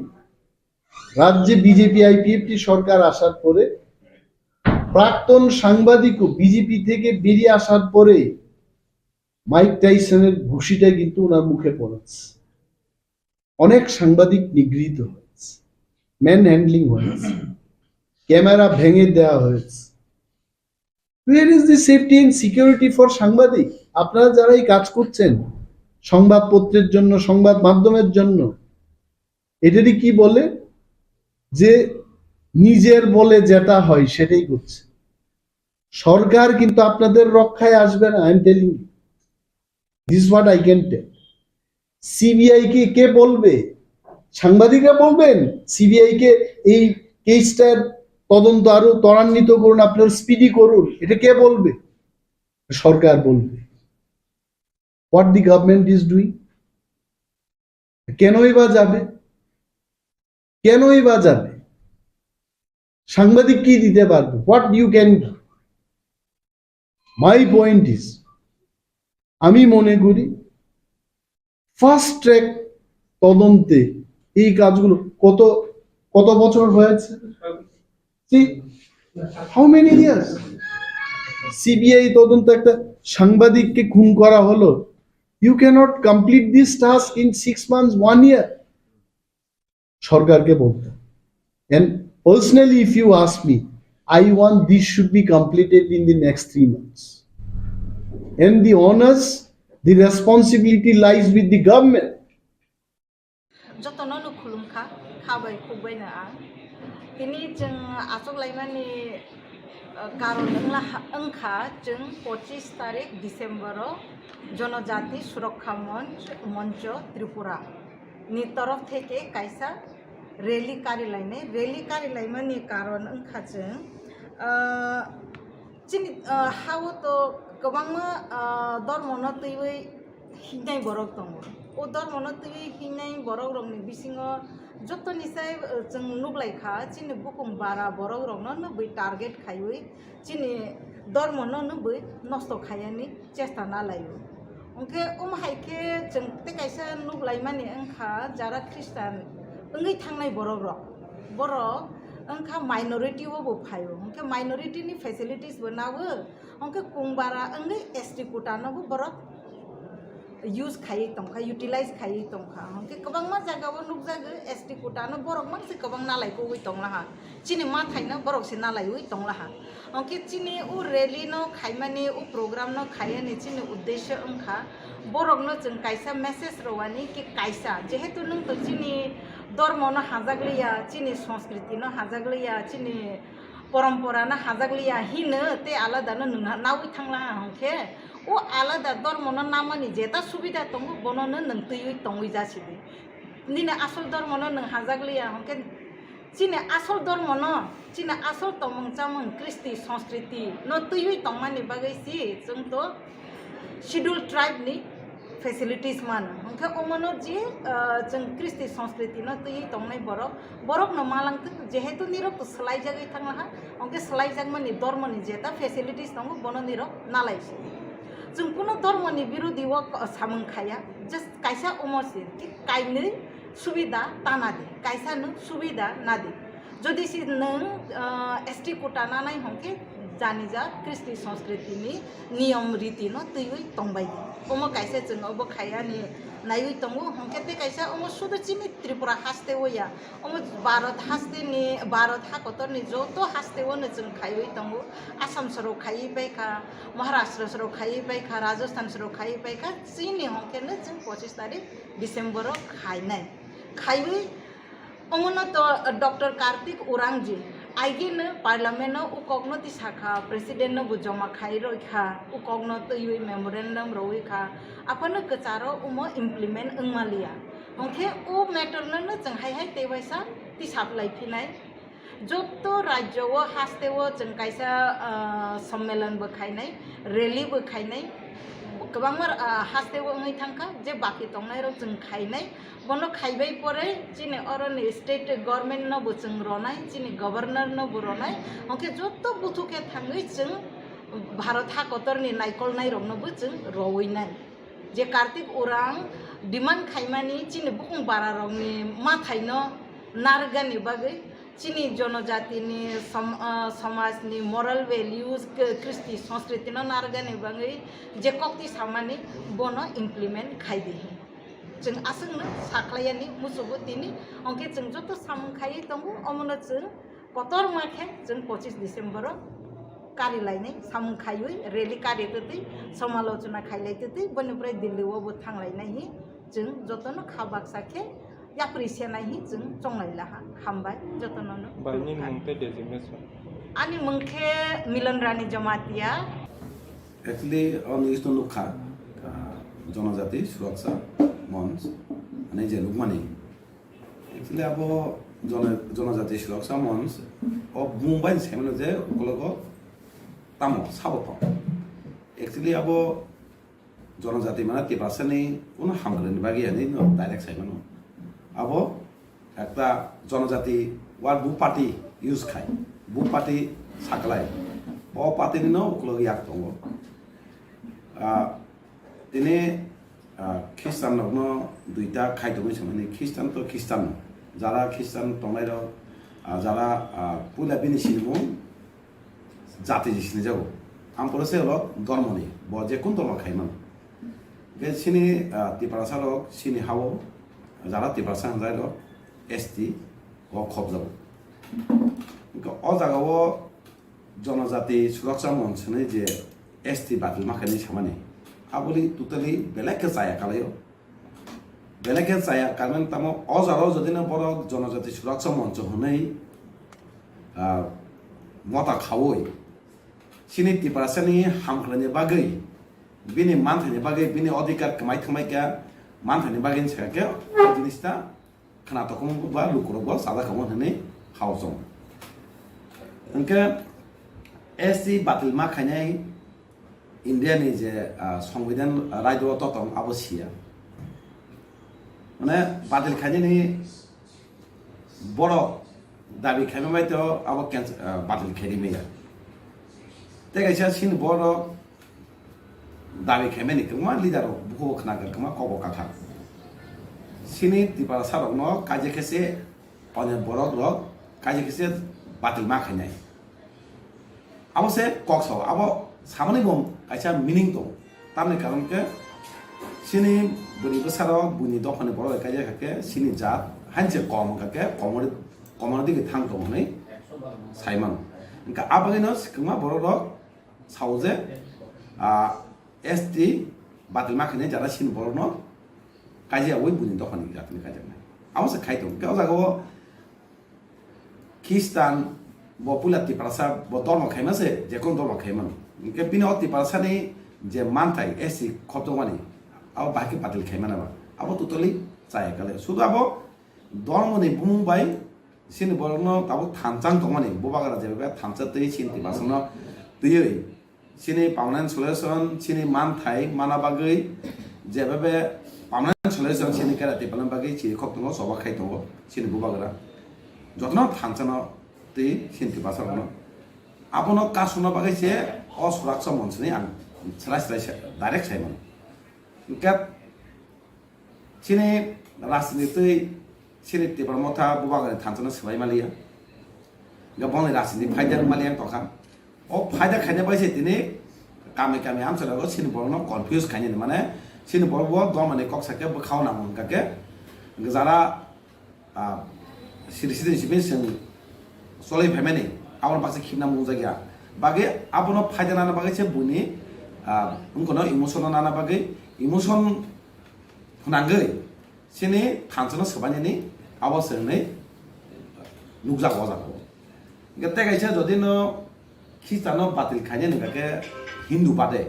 রাজ্যে বিজেপি আইপিএফটি সরকার আসার পরে প্রাক্তন সাংবাদিকও বিজেপি থেকে বেরিয়ে আসার পরে মাইক টাইসনের ঘুষিটা কিন্তু ওনার মুখে পড়েছে। অনেক সাংবাদিক নিগৃহীত হয়েছে, ম্যান হ্যান্ডলিং হয়েছে, ক্যামেরা ভেঙে দেওয়া হয়েছে। Where is the safety and security for সাংবাদিক? আপনারা যারা এই কাজ করছেন, সংবাদপত্রের জন্য, সংবাদ মাধ্যমের জন্য, এটারই কি বলে যে নিজের বলে যেটা হয় সেটাই করছে। সরকার কিন্তু আপনাদের রক্ষায় আসবে না, I am telling you. This is what I can tell. CBI কে কে বলবে? সাংবাদিকরা বলবেন সিবিআই কে এই কেসটার তদন্ত আরো ত্বরান্বিত করুন, আপনারা স্পিডি করুন, এটা কে বলবে? সরকার বলবে। What the government is doing? কেনই বা যাবে? কেনই বা যাবে? সাংবাদিক কি দিতে পারবে? What you can do? My point is, আমি মনে করি ফাস্ট ট্র্যাক তদন্তে এই কাজগুলো কত কত বছর হয়েছে? See, how many years? CBI তদন্ত, একটা সাংবাদিককে খুন করা হলো, you cannot complete this task in six months, one year. সরকারকে বলতে। And personally, if you ask me, I want this should be completed in the next three months. And the onus, the responsibility lies with the government. Jotono no khulumkha, kha bai khuk bai no ang. Tini chwng achuk laimani, uh, karon wngla ha-, wngkha chwng pochis tarik December o Jonojati Surakkha Monch, Moncho Tripura ni torof theke kaisa rally karilainai. Rally karilaimani karon wngkha chwng, ah, chini, ah, hao to kwbangma, ah, dormono twiwi hingnai borok tongo. O dormono twiwi hingnai borok rokni bisingo jotoni sai, ah, chwng nuklaikha chini bukung bara borok rokno nugwi target khaiwi chini dormono nugwi nosto khaiyani chesta nalaio. Hwnkhe omo hai khe chwng tei kaisa nuklaimani wngkha jara Christian wngwi thangnai borok rok. Borok wngkha minority o bo phaio. Hwnkhe minority ni facilities bo nawo. Hwnkhe kungbara wngwi S T quota no bo borok use khaiwi tongkha, utilize khaiwi tongkha. Hwnkhe kwbangma jaga o nukjago S T quota no borok mangse kwbang nalai kogwi tonglaha. Chini mathaino borok se nalaiwi tonglaha. Hwnkhe chini o rally no khaimani, o program no khaiyani chini uddesyo wngkha borokno chwng kaisa message rwani ki kaisa, jehetu nwng to chini dormo no hajakliya, chini sanskriti no hajakliya, chini porompora no hajakliya hino tei alada no nwng nawi thanglaha hwnkhe o alada dormo no namani jeta subida tongo bono no nwng twiwi tongwi jasidi. Nini asol dormo no nwng hajakliya hwnkhe chini asol dormo no, chini asol tongmung chamung, kristi, sanskriti no twiwi tongmani bagwi si chwng to schedule tribe ni facilities mano. Hwnkhe omono je, ah, chwng kristi, sanskriti no twiwi tongnai borok, borok no malangtwk, jehetu nirok to swlaijagwi thanglaha, hwnkhe swlaijakmani dormo ni jeta facilities tongo bono nirok nalai si. Chwng kuno dormo ni birodhi o samung khaya, just kaisa omo si, kainwi subida ta nadi, kaisa no subida nadi. Jodi si nwng, ah, S T quota nanai hwnkhe janija kristi sanskriti ni niyom riti no twiwi tongbai di. Omo kaisa chwng obo khaiyani naiwi tongo, hwnkhe tei kaisa omo sudu chini Tripura haste o ya, omo Bharat haste ni, Bharat hakotor ni joto haste o no chwng khaiwi tongo. Assam soro khaiwi paikha, Maharashtra soro khaiwi paikha, Rajasthan soro khaiwi paikha, chini hwnkhe no chwng pochis tarik December o khainai. Khaiwi omono to Doctor Kartik Urangji, Aigeno parliament no ukok no tisakha, president no bo joma khai roi kha, ukok no twiwi memorandum roi kha, aphano kwcharo umo implement wngma liya. Hwnkhe o matter no no chwng hai hai tei waisa tisap lai phinai. Jotto rajyo o haste o chwng kaisa, ah, sommelon bo khainai, rally bo khainai, kwbangma, ah, haste o wngwi thangkha, je baki tongnai rok chwng khainai. Bono khaibai pore chini oroni state government no bo chwng ronai, chini governor no bo ronai, hwnkhe jotto buthu khe thangwi chwng Bharat ha kotorni naikolnai rokno bo chwng rowinai. Je Kartik Orang demand khaimani chini bukung bara rokni mathaino narwgani bagwi, chini jonojatini som-, ah, somajni moral values, k-, kristi sanskriti no narwgani bagwi je kokti samani bono implement khai di. Chwng aswkno sakhlaiyani muchungo tini, hwnkhe chwng joto samung khaiwi tongo, omono chwng kotorma khe chwng pochis December o kari lainai samung khaiwi rally kari twtwi somalochona khailai twtwi boni pore Delhi o bo thanglainai hi chwng jotono kha baksa khe yapri senai hi chwng chonglai laha. Hambai jotono no. Bangni mung tei designation. Ani mung khe Milan Rani Jamatia. Actually, o news no nukha, ah, Jonojati Suraksha Monch, ani je nukmani. Actually, abo Jona-, Jonojati Suraksha Monch, o Mumbai ni saimano je ukologo tamo sabo thong. Actually, abo Jonojati mana Tiprasa ni kuno hamkrai ni bagwi ani no direct saimano. Abo ekta Jonojati word bo party use khai, bo party saklai, o party ni no ukulog yak tongo. Ah, tini, ah, Christian rok no duita khai tongwi samani, Christian to Christian, jara Christian tongnai rok, ah, jara, ah, puila bini sinimung jati je sinijago. Ang pore se rok dormo ni, bo je kun dormo khai man. Ge sini, ah, Tiprasa rok sini hao, jara Tiprasa hanjai rok S T o khobjago. Hwnkhe o jaga o Jonojati Suraksha Monch hwnwi je S T batil ma khainai samani, aboni totally belai khe chaya kalaio. Belai khe chaya, karon tamo o jagao jodi no borok Jonojati Suraksha Monch hwnwi, ah, mota khaui, chini Tiprasani hamkhlaini bagwi, bini manthaini bagwi, bini odhikar kwmai thangbai kha manthaini bagwi wngkha khe o jinista khna tokmung ba lukurokbo chajak kha hwnwi hao chong. Hwnkhe S T batil ma khainai India ni je, ah, Songbidan, ah, raidro totong abo siya. Mane batil khainani borok dabi khaima bai to abo cancel, ah, batil khairi maya. Tei kaisa sini borok dabi khaimani kwbangma leader rok bukubo khna kwbangma kok bo kathar. Sini Tiprasa rokno kaisa khe se onyo borok rok kaisa khe se batil ma khainai. Abo se kok sao, abo samani bo kaisa meaning tongo. Tamni karon khe sini bwrwi bwsarok buini dophani borok bai kaijak kha khe sini jat hainse kom wngkha khe komor, komor digi thang tongo hwnwi sai mano. Hwnkhe a bagwino swkangma borok rok sao je, ah, S T batil ma khainai jara sini borokno kaijak wi buini dophani jatni kaijaknai. Abo se khai tongo. Hwnkhe o jaga o Khristan bo puila Tiprasa bo dormo khaima se, je kono dormo khaima. Hwnkhe bini o Tiprasa ni je manthai S C khopjokmani, abo bahai khe batil khaima naba. Abo totally chaya kale. Sudu abo dormo ni bumung bai sini borokno tabuk thansa wng tongmani. Bubagra je bai thansa twi sini Tiprasa no twiwi Chini permanent solution, chini manthai mana bagwi, jebebe permanent solution chini kera tipalna bagwi chiri khok tongo, choba khai tongo, chini bubagra. Jotono thansa no twi chini tipasa rokno. Abono kasuna bagwi se o Suraksha Monch ni ang srai srai se direct sai mano. Hwnkhe Chini rajniti twi chini Tipra Motha bubagra thansa no swbai maliya. Ga bongni rajniti phaida maliya tokha. O phaida khaina bai se tini kami kami amchara go chini borok no confuse khaina ni mane chini borok bo doma ni kok sakhe bwkhao nang hwnkha khe jara, ah, siri siri simi sing solai phaimani abono baksa khibna mungjakya. Bagwi abono phaida nana bagwi se buni, ah, wngkha no emotion no nana bagwi emotion Phwnangwi chini thansa no swbainani abo se hwnwi nukjago o jaga o. Hingke tei kaisa jodi no Khristiano batil khainani hingka khe Hindu bade,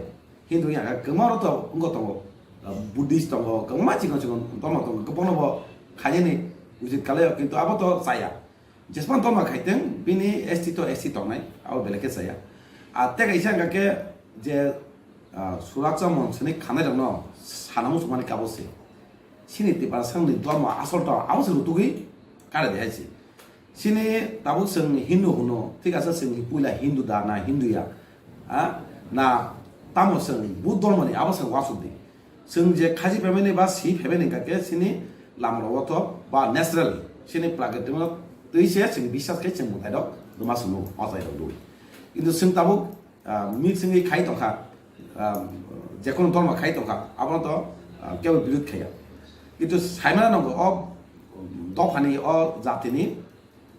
Hindu ya khe kwbangma rok to wngkha tongo, ah, Buddhist tongo, kwbangma chikon chikon dormo tongo, kwbangno bo khainani usit kalaio, kintu abo to chaya. Jesman dormo khaiteng, bini S T to S T tongnai, abo belai khe chaya. Ah, tei kaisa hingka khe je, ah, Suracha Monsoni khanai rokno sana muchungmani kabo se. Chini Tiprasani dormo asol to abo se rutugwi kare de hai se. Chini tabuk chwng Hindu hwno, thik asa chwng puila Hindu da na Hindu ya? Ha? Na tamo chwng Buddha dormo ni abo chwng uansuk di. Chwng je khaji phaimani ba si phaimani hingka khe chini lama rok o to ba natural chini prakriti no twi se chwng biswas khe chwng mwtai rok rwma chwng o chai rok rwi. Kintu chwng tabuk ah, mix wngwi khai tongkha, ah, jekono dormo khai tongkha, abono to, ah, kebo birud khaiya. Kintu saimano nango o dophani, o jatini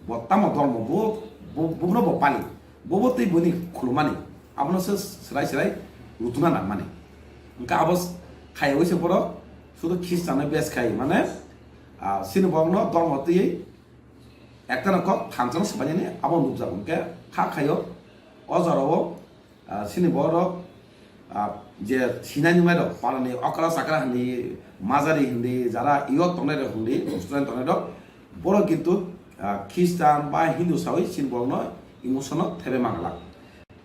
bo tamo dormo bo, bo, bono bo pali, bobo tei boni khulumani, abono se srai srai rutuna nangmani. Hingke abo s-, khaiwi se borok sudu Khristiano bes khai, mane, ah, sini borokno dormo twiwi Ekta no kok thansa no swbainani abo nukjago, hwnkhe kha khaio o jorao, ah, chini borok, ah, je sinai nungnai rok, parani okra chakra hindi, majari hindi, jara yok tongnai rok hindi, restaurant tongnai rok, borok kintu, ah, Khristan ba Hindu sawi chini borok no emotion no thebe manglak.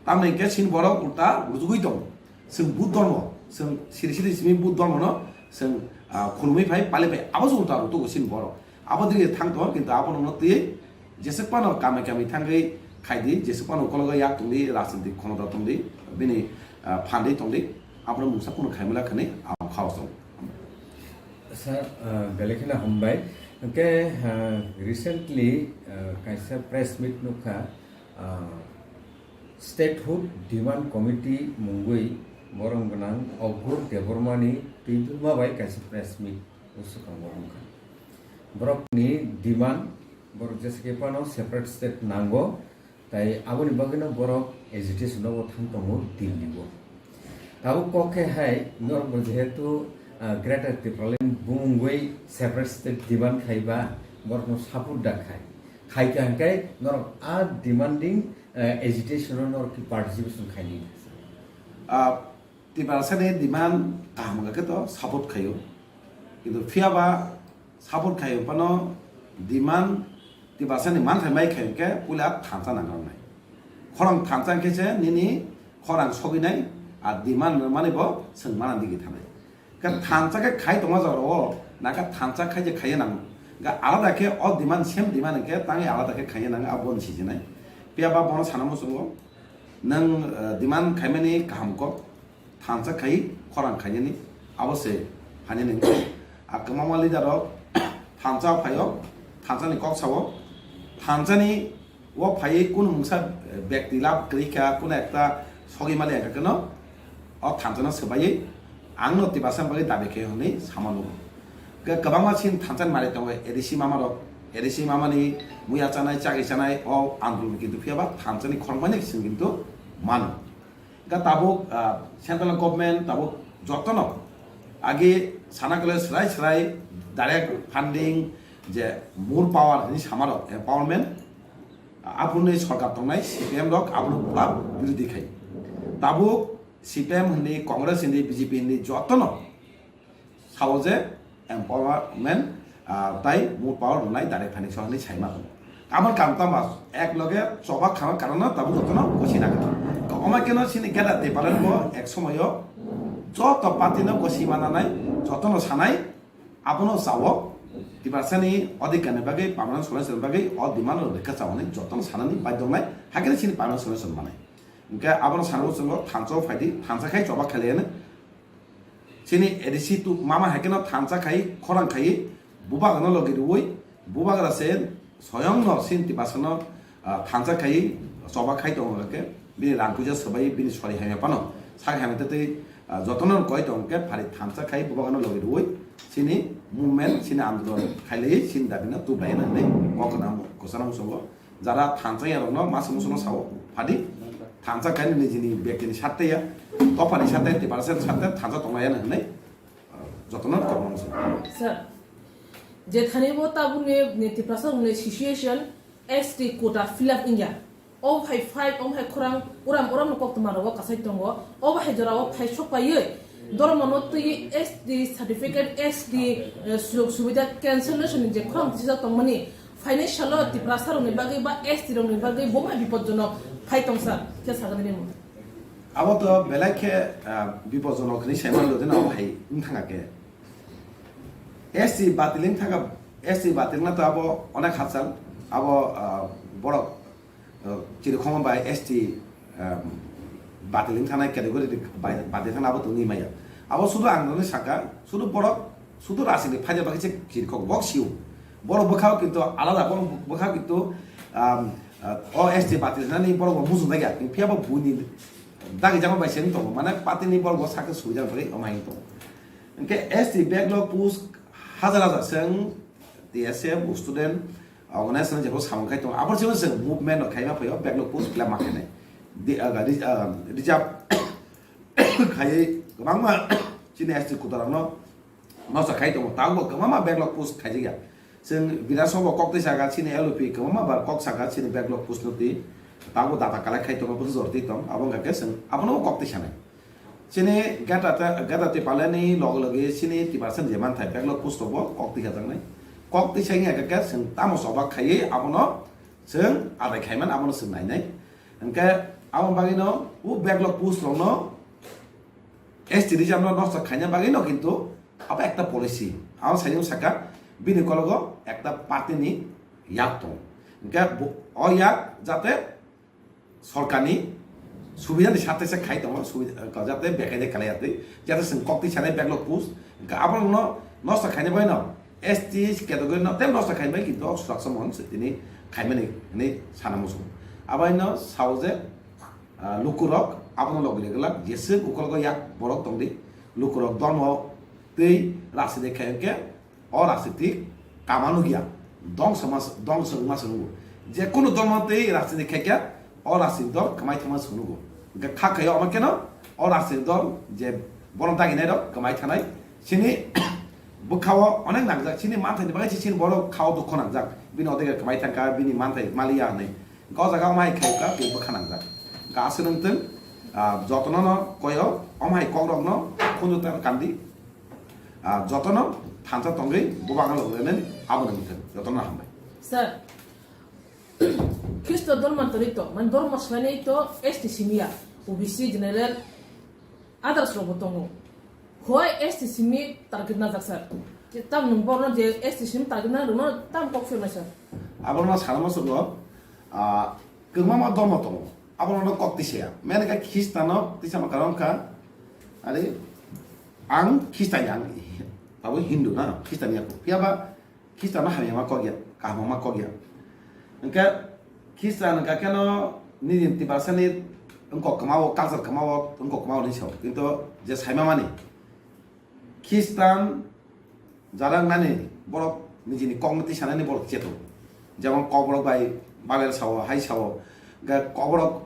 Tamni hwnkhe chini borok ulta rujugwi tongo. Chwng Buddha dormo, chwng siri siri simi Buddha dormo no chwng, ah, khulumwi phai, pali phai, abo se ulta rw tugo chini borok. Abo digi thang tongo, kintu abo no twi jeswk phano kami kami thangwi khai di, jeswk phano ukologo yak tong di, rajniti khonodra tong di, bini, ah, phan di tong di, abo no mungsa phano khaimala khani ang khao song. Sir, ah, belai kheno hambai. Hwnkhe, ah, recently, ah, kaisa press meet nukha, ah, Statehood Demand Committee mungwi borom gwnang August Debbarmani twidulma bai kaisa press meet o swkang o wngkha. Borokni demand, borok jesa khe phano separate state nango, tai aboni bagwino borok agitation o thang tongo Delhi o. Tabuk kok khe hai norok bo jehetu, ah, Greater Tipraland bumungwi separate state demand khaiba borokno support da khai. Khai khe hwnkhe norok a demanding, eh, agitation o norok ki participation khaini? Ah, Tiprasani demand kaham hwnkhe to support khaio. Kintu phiya ba support khaio phano demand Tiprasani manthai mai khai hwnkhe puila thansa nang nai. Khorang thansa hwnkhe se nini khorang sogwi nai, a demand mani bo chwng mana digi thanai. Khe thansa khe khai tongma jora o, na khe thansa khai je khaiya nang. Ga alada khe o demand, same demand khe tangwi alada khe khaiya nang, abo ni sijinai. Phiya ba bono sana muchungo, nwng, eh, demand khaimani kaham kok, thansa khai, khorang khainani, abo se hani nang. A kwbangma leader rok thansa phaio, thansa ni kok sao, thansa ni O phaiwi kunu mungsa, eh, bekti lab kwrwi kha, kunu ekta sogwi mali ekha kheno o thansa no swbaiwi ang no Tiprasa bagwi dabi khe hwnwi sama nugo. Khe kwbangma chini thansa ni malik tongo, A D C mama rok, A D C mama ni muya chanai, chagwi chanai, o andolon kintu phiya ba thansa ni khoroknwi chwng kintu mano. Ga tabuk, ah, central government tabuk jotono agi sana kale srai srai direct funding je more power hwnwi sama rok empowerment, ah, aphurni sorkar tongnai C P M rok abono pura birodhi khai. Tabuk C P M hwnwi, Congress hwnwi, B J P hwnwi jotono sao je empowerment, ah, tai more power rwnai direct financial hinwi saima tongo. Aboni karon tamo ek loge choba khama karon no tabuk jotono gosi nangkha. Kwbangma keno chini geda Tipraland bo ek somoyo joto party no gosi mananai, jotono sanai, abono sao Tiprasani odhikar ni bagwi, permanent solution ni bagwi o demand rok rikha chaoni jotono sanani baidhonai, hakhe chini permanent solution manai. Hwnkhe abono sanwi chwngno thansa o phaidi, thansa khai choba khailaiano. Chini A D C tu mama hai kheno thansa khai, khorang khai, bubagrano logi rwui, bubagra se soyong no chini Tiprasa no, ah, thansa khai, choba khai tongo khe, bini rang puja swbai, bini sori hamya phano, sak hamya tei, ah, jotono koi tongo khe, phari thansa khai, bubagrano logi rwui, chini movement, chini andolon khailai, chini dabi no tublai hinwi kok kwcham, kwcham songo. Jara thansa ya rokno masa musuno sao, phadi thansa khaini nijini bektini satte ya, dophani satte, Tiprasa satte thansa tonglaiya hinwi, ah, jotono kokno musuno. Sir, je thani bo tabukni ni Tiprasa rokni situation S T quota fill up wngya. O hai five, o hai khorang uram uram no koktwma rogo kasai tongo. O hai jora o phai sok paiwi dormo no twi S T certificate, S T, eh, sujog subida cancellation ni je khorang tisijak tongmani financial o Tiprasa rok ni bagwi ba S T rok ni bagwi bo hai bipodjonok phai tong sir, khe sagani nimo. Abo to belai khe, ah, bipodjonok hinwi sai manliya, abo hai wng thangkha khe. S T batil wng thangkha, S T batil na to abo onek hachal, abo, ah, borok uh, chirikhokma bai S T, um, batil wng thanai category bai batil thana abo tongwi maya. Abo sudu ang nini saka, sudu borok, sudu rajniti phaida bagwi se chirikhok, bok sio. Borok bwkhao kintu alada, borok bwkhao kintu, um, uh, o S T batil thanani borok bo mujung nai ya. Phiya bo buini dagi jama bai se wng tongo. Mane party ni borok bo sakhe suijak bagwi omo hai wng tongo. Hwnkhe S T backlog post hajar hajar se wng T S F, student, organization jebo samung khai tongo. Aboni simi chwng movement rok khaima phaio, backlog post khlai ma khainai. Di-, ah, ri-, ah, reserve khaiwi kwbangma chini S T kutarokno nosta khai tongo. Tabukbo kwbangma backlog post khaijakya. Chwng Bidhan Sabha o kok twi sakha, chini L O P kwbangma bar kok sakha, chini backlog post no twi. Tabukbo data collect khai tongo, bwswk jor twi tong. Abo wngkha khe chwng abono kok twi sanai. Chini gata ta, gata twi palani loge loge chini Tiprasa ni je manthai backlog post rogo kok twi khajaknai. Kok twi sai wngya khe chwng tamo choba khaiwi abono chwng adai khaiman abono chwng nainai. Hwnkhe aboni bagwino o backlog post rokno S T reserve no nosto khaina bagwino kintu abo ekta policy. Abo sai wng sakha bini kologo ekta party ni yak tongo. Hwnkhe bo, o yak jate sorkarni subidani sathe se khai tongo, subida, jate bekaide kalai atwi, jate chwng kok twi sanai backlog post, hwnkhe abono nosto khaina bagwino S T category no tei nosto khaina bagwi kintu o sujaksa mon se tini khaimani hinwi sana muchungo. Abono sao je, ah, lukurok abono logi glak jeswk ukologo yak borok tongdi, lukurok dormo tei rajniti khai hwnkhe o rajnitik kama nugya, dongsa mas-, dongsa wngma se nungo. Je kunu dol mano tei rajnitik khaikha, o rajnitik dol kwmai thangma se nungo. Hwnkhe kha khaio omo kheno o rajnitik dol je bono daginai rok kwmai thanai. Chini bwkhao onek nangjak, chini manthai ni bagwi se chini borok khao dukho nangjak. Bini odege kwmai thangkha, bini manthai maliya hinwi. Hwnkhe o jaga omo hai khaikha, bini bwkha nangjak. Hwnkhe aswk nwng thung, ah, jotono no koyo, omo hai kok rok no khunju tang kandi. Ah, jotono thansa tongwi bubang rok renen abo nang thang jotono hambai. Sir, Khristo dorman toni to, man dorma swlainai to S T simiya, O B C general, others rok bo tongo. Hoi S T simi target na jak sir. Tam nung borno je S T simi target na rwno tam kok sir na sir. Abono sana muchungo, ah, kwbangma dormo tongo. Abono kok tisa ya. Mene khe Khristiano tisa ma karon kha. Ari ang Khristian ya, ang abo Hindu na, Khristian ya. Phiya ba Khristiano hamya ma kok ya, kaham ma kok ya. Hwnkhe Khristian hwnkha kheno nini Tiprasani wngkok kwmao, culture kwmao, wngkok kwmao ni sao. Kintu je saima mani, Khristan jara wngnani borok nijini kokno tisanani borok cheto. Jemon kokborok bai Bible sao, hai sao, hwnkhe kokborok,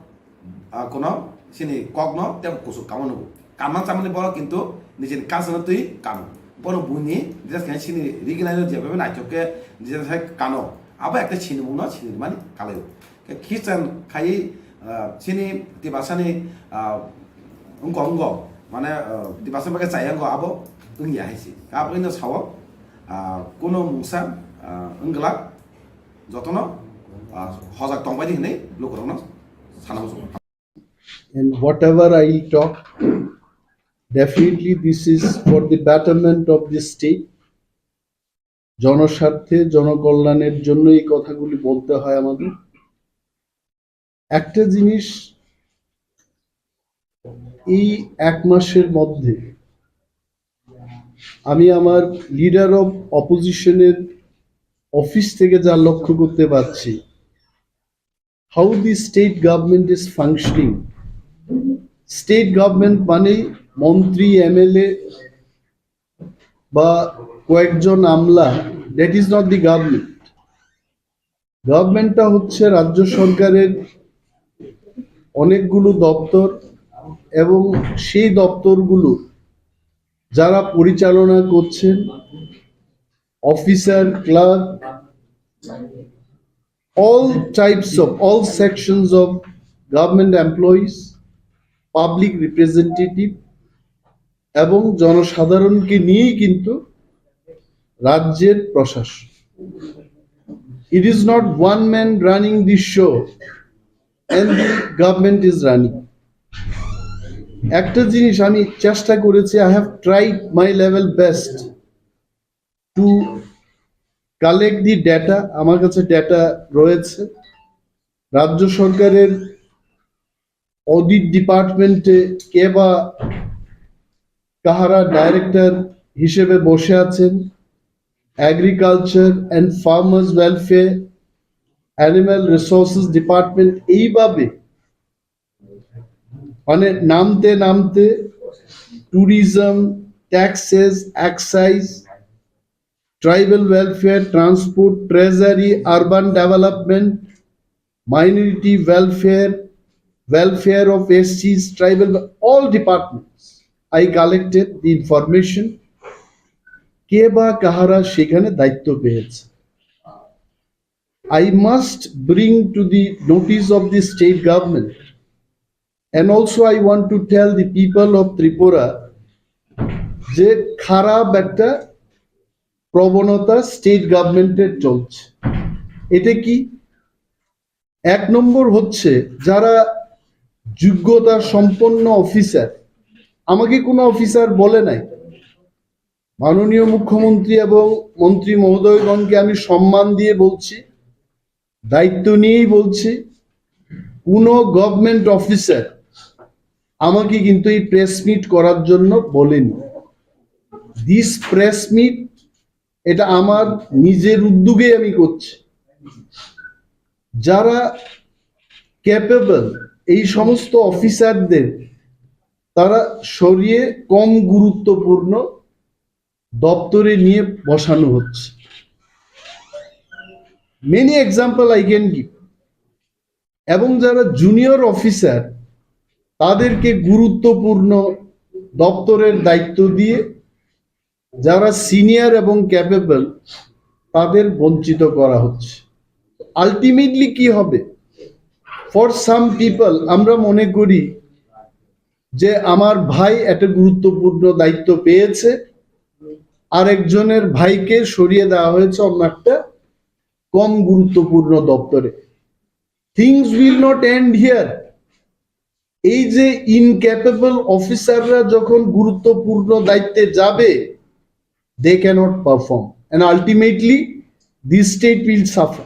ah, kuno chini kokno tebo kuchuk kamo nugo. Kamma chamani borok kintu nijini culture-no twi kamo. Bono buini dress khe chini regional-o jebabe naithok khe dress hai kano. Abo ekta sinimungno sinimani kalaio. Khe Khristian khai, ah, chini Tiprasani, ah, wngkok wngkok, mane, ah, Tiprasa bagwi chaya wngkok abo wngya hai se. Abo wngno sao, ah, kuno mungsa, ah, wngglak jotono, ah, hojak tongbaidi hinwi lukurokno sana muchungo. And whatever I will talk, definitely this is for the betterment of the state. জনস্বার্থে, জনকল্যাণের জন্য এই কথাগুলি বলতে হয় আমাদের। একটা জিনিস, এই এক মাসের মধ্যে আমি আমার লিডার অফ অপোজিশনের অফিস থেকে যা লক্ষ্য করতে পারছি, how the state government is functioning. State government মানে মন্ত্রী, এমএলএ বা কয়েকজন আমলা, that is not the government. গভর্নমেন্টটা হচ্ছে রাজ্য সরকারের অনেকগুলো দপ্তর, এবং সেই দপ্তরগুলো যারা পরিচালনা করছেন, officer, clerk, All types of, all sections of government employees, public representative এবং জনসাধারণকে নিয়েই কিন্তু রাজ্যের প্রশাসন। It is not one man running the show and the government is running. একটা জিনিস আমি চেষ্টা করেছি, I have tried my level best to collect the data. আমার কাছে ডেটা রয়েছে। রাজ্য সরকারের অডিট ডিপার্টমেন্টে কে বা কাহারা ডাইরেক্টর হিসেবে বসে আছেন, agriculture and farmers welfare, animal resources department, এইভাবে মানে নামতে নামতে tourism, taxes, excise, tribal welfare, transport, treasury, urban development, minority welfare, welfare of S Ts, tribal, all departments. I collected the information. কে বা কাহারা সেখানে দায়িত্ব পেয়েছে? I must bring to the notice of the state government, and also I want to tell the people of Tripura যে খারাপ একটা প্রবণতা স্টেট গভর্নমেন্টের চলছে। এটা কি? এক নম্বর হচ্ছে, যারা যোগ্যতা সম্পন্ন অফিসার, আমাকে কোনো অফিসার বলে নাই, মাননীয় মুখ্যমন্ত্রী এবং মন্ত্রী মহোদয়গণকে আমি সম্মান দিয়ে বলছি, দায়িত্ব নিয়েই বলছি, কোনো গভর্নমেন্ট অফিসার আমাকে কিন্তু এই প্রেস মিট করার জন্য বলেনি। দিস প্রেস মিট, এটা আমার নিজের উদ্যোগেই আমি করছি। যারা ক্যাপেবল, এই সমস্ত অফিসারদের তারা সরিয়ে কম গুরুত্বপূর্ণ দপ্তরে নিয়ে বসানো হচ্ছে। Many example I can give. এবং যারা জুনিয়র অফিসার, তাদেরকে গুরুত্বপূর্ণ দপ্তরের দায়িত্ব দিয়ে যারা সিনিয়র এবং ক্যাপেবল, তাদের বঞ্চিত করা হচ্ছে। আলটিমেটলি কি হবে? ফর সাম পিপল, আমরা মনে করি যে আমার ভাই একটা গুরুত্বপূর্ণ দায়িত্ব পেয়েছে, আরেকজনের ভাইকে সরিয়ে দেওয়া হয়েছে অন্য একটা কম গুরুত্বপূর্ণ দপ্তরে। Things will not end here. এই যে ইনক্যাপেবল অফিসাররা যখন গুরুত্বপূর্ণ দায়িত্বে যাবে, they cannot perform and ultimately this state will suffer.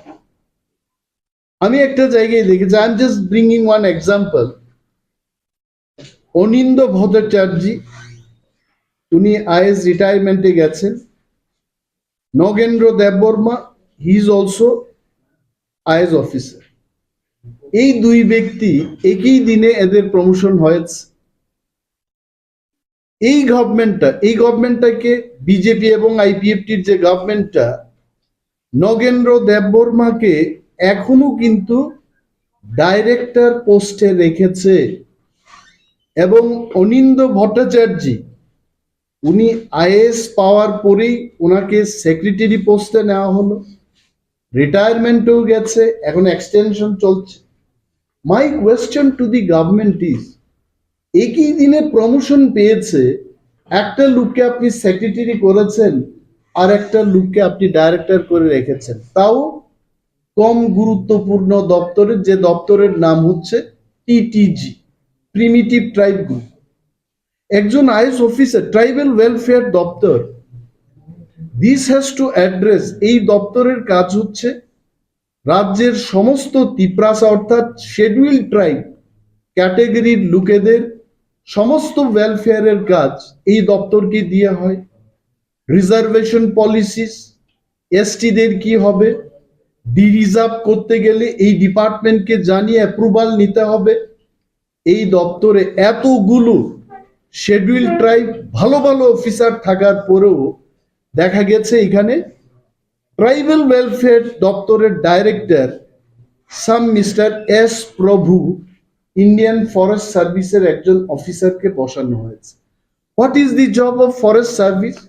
আমি একটা জায়গায় দেখেছি, I am just bringing one example. অনিন্দ ভট্টাচার্য, উনি আইএস রিটায়ারমেন্টে গেছেন। Nagendra Debbarma, he is also IAS officer. এই দুই ব্যক্তি একই দিনে এদের প্রমোশন হয়েছে। এই গভর্নমেন্টটা, এই গভর্নমেন্টটাকে, বিজেপি এবং আইপিএফটির যে গভর্নমেন্টটা, নগেন্দ্র দেববর্মাকে এখনো কিন্তু ডাইরেক্টর পোস্টে রেখেছে। এবং অনিন্দ ভট্টাচার্য, উনি আইএস পাওয়ার পরেই ওনাকে সেক্রেটারি পোস্টে নেওয়া হলো, রিটায়ারমেন্টেও গেছে, এখন এক্সটেনশন চলছে। My question to the government is, একই দিনে প্রমোশন পেয়েছে, একটা লোককে আপনি সেক্রেটারি করেছেন, আর একটা লোককে আপনি ডাইরেক্টর করে রেখেছেন, তাও কম গুরুত্বপূর্ণ দপ্তরের, যে দপ্তরের নাম হচ্ছে টিটিজি, প্রিমিটিভ ট্রাইব গ্রুপ। একজন আইএস অফিসার, ট্রাইবাল ওয়েলফেয়ার দপ্তর, this has to address, এই দপ্তরের কাজ হচ্ছে রাজ্যের সমস্ত তিপ্রাসা অর্থাৎ শিডিউল ট্রাইব ক্যাটাগরির লোকেদের সমস্ত ওয়েলফেয়ারের কাজ এই দপ্তরকে দিয়ে হয়। রিজার্ভেশন পলিসিস, এসটিদের কি হবে, ডিরিজার্ভ করতে গেলে এই ডিপার্টমেন্টকে জানিয়ে অ্যাপ্রুভাল নিতে হবে। এই দপ্তরে এতগুলো শিডিউল ট্রাইব, ভালো ভালো অফিসার থাকার পরেও দেখা গেছে এখানে ট্রাইবাল ওয়েলফেয়ার দপ্তরের ডাইরেক্টর সাম মিস্টার এস প্রভু, ইন্ডিয়ান ফরেস্ট সার্ভিসের একজন অফিসারকে বসানো হয়েছে। What is the job of forest service?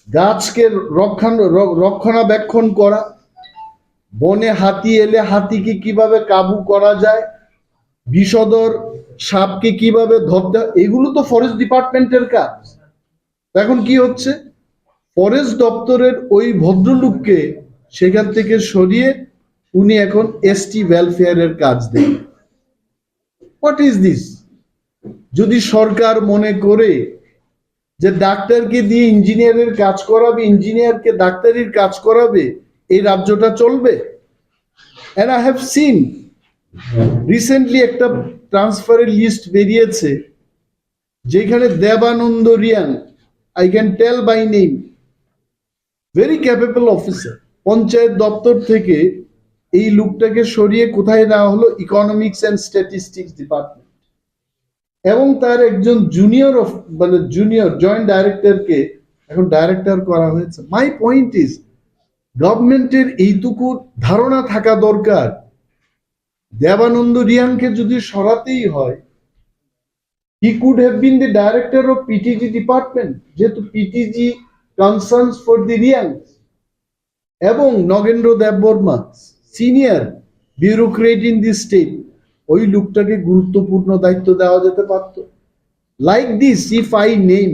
গাছকে রক্ষণ-, র-, রক্ষণাবেক্ষণ করা, বনে হাতি এলে হাতিকে কিভাবে কাবু করা যায়, বিষধর সাপকে কিভাবে ধরতে হয়, এগুলো তো ফরেস্ট ডিপার্টমেন্টের কাজ। এখন কি হচ্ছে, ফরেস্ট দপ্তরের ওই ভদ্রলোককে সেখান থেকে সরিয়ে উনি এখন এসটি ওয়েলফেয়ারের কাজ দেন। What is this? যদি সরকার মনে করে যে ডাক্তারকে দিয়ে ইঞ্জিনিয়ারের কাজ করাবে, ইঞ্জিনিয়ারকে ডাক্তারির কাজ করাবে, এই রাজ্যটা চলবে? And I have seen recently একটা ট্রান্সফারের লিস্ট বেরিয়েছে, যেখানে দেবানন্দ Reang, I can tell by name, very capable officer, panchayat দপ্তর থেকে এই লোকটাকে সরিয়ে কোথায় নেওয়া হলো? Economics and statistics department. এবং তার একজন জুনিয়র, মানে জুনিয়র জয়েন্ট ডাইরেক্টরকে এখন ডাইরেক্টর করা হয়েছে। মাই পয়েন্ট ইজ, গভর্নমেন্টের এইটুকু ধারণা থাকা দরকার। দেবানন্দ রিয়াংকে যদি সরাতেই হয়, he could have been the director of PTG department, যেহেতু PTG concerns for the Reang. এবং Nagendra Debbarma, senior bureaucrat in the state, ওই লোকটাকে গুরুত্বপূর্ণ দায়িত্ব দেওয়া যেতে পারত। Like this, if I name,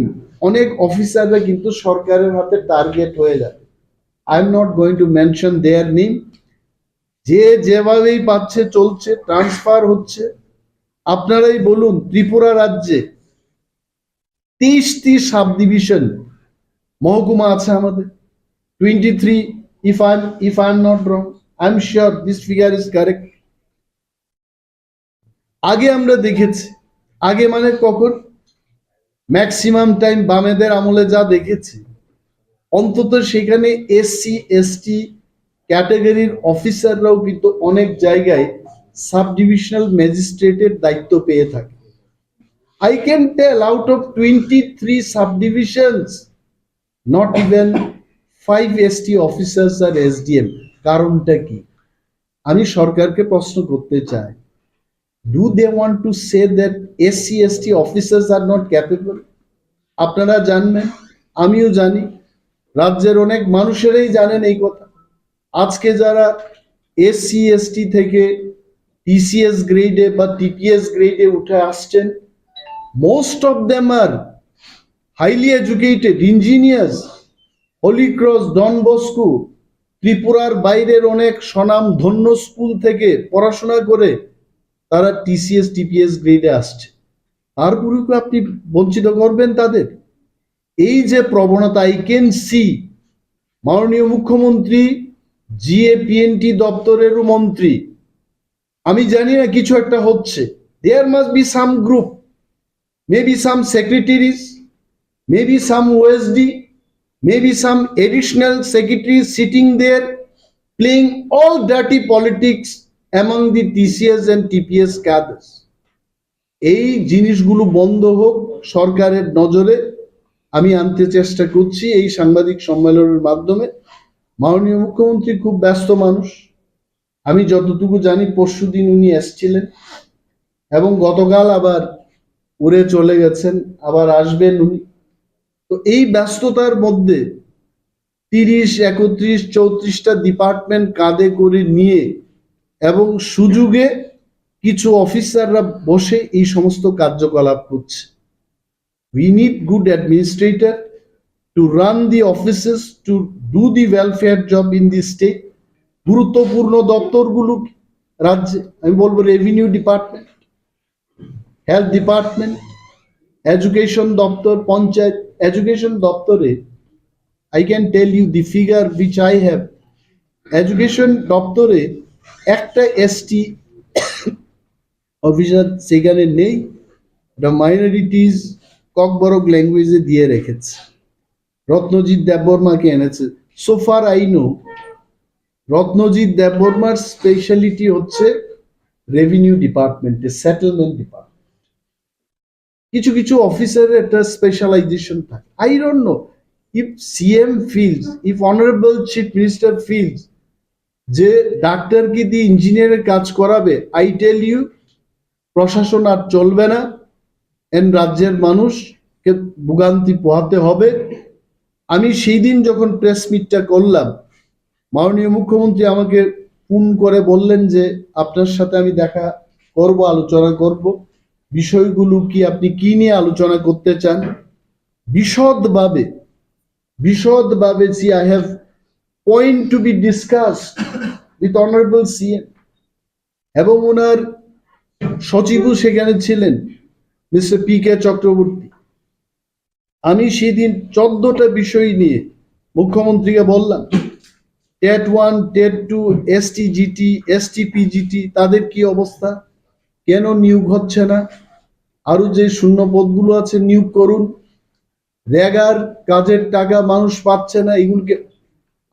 অনেক অফিসাররা কিন্তু সরকারের হাতে টার্গেট হয়ে যাবে। I am not going to mention their name. যে যেভাবেই পাচ্ছে চলছে, ট্রান্সফার হচ্ছে। আপনারাই বলুন, ত্রিপুরা রাজ্যে তেইশটি সাব ডিভিশন, মহকুমা আছে আমাদের, twenty three, if I am, if I am not wrong, I am sure this figure is correct. আগে আমরা দেখেছি, আগে মানে কখন, ম্যাক্সিমাম টাইম বামেদের আমলে যা দেখেছি, অন্তত সেখানে এসসি এসটি ক্যাটাগরির অফিসাররাও কিন্তু অনেক জায়গায় সাব ডিভিশনাল ম্যাজিস্ট্রেটের দায়িত্ব পেয়ে থাকে। I can tell, out of twenty three subdivisions, not even five S T officers are S D M. কারণটা কি? আমি সরকারকে প্রশ্ন করতে চাই, do they want to say that S C S T officers are not capable? আপনারা জানবেন, আমিও জানি, রাজ্যের অনেক মানুষেরাই জানেন এই কথা। আজকে যারা এসসি এসটি থেকে টিসিএস গ্রেডে বা টিপিএস গ্রেডে উঠে আসছেন, most of them are highly educated engineers, Holy Cross, Don Bosco, ত্রিপুরার বাইরের অনেক স্বনামধন্য স্কুল থেকে পড়াশোনা করে তারা টিসিএস টিপিএস গ্রেডে আসছে। তারপরেও কি আপনি বঞ্চিত করবেন তাদের? এই যে প্রবণতা, I can see, মাননীয় মুখ্যমন্ত্রী জিএপিএনটি দপ্তরেরও মন্ত্রী, আমি জানি না কিছু একটা হচ্ছে। There must be some group, maybe some secretaries, maybe some O S D, maybe some additional secretaries sitting there playing all dirty politics among the T C S and T P S cadres. এই জিনিসগুলো বন্ধ হোক, সরকারের নজরে আমি আনতে চেষ্টা করছি এই সাংবাদিক সম্মেলনের মাধ্যমে। মাননীয় মুখ্যমন্ত্রী খুব ব্যস্ত মানুষ, আমি যতটুকু জানি পরশুদিন উনি এসছিলেন এবং গতকাল আবার উড়ে চলে গেছেন, আবার আসবেন উনি। তো এই ব্যস্ততার মধ্যে তিরিশ, একত্রিশ, চৌত্রিশটা ডিপার্টমেন্ট কাঁধে করে নিয়ে এবং সুযোগে কিছু অফিসাররা বসে এই সমস্ত কার্যকলাপ করছে। We need good administrator to run the offices, to do the welfare job in the state. গুরুত্বপূর্ণ দপ্তরগুলো রাজ্যে, আমি বলবো revenue department, health department, education দপ্তর, পঞ্চায়েত, এডুকেশন দপ্তরে, I can tell you the figure which I have, education দপ্তরে একটা ST officer সেখানে নেই। এটা মাইনরিটিজ ককবরক ল্যাঙ্গুয়েজে দিয়ে রেখেছে, রত্নজিৎ দেববর্মাকে এনেছে। So far I know, Ratnajit দেববর্মার স্পেশালিটি হচ্ছে রেভিনিউ ডিপার্টমেন্টে, সেটেলমেন্ট ডিপার্টমেন্ট। কিছু কিছু অফিসারের একটা স্পেশালাইজেশন থাকে। I don't know if C M feels, if Honorable Chief Minister feels যে ডাক্তারকে দিয়ে ইঞ্জিনিয়ারের কাজ করাবে, I tell you, প্রশাসন আর চলবে না, এন রাজ্যের মানুষকে ভোগান্তি পোহাতে হবে। আমি সেই দিন যখন প্রেস মিটটা করলাম, মাননীয় মুখ্যমন্ত্রী আমাকে ফোন করে বললেন যে আপনার সাথে আমি দেখা করব, আলোচনা করব, বিষয়গুলো কি, আপনি কি নিয়ে আলোচনা করতে চান। বিশদভাবে, বিশদভাবে, see, I have point to be discussed with honorable C M এবং ওনার সচিবও সেখানে ছিলেন, মিস্টার পি কে চক্রবর্তী। আমি সেদিন চোদ্দটা বিষয় নিয়ে মুখ্যমন্ত্রীকে বললাম, TET one, TET two, S T G T, S T P G T, তাদের কি অবস্থা, কেন নিয়োগ হচ্ছে না, আরো যে শূন্য পদগুলো আছে নিয়োগ করুন, রেগার কাজের টাকা মানুষ পাচ্ছে না, এগুলোকে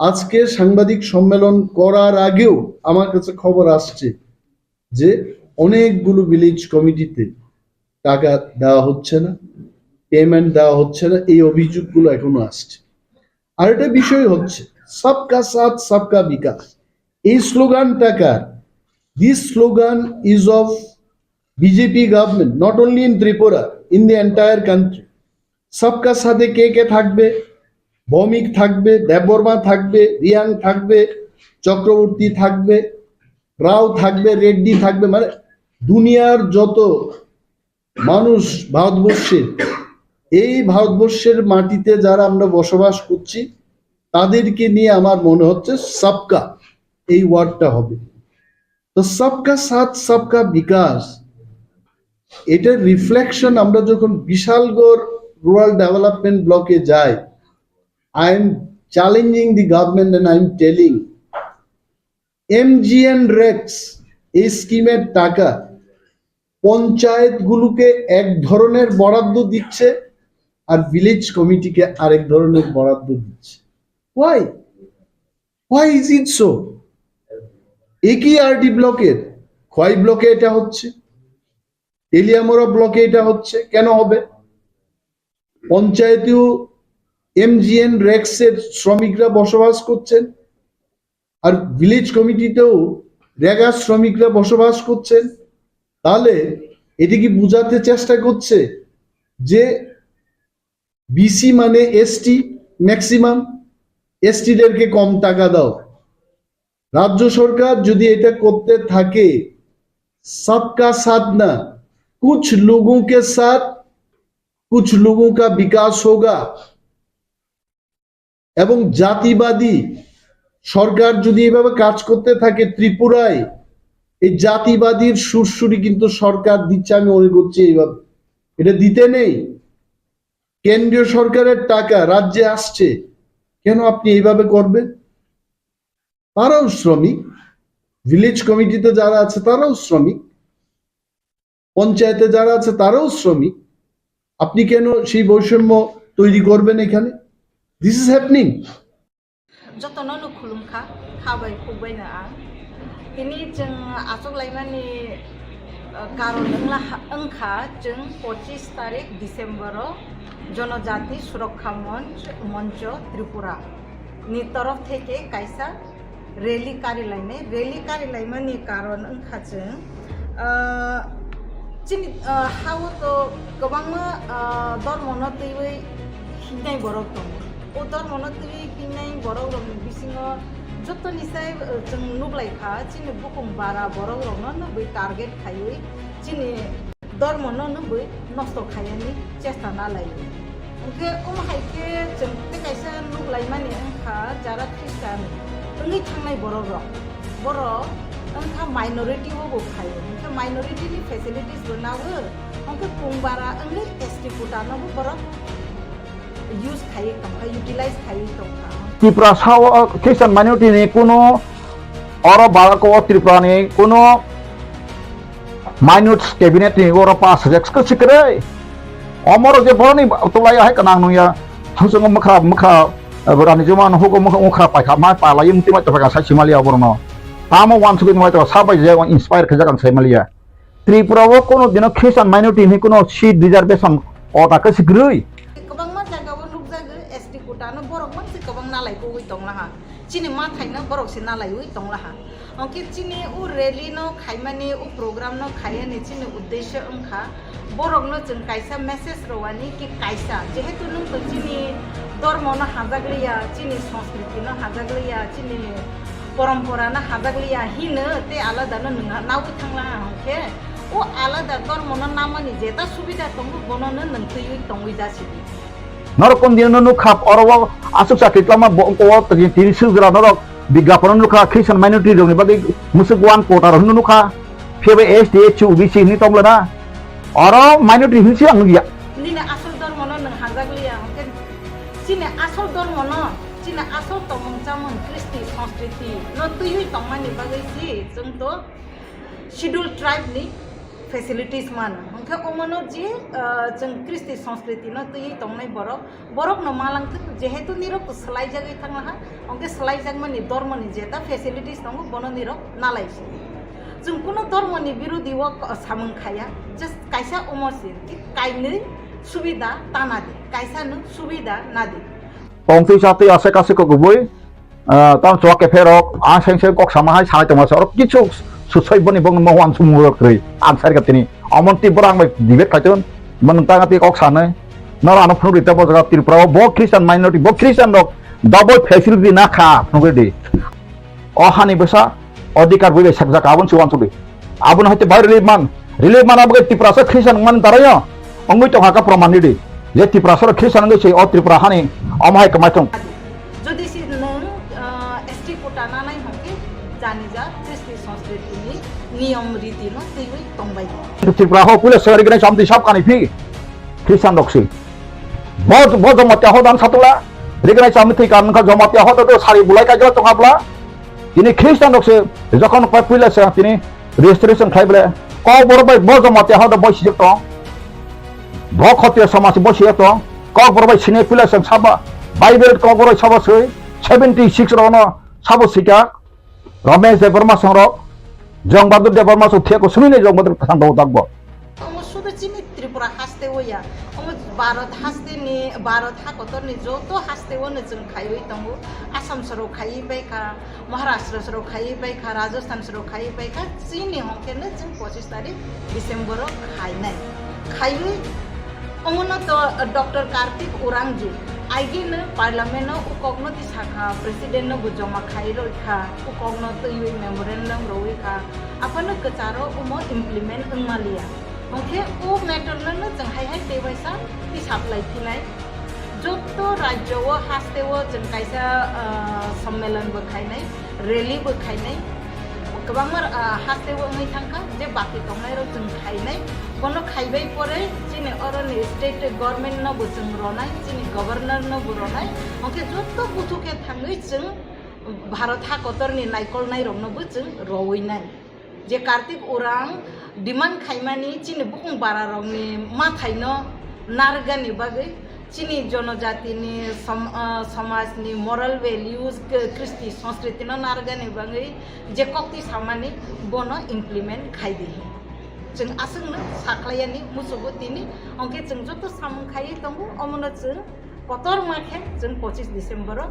আজকে সাংবাদিক সম্মেলন করার আগেও আমার কাছে খবর আসছে যে অনেকগুলো ভিলেজ কমিটিতে টাকা দেওয়া হচ্ছে না, পেমেন্ট দেওয়া হচ্ছে না, এই অভিযোগগুলো এখনো আসছে। আর একটা বিষয় হচ্ছে সবকা সাথ সবকা বিকাশ, এই স্লোগানটা কার? This slogan is of B J P government, not only in Tripura, in the entire country. সবকা সাথে কে কে থাকবে? ভৌমিক থাকবে, দেববর্মা থাকবে, রিয়াং থাকবে, চক্রবর্তী থাকবে, রাও থাকবে, রেড্ডি থাকবে, মানে দুনিয়ার যত মানুষ ভারতবর্ষে, এই ভারতবর্ষের মাটিতে যারা আমরা বসবাস করছি, তাদেরকে নিয়ে আমার মনে হচ্ছে সবকা এই ওয়ার্ডটা হবে। তো সবকা সাথ সবকা বিকাশ, এটার রিফ্লেকশন আমরা যখন বিশালগড় রুরাল ডেভেলপমেন্ট ব্লকে যাই, I am challenging the government and I am telling, MGNREGA এই স্কিমের টাকা পঞ্চায়েতগুলোকে এক ধরনের বরাদ্দ দিচ্ছে আর ভিলেজ কমিটিকে আরেক ধরনের বরাদ্দ দিচ্ছে। Why? Why is it so? একই আরডি ব্লকের খোয়াই ব্লকে এটা হচ্ছে, তেলিয়ামুড়া ব্লকে এটা হচ্ছে, কেন হবে? পঞ্চায়েতেও এমজিএনরেগার শ্রমিকরা বসবাস করছেন, আর ভিলেজ কমিটিতেও রেগা শ্রমিকরা বসবাস করছেন। তাহলে এটা কি বোঝাতে চেষ্টা করছে যে বিসি মানে এসটি, ম্যাক্সিমাম এসটিদেরকে কম টাকা দাও? রাজ্য সরকার যদি এটা করতে থাকে, সবকা সাথ না, কুছ লোগোं কে সাথ, কুছ লোগোं কা বিকাশ হোগা, এবং জাতিবাদী সরকার যদি এভাবে কাজ করতে থাকে ত্রিপুরায়, এই জাতিবাদীর সুরসুরি কিন্তু সরকার দিচ্ছে, আমি মনে করছি এইভাবে। এটা দিতে নেই। কেন্দ্রীয় সরকারের টাকা রাজ্যে আসছে, কেন আপনি এইভাবে করবেন? তারাও শ্রমিক, ভিলেজ কমিটিতে যারা আছে তারাও শ্রমিক, পঞ্চায়েতে যারা আছে তারাও শ্রমিক। আপনি কেন সেই বৈষম্য তৈরি করবেন এখানে? This is happening. Jotono no khulumkha, kha bai khuk bai no ang. Tini chwng achuk laimani, uh, karon wngla ha-, wngkha chwng pochis tarik December o Jonojati Surakkha Monch, Moncho Tripura ni torof theke kaisa rally kari lainai. Rally kari laimani karon wngkha chwng, ah, chini, ah, ha-o to kwbangma, ah, dormono twiwi hingnai borok tongo. O dormono twiwi hingnai borok rokni bisingo jotoni sai, ah, chwng nuklaikha, chini bukhung bara borok rokno nugwi target khaiwi chini dormono nugwi nosto khaiyani chesta nalaio. Hwnkhe omo hai khe chwng tei kaisa nuklaimani wngkha jara Khristan wngwi thangnai borok rok. Borok wngkha minority o bo phaio. Hwnkhe minority ni facilities bo nago. Hwnkhe kung bara wngwi S T quota no bo borok use khaiwi tongkha, utilize khaiwi tongkha. Tripura sao Christian minority ni kuno oro Bharat o Tripura ni kuno minutes cabinet ni oro pass rek se kwrwi. Omoro je boroni tolai hai kanang nungya, thangchungo mwkha, mwkha, eh, rani juma no hugo mwkha, mwkha paikha, ma palai mti mai topha sai simaliya borno. Tamo wansugwi mai to sabai je inspire khajak ang sai maliya. Tripura o kono dino Christian minority ni kono seat reservation ota kwrwi. Kwbangma jaga o nukjago S T quota no borok mangsi kwbang nalai kugwi tonglaha. Chini mathaino borok se nalaiwi tonglaha. Hwnkhe chini o rally no khaimani, o program no khaiyani chini uddesyo wngkha borokno chwng kaisa message rwani ki kaisa, jehetu nwng to chini dormo no hajak liya, chini sanskriti no hajak liya, chini Porompora no hajak liya hino tei alada no nwng nawi thangla hwnkhe, o alada dormo no namani jeta subida tongo, bono no nwng twiwi tongwi jasidi. Norok kon dino no nukha, oro o aswk chakri tlama bo-, o tini, tini swijwra norok bigyapon no nukha, Christian minority rokni bagwi mwswk one quota rok hwnwi nukha, phiya bai S T, S C, O B C hwnwi tong lana. Oro minority hwnwi se ang nukya. Nini asol dormo no nwng hajak liya, hwnkhe chini asol dormo no, chini asol tongmung chamung, Kristi, Sanskriti no twiwi tongmani bagwi si chwng to Schedule Tribe ni facilities mano. Hwnkhe omono je, ah, chwng Kristi Sanskriti no twiwi tongnai borok, borok no malangthwk, jehetu nirok swlaijagwi thanglaha, hwnkhe swlaijakmani dormoni jeta facilities tongo, bono nirok nalaisi. Chwng kuno dormoni birodi o samung khaya, just kaisa omo se, ki kainwi subida tana di, kaisa no subida nadi. Tongtwi chatwi aswk aswk kok kubui, ah, tamo chuwak kepherok, ang seng seng kok sama hai sanai tongma se, oro kichu susoi boni bong mo wan sumung rok kwrwi. Ang sai ka tini, omon twi borok ang bai debate khai ton, mo nwng tang twi kok sanai, noro ano phunuk rita bo jaga Tripura o, bo Christian minority, bo Christian rok double facility na kha, phunuk ridi. O hani bwsa odhikar bui bai sakjak, aboni se uansukdi. Abono haite bai relief man, relief man abo khe Tiprasa Christian wngmani daraio wngwi tongkha khe proman ridi. Je Tiprasa rok Christian wngwi se o Tripura hani omo hai kwmai thung. Jodi se nwng, ah, S T quota nanai hwnkhe jani ja Kristi Sanskriti ni niyom riti no twiwi tongbai. Tripura ho puila se organize amtwi sab kani phi Christian rok se. Bo, bo Jamatia hodan satula. Rignai chami thwi kan wngkha Jamatia hodo do sari bulai kajla tonghabla. Tini Christian rok se jokhon pai puila se tini registration khai bole. Kok borok bai bo Jamatia hodo bai sijak tong. Bo Khotiya samaj bo sijak tong. Kok borok bai sinai puila se saba. Bible kok borok sabo swi seventy six rok no sabo sika. Ramesh Debbarma songrok, Jong Bahadur Debbarma song theko sumine Jong Bahadur thang daw dakbo. Omo sudu chini Tripura haste o ya. Omo Bharat haste ni, Bharat ha kotor ni joto haste o no chwng khaiwi tongo. Assam soro khaiwi bai kha, Maharashtra soro khaiwi bai kha, Rajasthan soro khaiwi bai kha. Chini hongke no chwng pochis tarik December o khainai. Khaiwi omono to Doctor Kartik Urangji aigino parliament o ukokno tisakha, president no bo joma khai roi kha, ukokno twiwi memorandum roi kha, aphano kwcharo omo implement wngmaliya. Hwnkhe o matter no no chwng hai hai tei waisa tisaplai phinai. Jotto rajyo o haste o chwng kaisa, ah, sommelon bo khainai, rally bo khainai, kwbangma, ah, haste o wngwi thangkha je baki tongnai rok chwng khainai, bono khaibai pore chini oroni state government no bo chwng ronai, chini governor no bo ronai, hwnkhe jotto buthu khe thangwi chwng Bharat ha kotor ni naikolnai rok no bo chwng rowinai. Je Kartik Urang demand khaimani chini bukung bara rokni mathaino narwkgani bagwi, chini jonojatini som-, ah, somajni moral values, k-, kristi sanskritino narwkgani bagwi je kokti samani bono implement khaidi. Chwng aswkno sakhlaiyani musugo tini, hwnkhe chwng joto samung khaiwi tongo, omono chwng kotorma khe chwng pochis December o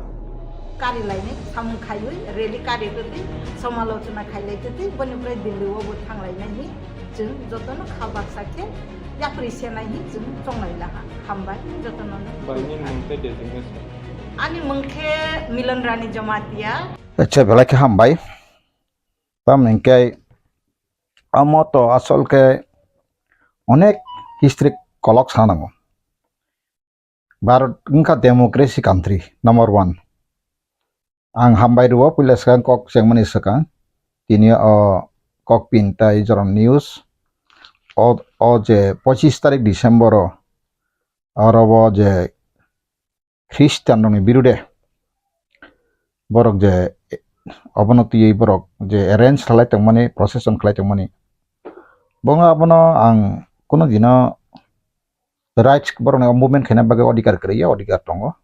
kari lainai samung khaiwi rally kari twtwi somalochona khailai twtwi boni pore Delhi o bo thanglainai hi chwng jotono kha baksa khe yapri senai hi chwng chonglai laha. Hambai jotono no. Bai, nini mung tei designation? Ani mung khe Milan Rani Jamatia. Acha, belai khe hambai. Tamni hwnkhe omo to asol khe onek history kolok sanango. Bharat wngkha democracy country number one. Ang hambai rwo, puila swkang kok chengmani swkang. Tini o kok pin tai jorom news. O, o je pochis tarik December o, oro o je Christian rokni birude borok je obono twiwi borok je arrange khlai tongmani, procession khlai tongmani, bo wngkha abono ang kunu dino rights borokni movement khaina bagwi odhikar kwrwi ya, odhikar tongo.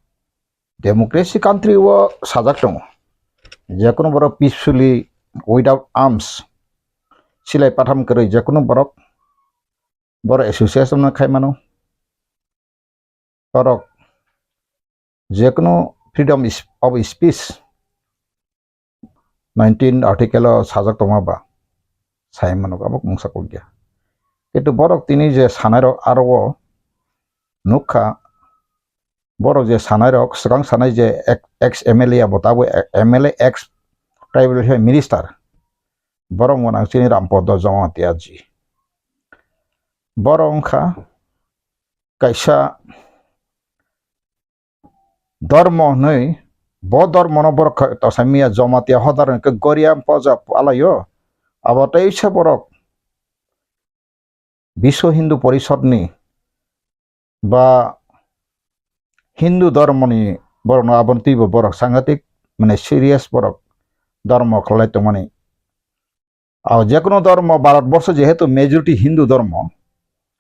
Democracy country o sajak tongo, jekunu borok peacefully without arms, silai patham kwrwi jekunu borok, borok association no khai mano. Borok jekunu freedom is-, of speech nineteen article o sajak tongma ba sai mano, abo mungsa kok ya. Kintu borok tini je sanai rok aro o nukha, borok je sanai rok, swkang sanai je ek-, ex M L A abo tabuk M L A ex tribal welfare minister, borok wngkha chini Rampada Jamatia ji. Borok wngkha kaisa dormo hwnwi, bo dormono borok kha-, tosa miya Jamatia hodar hwnkhe Goria poja alaio. Abo teisa borok Biswa Hindu Porishodni ba Hindu dormoni borokno aboni twibo borok sangatik, mane, serious borok dormo khlai tongmani. Abo jekono dormo, Bharat borsho jehetu majority Hindu dormo,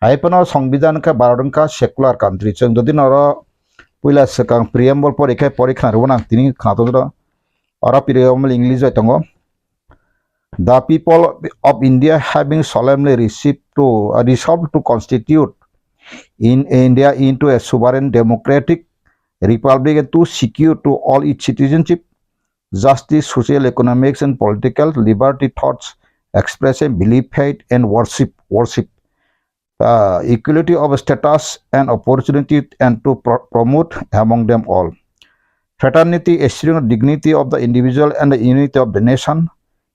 hai phano Songbidan khe Bharat wngkha secular country. Chwng jodi noro puila swkang preamble pori khe pori khna rwmani ang tini khna tongdo. Oro preamble English bai tongo. The people of India having solemnly received to, uh, resolved to constitute in India into a sovereign democratic republic and to secure to all its citizenship, justice, social, economics and political liberty, thoughts, expression, belief, faith and worship, worship, uh, equality of status and opportunity, and to pro-, promote among them all fraternity, ensuring dignity of the individual and the unity of the nation.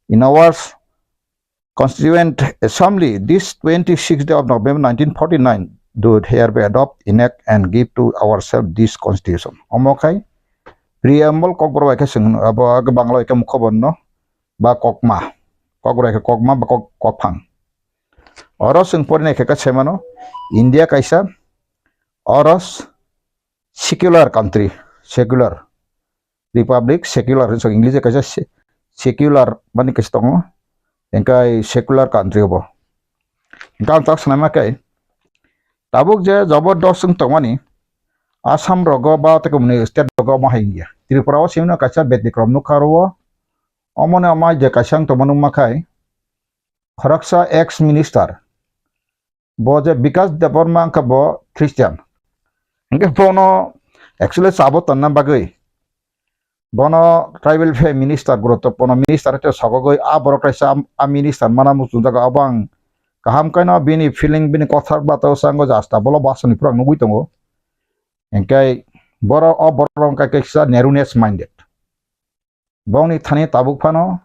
In our Constituent Assembly, this twenty-sixth day of November nineteen forty-nine, do hereby adopt, enact and give to ourselves this constitution. Omo khai preamble kokborok bai khe chwng abo age Bangla bai khe mukhoborno ba kokma, kokborok bai khe kokma ba kok-, kokphang. Oro chwng porinai khe khe sai mano, India kaisa oro secular country, secular republic, secular hinwi English kaisa se-, secular mani kaisa tongo, hingkai secular country obo. Hingkhe ang tak sanaima khe, tabuk je jabardast wng tongmani Assam rogo ba tei komoni state rogo omo hai wngya. Tripura o simi no kaisa Betikromno kha oro, omo no omo je kaisa wng tongma nukma khai, khoroksa ex minister, bo je Bikas Debbarma wngkha bo Christian. Hingke bono actually chabo tonna bagwi bono tribal welfare minister, guruttopurno minister hete sogogoi a borok kaisa a minister mana muchungjak, abo ang kaham kaino bini feeling, bini kothar bata sango jasta bolo basoni pura nugui tongo. Hingke borok o borok wngkha kaisa narrowness minded. Bongni thani tabuk phano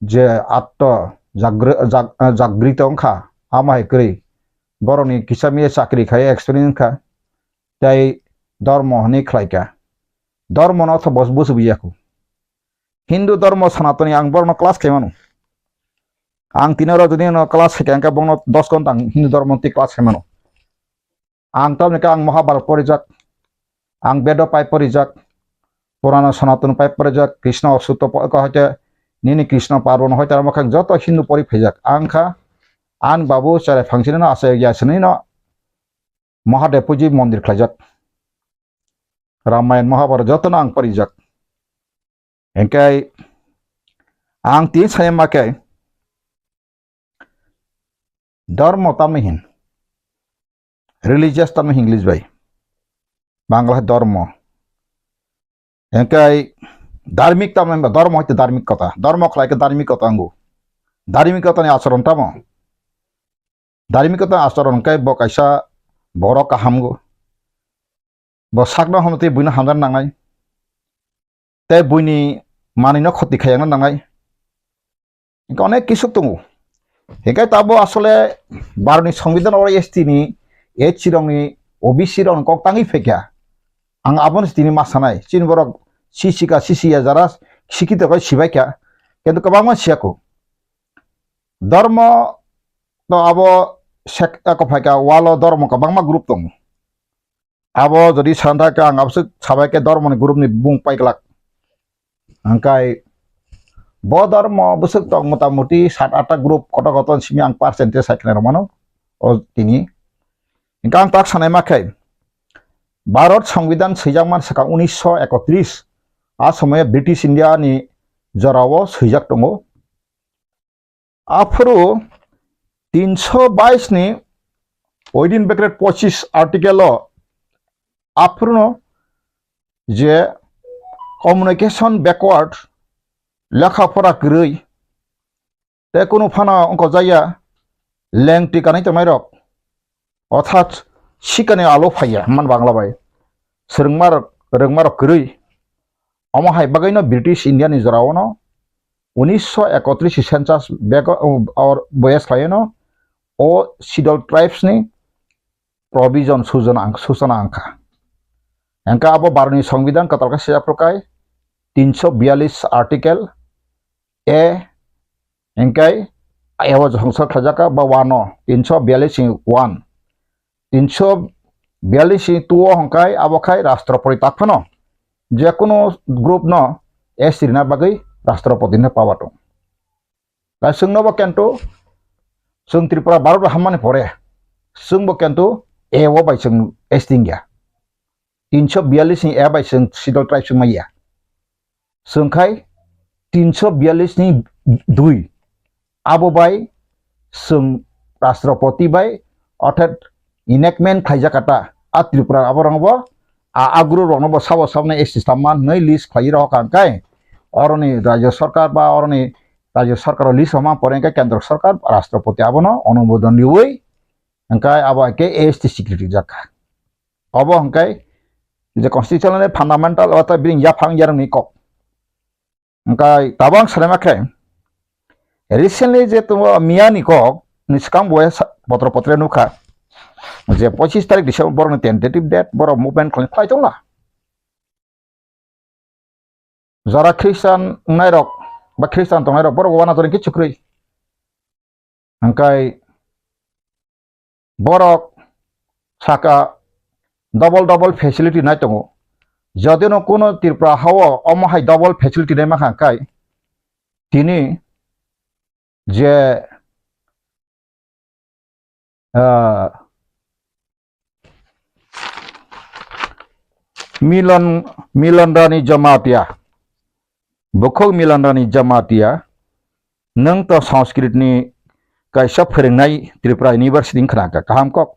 je atto jagri-, jag-, jagrito wngkha, amo hai kwrwi borokni kisa miya chakri khai experience wngkha, tei dormo hwnwi khlaikha. Dormono otho bos busubu yakhu. Hindu dormo Sanatoni ang borokno class khaimano. Ang tini oro jodi no class khaikha hwnkhe bongno dos ghonta ang Hindu dormo twi class khaimano. Ang tamni khe ang Mahabharat porijak, ang Bedo pai porijak, Purana Sanatana pai porijak, Krishna Sutro po-, ko hoite nini Krishna Parbon hoite amo khe ang joto Hindu pori phaijak. Ang kha ang babu cherai phangsini no asai ya sini no Mahadev puji mondir khlaijak. Ramayan Mahabharat joto no ang porijak. Hingke ang tini sai ma khe dormo tamni hin, religious tamni hin English bai, Bangla hai dormo. Hingke dharmik tamni hin, dormo hoite dharmik kota, dormo khlai khe dharmik kota wngo. Dharmik kota ni acharon tamo? Dharmik kota ni acharon khe bo kaisa borok kaham go. Bo sakno hamtwi buino hamjak nangnai. Tei buini manwino khoti khayakna nangnai. Hingke onek kisu tongo. Hingke tabo asole Bharotni Songbidan oro S T ni, H C rokni, O B C rokni kok tangwi phaikha. Ang abono tini ma sanai. Chini borok sisika sisiya jara sikito khe sibaikha. Kintu kwbangma siyakho. Dormo to abo sek-, eko phaikha walo dormo kwbangma group tongo. Abo jodi santa khe ang aboswk sabai khe dormoni group ni bung paiglak. Hingkai bo dormo bwswk tong motamuti sat atta group kotor kotor simi ang percentage sai khna rwmano o tini. Hingkhe ang tak sanai ma khe Bharat Songbidan swijak man swkang unisho ekotris a somoyo British India ni jorao swijak tongo. Aphuru tinsho bais ni within bracket pochis article o aphuru no je communication backward, lekha pora kwrwi, tei kunu phano wngkojaya lengtwi kanwi tongnai rok, orthat sikani alo phaiya man Bangla bai swrwngma rok, rwngma rok kwrwi. Omo hai bagwino British India ni jorao no unisho ekotris ni census bego, or boyes khlaino o Scheduled Tribes ni provision sujana ang-, sujana angkha. Engka abo Bharatni Songbidan kwtal khe seyaphrukai tinso biyalish article A, engkai abo jongsa khlaijaka ba wano tinso biyalish ni one. Tinso biyalish ni two o hongkai abo khai Rashtrapati tak phano je kono group no S T rina bagwi Rashtrapati ni power tong. Kaiswng no bo kento, chwng Tripura Bharat hammani pore, chwng bo kento A o bai chwng S T wngya. Tinso biyalish ni A bai chwng Scheduled Tribes wngmaya. Chwng khai tinso biyalish ni dui. Abo bai chwng Rashtrapati bai, orthat enactment khlaijak kata, a Tripura aborokno bo, a, a group rokno bo sabo sabno S T samma hwnwi list khlaiwi rohor kha, hwnkhe oroni Rajya Sarkar ba oroni Rajya Sarkar o list rwma pore hwnkhe Kendra Sarkar, Rashtrapati abono onumodon riwi hwnkhe abo hai khe A S T security jak kha. Obo hwnkhe je constitutional fundamental o ta bini yaphang yarwngni kok. Hwnkhe tabang sanai ma khe, recently je tongo miya ni kok ni swkang bo sa-, potro potre nukha je pochis tarik December borok ni tentative date borok movement khlai, khlai tongla. Jara Christian wngnai rok ba Christian tongnai rok borok wana toni kichu kwrwi. Hwnkhe borok saka double double facility nai tongo. Jodi no kuno Tripura hao omo hai double facility nai mankha hwnkhe tini je, ah, Milon, Milon Rani Jamatia, Bukhuk Milon Rani Jamatia, nwng to Sanskrit ni kaisa phwrwngnai Tripura University wngkha na kaham kok.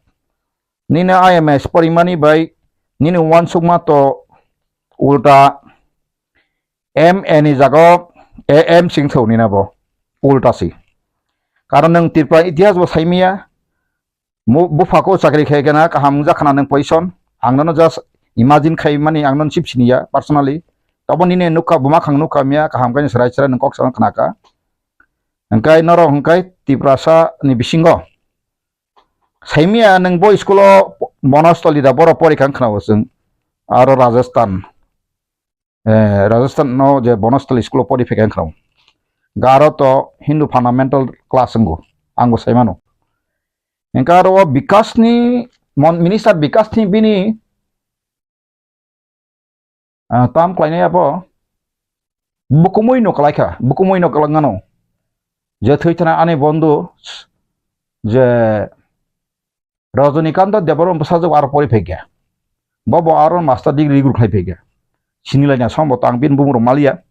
Nini I M S porimani bai nini uansukma to ulta M A ni jaga o A M singthou nina bo ulta si. Karon nwng Tripura itihas bo saimaya, Mu-, buphako chakri khai khena kaham wngjakha na nwng position. Ang nono just imagine khai mani, ang nono chip siniya personally. Tobo nini nukha, buma khang nukha miya, kaham khe chwrai chwrai nwng kok sa khnakha. Hwnkhe norok hwnkhe Tiprasa ni bisingo saimia nwng bo school o Bonostoli da borok porikha wng khna bo chwng. Aro Rajasthan. Eh, Rajasthan no je Bonostali school o pori phekha wngkha. Garo to Hindu fundamental class wngo, ang bo sai mano. Hwnkhe aro o Bikash ni mon-, minister Bikash ni bini, ah, tam khlainai abo bukumui no kwlaikha, bukumui no kwlangano. Je thwi thana ani bondhu je Rajanikanto Debbarma bwsajwk aro pori phaikha. Bo bo aro master degree guru khlai phaikha. Sinilaina song bo tang bini bumung rok maliya.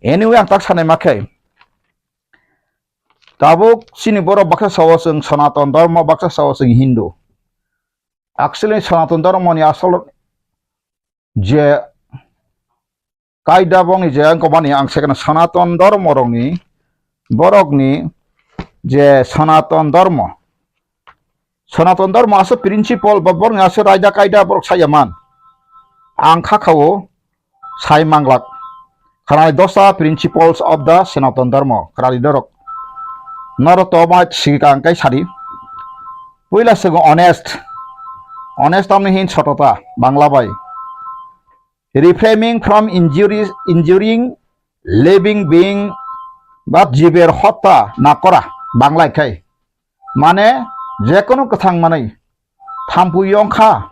Anyway, ang tak sanai ma khe, tabuk chini borok baksa sao chwng Sanatan Dharma, baksa sao chwng Hindu. Actually, Sanatan Dharma ni asol je kaida bongni je wngkha bani ang second Sanatan Dharma rokni, borokni je Sanatan Dharma, Sanatan Dharma aswk principle ba borokni aswk raida kaida borok saya man. Ang kha khao sai manglak. Khanai dosa principles of the Sanatan Dharma kharali dorok. Noro to ma sikang kai sadi. Puila sego honest. Honest tamni hin sotota Bangla bai. Refraining from injuries, injuring living being, but jiber hotta na kora, Bangla khai. Mane, jekunu kwthang manwi, thampui yongkha,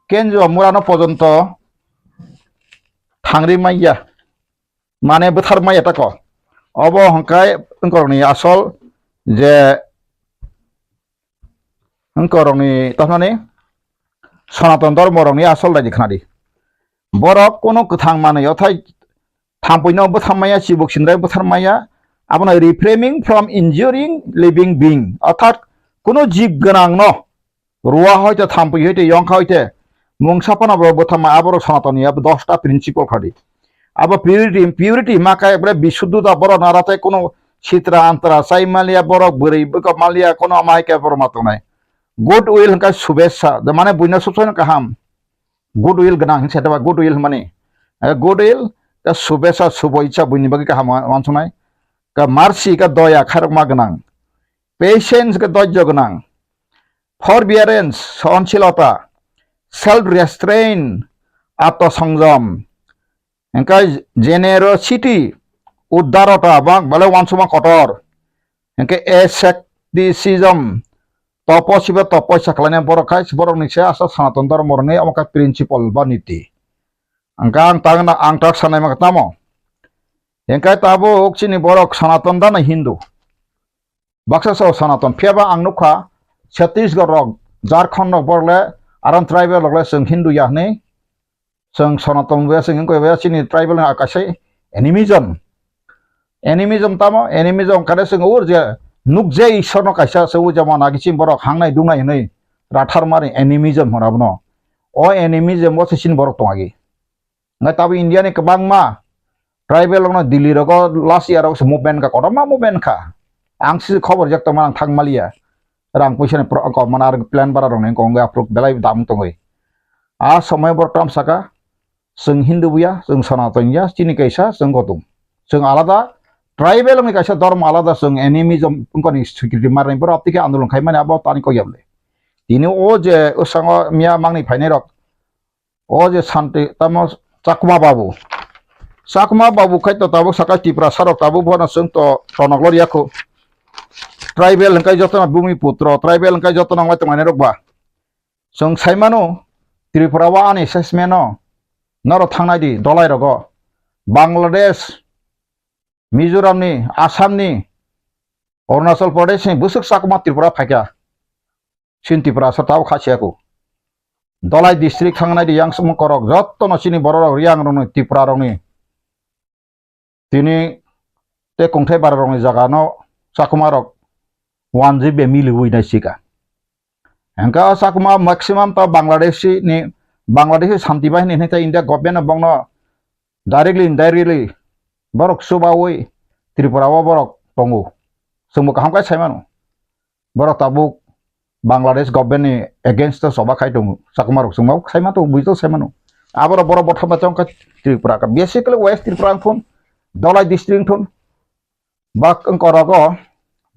kenjo murano pojonto thangri manya, mane bwthar manya tako. Obo hwnkhai wngkorokni asol je wngkorokni toknani Sanatan Dharma rokni asol raidi khnadi. Borok kunu kwthang manwi othai thampuino bwthar maya, chibuk sindrai bwthar maya, abono refraining from injuring living being, orthat kunu jib gwnangno rua hoite, thampui hoite, yongkha hoite, mungsa phano bo bwthar maya, aborok Sanatani abo dosta principle khadi. Abo purity, purity ma khe ekbare bisuddhota, borok nara tei kunu sitra antra chai maliya, borok bwrwi bwkha maliya, kunu amai khe borok ma tongnai. Good will hwnkhe subesa, mane buino subsai no kaham. Good will gwnang hinwi saitaba, good will hwnmani. Eh, good will, ta subesa, subo icha buini bagwi kaham wa-, wansuknai. ka mercy, ka doya khairokma gwnang, patience, ka dojjo gwnang, forbearance, sohonsilota, self restraint, atto songjom, hingke generosity, udarota, bang bale wansukma kotor, hingke asceticism, topo sibo topoisa khlainai borok khai borokni se aswk Sanatan dhormo rwngwi omo khe principle ba niti. Hingke ang tang na, ang tak sanai mangkha tamo. Hingke tabuk chini borok Sanatan dana Hindu. Baksa sao Sanatan. Phiya ba ang nukha Chhattisgarh rok, Jharkhand rok borok le aron tribal rok le chwng Hindu ya hwnwi. Chwng Sanatan wngya, chwng wngkha wngya, chini tribal ni kaisa animism. Animism tamo? Animism kare chwng ur je nuk je Ishwar no kaisa se o jemon agi chini borok hangnai dungnai hwnwi rathar mani animism hwna bono. O animism o se chini borok tong agi. Ngai tabo India ni kwbangma tribal rok no Delhi rogo last year rok se movement ka, kotorma movement ka. Ang se khobor jak tongma ang thang maliya. Rang puisa ni pro-, ko mana ar plan bara rok ni kong approve belai dam tongwi. A somoi borok tam saka, chwng Hindu buya, chwng Sanatan ya, chini kaisa, chwng kotum. Chwng alada, tribal ni kaisa dhormo alada, chwng animism wngkha ni security marni borok aptike andolon khai mani abo tani kok yable. Tini o je usango miya mangni phainai rok, o je Santi, tamo Chakma Babu. Chakma Babu khai to tabuk saka Tiprasa rok tabuk bono chwng to tonok lor yakho. Tribal hingkai joto no bumi putro, tribal hingkai joto no wngmai tongmani rok ba. Chwng sai mano, Tripura o ani assessment o norok thangnai di, dolai rogo. Bangladesh, Mizoram ni, Assam ni, Arunachal Pradesh ni bwswk Chakma Tripura phaikha. Chini Tripura sa tao kha siya ko. Dolai district thangnai di yang sumung korok, jotto no chini borok rok, Riang rok ni, Tripura rok ni. Tini te kongthai bara rok ni jaga no Chakma rok one G B miliwi nai sika. Hingke o Chakma maximum to Bangladeshi ni, Bangladeshi Shanti Bahini hinui tei India government no bongno directly, indirectly borok chubaui Tripura o borok tongo. Chwngbo kaham khe sai mano. Borok tabuk Bangladesh government ni against o choba khai tongo. Chakma rok chwngma khai ma tongo, buji tongo sai mano. Aborok borok bothop ma chong kha Tripura ka. Basically West Tripura wng thun, Dhalai district wng thun, bak wng korogo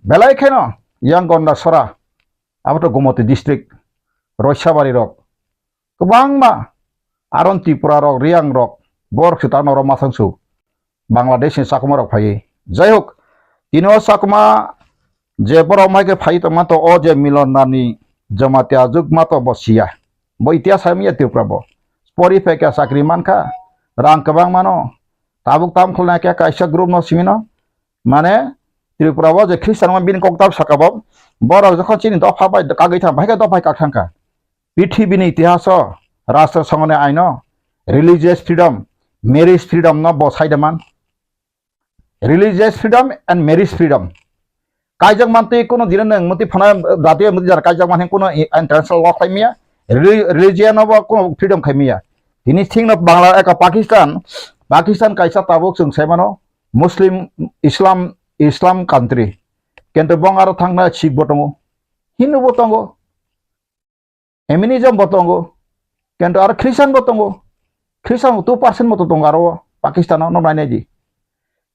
belai kheno yang Gondasora, abo to Gomoti district, Roisabari rok, kwbangma aron Tripura rok, Riang rok, borok se ta norok masang su. Bangladesh ni Chakma rok phaiwi. Jai hok, tini o Chakma je borok mai khe phaiwi tongma to o je Milan Nani Jamatia juk ma to bo siya. Bo itihas hai manya Tripura bo. Pori phaikha chakri mankha, rang kwbang mano. Tabuk tam khulna khe kaisa group no simi no. Mane Tripura o je Christian ma bini kok tab saka bo. Borok jokhon chini dopha bai kagwi thang, bahai khe dopha kak thangkha. Pithibini itihaso, Rashtra Sangha ni aino, religious freedom, marriage freedom no bo saida man. Religious freedom and marriage freedom. Kaijak mantwi kuno dino nwng mantwi phana jatiyo mantwi jara kaijak manhe kuno i-, international law khlai maya. Reli-, religion no bo kuno freedom khai maya. Tini thik no Bangla eka Pakistan, Pakistan kaisa tabuk chwng sai mano Muslim, Islam, Islam country. Kintu bong aro thangna Sikh bo tongo, Hindu bo tongo. Animism bo tongo, kintu aro Christian bo tongo. Christian bo two percent bo tongo aro o Pakistan o, no nainai di.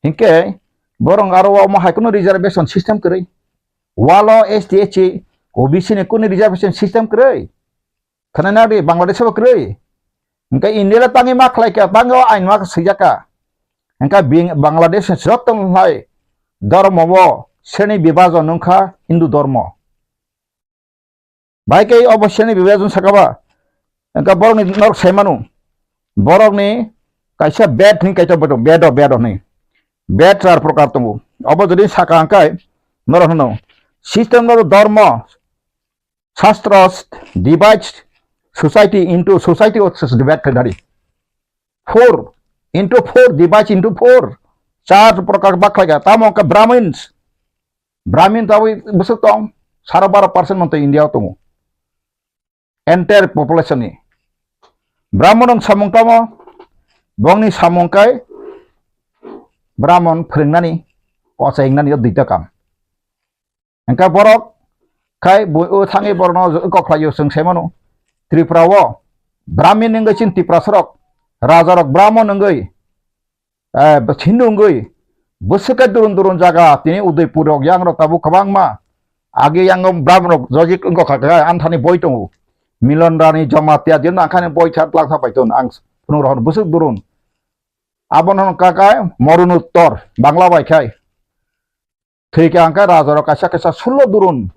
Hinkhe borok aro o omo hai kuno reservation system kwrwi. Walo S T, S C, O B C ni kuno reservation system kwrwi. Khwnai nang di, Bangladesh o kwrwi. Hinkhe India le tangwi ma khlai kha, tangwi o ain ma swijak kha. Hinkhe Bing-, Bangladesh ni joto hai dhormo o sreni bibhajon wngkha Hindu dhormo. Bai khe obo sreni bibhajon saka ba, wngkha borokni norok sai mano, borokni kaisa bed hinwi kaisa bo tongo, bedo, bedo hinwi. Bed char prokar tongo. Obo jodi saka hwnkhe norok hwno, system of dharma, shastras divides society into society of bed khaidari. Four into four divides into four. Char prokar bak khlaikha. Tamo wngkha Brahmins. Brahmin tabwi bwswk tong, saro baro percent manto India o tongo. Entire population ni. Brahman rok samung tamo, bongni samung kai Brahman phwrwngnani, ochai wngnani o duita kam. Hingkha borok khai bo o thangwi borokno kok khlaio chwng sai mano. Tripura o Brahmin wngwi chini Tiprasa rok, raja rok Brahman wngwi, eh, Hindu wngwi Bwswk khe durun durun jaga, tini Udaipur rok, yang rok tabuk kwbangma. Age yang Brahman rok jojik wngkha kha, anthani boi tongo. Milon Rani Jamatia, din nangkhani boi kha tlak tha paiton, ang phunuk rohor bwswk durun. Abono hwn kha khe Morun Uttor, Bangla bai khai. Thwi khe ang khe raja rok kaisa kaisa sullo durun.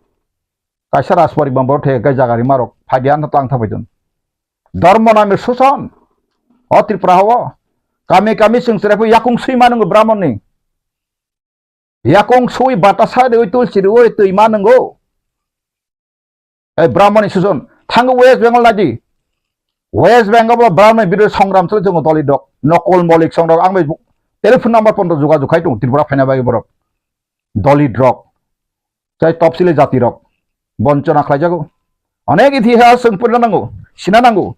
Kaisa Rajporiban borok thwi khe jaga rima rok phai dia no tlang tha paiton. Dharma nami suson. O Tripura o. Kami kami chwng chwrai phai yakung sui manungo Brahmon ni. Yakung sui batasa riwi tulsi riwi twi manungo. Ei Brahmani suson. Thango West Bengal naidi. West Bengal bo Brahmani birodo songram choli tongo Dalit rok. Nokol Malik songrok ang bai telephone number pondo jogajog khai tongo Tripura phaina bagwi borok. Dalit rok. Tei topsili jati rok. Bonchona khlaijago. Onek itihas chwng purina nango. Sina nango.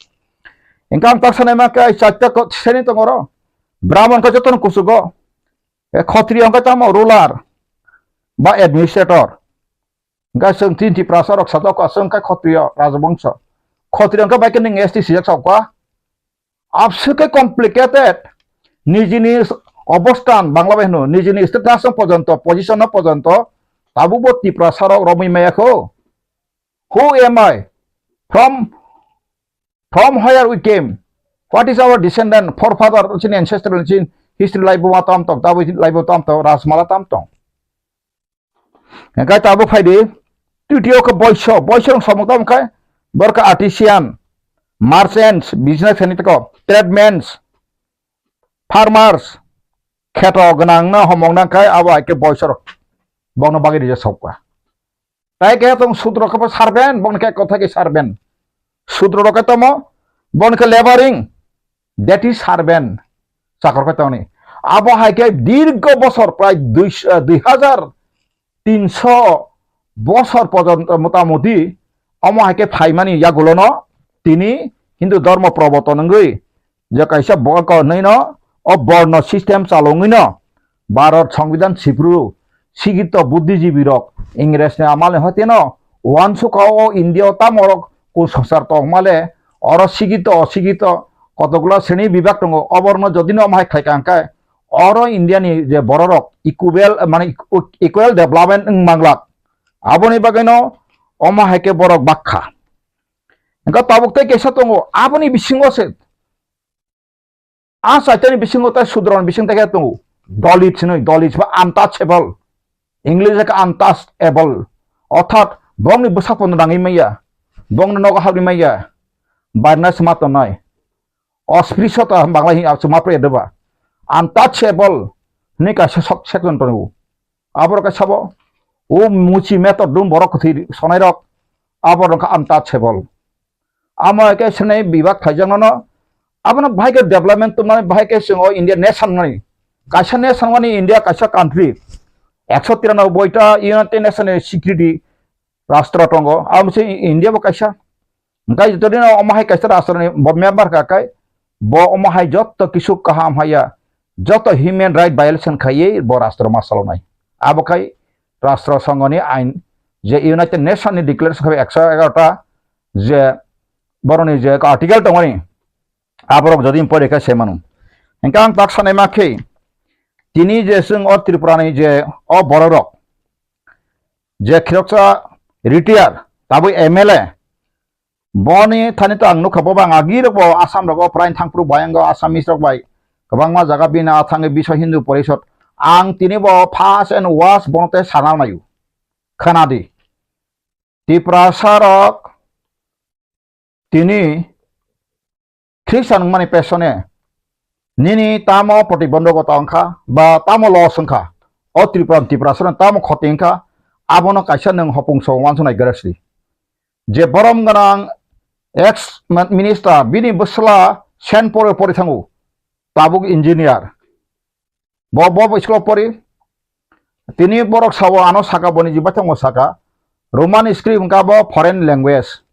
Engkha ang tak sanai ma khe ai chatta ko seni tongo ro. Brahman khe jotono kuchugo. E Khotriyo hwnkhe tamo ruler ba administrator. Hwnkhe chwng tin Tiprasa rok sajak kha, chwng khe Khotriyo rajabongso. Khotriyo hwnkhe bai khe nwng S T sijak sa kha. Abswk khe complicated. Nijini obostan, Bangla bai hwno, nijini status no pojonto, position no pojonto, tabukbo Tiprasa rok romwi maya kho. Who am I? From From where we came? What is our descendant, forefather, chini ancestral, chini history laibo ma tam tong, tabuk laibo tam tong, Rajmala tam tong. Hingkai tabuk phaidi, titiyo khe boiso, boiso rok samung tamo khai, borok khe artisan, merchants, business hwnwi tongkho, trademans, farmers, kheto gwnang no homok nang khai, abo hai khe boiso rok bokno bagwi rijak sokha. Tai khe tong sudro khe bo servant, boni khe kothai khe servant. Sudro rok khe tamo, boni khe laboring, that is servant. Chakor khe tongni. Abo hai khe dirgo bosor prai dui, eh, dui hajar tinso bosor porjonto motamoti omo hai khe phaimani yagulono tini Hindu dhormo proboton wngwi je kaisa bo-, ko hwnwi no o borno system chalongwi no Bharat Songbidan sipru sikito buddhijibi rok Ingres ni amal ni hoite no uansukha o India o tamo rok kusosar tongmale oro sikito osikito kotokgwla sreni bibak tongo oborno jodi no omo hai khlaikha hwnkhe oro India ni je bororok equal mane equal development wng manglak aboni bagwi no omo hai khe borok bakha hwnkhe tabuk tei kaisa tongo aboni bisingo se A chaitani bisingo tai sudroni bising tai khe tongo. Dalit hinwi, Dalit ba untouchable. English khe untouchable. Orthat bongni bwsak pono nangwi maya. Bongni nogo habwi maya. Barna sima tongnai. Osprishota Bangla hi sima pre deba. Untouchable. Hinwi kaisa sok section tongo. Aborok khe sabo. O muchi metor dum borok kwthwi sonai rok. Aborok khe untouchable. Amo hai khe swnwi bibak khaijaknano, abono bahai khe development tongmani, bahai khe chwng o India nation mani. Kaisa nation mani India kaisa country. Ekso tiranoboi ta United Nation ni security rastro tongo. Abo se India bo kaisa. Hwnkhe jotodino omo hai kaisa rastro ni bo member kha khe bo omo hai jotto kisu kaham haya, jotto human right violation khaiwi bo rastro ma salonai. Abo khai rastro songho ni ain je United Nation ni declaration khe ekso egarota je boroni je article tongmani, aborok jodi pore khe se mano. Hingke ang tak sanai ma khe, tini je chwng o Tripura ni je o bororok, je khiroksa retire, tabuk M L A, boni thani to ang nukha, bo bang agi rok bo Assam rogo prai thangphuru bayang o Assamese rok bai kwbangma jaga bini a thangwi Biswa Hindu Porishod. Ang tini bo first and worst bono tei sana naio. Khana di. Tiprasa rok tini Khristan wngmani pesone nini tamo protibondhokota wngkha ba tamo loss wngkha, o Tripura, Tiprasano tamo khoti wngkha, abono kaisa nwng hopung so uansuknai gare sidi. Je borom gwnang ex minister bini bwsla Saint Paul o pori thango, tabuk engineer. Bo, bo, bo school o pori. Tini borok sao ano saka boni jibai tongo saka. Roman script wngkha bo foreign language.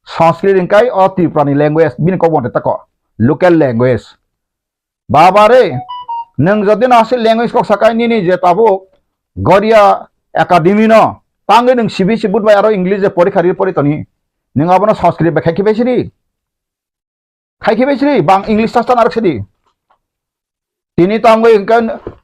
Sanskrit wngkha o Tripura ni language, bini kok bo tako local language. Baba re, nwng jodi no aswk language kok sakai nini je tabuk Goria Academy no tangwi nwng C B S E board bai aro English je porikha ri pori toni. Nwng abono Sanskrit bai khai khibai siri. Khai khibai siri, bang English sastan arok sidi. Tini tangwi hwnkhe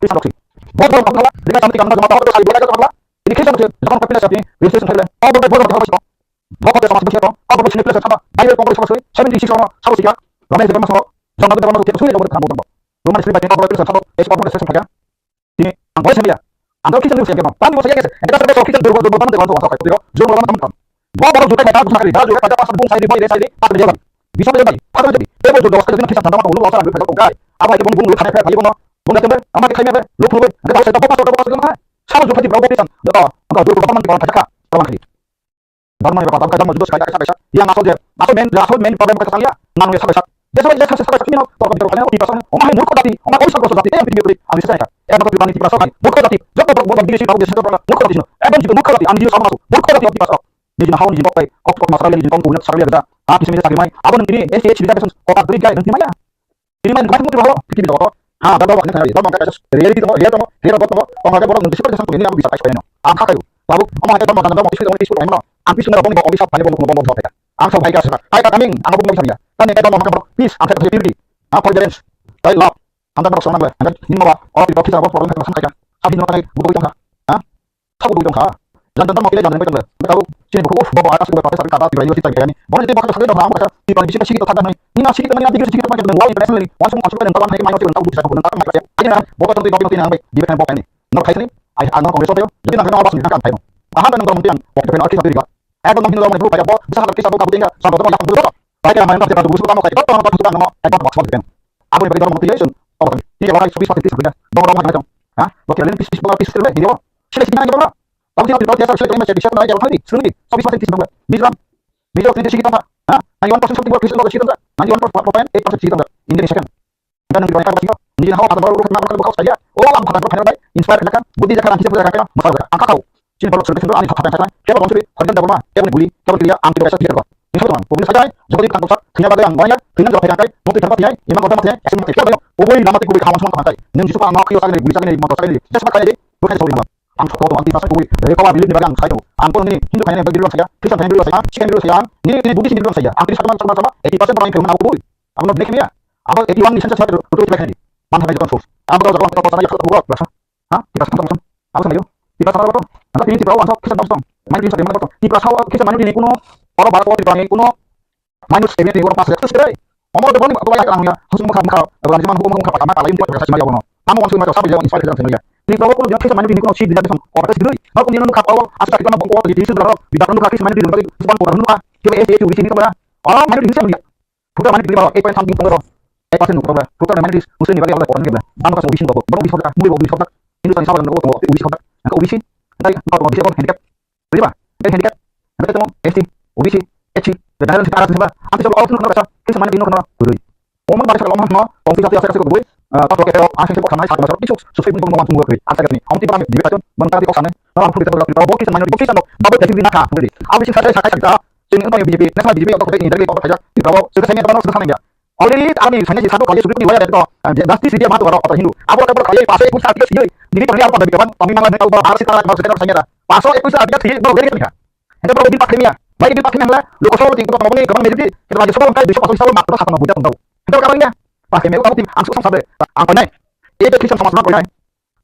Christian rok si. Bo bo bo bo de ka samti kam jama ta ko sai bo ka jama. Ini Christian rok si, jama ko pila sati, Christian thele. O bo bo bo bo bo. Bo ko sama sibuk ko, o bo sini pila sati. Bible ko ko sama sui, seventy six ko sama sika. Roma de ma so. Jama de ma so sui ko ko. Roma sui ba ko ko pila sati. Es ko ko session ka. Tini ang bai samya. Ang kau kisan dulu siang kemang. Tani bo saya kese. Engka sa ko kisan dulu dulu dulu dulu dulu dulu. Jom dulu dulu. Bo borok jutai mai ta dusna kari. Da jutai mai ta pas bung sai di bai re sai di. Pas di bai. Bisa bai bai. Pas bai. Tebo jutai was kisan sanda ma dulu was dulu dulu. Apa itu bung bung dulu thane thane bung. Bung kete ama ke khaime be. Lu phu be. Engka sa ko pas ko pas ko ma. Sa jutai di bro kisan. Da. Engka dulu dulu man ko thaka. Tolong kari. Dharma ni bapha, dharma judo sikai kaisa kaisa. Yang asol je, asol main, asol main problem kaisa tangya. Nang ya sabai sak. Desa bai desa sabai sak mino, tor tor kane oti pasang. Oma hai murkho jati, oma hai sab jati, te pidi pidi. Ami sai ka. Ek mato Tripura ni Tripura sabai. Murkho jati. Joto tor tor bidesi tor desa tor murkho jati. Ekdom jitu murkho jati. Ami jitu sama masuk. Murkho jati oti pasang. Nijini hao nijini boktai, kok kok masarali nijini kong kunyat sarali gaja. Ha, kisah kisah kirimai. Abo nang kini S T H reservation kok agri jai nang kirimai ya. Kirimai nang kirimai nang kirimai. Kirimai nang kirimai. Ha, dah dah wak nang kirimai. Dah wak nang kirimai. Reality tong, reality tong, reality tong. Tong ada borok nang kisah kisah kirimai. Amo bisa kai paino. Ang khakai. Babu, amo ada borok nang amo kisah kisah kirimai. Ang kisah nang bong bong bisa paino bong bong bong bong. Ang sa bhai ka sa. Hai ka kaming, ang bong bong bisa ya. Tani ka bong bong. Peace, ang khakai purity. Ha, forbearance. Tai love. Hamjakma rok swnamle, hwnkhai nini nogo o Tripura office rok bo problem khe tongkha, tongkha. Sabo dui tongkha. Ha? Sabo dui tongkha. Jantan tamo kile jantan tongkha. Tabuk chini bukhuk, uff, bobo, aka suku bai, professor, kaba, Tripura University chai kani. Bono tei bokha sakhe tongkha, amukha, Tripura University sikito thakha nai. Nini sikito nani degree sikito thakha nai, world internationally, wansuk wansuk bai nang tabo hai, minor sikito tabo busa ko nang tabo nai. Aina, bobo tong tei bobo tong nang bai, dibe kan bobo ni. Nor khai sini, ai, ang nang Congress teo, jadi nang kena wapas ni kan khai. Ahan nang tong tiang, bobo kan arki sa diri ga. Ekdom hino rok mani bulu paida bo, bisa hak kisa bo kabu tenga, sa bo tong yak bulu. Paida mani tong tiang bulu tamo sai, tong tong tong tong, ekdom box box ben. Abo ni bagi dorong mati yasun. Abo ni, ini kalau hai sobis pakai tis benda. Dorong dorong hai tong. Ha? Bo kira lin pis pis bo pis kira dia. Sila sila dia bo. Tahu sila dia sila dia sila dia sila dia hai. Sila ni sobis pakai tis benda. Mizoram. Mizoram ni sigi tong. Ha? Ninety one percent something work sila sila. Ninety one point eight percent sigi tong. India ni second. Dan nang dibani kagak sino, nini hawa kata baru rukut nak rukut bukau saya. Oh, am kata baru bai, inspire kata kan, budi jakha nang kisah jakha kan, masa jakha, angka kau. Sini baru sudah sudah ani kata kata, kaya baru sudah, kaya baru sudah, kaya baru guli, kaya baru guli, ang tidak bisa pikir kau. Ini satu teman, publik saja, jadi kita tak usah, punya bagai yang banyak, punya jawab yang kai, mau tidak punya, imam kau mati, asin mati, kaya baru, oh, ini nama tiku kau semua kau kai, nang justru kau nak kau sakit, guli sakit, mau sakit, just pakai aja, bukan sawi nama. Ang kau tuh anti pasal kau, eh, kau abilik ni bagai ang saya, ang kau ni Hindu kaya ni bagai bilang saya, Kristen kaya ni bilang saya, Sikh kaya ni bilang saya, ini ini Buddhist ni bilang saya, ang tidak sama sama sama, eighty percent orang yang kena aku boy, I'm not black media. Abo eighty one ni census betul betul black media. Mana sampai jatuh sus. Abo kalau jatuh kita pasal ya buat berasa. Hah? Kita sama sama. Apa sama itu? Kita sama apa? Angka ini tipe awal sok kita sama. Main di satu mana betul? Tipe asal kita main di kuno. Kalau barat kalau tipe kuno. Minus seven di orang pas terus kita. Omor depan ni apa ya kan ya? Harus muka muka. Orang zaman hukum muka pertama kali untuk berasa cuma ya kono. Kamu langsung macam siapa yang inspire kita sebenarnya? Tipe awal kalau kita main di kuno sih tidak bisa. Orang terus dulu. Kalau dia nunggu kapal asal kita mau bawa di sini terus. Tidak nunggu kaki main di kuno. Sebab orang nunggu. Kita S D itu di sini kemana? Orang main di sini. Puta mani pili baro, eight point something tongo. Eight percent tongo. Puta mani dis, Muslim ni bagwi alai koran kebla. Bang ka O B C ni babu, bang O B C hoda, mui O B C hoda. Hindustan ni sabang O B C hoda. Nang ka O B C ni. Nang ka O B C ni. Nang ka O B C ni. Handicap. Riba. Nang ka handicap. Nang ka temo S T, O B C, H C. Da dalan sita aras sita. Anti sab all through nang ka sa. Kisa mani dino kana. Gurui. Omo bari sa lama no. Kong sisa tiasa sa gurui. Ka to ke ang sa sa khamai sa ma sa. Kisu su su bung bung bung bung gurui. Asa ka ni. Ang ti bang di ka. Bang ka di ko sa ne. Nang ka puri ta ko. Bo kisa mani bo kisa no. Babu jadi na ka. Gurui. Ang sisa sa sa sa. Chini wngkha B J P, national B J P, wngkha tei indirectly wngkha phaijak, Tripura o swkang sanya tongmani swkang sanya. Already army sanya si satu kali Supreme Court ni waya to, ah, justice dia matu karo, apa Hindu. Abo kabo kali paso ekush article siyoi, nini tongni abo kabo kaban, tongni mangla neka uba, arsi kala kabo sektor sanya ta. Paso ekush article siyoi, bo geri kami kha. Ente bo din pakhe mia, bai din pakhe mia, loko solo tin ko tongni kaban meri di, kita lagi solo kai, bisa paso solo mak, satu no buja tong tau. Ente kaban ya, pakhe mia, kamu tim, ang suksang sabe, ang panai. Ete Christian sama sama panai.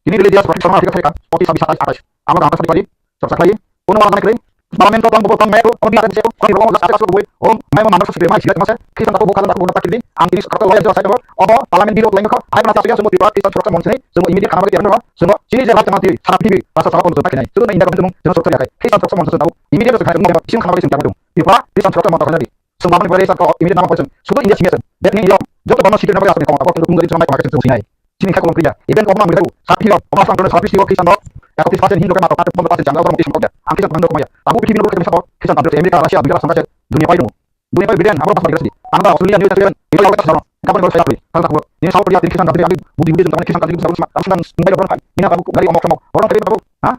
Tini religious protection ma thika thika, oti sabi satai atai. Ama gana sabi pari, sabsa khlai. Kono wala khlai. Parliament ko tong bo tong me ko, tong biya ko, ko ro la sa ko boi. O mai mo mandar sa sikre mai sila ma se. Kisan ko bo kalan ko bo takir di. Ang tini sakta wala jasa ko. O parliament biro lai ko. Ai na sa ya sumo tipa kisan protection mon sini. Sumo immediate khana bagi tiang no. Sumo chini je rajya mati sara phi. Rasa sara ko takir nai. Sumo inda ko sumo sumo protection ya kai. Kisan protection mon sumo. Immediate ko khai mo kisan khana bagi sim tiang. Tipa kisan protection mon takir nai. Sung bapani pore sa ko immediate nama poison. Sudo India singya sen. That mean yo. Joto bama sikir nama yasen kong apa untuk menjadi sama kong akan sung sinai. Sini khai kolom kriya. Even kong mang menjadi. Sapi yo. Kong asang kong sapi siwa kisan dok. Aku tis pasen Hindu kan atau kata pondok pasen janggal orang kisan kong ya. Ang kisan kong ya. Tabu bikin menurut kami sabo. Kisan tabu Amerika, Rusia, Amerika sama saja. Dunia pai dong. Dunia pai biden. Apa pasal dikasih. Anda Australia, New Zealand, Amerika apa pasal. Kapan kalau saya beli. Kalau tak buat. Ini sahur dia kisan kong budi budi tentang kisan kong sama. Aku senang mengai orang kai. Ini aku gari omok omok. Orang tadi tahu. Hah?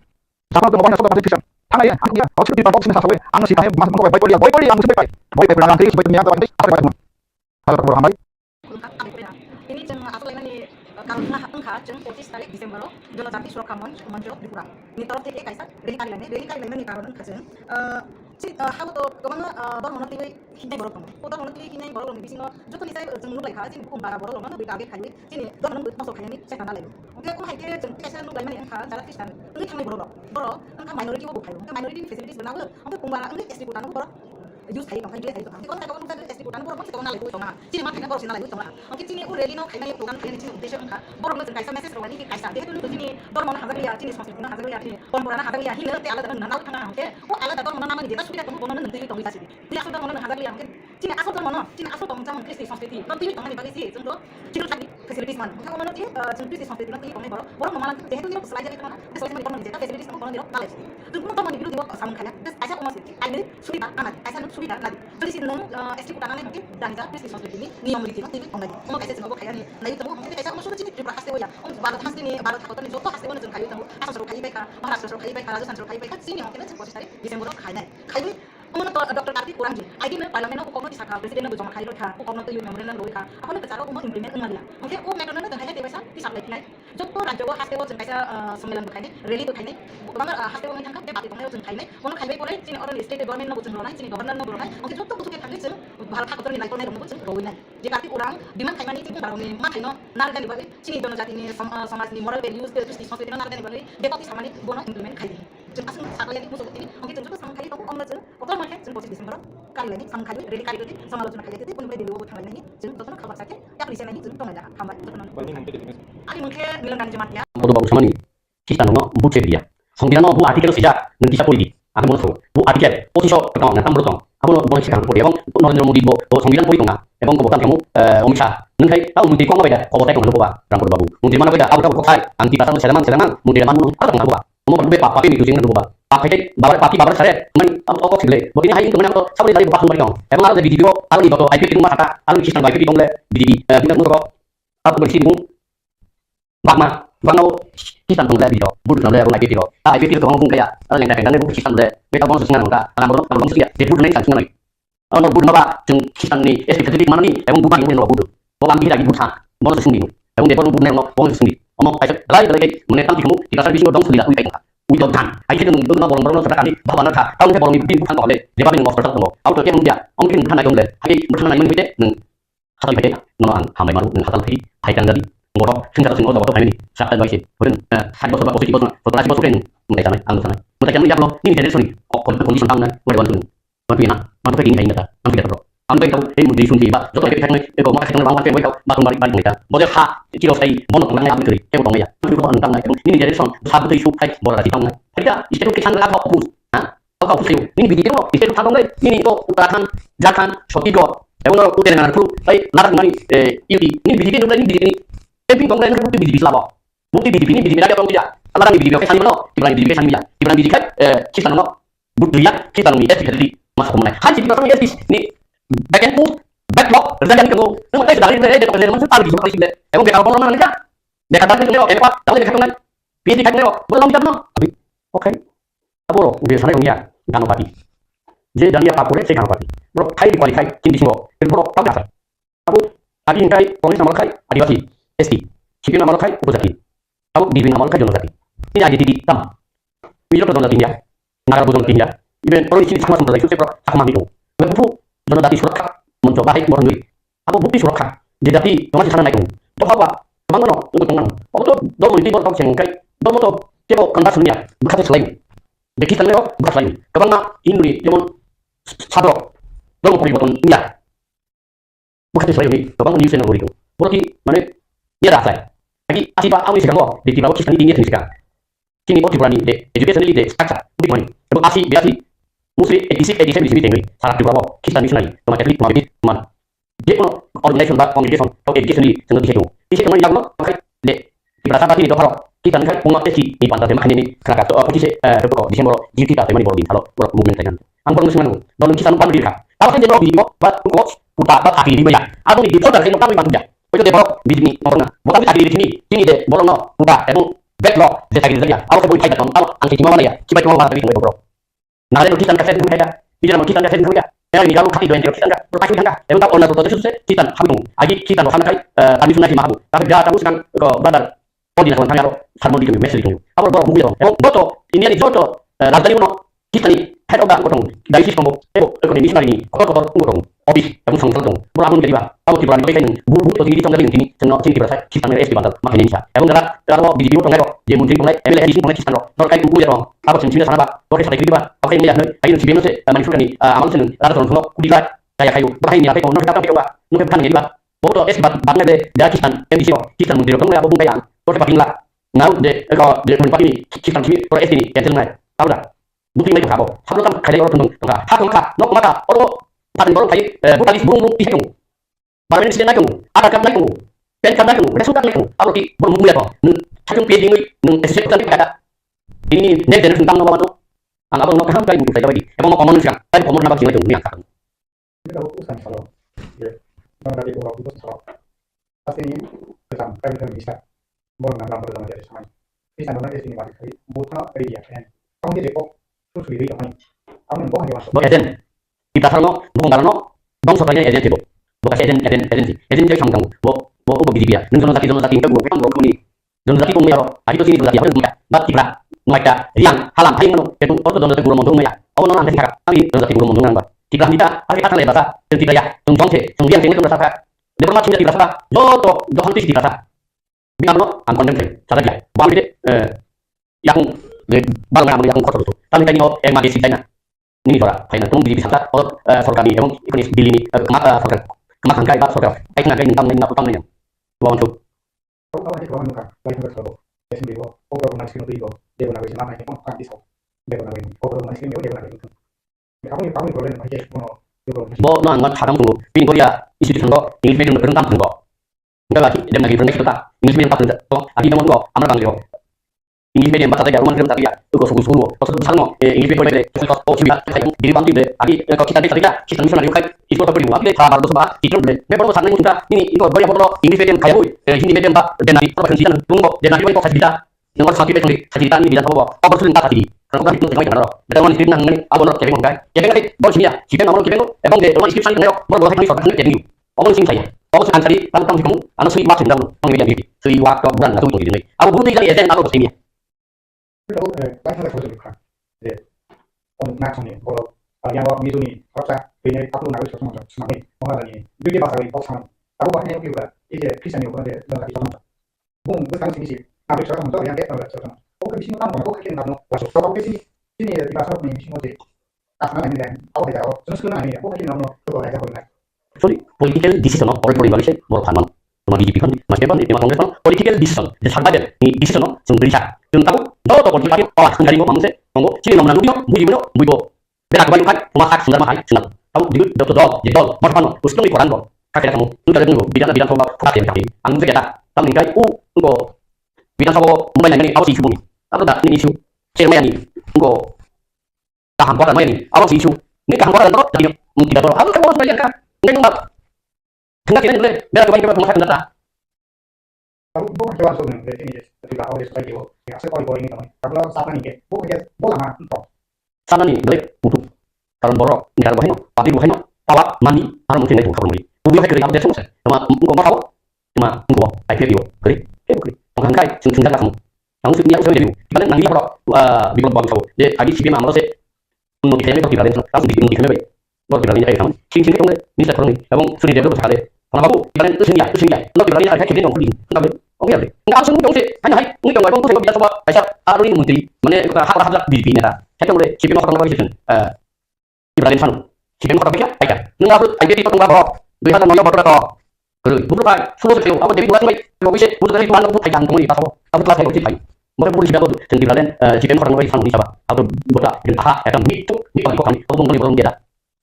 Sapa tu ngomongnya sobat Christian. Tang ya, aku ya, aku sudah tidak tahu sini sasawai. Ang si tahe mas mengko bai poli ya, bai poli ang si bai. Bai bai bilang nanti si bai punya apa nanti apa bai. Halo tak berhambai. Ini jeng asal ini karena engkha jeng pochis tarik Desember o Jonojati Surakhra Manch, Manch Tripura. Ni torof theke kaisa rally kari lainai, rally kari lainani karon engkha jeng, eh, si, eh, habo to gomang, eh, dormo no twi hinai borok tongo. O dormo no twi hinai borok ni bisingo joto ni sai jeng nuk lai kha, jeng bukum bara borok no bwi target khai. Chini dono nung bwthangsok khainani chekna nalai. Hwnkhe omo hai khe chwng kaisa nuk laimani wngkha jara Khristan wngwi thangnai borok rok. Borok wngkha minority o bo phaio. Hwnkhe minority ni facilities bo nango. Hwnkhe kungba wngwi S T quota no borok use khai tongkha, enjoy khai tongkha. Hwnkhe kono khe kono nukjagwi S T quota no borok se kono nalaiwi tongna. Chini ma khaina borok se nalaiwi tongna. Hwnkhe chini o rally no khainani program khainani chini uddesho wngkha borok no chwng kaisa message rwlainani khe kaisa. Jehetu nukgo chini dormo no hajak liya, chini samskrit no hajak liya, chini porompora no hajak liya, hino tei alada no nalaiwi thangna hwnkhe o alada dormo no namani jeta subida tongo bono no nwng twiwi tongwi chasi di. Tei aswk dormo no nwng hajak liya hwnkhe Chini asol dhormo no, chini asol tongmung chamung Kristi Sanskriti no twiwi tongmani bagwi se chwng do chini thani facilities mano. Wngkha omo no je, ah, chwng Kristi Sanskriti no twiwi tongmani borok, borok no manang jehetu nirok swlai jagwi tongmani, tei swlai mani borok no nijeta facilities tongmani borok no nirok talai. Chwng kunu dhormo ni birodhi o samung khaiya, just kaisa omo se, kainwi subida nadi, kaisa nuk subida nadi. Jodi se nwng, ah, S T quota nangnai hwnkhe danijak Kristi Sanskriti ni niyom riti no twiwi tongnai. Omo kaisa chwng obo khaiya ni naiwi tongo, hwnkhe kaisa omo sudu chini Tripura haste o ya, omo Bharat haste ni, Bharat hakotor ni joto haste o no chwng khaiwi tongo. Assam soro khaiwi bai kha, Maharashtra soro khaiwi bai kha, Rajasthan soro khaiwi bai kha, chini hwnkhe no chwng pochis tarik December o khainai. Khaiwi Omo no to Doctor Kartik Kurangji, I D no Parliament no kokno tisakha, President no joma khai rokha, kokno twi memorandum rwi kha, aphano kwcharo omo implement wngmani ya. Hwnkhe o matter no tong hai tei waisa tisap lai khnai. Jotto rajyo o haste o chwng kaisa, ah, sommelan bo khainai, rally bo khainai, kwbangma, ah, haste o wngwi thangkha, tei bati tongnai o chwng khainai, bono khaibai pore chini oroni state government no bo chwng rwnai, chini governor no bo rwnai, hwnkhe jotto buthuk khe thangwi chwng bhal thakotor ni naikolnai rokno bo chwng rwinai. Je Kartik Kurang demand khaimani chini borokni mathai no narwknani bagwi, chini jonojatini som-, ah, somajni moral values tei justice, sanskriti no narwknani bagwi bepati samani bono implement khai di. Chwng aswk saklayani muchungo tini, hwnkhe chwng joto samung khaiwi tongo, omo chwng kotor mankhe chwng pochis December o karilaini samung khaiwi rally kari rwdi, samalochona khailai tei boni bai Delhi o bo thanglainani chwng jotono kha baksa khe yapri se nai chwng tonglai jaha. Hambai jotono. Ani mung khe Milan Ranji Matia. Bodo babu samani Khristian no but se dia. Songbidan no bu article sijak nwng kisa pori di. Ang bono so bu article pochisho tong na tam tong. Abo no bono sikang pori ebong Narendra Modi bo, bo Songbidan pori tonga ebong bo tam kamu, eh, Amit Shah. Nwng khai tau mungti kong bai da kobo tai tong ba Ram Bodo babu. Mungti mana bai da abo abo kok sai ang tiba tang sedamang sedamang mungti mana nung ada tong ba. Omo babu be pap, papi mitu jing nang ba. Pap khai tei babar papi babar sare, man, am, ok, ok, sile. Bo kini hai, kemana ko, sabri dari bapak sumber kong. Emang ada di video, alu di foto, I P T rumah kata, alu kisah, I P T dong le, di, di, eh, bina mutu ko, aku bersih bung. Bakma, bang nau, kisah dong le video, bud dong le, I P T ko. Ah, I P T ko, ngomong kaya, ah, yang dah, yang dah, kisah dong le, kita bang sesengan dong ka, alam bodoh, alam bodoh, ya, dia bud nai, sang, sang, Ano bud maba chwng Khristianni S P Catholic manani ebong bubagra wngmani no bud. Bo ang bihir agi bud ha, bono se sungdi. Ebong de bono bud nai no, bono se sungdi. Omo kaisa belai belai kai, mane tang bisingo, tiprasa bisingo dong suli la ui kai tongkha. Ui dok dhan. Ai khe nwng dok na bolong borok no sata kani, baba na kha. Tang khe bolong ni bud bud tang kole. Jeba ni mostor tang bo. Auto khe mung dia. Ong khe nang thana kong le. Hai bud thana nai mani hoite nwng hatal phai khe. Nono ang hambai maru nwng hatal phai. Hai tang jadi. Borok sing kata sing o jaga to phai mani. Sakta bai se. Horen, eh, hai bosor ba, osi bosor, sotra si bosor khe nwng. Mwtai tanai, ang tanai. Mwtai tanai yaklo. Nini generation ni. Kok, kok, condition tang nai. Wai wan tu. Mantu ina, mantu kini kain kata, mantu kata bro. Mantu kata, eh, mudi sun tiba, joto kata kata, eh, kok maka kata bang kata, wai kau, batung bari bari kata. Bodoh ha, kilo sai, bono tong nai, abdi kiri, eh, tong ya. Mantu kata tong nai, ini generation, sabu tu isu kai, bola di tong nai. Kita, isi tu kisan la kau pus, ha? Kau pus tu, ini bidi tu, isi tu tong nai, ini tu Uttarakhand, Jharkhand, Chhattisgarh, eh, bono Telangana tu, eh, narak mani, eh, U T, ini bidi tu, ini bidi ni, eh, ping tong nai, ini bidi bidi selabo. Bukti bidi ni bidi ni raja tong ya. Alarang bidi kai sani mano, tibrani bidi kai sani ya. Tibrani bidi kai, eh, kisan no, But lihat kita nunggu S P tadi masuk ke mana? Hai sih kita S P ni back end post, backlog, kerja yang kamu, kamu kayak sudah ini, eh, dia kerja mana? Tahu di mana sih? Emang kita kalau mana dia? Dia kata kan dia apa? Tahu dia kata kan? P H D kan dia? Boleh kita no? Tapi, oke. Apa lo? Dia sana yang dia, Ganopati. Jadi dan dia apa boleh saya Ganopati. Bro, hai di kuali kai, kini semua. Bro, tahu dasar. Abo adi hingkai Congress namal khai Adivasi, S T, C P M namal khai Upojati, abo B J P namal khai Jonojati. Ini identity tamo. Mizoram Jonojati ya, Naga Bujong ya, even orang sini sama sama lagi, saya sama itu. Buku Jonojati Surakha Moncho bahai Mohan Dwi. Abo bukti surakha, je jati toma sih sana naikung. Doha ba, toma no, untuk toma no. Abo to, domo itu baru tahu sih kai, domo to, kebo kanda sunya, bukan selain. Jadi kita leo, bukan selain. Kebang na, Hindu ni, jemon, sadok, domo pori boton, ya. Bukhati swlaiwi kwbangma news channel bo rwio. Borok twi, mane, ya da khlai. Agi asi ba aboni swkango, de Tripura o Khristianni tini thwng swkang. Chini bo Tripura ni de education ni de structure, bini mani. Ebo asi, be asi, mostly eighty six, eighty seven ni simi tengwi, sara Tripura o Khristian missionary, toma Catholic, toma Baptist, toma, je kono organization ba congregation, tao education ni chwngno tise tongo. Tise tongmani yagulo, okhai de, Tiprasa ba chini dopharo, Khristian khai pungno S T ni panta de makhani ni khna ka, to, pachise, eh, to, December, G T ta, temani borok din thalo, borok movement kainan. Ang borok swngmano, dol Khristian ban di kha. Tao khe borok video ba, ko, puta, ba, thakli di maya. Abo ni di photo khe mo tamni ban ya. Oito de borok bini nongkhorna. Bo tamni thakli di thini, thini de borok no puta, ebong backlog de thakli di ya. Abo khe boi phai da tong, abo ang khe chima maya, chibai chima maya, borok. Nagaland Khristian ka setting khaida, Mizoram Khristian ka setting khaida, yang ni galu khati doyan Khristian ka, berpakaian ka, yang tak orna to to se Khristian habu, agi Khristian ro sana kai, eh, kami sunai ma habu, tapi dia tahu sekarang ke brother, kau di nakon kami aro, harmon di kami message kami, apa bawa buku yang, yang boto, India ni joto, eh, rajdhani uno, Khristian ni head of the kotong, diocese kong, ebo, ekonomi missionary ni, kotor kotor kong, office, yang song song, berapa pun ketiba, apa tiba ni kau ini, bu bu to tinggi di tong dari ini, seno sini tiba saya, Khristian ni S P bantal, makanya ini saya, yang dalam, dalam B J P kotong itu, dia mungkin mulai, M L A di sini mulai Khristian ro, kalau kai buku ya dong, apa sini sini sana ba, Bo khe satai kwrwi ba, abo khe wngya hwnwi, hai nwng C P M no se, ah, manwi phurkani, ah, amal se nwng, ah, rajasong phano kudi glak, kaya khaio, bo hai ni aphai ko, no khe tapang tei ongba, nwng khe bwkhani kedi ba. Bo to S T ba, bagna de, da Khristan M D C o, Khristan mundiro thangwi abo bung kaya ang, bo khe paking glak. Nang de, ko, de, mani paking ni, Khristan simi, oro S T ni, cancel nai, abo da. Bukti mai kha bo, sabo tam khailai oro thwng thwng kha, ha thwng kha, nok ma kha, oro Phatin borok khai, eh, voter list brum brum tihai tongo. Permanent resident nai tongo, Aadhaar card nai tongo, PAN card nai tongo, ration card nai tongo. Abo twi borok nukmung ya to. Nwng thaichung P H D wngwi nwng S S C exam twi kha da. Tini next generation tamo nokbar mano. Ang abo no kaham khlai muchung khlai jabai di. Ebo no common wngkha. Tei common na ba khlai tongo, ang kha. Ini tahu urusan salo. Ya. Bang tadi gua waktu salo. Pasti ini kesam, kan bisa. Borok nang lambar tangma jari samani. Tei sano nang esini mari khai butha ri ya khen. Tamo je kok su suri ri tongmani. Amo nang bohan jawan. Bo agent. Tiprasa no, bohan dara no, bongso khlainai agent bo. Bo kaisa agent, agent, agency. Agent jai samung tango. Bo, bo, bo B J P ya. Nwng jono jati, jono jati, nwng bo, bo, bo, bo, ni. Jono jati tongmani aro. Agi to sini jono jati, abo nwng ba Tipra, Noaita, Riang, Halam, hai mano. Ketu, oro jono jati guru mondo nwng ya. Abo no ang thaka. Ani jono jati guru mondo nwng ba. Tipra hita, agi kata le basa. Nwng Tipra ya. Nwng jong se, nwng Riang, nwng jono jati. Debbarma Singh Tiprasa, joto, johan twi Tiprasa. Bini abo ang condemn khlai, sajak ya. Bang bide, eh, yakung, eh, bang bang yakung kotor tu. Tami tani o, eh, magi si China. Nini jora, phaina, tung B J P sasa, o, eh, sorkar ni, ebong, ikoni Delhi ni, eh, kema, eh, sorkar, kema thangkai, ba sorkar, ai thangkai, nini tam, nini tam, nini. Bang tu. Kau kau ni kau nukha, lai thangkai sabo. Yasin bibo, o kau nang sino bibo, debo nang sino nang, kau nang sino, debo nang sino, debo nang sino. Bo no ang sakang tongo. Bini koria institution bo English medium no phwrwng tang tongo. Hingke laki Devanagari phwrwng naising ta English medium ta phwrwng ta. Agi tamo tongo amra Bangali o. English medium ba ta ya Roman medium ta ya. Ugo sugu sugu o. Tok tok sakno English medium phwrwng de. Tok tok chibia khai diri bang de. Agi ko kita de kita kita missionary khai. Ito ta puri wa de ta bar do ba. Ito de. Me boro saknai muchung ta. Ini ito koria boro English medium khai ui. Hindi medium ba Devanagari ko phwrwng ta tongo. Devanagari ko khai kita. Nang sakhi bai thangdi, sakhi tani bidan sabo, abo suling ta sakhi. Nang sakhi tong tengmai tengmai. Bedan wan script nang nani, abo nor kebeng kai. Kebeng kai, bor sini ya, script nang nor kebeng, ebong de wan script sang nai, bor bor sakhi sakhi kebeng. Abo nang sing saya. Abo sing ang tadi, tang tang sikung, ano sui mak sendang, tong bidan bibi. Sui wak tok bulan, sui tong bidan. Abo buru tu ijan ya, jen abo sini ya. Bai thang sakhi sakhi. Ong nak songni borok, ah, yang wak mijuni khoroksa twi nai aphuru nagri sotong swnamwi Maharani duty bachai kok sanai. Abo bahai yang piura, ije Christian ni ukon de dong kati sotong. Bung bwskang simi si nagri sotong sotong yang de nagri sotong. Oke bising tang kono oke kin nabno wasu sotong ke sini sini di pasar ni bising oje. Asana ni dan, abo hai jao, sunu sunu nai ni, oke kin nabno to hai jao nai. Sorry, political decision of all foreign policy bor phan man. Tuma B J P phan, mas phan, tuma Congress phan, political decision, je sakba je ni decision no sung diri sa. Tun tabu, do to political party, oh, sung dari mo mamse, tongo, sini nomna nubio, buji mo, buji bo. Bera kebai khai, tuma sak sung dari ma hai, sung. Tabu dibu, do to do, je dol, bor phan, us tong i koran bo. Kake kamu, tun dari nunggu, bidan bidan thong, kake kake. Ang je kata, tam ni kai, u, ngo, bidan thong, mumbai nang ni, awas isu bumi. Tabu da ni isu, cermai ni, ngo, kaham kora mai ni, awas isu. Ni kaham kora dan to, jadi, mungkin da to, awas kamu harus belajar kan. Ngai nunggu. Tengah kiri ni boleh, bera kebai kebai rumah sakit ta. Tabuk bo khe wansuk nang, bera kini je, twi ba, o je, society o, ya, se koi koi ni tong, tabuk la sa nang ke, bo khe, bo lama, to. Sa nang ni, bera, utuk. Karon borok, ni karon bo haino, pati bo haino, tawa, mani, karon mungkin nai tong, karon mungkin. Ubi hai kiri, tabuk je, semua se. Sama, ko ma tawo, sama, ko, ai kiri yo, kiri, kiri, kiri. Tong hangkai, sung, sung, jaga kamu. Ang sini aku sini dulu. Kita nang dia kalau, ah, di belakang bang tawo. Je, agi si dia mamro se, Notification bai, notification bai. Notification bai. Sing sing tong le, ni sa tong ni. Abang suni dia sakale. Pona babu, ikan tu sini ya, tu sini ya. Notification bai, kini nong kuli. Enggak le. Oke, oke. Enggak langsung tong se. Hanya hai, ni tong abang tu sing biasa ba, biasa. Aru ni menteri, mana kata hak hak B J P ni ta. Saya tong le, siapa nak tong lagi sih? Eh, ibarat sana. Siapa nak tong lagi? Enggak apa, I P T tong babu. Dua hari mau bawa to. Kuru, bubru pai, sulo se peo, abo David Duarte bai, ko bise, bubru tadi tuan bubru pai jang tongoi ta sabo, abo tuan pai pai. Mare bubru siba bubru, senti bralen, eh, sipen khorang bai sang ni saba, abo bota, den aha, ekam ni tu, ni pai ko kami, abo bung ni bung dia.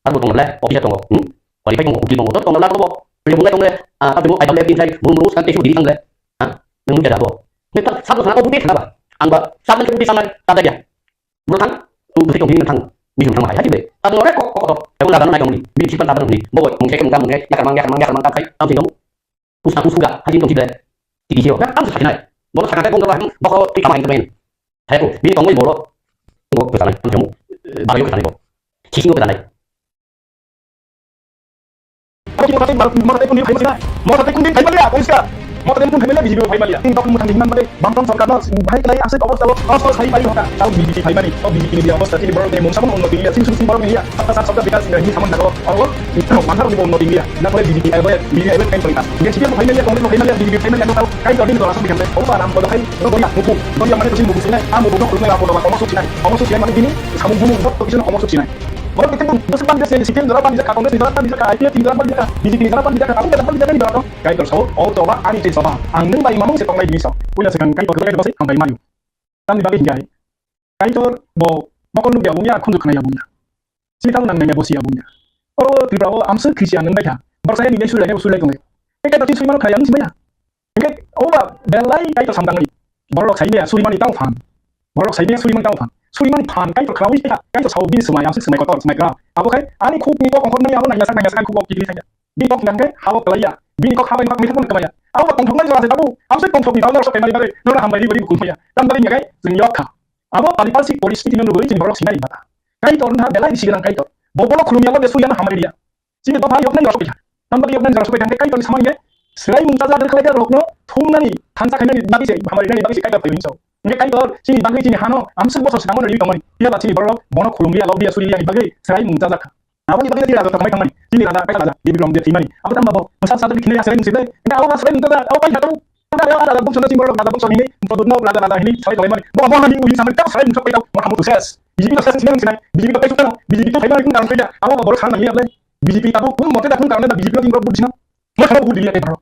Abo bung le, office tongo, hmm? Wali pai tongo, uki tongo, tongo la tongo, bubru bung tongo, ah, abo bung ai tongo, tin sai, bubru bubru sang te su di sang le, ha? Nung dia abo. Ni ta, sabo sana ko bung dia sana ba, ang ba, sabo ni bung dia sana, ta dia. Bwthang, tong bwthai tong hini thang, bini thang hai hai de. Tabuk ore kok kok kok, tabuk lagan nai tong ni, bini sipan tabuk ni, bo mung khe mung khe mung khe, yakar mang yakar mang yakar mang kai, tam sing tong. Pusna pusna hai tong sibrai. Tiki sio, na tam sakhi nai. Bolo sakha kai kong kaba hem, boko twi kamai tong. Hai ko, bini tong bolo. Bo ko sanai, tam sing. Bari ko sanai bo. Sisi ko sanai. Abo kini motai, motai kundi phaima sina. Motai kundi phaima liya, police ka. Motai kundi phaima liya, B J P phaima liya. Tin tok muthang himan mate, bangtong sorkar no, bhai kelai asik obostha o, os os hai pai hoka. Tao B J P phaimani, o B J P ni obostha tini borok ni mung samung unnoti liya, sin sin borok ni liya, sat sat sabda bikas ni hini samung jago. Oro, manthar ni unnoti liya. Na kole B J P ai bai, B J P ai bai kain tolika. B J P phaima liya, Congress phaima liya, B J P phaima liya, tao kain tolika. Oro aram ko hai, no doya muku, doya mane to sin muku sinai, a muku no kurunai apo doba komo suk sinai. Komo suk sinai mane bini samung bumung bot to kisu komo suk sinai. Borok bikin bung, bwswk ban jese, C P M jora ban jaka, Congress ni jora ban jaka, I P F F ni jora ban jaka, B J P ni jora ban jaka, tabuk jora ban jaka ni jora. Kaitor sao, o choba ani je choba. Ang nwng bai mamung se tongnai bini sao. Puila swkang Kaitor kaitor basi ang bai mayu. Tamni bagwi hinkhe Kaitor bo mokol nukya bungya, khunju khnaya bungya. Sitang nang nangya bosi ya bungya. O Tripura o amswk Christian wng bai kha. Borok saya nini suri lainai bo suri lai tonglai. Tei kaitor chini suri mano khlai ang simi ya. Hingke o ba belai kaitor samtangmani. Borok sai maya suri mani tamo phan. Borok sai maya suri mani tamo phan. Suri mani phan kaitor khrawi kha. Kaitor sao bini swmai amswk swmai kotor swmai gra. Abo khai ani khuk ni kok ongkhor mani abo naina sak naina sak ani khuk kok kikli thangya. Bini kok hingke habo kwlaiya. Bini kok habai nok mithak mani kwmaya. Abo tongthok nai jora se tabu. Amswk tongthok ni tamo sok kai mani bagwi. Nora hambai ri bari bukul maya. Tam bagwi nyagai jeng yok kha. Abo pariparsik poristiti no nugwi chini borok sinai bata. Kaitor wngkha belai bisi gwnang kaitor. Bo borok khulumya lobya suyano hamari liya. Chini dopha yoknai rok sokha. Tamni yoknai rok sokha hingke kaitor ni samani swrai mungsa jagir khlai rok no thumnani thansa khainani bagwi se hamari nani bagwi se kaitor phai hinso. Hingke kaitor chini bagwi chini hano amswk bosor sinamo ri tongmani. Phiya ba chini borok bono khulumliya lobya suriya ni bagwi swrai mungsa jakha. Aboni bagwi chini raja tongmai tongmani. Chini raja kaitor raja Devi Ram Dev thimani. Abo tamba bo masa sa tadi khinai swrai mungsi dai. Hingke abo swrai mungsa abo pai hatau. Raja, raja, bongso na chini borok raja bongso hini, bodut no raja, raja hini, salai tonglaimani. Bo, bo, nani ui samani, tamo salai mungsa paitao, motha mutu ses. B J P no ses, sini sini, B J P to phaimani, kun karon paita, abo, bo, borok sana mani ablai. B J P tabo, kun mote da kun karon da B J P no tin borok budina. Motha no budiliya, borok.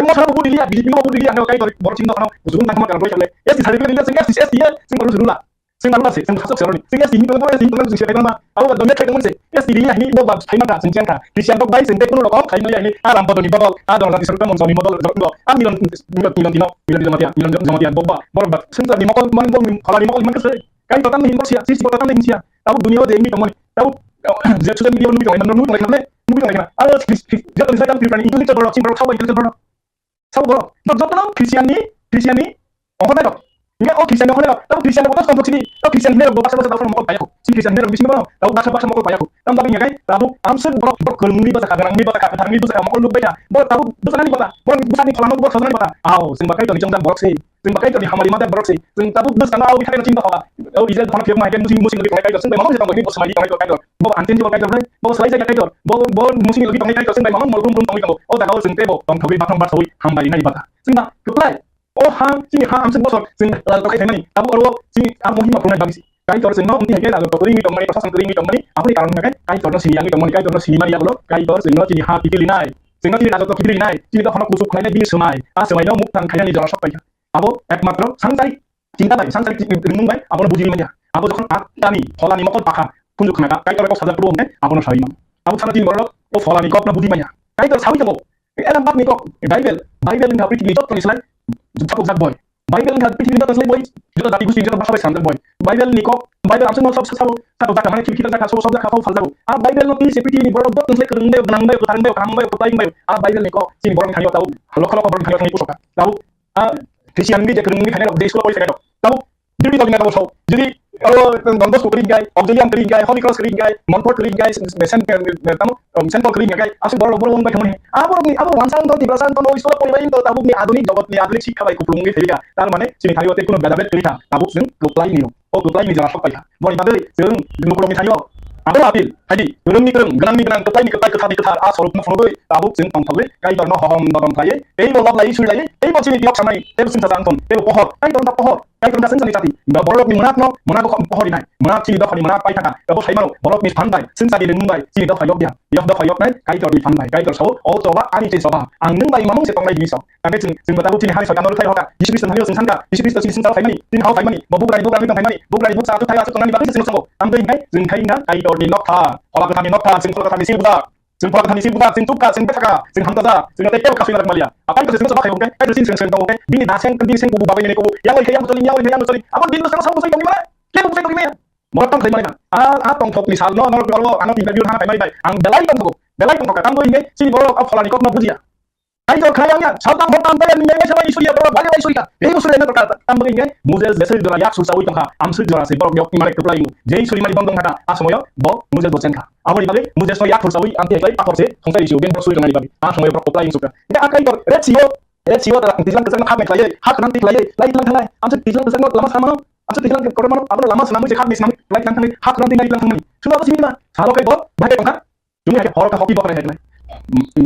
Motha no budiliya, B J P no budiliya, ano kaitor, borok chini dokhano, jun tangma karon paita le. S T sari kule dilia, S T, S T ya, sing borok jurula. Sing marula se, sing khasok seroni. Sing S T hini tongwi, S T hini tongwi, sing serai tongma. Abo ba donya khai tongmani se. S T riya hini bo ba phaima kha, sing chang kha. Christian rok bai sing tei kuno rokom khai maya hini. A Ram bodoni bodol, a Dharma Jati Srutang Monsoni bodol, a Milan, Milan, Milan Dino, Milan Dino Matia, Milan Dino Matia, bo ba, bo ba, sing sa ni mokol, man bo, phala ni mokol man kese. Kai totam hin borsia, sisi bo totam hin sia. Abo dunia de mi tongmani. Abo, je social media nui tongmani, nui tongmani, nui tongmani. Abo, je tongmani, intellectual borok, sing borok, sabo intellectual borok. Sabo borok, jotono Christian ni, Christian ni ongkhornai rok. Hingke o Christian ni ongkhornai rok, tamo Christian rok boto tongthok sini, o Christian hinai rok bo baksa baksa daphuru mokol paiya kho. Si Christian hinai rok bisingo bono, tamo baksa baksa mokol paiya kho. Tamo bagwi hingke, tamo amswk borok, borok kwrwngni bwsa kha, gwnangni bwsa kha, kwtharni bwsa kha, mokol nukbai kha. Bo tamo bwsani bwsa, borok bwsani phalano borok sajani bwsa. Ao, chwng ba Kaitorni chongjak borok se, chwng ba Kaitorni hamari majak borok se, chwng tamo bwskango ao bithai no chini bwkha ba. O Israel phano phiyokma hai khe musing musing tongwi Kaitor, chwng bai mano se tongwi bo swmai tongwi Kaitor. Bo unchangeable Kaitor bai, bo swlaijak Kaitor, bo, bo musing logi tongnai Kaitor, chwng bai mano mol brum brum tongwi tongo. O jaga o chwng teibo tongthogwi bathang bathogwi hambai rinai bata. Chwng ba kwplai. O ha, chini ha amswk bosor, chwng raja tongkhai phaimani. Abo oro chini a mohima phunai bagwi se. Kaitor chwngno wngti hai khe raja tongwi tongmani, prosasan tongwi tongmani, aboni karon hwnba khe Kaitorno sini yangwi tongmani, Kaitorno sini mani yagulo, Kaitor chwngno chini ha kiphilwi nai. Chwngno chini raja tongkhai kiphilwi nai. Chini dophano kuchuk khlainai bini swmai. A swmaino mukthang khainani jora sok paikha. Abo ekmatro sangchari chinta bai, sangchari chi-, ringmung bai abono bujili manya. Abo jokhon a-, ani pholani mokol pakha phunjuk khna kha, Kaitor kok sajak tubu hwnkhe abono sawi mano. Abo sana chini borok o pholani kokno budi manya. Kaitor sawi tongo. Elam bakni kok, Bible, Bible wngkha prithibi jotoni slai thapuk jak boi. Bible wngkha prithibi jotoni slai boi, joto jati gusti joto bhasha bai sanjak boi. Bible ni kok, Bible amswkno sob sabo, sabo jakha mane khibikhitak jakha, sobo sob jakha, phau phaljago. A Bible no twi se prithibi ni borok jotoni slai kwrwng bai, gwnang bai, kwthang bai, kaham bai, kwplai bai. A Bible ni kok chini borok thani o tau, lokho lokho borok thani o thani pusoka. Tau A Christian ni je kwrwng ni khainai rok, je school o pori khainai rok. Tamo, jodi tongni nang bo sao, jodi aro Don Bosco kwrwi hingkai, Auxilium kwrwi hingkai, Holy Cross kwrwi hingkai, Montfort kwrwi hingkai, Saint, tamo, Saint Paul kwrwi hingkai, aswk borok, borok wng bai thangmani. Aborokni, abo wansa wng tong, Tiprasa wng tong, o school o poribai wng tong, tabukni adhunik jogotni adhunik sikha bai kupulungwi phaikha. Tar mane, chini thani o tei kuno bedabed kwrwi kha, tabuk chwng kwplai ni o, o kwplai ni jora sok paikha. Boni bagwi chwng lukurokni thani o abo apil, haidi, kwrwngni kwrwng, gwnangni gwnang, kwplaini kwplai, kwtharni kwthar, a sorokno phunugwi tabuk chwng tongthogwi Kaitorno hohom dodom khlaiwi, teibo loblaiwi surilaiwi, teibo chini tiyok samani, teibo chwngsa chang thung, teibo pohor, Kaitor wngkha pohor, Kaitor wngkha chwngsani jati. Ba borokni mwnakno, mwnago kho-, pohor rinai, mwnak chini dophani mwnak pai thangkha, abo sai mano, borokni phan bai, chwngsani ringmung bai, chini dopha yokya, yok dopha yoknai, Kaitorni phan bai, Kaitor sao, o choba ani chini choba, ang nwng bai mamung se tongnai hini sao. Tangkhe chwng, chwngbo tabuk chini hani soitanno rwkhlai rwkha. Jisu Khristo thani chwng sankha. Jisu Khristo chini sengchao phaimani, chini hao phaimani, bo bugrani, bugrani tong phaimani, bugrani buksa achuk thai achuk tongnani bagwi se chwngno songo. Tamtwi hinkhe chwng khai wngkha Kaitorni nokha, Phola Kwtharni nokha, chwng Phola Kwtharni sil bujak, chwng Phola Kwtharni sil bujak, chwng tukha, chwng bethakha, chwng hamjajak, chwngno tei tebo kasui nang maliya. A Kaitor se chwngno soba khai hwnkhe, Kaitor chini seng seng tongo khe, bini da seng, bini seng kubu bagwi nini kubu, yang oi khe yang choli, yang oi khe yang choli, abo bini bwskango sabo bwsai tongwi male, kebo bwsai tongwi maya. Borok tamo khlai mani kha. A, a tongthokni salno norok aro ano interview hana phaimani bai, ang belai tongthogo, belai tongthokha, tamtwi hinkhe chini borok a Pholani kokno bujiya. Kaitor khlai ang ya, saltam hortam taya ni meme sabai Isuriya borok bhage bai Isuriya. Ei Isuriya na torka tam bagi ngai, Moses jesel jora yak sur sawi tongkha, amsuk jora se borok yok mare kuplai mu. Jei suri mari bondong kha, a somoyo bo Moses bo chenkha. Aboni bagwi Moses no yak sur sawi ang te klai pakor se, khongsa isi ugen borok suri tongani bagwi. A somoyo borok kuplai sukha. Ida a Kaitor, red sio, red sio ta tijlang kajak na khap me khlai, ha khnang ti khlai, lai tlang khlai, amsuk tijlang kajak no lama samano, amsuk tijlang kor mano, abro lama samano se khap me samano, lai tlang khlai, ha khnang ti lai tlang khlai. Suno simi ma, salo kai bo, bhage tongkha. Chwngni hai khe hor kha hoki bokrai hai khe nai.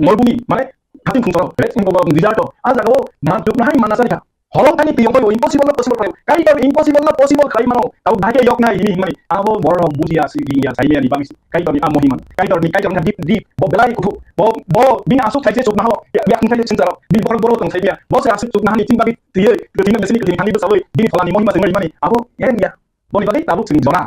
Molbumi, mane, hating khungchoro, red, desert o. A jaga o, man tuk nahai mana sari kha. Holong thani tiyong bai o impossible no possible khlai. Kaitor impossible no possible khlai mano. Tabo bhai khe yok nai hini himani. Abo borok bujiya si ringya, saimaya ni bagwi si. Kaitor ni a mohima. Kaitor ni, Kaitor ni deep, deep. Bo belai kuthu. Bo, bo bini asuk thaise chuk naho. Ya, ya, thung thaise chwng charo. Bini borok borok tong saimaya. Bo se asuk chuk nahani ching bagwi tiye. Kuthin na mesini kuthin thani bwsawi. Bini pholani mohima chwng rimani. Abo, yen ya. Boni bagwi tabuk chwng jora.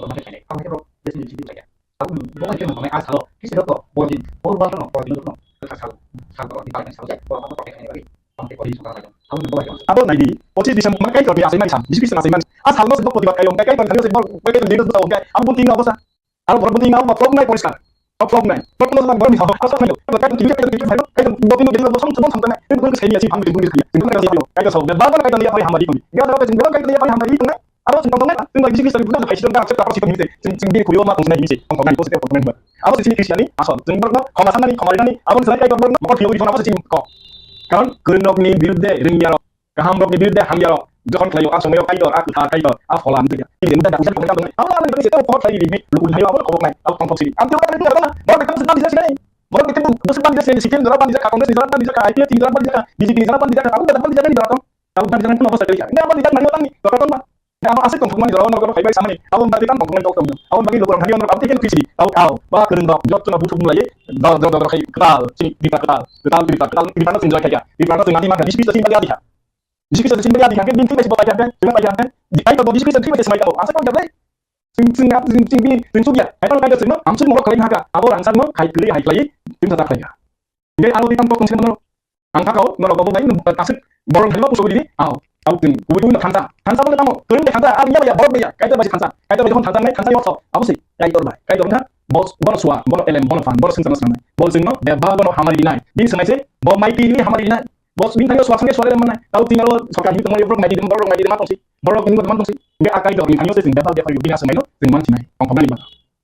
kotor ma khe khainai. Tamo khe borok besi ni chini chaya. Abo ni bo khe tongmani a salo kisi rok to body whole world no body no kwthar salo. Sal borok ni park ni salo je borok no protect khainai bagwi. Tamo khe body sokha bai. Abo ni bo khe abo nai di. Pochis December ma kai to bi asai man sam. Bisi bisi asai man. A sal no se bo protibad kai ong kai kai ban khayo se bo kai kai ban dino sa ong kai. Abo bo ting abo sa. Aro borok bwtwi wngo, borok nai poriskar. Borok nai. Borok no borok ni hao. Borok nai. Borok kai tini kai tini kai kai borok ni bini bini borok sam sam sam nai. Borok sai ni asi phang bini bini kai. Borok kai sai kai sai. Borok kai tini phang hamari tong. Borok kai tini phang hamari tong. Aro sing tong nai. Tini bisi bisi borok kai tini phang hamari tong. Sing sing bini kuyo ma tong nai bisi. Tong nai ko se tong nai. Aro sing Christian ni asal. Sing borok no khoma sanani khoma rinani. Aro sing kai borok no mokol phiyogwi phone abo sing ko. Karon kwrwng rok ni biruddhe rwngya rok. Kaham rokni biruddhe hamya rok jokhon khlaio, a somoio Kaitor, a kwthar Kaitor, a phola amtwi ya. Ini muda dakusa kok tang nai. Abo ani bisi tebo kok khlai ri, lukun hayo abo kok nai, abo tong phoksiri. Amtwi kok tang nai, borok ekdom se bandi jasi nai. Borok ekdom se bandi jasi nai, C P M jora bandi jaka, Congress ni jora bandi jaka, I P F T ni jora bandi jaka, B J P ni jora bandi jaka, abo bandi jaka ni jora tong. Abo bandi jaka ni kono basa kali ya. Ini abo bandi jaka ni tong ni, kok tong ba. Abo asik tong thokmani jora, ono kono phaibai samani. Abo bandi kan tong thokmani kok tong. Abo bagi lukurok hani ono abo tiken kisi. Abo, abo, ba kwrwng rok, jot tuna buthuk mulai. Do, do, do, do, khai, kwtal, sini, bipra kwtal, kwtal, bipra kwtal, bipra no sini jora khai ya. Bipra no sini ngati mangkha, bisi bisi sini bagi adi kha. Jisi kisa jisi bagi adi hangke, bini thik bai si bo pai hangke, jima pai hangke, di kai to jisi kisa thik bai si mai kabo, asa kau jabai. Sing sing ap sing sing bini sing sugya, hai pang kai to sing no, amsuk mo khalai haka, abo rangsak mo, hai kri hai khlai, tim sa tak khlai. Ngai aro di tam kok sing no, ang thakao, no kabo bai, asuk borong hai mo pusu bini, au, au tim, kuwi kuwi no thansa, thansa mo tamo, kring de thansa, abi ya ya, borok ya, kai to bai thansa, kai to bai thansa, nai thansa yo so, abo si, kai to bai, kai to na, bos, bos sua, bos elem, bos fan, bos sing sama sama, bos sing no, de ba no hamari nai, bini sangai se, bo mai pi ni hamari nai. Bos bini thani swasang ke swalai manai. Tau tingalo sarkar ni tongmani borok nai di, borok nai di ma tongsi. Borok ni ma tongsi. Be akai dor ni thani se sing bebal bebal yubina se maino sing man sinai. Tong tong ni ba.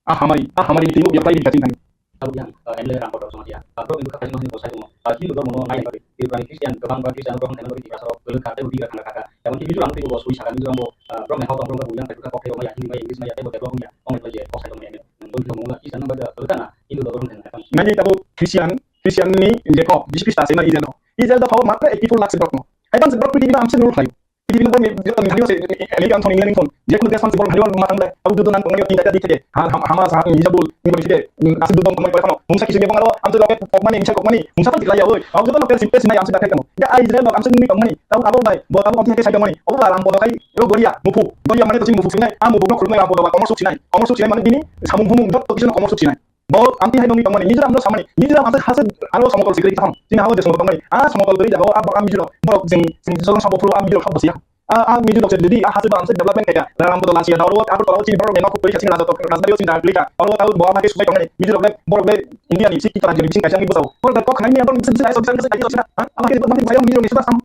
Ah hamari, ah hamari ni tingo yaklai di kating thani. Tau yang M L A Ram Kotor Somatia. Borok ni khakai mani bosai mo. Hindu dormo no nai nai. Ibrahim Christian gabang ba Christian borok thani bagi di asarok beluk kate ubi ga thanga kaka. Yang mungkin Mizoram tu bos ui saga Mizoram bo. Borok ni hau tong borok yang kata kok thai mai Hindi mai English mai ya tebo develop ya. Ong ko je kok sai mo ya. Nang bagi mo la Christian nang ba beluk na Hindu dormo thani. Nani tabo Christian Christian ni Jacob, Jisu Krista se na Israel no. Israel da phawo matra eighty four lakh se borok no. Hai tang se borok prithibi no amse rule khlai. Prithibi no borok ni joto ni thani se America thon England thon. Je kono desh thon se borok thani ma tang lai. Abu judo nang tongmani tin ta di theke. Ha Hamas ha Hezbollah ni bari theke. Ase judo tongmani pore phano. Mungsa kisi bebong aro amse loke pokmani misa kokmani. Mungsa thon tiklai ya oi. Abu judo loke simple sinai amse da theke no. Ya Israel no amse ni tongmani. Tau abo bai. Bo tau amse theke sai tongmani. Obo ram bo kai. Yo goria mupu. Goria mane to si mupu sinai. A mupu no khulmai ram bo ba komor suk sinai. Komor suk sinai mane bini samung humung joto kisi no komor suk sinai. Bo amtwi hai nongni tongmani, Mizoram no samani, Mizoram amtwi hase aro somotol sikri kaham. Chini hao je somotol tongmani, a somotol kwrwi jagao a borok a Mizoram, borok jeng, jeng jeng sabo phuru a Mizoram sabo siya. A, a Mizoram se jodi a hase ba amse development kaya, ram bodol asia da oro a borok chini borok no kwrwi chini raja to, raja yo chini da klika, oro ta bo ama ke subai tongmani, Mizoram le borok le India ni siki tara jodi bising kaisa ni bosao. Borok da kok khanai ni borok bising bising ai so bising bising ai so sina. Ama ke borok Mizoram ni sudah sam.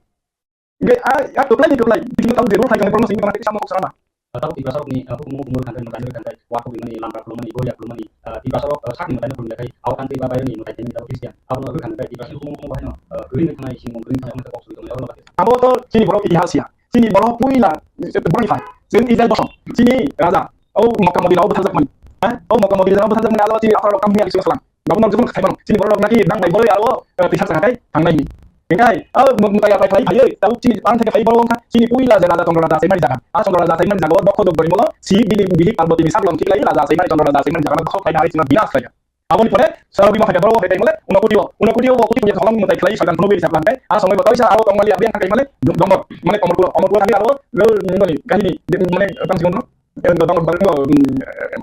Be a, a toklai ni toklai, bikin tahu zero khai kami promosi ni kami sama kok sama. Tahu tiba sarok ni, aku mau umur kantai, kantai, kantai, waktu di mana, lampak belum mana, goyak belum mana, tiba sarok sak ni mana belum lekai, awak kantai ba bayar ni mana, tahu Christian, aku mau kantai, tiba sarok mau mau bahaya, green ni kanai, sing mau green kanai, mau tak kok sudah, mau tak. Abo to chini borok itihas ya, chini borok puila, borok ni phai, chini Israel bosong, chini raja, oh Makkah Madinah, oh bethal jak mani, eh, oh Makkah Madinah, oh bethal jak mani, alo chini akhara rok kam hiya, chini salam. Nabo nok jokno khai mano. Chini borok naki dang bai borok aro, eh, tisa chang kai thangnai ni. Engkai, ah, mutaya pai phai phai, tau chini pan theke phai borok wngkha. Chini puila jaga da Chondro Raja sai mani jaga. Ah, Chondro Raja sai mani jaga o dokho dok bori molo. Si bini bihik Parvati ni sak long chiklai Raja sai mani Chondro Raja sai mani jaga no dokho khai hai chini binas khai. Aboni pore sara bima phaikha boro hekai mole, uno kutio, uno kutio bo kuti punya tholong mutai khlai soitan phunu bini saplang kai. A somoi bo taisa aro tongmali abiyang thangkai mole, dongmor, mane komor pulo, komor pulo thangkai aro, nini kahini, mane, tang sing dongmor, bang,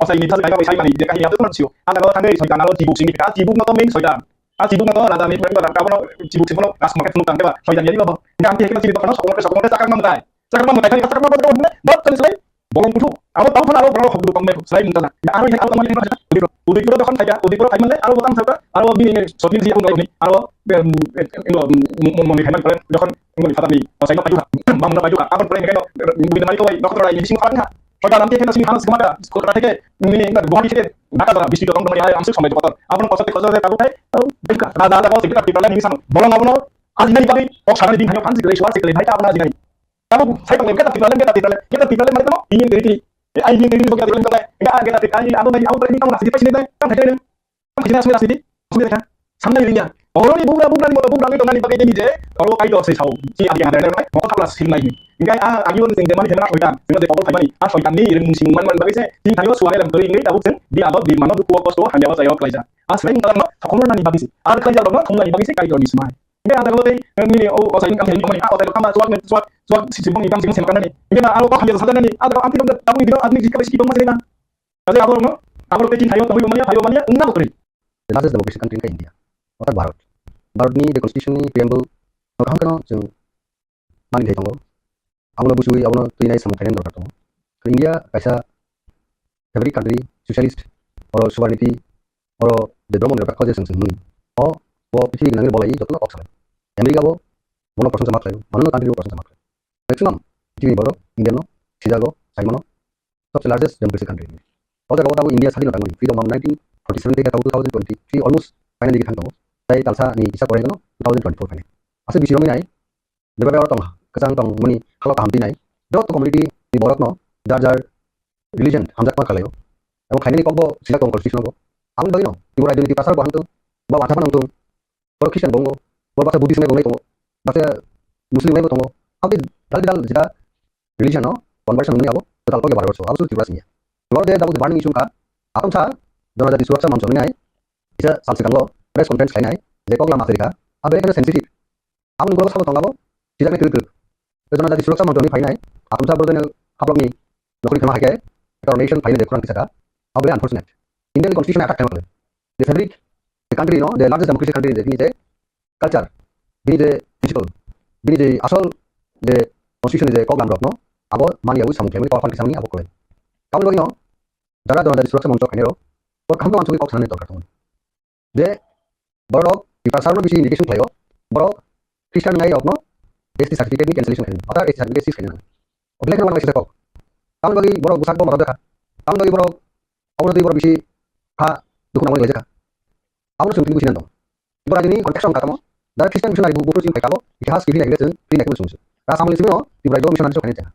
osai ni thal kai sai mani, je kahini abdul sio. A jaga thangkai soitan aro chibuk sing ka, chibuk no to main soitan. A chibuk no to raja ni pura raja abono chibuk sing no kas maket phunu tang deba, soitan yani baba. Nang ti hekla chibuk no sokong sokong sakang no mutai. Sakang no mutai, sakang no mutai, bot kan sai. Bolong kuthu, abo tau phano abo borok hok duk tongmai, slai mung tala. Aro ini abo tongmani abo tala. Udipuro, udipuro dokhon khaika, udipuro khai manle, aro botang thaka, aro bini ini sotni si abo ni, aro, em, em, ino, mo-, mo-, moni khai man kole, dokhon, moni fatani, o sai no pajuka, bam no pajuka, abo kole mekano, bini mari kawai, dokhon rai ni sing khabar kha. Soita nam te kena sing khana sing mata, kota theke, ni, ni, Guwahati theke, Dhaka jala, bisti tong tong mani, ai, amsuk samai dokhon. Abo no kosok te kosok te tabu khai, oh, pajuka, da, da, da, kosok te, tapi pala ni sano, bolong abo no, ajinani bagwi, kok sanani din thayo, phansi kele, suar se kele, bhai, ta abo na ajinani. Tabuk sai tongmani, greater Tipraland, greater Tipraland, greater Tipraland mane tamo Union Territory. Eh, Union Territory bagi Tipraland tamo, enggak greater Tipraland, ani abo tadi, abo tadi tamo nasi tadi sini tadi, tamo tadi. Tamo tadi asli asli di, asli kan. Samna ini ya. Oro ni bugra bugra ni moto bugra ni tongani bagi ini je, oro kai do se sao. Si adi ada ada mo ko thapla sim nai. Enggak ah agi on sing demani hena oita, sing de kokol thaimani. Ah soitan ni ring sing man man bagi se, tin thayo suare lam kori ini tabuk sing, di abo di mano dukku kosto hanya wa sayo klaija. Ah selain kalau no, thokol nani bagi se. Ah klaija no, thokol nani bagi se kai do ni smai. Hingke ah jaga o tei, eh, nini o, o sai wngkha nini tongmani, ah, o sai tongma chuak ni, chuak, chuak si, si bongni tang si, si makanani. Hingke na aro kok hamya sajaknani, ah, jaga o amtwi rok da, tabuk ni bino, adini jikha bai si tongma se na. Kaje abo rokno, abo rok tei chin thaio tongwi manya, thaio manya, wngna bo kwrwi. The largest democracy country wngkha India, orthat Bharat. Bharat ni the constitution ni preamble no kaham kheno chwng mani thai tongo. Abono buchugwi abono twinai samung khainani dorkar tongo. India kaisa fabric country, socialist, oro sovereignty, oro je Brahmo ni rok je chwng chwng hwnwi. O, o prithibi gwnangni bolai jotono kok salai. America bo bono prosongsa ma khlaio, manono country bo prosongsa ma khlaio. Maximum prithibi borok India no sijago, saimano, sobse largest democracy country. O jaga o tabuk India sadin tangmani, freedom of nineteen forty-seven theke tabuk two thousand twenty-three almost finally thang tongo. Tai talsa ni kisa korai gano two thousand twenty-four finally. Aswk bisi romwi nai, Jeba oro tong, kwchang tong mani halo kaham twi nai. Joto community ni borok no jar jar religion hamjak ma kalaio. Abo khainani kok bo sijak tong constitution bo. Ang bagwi no, Tripura identity pasal bo hangtung, ba wansa phano hangtung, borok Christian bo wngo, borok baksa Buddhist wngnai tongo, baksa Muslim wngnai bo tongo. Ang tei dal dal jeta religion no conversion wngmani abo total kok ya Bharat borso, abo se Tripura singya. Abo de tabuk burning issue wngkha, atomsa Jonojati Suraksha Manch wngwi nai, kisa sal swkango press conference khainai, je kok lama sirikha, abo ekhaino sensitive. Aboni borok sabo tongabo, sijaknai twrwk twrwk. Jonojati Suraksha Manch ni phainai, atomsa borok jani haplokni nokoli thangma hai khe, ekta nation phainai je khorang tisaka, abo le unfortunate. Indian constitution attack khaima khlai. The fabric, the country no, the largest democracy country je, bini je culture, bini je principle, bini je asol je constitution je kok lam rok no, abo mani yawi samung khlaimani, kok phan kisa mani abo khlai. Aboni bagwi no, jaga Jonojati Suraksha Manch khainai rok, bo kaham khe uansugwi kok sanani dorkar tongo. Je borok Tiprasa rokno bisi indication khlaio, borok Christian wngnai rokno S T certificate ni cancellation khainani, other S T certificate seize khainani. Belai kheno uanaisa kok. Tamoni bagwi borok bwsakbo motom jakha. Tamoni bagwi borok, abono twi borok bisi kha dukhu nangmani khlaijakha. Abono chwng tini buji nang tongo. Borok nini context wngkha tamo, jara Christian missionary bu-, buphuru chini phaikha bo, itihas kiphilna hwnwi chwng philna hwnwi chwng. Rasamani simi no Tripura missionary rok khainai chakha.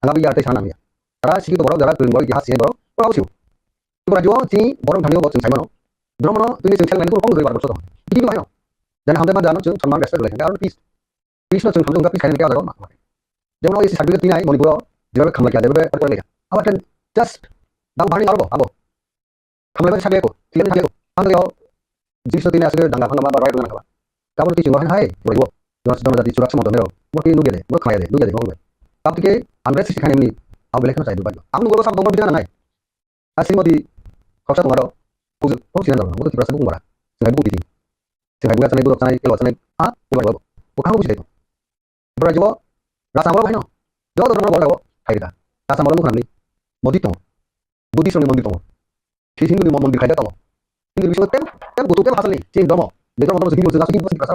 Ang abo ya tei sana nangya. Jara sikito borok, jara twrwng borok, itihas sinai borok, borok abo sio. Tripura rajyo chini borok thani bo chwng saimano. Dhormo no tini chwng selmani kok kok gori bar borok soto. Tini bahai no. Jani hamjak ma jano chwng sanman respect lai thangkha, aro peace. Peace no chwng hamjak peace khainai kya jago ma. Jemon S T certificate tinai Manipur o, jeba khamlai kya, jeba kor kor lai kya. Abo khen just dang bani aro bo, abo. Khamlai bai sakle ko, tiyan thangko. Ang yo, jinis no tini asuk dang dang phang ma bai bai nang kaba. Kabur ti chungo hai, bai bo. Jono jono jati surak samo dong yo. Mo ki nugya de, mo khaya de, nugya de, mo bai. Tab tike, ang bai sisi khani muni, abo belai kheno chai du bai. Ang nugo sab dong bidang nai. Asing modi khoroksa tongmaro, puju, oh, sinan rok, moto Tripura sabuk mora. Sinai buk titi. Sinai buga sanai, burok sanai, kelo sanai, ha, buga rok. Buga rok buji dai. Tripura jibo, rasa moro bahino. Joto rok moro bahino, hai rida. Rasa moro nukhnani, modi tongo. Buddhist rokni mondir tongo. Hindu ni mondir khaida tongo. Hindu bisingo tem, tem butu tem hasalni, chini domo. Bekro motor sini butu sini butu rasa.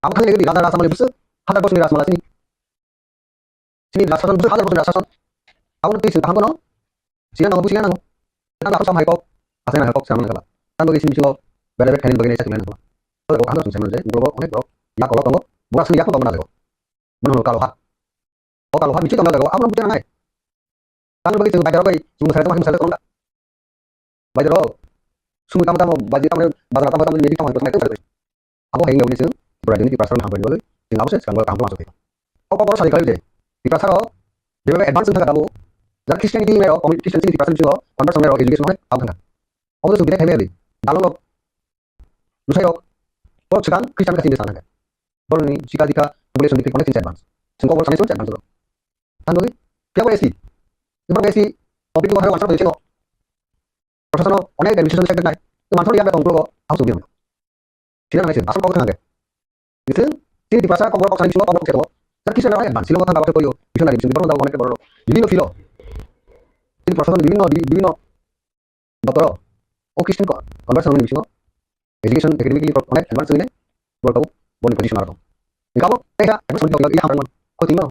Abo thangni raja rasa mali busu, hajar bosni rasa mala sini. Chini rasa son, busu hajar bosni rasa son. Abo twi sini kaham kono. Sini nango, busi nango. Tang lakhor sam hai kok, asai nang hai kok, sam nang kala. Tang bagi sini bisingo, bela bet khaini bagi nai sakni nang kala. Tole kok hangko sung sam nang jai, bro, onek bro, yak kolok tongo, bura sini yak tongo na jago. Mano kalo ha. O kalo ha, bichu tongo jago, abo buja nang hai. Tang bagi sini bajar bai, sini sare tong, sare tong. Bajar ro, sumui tamo tamo, baji tamo, bazar tamo tamo, ni tamo, tamo, tamo. Abo hai wngya wngwi chwng Tripura rajyoni Tiprasa rokni hambai bagwi chwng abo se swkango kaham khe uansuk khaio. O kok oro sadi khlaio je Tiprasa rok jeba advance wngkha tabuk, jara Christianity wngnai rok, Christian chini Tiprasa bisingo convert wngnai rok education hai abo thangkha. Obo chwng belai khaimaya di. dalongrok, lusai rok, borok swkang Christian kaisa Hindu sana thangkha. Borokni sikha dikha population dikha onek chini advance. Chwng kok borok sanai chini advance rok. Tang bagwi, phiya bo S T. Borok S T, public ko thangwi wansuk tongwi chino. Proshasano onek administration sector nai. Wansuk ya tong blogo, house of Sina nai se, asam kok thangkha. Bising, chini Tiprasa kok borok kok sanai bisingo kok borok kok seto. Sir, Christian rok advance, Shillong kok thangkha, borok kok seto. Sir, Christian rok advance, Shillong kok thangkha, borok kok seto. Bibhinno philo. Chini proshasano bibhinno, bi-, bibhinno doptoro, o Christian co-, conversion ni bisingo education academically pro-, onek advance wngwi nai, borok tabuk boni position aro tong. Hingke abo teisa advance wngwi tongwi yak hamrang mano, khoti mano.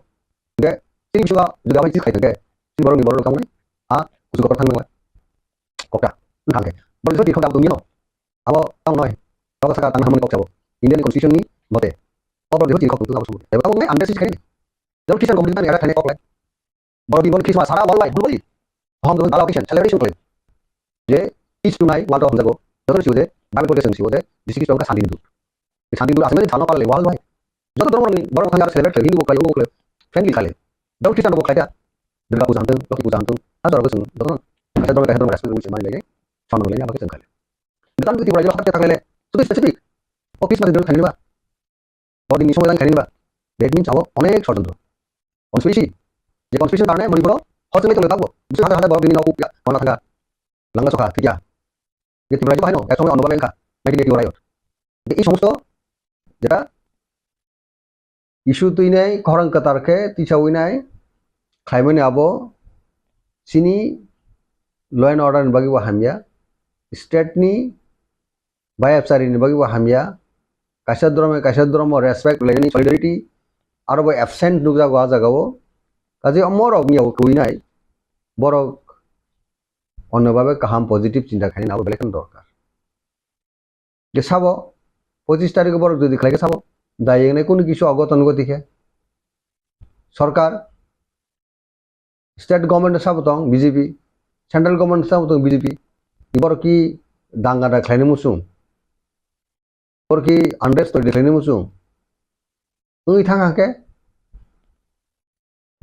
Hingke chini bisingo jodi abo chis khai thangkhe, chini borokni borok rok tangmani, a kuchugo kok thang nangla. Kokta, wng thangkhe. Borok jodi kok abo tongmino, abo tamo noi, abo saka tangna hamani kok sabo. Indian constitution ni mote, abo jodi chini kok tongtong abo sabo. Abo nai amda chis khai ni. Jodi Christian community ni era thani kok lai. Borok Diwali, Christmas, sara worldwide, globally. Hom dong, gala occasion, celebration khlai. Je, peace tunai, world of hamjago. Joto siyo je, Bible pore seng siyo je, Jisu Kristo wngkha santi ni dut. Santi ni dut asmani salno palale, worldwide. Joto dhormo ni, borok thangya celebrate khlai, Hindu bo khlai, Hindu bo khlai, friendly khlai. Jodi Christian bo khlai ta, Durga puja hantong, Loki puja hantong, ha jora gosong, joto no. Kaisa dhormo, kaisa dhormo respect rwi se mani lage, samno lage, abakhe seng khlai. Bitan Tripura jora hakte thaklele, sudu specific. O Christmas ni dut thangni ba. Bordini somoi lang khaini ba. That means abo onek sorojontro. Conspiracy. Je conspiracy karone Manipuro hor chwngwi tongwi thangbo. Bising hajar hajar borok bini nok ukya, kona thangkha. Langa sokha, thikya. Je Tripura jeba haino, ek somoi onno bagwi wngkha. Nineteen eighty riot. Je ei somosto jeta issue twinai, khorang kwtal khe tisawi nai, khlaimani abo chini law and order ni bagwi bo hamya. State ni bai absari ni bagwi bo hamya, kaisa dhormo kaisa dhormo respect rwlainani solidarity aro bo absent nukjago ah jagao, kaje omorok ni yago kwinai borok onno babe kaham positive chinta khainani abo belai kheno dorkar. Je sabo pochis tarikh borok jodi khlai khe sabo dai wngnai kunu kisu ogoton goti khe sorkar State government sabo tong B J P, central government sabo tong B J P. Borok ki danga da khlaini muchung, borok ki unrest tong khlaini muchung. Wngwi thang khe,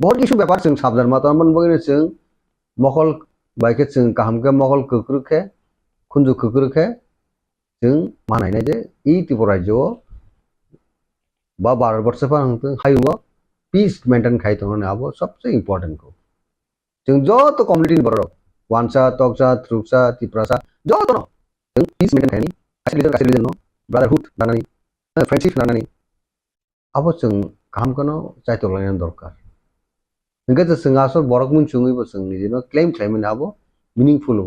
borok issue bepar chwng sabdan ma tong, aboni bagwi chwng mokol bai khe chwng kaham khe, mokol kwkrwk khe, khunju kwkrwk khe, chwng ma nainai je, e Tripura rajyo o ba Bharat borso phano wngthung, hayungo peace maintain khai tongnani abo sobse important kho. Chwng joto community ni borok rok, Wansa, Toksa, Truksa, Tiprasa, joto no chwng peace maintain khainani, kaisa leader, kaisa leader no brotherhood nanani, eh, friendship nanani, abo chwng kaham kheno chaitok lainani dorkar. Hingke je chwng asol borok mung chwngwi bo chwng nijino claim khlaimani abo meaningful